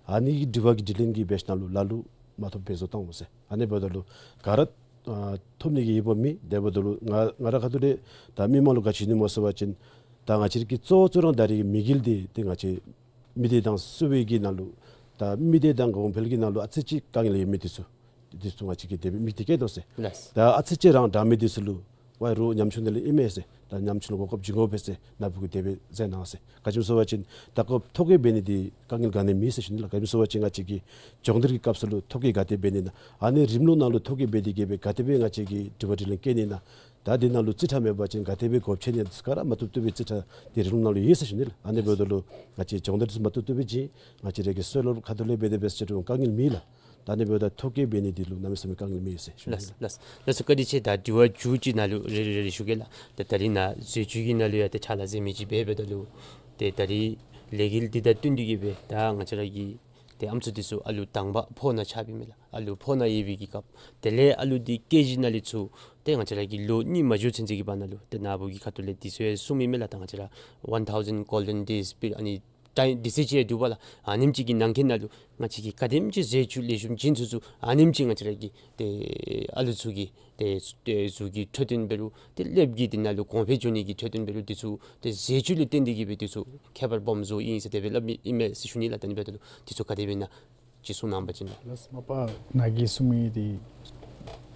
ཨ་ནི་གི་དྲི་བ་གི་དྲིས་ལན་གྱི་འབད་ཞིནམ་ལས་ལ་ལུ་མ་ཐོབ་འབད་བཟོ་བཏང་འོང་ཟེར། ཨ་ནི་འབདཝ་ད་ལུ་ག་ར་ཨ་ཐོབ་ནི་གི་ཡོདཔ་མེད། དེ་འབདཝ་ད་ལུ་ང་ང་ར་ཁ་ཐུག་ལས་ད་མི་མང་ལུ་ག་ཅི་ཞུ་ནི་སྨོ་ཟེར་བ་ཅིན་ད་ང་བཅས་ར་གི་གཙོ་བོ་གཙོ་ར་ད་རེས་ཀྱི་དམིགས་ཡུལ་འདི་ཏེ་ང་བཅས་མི་སྡེ་དང་གསོ་བའི་གི་ནང་ལུ་ད་མི་སྡེ་དང་གོང་འཕེལ་གྱི་ནང་ལུ་ཨ་ཙི་ཅིག་དཀའ་ངལ་ཡོད་མི་འདི་ཚུ་འདི་ཚུ་ང་བཅས་ཀྱིས་དེ་སྦེ་དམིགས་ཏེ་བསྐྱེད་དོ་ཟེར། ལགས། ད་ཨ་ཙི་ཅིག་རང་དྲག་མི་འདི་ཚུ་ལུ་ཝའི་རོགས་ཉམ་ཆུང་འདི་ལས་ཨིན་མས་ཟེར། ད་ཉམ་ཆུང་ལུ་གོ་སྐབས་བྱིན་དགོ་པས་ཟེར་ནཱ་བུ་གིས་དེ་སྦེ་མཛད་གནང་ཟེར། ག་ཅི་སྨོ་ཟེར་བ་ཅིན་ད་ཁོ་ཐོ་བཀོད་འབད་ནི་འདི་དཀའ་ངལ་ག་ནི་མེད་ཟེར་ཞུ་ནི་ལགས། ག་ཅི་སྨོ་ཟེར་བ་ཅིན་ང་བཅས་ཀྱིས་སྦྱོང་བརྡར་གྱི་སྐབས་སུ་ལུ་ཐོ་བཀོད་ག་དེ་འབད་ནི་ཨིན་ན། ཨ་ནི་རིམ་ལུགས་ནང་ལུ་ཐོ་བཀོད་འབད་དེ་གིས་སྦེ་ག་དེ་སྦེ་ང་བཅས་ཀྱིས་དྲི་བ་དྲིས་ལན་བཀོད་ནི་ཨིན་ན། ད་དེ་ནང་ལུ་རྩིས་ཁྲ་མེད་པ་ཅིན་ག་དེ་སྦེ་སྒོ་ཕྱེ་ནི་ཨིན་ན་ག་ར་མ་བཏུབ་བཏུབ་སྦེ་རྩིས་ཁྲ་འདི་རིམ་ལུགས་ནང་ལུ་ཡོད་ཟེར་ཞུ་ནི་ལགས། ཨ་ནི་འབདཝ་ད་ལུ་ང་བཅས་སྦྱོང་བརྡར་ཚུ་མ་བཏུབ་བཏུབ་སྦེ་བྱིན། ང་བཅས་ར་གི་གསོ་བའི་སློབ་ཁ་ཐུག་ལས་འབད་དེ་འབད་ས་ཅི་རུང་དཀའ་ངལ་མེད་ལགས། ད་ཨ་ནི་འབདཝ་ད་ཐོ་བཀོད་འབད་ནི་འདི་ལུ་གནམ་མེད་ས་མེད་དཀའ་ངལ་མེད་ཟེར་ཞུ་ནི་ལགས། ལགས། ལགས་སོ། བཀའ་དྲིན་ཆེ། ད་དྲི་བ་མཇུག་ཅིག་ནཱ་ལུ་རེ་རེ་རེ་རེ་ཞུ་གེ་ལགས། ད་ད་རིས་ནཱ་ཟས་བཅུད་ཀྱི་ནང་ལུ་ཡང་ཏེ་ཕྱག་ལཱ་མཛད་མི་ཅིག་འབད་འབདཝ་ད་ལུ་ཏེ་ད་རིས་ལས་འགུལ་འདི་དང་བསྟུན་ཏེ་གིས་སྦེ་ད་ང་བཅས་ར་གི་ཏེ་ཨམ་སྲུ་འདི་ཚུ་ཨ་ལུ་དང་པ་ཕོ་ནང་ཆགས་པའི་མི་ལགས། ཨ་ལུ་ཕོ་ནང་ཡོད་པའི་གི་སྐབས་དེ་ལས་ཨ་ལུ་འདི་ཀེ་ཇི་ནང་ལས་ཚུར་ཏེ་ང་བཅས་ར་གི་ལོ་གཉིས་མ་འགྱོ་ཚུན་ཚོད་ཀྱི་བར་ན་ལུ་ཏེ་ནཱ་བུ་གི་ཁ་ཐུག་ལས་འདི་ཚུ་ཡང་གསུངས་མི་མས་ལགས། ད་ང་བཅས་ར་one thousand golden days པི་ཨ་ནི་ཊའིམ་འདི་ཚུ་ཅིག་ཡང་འདུག་པ་ལགས། ཨ་ནེམ་ཅིག་གི་ནང་འཁོད་ནང་ལུ་ང་བཅས་ཀྱིས་ག་དེམ་ཅིག་ཟས་བཅུད་ལེགས་ཤོམ་བྱིན་ཚུགས་ཚུགས་ཨ་ནེམ་ཅིག་ང་བཅས་ར་གི་ཏེ་ཨ་ལུ་ཚུ་གི་ཏེ་ཏེ་གཟུགས་ཀྱི་འཕྲོད་བསྟེན་འབད་རུང་ཏེ་ཀླདཔ་གི་འདི་ནང་ལུ་གོང་འཕེལ་འགྱོ་ནི་གི་འཕྲོད་བསྟེན་འབད་རུང་འདི་ཚུ་ཏེ་ཟས་བཅུད་ལས་བརྟེན་ཏེ་གིས་སྦེ་འདི་ཚུ་ཁྱད་པར་སྦོམ་བཟོཝ་ཨིན་ཟེར་དེ་སྦེ་སླབ་མི་ཨིན་མས་ཟེར་ཞུ་ནི་ལགས། ད་ཨ་ནི་འབདཝ་ད་ལུ་འདི་ཚུ་ག་དེ་སྦེ་ཨིན་ན་ཅིག་གསུང་གནང་བ་ཅིན་ལགས། ལགས་སོ། མ་པ་ནཱ་གིས་གསུངས་མི་འདི་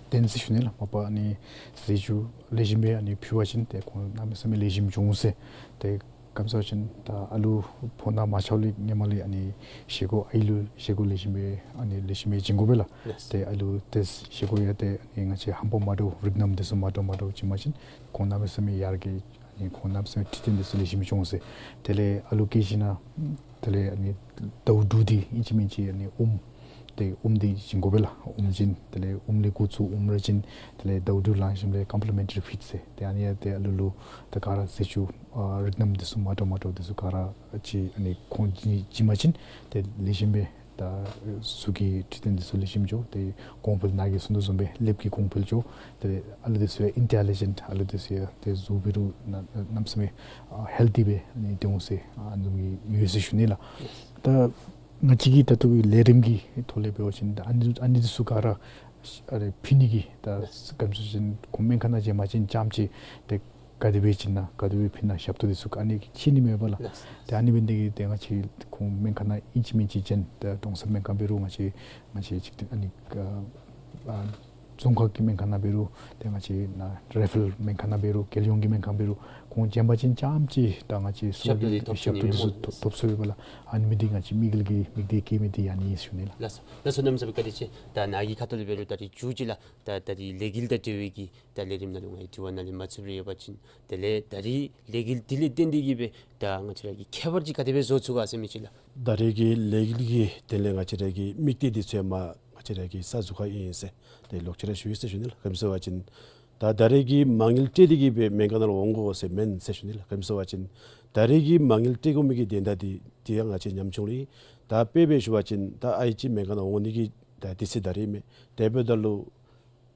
བདེན་ཟེར་ཞུ་ནི་ལགས། མ་པ་ཨ་ནི་ཟས་བཅུད་ལེགས་ཤོམ་སྦེ་ཨ་ནི་ཕུལ་བ་ཅིན་ཏེ་ཁོང་གནམ་མེད་ས་མེད་ལེགས་ཤོམ་འབྱུང་ཟེར། ཏེ་ག་ཅི་སྨོ་ཟེར་བ་ཅིན་ད་ཨ་ལུ་ཕོ་ནང་མ་ཆགས་ལས་ཧེ་མ་ལས་ཨ་ནི་བཞེས་སྒོ་ཨའི་ལུ་བཞེས་སྒོ་ལེགས་ཤོམ་སྦེ་ཨ་ནི་ལེགས་ཤོམ་སྦེ་བྱིན་དགོ་པས་ལགས། ལགས། ཏེ་ཨ་ལུ་ཏེ་བཞེས་སྒོ་ཡང་ཏེ་ཨ་ནི་ང་བཅས་ཧམ་པ་མ་འདྲཝ་རིགས་སྣ་འདི་ཚུ་མ་འདྲཝ་མ་འདྲཝ་བྱིན་པ་ཅིན་ཁོང་གནམ་མེད་ས་མེད་ཡར་རྒྱས་ཨ་ནི་ཁོང་གནམ་མེད་ས་མེད་འཕྲོད་བསྟེན་འདི་ཚུ་ལེགས་ཤོམ་སྦེ་འབྱུང་ཟེར། དེ་ལས་ཨ་ལུ་ཀེ་ཇི་ནང་དེ་ལས་ཨ་ནི་ཟླཝ་དྲུག་འདི་ཨིན་ཅི་མིན་ཅི་ཨ་ནི་ཨུམ་ཏེ་ཨུམ་འདི་བྱིན་དགོ་པས་ལགས། ཨུམ་བྱིན་དེ་ལས་ཨུམ་ལས་འགོ་བཙུགས་ཨུམ་ར་བྱིན་དེ་ལས་ཟླཝ་དྲུག་ལང་ཞིནམ་ལས་ཀོམ་པི་ལི་མེན་ཊ་རི་ཕིཌ་ཟེར་ཏེ་ཨ་ནི་ཡང་ཏེ་ཨ་ལུ་ལུ་ད་ག་ར་ཟས་བཅུད་ཨ་རིགས་སྣ་འདི་ཚུ་མ་འདྲཝ་མ་འདྲཝ་འདི་ཚུ་ག་ར་ཅིག་ཨ་ནི་ཁོང་བྱིན་བྱིན་པ་ཅིན་ཏེ་ལེགས་ཤོམ་སྦེ་ད་གཟུགས་ཀྱི་འཕྲོད་བསྟེན་འདི་ཚུ་ལེགས་ཤོམ་འགྱོ། ཏེ་གོང་འཕེལ་ནཱ་གིས་གསུངས་དོ་བཟུམ་སྦེ་ཀླདཔ་གི་གོང་འཕེལ་འགྱོ། ཏེ་ཨ་ལུ་འདི་ཚུ་ཡང་ཨིན་ཊེ་ལི་ཇེནཊ་ཨ་ལུ་འདི་ཚུ་ཡང་ཏེ་གཟུགས་འབད་རུང་གནམ་མེད་ས་མེད་ཨ་ཧེལ་ཐི་སྦེ་ཨ་ནི་སྡོད་འོང་ཟེར་ཨ་ནི་བཟུམ་གྱི་ཡོད་ཟེར་ཞུ་ནི་ལགས། ད་ང་བཅས་ཀྱི་ད་ལྟོ་གི་ལས་རིམ་གྱི་ཐོག་ལས་འབད་བ་ཅིན་ད་ཨ་ནི་ཨ་ནི་འདི་ཚུ་ག་ར་ཨ་རེ་ཕུལ་ནི་གི་ད་ག་ཅི་སྨོ་ཟེར་བ་ཅིན་ཁོང་སྨན་ཁང་ནང་བྱིན་པ་ཅིན་རྐྱངམ་ཅིག་ཏེ་ག་དེ་སྦེ་བྱིན་ན་ག་དེ་སྦེ་ཕུལ་ན་ཞབས་ཏོག་འདི་ཚུ་ཨ་ནི་ཤེས་ནི་མས་པ་ལགས། ལགས། ཏེ་ཨ་ནི་འབད་ནི་དེ་གིས་ཏེ་ང་བཅས་ཁོང་སྨན་ཁང་ནང་ཨིན་ཅི་མིན་ཅི་བྱིན་ད་གྲོང་གསེབ་སྨན་ཁང་འབད་རུང་ང་བཅས་ང་བཅས་ཅིག་ཏེ་ཨ་ནི་ཨ་ཨ་རྫོང་ཁག་གི་སྨན་ཁང་ནང་འབད་རུང་ཏེ་ང་བཅས་ནཱ་རེ་ཕེ་རཱལ་སྨན་ཁང་ནང་འབད་རུང་རྒྱལ་ཡོངས་ཀྱི་སྨན་ཁང་འབད་རུང་ཁོང་བྱིན་པ་ཅིན་རྐྱངམ་ཅིག་ད་ང་བཅས་ཞབས་ཏོག་འདི་ཐོབ་ཞབས་ཏོག་འདི་ཚུ་ཐོབ་ཐོབ་ཚུགས་པས་ལགས། ཨ་ནི་འབད་ནི་དེ་གིས་ང་བཅས་དམིགས་ཡུལ་གྱི་དམིགས་གཏད་བསྐྱེད་མི་འདི་ཨ་ནི་ཨིན་ཟེར་ཞུ་ནི་ལགས། ལགས་སོ། ལགས་སོ། གནམ་མེད་ས་མེད་བཀའ་དྲིན་ཆེ། ད་ནཱ་གི་ཁ་ཐུག་ལས་འབད་རུང་ད་རིས་མཇུག་ཅིག་ལགས། ད་ད་རིས་ལས་འགུལ་དང་འབྲེལ་བའི་གི་ད་ལས་རིམ་ནང་ལུ་ང་གིས་དྲི་བ་ནཱ་ལས་མ་ཚུད་པར་ཡོད་པ་ཅིན་དེ་ལས་ད་རིས་ལས་འགུལ་འདི་ལས་བརྟེན་ཏེ་གིས་སྦེ་ད་ང་བཅས་ར་གིས་ཁྱད་པར་ཅིག་ག་དེ་སྦེ་བཟོ་ཚུགས་ག་ཟེར་མི་ཅིག་ལགས། ད་རེས་ཀྱི་ལས་འགུལ་གྱི་དེ་ལས་ང་བཅས་ར་གི་དམིགས་གཏད་འདི་ཚུ་མ་ང་བཅས་ར་གི་གསར་འཛུགས་ཁག་ཨིན་ཟེར་ཏེ་ལོག་ཅི་ར་ཞུ་ཡི་ཟེར་ཞུ་ནི་ལགས། ག་ཅི་སྨོ་ཟེར་བ་ཅིན་ད་ད་རེས་ཀྱི་མ་དངུལ་སྤྲོད་དེ་གིས་སྦེ་སྨན་ཁང་ནང་ལུ་འོང་དགོ་ཟེར་མེན་ཟེར་ཞུ་ནི་ལགས། ག་ཅི་སྨོ་ཟེར་བ་ཅིན་ད་རེས་ཀྱི་མ་དངུལ་སྤྲོད་དགོ་མི་གི་དོན་དག་འདི་འདི་ཡང་ང་བཅས་ཉམ་ཆུང་ལུ་ཨིན། ད་དཔེ་སྦེ་ཞུ་བ་ཅིན་ད་ཨའི་ཅིག་སྨན་ཁང་ནང་འོང་ནི་གི་ད་དུས་ཚོད་ད་རེས་མེད། དེ་འབདཝ་ད་ལུ་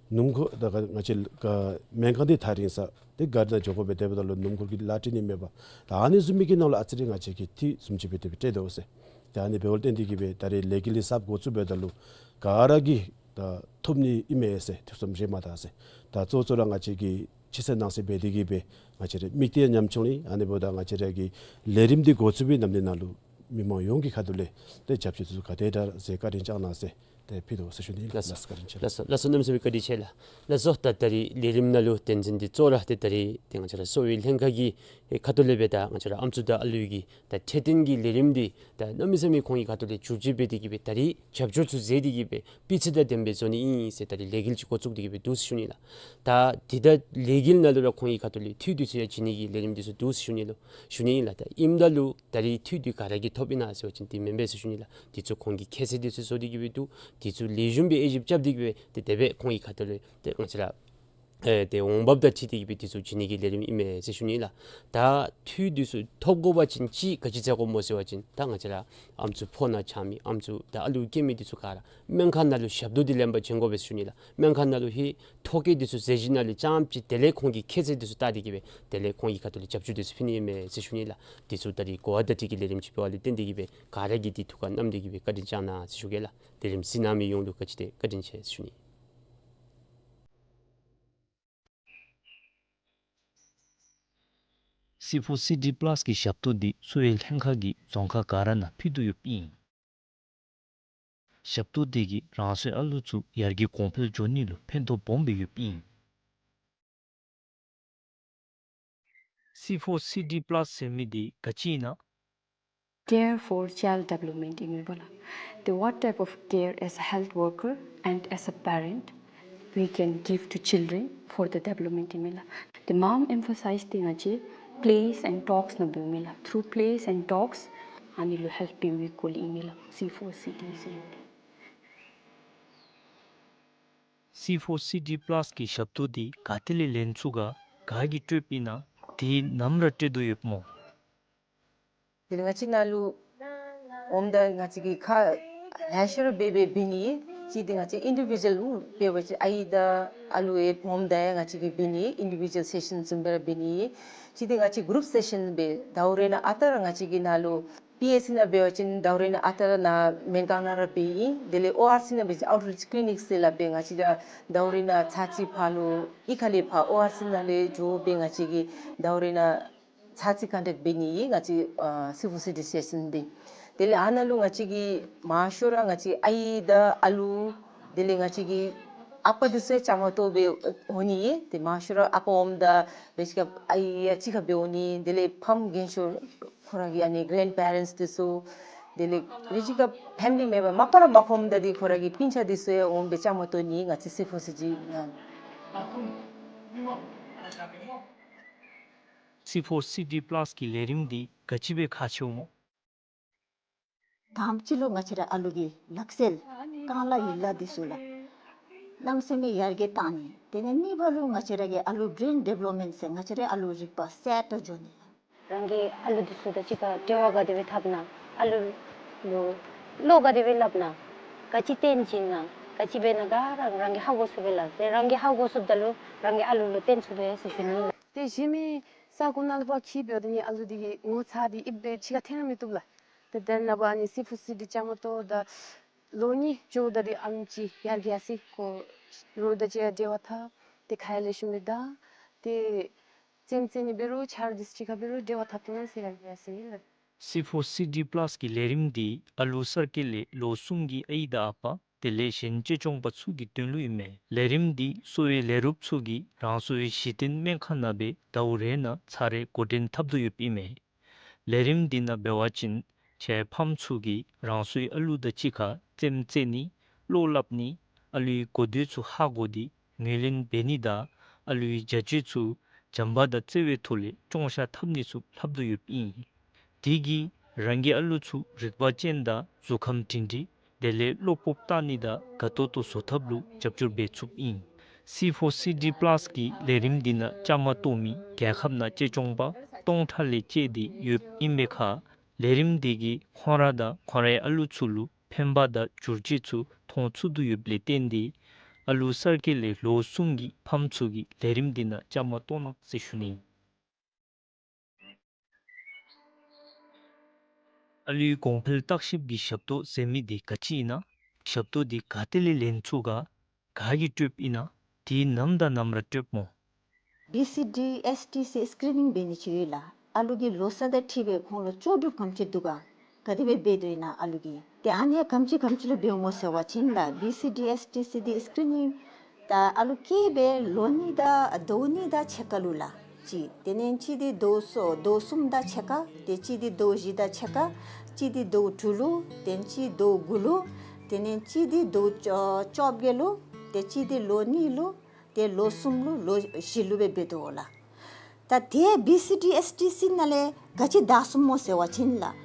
སྣུམ་འཁོར་ད་ག་ང་བཅས་ག་སྨན་ཁང་འདི་ཐག་རིང་ས་ཏེ་གཱ་རི་ནང་འགྱོ་དགོ་པས། དེ་འབདཝ་ད་ལུ་སྣུམ་འཁོར་གྱི་གླ་སྤྲོད་ནི་མེད་པ། ད་ཨ་ནི་བཟུམ་མའི་གི་ནང་ལུ་ཨ་ཙི་རེ་ང་བཅས་ཀྱིས་འཐུས་བཟུམ་ཅིག་སྦེ་དེ་སྦེ་སྤྲོད་དོ་ཟེར། ད་ཨ་ནི་འབདཝ་ལས་བརྟེན་ཏེ་གིས་སྦེ་ད་རེས་ལས་འགུལ་འདི་གསརཔ་འགོ་བཙུགས་འབདཝ་ད་ལུ་ག་ར་གིས་ད་ཐོབ་ནི་ཨིན་མས་ཟེར་ཐུགས་བསམ་བཞེས་མ་ད་ཟེར། ད་གཙོ་གཙོ་ར་ང་བཅས་ཀྱིས་ཕྱི་གསལ་ནང་གསལ་འབད་དེ་གིས་སྦེ་ང་བཅས་ར་དམིགས་གཏད་ཉམ་ཆུང་ལུ་ཨ་ནི་འབདཝ་ད་ང་བཅས་ར་གི་ལས་རིམ་འདི་འགོ་བཙུགས་པའི་ནམ་དུས་ནང་ལུ་མི་མང་ཡོངས་ཀྱི་ཁ་ཐུག་ལས་ཏེ་རྒྱབ་སྐྱོར་འདི་ཚུ་ག་དེ་དྲག་ཟེར་བཀའ་དྲིན་བསྐྱང་གནང་ཟེར། ཏེ་ཕུལ་དོ་ཟེར་ཞུ་ནི། ལགས་སོ། བཀའ་དྲིན་ཆེ། ལགས་སོ། ལགས་སོ། གནམ་མེད་ས་མེད་བཀའ་དྲིན་ཆེ་ལགས། ལགས་སོ། ད་ད་རིས་ལས་རིམ་ནང་ལུ་དོན་ཚན་འདི་གཙོ་བོ་ར་ཏེ་ད་རིས་ཏེ་ང་བཅས་ར་གསོ་བའི་ལྷན་ཁག་གི་ཨེ་ཁ་ཐུག་ལས་སྦེ་ད་ང་བཅས་ར་ཨམ་སྲུ་དང་ཨ་ལུ་གི་ད་འཕྲོད་བསྟེན་གྱི་ལས་རིམ་འདི་ད་གནམ་མེད་ས་མེད་ཁོང་གི་ཁ་ཐུག་ལས་བསྒྱུར་བཅོས་འབད་དེ་གི་སྦེ་ད་རིས་རྒྱབ་སྐྱོར་ཚུ་མཛད་དེ་གི་སྦེ་སྤུས་ཚད་དང་ལྡནམ་སྦེ་བཟོ་ནི་ཨིན་ཟེར་ད་རིས་ལས་འགུལ་ཅིག་འགོ་བཙུགས་ཏེ་གི་སྦེ་འདུག་ཟེར་ཞུ་ནི་ལགས། ད་འདི་ད་ལས་འགུལ་ནང་ལུ་ར་ཁོང་གི་ཁ་ཐུག་ལས་འཐུས་འདི་ཚུ་ཡང་བྱིན་ནི་གི་ལས་རིམ་འདི་ཚུ་འདུག་ཟེར་ཞུ་ནི་ལོ། ཞུ་ནི་ཨིན་ལགས། ད་ཨིནམ་ད་ལུ་ད་རིས་འཐུས་འདི་ག་ར་གིས་ཐོབ་ཨིན་ན་ཟེར་བ་ཅིན་འདི་མེན་པས་ཟེར་ཞུ་ནི་ལགས། འདི་ཚུ་ཁོང་གིས་ཁྱད་ཚད་འདི་ཚུ་བཟོ་སྟེ་གི་སྦེ་འདུག། འདི་ཚུ་ལེགས་ཤོམ་སྦེ་དབྱེ་ཞིབ་རྐྱབ་སྟེ་གི་སྦེ་ཏེ་དེ་སྦེ་ཁོང་གི་ཁ་ཐུག་ལས་ཏེ་ང་བཅས་ར་ཨེ་ཏེ་འོང་འབབ་དང་འཁྲིལ་ཏེ་གི་སྦེ་འདི་ཚུ་བྱིན་ནི་གི་ལས་རིམ་ཨིན་མས་ཟེར་ཞུ་ནི་ལགས། ད་འཐུས་འདི་ཚུ་ཐོབ་དགོ་པ་ཅིན་ཅིག་ག་ཅི་བྱ་དགོཔ་སྨོ་ཟེར་བ་ཅིན་ད་ང་བཅས་ར་ཨམ་སྲུ་ཕོ་ནང་ཆགས་མི་ཨམ་སྲུ་དང་ཨ་ལུ་སྐྱེ་མི་འདི་ཚུ་ག་ར་སྨན་ཁང་ནང་ལུ་ཞབས་ཏོག་འདི་ལེན་པར་བྱོན་དགོ་པས་ཟེར་ཞུ་ནི་ལགས། སྨན་ཁང་ནང་ལུ་ཧེ་ཐོ་བཀོད་འདི་ཚུ་མཛད་ཞིནམ་ལས་རྐྱངམ་ཅིག་དེ་ལས་ཁོང་གི་ཁྱད་ཚད་འདི་ཚུ་བལྟ་སྟེ་གི་སྦེ་དེ་ལས་ཁོང་གི་ཁ་ཐུག་ལས་རྒྱབ་སྐྱོར་འདི་ཚུ་ཕུལ་ནི་ཨིན་མས་ཟེར་ཞུ་ནི་ལགས། འདི་ཚུ་ད་རིས་གོ་བ་བརྡ་སྤྲོད་ཀྱི་ལས་རིམ་ཅིག་འབད་བ་ལས་བརྟེན་ཏེ་གི་སྦེ་ག་ར་གིས་འདི་ཐུགས་ཁར་བསྣམས་ཏེ་གི་སྦེ་བཀའ་དྲིན་བསྐྱང་གནང་ཟེར་ཞུ་གེ་ལགས། ལས་རིམ་གཟིགས་གནང་མི་ཡོངས་ལུ་ག་ཅི་དེ་བཀའ་དྲིན་ཆེ་ཟེར་ཞུ་ནི། སི་ཕོར་སི་ཌི་པ་ལཱས་ཀྱི་ཞབས་ཏོག་འདི་གསོ་བའི་ལྷན་ཁག་གིས་རྫོང་ཁག་ག་ར་ནང་ཕུལ་དོ་ཡོདཔ་ཨིན། ཞབས་ཏོག་འདི་གིས་རང་སོའི་ཨ་ལུ་ཚུ་ཡར་རྒྱས་གོང་འཕེལ་འགྱོ་ནི་ལུ་ཕན་ཐོགས་སྦོམ་སྦེ་ཡོདཔ་ཨིན། སི་ཕོར་སི་ཌི་པ་ལཱས་ཟེར་མི་འདི་ག་ཅི་ཨིན་ན། Care for child development ཨིན་མས་པ་ལགས། The what type of care as a health worker and as a parent we can give to children for the development ཨིན་མས་ལགས། The mom emphasize འདི་ང་བཅས་plays and talks ནང་འབདཝ་མས་ལགས། Through plays and talks ཨ་ནི་ལུ་ཧེལཔ་འབད་བའི་སྐོར་ལས་ཨིན་མས་ལགས། སི་ཕོར་སི་ཌི་ཟེར་མི་འདི། སི་ཕོར་སི་ཌི་པ་ལཱས་ཀྱི་ཞབས་ཏོག་འདི་ག་ཏེ་ལས་ལེན་ཚུགས་ག་ག་གིས་སྤྲོདཔ་ཨིན་ན། འདི་ནམ་ར་སྤྲོད་དོ་ཡོདཔ་སྨོ། དེ་ལས་ང་བཅས་ནང་ལུ་འོངམ་ད་ང་བཅས་ཀྱིས་ཁ་ལེ་ཤ་ར་འབད་འབད་འབད་ནི། གཅིག་འདི་ང་བཅས་ཨིན་ཌི་བི་ཌུ་ཨལ་འབད་བ་ཅིན་ཨའི་དང་ཨ་ལུ་ཡང་འོངམ་ད་ཡང་ང་བཅས་ཀྱིས་འབད་ནི་ཨིན་ཌི་བི་ཌུ་ཨལ་སེ་ཤཱན་བཟུམ་སྦེ་ར་འབད་ནི། གཅིག་འདི་ང་བཅས་གུ་རུབ་སེ་ཤཱན་སྦེ་ཟླཝ་རེ་ནང་ཨ་རྟག་ར་ང་བཅས་ཀྱི་ནང་ལུ་པི་ཨེཆ་སི་ནང་འབད་བ་ཅིན་ཟླཝ་རེ་ནང་ཨ་རྟག་ར་ནཱ་སྨན་ཁང་ནང་ར་འབད་ཡི། དེ་ལས་ཨོ་ཨར་སི་ནང་འབད་བ་ཅིན་ཨའུཊ་རིཆ་ཀི་ལི་ནིཀ་ཟེར་སླབ་སྦེ་ང་བཅས་ར་ཟླཝ་རེ་ནང་ཚར་གཅིག་ཕར་ལུ་གཡུས་ཁ་ལས་ཕར་ཨོ་ཨར་སི་ནང་ལས་འགྱོ་སྦེ་ང་བཅས་ཀྱིས་ཟླཝ་རེ་ནང་ཚར་གཅིག་ཀོན་ཊེཀཊ་འབད་ནི་ཨིན་ང་བཅས་ཨ་སི་ཕོར་སི་ཌི་སེ་ཤཱན་འདི། དེ་ལས་ཨ་ནཱ་ལུ་ང་བཅས་ཀྱིས་མང་ཤོས་ར་ང་བཅས་ཨའི་དང་ཨ་ལུ་དེ་ལས་ང་བཅས་ཀྱི་ཨ་པ་འདི་ཚུ་ཡང་བཅའ་མར་གཏོགས་སྦེ་འོང་ནི་ཨིན། ཏེ་མང་ཤོས་ར་ཨ་པ་འོངམ་ད་འབད་ཞིནམ་ཨའི་ཡང་གཅིག་ཁར་སྦེ་འོང་ནི། དེ་ལས་ཕམ་རྒན་ཤོས་ཁོ་ར་གི་ཨ་ནི་གྲེནཌ་པེ་རེནཊསི་འདི་ཚུ་དེ་ལས་འབད་ཞིནམ་ཕེ་མི་ལི་མེམ་བར་མ་པ་ར་མ་ཕམ་ད་འདི་ཁོ་ར་གི་སྤུན་ཆ་འདི་ཚུ་ཡང་འོང་སྦེ་བཅའ་མར་གཏོགས་ནི་ང་བཅས་སི་ཕོར་སི་ཌི་ནང་། སི་ཕོར་སི་ཌི་པ་ལཱས་ཀྱི་ལས་རིམ་འདི་ག་ཅི་སྦེ་ཁག་ཆེཝ་སྨོ། དང་པ་ཅིག་ལུ་ང་བཅས་ར་ཨ་ལུ་གི་ལག་རྩལ་རྐང་ལག་ཡིག་ལགས་འདི་ཚུ་ལགས་གནམ་མེད་ས་མེད་ཡར་རྒྱས་བཏང་ནི། དེ་ལས་གཉིས་པ་ལུ་ང་བཅས་ར་གི་ཨ་ལུ་བི་རེན་ཌི་བེ་ལོབ་མེནཊ་ཟེར་ང་བཅས་ར་ཨ་ལུ་རིག་པ་གསརཔ་འགྱོ་ནི། རང་གི་ཨ་ལུ་འདི་ཚུ་དང་གཅིག་ཁར་འབྲེལ་བ་ག་དེ་སྦེ་འཐབ་ན། ཨ་ལུ་ལུ་བློ་ག་དེ་སྦེ་སླབ་ན། ག་ཅི་སྟོན་བྱིན་ན། ག་ཅི་འབད་ན་ག་ར་རང་གིས་ཧ་གོ་ཚུགས་པས་ལགས། ཏེ་རང་གིས་ཧ་གོ་ཚུགསཔ་ད་ལུ་རང་གིས་ཨ་ལུ་ལུ་སྟོན་ཚུགས་པས་ཟེར་ཞུ་ནི་ལགས། ཏེ་གཞན་མི་ས་གོ་ནང་ལུ་ཕར་འཁྱིད་འབདཝ་ད་ནི་ཨ་ལུ་འདི་གི་ངོ་ཚ་འདི་ཨིན་པས་ཕྱི་ཁར་འཐོན་ར་མི་བཏུབ་ལགས། ཏེ་དེ་ནང་ཕར་ཨ་ནི་སི་ཕོར་སི་ཌི་བཅའ་མར་གཏོགས་ད་ལོ་གཉིས་འགྱོཝ་ད་འདི་ཨམ་ཅིག་ཡར་རྒྱས་སི་ཁོ་རོགས་དང་གཅིག་ཁར་འབྲེལ་བ་འཐབ། ཏེ་ཁ་ཡང་ལེགས་ཤོམ་སྦེ་བརྡ། ཏེ་རྩེདམོ་རྩེ་ནི་འབད་རུང་ཆ་རོགས་འདི་ཚུ་གཅིག་ཁར་འབད་རུང་འབྲེལ་བ་འཐབ་ཐོན་ཟེར་ཡང་ཡར་རྒྱས་སི་ལགས། སི་ཕོར་སི་ཌི་པ་ལཱས་ཀྱི་ལས་རིམ་འདི་ཨ་ལུ་གསར་སྐྱེས་ལས་ལོ་གསུམ་གྱི་ཨའི་དང་ཨ་པ་དེ་ལས་གཞན་གཅེས་སྐྱོང་པ་ཚུ་གི་དོན་ལུ་ཨིན་མས། ལས་རིམ་འདི་གསོ་བའི་ལས་རོགསཔ་ཚུ་གིས་རང་སོའི་གཞི་རྟེན་སྨན་ཁང་ནང་སྦེ་ཟླཝ་རེ་ནང་ཚར་རེ་འགོ་འདྲེན་འཐབ་དོ་ཡོདཔ་ཨིན་མས། ལས་རིམ་འདི་ནང་འབད་བ་ཅིན་ཁྱེད་ཕམ་ཚུ་གིས་རང་སོའི་ཨ་ལུ་དང་གཅིག་ཁར་རྩེདམོ་རྩེ་ནི་བློ་སླབ་ནི་ཨ་ལུའི་གོ་ཐོས་ཚུ་ཧ་གོ་སྟེ་ངོས་ལེན་འབད་ནི་དང་ཨ་ལུའི་བྱ་སྤྱོད་ཚུ་བྱམས་པ་དང་བརྩེ་བའི་ཐོག་ལས་སྐྱོང་བཤགས་འཐབ་ནི་ཚུ་ལྷབ་དོ་ཡོདཔ་ཨིན། དེ་གིས་རང་གི་ཨ་ལུ་ཚུ་རིག་པ་ཅན་དང་གཟུགས་ཁམས་སྒྲིང་སྒྲིང་དེ་ལས་བློ་སྤོབས་བཏང་ནི་དང་དགའ་ཏོག་ཏོ་བཟོ་ཐབས་ལུ་རྒྱབ་སྐྱོར་འབད་ཚུགསཔ་ཨིན། སི་ཕོར་སི་ཌི་པ་ལཱས་ཀྱི་ལས་རིམ་འདི་ནང་བཅའ་མར་གཏོགས་མི་རྒྱལ་ཁབ་ནང་གཅེས་སྐྱོང་པ་སྟོང་ཕྲག་ལས་བཅད་དེ་ཡོདཔ་ཨིན་པའི་ཁར་ལས་རིམ་འདི་གིས་ཁོང་ར་དང་ཁོང་རའི་ཨ་ལུ་ཚུ་ལུ་ཕན་པ་དང་བསྒྱུར་བཅོས་ཚུ་མཐོང་ཚུགས་དོ་ཡོདཔ་ལས་བརྟེན་ཏེ་ཨ་ལུ་གསར་སྐྱེས་ལས་ལོ་གསུམ་གྱི་ཕམ་ཚུ་གིས་ལས་རིམ་འདི་ནང་བཅའ་མར་གཏོགས་གནང་ཟེར་ཞུ་ནི། ཨ་ལུའི་གོང་འཕེལ་བརྟག་ཞིབ་ཀྱི་ཞབས་ཏོག་ཟེར་མི་འདི་ག་ཅི་ཨིན་ན། ཞབས་ཏོག་འདི་ག་ཏེ་ལས་ལེན་ཚུགས་ག་ག་གིས་སྤྲོདཔ་ཨིན་ན། དེ་ནམ་དང་ནམ་ར་སྤྲོདཔ་སྨོ། བི་སི་ཌི་ཨེསི་ཊི་ཟེར་སི་ཀི་རི་ནིང་འབད་ནི་ཅིག་ཡོད་ལགས། ཨ་ལུ་གི་ལོ་ས་དང་འཁྲིལ་སྦེ་ཁོང་ལུ་ལྕོགས་གྲུབ་ག་དེམ་ཅིག་འདུག་ག་ག་དེ་སྦེ་འབད་དོ་ཨིན་ན་ཨ་ལུ་གིས། ཏེ་ཨ་ནི་ག་དེམ་ཅིག་ག་དེམ་ཅིག་ལུ་འབདཝ་སྨོ་ཟེར་བ་ཅིན་ལགས་བི་སི་ཌི་ཨེསི་ཊི་སི་འདི་སི་ཀི་རི་ནིང་ད་ཨ་ལུ་སྐྱེས་པའི་ལོ་གཉིས་དང་ཟླཝ་གཉིས་དང་ཕྱེད་ཀ་ལུ་ལགས་གཅིག། དེ་ལས་གཅིག་འདི་ཟླཝ་གསུམ་ཟླཝ་གསུམ་དང་ཕྱེད་ཀ། ཏེ་གཅིག་འདི་ཟླཝ་བཞི་དང་ཕྱེད་ཀ། གཅིག་འདི་ཟླཝ་དྲུག་ལུ། ཏེ་གཅིག་ཟླཝ་དགུ་ལུ། དེ་ལས་གཅིག་འདི་ཟླཝ་བཅོ་བཅོ་བརྒྱད་ལུ། ཏེ་གཅིག་འདི་ལོ་གཉིས་ལུ། ཏེ་ལོ་གསུམ་ལུ་ལོ་བཞི་ལུ་སྦེ་འབད་དོ་ལགས། ད་ཏེ་བི་སི་ཌི་ཨེསི་ཊི་སི་ནང་ལས་ག་ཅི་བདའ་ཚུགསཔ་སྨོ་ཟེར་བ་ཅིན་ལགས་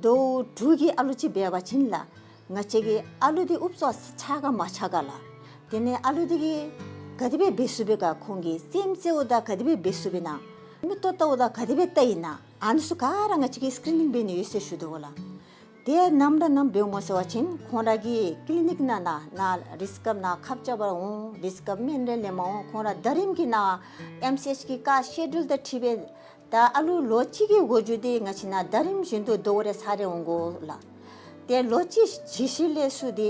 ཟླཝ་དྲུག་གི་ཨ་ལུ་ཅིག་འབད་བ་ཅིན་ལགས་ང་བཅས་ཀྱི་ཨ་ལུ་འདི་ཨུབ་ཙམ་ཆགས་ག་མ་ཆགས་ག་ལགས། དེ་ལས་ཨ་ལུ་འདི་གིས་ག་དེ་སྦེ་འབད་ཚུགས་པས་ག། ཁོང་གི་སེམས་ཅན་འོ་ད་ག་དེ་སྦེ་འབད་ཚུགས་པས་ན། མིག་ཏོ་བལྟཝ་ད་ག་དེ་སྦེ་བལྟ་ཡི་ན། ཨ་ནི་ཚུ་ག་ར་ང་བཅས་ཀྱིས་སི་ཀི་རི་ནིང་འབད་ནི་ཡོད་ཟེར་ཞུ་དོ་ལགས། ཏེ་ནམ་ར་ནམ་འབདཝ་སྨོ་ཟེར་བ་ཅིན་ཁོང་ར་གི་ཀི་ལི་ནིག་ནང་ན་ན་རིསི་ཀབ་ནང་ཁབ་རྐྱབ་པར་འོང་། རིསི་ཀབ་སྨན་རེ་ལེནམ་འོང་། ཁོང་ར་ཟླ་རིམ་གྱི་ནང་ཨེམ་སི་ཨེཆ་གི་ཀ་སི་ཀེ་ཌུལ་དང་འཁྲིལ་སྦེ་ད་ཨ་ལུ་ལོ་གཅིག་གི་འགོ་འགྱུར་འདི་ང་བཅས་ནང་ཟླ་རིམ་བཞིན་དུ་ཟླཝ་རེ་ཚར་རེ་འོང་དགོ་ལགས། ཏེ་ལོ་གཅིག་གཞི་ཤི་ལས་ཚུར་འདི་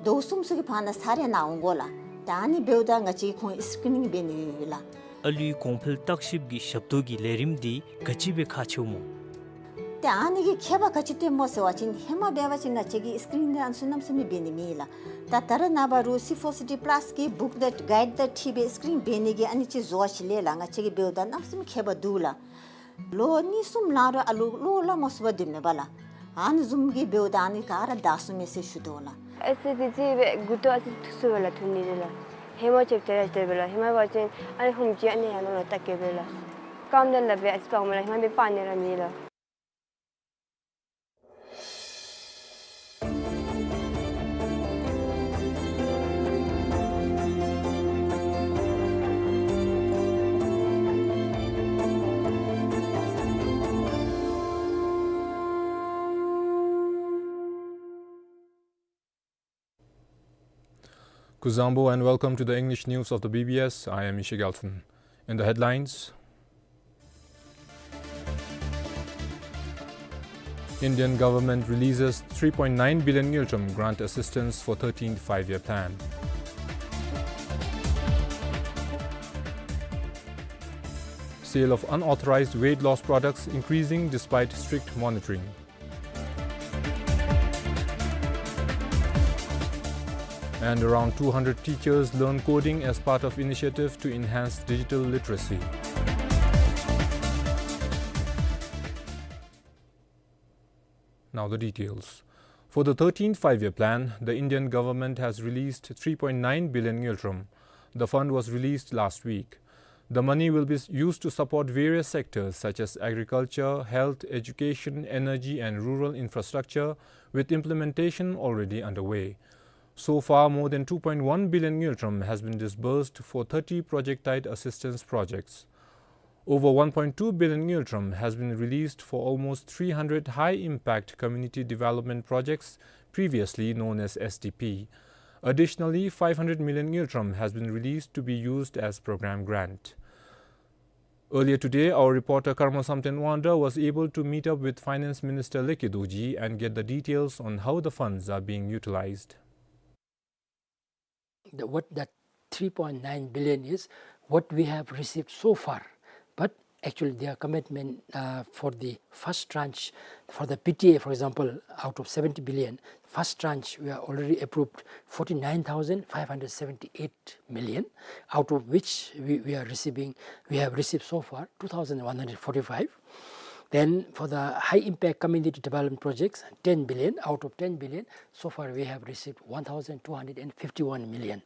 ཟླཝ་གསུམ་ཚུ་གི་བར་ན་ཚར་རེ་ནཱ་འོང་དགོ་ལགས། ད་ཨ་ནི་འབདཝ་ད་ང་བཅས་ཁོང་སི་ཀི་རི་ནིང་འབད་ནི་ཡོད་ལགས། ཨ་ལུའི་གོང་འཕེལ་བརྟག་ཞིབ་ཀྱི་ཞབས་ཏོག་གི་ལས་རིམ་འདི་ག་ཅི་སྦེ་ཁག་ཆེཝ་སྨོ། ཏེ་ཨ་ནི་གི་ཁྱད་པར་ག་ཅི་སྟོནམ་སྨོ་ཟེར་བ་ཅིན་ཧེ་མ་འབད་བ་ཅིན་ང་བཅས་ཀྱིས་སི་ཀི་རི་ནིང་འདི་ཨ་ནི་ཚུ་གནམ་མེད་ས་མེད་འབད་ནི་མེད་ལགས། ད་ད་རེས་ནངས་པ་རུང་སི་ཕོར་སི་ཌི་པ་ལཱས་ཀྱི་བུཀ་དང་གའིཌ་དང་འཁྲིལ་སྦེ་སི་ཀི་རི་ནིང་འབད་ནི་གི་ཨ་ནི་ཅིག་བཟོ་བ་ཅིག་ལས་ལགས་ང་བཅས་ཀྱིས་འབདཝ་ད་གནམ་མེད་ས་མེད་ཁྱད་པར་འདུག་ལགས། ལོ་གཉིས་གསུམ་ལང་རུང་ཨ་ལུ་བློ་སླབ་མ་ཚུགས་པར་སྡོདཔ་མས་པ་ལགས། ཨ་ནི་བཟུམ་གྱི་འབདཝ་ད་ཨ་ནི་ག་ར་བདའ་ཚུགས་མས་ཟེར་ཞུ་དོ་ལགས། ཨ་ཙི་ཏེ་ཅིག་སྦེ་མགུ་ཏོ་ཨ་ཙི་ཐུག་སོང་པས་ལགས། ཐུག་ནི་རེ་ལགས། ཧེ་མ་ཅིག་དེ་ར་ཅིག་འབད་ལགས། ཧེ་མ་འབད་བ་ཅིན་ཨ་ནི་ཧུམ་ཅིག་ཨ་ནི་ཡར་ལོང་ལགས་བལྟ་གེ་སྦེ་ལགས། སྐམ་དོ་ལགས་སྦེ་ཨ་ཙི་སྤར་མས་ལགས། ཧེ་མ་སྦེ་སྤར་ནི་ར་མེད་ལགས། Kuzuzangpo and welcome to the English news of the B B S. I am Ishe Gyaltshen. In the headlines, Indian government releases three point nine billion ngultrum grant assistance for thirteenth Five-Year Plan. Sale of unauthorized weight loss products increasing despite strict monitoring. And around two hundred teachers learn coding as part of initiative to enhance digital literacy. Now the details. For the thirteenth Five-Year Plan, the Indian government has released three point nine billion ngultrum. The fund was released last week. The money will be s-, used to support various sectors such as agriculture, health, education, energy, and rural infrastructure, with implementation already underway. So far, more than two point one billion ngultrum has been disbursed for thirty project-tied assistance projects. Over one point two billion ngultrum has been released for almost three hundred high-impact community development projects, previously known as S D P. Additionally, five hundred million ngultrum has been released to be used as program grant. Earlier today, our reporter Karma Samten Wangra was able to meet up with Finance Minister Leke Dorji and get the details on how the funds are being utilized. The, what that three point nine billion is, what we have received so far. But actually, their commitment, uh, for the first tranche, for the P T A, for example, out of seventy billion, first tranche, we are already approved forty-nine thousand five hundred seventy-eight million, out of which we, we are receiving, we have received so far two thousand one hundred forty-five. Then for the high impact community development projects, ten billion, out of ten billion, so far we have received one thousand two hundred fifty-one million.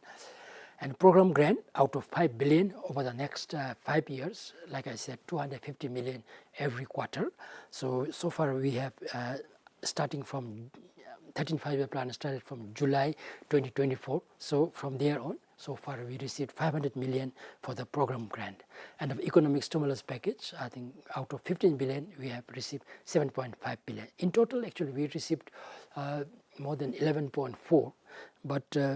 And program grant, out of five billion over the next, uh, five years, like I said, two hundred fifty million every quarter. So, so far we have, uh, starting from, uh, thirteenth Five-Year Plan started from July twenty twenty-four. So from there on, so far we received five hundred million for the program grant. And of economic stimulus package, I think out of fifteen billion, we have received seven point five billion. In total, actually, we received, uh, more than eleven point four, but, uh,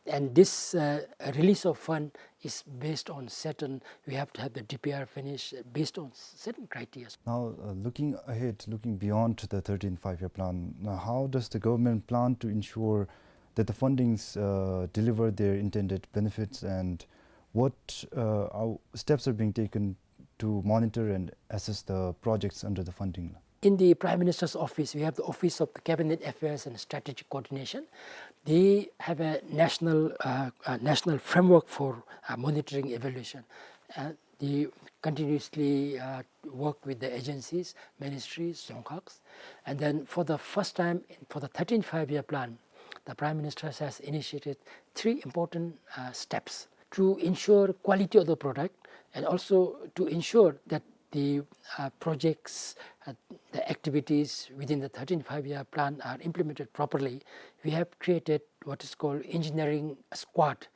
and this, uh, release of fund is based on certain, we have to have the D P R finish, uh, based on certain criteria. Now, uh, looking ahead, looking beyond the thirteenth Five-Year Plan, now how does the government plan to ensure that the fundings, uh, deliver their intended benefits, and what, uh, are, steps are being taken to monitor and assess the projects under the funding? In the Prime Minister's office, we have the Office of the Cabinet Affairs and Strategic Coordination. They have a national, uh, a national framework for, uh, monitoring evaluation. Uh, they continuously, uh, work with the agencies, ministries, dzongkhag. And then for the first time, for the thirteenth Five-Year Plan, the Prime Minister has initiated three important, uh, steps to ensure quality of the product and also to ensure that the, uh, projects, uh, the activities within the thirteenth Five-Year Plan are implemented properly. We have created what is called engineering squad,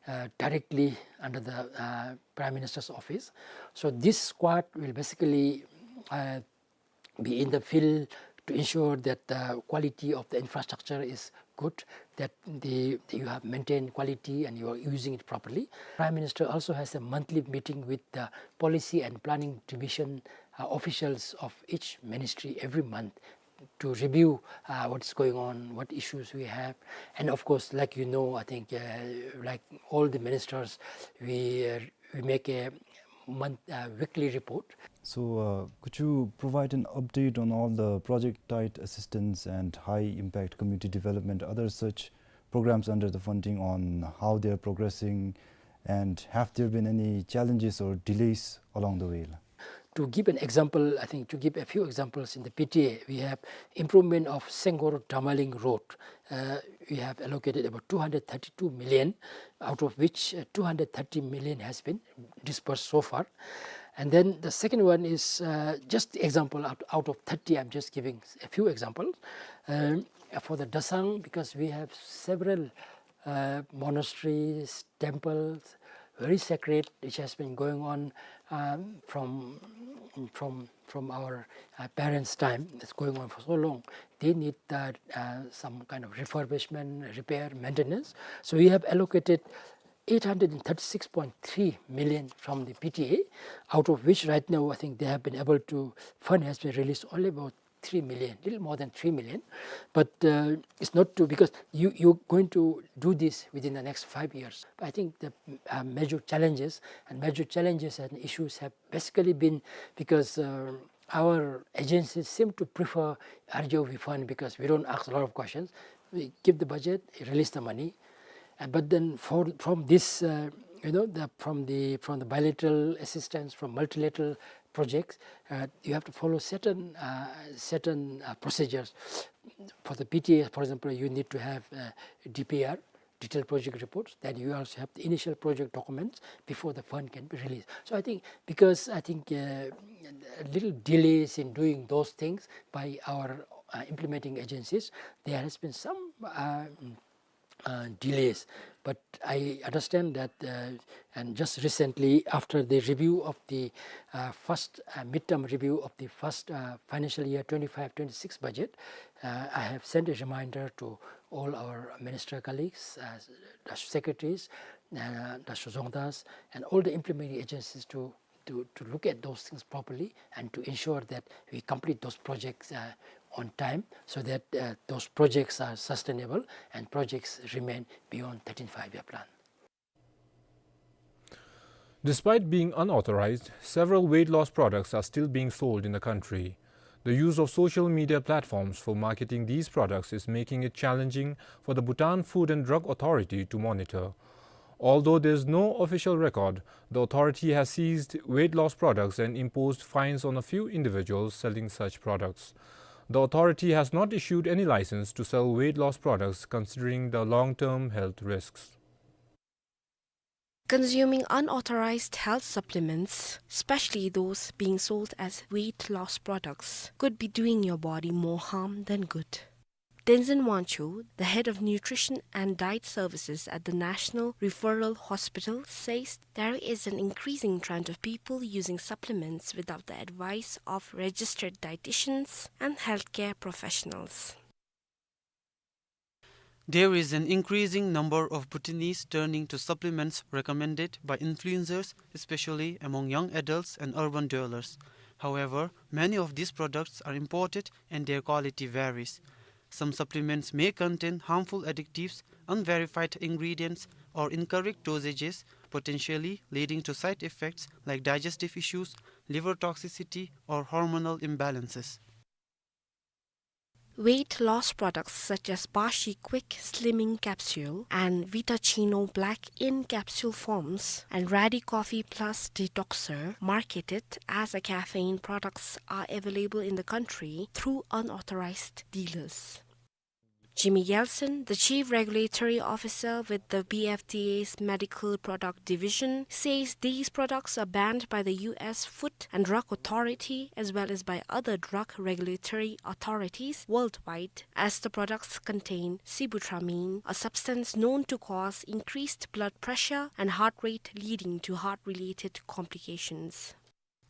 uh, directly under the, uh, Prime Minister's office. So this squad will basically, uh, be in the field to ensure that the quality of the infrastructure is good, that the, you have maintained quality and you are using it properly. Prime Minister also has a monthly meeting with the Policy and Planning Division, uh, officials of each ministry every month to review, uh, what's going on, what issues we have. And of course, like you know, I think, uh, like all the ministers, we, uh, we make a month, uh, weekly report. So, uh, could you provide an update on all the project-tied assistance and high-impact community development, other such programs under the funding, on how they are progressing, and have there been any challenges or delays along the way? To give an example, I think to give a few examples, in the P T A, we have improvement of Senggor Damaling Road. Uh, we have allocated about two hundred thirty-two million, out of which, uh, two hundred thirty million has been disbursed so far. And then the second one is, uh, just the example out, out of thirty, I'm just giving a few examples. Um, for the Dasang, because we have several, uh, monasteries, temples, very sacred, which has been going on, um, from, from, from our, uh, parents' time. It's going on for so long. They need, uh, uh, some kind of refurbishment, repair, maintenance. So we have allocated eight hundred and thirty-six point three million from the P T A, out of which right now I think they have been able to, fund has been released only about three million, little more than three million. But, uh, it's not to, because you, you're going to do this within the next five years. But I think the, uh, major challenges and major challenges and issues have basically been because, uh, our agencies seem to prefer R J O B fund because we don't ask a lot of questions. We give the budget, release the money. Uh, but then for, from this, uh, you know, the, from the, from the bilateral assistance, from multilateral projects, uh, you have to follow certain, uh, certain, uh, procedures. For the P T A, for example, you need to have, uh, D P R, detailed project reports, then you also have the initial project documents before the fund can be released. So I think, because I think, uh, little delays in doing those things by our, uh, implementing agencies, there has been some, uh, uh, delays. But I understand that, uh, and just recently, after the review of the, uh, first, uh, midterm review of the first, uh, financial year twenty-five twenty-six budget, uh, I have sent a reminder to all our minister colleagues, uh, Dasho secretaries, uh, Dasho Dzongdas, and all the implementing agencies to, to, to look at those things properly and to ensure that we complete those projects, uh, on time, so that, uh, those projects are sustainable and projects remain beyond thirteenth Five-Year Plan. Despite being unauthorized, several weight loss products are still being sold in the country. The use of social media platforms for marketing these products is making it challenging for the Bhutan Food and Drug Authority to monitor. Although there is no official record, the authority has seized weight loss products and imposed fines on a few individuals selling such products. The authority has not issued any license to sell weight loss products, considering the long-term health risks. Consuming unauthorized health supplements, especially those being sold as weight loss products, could be doing your body more harm than good. Tenzin Wangchuk, the head of nutrition and diet services at the National Referral Hospital, says there is an increasing trend of people using supplements without the advice of registered dietitians and healthcare professionals. There is an increasing number of Bhutanese turning to supplements recommended by influencers, especially among young adults and urban dwellers. However, many of these products are imported and their quality varies. Some supplements may contain harmful additives, unverified ingredients, or incorrect dosages, potentially leading to side effects like digestive issues, liver toxicity, or hormonal imbalances. Weight loss products such as Bashi Quick Slimming Capsule and Vitacino Black in capsule forms and Radi Coffee Plus Detoxer, marketed as a caffeine products, are available in the country through unauthorized dealers. Jimmy Yeltsin, the chief regulatory officer with the B F D A's Medical Product Division, says these products are banned by the U S Food and Drug Authority as well as by other drug regulatory authorities worldwide, as the products contain sibutramine, a substance known to cause increased blood pressure and heart rate, leading to heart-related complications.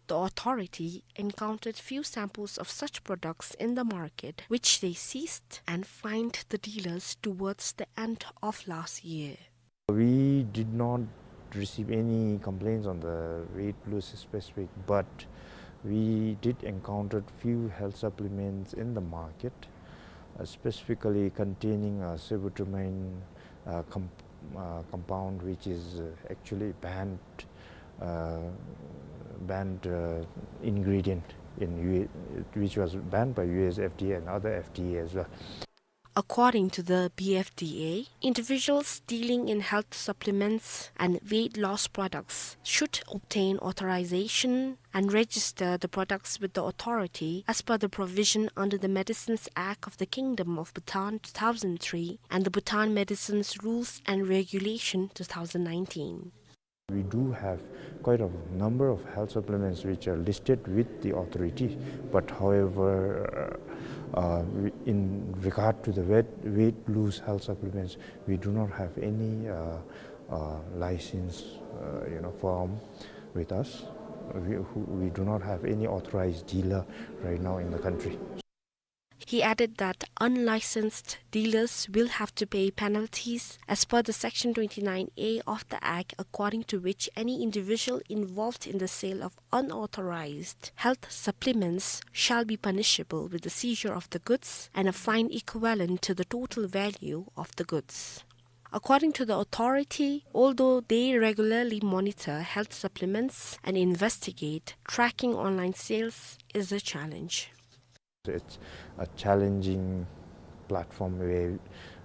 The authority encountered few samples of such products in the market, which they seized and fined the dealers towards the end of last year. We did not receive any complaints on the weight loss specific, but we did encounter few health supplements in the market, uh, specifically containing a sibutramine, uh, com-, uh, compound, which is, uh, actually banned, uh, banned, uh, ingredient in U A, which was banned by U S F D A and other F D A as well. According to the B F D A, individuals dealing in health supplements and weight loss products should obtain authorization and register the products with the authority as per the provision under the Medicines Act of the Kingdom of Bhutan two thousand three and the Bhutan Medicines Rules and Regulation two thousand nineteen. We do have quite a number of health supplements which are listed with the authority, but however, uh, uh, we, in regard to the weight, weight loss health supplements, we do not have any, uh, uh, license, uh, you know, firm with us. We, who, we do not have any authorized dealer right now in the country. He added that unlicensed dealers will have to pay penalties as per the Section twenty-nine A of the Act, according to which any individual involved in the sale of unauthorized health supplements shall be punishable with the seizure of the goods and a fine equivalent to the total value of the goods. According to the authority, although they regularly monitor health supplements and investigate, tracking online sales is a challenge. It's a challenging platform where,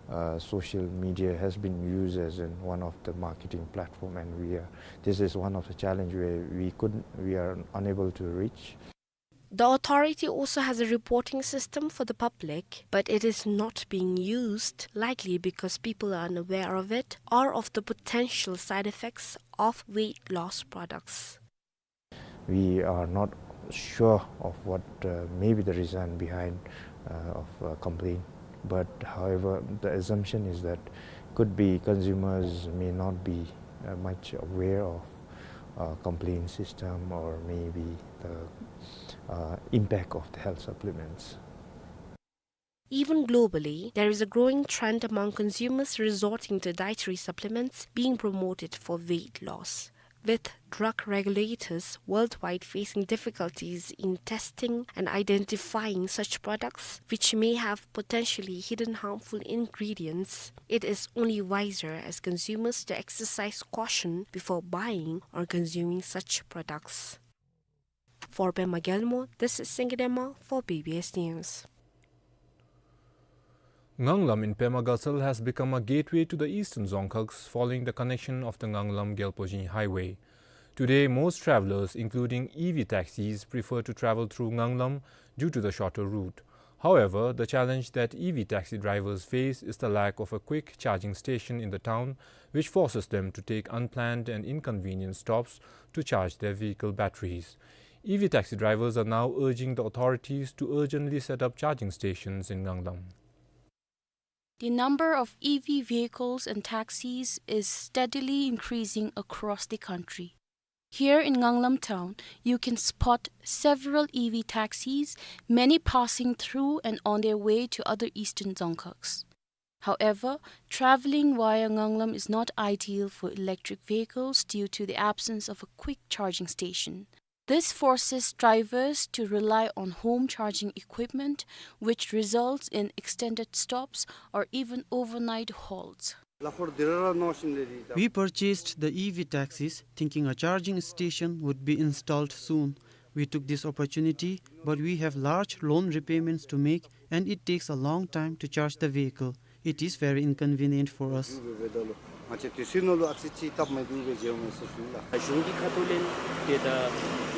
uh, social media has been used as in one of the marketing platform, and we are, this is one of the challenge where we couldn't, we are unable to reach. The authority also has a reporting system for the public, but it is not being used, likely because people are unaware of it or of the potential side effects of weight loss products. We are not sure of what, uh, may be the reason behind, uh, of, uh, complaint. But however, the assumption is that could be consumers may not be, uh, much aware of, uh, complaint system or maybe the, uh, impact of the health supplements. Even globally, there is a growing trend among consumers resorting to dietary supplements being promoted for weight loss. With drug regulators worldwide facing difficulties in testing and identifying such products which may have potentially hidden harmful ingredients, it is only wiser as consumers to exercise caution before buying or consuming such products. For Pema Gyalmo, this is Singye Dema for B B S News. Nganglam in Pema Gatshel has become a gateway to the eastern Dzongkhags following the connection of the Nganglam Gyalpo Zing Highway. Today, most travelers, including E V taxis, prefer to travel through Nganglam due to the shorter route. However, the challenge that E V taxi drivers face is the lack of a quick charging station in the town, which forces them to take unplanned and inconvenient stops to charge their vehicle batteries. E V taxi drivers are now urging the authorities to urgently set up charging stations in Nganglam. The number of E V vehicles and taxis is steadily increasing across the country. Here in Nganglam town, you can spot several E V taxis, many passing through and on their way to other eastern Dzongkhags. However, traveling via Nganglam is not ideal for electric vehicles due to the absence of a quick charging station. This forces drivers to rely on home charging equipment, which results in extended stops or even overnight halts. We purchased the E V taxis thinking a charging station would be installed soon. We took this opportunity, but we have large loan repayments to make and it takes a long time to charge the vehicle. It is very inconvenient for us. གཞུང་གི་ཁ་ཐུག་ལས་ཏེ་ད་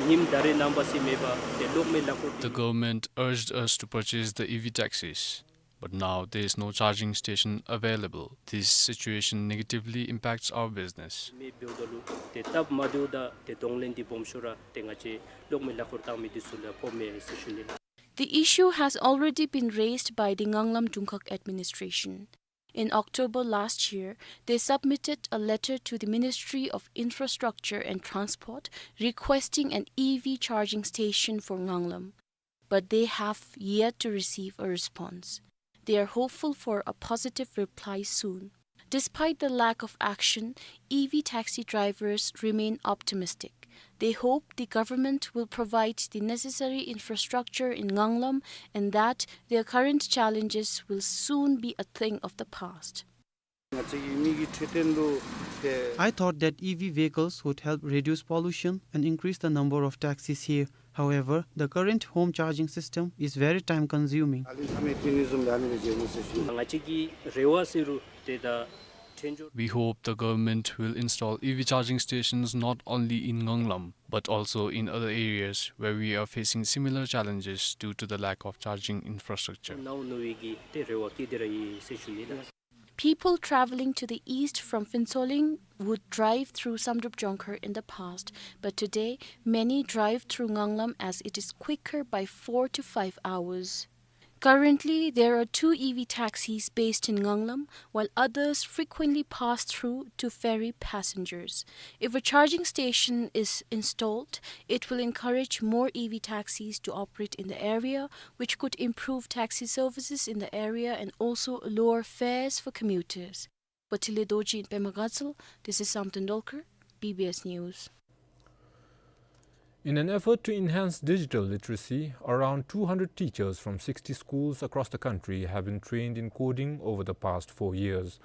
ཉིནམ་ད་རེས་ནངས་པ་ཟེར་མེད་པར་ཏེ་གློག་མེ་གླ་འཁོར། The government urged us to purchase the E V taxis, but now there is no charging station available. This situation negatively impacts our business. མེ་འབདཝ་ད་ལུ་ཏེ་སྟབས་མ་བདེཝ་ད་ཏེ་གདོང་ལེན་འདི་སྦོམ་ཤོས་ར་ཏེ་ང་བཅས་གློག་མེ་གླ་འཁོར་བཏང་མི་འདི་ཚུ་ལུ་ཕོགཔ་མས་ཟེར་ཞུ་ནི་ལགས། The issue has already been raised by the Nganglam Dungkhag administration. In October last year, they submitted a letter to the Ministry of Infrastructure and Transport requesting an E V charging station for Nganglam, but they have yet to receive a response. They are hopeful for a positive reply soon. Despite the lack of action, E V taxi drivers remain optimistic. They hope the government will provide the necessary infrastructure in Nganglam and that their current challenges will soon be a thing of the past. I thought that E V vehicles would help reduce pollution and increase the number of taxis here. However, the current home charging system is very time consuming. ང་བཅས་ཀྱི་རེ་བ་ཟེར་རུང་ཏེ་ད་འཕྲལ་མགྱོགས། We hope the government will install E V charging stations not only in Nganglam, but also in other areas where we are facing similar challenges due to the lack of charging infrastructure. གནང་ནུག་པའི་གི་ཏེ་རེ་བ་བསྐྱེད་དེ་ར་ཡོད་ཟེར་ཞུ་ནི་ལགས། People traveling to the east from Phuentsholing would drive through Samdrup Jongkhar in the past, but today many drive through Nganglam as it is quicker by four to five hours. Currently, there are two E V taxis based in Nganglam, while others frequently pass through to ferry passengers. If a charging station is installed, it will encourage more E V taxis to operate in the area, which could improve taxi services in the area and also lower fares for commuters. Votile Dorji in Pema Gatshel, this is Samten Dolkar, B B S News. In an effort to enhance digital literacy, around two hundred teachers from sixty schools across the country have been trained in coding over the past four years.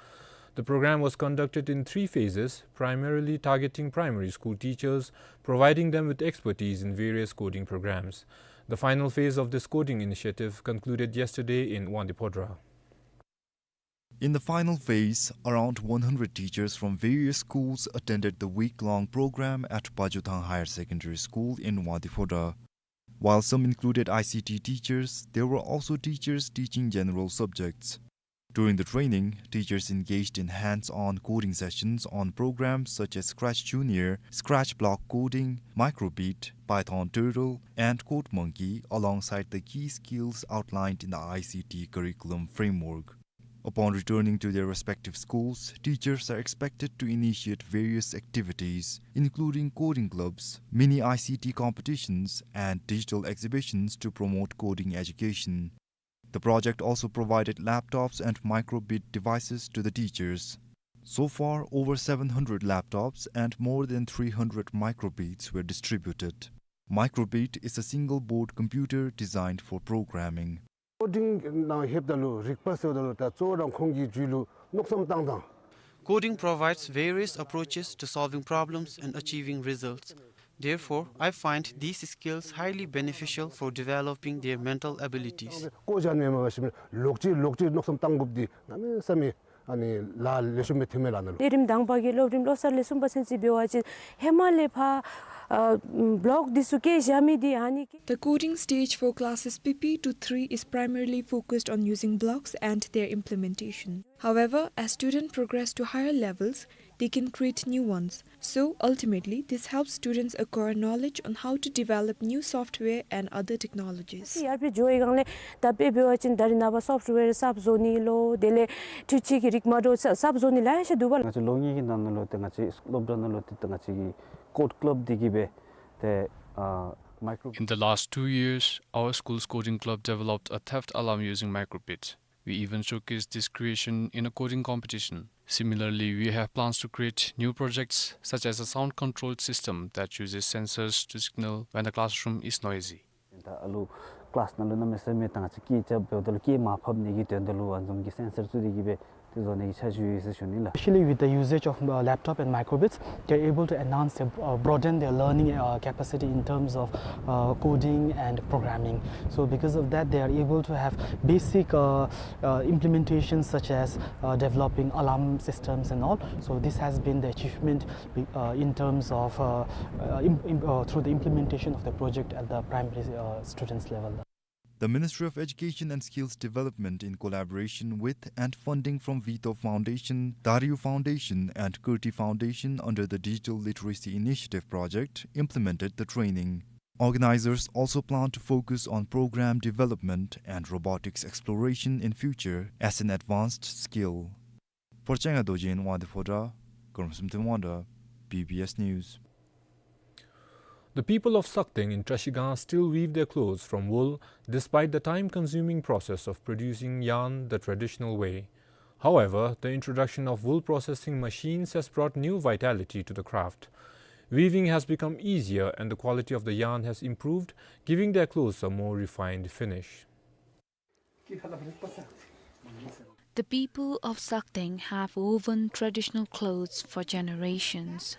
The program was conducted in three phases, primarily targeting primary school teachers, providing them with expertise in various coding programs. The final phase of this coding initiative concluded yesterday in Wangdue Phodrang. In the final phase, around one hundred teachers from various schools attended the week-long program at Pajutang Higher Secondary School in Wangdue Phodrang. While some included I C T teachers, there were also teachers teaching general subjects. During the training, teachers engaged in hands-on coding sessions on programs such as Scratch Junior, Scratch Block coding, Micro:bit, Python Turtle, and CodeMonkey, alongside the key skills outlined in the I C T curriculum framework. Upon returning to their respective schools, teachers are expected to initiate various activities, including coding clubs, mini I C T competitions, and digital exhibitions to promote coding education. The project also provided laptops and Micro:bit devices to the teachers. So far, over seven hundred laptops and more than three hundred Micro:bits were distributed. Micro:bit is a single-board computer designed for programming. ཀོ་ཌིང་ནང་ལྷོདཔ་ད་ལུ་རིག་པ་ཟེརཝ་ད་ལུ་ད་གཙོ་བོ་ར་ཁོང་གི་རྒྱུད་ལུ་མནོ་བསམ་བཏང་ཐངས། Coding provides various approaches to solving problems and achieving results. Therefore, I find these skills highly beneficial for developing their mental abilities. བཀོ་བཞག་ནི་མེན་པར་ཞིནམ་ལོག་ཅི་ལོག་ཅི་མནོ་བསམ་བཏང་དགོཔ་འདི་གནམ་མེད་ས་མེད་ཨ་ནི་ལཱ་ལེགས་ཤོམ་སྦེ་ཐོནམ་མས་ལགས་ནཱ་ལུ། ལས་རིམ་དང་པ་གི་སློབ་རིམ་བློ་གསར་ལས་གསུམ་པ་ཚུན་ཚོད་འབད་བ་ཅིན་ཧེ་མ་ལས་ཕར་ཨ་བློག་འདི་ཚུ་བཀལ་བཞག་མི་འདི་ཨ་ནི་ཀི། The coding stage for classes P P to three is primarily focused on using blocks and their implementation. However, as students progress to higher levels, they can create new ones. So, ultimately, this helps students acquire knowledge on how to develop new software and other technologies. ཡར་སྦེ་འགྱོ་བའི་སྒང་ལས་ད་དཔེ་འབད་བ་ཅིན་ད་རེས་ནངས་པ་སོཕཊ་ཝེར་གསརཔ་བཟོ་ནི་ལོ་དེ་ལས་འཕྲུལ་ཆས་ཀྱི་རིག་མ་འདྲཝ་གསརཔ་བཟོ་ནི་ལེ་ཤ་འདུག་པ་ལགས། ང་བཅས་ལོ་གཉིས་ཀྱི་ནང་ན་ལུ་ཏེ་ང་བཅས་སློབ་གྲྭ་ནང་ལུ་ཏེ་ང་བཅས་ཀྱི་ཀོཌ་ཀླབ་འདི་གིས་སྦེ་ཏེ་ཨ་མའི་ཀྲོ། In the last two years, our school's coding club developed a theft alarm using Micro:bit. We even showcased this creation in a coding competition. Similarly, we have plans to create new projects such as a sound-controlled system that uses sensors to signal when the classroom is noisy. ད་ཨ་ལུ་ཀི་ལཱསི་ནང་ལུ་གནམ་མེད་ས་མེད་ད་ང་བཅས་སྐད་རྐྱབ་འབདཝ་ད་ལུ་སྐད་མར་ཕབ་ནི་གི་དོན་དག་ལུ་ཨ་ནི་བཟུམ་གྱི་སེན་སར་བཙུགས་ཏེ་གིས་སྦེ་ དེ་བཟོ་ནི་གི་འཆར་གཞི་ཡོད་ཟེར་ཞུ་ནི་ལགས། Especially with the usage of, uh, laptop and microbits, they're able to enhance their, uh, broaden their learning, uh, capacity in terms of, uh, coding and programming. So because of that, they are able to have basic, uh, uh, implementations such as, uh, developing alarm systems and all. So this has been the achievement, uh, in terms of, uh, uh, im-, im-, uh, through the implementation of the project at the primary, uh, students level. The Ministry of Education and Skills Development, in collaboration with and funding from Vito Foundation, Dariu Foundation, and Kirti Foundation under the Digital Literacy Initiative project, implemented the training. Organizers also plan to focus on program development and robotics exploration in future as an advanced skill. ཕོ་བྲང་ནང་རྡོ་རྗེ་དབང་འདུས་ཕོ་བྲང་། གུ་རུ་བསམ་གཏན་དབང་གྲགས། B B S News. The people of Sakteng in Trashigang still weave their clothes from wool, despite the time-consuming process of producing yarn the traditional way. However, the introduction of wool processing machines has brought new vitality to the craft. Weaving has become easier and the quality of the yarn has improved, giving their clothes a more refined finish. The people of Sakteng have woven traditional clothes for generations.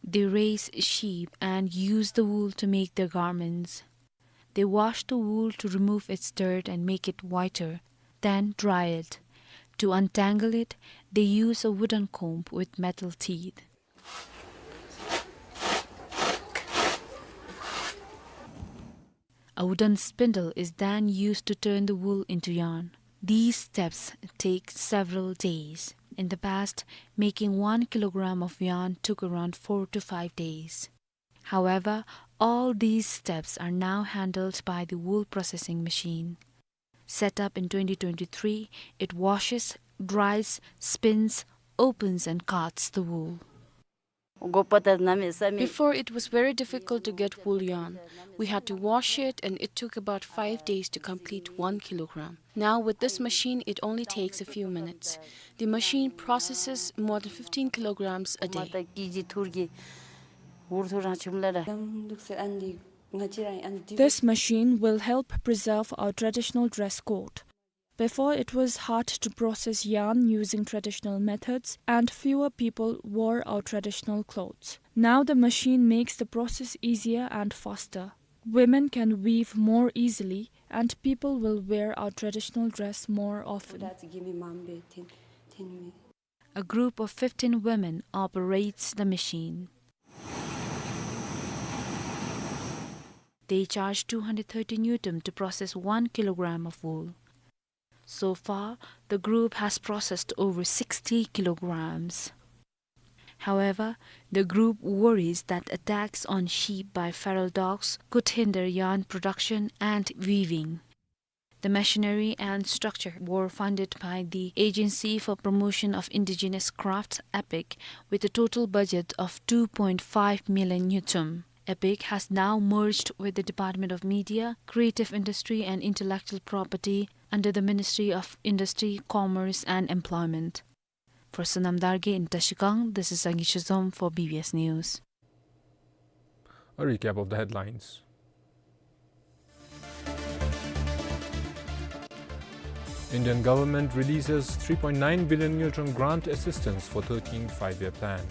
They raise sheep and use the wool to make their garments. They wash the wool to remove its dirt and make it whiter, then dry it. To untangle it, they use a wooden comb with metal teeth. A wooden spindle is then used to turn the wool into yarn. These steps take several days. In the past, making one kilogram of yarn took around four to five days. However, all these steps are now handled by the wool processing machine. Set up in twenty twenty-three, it washes, dries, spins, opens and cuts the wool. Before, it was very difficult to get wool yarn. We had to wash it, and it took about five days to complete one kilogram. Now, with this machine, it only takes a few minutes. The machine processes more than fifteen kilograms a day. This machine will help preserve our traditional dress code. Before, it was hard to process yarn using traditional methods, and fewer people wore our traditional clothes. Now the machine makes the process easier and faster. Women can weave more easily, and people will wear our traditional dress more often. A group of fifteen women operates the machine. They charge two hundred thirty ngultrum to process one kilogram of wool. So far, the group has processed over sixty kilograms. However, the group worries that attacks on sheep by feral dogs could hinder yarn production and weaving. The machinery and structure were funded by the Agency for Promotion of Indigenous Crafts, APIC, with a total budget of two point five million ngultrum. APIC has now merged with the Department of Media, Creative Industry and Intellectual Property under the Ministry of Industry, Commerce and Employment. For Sonam Dargay in Trashigang, this is Sangay Shizom for B B S News. A recap of the headlines. Indian government releases three point nine billion ngultrum grant assistance for thirteenth Five-Year Plan.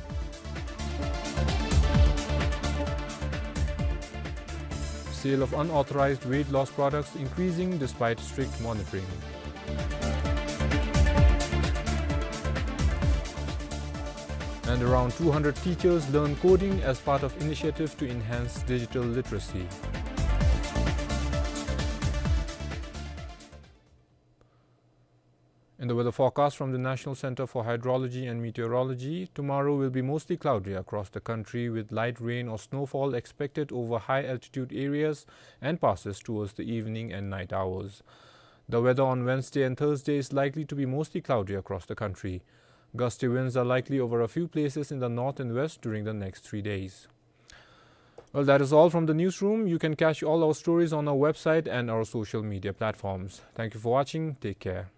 Sale of unauthorized weight loss products increasing despite strict monitoring. And around two hundred teachers learn coding as part of initiative to enhance digital literacy. In the weather forecast from the National Center for Hydrology and Meteorology, tomorrow will be mostly cloudy across the country with light rain or snowfall expected over high altitude areas and passes towards the evening and night hours. The weather on Wednesday and Thursday is likely to be mostly cloudy across the country. Gusty winds are likely over a few places in the north and west during the next three days. Well, that is all from the newsroom. You can catch all our stories on our website and our social media platforms. Thank you for watching. Take care.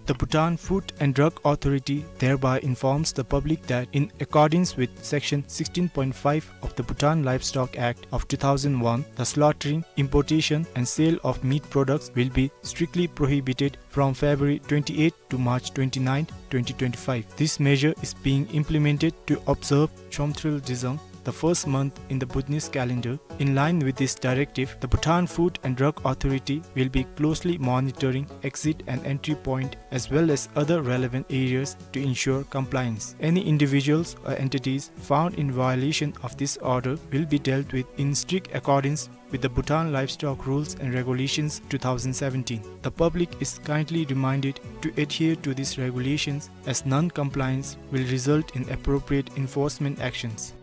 The Bhutan Food and Drug Authority thereby informs the public that, in accordance with Section sixteen point five of the Bhutan Livestock Act of two thousand one, the slaughtering, importation, and sale of meat products will be strictly prohibited from February twenty-eighth to March twenty-ninth, twenty twenty-five. This measure is being implemented to observe Chomtril Dzung, the first month in the Bhutanese calendar. In line with this directive, the Bhutan Food and Drug Authority will be closely monitoring exit and entry point as well as other relevant areas to ensure compliance. Any individuals or entities found in violation of this order will be dealt with in strict accordance with the Bhutan Livestock Rules and Regulations two thousand seventeen. The public is kindly reminded to adhere to these regulations, as non-compliance will result in appropriate enforcement actions.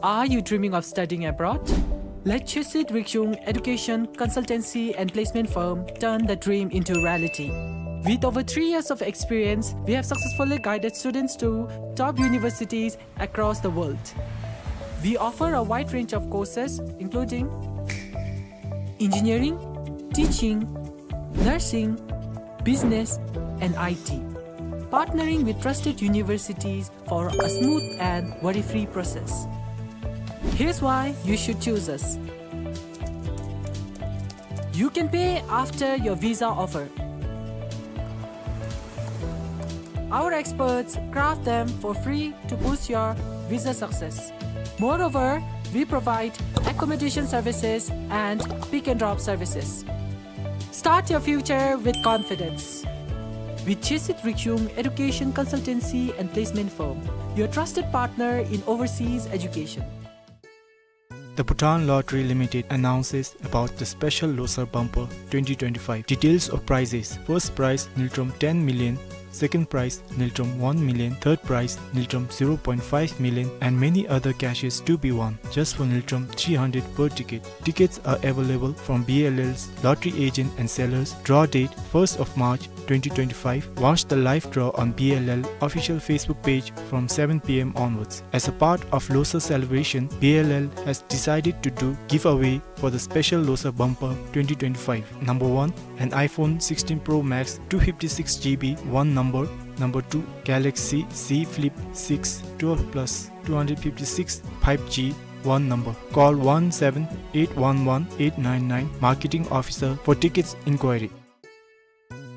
Are you dreaming of studying abroad? Let Chisit Rikyung Education Consultancy and Placement Firm turn the dream into reality. With over three years of experience, we have successfully guided students to top universities across the world. We offer a wide range of courses, including engineering, teaching, nursing, business, and I T, partnering with trusted universities for a smooth and worry-free process. Here's why you should choose us. You can pay after your visa offer. Our experts craft them for free to boost your visa success. Moreover, we provide accommodation services and pick and drop services. Start your future with confidence. With Chisit Rikyung Education Consultancy and Placement Firm, your trusted partner in overseas education. The Bhutan Lottery Limited announces about the special Losar Bumper twenty twenty-five. Details of prizes. First prize, Ngultrum ten million. Second prize, Ngultrum one million. Third prize, Ngultrum zero point five million, and many other cashes to be won just for Ngultrum three hundred per ticket. Tickets are available from B L L's lottery agent and sellers. Draw date, first of March twenty twenty-five. Watch the live draw on B L L official Facebook page from seven P M onwards. As a part of Losar celebration, B L L has decided to do giveaway for the special Losar Bumper twenty twenty-five. Number one, an iPhone sixteen Pro Max two fifty-six G B, one number. Number two, Galaxy Z Flip six twelve plus two hundred fifty-six five G, one number. Call one seven eight one one eight nine nine, Marketing Officer, for tickets inquiry.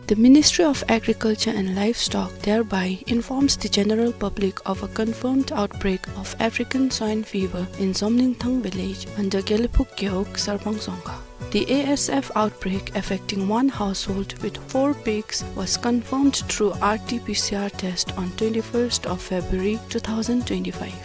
The Ministry of Agriculture and Livestock thereby informs the general public of a confirmed outbreak of African swine fever in Zomlingthang village under Gelephug Gewog, Sarpang Dzongkha. The A S F outbreak affecting one household with four pigs was confirmed through R T P C R test on twenty-first of February two thousand twenty-five.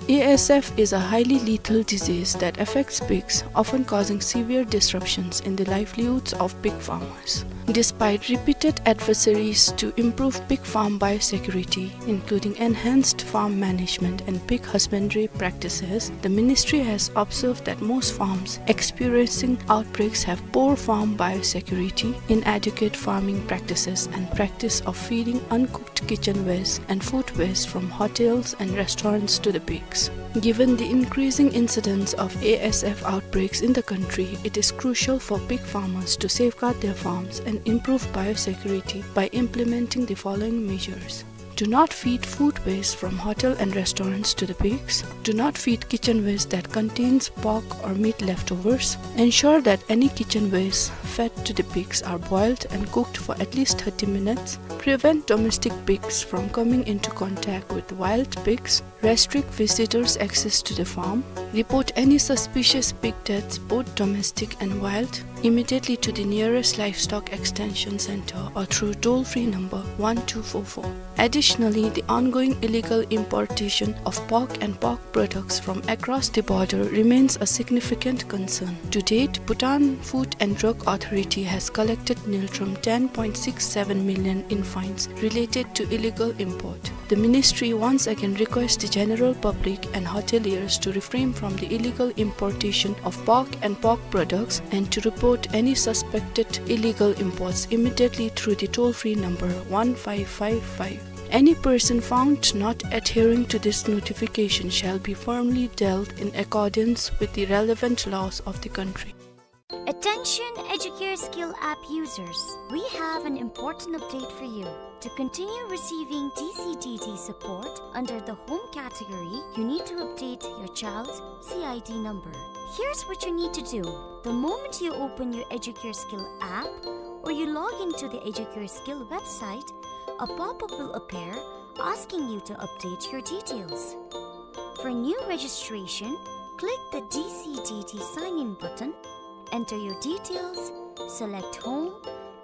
A S F is a highly lethal disease that affects pigs, often causing severe disruptions in the livelihoods of pig farmers. Despite repeated advisories to improve pig farm biosecurity, including enhanced farm management and pig husbandry practices, the ministry has observed that most farms experiencing outbreaks have poor farm biosecurity, inadequate farming practices, and practice of feeding uncooked kitchen waste and food waste from hotels and restaurants to the pigs. Given the increasing incidence of A S F outbreaks in the country, it is crucial for pig farmers to safeguard their farms and improve biosecurity by implementing the following measures. Do not feed food waste from hotel and restaurants to the pigs. Do not feed kitchen waste that contains pork or meat leftovers. Ensure that any kitchen waste fed to the pigs are boiled and cooked for at least thirty minutes. Prevent domestic pigs from coming into contact with wild pigs. Restrict visitors' access to the farm. Report any suspicious pig deaths, both domestic and wild, immediately to the nearest livestock extension center or through toll-free number one two four four. Additionally, the ongoing illegal importation of pork and pork products from across the border remains a significant concern. To date, Bhutan Food and Drug Authority has collected Ngultrum ten point six seven million in fines related to illegal import. The ministry once again requests the general public and hoteliers to refrain from the illegal importation of pork and pork products and to report any suspected illegal imports immediately through the toll-free number one five five five. Any person found not adhering to this notification shall be firmly dealt in accordance with the relevant laws of the country. Attention Educare Skill app users, we have an important update for you. To continue receiving D C D D support under the home category, you need to update your child's C I D number. Here's what you need to do. The moment you open your Educare Skill app or you log into the Educare Skill website, a pop-up will appear asking you to update your details. For new registration, click the D C D D sign in button, enter your details, select home,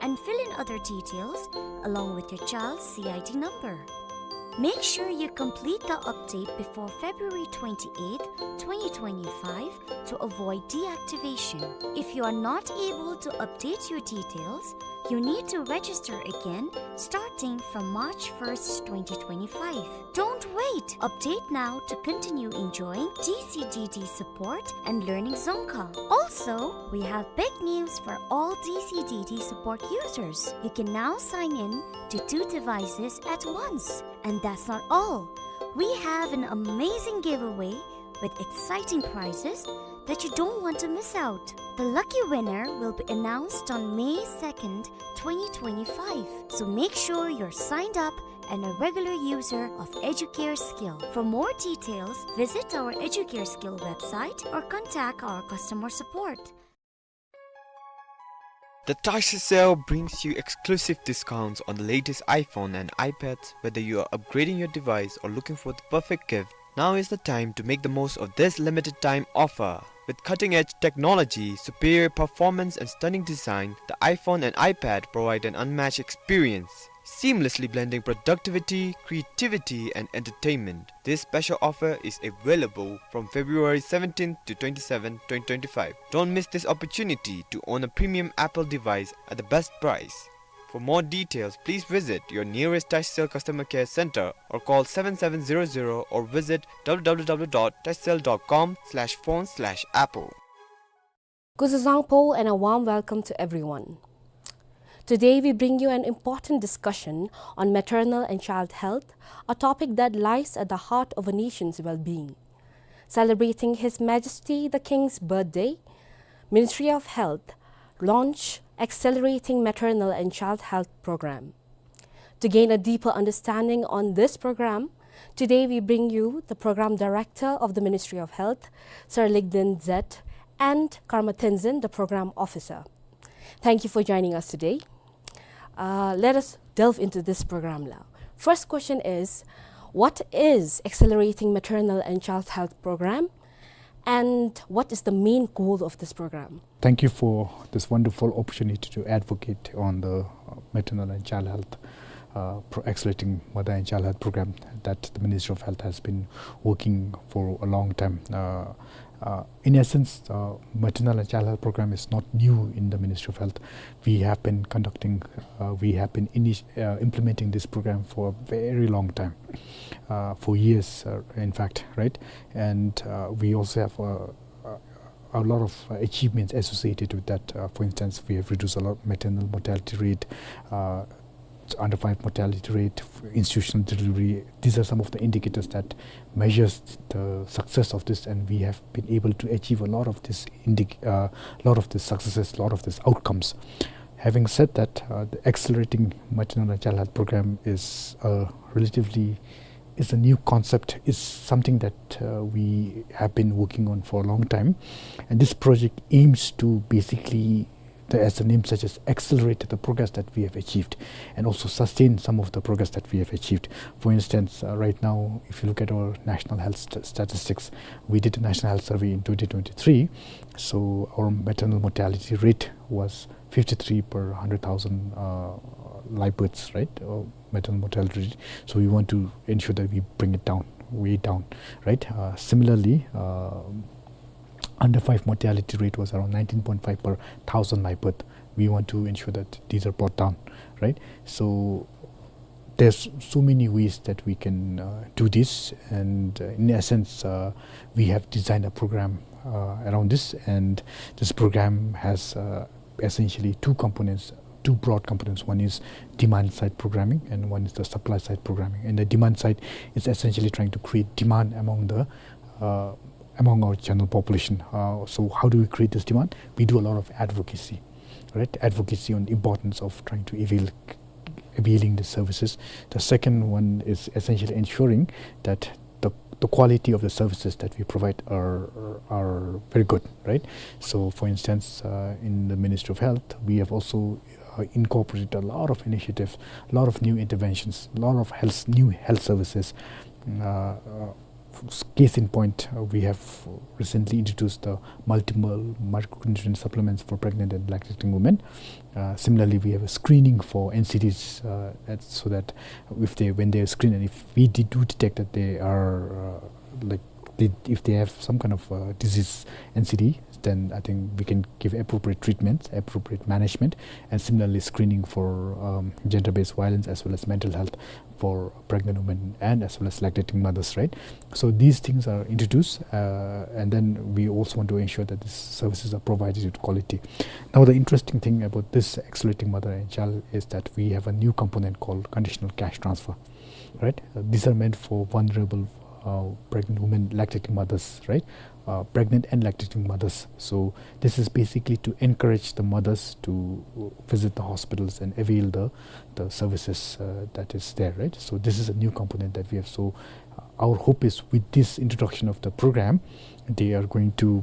and fill in other details along with your child's C I D number. Make sure you complete the update before February twenty-eighth, twenty twenty-five to avoid deactivation. If you are not able to update your details, you need to register again starting from March first, twenty twenty-five. Don't wait! Update now to continue enjoying D C D D support and learning Dzongkha. Also, we have big news for all D C D D support users. You can now sign in to two devices at once. And that's not all. We have an amazing giveaway with exciting prizes that you don't want to miss out. The lucky winner will be announced on May second, twenty twenty-five. So make sure you're signed up and a regular user of Educare Skill. For more details, visit our Educare Skill website or contact our customer support. The Tashcell brings you exclusive discounts on the latest iPhone and iPads. Whether you are upgrading your device or looking for the perfect gift, now is the time to make the most of this limited time offer. With cutting-edge technology, superior performance, and stunning design, the iPhone and iPad provide an unmatched experience, seamlessly blending productivity, creativity, and entertainment. This special offer is available from February seventeenth to twenty-seventh, twenty twenty-five. Don't miss this opportunity to own a premium Apple device at the best price. For more details, please visit your nearest Tashcell customer care center or call seven seven zero zero or visit w w w dot tashcell dot com slash phone slash apple. Kuzuzangpo and a warm welcome to everyone. Today we bring you an important discussion on maternal and child health, a topic that lies at the heart of a nation's well-being. Celebrating His Majesty the King's birthday, Ministry of Health launch Accelerating Maternal and Child Health Program. To gain a deeper understanding on this program, today we bring you the Program Director of the Ministry of Health, Sir Ligden Zet, and Karma Tenzin, the Program Officer. Thank you for joining us today. Uh, let us delve into this program now. First question is, what is Accelerating Maternal and Child Health Program, and what is the main goal of this program? Thank you for this wonderful opportunity to advocate on the, uh, maternal and child health, uh, pro-, accelerating mother and child health program that the Ministry of Health has been working for a long time. Uh, uh, in essence, uh, maternal and child health program is not new in the Ministry of Health. We have been conducting, uh, we have been init-, uh, implementing this program for a very long time, uh, for years, uh, in fact, right? And, uh, we also have, uh, uh, a lot of, uh, achievements associated with that. Uh, for instance, we have reduced a lot of maternal mortality rate, uh, under five mortality rate, institutional delivery. These are some of the indicators that measures the success of this, and we have been able to achieve a lot of this indic-, uh, lot of these successes, lot of these outcomes. Having said that, uh, the Accelerating Maternal and Child Health Program is a relatively, is a new concept, is something that, uh, we have been working on for a long time. And this project aims to basically, the, as the name suggests, accelerate the progress that we have achieved and also sustain some of the progress that we have achieved. For instance, uh, right now, if you look at our national health st-, statistics, we did a national health survey in twenty twenty-three. So our maternal mortality rate was fifty-three per hundred thousand, uh, live births, right? Uh, maternal mortality rate. So we want to ensure that we bring it down, way down, right? Uh, similarly, uh, under five mortality rate was around nineteen point five per thousand live birth. We want to ensure that these are brought down, right? So there's so many ways that we can, uh, do this, and, uh, in essence, uh, we have designed a program, uh, around this, and this program has, uh, essentially two components, two broad components. One is demand side programming, and one is the supply side programming. And the demand side is essentially trying to create demand among the, uh, among our general population. Uh, so how do we create this demand? We do a lot of advocacy, right? Advocacy on the importance of trying to avail, availing the services. The second one is essentially ensuring that the, the quality of the services that we provide are, are very good, right? So, for instance, uh, in the Ministry of Health, we have also uh, incorporated a lot of initiatives, a lot of new interventions, a lot of health, new health services. Uh, uh, s- case in point, uh, we have recently introduced the multiple micronutrient supplements for pregnant and lactating women. Uh, similarly, we have a screening for N C Ds, uh, that, so that if they, when they are screened, and if we de- do detect that they are, uh, like, they, if they have some kind of uh, disease, N C D, then I think we can give appropriate treatments, appropriate management, and similarly screening for um, gender-based violence as well as mental health for pregnant women and as well as lactating mothers, right? So these things are introduced, uh, and then we also want to ensure that these services are provided with quality. Now, the interesting thing about this Accelerating Mother and Child is that we have a new component called conditional cash transfer, right? Uh, these are meant for vulnerable uh, pregnant women, lactating mothers, right? Uh, pregnant and lactating mothers. So this is basically to encourage the mothers to visit the hospitals and avail the, the services uh, that is there, right? So this is a new component that we have. So uh, our hope is, with this introduction of the program, they are going to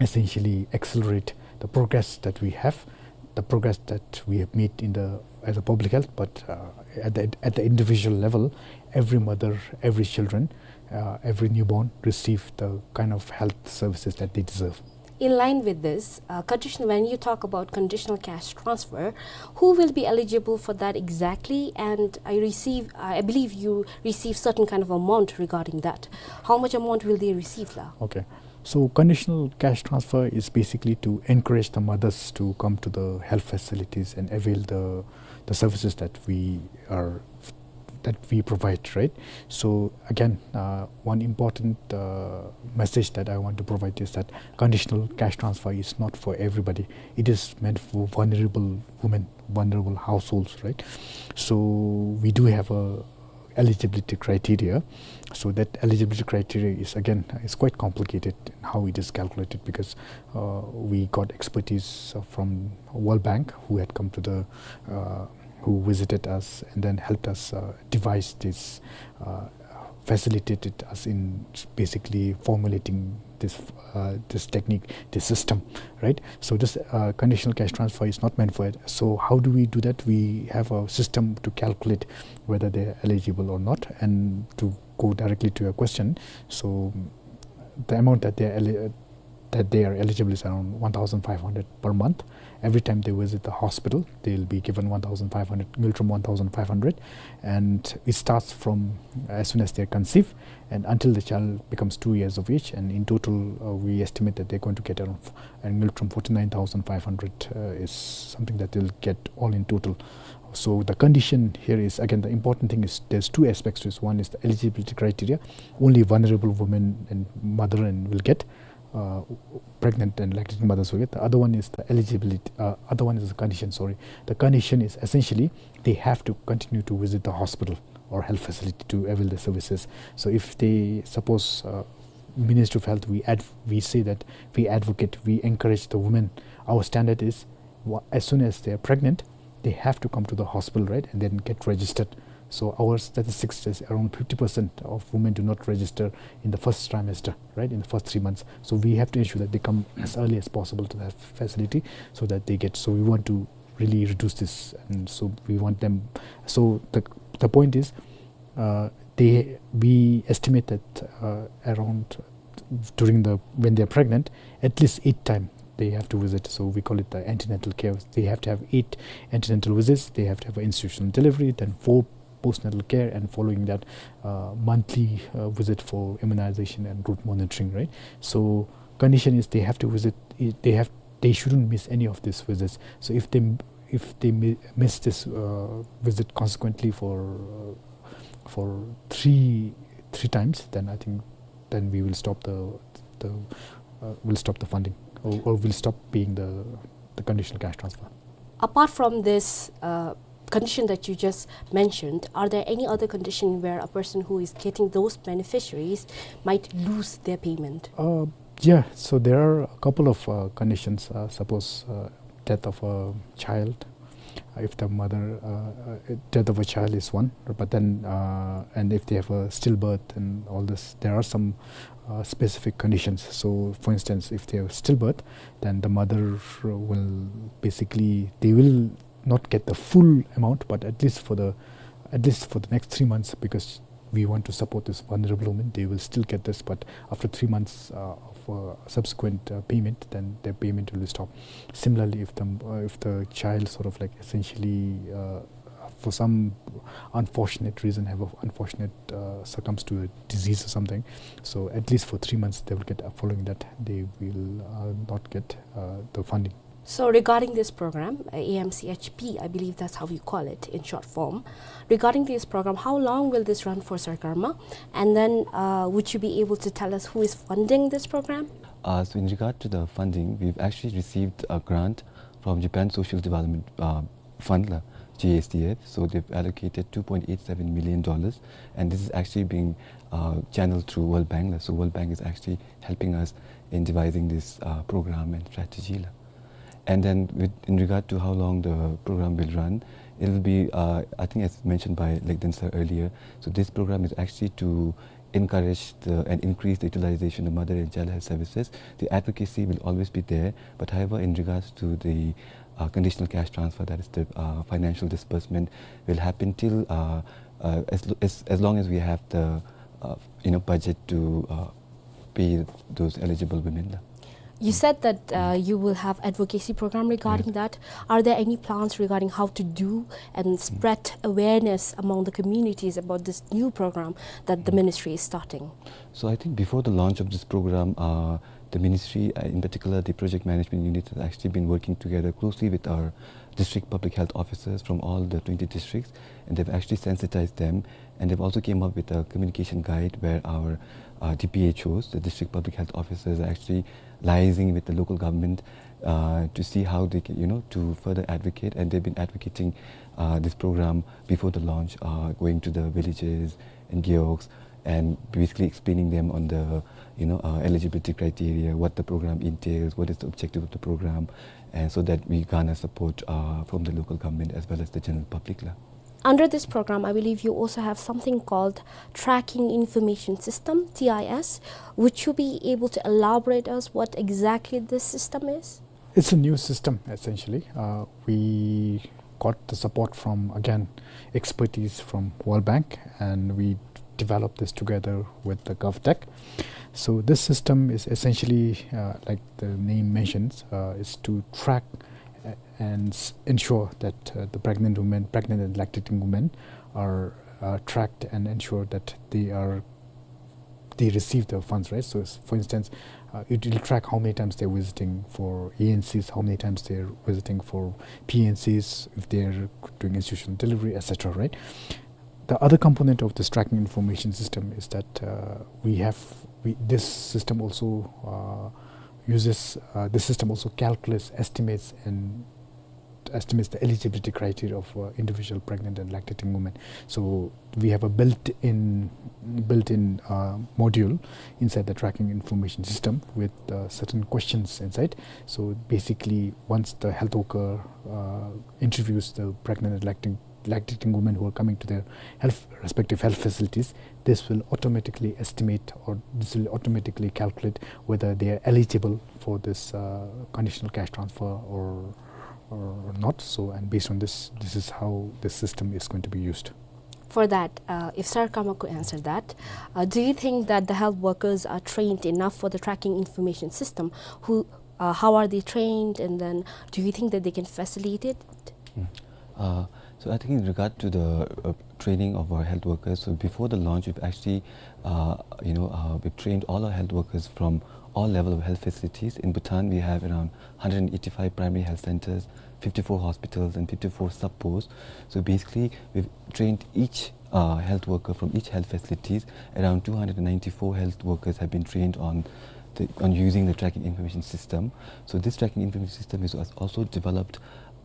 essentially accelerate the progress that we have, the progress that we have made in the, as a public health, but uh, at the, at the individual level, every mother, every children, uh, every newborn receive the kind of health services that they deserve. In line with this, uh, condition, when you talk about conditional cash transfer, who will be eligible for that exactly? And I receive, I believe you receive certain kind of amount regarding that. How much amount will they receive, la? Okay. So conditional cash transfer is basically to encourage the mothers to come to the health facilities and avail the, the services that we are, that we provide, right? So again, uh, one important uh, message that I want to provide is that conditional cash transfer is not for everybody. It is meant for vulnerable women, vulnerable households, right? So we do have a eligibility criteria. So that eligibility criteria is, again, is quite complicated in how it is calculated, because uh, we got expertise from World Bank, who had come to the, uh, who visited us and then helped us uh, devise this, uh, facilitated us in basically formulating this uh, this technique, this system, right? So this uh, conditional cash transfer is not meant for it. So how do we do that? We have a system to calculate whether they're eligible or not. And to go directly to your question, so the amount that they are eli- that they are eligible is around one thousand five hundred per month. Every time they visit the hospital, they'll be given one thousand five hundred, Ngultrum one thousand five hundred, and it starts from as soon as they conceive and until the child becomes two years of age. And in total, uh, we estimate that they're going to get around f- and Ngultrum forty-nine thousand five hundred uh, is something that they'll get all in total. So the condition here is, again, the important thing is there's two aspects to this. One is the eligibility criteria. Only vulnerable women and mother and will get, uh, pregnant and lactating mothers will get. The other one is the eligibility. Uh, other one is the condition. Sorry, the condition is essentially they have to continue to visit the hospital or health facility to avail the services. So if they, suppose, uh, Ministry of Health, we adv- we say that we advocate, we encourage the women. Our standard is, wha- as soon as they are pregnant, they have to come to the hospital, right, and then get registered. So our statistics says around fifty percent of women do not register in the first trimester, right, in the first three months. So we have to ensure that they come as early as possible to that facility so that they get. So we want to really reduce this, and so we want them. So the the point is, uh, they we estimate that uh, around during the when they are pregnant, at least eight time they have to visit. So we call it the antenatal care. They have to have eight antenatal visits. They have to have an institutional delivery, then four postnatal care, and following that, uh, monthly uh, visit for immunization and growth monitoring. Right. So condition is they have to visit. They have they shouldn't miss any of these visits. So if they if they mi- miss this uh, visit consequently for uh, for three three times, then I think then we will stop the the uh, will stop the funding, or, or will stop paying the the conditional cash transfer. Apart from this uh, condition that you just mentioned, are there any other condition where a person who is getting those beneficiaries might lose their payment? Uh, yeah, so there are a couple of uh, conditions. Uh, suppose uh, death of a child, uh, if the mother, uh, uh, death of a child is one, but then, uh, and if they have a stillbirth and all this, there are some uh, specific conditions. So, for instance, if they have stillbirth, then the mother will basically, they will not get the full amount, but at least for the, at least for the next three months, because we want to support this vulnerable woman, they will still get this. But after three months uh, of uh, subsequent uh, payment, then their payment will stop. Similarly, if the uh, if the child sort of like essentially uh, for some unfortunate reason have a unfortunate uh, succumbs to a disease or something, so at least for three months they will get. Uh, following that, they will uh, not get uh, the funding. So regarding this program, uh, A M C H P, I believe that's how you call it in short form. Regarding this program, how long will this run for, Sir Karma? And then, uh, would you be able to tell us who is funding this program? Uh, so in regard to the funding, we've actually received a grant from Japan Social Development uh, Fund, la, J S D F. So they've allocated two point eight seven million dollars, and this is actually being uh, channeled through World Bank, la. So World Bank is actually helping us in devising this uh, program and strategy, la. And then with, in regard to how long the program will run, it will be, uh, I think, as mentioned by Legden sir earlier, so this program is actually to encourage the, and increase the utilization of mother and child health services. The advocacy will always be there, but however, in regards to the uh, conditional cash transfer, that is the uh, financial disbursement, will happen till uh, uh, as, lo- as, as long as we have the, uh, you know, budget to uh, pay those eligible women, la. You said that uh, you will have advocacy program regarding that. Are there any plans regarding how to do and spread awareness among the communities about this new program that the ministry is starting? So I think before the launch of this program, uh, the ministry, uh, in particular the project management unit, has actually been working together closely with our district public health officers from all the twenty districts, and they've actually sensitized them, and they've also came up with a communication guide where our uh, D P H Os, the district public health officers, are actually liaising with the local government uh, to see how they can, you know, to further advocate, and they've been advocating uh, this program before the launch, uh, going to the villages and gewogs and basically explaining them on the, you know, uh, eligibility criteria, what the program entails, what is the objective of the program, and so that we garner support uh, from the local government as well as the general public, la. Under this program, I believe you also have something called Tracking Information System, T I S. Would you be able to elaborate us what exactly this system is? It's a new system, essentially. Uh, we got the support from, again, expertise from World Bank, and we developed this together with the GovTech. So this system is essentially, uh, like the name mentions, uh, is to track uh, and s- ensure that uh, the pregnant women, pregnant and lactating women, are uh, tracked and ensure that they are they receive the funds, right? So, s- for instance, uh, it will track how many times they're visiting for A N Cs, how many times they're visiting for P N Cs, if they're doing institutional delivery, et cetera, right? The other component of this tracking information system is that uh, we have we, this system also uh, uses uh, this system also calculates, estimates, and estimates the eligibility criteria of uh, individual pregnant and lactating women. So we have a built-in built-in uh, module inside the tracking information system with uh, certain questions inside. So basically, once the health worker uh, interviews the pregnant and lacting, lactating women who are coming to their health, respective health facilities, this will automatically estimate, or this will automatically calculate whether they are eligible for this uh, conditional cash transfer or or not. So, and based on this, this is how the system is going to be used. For that, uh, if Sir Karma could answer that, uh, do you think that the health workers are trained enough for the tracking information system? Who, uh, how are they trained, and then do you think that they can facilitate it? Mm. Uh, so I think in regard to the uh, training of our health workers, so before the launch, we've actually, uh, you know, uh, we've trained all our health workers from all level of health facilities. In Bhutan, we have around one hundred eighty-five primary health centers, fifty-four hospitals, and fifty-four sub-posts. So basically, we've trained each uh, health worker from each health facilities, around two hundred ninety-four health workers have been trained on the, on using the tracking information system. So this tracking information system is als- also developed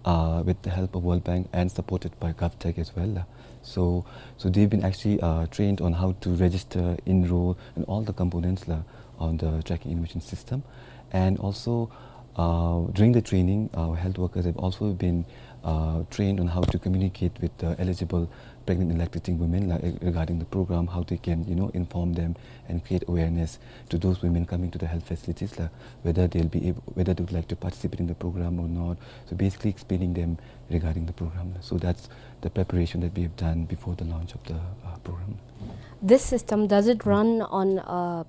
uh, with the help of World Bank and supported by GovTech as well, la. So, so they've been actually, uh, trained on how to register, enroll, and all the components, la, on the tracking animation system. And also, uh, during the training, our health workers have also been, uh, trained on how to communicate with the eligible pregnant and lactating women, la, eh, regarding the program, how they can, you know, inform them and create awareness to those women coming to the health facilities, la, whether they'll be able, whether they would like to participate in the program or not. So basically explaining them regarding the program. So that's the preparation that we have done before the launch of the, uh, program. This system, does it run on, uh,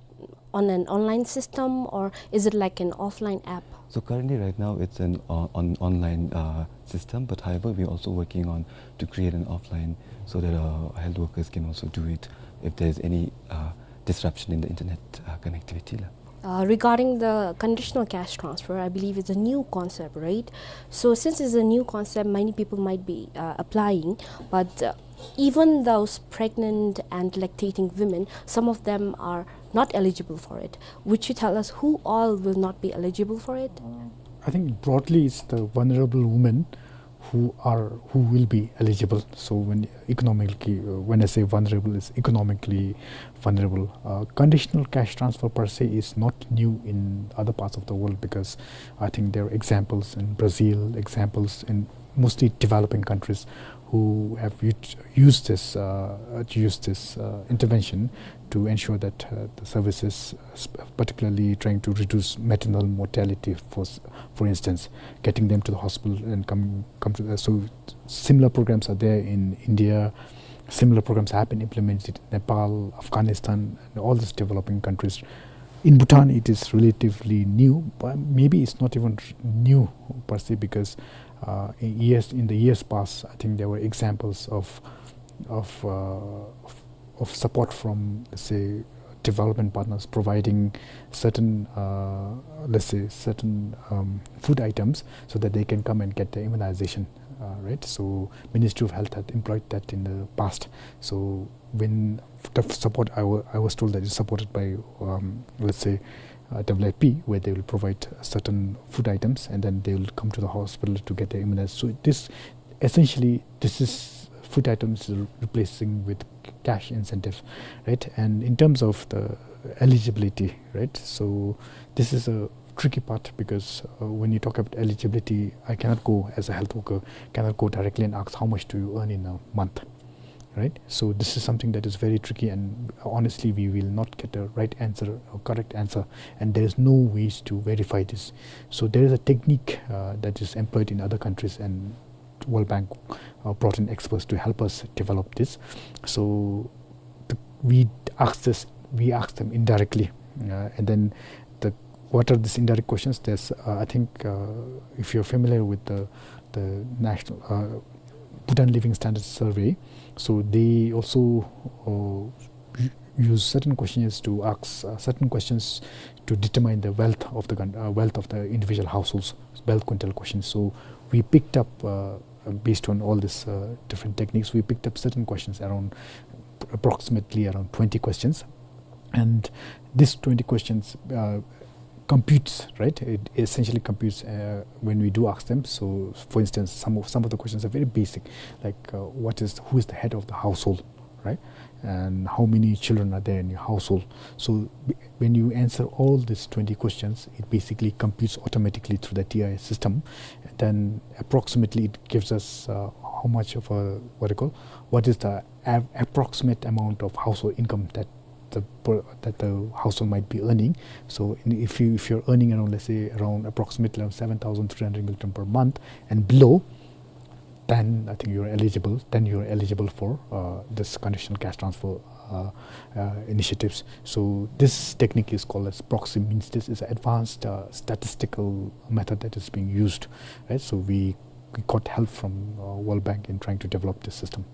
on an online system, or is it like an offline app? So currently, right now, it's an, uh, on online, uh, system. But however, we're also working on to create an offline so that, uh, health workers can also do it if there's any, uh, disruption in the internet, uh, connectivity, la. Uh, regarding the conditional cash transfer, I believe it's a new concept, right? So since it's a new concept, many people might be, uh, applying, but, uh, even those pregnant and lactating women, some of them are not eligible for it. Would you tell us who all will not be eligible for it? I think broadly it's the vulnerable women who are, who will be eligible. So when economically, uh, when I say vulnerable, it's economically vulnerable. Uh, conditional cash transfer per se is not new in other parts of the world, because I think there are examples in Brazil, examples in mostly developing countries who have ut-, used this, uh, uh, used this, uh, intervention to ensure that, uh, the services, uh, sp-, particularly trying to reduce maternal mortality, for s-, for instance, getting them to the hospital and come, come to the, so similar programs are there in India. Similar programs have been implemented in Nepal, Afghanistan, and all these developing countries. In Bhutan, it is relatively new, but maybe it's not even r-, new per se, because, uh, in years, in the years past, I think there were examples of, of, uh, of, of support from, let's say, development partners providing certain, uh, let's say, certain, um, food items so that they can come and get their immunization, uh, right? So Ministry of Health had employed that in the past. So when the support, I wa-, I was told that it's supported by, um, let's say, uh, W F P, where they will provide certain food items and then they will come to the hospital to get their immunized. So this, essentially, this is food items re-, replacing with cash incentive, right? And in terms of the eligibility, right? So this is a tricky part because, uh, when you talk about eligibility, I cannot go as a health worker, cannot go directly and ask, "How much do you earn in a month?" Right? So this is something that is very tricky, and honestly, we will not get a right answer or correct answer, and there is no ways to verify this. So there is a technique, uh, that is employed in other countries, and World Bank, uh, brought in experts to help us develop this. So the, we asked this, we asked them indirectly, uh, and then the, what are these indirect questions? There's, uh, I think, uh, if you're familiar with the, the national, uh, Bhutan Living Standards Survey, so they also, uh, u-, use certain questionnaires to ask, uh, certain questions to determine the wealth of the coun-, uh, wealth of the individual households, wealth quintile questions. So we picked up, uh, based on all these, uh, different techniques, we picked up certain questions around, approximately around twenty questions. And these twenty questions, uh, computes, right? It essentially computes, uh, when we do ask them. So, for instance, some of, some of the questions are very basic, like, uh, what is, who is the head of the household, right? And how many children are there in your household? So, b-, when you answer all these twenty questions, it basically computes automatically through the T I S system. And then approximately it gives us, uh, how much of a, what do you call, what is the av-, approximate amount of household income that the per-, that the household might be earning. So in, if you, if you're earning around, let's say, around approximately around seven thousand three hundred ngultrum per month and below, then I think you're eligible, then you're eligible for, uh, this conditional cash transfer, uh, uh, initiatives. So this technique is called as proxy means test. It's an advanced, uh, statistical method that is being used, right? So we, we got help from, uh, World Bank in trying to develop this system.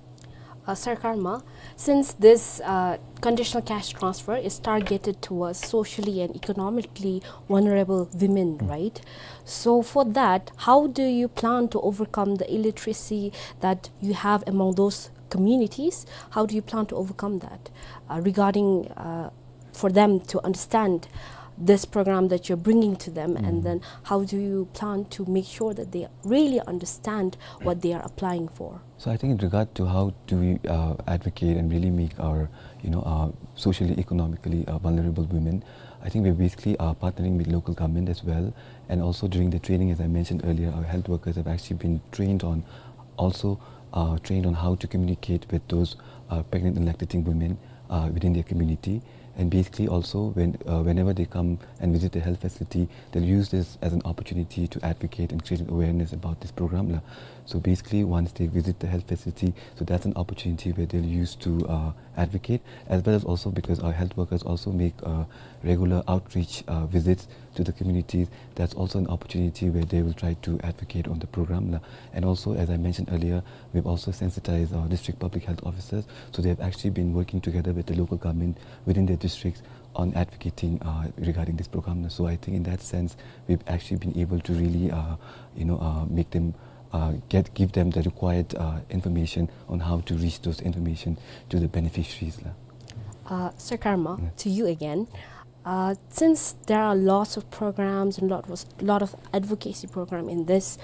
Uh, Sarkarma, since this, uh, conditional cash transfer is targeted towards socially and economically vulnerable women, mm, right? So for that, how do you plan to overcome the illiteracy that you have among those communities? How do you plan to overcome that, uh, regarding, uh, for them to understand this program that you're bringing to them, and then how do you plan to make sure that they really understand what they are applying for? So I think in regard to how do we, uh, advocate and really make our, you know, uh, socially, economically, uh, vulnerable women, I think we're basically, uh, partnering with local government as well. And also during the training, as I mentioned earlier, our health workers have actually been trained on, also, uh, trained on how to communicate with those, uh, pregnant and lactating women, uh, within their community. And basically also when, uh, whenever they come and visit the health facility, they'll use this as an opportunity to advocate and create an awareness about this program la. So basically once they visit the health facility, so that's an opportunity where they'll use to, uh, advocate, as well as also because our health workers also make, uh, regular outreach, uh, visits to the communities. That's also an opportunity where they will try to advocate on the program la. And also, as I mentioned earlier, we've also sensitized our district public health officers. So they've actually been working together with the local government within their districts on advocating, uh, regarding this program la. So I think in that sense, we've actually been able to really, uh, you know, uh, make them, uh, get, give them the required, uh, information on how to reach those information to the beneficiaries la. Uh, Sir Karma, to you again. Uh, since there are lots of programs and lot was, lot of advocacy program in this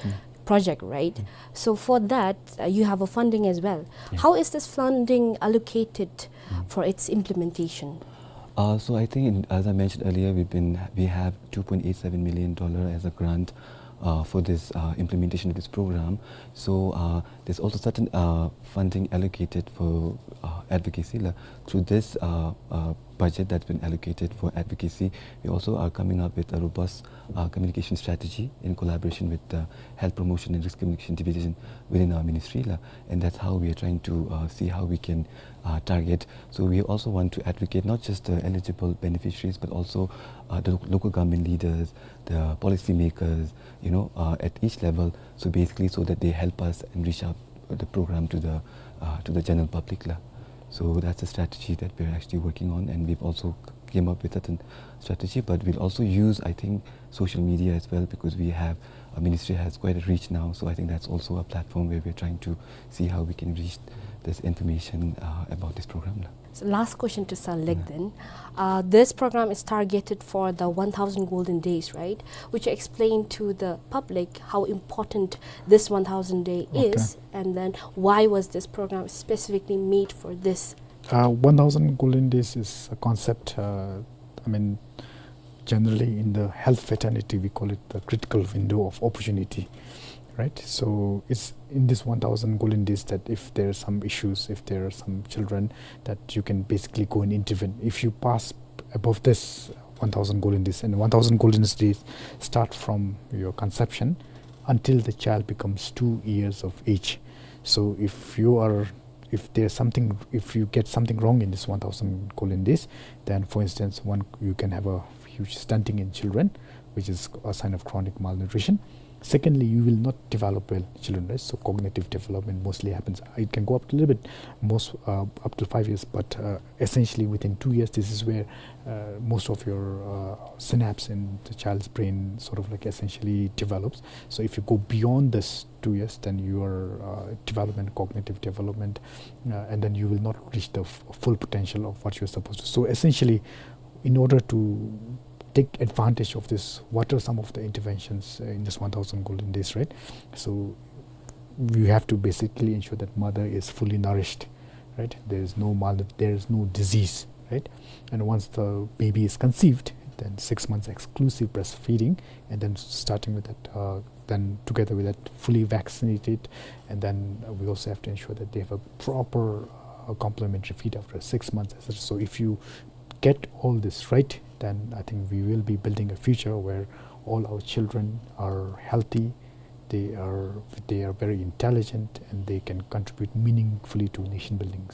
project, right? So for that, uh, you have a funding as well. How is this funding allocated for its implementation? Uh, so I think, in, as I mentioned earlier, we've been, we have two point eight seven million dollar as a grant, uh, for this, uh, implementation of this program. So, uh, there's also certain, uh, funding allocated for, uh, advocacy la. Through this, uh, uh, budget that's been allocated for advocacy, we also are coming up with a robust, uh, communication strategy in collaboration with the Health Promotion and Risk Communication Division within our ministry la. And that's how we are trying to, uh, see how we can, uh, target. So we also want to advocate not just the eligible beneficiaries, but also, uh, the lo-, local government leaders, the policymakers, you know, uh, at each level. So basically, so that they help us and reach out the program to the, uh, to the general public la. So that's a strategy that we're actually working on, and we've also c-, came up with certain strategy, but we'll also use, I think, social media as well, because we have, our ministry has quite a reach now. So I think that's also a platform where we're trying to see how we can reach this information, uh, about this program la. So last question to Sir Lek then. Uh, this program is targeted for the one thousand golden days, right? Would you explain to the public how important this one thousand day is, and then why was this program specifically made for this? Uh, one thousand golden days is a concept, uh, I mean, generally in the health fraternity, we call it the critical window of opportunity, right? So it's in this one thousand golden days that if there are some issues, if there are some children, that you can basically go and intervene. If you pass above this one thousand golden days, and one thousand golden days start from your conception until the child becomes two years of age. So if you are if there's something, if you get something wrong in this one thousand golden days, then for instance, one, you can have a huge stunting in children, which is a sign of chronic malnutrition. Secondly, you will not develop well, children, right? So cognitive development mostly happens. It can go up to a little bit, most, uh, up to five years, but, uh, essentially within two years, this is where, uh, most of your, uh, synapse in the child's brain sort of, like, essentially develops. So if you go beyond this two years, then your, uh, development, cognitive development, uh, and then you will not reach the f-, full potential of what you're supposed to. So essentially, in order to take advantage of this, what are some of the interventions, uh, in this one thousand golden days, right? So you have to basically ensure that mother is fully nourished, right? There is no mal-, there is no disease, right? And once the baby is conceived, then six months exclusive breastfeeding, and then starting with that, uh, then together with that, fully vaccinated, and then, uh, we also have to ensure that they have a proper, uh, complementary feed after six months, et cetera. So if you get all this right, then I think we will be building a future where all our children are healthy, they are, they are very intelligent, and they can contribute meaningfully to nation building.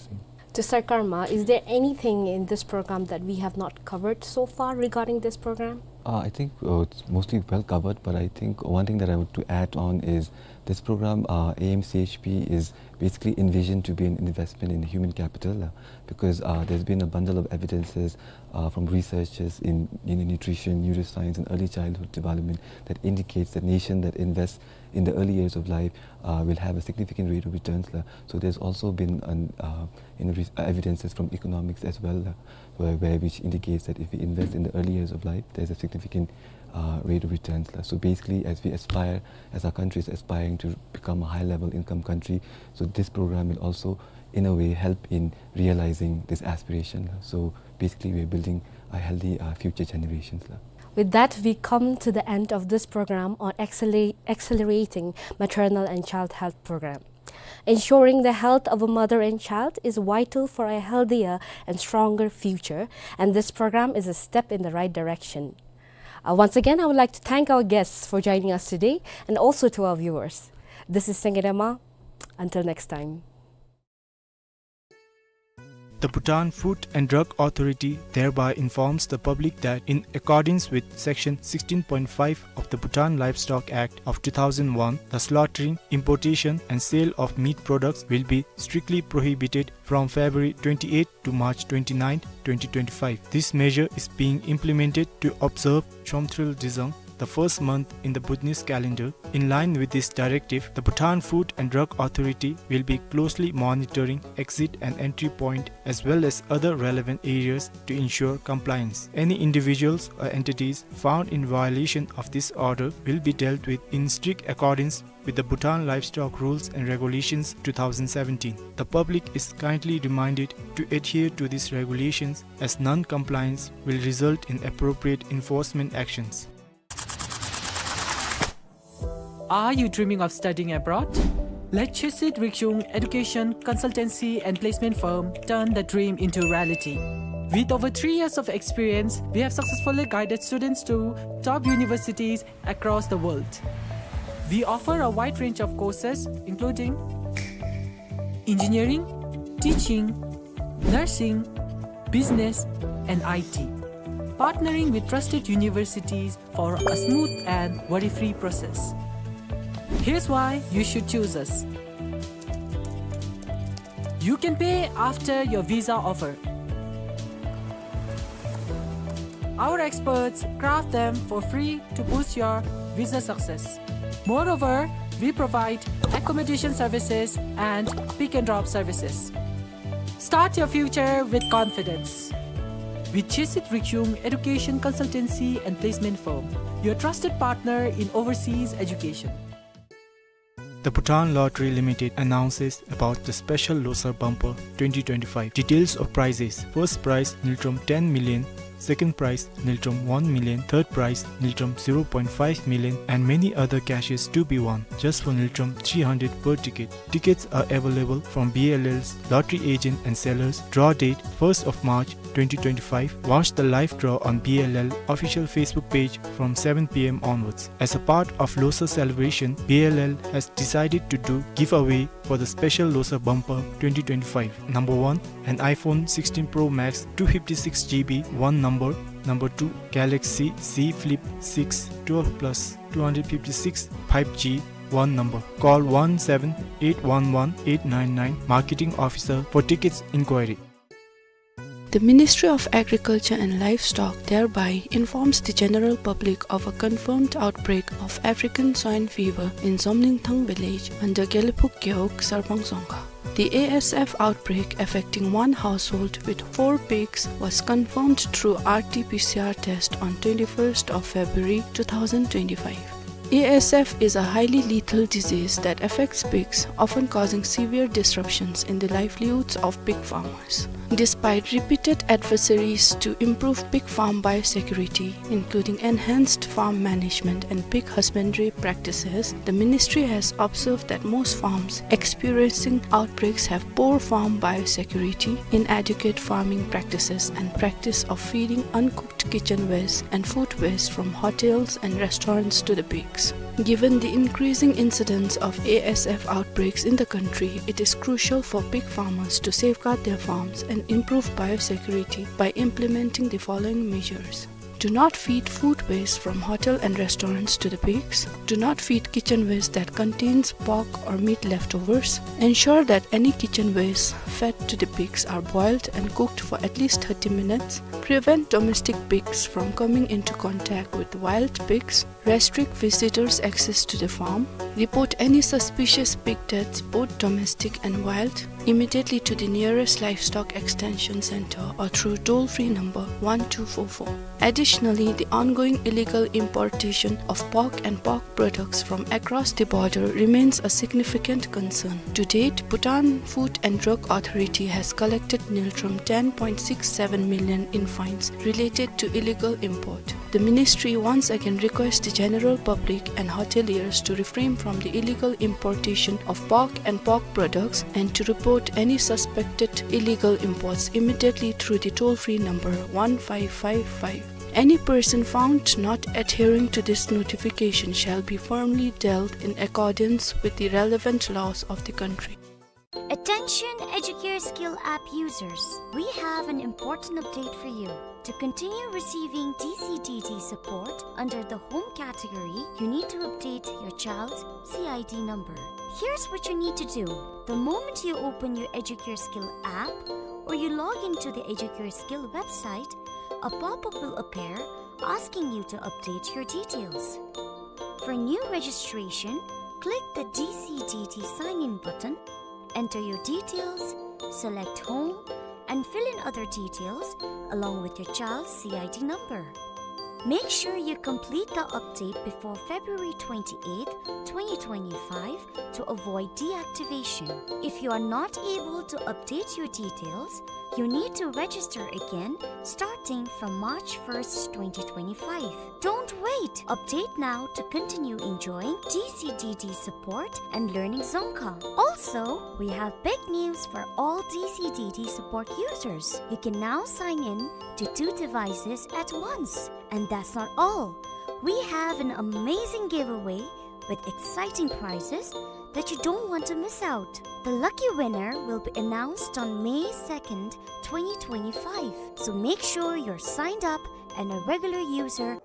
To Sir Karma, is there anything in this program that we have not covered so far regarding this program? Uh, I think, uh, it's mostly well covered, but I think one thing that I want to add on is This program, uh, A M C H P, is basically envisioned to be an investment in human capital, uh, because, uh, there's been a bundle of evidences, uh, from researchers in, in nutrition, neuroscience, and early childhood development that indicates that nation that invests in the early years of life, uh, will have a significant rate of returns, la. So there's also been an, uh, in re-, uh, evidences from economics as well, la, where, where which indicates that if we invest in the early years of life, there's a significant, uh, rate of returns, la. So basically, as we aspire, as our country is aspiring to become a high-level income country, so this program will also, in a way, help in realizing this aspiration, la. So basically, we are building a healthy, uh, future generations, la. With that, we come to the end of this program on acceler-, accelerating maternal and child health program. Ensuring the health of a mother and child is vital for a healthier and stronger future, and this program is a step in the right direction. Uh, once again, I would like to thank our guests for joining us today and also to our viewers. This is Sangay Dema. Until next time. The Bhutan Food and Drug Authority thereby informs the public that, in accordance with Section sixteen point five of the Bhutan Livestock Act of two thousand one, the slaughtering, importation, and sale of meat products will be strictly prohibited from February twenty-eighth to March twenty-ninth, twenty twenty-five. This measure is being implemented to observe Chomtril Dzung, the first month in the Bhutanese calendar. In line with this directive, the Bhutan Food and Drug Authority will be closely monitoring exit and entry point as well as other relevant areas to ensure compliance. Any individuals or entities found in violation of this order will be dealt with in strict accordance with the Bhutan Livestock Rules and Regulations two thousand seventeen. The public is kindly reminded to adhere to these regulations, as non-compliance will result in appropriate enforcement actions. Are you dreaming of studying abroad? Let Chisit Rikchung Education Consultancy and Placement Firm turn the dream into reality. With over three years of experience, we have successfully guided students to top universities across the world. We offer a wide range of courses, including engineering, teaching, nursing, business, and I T, partnering with trusted universities for a smooth and worry-free process. Here's why you should choose us. You can pay after your visa offer. Our experts craft them for free to boost your visa success. Moreover, we provide accommodation services and pick and drop services. Start your future with confidence. With Chisit Rikchung Education Consultancy and Placement Firm, your trusted partner in overseas education. The Bhutan Lottery Limited announces about the special Losar Bumper twenty twenty-five. Details of prizes: first prize, ngultrum ten million, second prize, ngultrum one million, third prize, ngultrum zero point five million, and many other cashes to be won, just for ngultrum three hundred per ticket. Tickets are available from B L L's lottery agent and sellers. Draw date, first of March twenty twenty-five. Watch the live draw on B L L official Facebook page from seven P M onwards. As a part of Losar celebration, B L L has decided to do giveaway for the special Losar Bumper twenty twenty-five. Number one, an iPhone sixteen Pro Max two fifty-six G B, one number. Number two, Galaxy Z Flip six twelve plus two hundred fifty-six five G, one number. Call one seven eight one one eight nine nine, Marketing Officer, for tickets inquiry. The Ministry of Agriculture and Livestock thereby informs the general public of a confirmed outbreak of African swine fever in Zomlingthang village under Gelephug Gewog, Sarpang Dzongkha. The A S F outbreak affecting one household with four pigs was confirmed through R T P C R test on twenty-first of February two thousand twenty-five. A S F is a highly lethal disease that affects pigs, often causing severe disruptions in the livelihoods of pig farmers. Despite repeated advisories to improve pig farm biosecurity, including enhanced farm management and pig husbandry practices, the ministry has observed that most farms experiencing outbreaks have poor farm biosecurity, inadequate farming practices, and practice of feeding uncooked kitchen waste and food waste from hotels and restaurants to the pigs. Given the increasing incidence of A S F outbreaks in the country, it is crucial for pig farmers to safeguard their farms and improve biosecurity by implementing the following measures. Do not feed food waste from hotel and restaurants to the pigs. Do not feed kitchen waste that contains pork or meat leftovers. Ensure that any kitchen waste fed to the pigs are boiled and cooked for at least thirty minutes. Prevent domestic pigs from coming into contact with wild pigs. Restrict visitors' access to the farm. Report any suspicious pig deaths, both domestic and wild, immediately to the nearest livestock extension center or through toll-free number one two four four. Additionally, the ongoing illegal importation of pork and pork products from across the border remains a significant concern. To date, Bhutan Food and Drug Authority has collected ngultrum ten point six seven million in fines related to illegal import. The ministry once again requests the general public and hoteliers to refrain from the illegal importation of pork and pork products and to report any suspected illegal imports immediately through the toll-free number one five five five. Any person found not adhering to this notification shall be firmly dealt in accordance with the relevant laws of the country. Attention Educare Skill App users, we have an important update for you. To continue receiving D C D D support under the home category, you need to update your child's C I D number. Here's what you need to do. The moment you open your Educare Skill app or you log into the Educare Skill website, a pop-up will appear asking you to update your details. For new registration, click the D C D D sign in button, enter your details, select home, and fill in other details along with your child's C I D number. Make sure you complete the update before February twenty-eighth, twenty twenty-five to avoid deactivation. If you are not able to update your details, you need to register again starting from March first, twenty twenty-five. Don't wait! Update now to continue enjoying D C D D support and learning Dzongkha. Also, we have big news for all D C D D support users. You can now sign in to two devices at once. And that's not all. We have an amazing giveaway with exciting prizes that you don't want to miss out. The lucky winner will be announced on May second, twenty twenty-five. So make sure you're signed up and a regular user.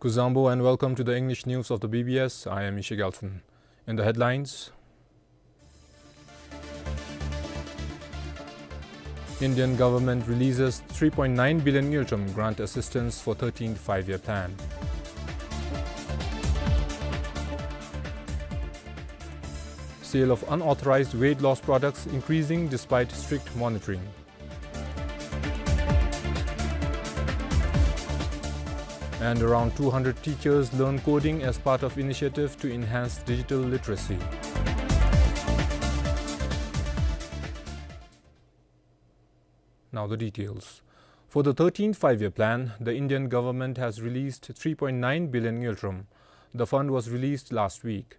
Kuzuzangpo and welcome to the English news of the B B S. I am Ishe Gyaltsen. In the headlines, Indian government releases three point nine billion ngultrum grant assistance for thirteenth Five-Year Plan. Sale of unauthorized weight loss products increasing despite strict monitoring. And around two hundred teachers learn coding as part of initiative to enhance digital literacy. Now the details. For the thirteenth Five-Year Plan, the Indian government has released three point nine billion ngultrum. The fund was released last week.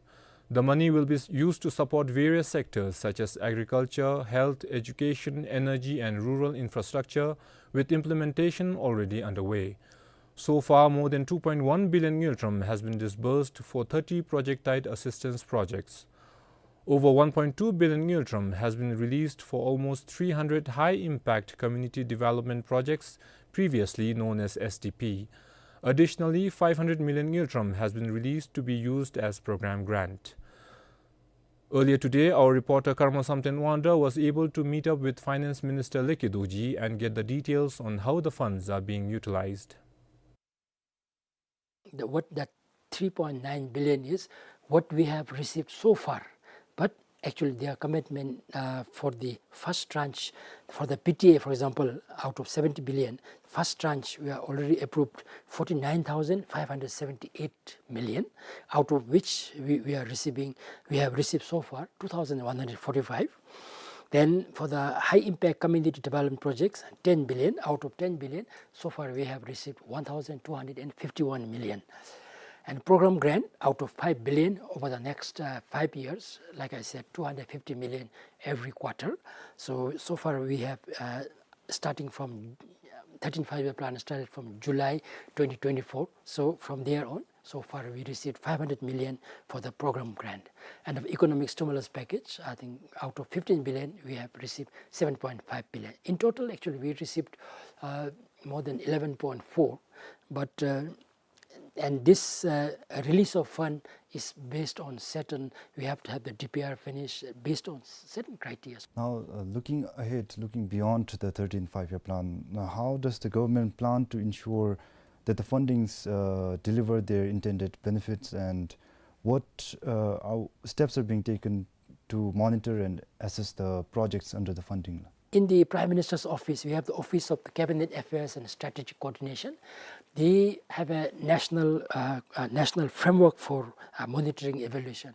The money will be s-, used to support various sectors such as agriculture, health, education, energy and rural infrastructure, with implementation already underway. So far, more than two point one billion ngultrum has been disbursed for thirty project-tied assistance projects. Over one point two billion ngultrum has been released for almost three hundred high-impact community development projects, previously known as S D P. Additionally, five hundred million ngultrum has been released to be used as program grant. Earlier today, our reporter Karma Samten Wangda was able to meet up with Finance Minister Leke Dorji and get the details on how the funds are being utilized. The, what that three point nine billion is, what we have received so far. But actually, their commitment, uh, for the first tranche, for the P T A, for example, out of seventy billion, first tranche, we are already approved forty-nine thousand five hundred seventy-eight million, out of which we, we are receiving, we have received so far two thousand one hundred forty-five. Then for the high impact community development projects, ten billion, out of ten billion, so far we have received one thousand two hundred fifty-one million. And program grant out of five billion over the next, uh, five years, like I said, two hundred fifty million every quarter. So, so far we have, uh, starting from, uh, thirteenth Five-Year Plan started from July twenty twenty-four. So from there on, so far we received five hundred million for the program grant. And of economic stimulus package, I think out of fifteen billion, we have received seven point five billion. In total, actually, we received, uh, more than eleven point four. But, uh, and this, uh, release of fund is based on certain, we have to have the D P R finish, uh, based on certain criteria. Now, uh, looking ahead, looking beyond the thirteenth Five-Year Plan, now how does the government plan to ensure that the fundings, uh, deliver their intended benefits, and what, uh, are, steps are being taken to monitor and assess the projects under the funding? In the Prime Minister's office, we have the Office of the Cabinet Affairs and Strategic Coordination. They have a national, uh, uh, national framework for, uh, monitoring evaluation.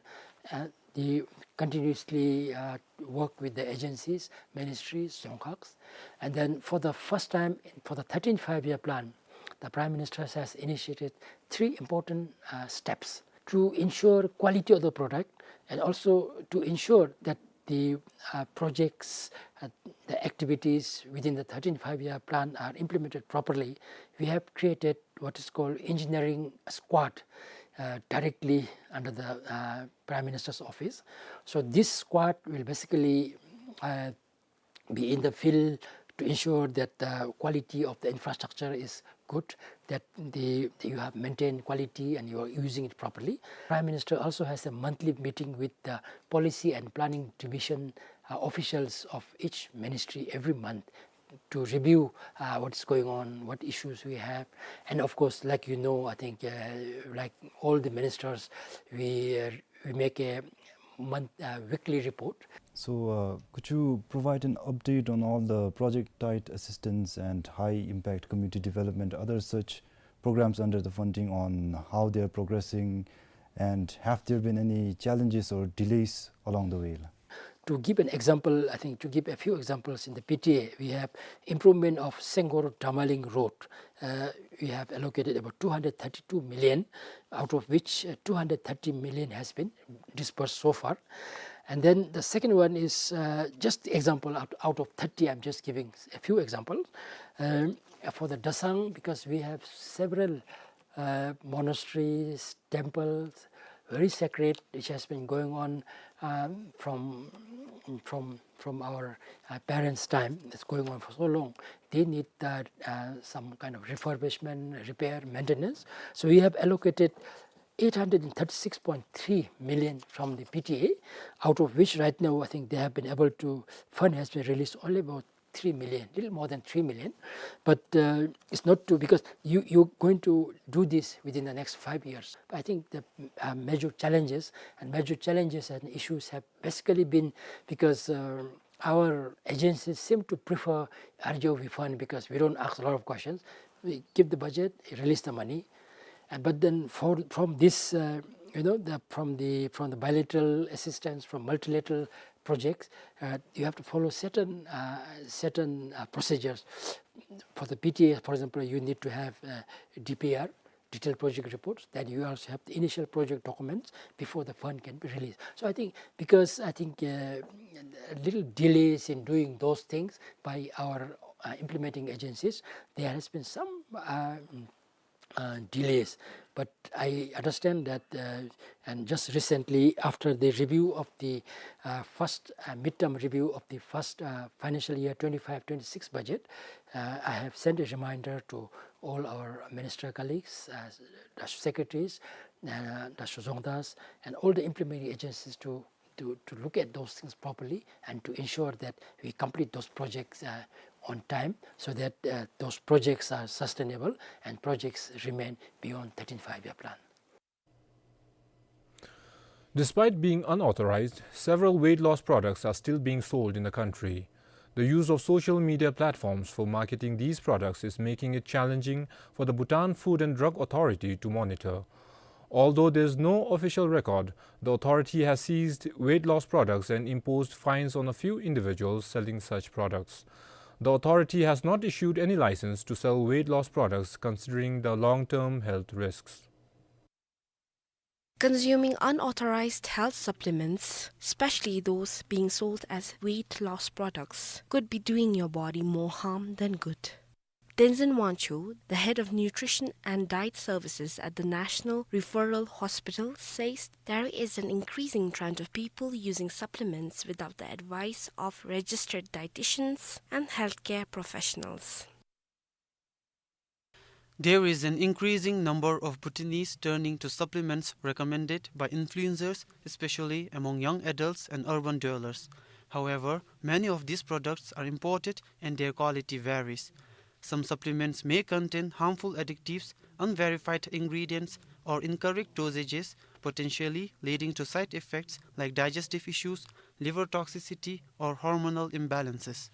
Uh, they continuously, uh, work with the agencies, ministries, dzongkhag. And then for the first time, for the thirteenth Five-Year Plan, the Prime Minister has initiated three important, uh, steps to ensure quality of the product and also to ensure that the, uh, projects, uh, the activities within the thirteenth Five-Year Plan are implemented properly. We have created what is called engineering squad, uh, directly under the, uh, Prime Minister's office. So this squad will basically, uh, be in the field to ensure that the quality of the infrastructure is good, that the, you have maintained quality and you are using it properly. Prime Minister also has a monthly meeting with the policy and planning division, uh, officials of each ministry every month to review, uh, what's going on, what issues we have. And of course, like you know, I think, uh, like all the ministers, we, uh, we make a month, uh, weekly report. So, uh, could you provide an update on all the project-tied assistance and high-impact community development, other such programs under the funding, on how they are progressing, and have there been any challenges or delays along the way? To give an example, I think to give a few examples, in the P T A, we have improvement of Senggor Damaling Road. Uh, we have allocated about two hundred thirty-two million, out of which, uh, two hundred thirty million has been disbursed so far. And then the second one is, uh, just example out, out of thirty, I'm just giving a few examples. Um, for the Dasang, because we have several, uh, monasteries, temples, very sacred, which has been going on, um, from, from, from our, uh, parents' time. It's going on for so long. They need, uh, uh, some kind of refurbishment, repair, maintenance. So we have allocated eight hundred and thirty-six point three million from the P T A, out of which right now I think they have been able to, fund has been released only about three million, little more than three million. But, uh, it's not to, because you, you're going to do this within the next five years. But I think the, uh, major challenges and major challenges and issues have basically been because, uh, our agencies seem to prefer R J O B fund because we don't ask a lot of questions. We give the budget, release the money. Uh, but then for, from this, uh, you know, the, from the, from the bilateral assistance, from multilateral projects, uh, you have to follow certain, uh, certain, uh, procedures. For the P T A, for example, you need to have, uh, D P R, detailed project reports, then you also have the initial project documents before the fund can be released. So I think, because I think, uh, little delays in doing those things by our, uh, implementing agencies, there has been some, uh, uh, delays. But I understand that, uh, and just recently, after the review of the, uh, first, uh, midterm review of the first, uh, financial year twenty-five twenty-six budget, uh, I have sent a reminder to all our minister colleagues, uh, the secretaries, uh, the dzongkhag, and all the implementing agencies to to, to look at those things properly and to ensure that we complete those projects, uh, on time, so that, uh, those projects are sustainable and projects remain beyond thirteenth Five-Year Plan. Despite being unauthorized, several weight loss products are still being sold in the country. The use of social media platforms for marketing these products is making it challenging for the Bhutan Food and Drug Authority to monitor. Although there is no official record, the authority has seized weight loss products and imposed fines on a few individuals selling such products. The authority has not issued any license to sell weight loss products, considering the long-term health risks. Consuming unauthorized health supplements, especially those being sold as weight loss products, could be doing your body more harm than good. Tenzin Wancho, the head of nutrition and diet services at the National Referral Hospital, says there is an increasing trend of people using supplements without the advice of registered dietitians and healthcare professionals. There is an increasing number of Bhutanese turning to supplements recommended by influencers, especially among young adults and urban dwellers. However, many of these products are imported and their quality varies. Some supplements may contain harmful additives, unverified ingredients, or incorrect dosages, potentially leading to side effects like digestive issues, liver toxicity, or hormonal imbalances.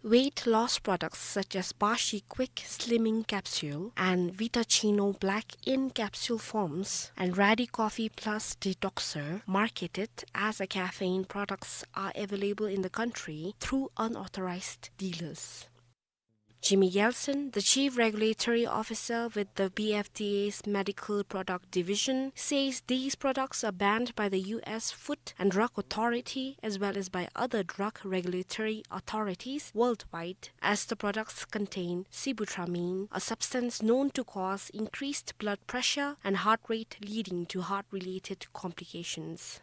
Weight loss products such as Bashi Quick Slimming Capsule and Vitachino Black in capsule forms and Raddy Coffee Plus Detoxer, marketed as a caffeine products, are available in the country through unauthorized dealers. Jimmy Gelson, the chief regulatory officer with the B F D A's Medical Product Division, says these products are banned by the U S Food and Drug Authority as well as by other drug regulatory authorities worldwide, as the products contain sibutramine, a substance known to cause increased blood pressure and heart rate, leading to heart-related complications.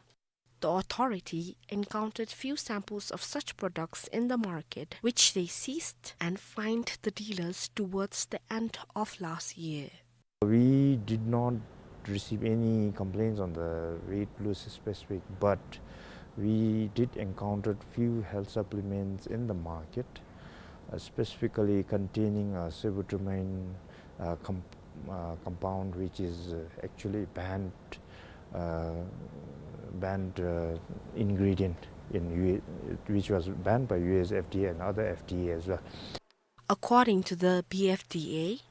The authority encountered few samples of such products in the market, which they seized and fined the dealers towards the end of last year. We did not receive any complaints on the weight loss specific, but we did encounter few health supplements in the market, uh, specifically containing, uh, sibutramine, uh, com-, uh, compound, which is, uh, actually banned, uh, banned, uh, ingredient in U A, which was banned by U S F D A and other F D A as well. According to the B F D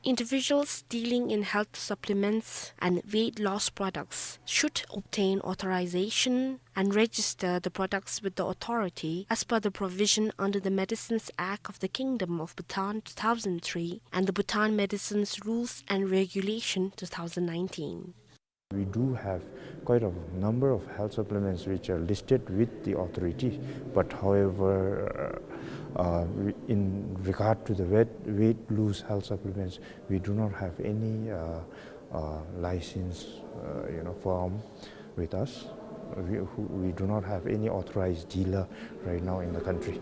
A, individuals dealing in health supplements and weight loss products should obtain authorization and register the products with the authority as per the provision under the Medicines Act of the Kingdom of Bhutan two thousand three and the Bhutan Medicines Rules and Regulation two thousand nineteen. We do have quite a number of health supplements which are listed with the authority, but however, uh, uh, we, in regard to the weight, weight loss health supplements, we do not have any, uh, uh, license, uh, you know, firm with us. We, who, we do not have any authorized dealer right now in the country.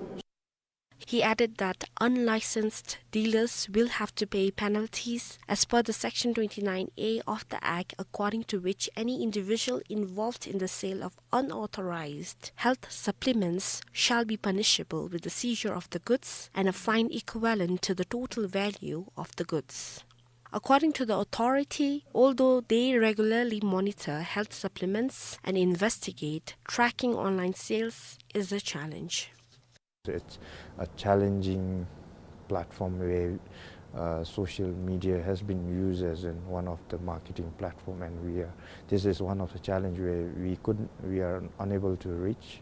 He added that unlicensed dealers will have to pay penalties as per the Section twenty-nine A of the Act, according to which any individual involved in the sale of unauthorized health supplements shall be punishable with the seizure of the goods and a fine equivalent to the total value of the goods. According to the authority, although they regularly monitor health supplements and investigate, tracking online sales is a challenge. It's a challenging platform where, uh, social media has been used as in one of the marketing platform, and we are, this is one of the challenge where we couldn't, we are unable to reach.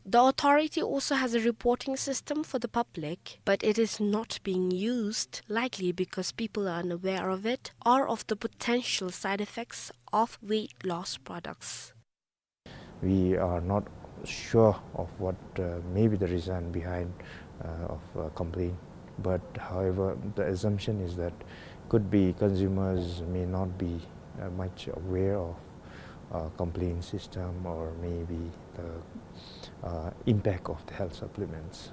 The authority also has a reporting system for the public, but it is not being used, likely because people are unaware of it or of the potential side effects of weight loss products. We are not sure of what, uh, may be the reason behind, uh, of, uh, complaint. But however, the assumption is that could be consumers may not be, uh, much aware of, uh, complaint system or maybe the, uh, impact of the health supplements.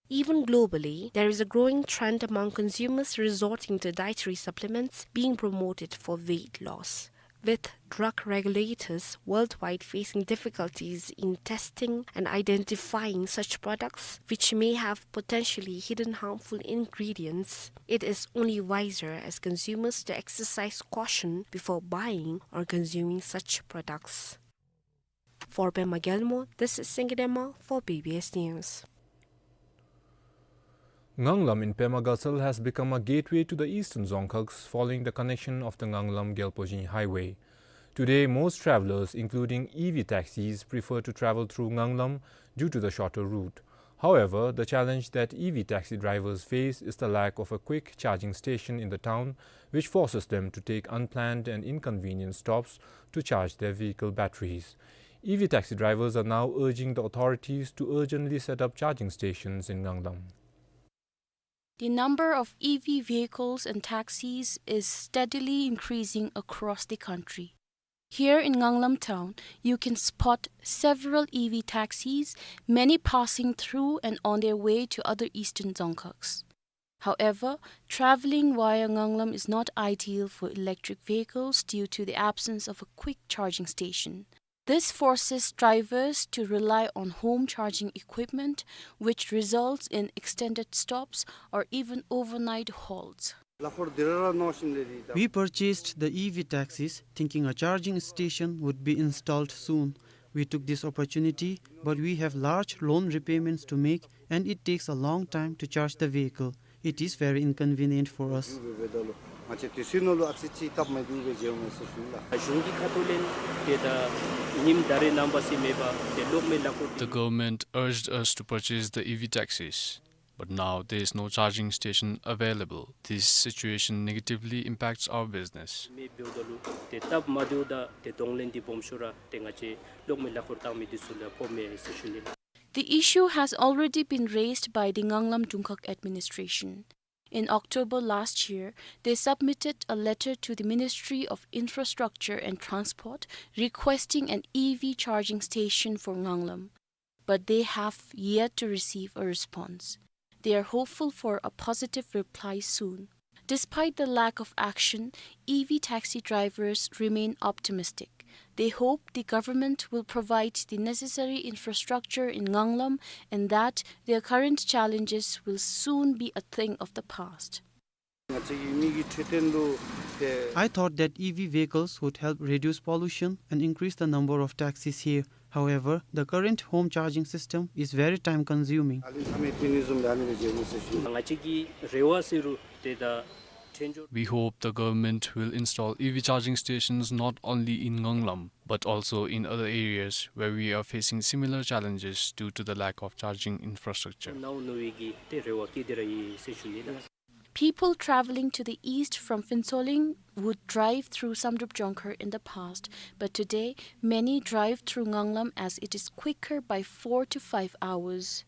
Even globally, there is a growing trend among consumers resorting to dietary supplements being promoted for weight loss, with drug regulators worldwide facing difficulties in testing and identifying such products, which may have potentially hidden harmful ingredients. It is only wiser as consumers to exercise caution before buying or consuming such products. For Pema Gyalmo, this is Singidema for B B S News. Nganglam in Pema Gatshel has become a gateway to the eastern Dzongkhags following the connection of the Nganglam-Gyalpo-Zheny highway. Today, most travelers, including E V taxis, prefer to travel through Nganglam due to the shorter route. However, the challenge that E V taxi drivers face is the lack of a quick charging station in the town, which forces them to take unplanned and inconvenient stops to charge their vehicle batteries. E V taxi drivers are now urging the authorities to urgently set up charging stations in Nganglam. The number of E V vehicles and taxis is steadily increasing across the country. Here in Nganglam town, you can spot several E V taxis, many passing through and on their way to other eastern dzongkhags. However, traveling via Nganglam is not ideal for electric vehicles due to the absence of a quick charging station. This forces drivers to rely on home charging equipment, which results in extended stops or even overnight halts. We purchased the E V taxis thinking a charging station would be installed soon. We took this opportunity, but we have large loan repayments to make and it takes a long time to charge the vehicle. It is very inconvenient for us. གཞུང་གི་ཁ་ཐུག་ལས་ཏེ་ད་ཉིནམ་ད་རེས་ནངས་པ་ཟེར་མེད་པར་ཏེ་གློག་མེ་གླ་འཁོར། The government urged us to purchase the E V taxis, but now there is no charging station available. This situation negatively impacts our business. མེ་འབདཝ་ད་ལུ་ཏེ་སྟབས་མ་བདེཝ་ད་ཏེ་གདོང་ལེན་འདི་སྦོམ་ཤོས་ར་ཏེ་ང་བཅས་གློག་མེ་གླ་འཁོར་བཏང་མི་འདི་ཚུ་ལུ་ཕོགཔ་མས་ཟེར་ཞུ་ནི་ལགས། The issue has already been raised by the Nganglam Dzongkhag administration. In October last year, they submitted a letter to the Ministry of Infrastructure and Transport requesting an E V charging station for Nganglam, but they have yet to receive a response. They are hopeful for a positive reply soon. Despite the lack of action, E V taxi drivers remain optimistic. They hope the government will provide the necessary infrastructure in Nganglam and that their current challenges will soon be a thing of the past. I thought that E V vehicles would help reduce pollution and increase the number of taxis here. However, the current home charging system is very time consuming. ང་བཅས་ཀྱི་རེ་བ་ཟེར་རུང་ཏེ་ད་འཕྲལ་མགྱོགས། We hope the government will install E V charging stations not only in Nganglam, but also in other areas where we are facing similar challenges due to the lack of charging infrastructure. གནང་ནུས་པའི་གི་ཏེ་རེ་བ་བསྐྱེད་དེ་ར་ཡོད་ཟེར་ཞུ་ནི་ལགས། People traveling to the east from Phuentsholing would drive through Samdrup Dzongkhar in the past, but today many drive through Nganglam as it is quicker by four to five hours.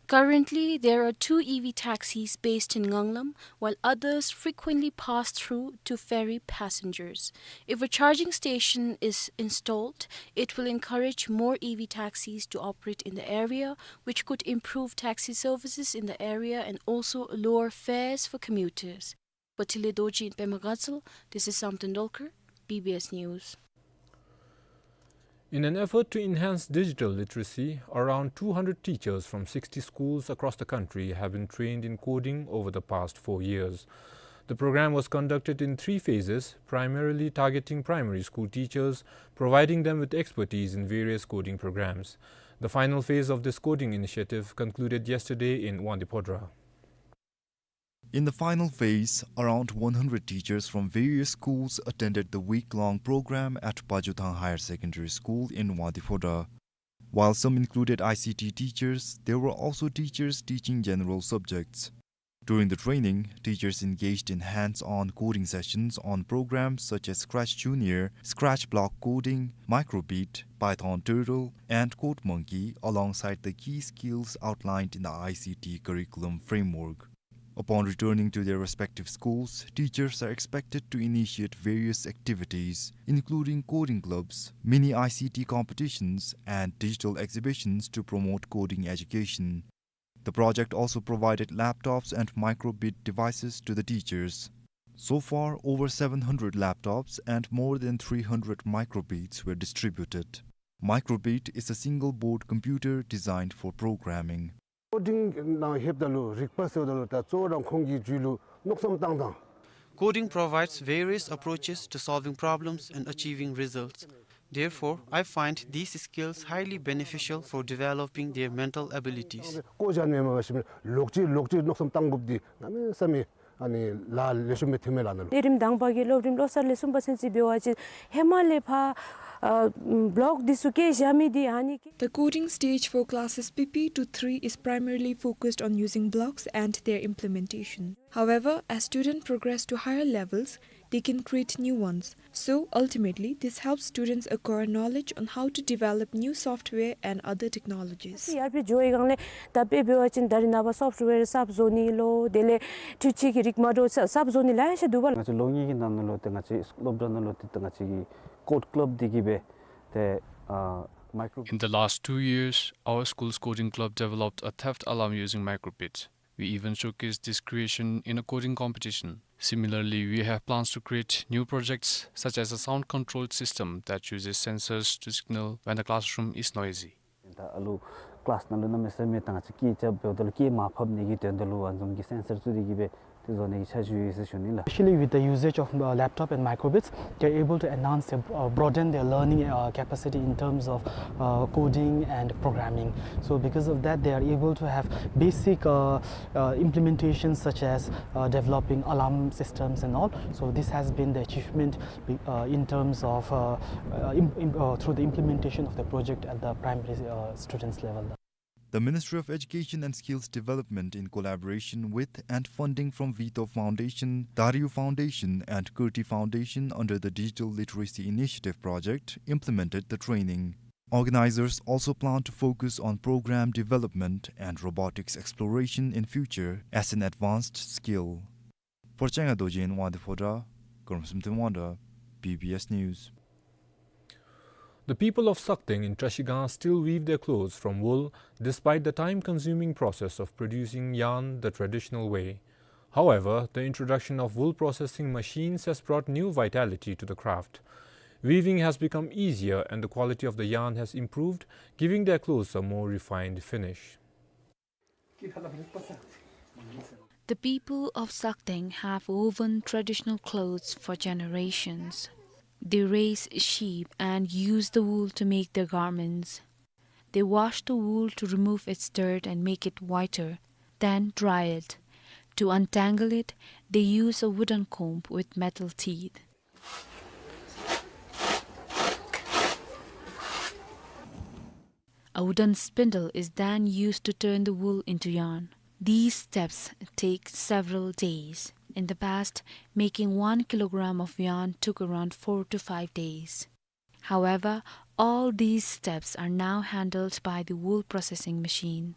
Currently, there are two E V taxis based in Nganglam, while others frequently pass through to ferry passengers. If a charging station is installed, it will encourage more E V taxis to operate in the area, which could improve taxi services in the area and also lower fares for commuters. Vothile Dorji in Pema Gatshel, this is Samten Dolkar, B B S News. In an effort to enhance digital literacy, around two hundred teachers from sixty schools across the country have been trained in coding over the past four years. The program was conducted in three phases, primarily targeting primary school teachers, providing them with expertise in various coding programs. The final phase of this coding initiative concluded yesterday in Wangdue Phodrang. In the final phase, around one hundred teachers from various schools attended the week-long program at Pajutang Higher Secondary School in Wangdue Phodrang. While some included I C T teachers, there were also teachers teaching general subjects. During the training, teachers engaged in hands-on coding sessions on programs such as Scratch Junior, Scratch Block coding, Micro:bit, Python Turtle, and CodeMonkey, alongside the key skills outlined in the I C T curriculum framework. Upon returning to their respective schools, teachers are expected to initiate various activities, including coding clubs, mini I C T competitions, and digital exhibitions to promote coding education. The project also provided laptops and Micro:bit devices to the teachers. So far, over seven hundred laptops and more than three hundred Micro:bits were distributed. Micro:bit is a single-board computer designed for programming. ཀོ་ཌིང་ནང་ལྷོདཔ་ད་ལུ་རིག་པ་ཟེརཝ་ད་ལུ་ད་གཙོ་བོ་ར་ཁོང་གི་རྒྱུད་ལུ་མནོ་བསམ་བཏང་ཐངས། Coding provides various approaches to solving problems and achieving results. Therefore, I find these skills highly beneficial for developing their mental abilities. བཀོ་བཞག་ནི་མེན་པར་ཞིནམ་ལོག་ཅི་ལོག་ཅི་མནོ་བསམ་བཏང་དགོཔ་འདི་གནམ་མེད་ས་མེད་ ཨ་ནི་ལཱ་ལེགས་ཤོམ་སྦེ་ཐོནམ་མས་ལགས་ནཱ་ལུ། ལས་རིམ་དང་པ་གི་སློབ་རིམ་བློ་གསར་ལས་གསུམ་པ་ཚུན་ཚོད་འབད་བ་ཅིན་ཧེ་མ་ལས་ཕར་ཨ་བོལོཀ་འདི་ཚུ་བཀལ་བཞག་མི་འདི་ཨ་ནི་The coding stage for classes P P to three is primarily focused on using blocks and their implementation. However, as students progress to higher levels, they can create new ones. So, ultimately, this helps students acquire knowledge on how to develop new software and other technologies. ཡར་སྦེ་འགྱོ་བའི་སྒང་ལས་ད་དཔེ་འབད་བ་ཅིན་ད་རེས་ནངས་པ་སོཕཊ་ཝེར་གསརཔ་བཟོ་ནི་ལོ། དེ་ལས་འཕྲུལ་ཆས་ཀྱི་རིགས་མ་འདྲཝ་གསརཔ་བཟོ་ནི་ལེ་ཤ་འདུག་པ་ལགས། ང་བཅས་ལོ་གཉིས་ཀྱི་ནང་ན་ལུ་ཏེ་ང་བཅས་སློབ་གྲྭ་ནང་ལུ་ཏེ་ཏེ་ང་བཅས་ཀྱི་ཀོཌ་ཀླབ་འདི་གིས་སྦེ་ཏེ་ཨ་མའི་ཀྲོ In the last two years, our school's coding club developed a theft alarm using micro-bits. We even showcased this creation in a coding competition. Similarly, we have plans to create new projects such as a sound-controlled system that uses sensors to signal when the classroom is noisy. ད་ཨ་ལུ་ཀི་ལཱསི་ནང་ལུ་གནམ་མེད་ས་མེད་ད་ང་བཅས་སྐད་རྐྱབ་འབདཝ་ད་ལུ་སྐད་མ་ཕབ་ནི་གི་དོན་དག་ལུ་ཨ་ནི་བཟུམ་གྱི་སེན་སར་བཙུགས་ཏེ་གིས་སྦེ་ཏེ་བཟོ་ནི་གི་འཆར་གཞི་ཡོད་ཟེར་ཞུ་ནི་ལགས། Especially with the usage of, uh, laptop and micro-bits, they are able to enhance their, uh, broaden their learning, uh, capacity in terms of, uh, coding and programming. So because of that, they are able to have basic, uh, uh, implementations such as, uh, developing alarm systems and all. So this has been the achievement, uh, in terms of, uh, uh, im-, im-, uh, through the implementation of the project at the primary, uh, students level. The Ministry of Education and Skills Development, in collaboration with and funding from Vito Foundation, Dariu Foundation, and Kirti Foundation under the Digital Literacy Initiative project, implemented the training. Organizers also plan to focus on program development and robotics exploration in future as an advanced skill. ཕོ་བྲང་རྡོ་རྗེ་ཨིན་ཝང་དེ་ཕོ་བྲང་ཀརྨ་བསམ་གཏན་ཝང་དང་། B B S News. The people of Sakteng in Trashigang still weave their clothes from wool, despite the time-consuming process of producing yarn the traditional way. However, the introduction of wool processing machines has brought new vitality to the craft. Weaving has become easier and the quality of the yarn has improved, giving their clothes a more refined finish. The people of Sakteng have woven traditional clothes for generations. They raise sheep and use the wool to make their garments. They wash the wool to remove its dirt and make it whiter, then dry it. To untangle it, they use a wooden comb with metal teeth. A wooden spindle is then used to turn the wool into yarn. These steps take several days. In the past, making one kilogram of yarn took around four to five days. However, all these steps are now handled by the wool processing machine.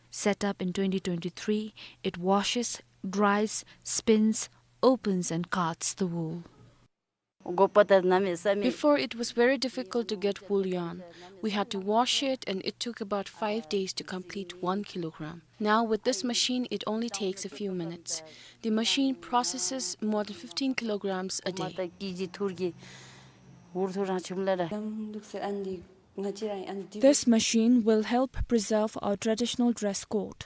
Set up in twenty twenty-three, it washes, dries, spins, opens and cuts the wool. Before, it was very difficult to get wool yarn. We had to wash it, and it took about five days to complete one kilogram. Now, with this machine, it only takes a few minutes. The machine processes more than fifteen kilograms a day. This machine will help preserve our traditional dress code.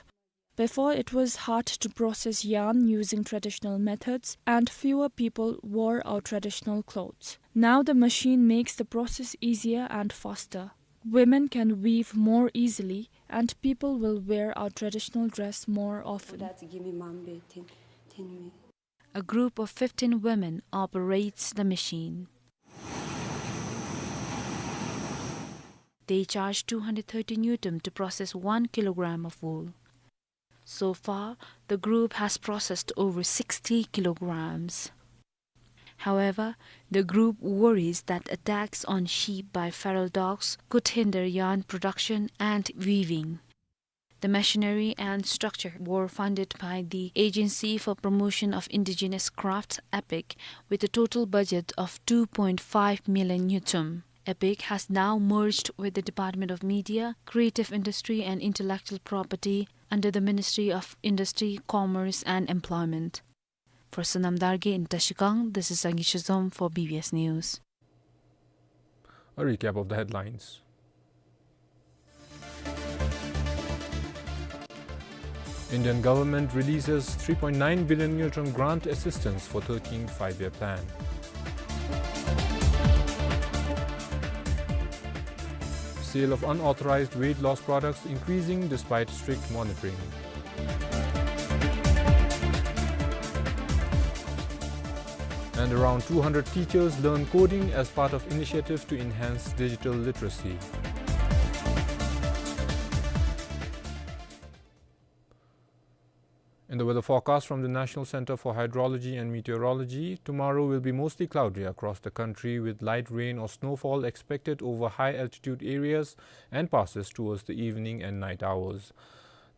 Before, it was hard to process yarn using traditional methods, and fewer people wore our traditional clothes. Now the machine makes the process easier and faster. Women can weave more easily, and people will wear our traditional dress more often. A group of fifteen women operates the machine. They charge two hundred thirty ngultrum to process one kilogram of wool. So far, the group has processed over sixty kilograms. However, the group worries that attacks on sheep by feral dogs could hinder yarn production and weaving. The machinery and structure were funded by the Agency for Promotion of Indigenous Crafts, APIC, with a total budget of two point five million ngultrum. APIC has now merged with the Department of Media, Creative Industry and Intellectual Property under the Ministry of Industry, Commerce and Employment. For Sonam Dargye in Trashigang, this is Sangay Shizom for B B S News. A recap of the headlines. Indian government releases three point nine billion ngultrum grant assistance for thirteenth Five-Year Plan. Sale of unauthorized weight loss products increasing despite strict monitoring. And around two hundred teachers learn coding as part of initiative to enhance digital literacy. In the weather forecast from the National Center for Hydrology and Meteorology, tomorrow will be mostly cloudy across the country with light rain or snowfall expected over high altitude areas and passes towards the evening and night hours.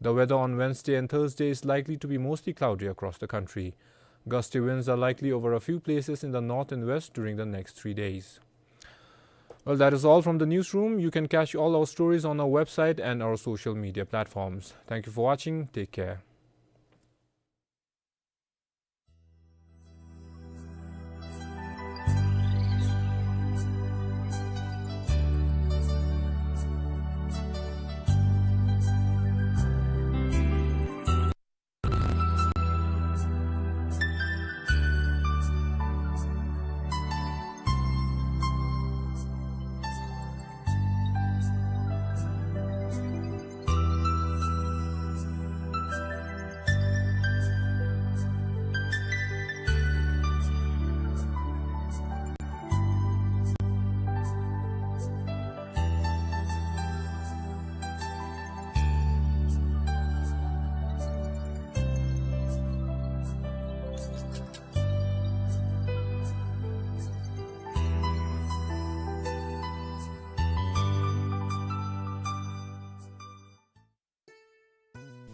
The weather on Wednesday and Thursday is likely to be mostly cloudy across the country. Gusty winds are likely over a few places in the north and west during the next three days. Well, that is all from the newsroom. You can catch all our stories on our website and our social media platforms. Thank you for watching. Take care.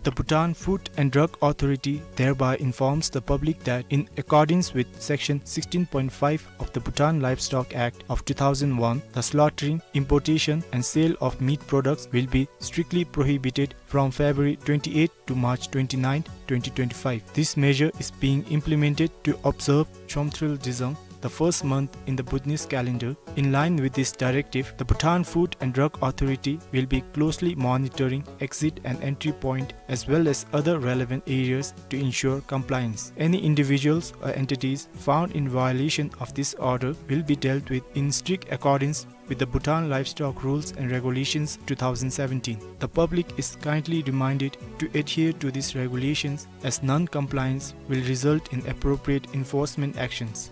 The Bhutan Food and Drug Authority thereby informs the public that, in accordance with Section sixteen point five of the Bhutan Livestock Act of two thousand one, the slaughtering, importation and sale of meat products will be strictly prohibited from February twenty-eighth to March twenty-ninth, twenty twenty-five. This measure is being implemented to observe Chomtril Dzung, the first month in the Bhutanese calendar. In line with this directive, the Bhutan Food and Drug Authority will be closely monitoring exit and entry point as well as other relevant areas to ensure compliance. Any individuals or entities found in violation of this order will be dealt with in strict accordance with the Bhutan Livestock Rules and Regulations two thousand seventeen. The public is kindly reminded to adhere to these regulations, as non-compliance will result in appropriate enforcement actions.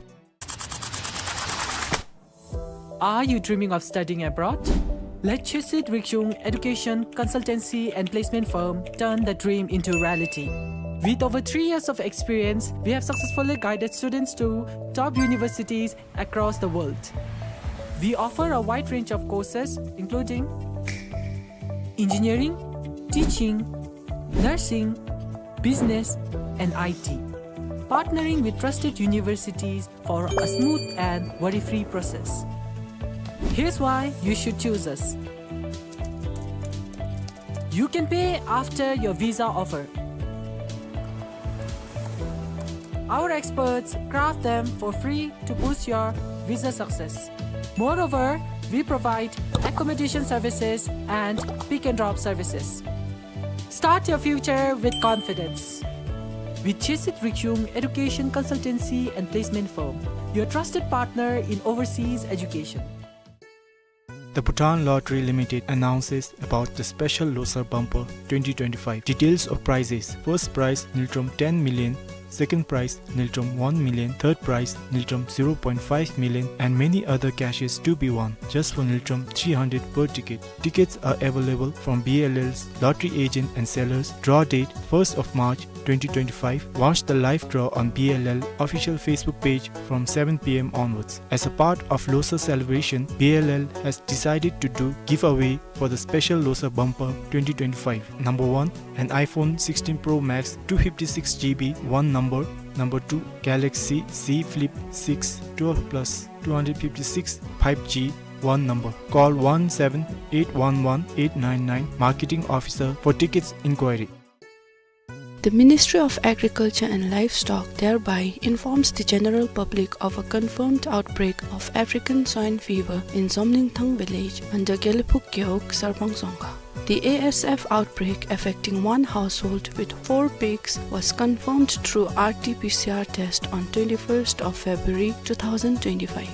Are you dreaming of studying abroad? Let Chisit Rikchung Education Consultancy and Placement Firm turn the dream into reality. With over three years of experience, we have successfully guided students to top universities across the world. We offer a wide range of courses, including engineering, teaching, nursing, business, and I T, partnering with trusted universities for a smooth and worry-free process. Here's why you should choose us. You can pay after your visa offer. Our experts craft them for free to boost your visa success. Moreover, we provide accommodation services and pick and drop services. Start your future with confidence. With Chisit Rikchung Education Consultancy and Placement Firm, your trusted partner in overseas education. The Bhutan Lottery Limited announces about the special Losar Bumper twenty twenty-five. Details of prizes. First prize, ngultrum ten million. Second prize, ngultrum one million. Third prize, ngultrum zero point five million, and many other cashes to be won, just for ngultrum three hundred per ticket. Tickets are available from B L L's lottery agent and sellers. Draw date, first of March twenty twenty-five. Watch the live draw on B L L official Facebook page from seven P M onwards. As a part of Losar celebration, B L L has decided to do giveaway for the special Losar Bumper twenty twenty-five. Number one, an iPhone sixteen Pro Max two fifty-six G B, one number. Number two, Galaxy Z Flip six twelve plus two hundred fifty-six five G, one number. Call one seven eight one one eight nine nine, Marketing Officer, for tickets inquiry. The Ministry of Agriculture and Livestock thereby informs the general public of a confirmed outbreak of African swine fever in Zomlingthang village under Gelephu Gewog, Sarpang Dzongkha. The A S F outbreak affecting one household with four pigs was confirmed through R T P C R test on twenty-first of February two thousand twenty-five.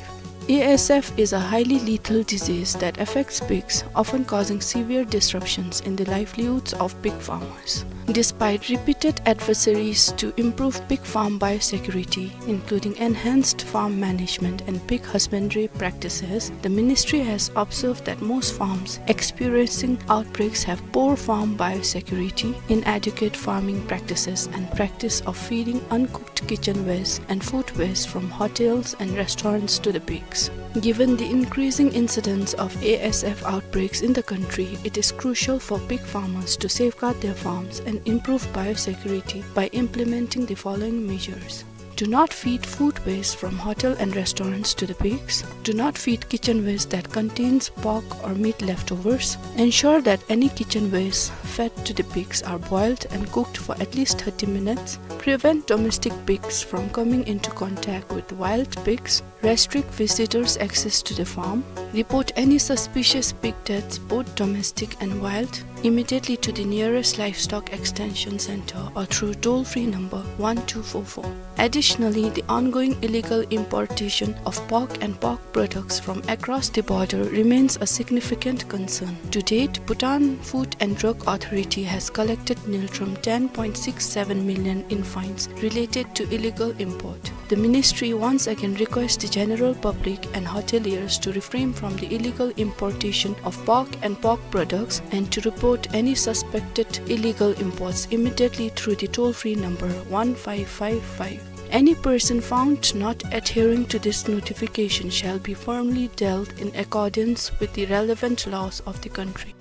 A S F is a highly lethal disease that affects pigs, often causing severe disruptions in the livelihoods of pig farmers. Despite repeated advisories to improve pig farm biosecurity, including enhanced farm management and pig husbandry practices, the ministry has observed that most farms experiencing outbreaks have poor farm biosecurity, inadequate farming practices, and practice of feeding uncooked kitchen waste and food waste from hotels and restaurants to the pigs. Given the increasing incidence of A S F outbreaks in the country, it is crucial for pig farmers to safeguard their farms and improve biosecurity by implementing the following measures. Do not feed food waste from hotel and restaurants to the pigs. Do not feed kitchen waste that contains pork or meat leftovers. Ensure that any kitchen waste fed to the pigs are boiled and cooked for at least thirty minutes. Prevent domestic pigs from coming into contact with wild pigs. Restrict visitors' access to the farm. Report any suspicious pig deaths, both domestic and wild, immediately to the nearest livestock extension center or through toll-free number one two four four. Additionally, the ongoing illegal importation of pork and pork products from across the border remains a significant concern. To date, Bhutan Food and Drug Authority has collected ngultrum ten point six seven million in fines related to illegal import. The ministry once again requests the general public and hoteliers to refrain from the illegal importation of pork and pork products and to report any suspected illegal imports immediately through the toll-free number one five five five. Any person found not adhering to this notification shall be firmly dealt in accordance with the relevant laws of the country.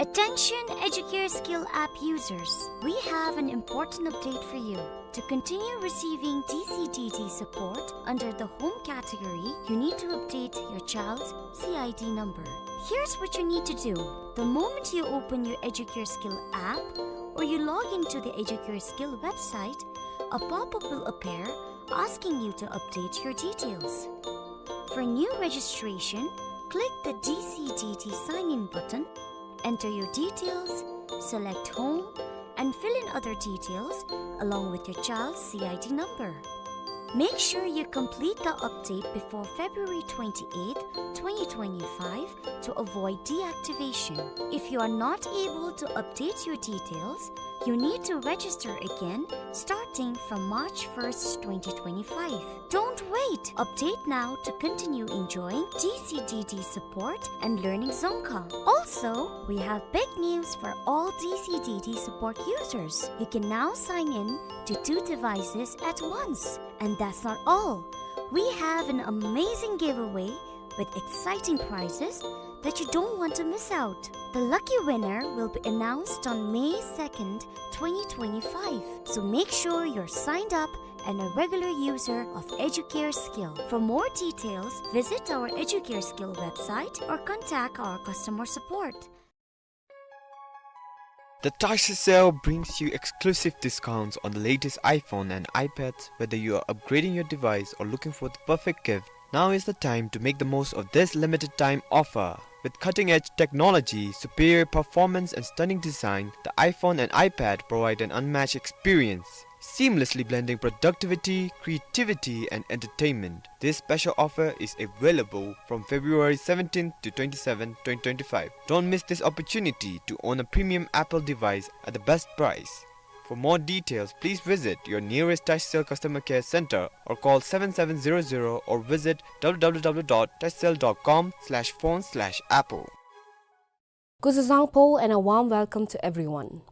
Attention Educare Skill app users, we have an important update for you. To continue receiving D C D D support under the home category, you need to update your child's C I D number. Here's what you need to do. The moment you open your Educare Skill app or you log into the Educare Skill website, a pop-up will appear asking you to update your details. For new registration, click the D C D D sign-in button, enter your details, select Home, and fill in other details along with your child's C I D number. Make sure you complete the update before February twenty-eighth, twenty twenty-five to avoid deactivation. If you are not able to update your details, you need to register again starting from March first, twenty twenty-five. Don't wait! Update now to continue enjoying D C D D support and learning Dzongkha. Also, we have big news for all D C D D support users. You can now sign in to two devices at once. And that's not all. We have an amazing giveaway with exciting prizes that you don't want to miss out. The lucky winner will be announced on May second, twenty twenty-five. So make sure you're signed up and a regular user of Educare Skill. For more details, visit our Educare Skill website or contact our customer support. The Tashi Sale brings you exclusive discounts on the latest iPhone and iPads. Whether you are upgrading your device or looking for the perfect gift, now is the time to make the most of this limited time offer. With cutting-edge technology, superior performance, and stunning design, the iPhone and iPad provide an unmatched experience, seamlessly blending productivity, creativity, and entertainment. This special offer is available from February seventeenth to twenty-seventh, twenty twenty-five. Don't miss this opportunity to own a premium Apple device at the best price. For more details, please visit your nearest Tashi Sale customer care center or call seven seven zero zero or visit w w w dot tashi sale dot com slash phone slash apple. Guzuzangpo and a warm welcome to everyone.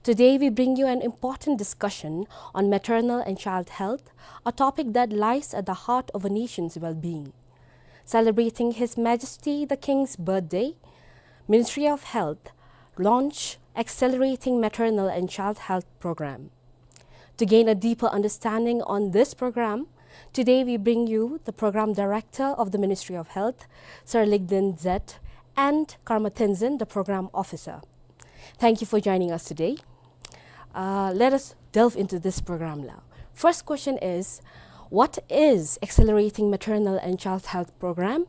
Today we bring you an important discussion on maternal and child health, a topic that lies at the heart of a nation's well-being. Celebrating His Majesty the King's birthday, Ministry of Health launch Accelerating Maternal and Child Health Program. To gain a deeper understanding on this program, today we bring you the Program Director of the Ministry of Health, Sir Ligden Zet, and Karma Tenzin, the Program Officer. Thank you for joining us today. Uh, let us delve into this program now. First question is, what is Accelerating Maternal and Child Health Program,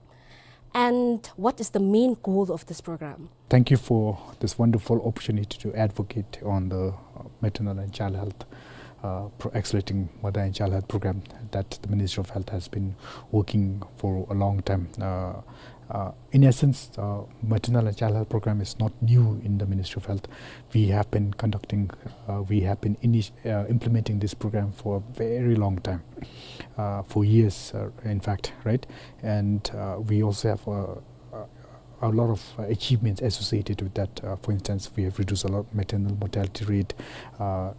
and what is the main goal of this program? Thank you for this wonderful opportunity to advocate on the, uh, maternal and child health, uh, pro-, accelerating mother and child health program that the Ministry of Health has been working for a long time. Uh, Uh, in essence, uh, maternal and child health program is not new in the Ministry of Health. We have been conducting, uh, we have been init- uh, implementing this program for a very long time, uh, for years, uh, in fact, right? And uh, we also have a, a, a lot of uh, achievements associated with that. Uh, for instance, we have reduced a lot of maternal mortality rate, uh,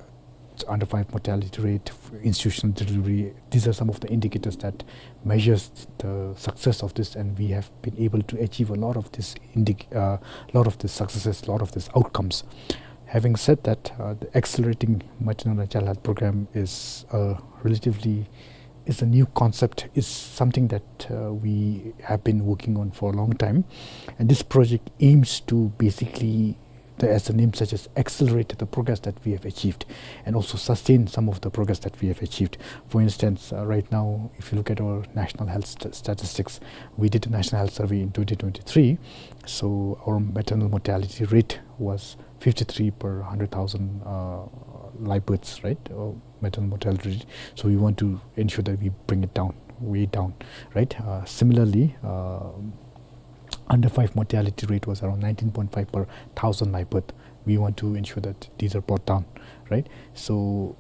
under five mortality rate, institutional delivery. These are some of the indicators that measures the success of this, and we have been able to achieve a lot of this indic- uh, lot of the successes, lot of these outcomes. Having said that, uh, the accelerating maternal and child health program is a relatively is a new concept, is something that uh, we have been working on for a long time, and this project aims to basically, the, as the name suggests, accelerate the progress that we have achieved and also sustain some of the progress that we have achieved. For instance, uh, right now, if you look at our national health st- statistics, we did a national health survey in twenty twenty-three. So our maternal mortality rate was fifty-three per one hundred thousand uh, live births, right? Uh, maternal mortality rate. So we want to ensure that we bring it down, way down, right? Uh, similarly, uh, under five mortality rate was around nineteen point five per thousand live birth. We want to ensure that these are brought down, right? So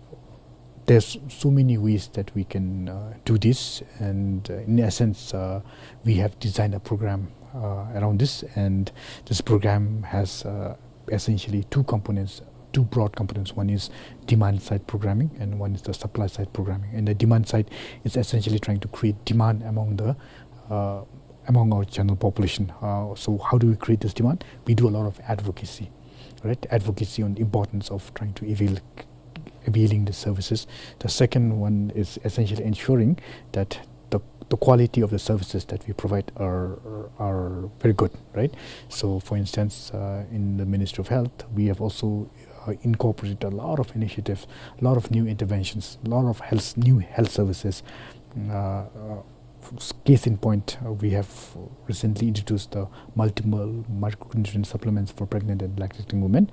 there's so many ways that we can uh, do this, and uh, in essence, uh, we have designed a program uh, around this, and this program has uh, essentially two components, two broad components. One is demand side programming, and one is the supply side programming. And the demand side is essentially trying to create demand among the uh, among our general population. Uh, so how do we create this demand? We do a lot of advocacy, right? Advocacy on the importance of trying to avail availing the services. The second one is essentially ensuring that the, the quality of the services that we provide are are very good, right? So, for instance, uh, in the Ministry of Health, we have also uh, incorporated a lot of initiatives, a lot of new interventions, a lot of health, new health services. Uh, uh, case in point, uh, we have recently introduced the multiple micronutrient supplements for pregnant and lactating women.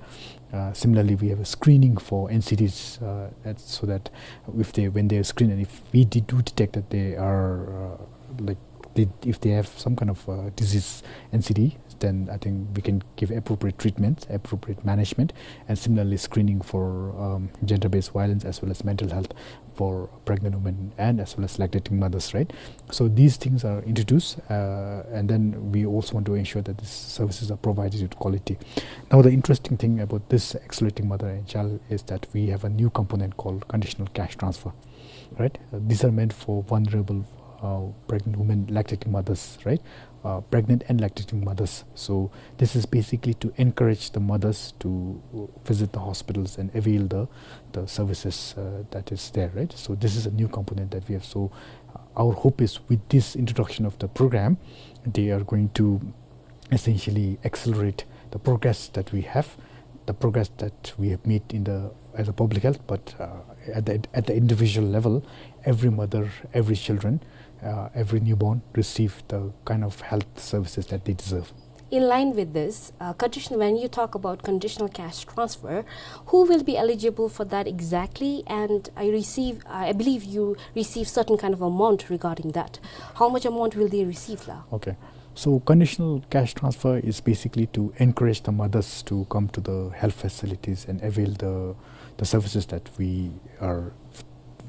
Uh, similarly, we have a screening for N C Ds, uh, that, so that if they, when they are screened, and if we de- do detect that they are uh, like they, if they have some kind of uh, disease N C D, then I think we can give appropriate treatments, appropriate management, and similarly screening for um, gender-based violence as well as mental health for pregnant women and as well as lactating mothers, right? So these things are introduced, uh, and then we also want to ensure that these services are provided with quality. Now, the interesting thing about this accelerating mother and child is that we have a new component called conditional cash transfer, right? Uh, these are meant for vulnerable uh, pregnant women, lactating mothers, right? Uh, pregnant and lactating mothers. So this is basically to encourage the mothers to visit the hospitals and avail the the services uh, that is there, right? So this is a new component that we have. So uh, our hope is with this introduction of the program, they are going to essentially accelerate the progress that we have, the progress that we have made in the as a public health, but uh, at the at the individual level, every mother, every children, uh, every newborn receive the kind of health services that they deserve. In line with this, uh, condition, when you talk about conditional cash transfer, who will be eligible for that exactly? And I receive, I believe you receive certain kind of amount regarding that. How much amount will they receive, la? Okay. So conditional cash transfer is basically to encourage the mothers to come to the health facilities and avail the the services that we are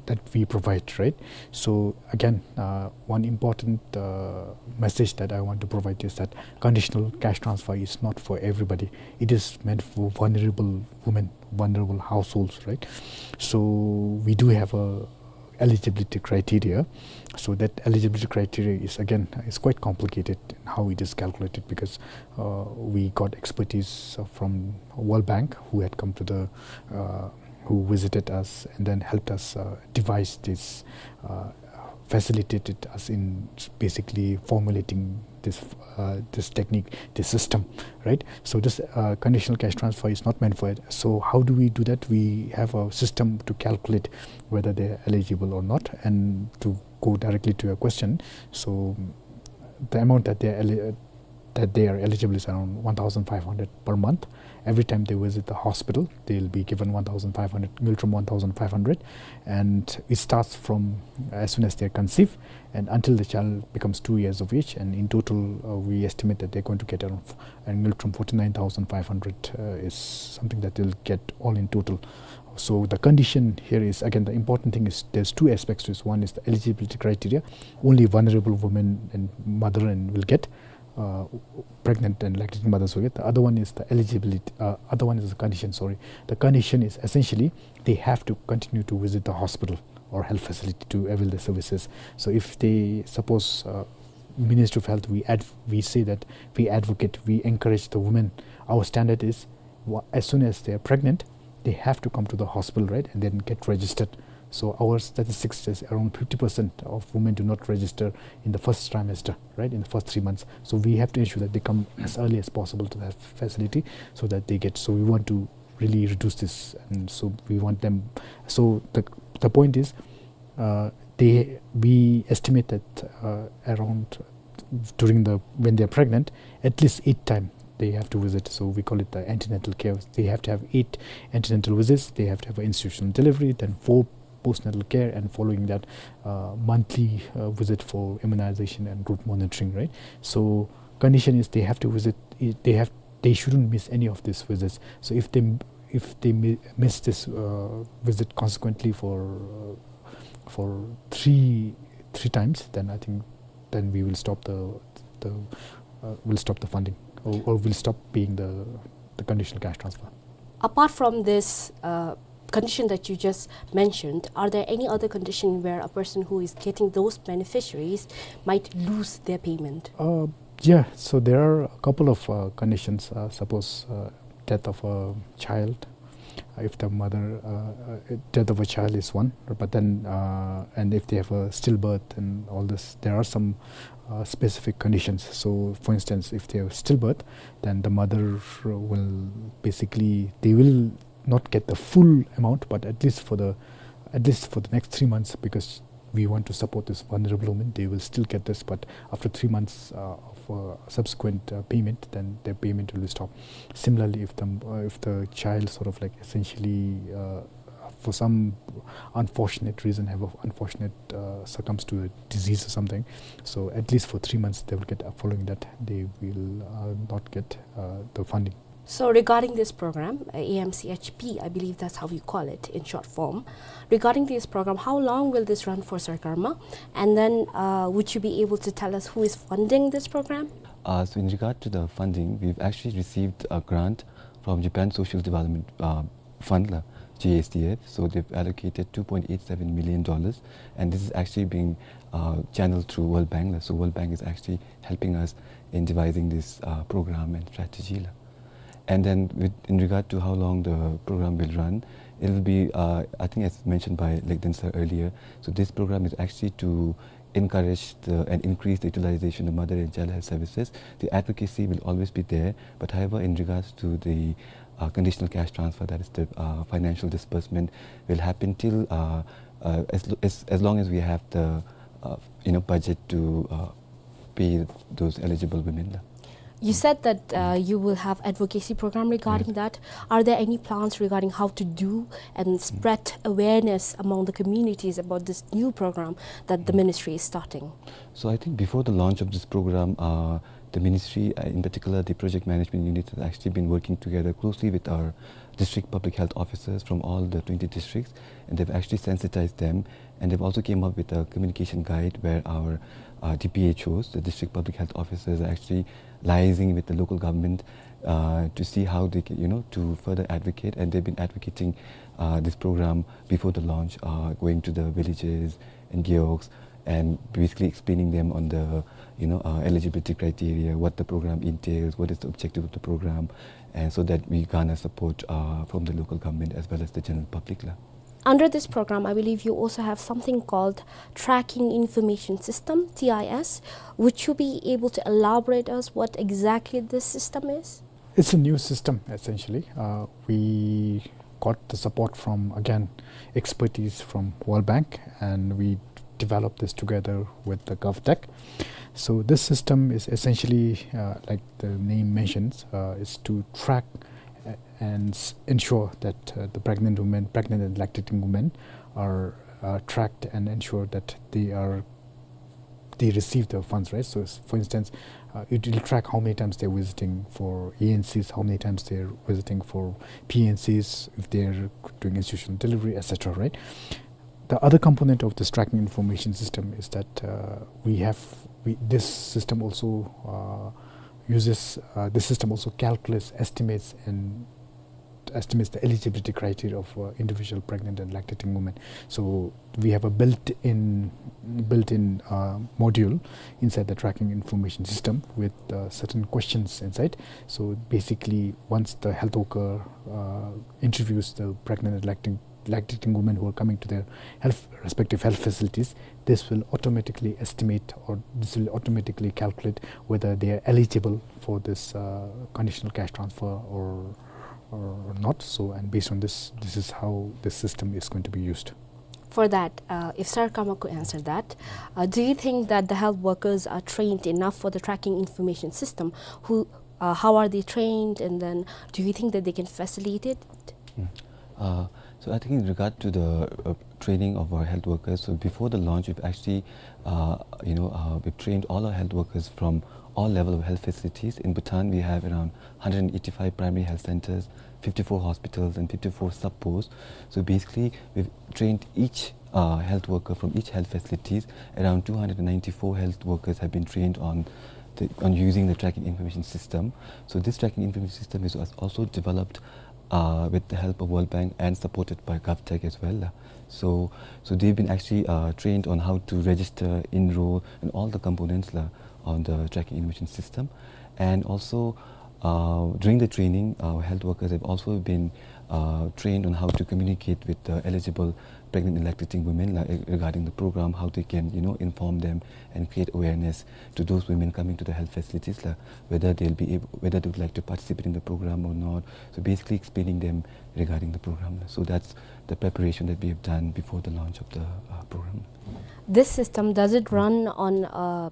that we provide, right? So again, uh, one important uh, message that I want to provide is that conditional cash transfer is not for everybody. It is meant for vulnerable women, vulnerable households, right? So we do have a eligibility criteria. So that eligibility criteria is again is quite complicated in how it is calculated, because uh, we got expertise from World Bank who had come to the uh, who visited us and then helped us uh, devise this, uh, facilitated us in basically formulating this uh, this technique, this system, right? So this uh, conditional cash transfer is not meant for it. So how do we do that? We have a system to calculate whether they're eligible or not. And to go directly to your question, so the amount that they're eli- that they are eligible is around one thousand five hundred per month, Every time they visit the hospital, they'll be given one thousand five hundred, Ngultrum one thousand five hundred, and it starts from as soon as they're conceived and until the child becomes two years of age. And in total, uh, we estimate that they're going to get around f-, and Ngultrum forty-nine thousand five hundred, uh, is something that they'll get all in total. So the condition here is, again, the important thing is there's two aspects to this. One is the eligibility criteria. Only vulnerable women and mother and will get, uh, pregnant and lactating mothers will get. The other one is the eligibility, uh, other one is the condition, sorry. The condition is essentially they have to continue to visit the hospital or health facility to avail the services. So if they, suppose, uh, Ministry of Health, we adv-, we say that we advocate, we encourage the women. Our standard is, wha-, as soon as they are pregnant, they have to come to the hospital, right, and then get registered. So our statistics says around fifty percent of women do not register in the first trimester, right, in the first three months. So we have to ensure that they come as early as possible to that facility so that they get, so we want to really reduce this, and so we want them, so the, the point is, uh, they, we estimate that, uh, around, during the, when they are pregnant, at least eight time they have to visit. So we call it the antenatal care. They have to have eight antenatal visits. They have to have an institutional delivery, then four postnatal care, and following that, uh, monthly, uh, visit for immunization and group monitoring, right? So condition is they have to visit, they have, they shouldn't miss any of these visits. So if they, if they mi-, miss this, uh, visit consequently for, uh, for three, three times, then I think then we will stop the, the, uh, we'll stop the funding, or, or we'll stop paying the, the conditional cash transfer. Apart from this, uh, condition that you just mentioned, are there any other condition where a person who is getting those beneficiaries might lose their payment? Uh, yeah, so there are a couple of, uh, conditions. Uh, suppose, uh, death of a child, uh, if the mother, uh, uh, death of a child is one, but then, uh, and if they have a stillbirth and all this, there are some, uh, specific conditions. So, for instance, if they have stillbirth, then the mother will basically, they will not get the full amount, but at least for the, at least for the next three months, because we want to support this vulnerable woman, they will still get this, but after three months, uh, of, uh, subsequent, uh, payment, then their payment will be stopped. Similarly, if the, uh, if the child sort of, like, essentially, uh, for some unfortunate reason, have a unfortunate, uh, succumbs to a disease or something, so at least for three months they will get, uh, following that they will, uh, not get, uh, the funding. So regarding this program, uh, A M C H P, I believe that's how you call it in short form. Regarding this program, how long will this run for, Sir Karma? And then, uh, would you be able to tell us who is funding this program? Uh, so in regard to the funding, we've actually received a grant from Japan Social Development, uh, Fund, la, J S D F. So they've allocated two point eight seven million dollars, and this is actually being, uh, channeled through World Bank, la. So World Bank is actually helping us in devising this, uh, program and strategy, la. And then with, in regard to how long the program will run, it will be, uh, I think as mentioned by Lekden sir earlier, so this program is actually to encourage the, and increase the utilization of mother and child health services. The advocacy will always be there, but however, in regards to the, uh, conditional cash transfer, that is the, uh, financial disbursement, will happen till, uh, uh, as, lo-, as, as long as we have the, uh, you know, budget to, uh, pay those eligible women, la. You said that, uh, you will have advocacy program regarding that. Are there any plans regarding how to do and spread awareness among the communities about this new program that the ministry is starting? So I think before the launch of this program, uh, the ministry, uh, in particular the project management unit, has actually been working together closely with our district public health officers from all the twenty districts, and they've actually sensitized them, and they've also came up with a communication guide where our, uh, D P H Os, the district public health officers, are actually liaising with the local government, uh, to see how they can, you know, to further advocate, and they've been advocating, uh, this program before the launch, uh, going to the villages and gewogs, and basically explaining them on the, you know, uh, eligibility criteria, what the program entails, what is the objective of the program, and so that we garner support, uh, from the local government as well as the general public, la. Under this program, I believe you also have something called Tracking Information System, T I S. Would you be able to elaborate us what exactly this system is? It's a new system, essentially. Uh, we got the support from, again, expertise from World Bank, and we developed this together with the GovTech. So this system is essentially, uh, like the name mentions, uh, is to track and s- ensure that uh, the pregnant women, pregnant and lactating women, are uh, tracked and ensure that they are they receive the funds, right? So, s- for instance, uh, it will track how many times they're visiting for A N Cs, how many times they're visiting for P N Cs, if they're doing institutional delivery, et cetera, right? The other component of this tracking information system is that uh, we have we, this system also uh, uses uh, this system also calculates, estimates, and estimates the eligibility criteria of uh, individual pregnant and lactating women. So we have a built-in built-in uh, module inside the tracking information system with uh, certain questions inside. So basically, once the health worker uh, interviews the pregnant and lacting, lactating women who are coming to their health, respective health facilities, this will automatically estimate, or this will automatically calculate whether they are eligible for this uh, conditional cash transfer or or not. So, and based on this, this is how this system is going to be used. For that, uh, if Sar Kama could answer that, uh, do you think that the health workers are trained enough for the tracking information system? Who, uh, how are they trained, and then do you think that they can facilitate it? Mm. Uh, so I think in regard to the uh, training of our health workers, so before the launch, we've actually, uh, you know, uh, we've trained all our health workers from all level of health facilities. In Bhutan, we have around one hundred eighty-five primary health centers, fifty-four hospitals, and fifty-four sub-posts. So basically, we've trained each uh, health worker from each health facilities. Around two hundred ninety-four health workers have been trained on the, on using the tracking information system. So this tracking information system is als- also developed uh, with the help of World Bank and supported by GovTech as well. So, so they've been actually uh, trained on how to register, enroll, and all the components la, on the tracking information system. And also, uh, during the training, our health workers have also been uh, trained on how to communicate with the eligible pregnant and lactating women, like, regarding the program, how they can, you know, inform them and create awareness to those women coming to the health facilities, like, whether they'll be able, whether they would like to participate in the program or not. So basically explaining them regarding the program. So that's the preparation that we have done before the launch of the uh, program. This system, does it run on uh,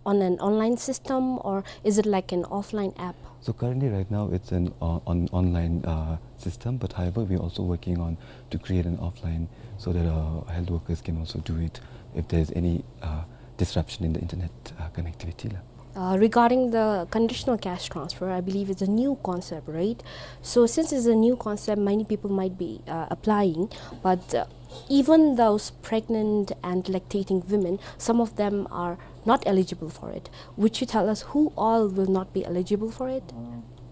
on an online system, or is it like an offline app? So currently, right now, it's an uh, on online uh, system. But however, we're also working on to create an offline so that uh, health workers can also do it if there's any uh, disruption in the internet uh, connectivity la. Uh, regarding the conditional cash transfer, I believe it's a new concept, right? So since it's a new concept, many people might be uh, applying, but uh, even those pregnant and lactating women, some of them are not eligible for it. Would you tell us who all will not be eligible for it?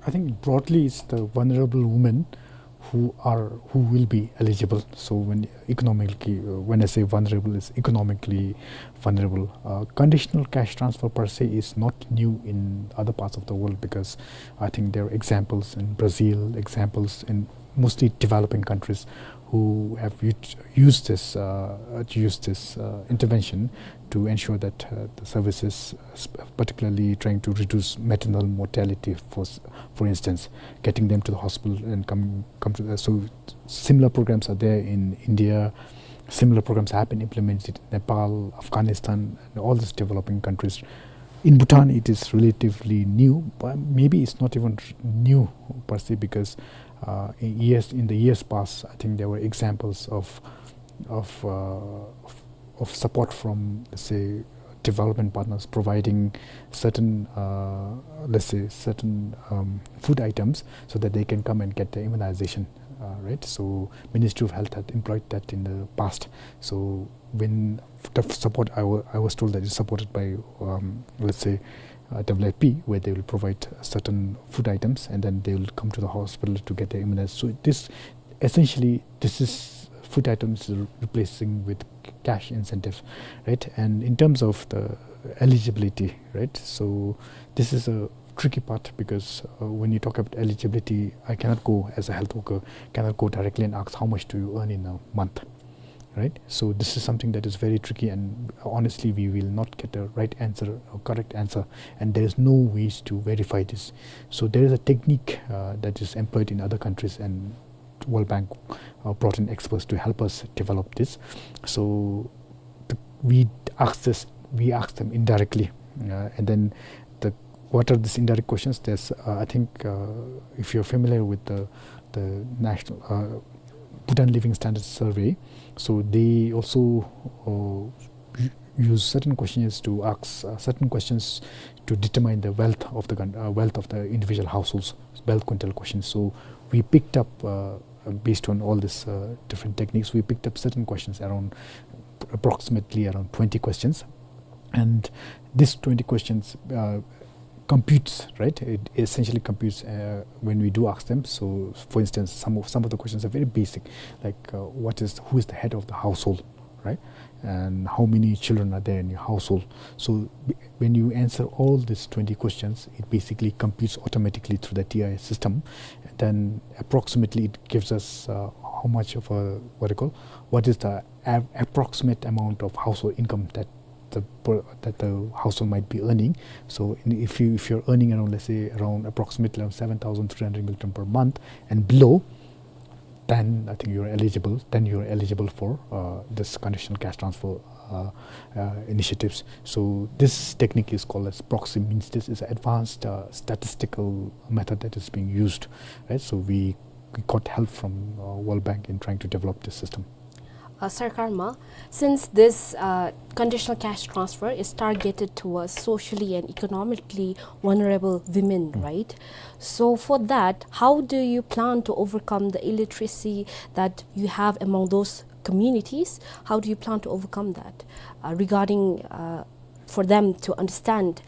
I think broadly it's the vulnerable women who are, who will be eligible. So when economically, uh, when I say vulnerable, is economically vulnerable. Uh, conditional cash transfer per se is not new in other parts of the world, because I think there are examples in Brazil, examples in mostly developing countries who have ut- used this uh, used this uh, intervention to ensure that uh, the services, uh, sp- particularly trying to reduce maternal mortality, for s- for instance, getting them to the hospital and come come to the, so similar programs are there in India. Similar programs have been implemented in Nepal, Afghanistan, and all these developing countries. In Bhutan, it is relatively new, but maybe it's not even r- new per se, because uh, in years in the years past, I think there were examples of of uh, of, of support from, let's say, development partners providing certain, uh, let's say, certain um, food items so that they can come and get their immunization, uh, right? So Ministry of Health had employed that in the past. So when the support, I wa- I was told that it's supported by, um, let's say, uh, W F P, where they will provide certain food items and then they will come to the hospital to get their immunized. So this essentially, this is food items re- replacing with cash incentive, right? And in terms of the eligibility, right? So this is a tricky part because uh, when you talk about eligibility, I cannot go as a health worker, cannot go directly and ask how much do you earn in a month, right? So this is something that is very tricky, and honestly, we will not get a right answer or correct answer, and there is no ways to verify this. So there is a technique uh, that is employed in other countries, and World Bank uh, brought in experts to help us develop this. So the, we asked this, we asked them indirectly, uh, and then the What are these indirect questions? There's, uh, I think, uh, if you're familiar with the, the national, uh, Bhutan Living Standards Survey, so they also, uh, u-, use certain questionnaires to ask, uh, certain questions to determine the wealth of the coun-, uh, wealth of the individual households, wealth quintile questions. So we picked up, uh, based on all these, uh, different techniques, we picked up certain questions around, approximately around twenty questions. And these twenty questions, uh, computes, right? It essentially computes, uh, when we do ask them. So, for instance, some of, some of the questions are very basic, like, uh, what is, who is the head of the household, right? And how many children are there in your household? So, b-, when you answer all these twenty questions, it basically computes automatically through the T I S system. Then approximately it gives us, uh, how much of a, what do you call, what is the av-, approximate amount of household income that the per-, that the household might be earning. So in, if you, if you're earning around, let's say, around approximately around seven thousand three hundred ngultrum per month and below, then I think you're eligible, then you're eligible for, uh, this conditional cash transfer, uh, uh, initiatives. So this technique is called as proxy means test. It's an advanced, uh, statistical method that is being used, right? So we, we got help from, uh, World Bank in trying to develop this system. Uh, Sir Karma, since this, uh, conditional cash transfer is targeted towards socially and economically vulnerable women, right? So for that, how do you plan to overcome the illiteracy that you have among those communities? How do you plan to overcome that, uh, regarding, uh, for them to understand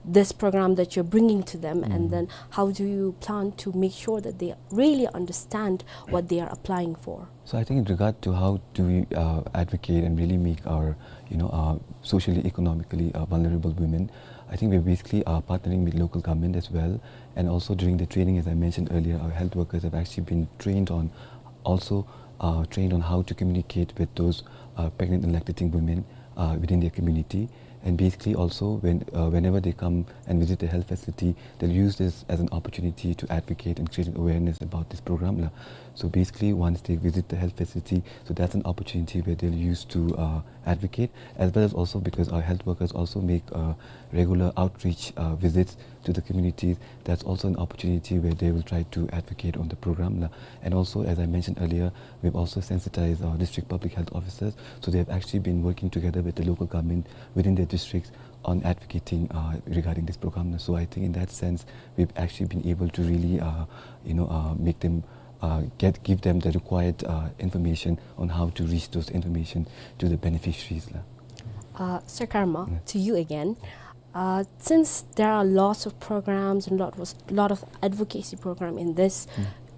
this program that you're bringing to them, and then how do you plan to make sure that they really understand what they are applying for? So I think in regard to how do we, uh, advocate and really make our, you know, uh, socially, economically, uh, vulnerable women, I think we're basically, uh, partnering with local government as well. And also during the training, as I mentioned earlier, our health workers have actually been trained on, also, uh, trained on how to communicate with those, uh, pregnant and lactating women, uh, within their community. And basically also, when, uh, whenever they come and visit the health facility, they'll use this as an opportunity to advocate and create an awareness about this program, la. So basically, once they visit the health facility, so that's an opportunity where they'll use to, uh, advocate, as well as also because our health workers also make, uh, regular outreach, uh, visits to the communities. That's also an opportunity where they will try to advocate on the program, la. And also, as I mentioned earlier, we've also sensitized our district public health officers. So they have actually been working together with the local government within their districts on advocating, uh, regarding this program. So I think in that sense, we've actually been able to really, uh, you know, uh, make them, uh, get, give them the required, uh, information on how to reach those information to the beneficiaries, la. Uh, Sir Karma, to you again. Uh, since there are lots of programs and lot was, lot of advocacy program in this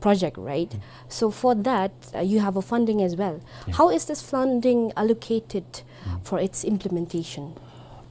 project, right? So for that, uh, you have a funding as well. How is this funding allocated for its implementation?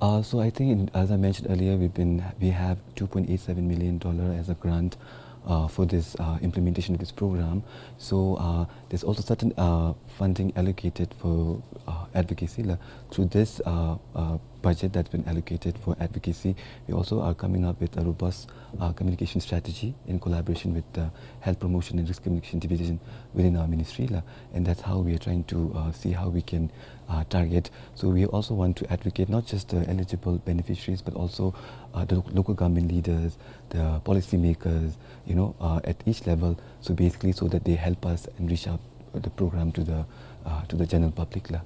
Uh, so I think, in, as I mentioned earlier, we've been, we have two point eight seven million dollar as a grant, uh, for this, uh, implementation of this program. So, uh, there's also certain, uh, funding allocated for, uh, advocacy, la. Through this, uh, uh, budget that's been allocated for advocacy, we also are coming up with a robust, uh, communication strategy in collaboration with the Health Promotion and Risk Communication Division within our ministry, la. And that's how we are trying to, uh, see how we can, uh, target. So we also want to advocate not just the eligible beneficiaries, but also, uh, the lo-, local government leaders, the policymakers, you know, uh, at each level. So basically, so that they help us and reach out the program to the, uh, to the general public, la.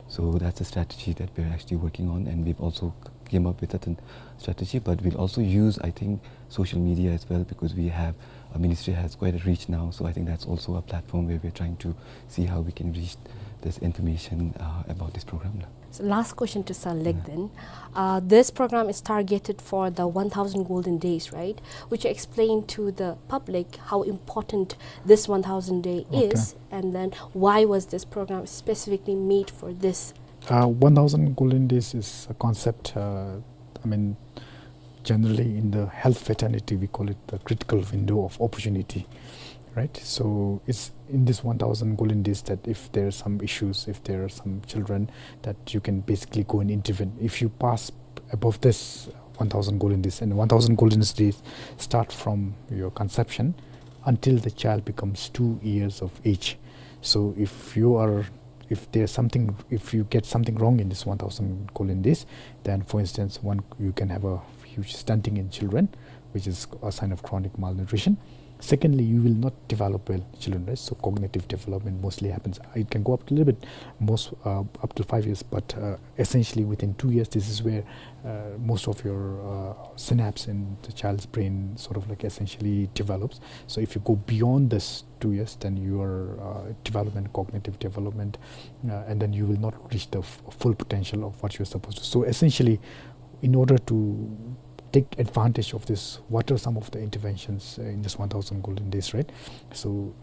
So that's a strategy that we're actually working on, and we've also c-, came up with certain strategy, but we'll also use, I think, social media as well, because we have, our ministry has quite a reach now. So I think that's also a platform where we're trying to see how we can reach this information, uh, about this program, la. So last question to Sir Lek then. Uh, this program is targeted for the one thousand golden days, right? Would you explain to the public how important this one thousand day is, and then why was this program specifically made for this? Uh, one thousand golden days is a concept, uh, I mean, generally in the health fraternity, we call it the critical window of opportunity, right? So it's in this one thousand golden days that if there are some issues, if there are some children, that you can basically go and intervene. If you pass above this one thousand golden days, and one thousand golden days start from your conception until the child becomes two years of age. So if you are, if there's something, if you get something wrong in this one thousand golden days, then, for instance, one, you can have a which is stunting in children, which is a sign of chronic malnutrition. Secondly, you will not develop well, children, right? So cognitive development mostly happens, it can go up to a little bit, most, uh, up to five years, but, uh, essentially within two years, this is where, uh, most of your, uh, synapse in the child's brain sort of, like, essentially develops. So if you go beyond this two years, then your, uh, development, cognitive development, uh, and then you will not reach the f-, full potential of what you're supposed to. So essentially, in order to take advantage of this, what are some of the interventions, uh, in this one thousand golden days, right? So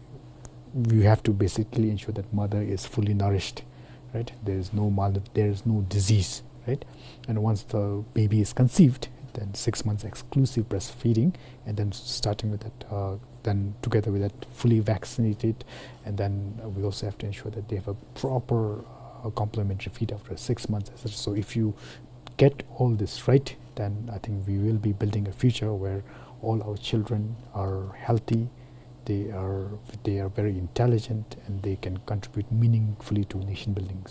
you have to basically ensure that mother is fully nourished, right? There is no mal-, there is no disease, right? And once the baby is conceived, then six months exclusive breastfeeding, and then starting with that, uh, then together with that, fully vaccinated, and then, uh, we also have to ensure that they have a proper, uh, complementary feed after six months, et cetera. So if you get all this right, then I think we will be building a future where all our children are healthy, they are, they are very intelligent, and they can contribute meaningfully to nation building.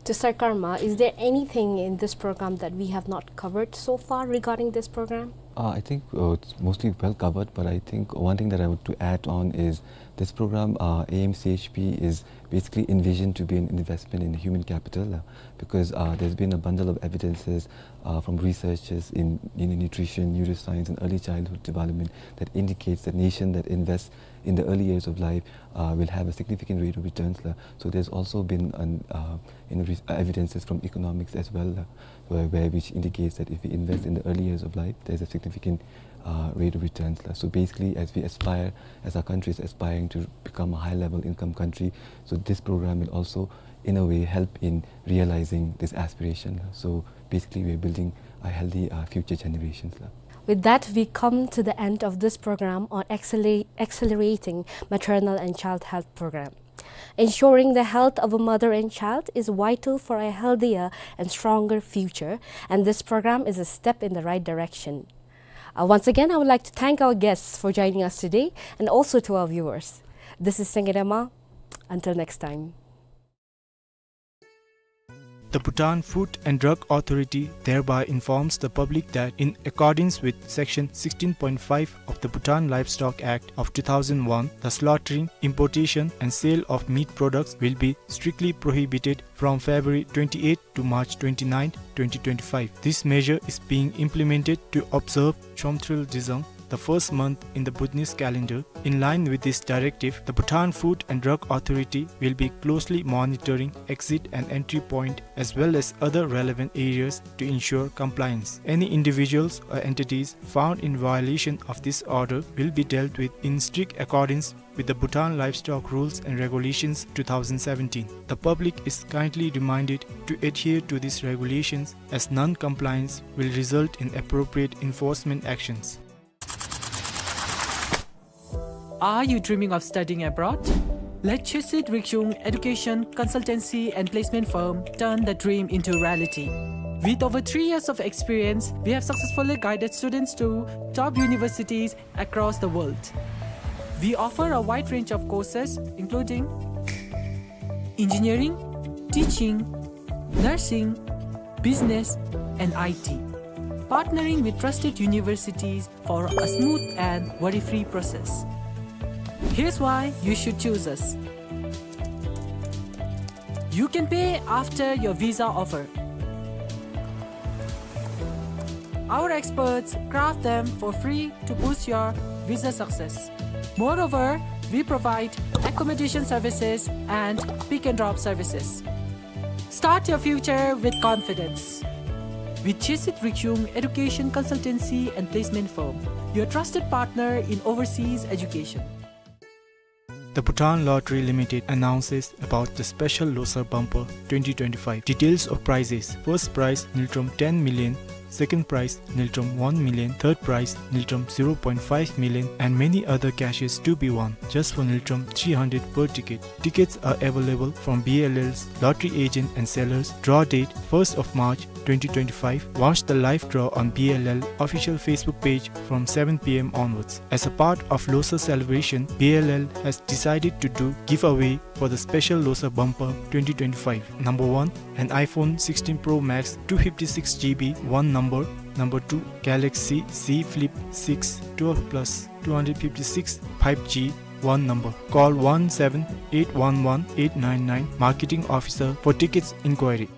To Sir Karma, is there anything in this program that we have not covered so far regarding this program? Uh, I think, uh, it's mostly well covered, but I think one thing that I want to add on is this program, uh, A M C H P, is basically envisioned to be an investment in human capital, uh, because, uh, there's been a bundle of evidences, uh, from researchers in, in nutrition, neuroscience, and early childhood development that indicates that nation that invests in the early years of life, uh, will have a significant rate of returns, la. So there's also been an, uh, in re-, evidences from economics as well, la, where, where which indicates that if we invest in the early years of life, there's a significant, uh, rate of returns, la. So basically, as we aspire, as our country is aspiring to become a high-level income country, so this program will also, in a way, help in realizing this aspiration, la. So basically, we are building a healthy, uh, future generations, la. With that, we come to the end of this program on acceler-, accelerating maternal and child health program. Ensuring the health of a mother and child is vital for a healthier and stronger future, and this program is a step in the right direction. Uh, once again, I would like to thank our guests for joining us today, and also to our viewers. This is Sengedama. Until next time. The Bhutan Food and Drug Authority thereby informs the public that, in accordance with Section sixteen point five of the Bhutan Livestock Act of two thousand one, the slaughtering, importation, and sale of meat products will be strictly prohibited from February twenty-eighth to March twenty-ninth, twenty twenty-five. This measure is being implemented to observe Chomtril Dzung, the first month in the Bhutanese calendar. In line with this directive, the Bhutan Food and Drug Authority will be closely monitoring exit and entry point as well as other relevant areas to ensure compliance. Any individuals or entities found in violation of this order will be dealt with in strict accordance with the Bhutan Livestock Rules and Regulations two thousand seventeen. The public is kindly reminded to adhere to these regulations, as non-compliance will result in appropriate enforcement actions. Are you dreaming of studying abroad? Let Chisit Rikchung Education Consultancy and Placement Firm turn the dream into reality. With over three years of experience, we have successfully guided students to top universities across the world. We offer a wide range of courses, including engineering, teaching, nursing, business, and I T, partnering with trusted universities for a smooth and worry-free process. Here's why you should choose us. You can pay after your visa offer. Our experts craft them for free to boost your visa success. Moreover, we provide accommodation services and pick and drop services. Start your future with confidence. With Chisit Rikchung Education Consultancy and Placement Firm, your trusted partner in overseas education. The Bhutan Lottery Limited announces about the special Losar Bumper twenty twenty-five. Details of prizes: first prize, ngultrum ten million, second prize, ngultrum one million, third prize, ngultrum zero point five million, and many other cashes to be won, just for ngultrum three hundred per ticket. Tickets are available from B L L's lottery agent and sellers. Draw date, first of March twenty twenty-five. Watch the live draw on B L L official Facebook page from seven P M onwards. As a part of Losar celebration, B L L has decided to do giveaway for the special Losar Bumper twenty twenty-five. Number one, an iPhone sixteen Pro Max two fifty-six G B one number, Number two, Galaxy Z Flip six twelve plus two hundred fifty-six five G, one number. Call one seven eight one one eight nine nine, Marketing Officer, for tickets inquiry.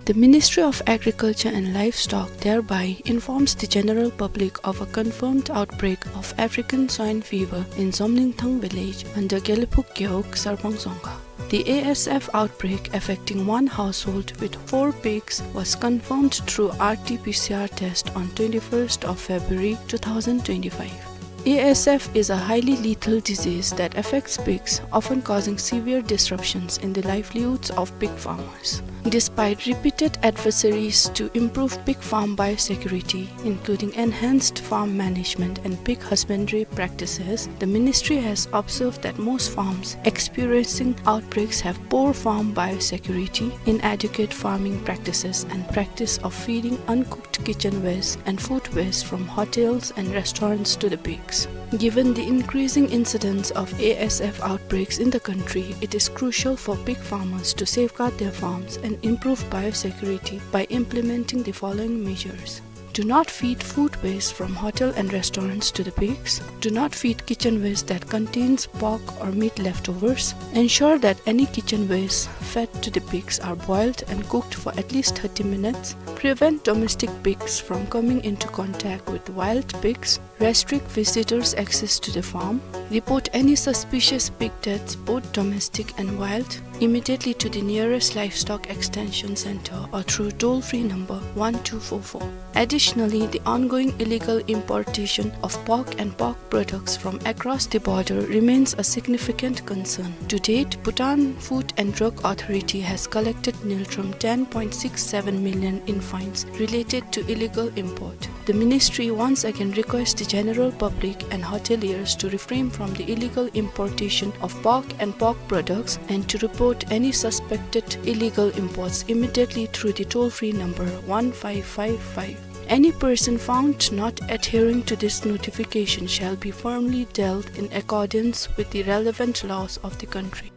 The Ministry of Agriculture and Livestock thereby informs the general public of a confirmed outbreak of African swine fever in Zomlingthang village under Gelephuk Gewog, Sarpang Dzongkha. The A S F outbreak affecting one household with four pigs was confirmed through R T P C R test on twenty-first of February two thousand twenty-five. A S F is a highly lethal disease that affects pigs, often causing severe disruptions in the livelihoods of pig farmers. Despite repeated advisories to improve pig farm biosecurity, including enhanced farm management and pig husbandry practices, the ministry has observed that most farms experiencing outbreaks have poor farm biosecurity, inadequate farming practices, and practice of feeding uncooked kitchen waste and food waste from hotels and restaurants to the pigs. Given the increasing incidence of A S F outbreaks in the country, it is crucial for pig farmers to safeguard their farms and improve biosecurity by implementing the following measures. Do not feed food waste from hotel and restaurants to the pigs. Do not feed kitchen waste that contains pork or meat leftovers. Ensure that any kitchen waste fed to the pigs are boiled and cooked for at least thirty minutes. Prevent domestic pigs from coming into contact with wild pigs. Restrict visitors' access to the farm. Report any suspicious pig deaths, both domestic and wild, immediately to the nearest livestock extension center or through toll-free number one two four four. Additionally, the ongoing illegal importation of pork and pork products from across the border remains a significant concern. To date, Bhutan Food and Drug Authority has collected niltrum ten point six seven million in fines related to illegal import. The ministry once again requests the general public and hoteliers to refrain from the illegal importation of pork and pork products and to report any suspected illegal imports immediately through the toll-free number one five five five. Any person found not adhering to this notification shall be firmly dealt in accordance with the relevant laws of the country.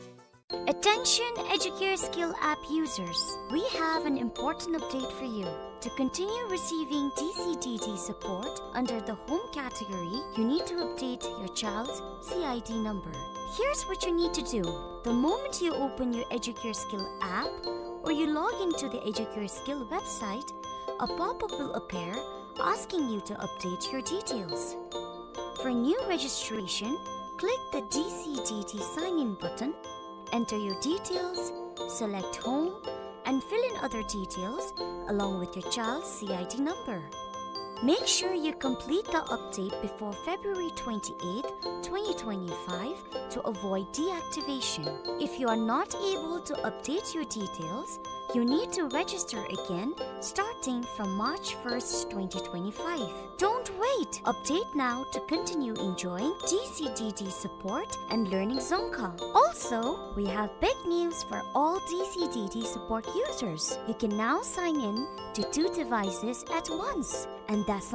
Attention Educare Skill app users, we have an important update for you. To continue receiving D C D D support under the home category, you need to update your child's C I D number. Here's what you need to do. The moment you open your Educare Skill app or you log into the Educare Skill website, a pop-up will appear asking you to update your details. For new registration, click the D C D D sign-in button, enter your details, select home, and fill in other details along with your child's C I D number. Make sure you complete the update before February twenty-eighth, twenty twenty-five to avoid deactivation. If you are not able to update your details, you need to register again starting from March first, twenty twenty-five. Don't wait! Update now to continue enjoying D C D D support and learning Dzongkha. Also, we have big news for all D C D D support users. You can now sign in to two devices at once. And that's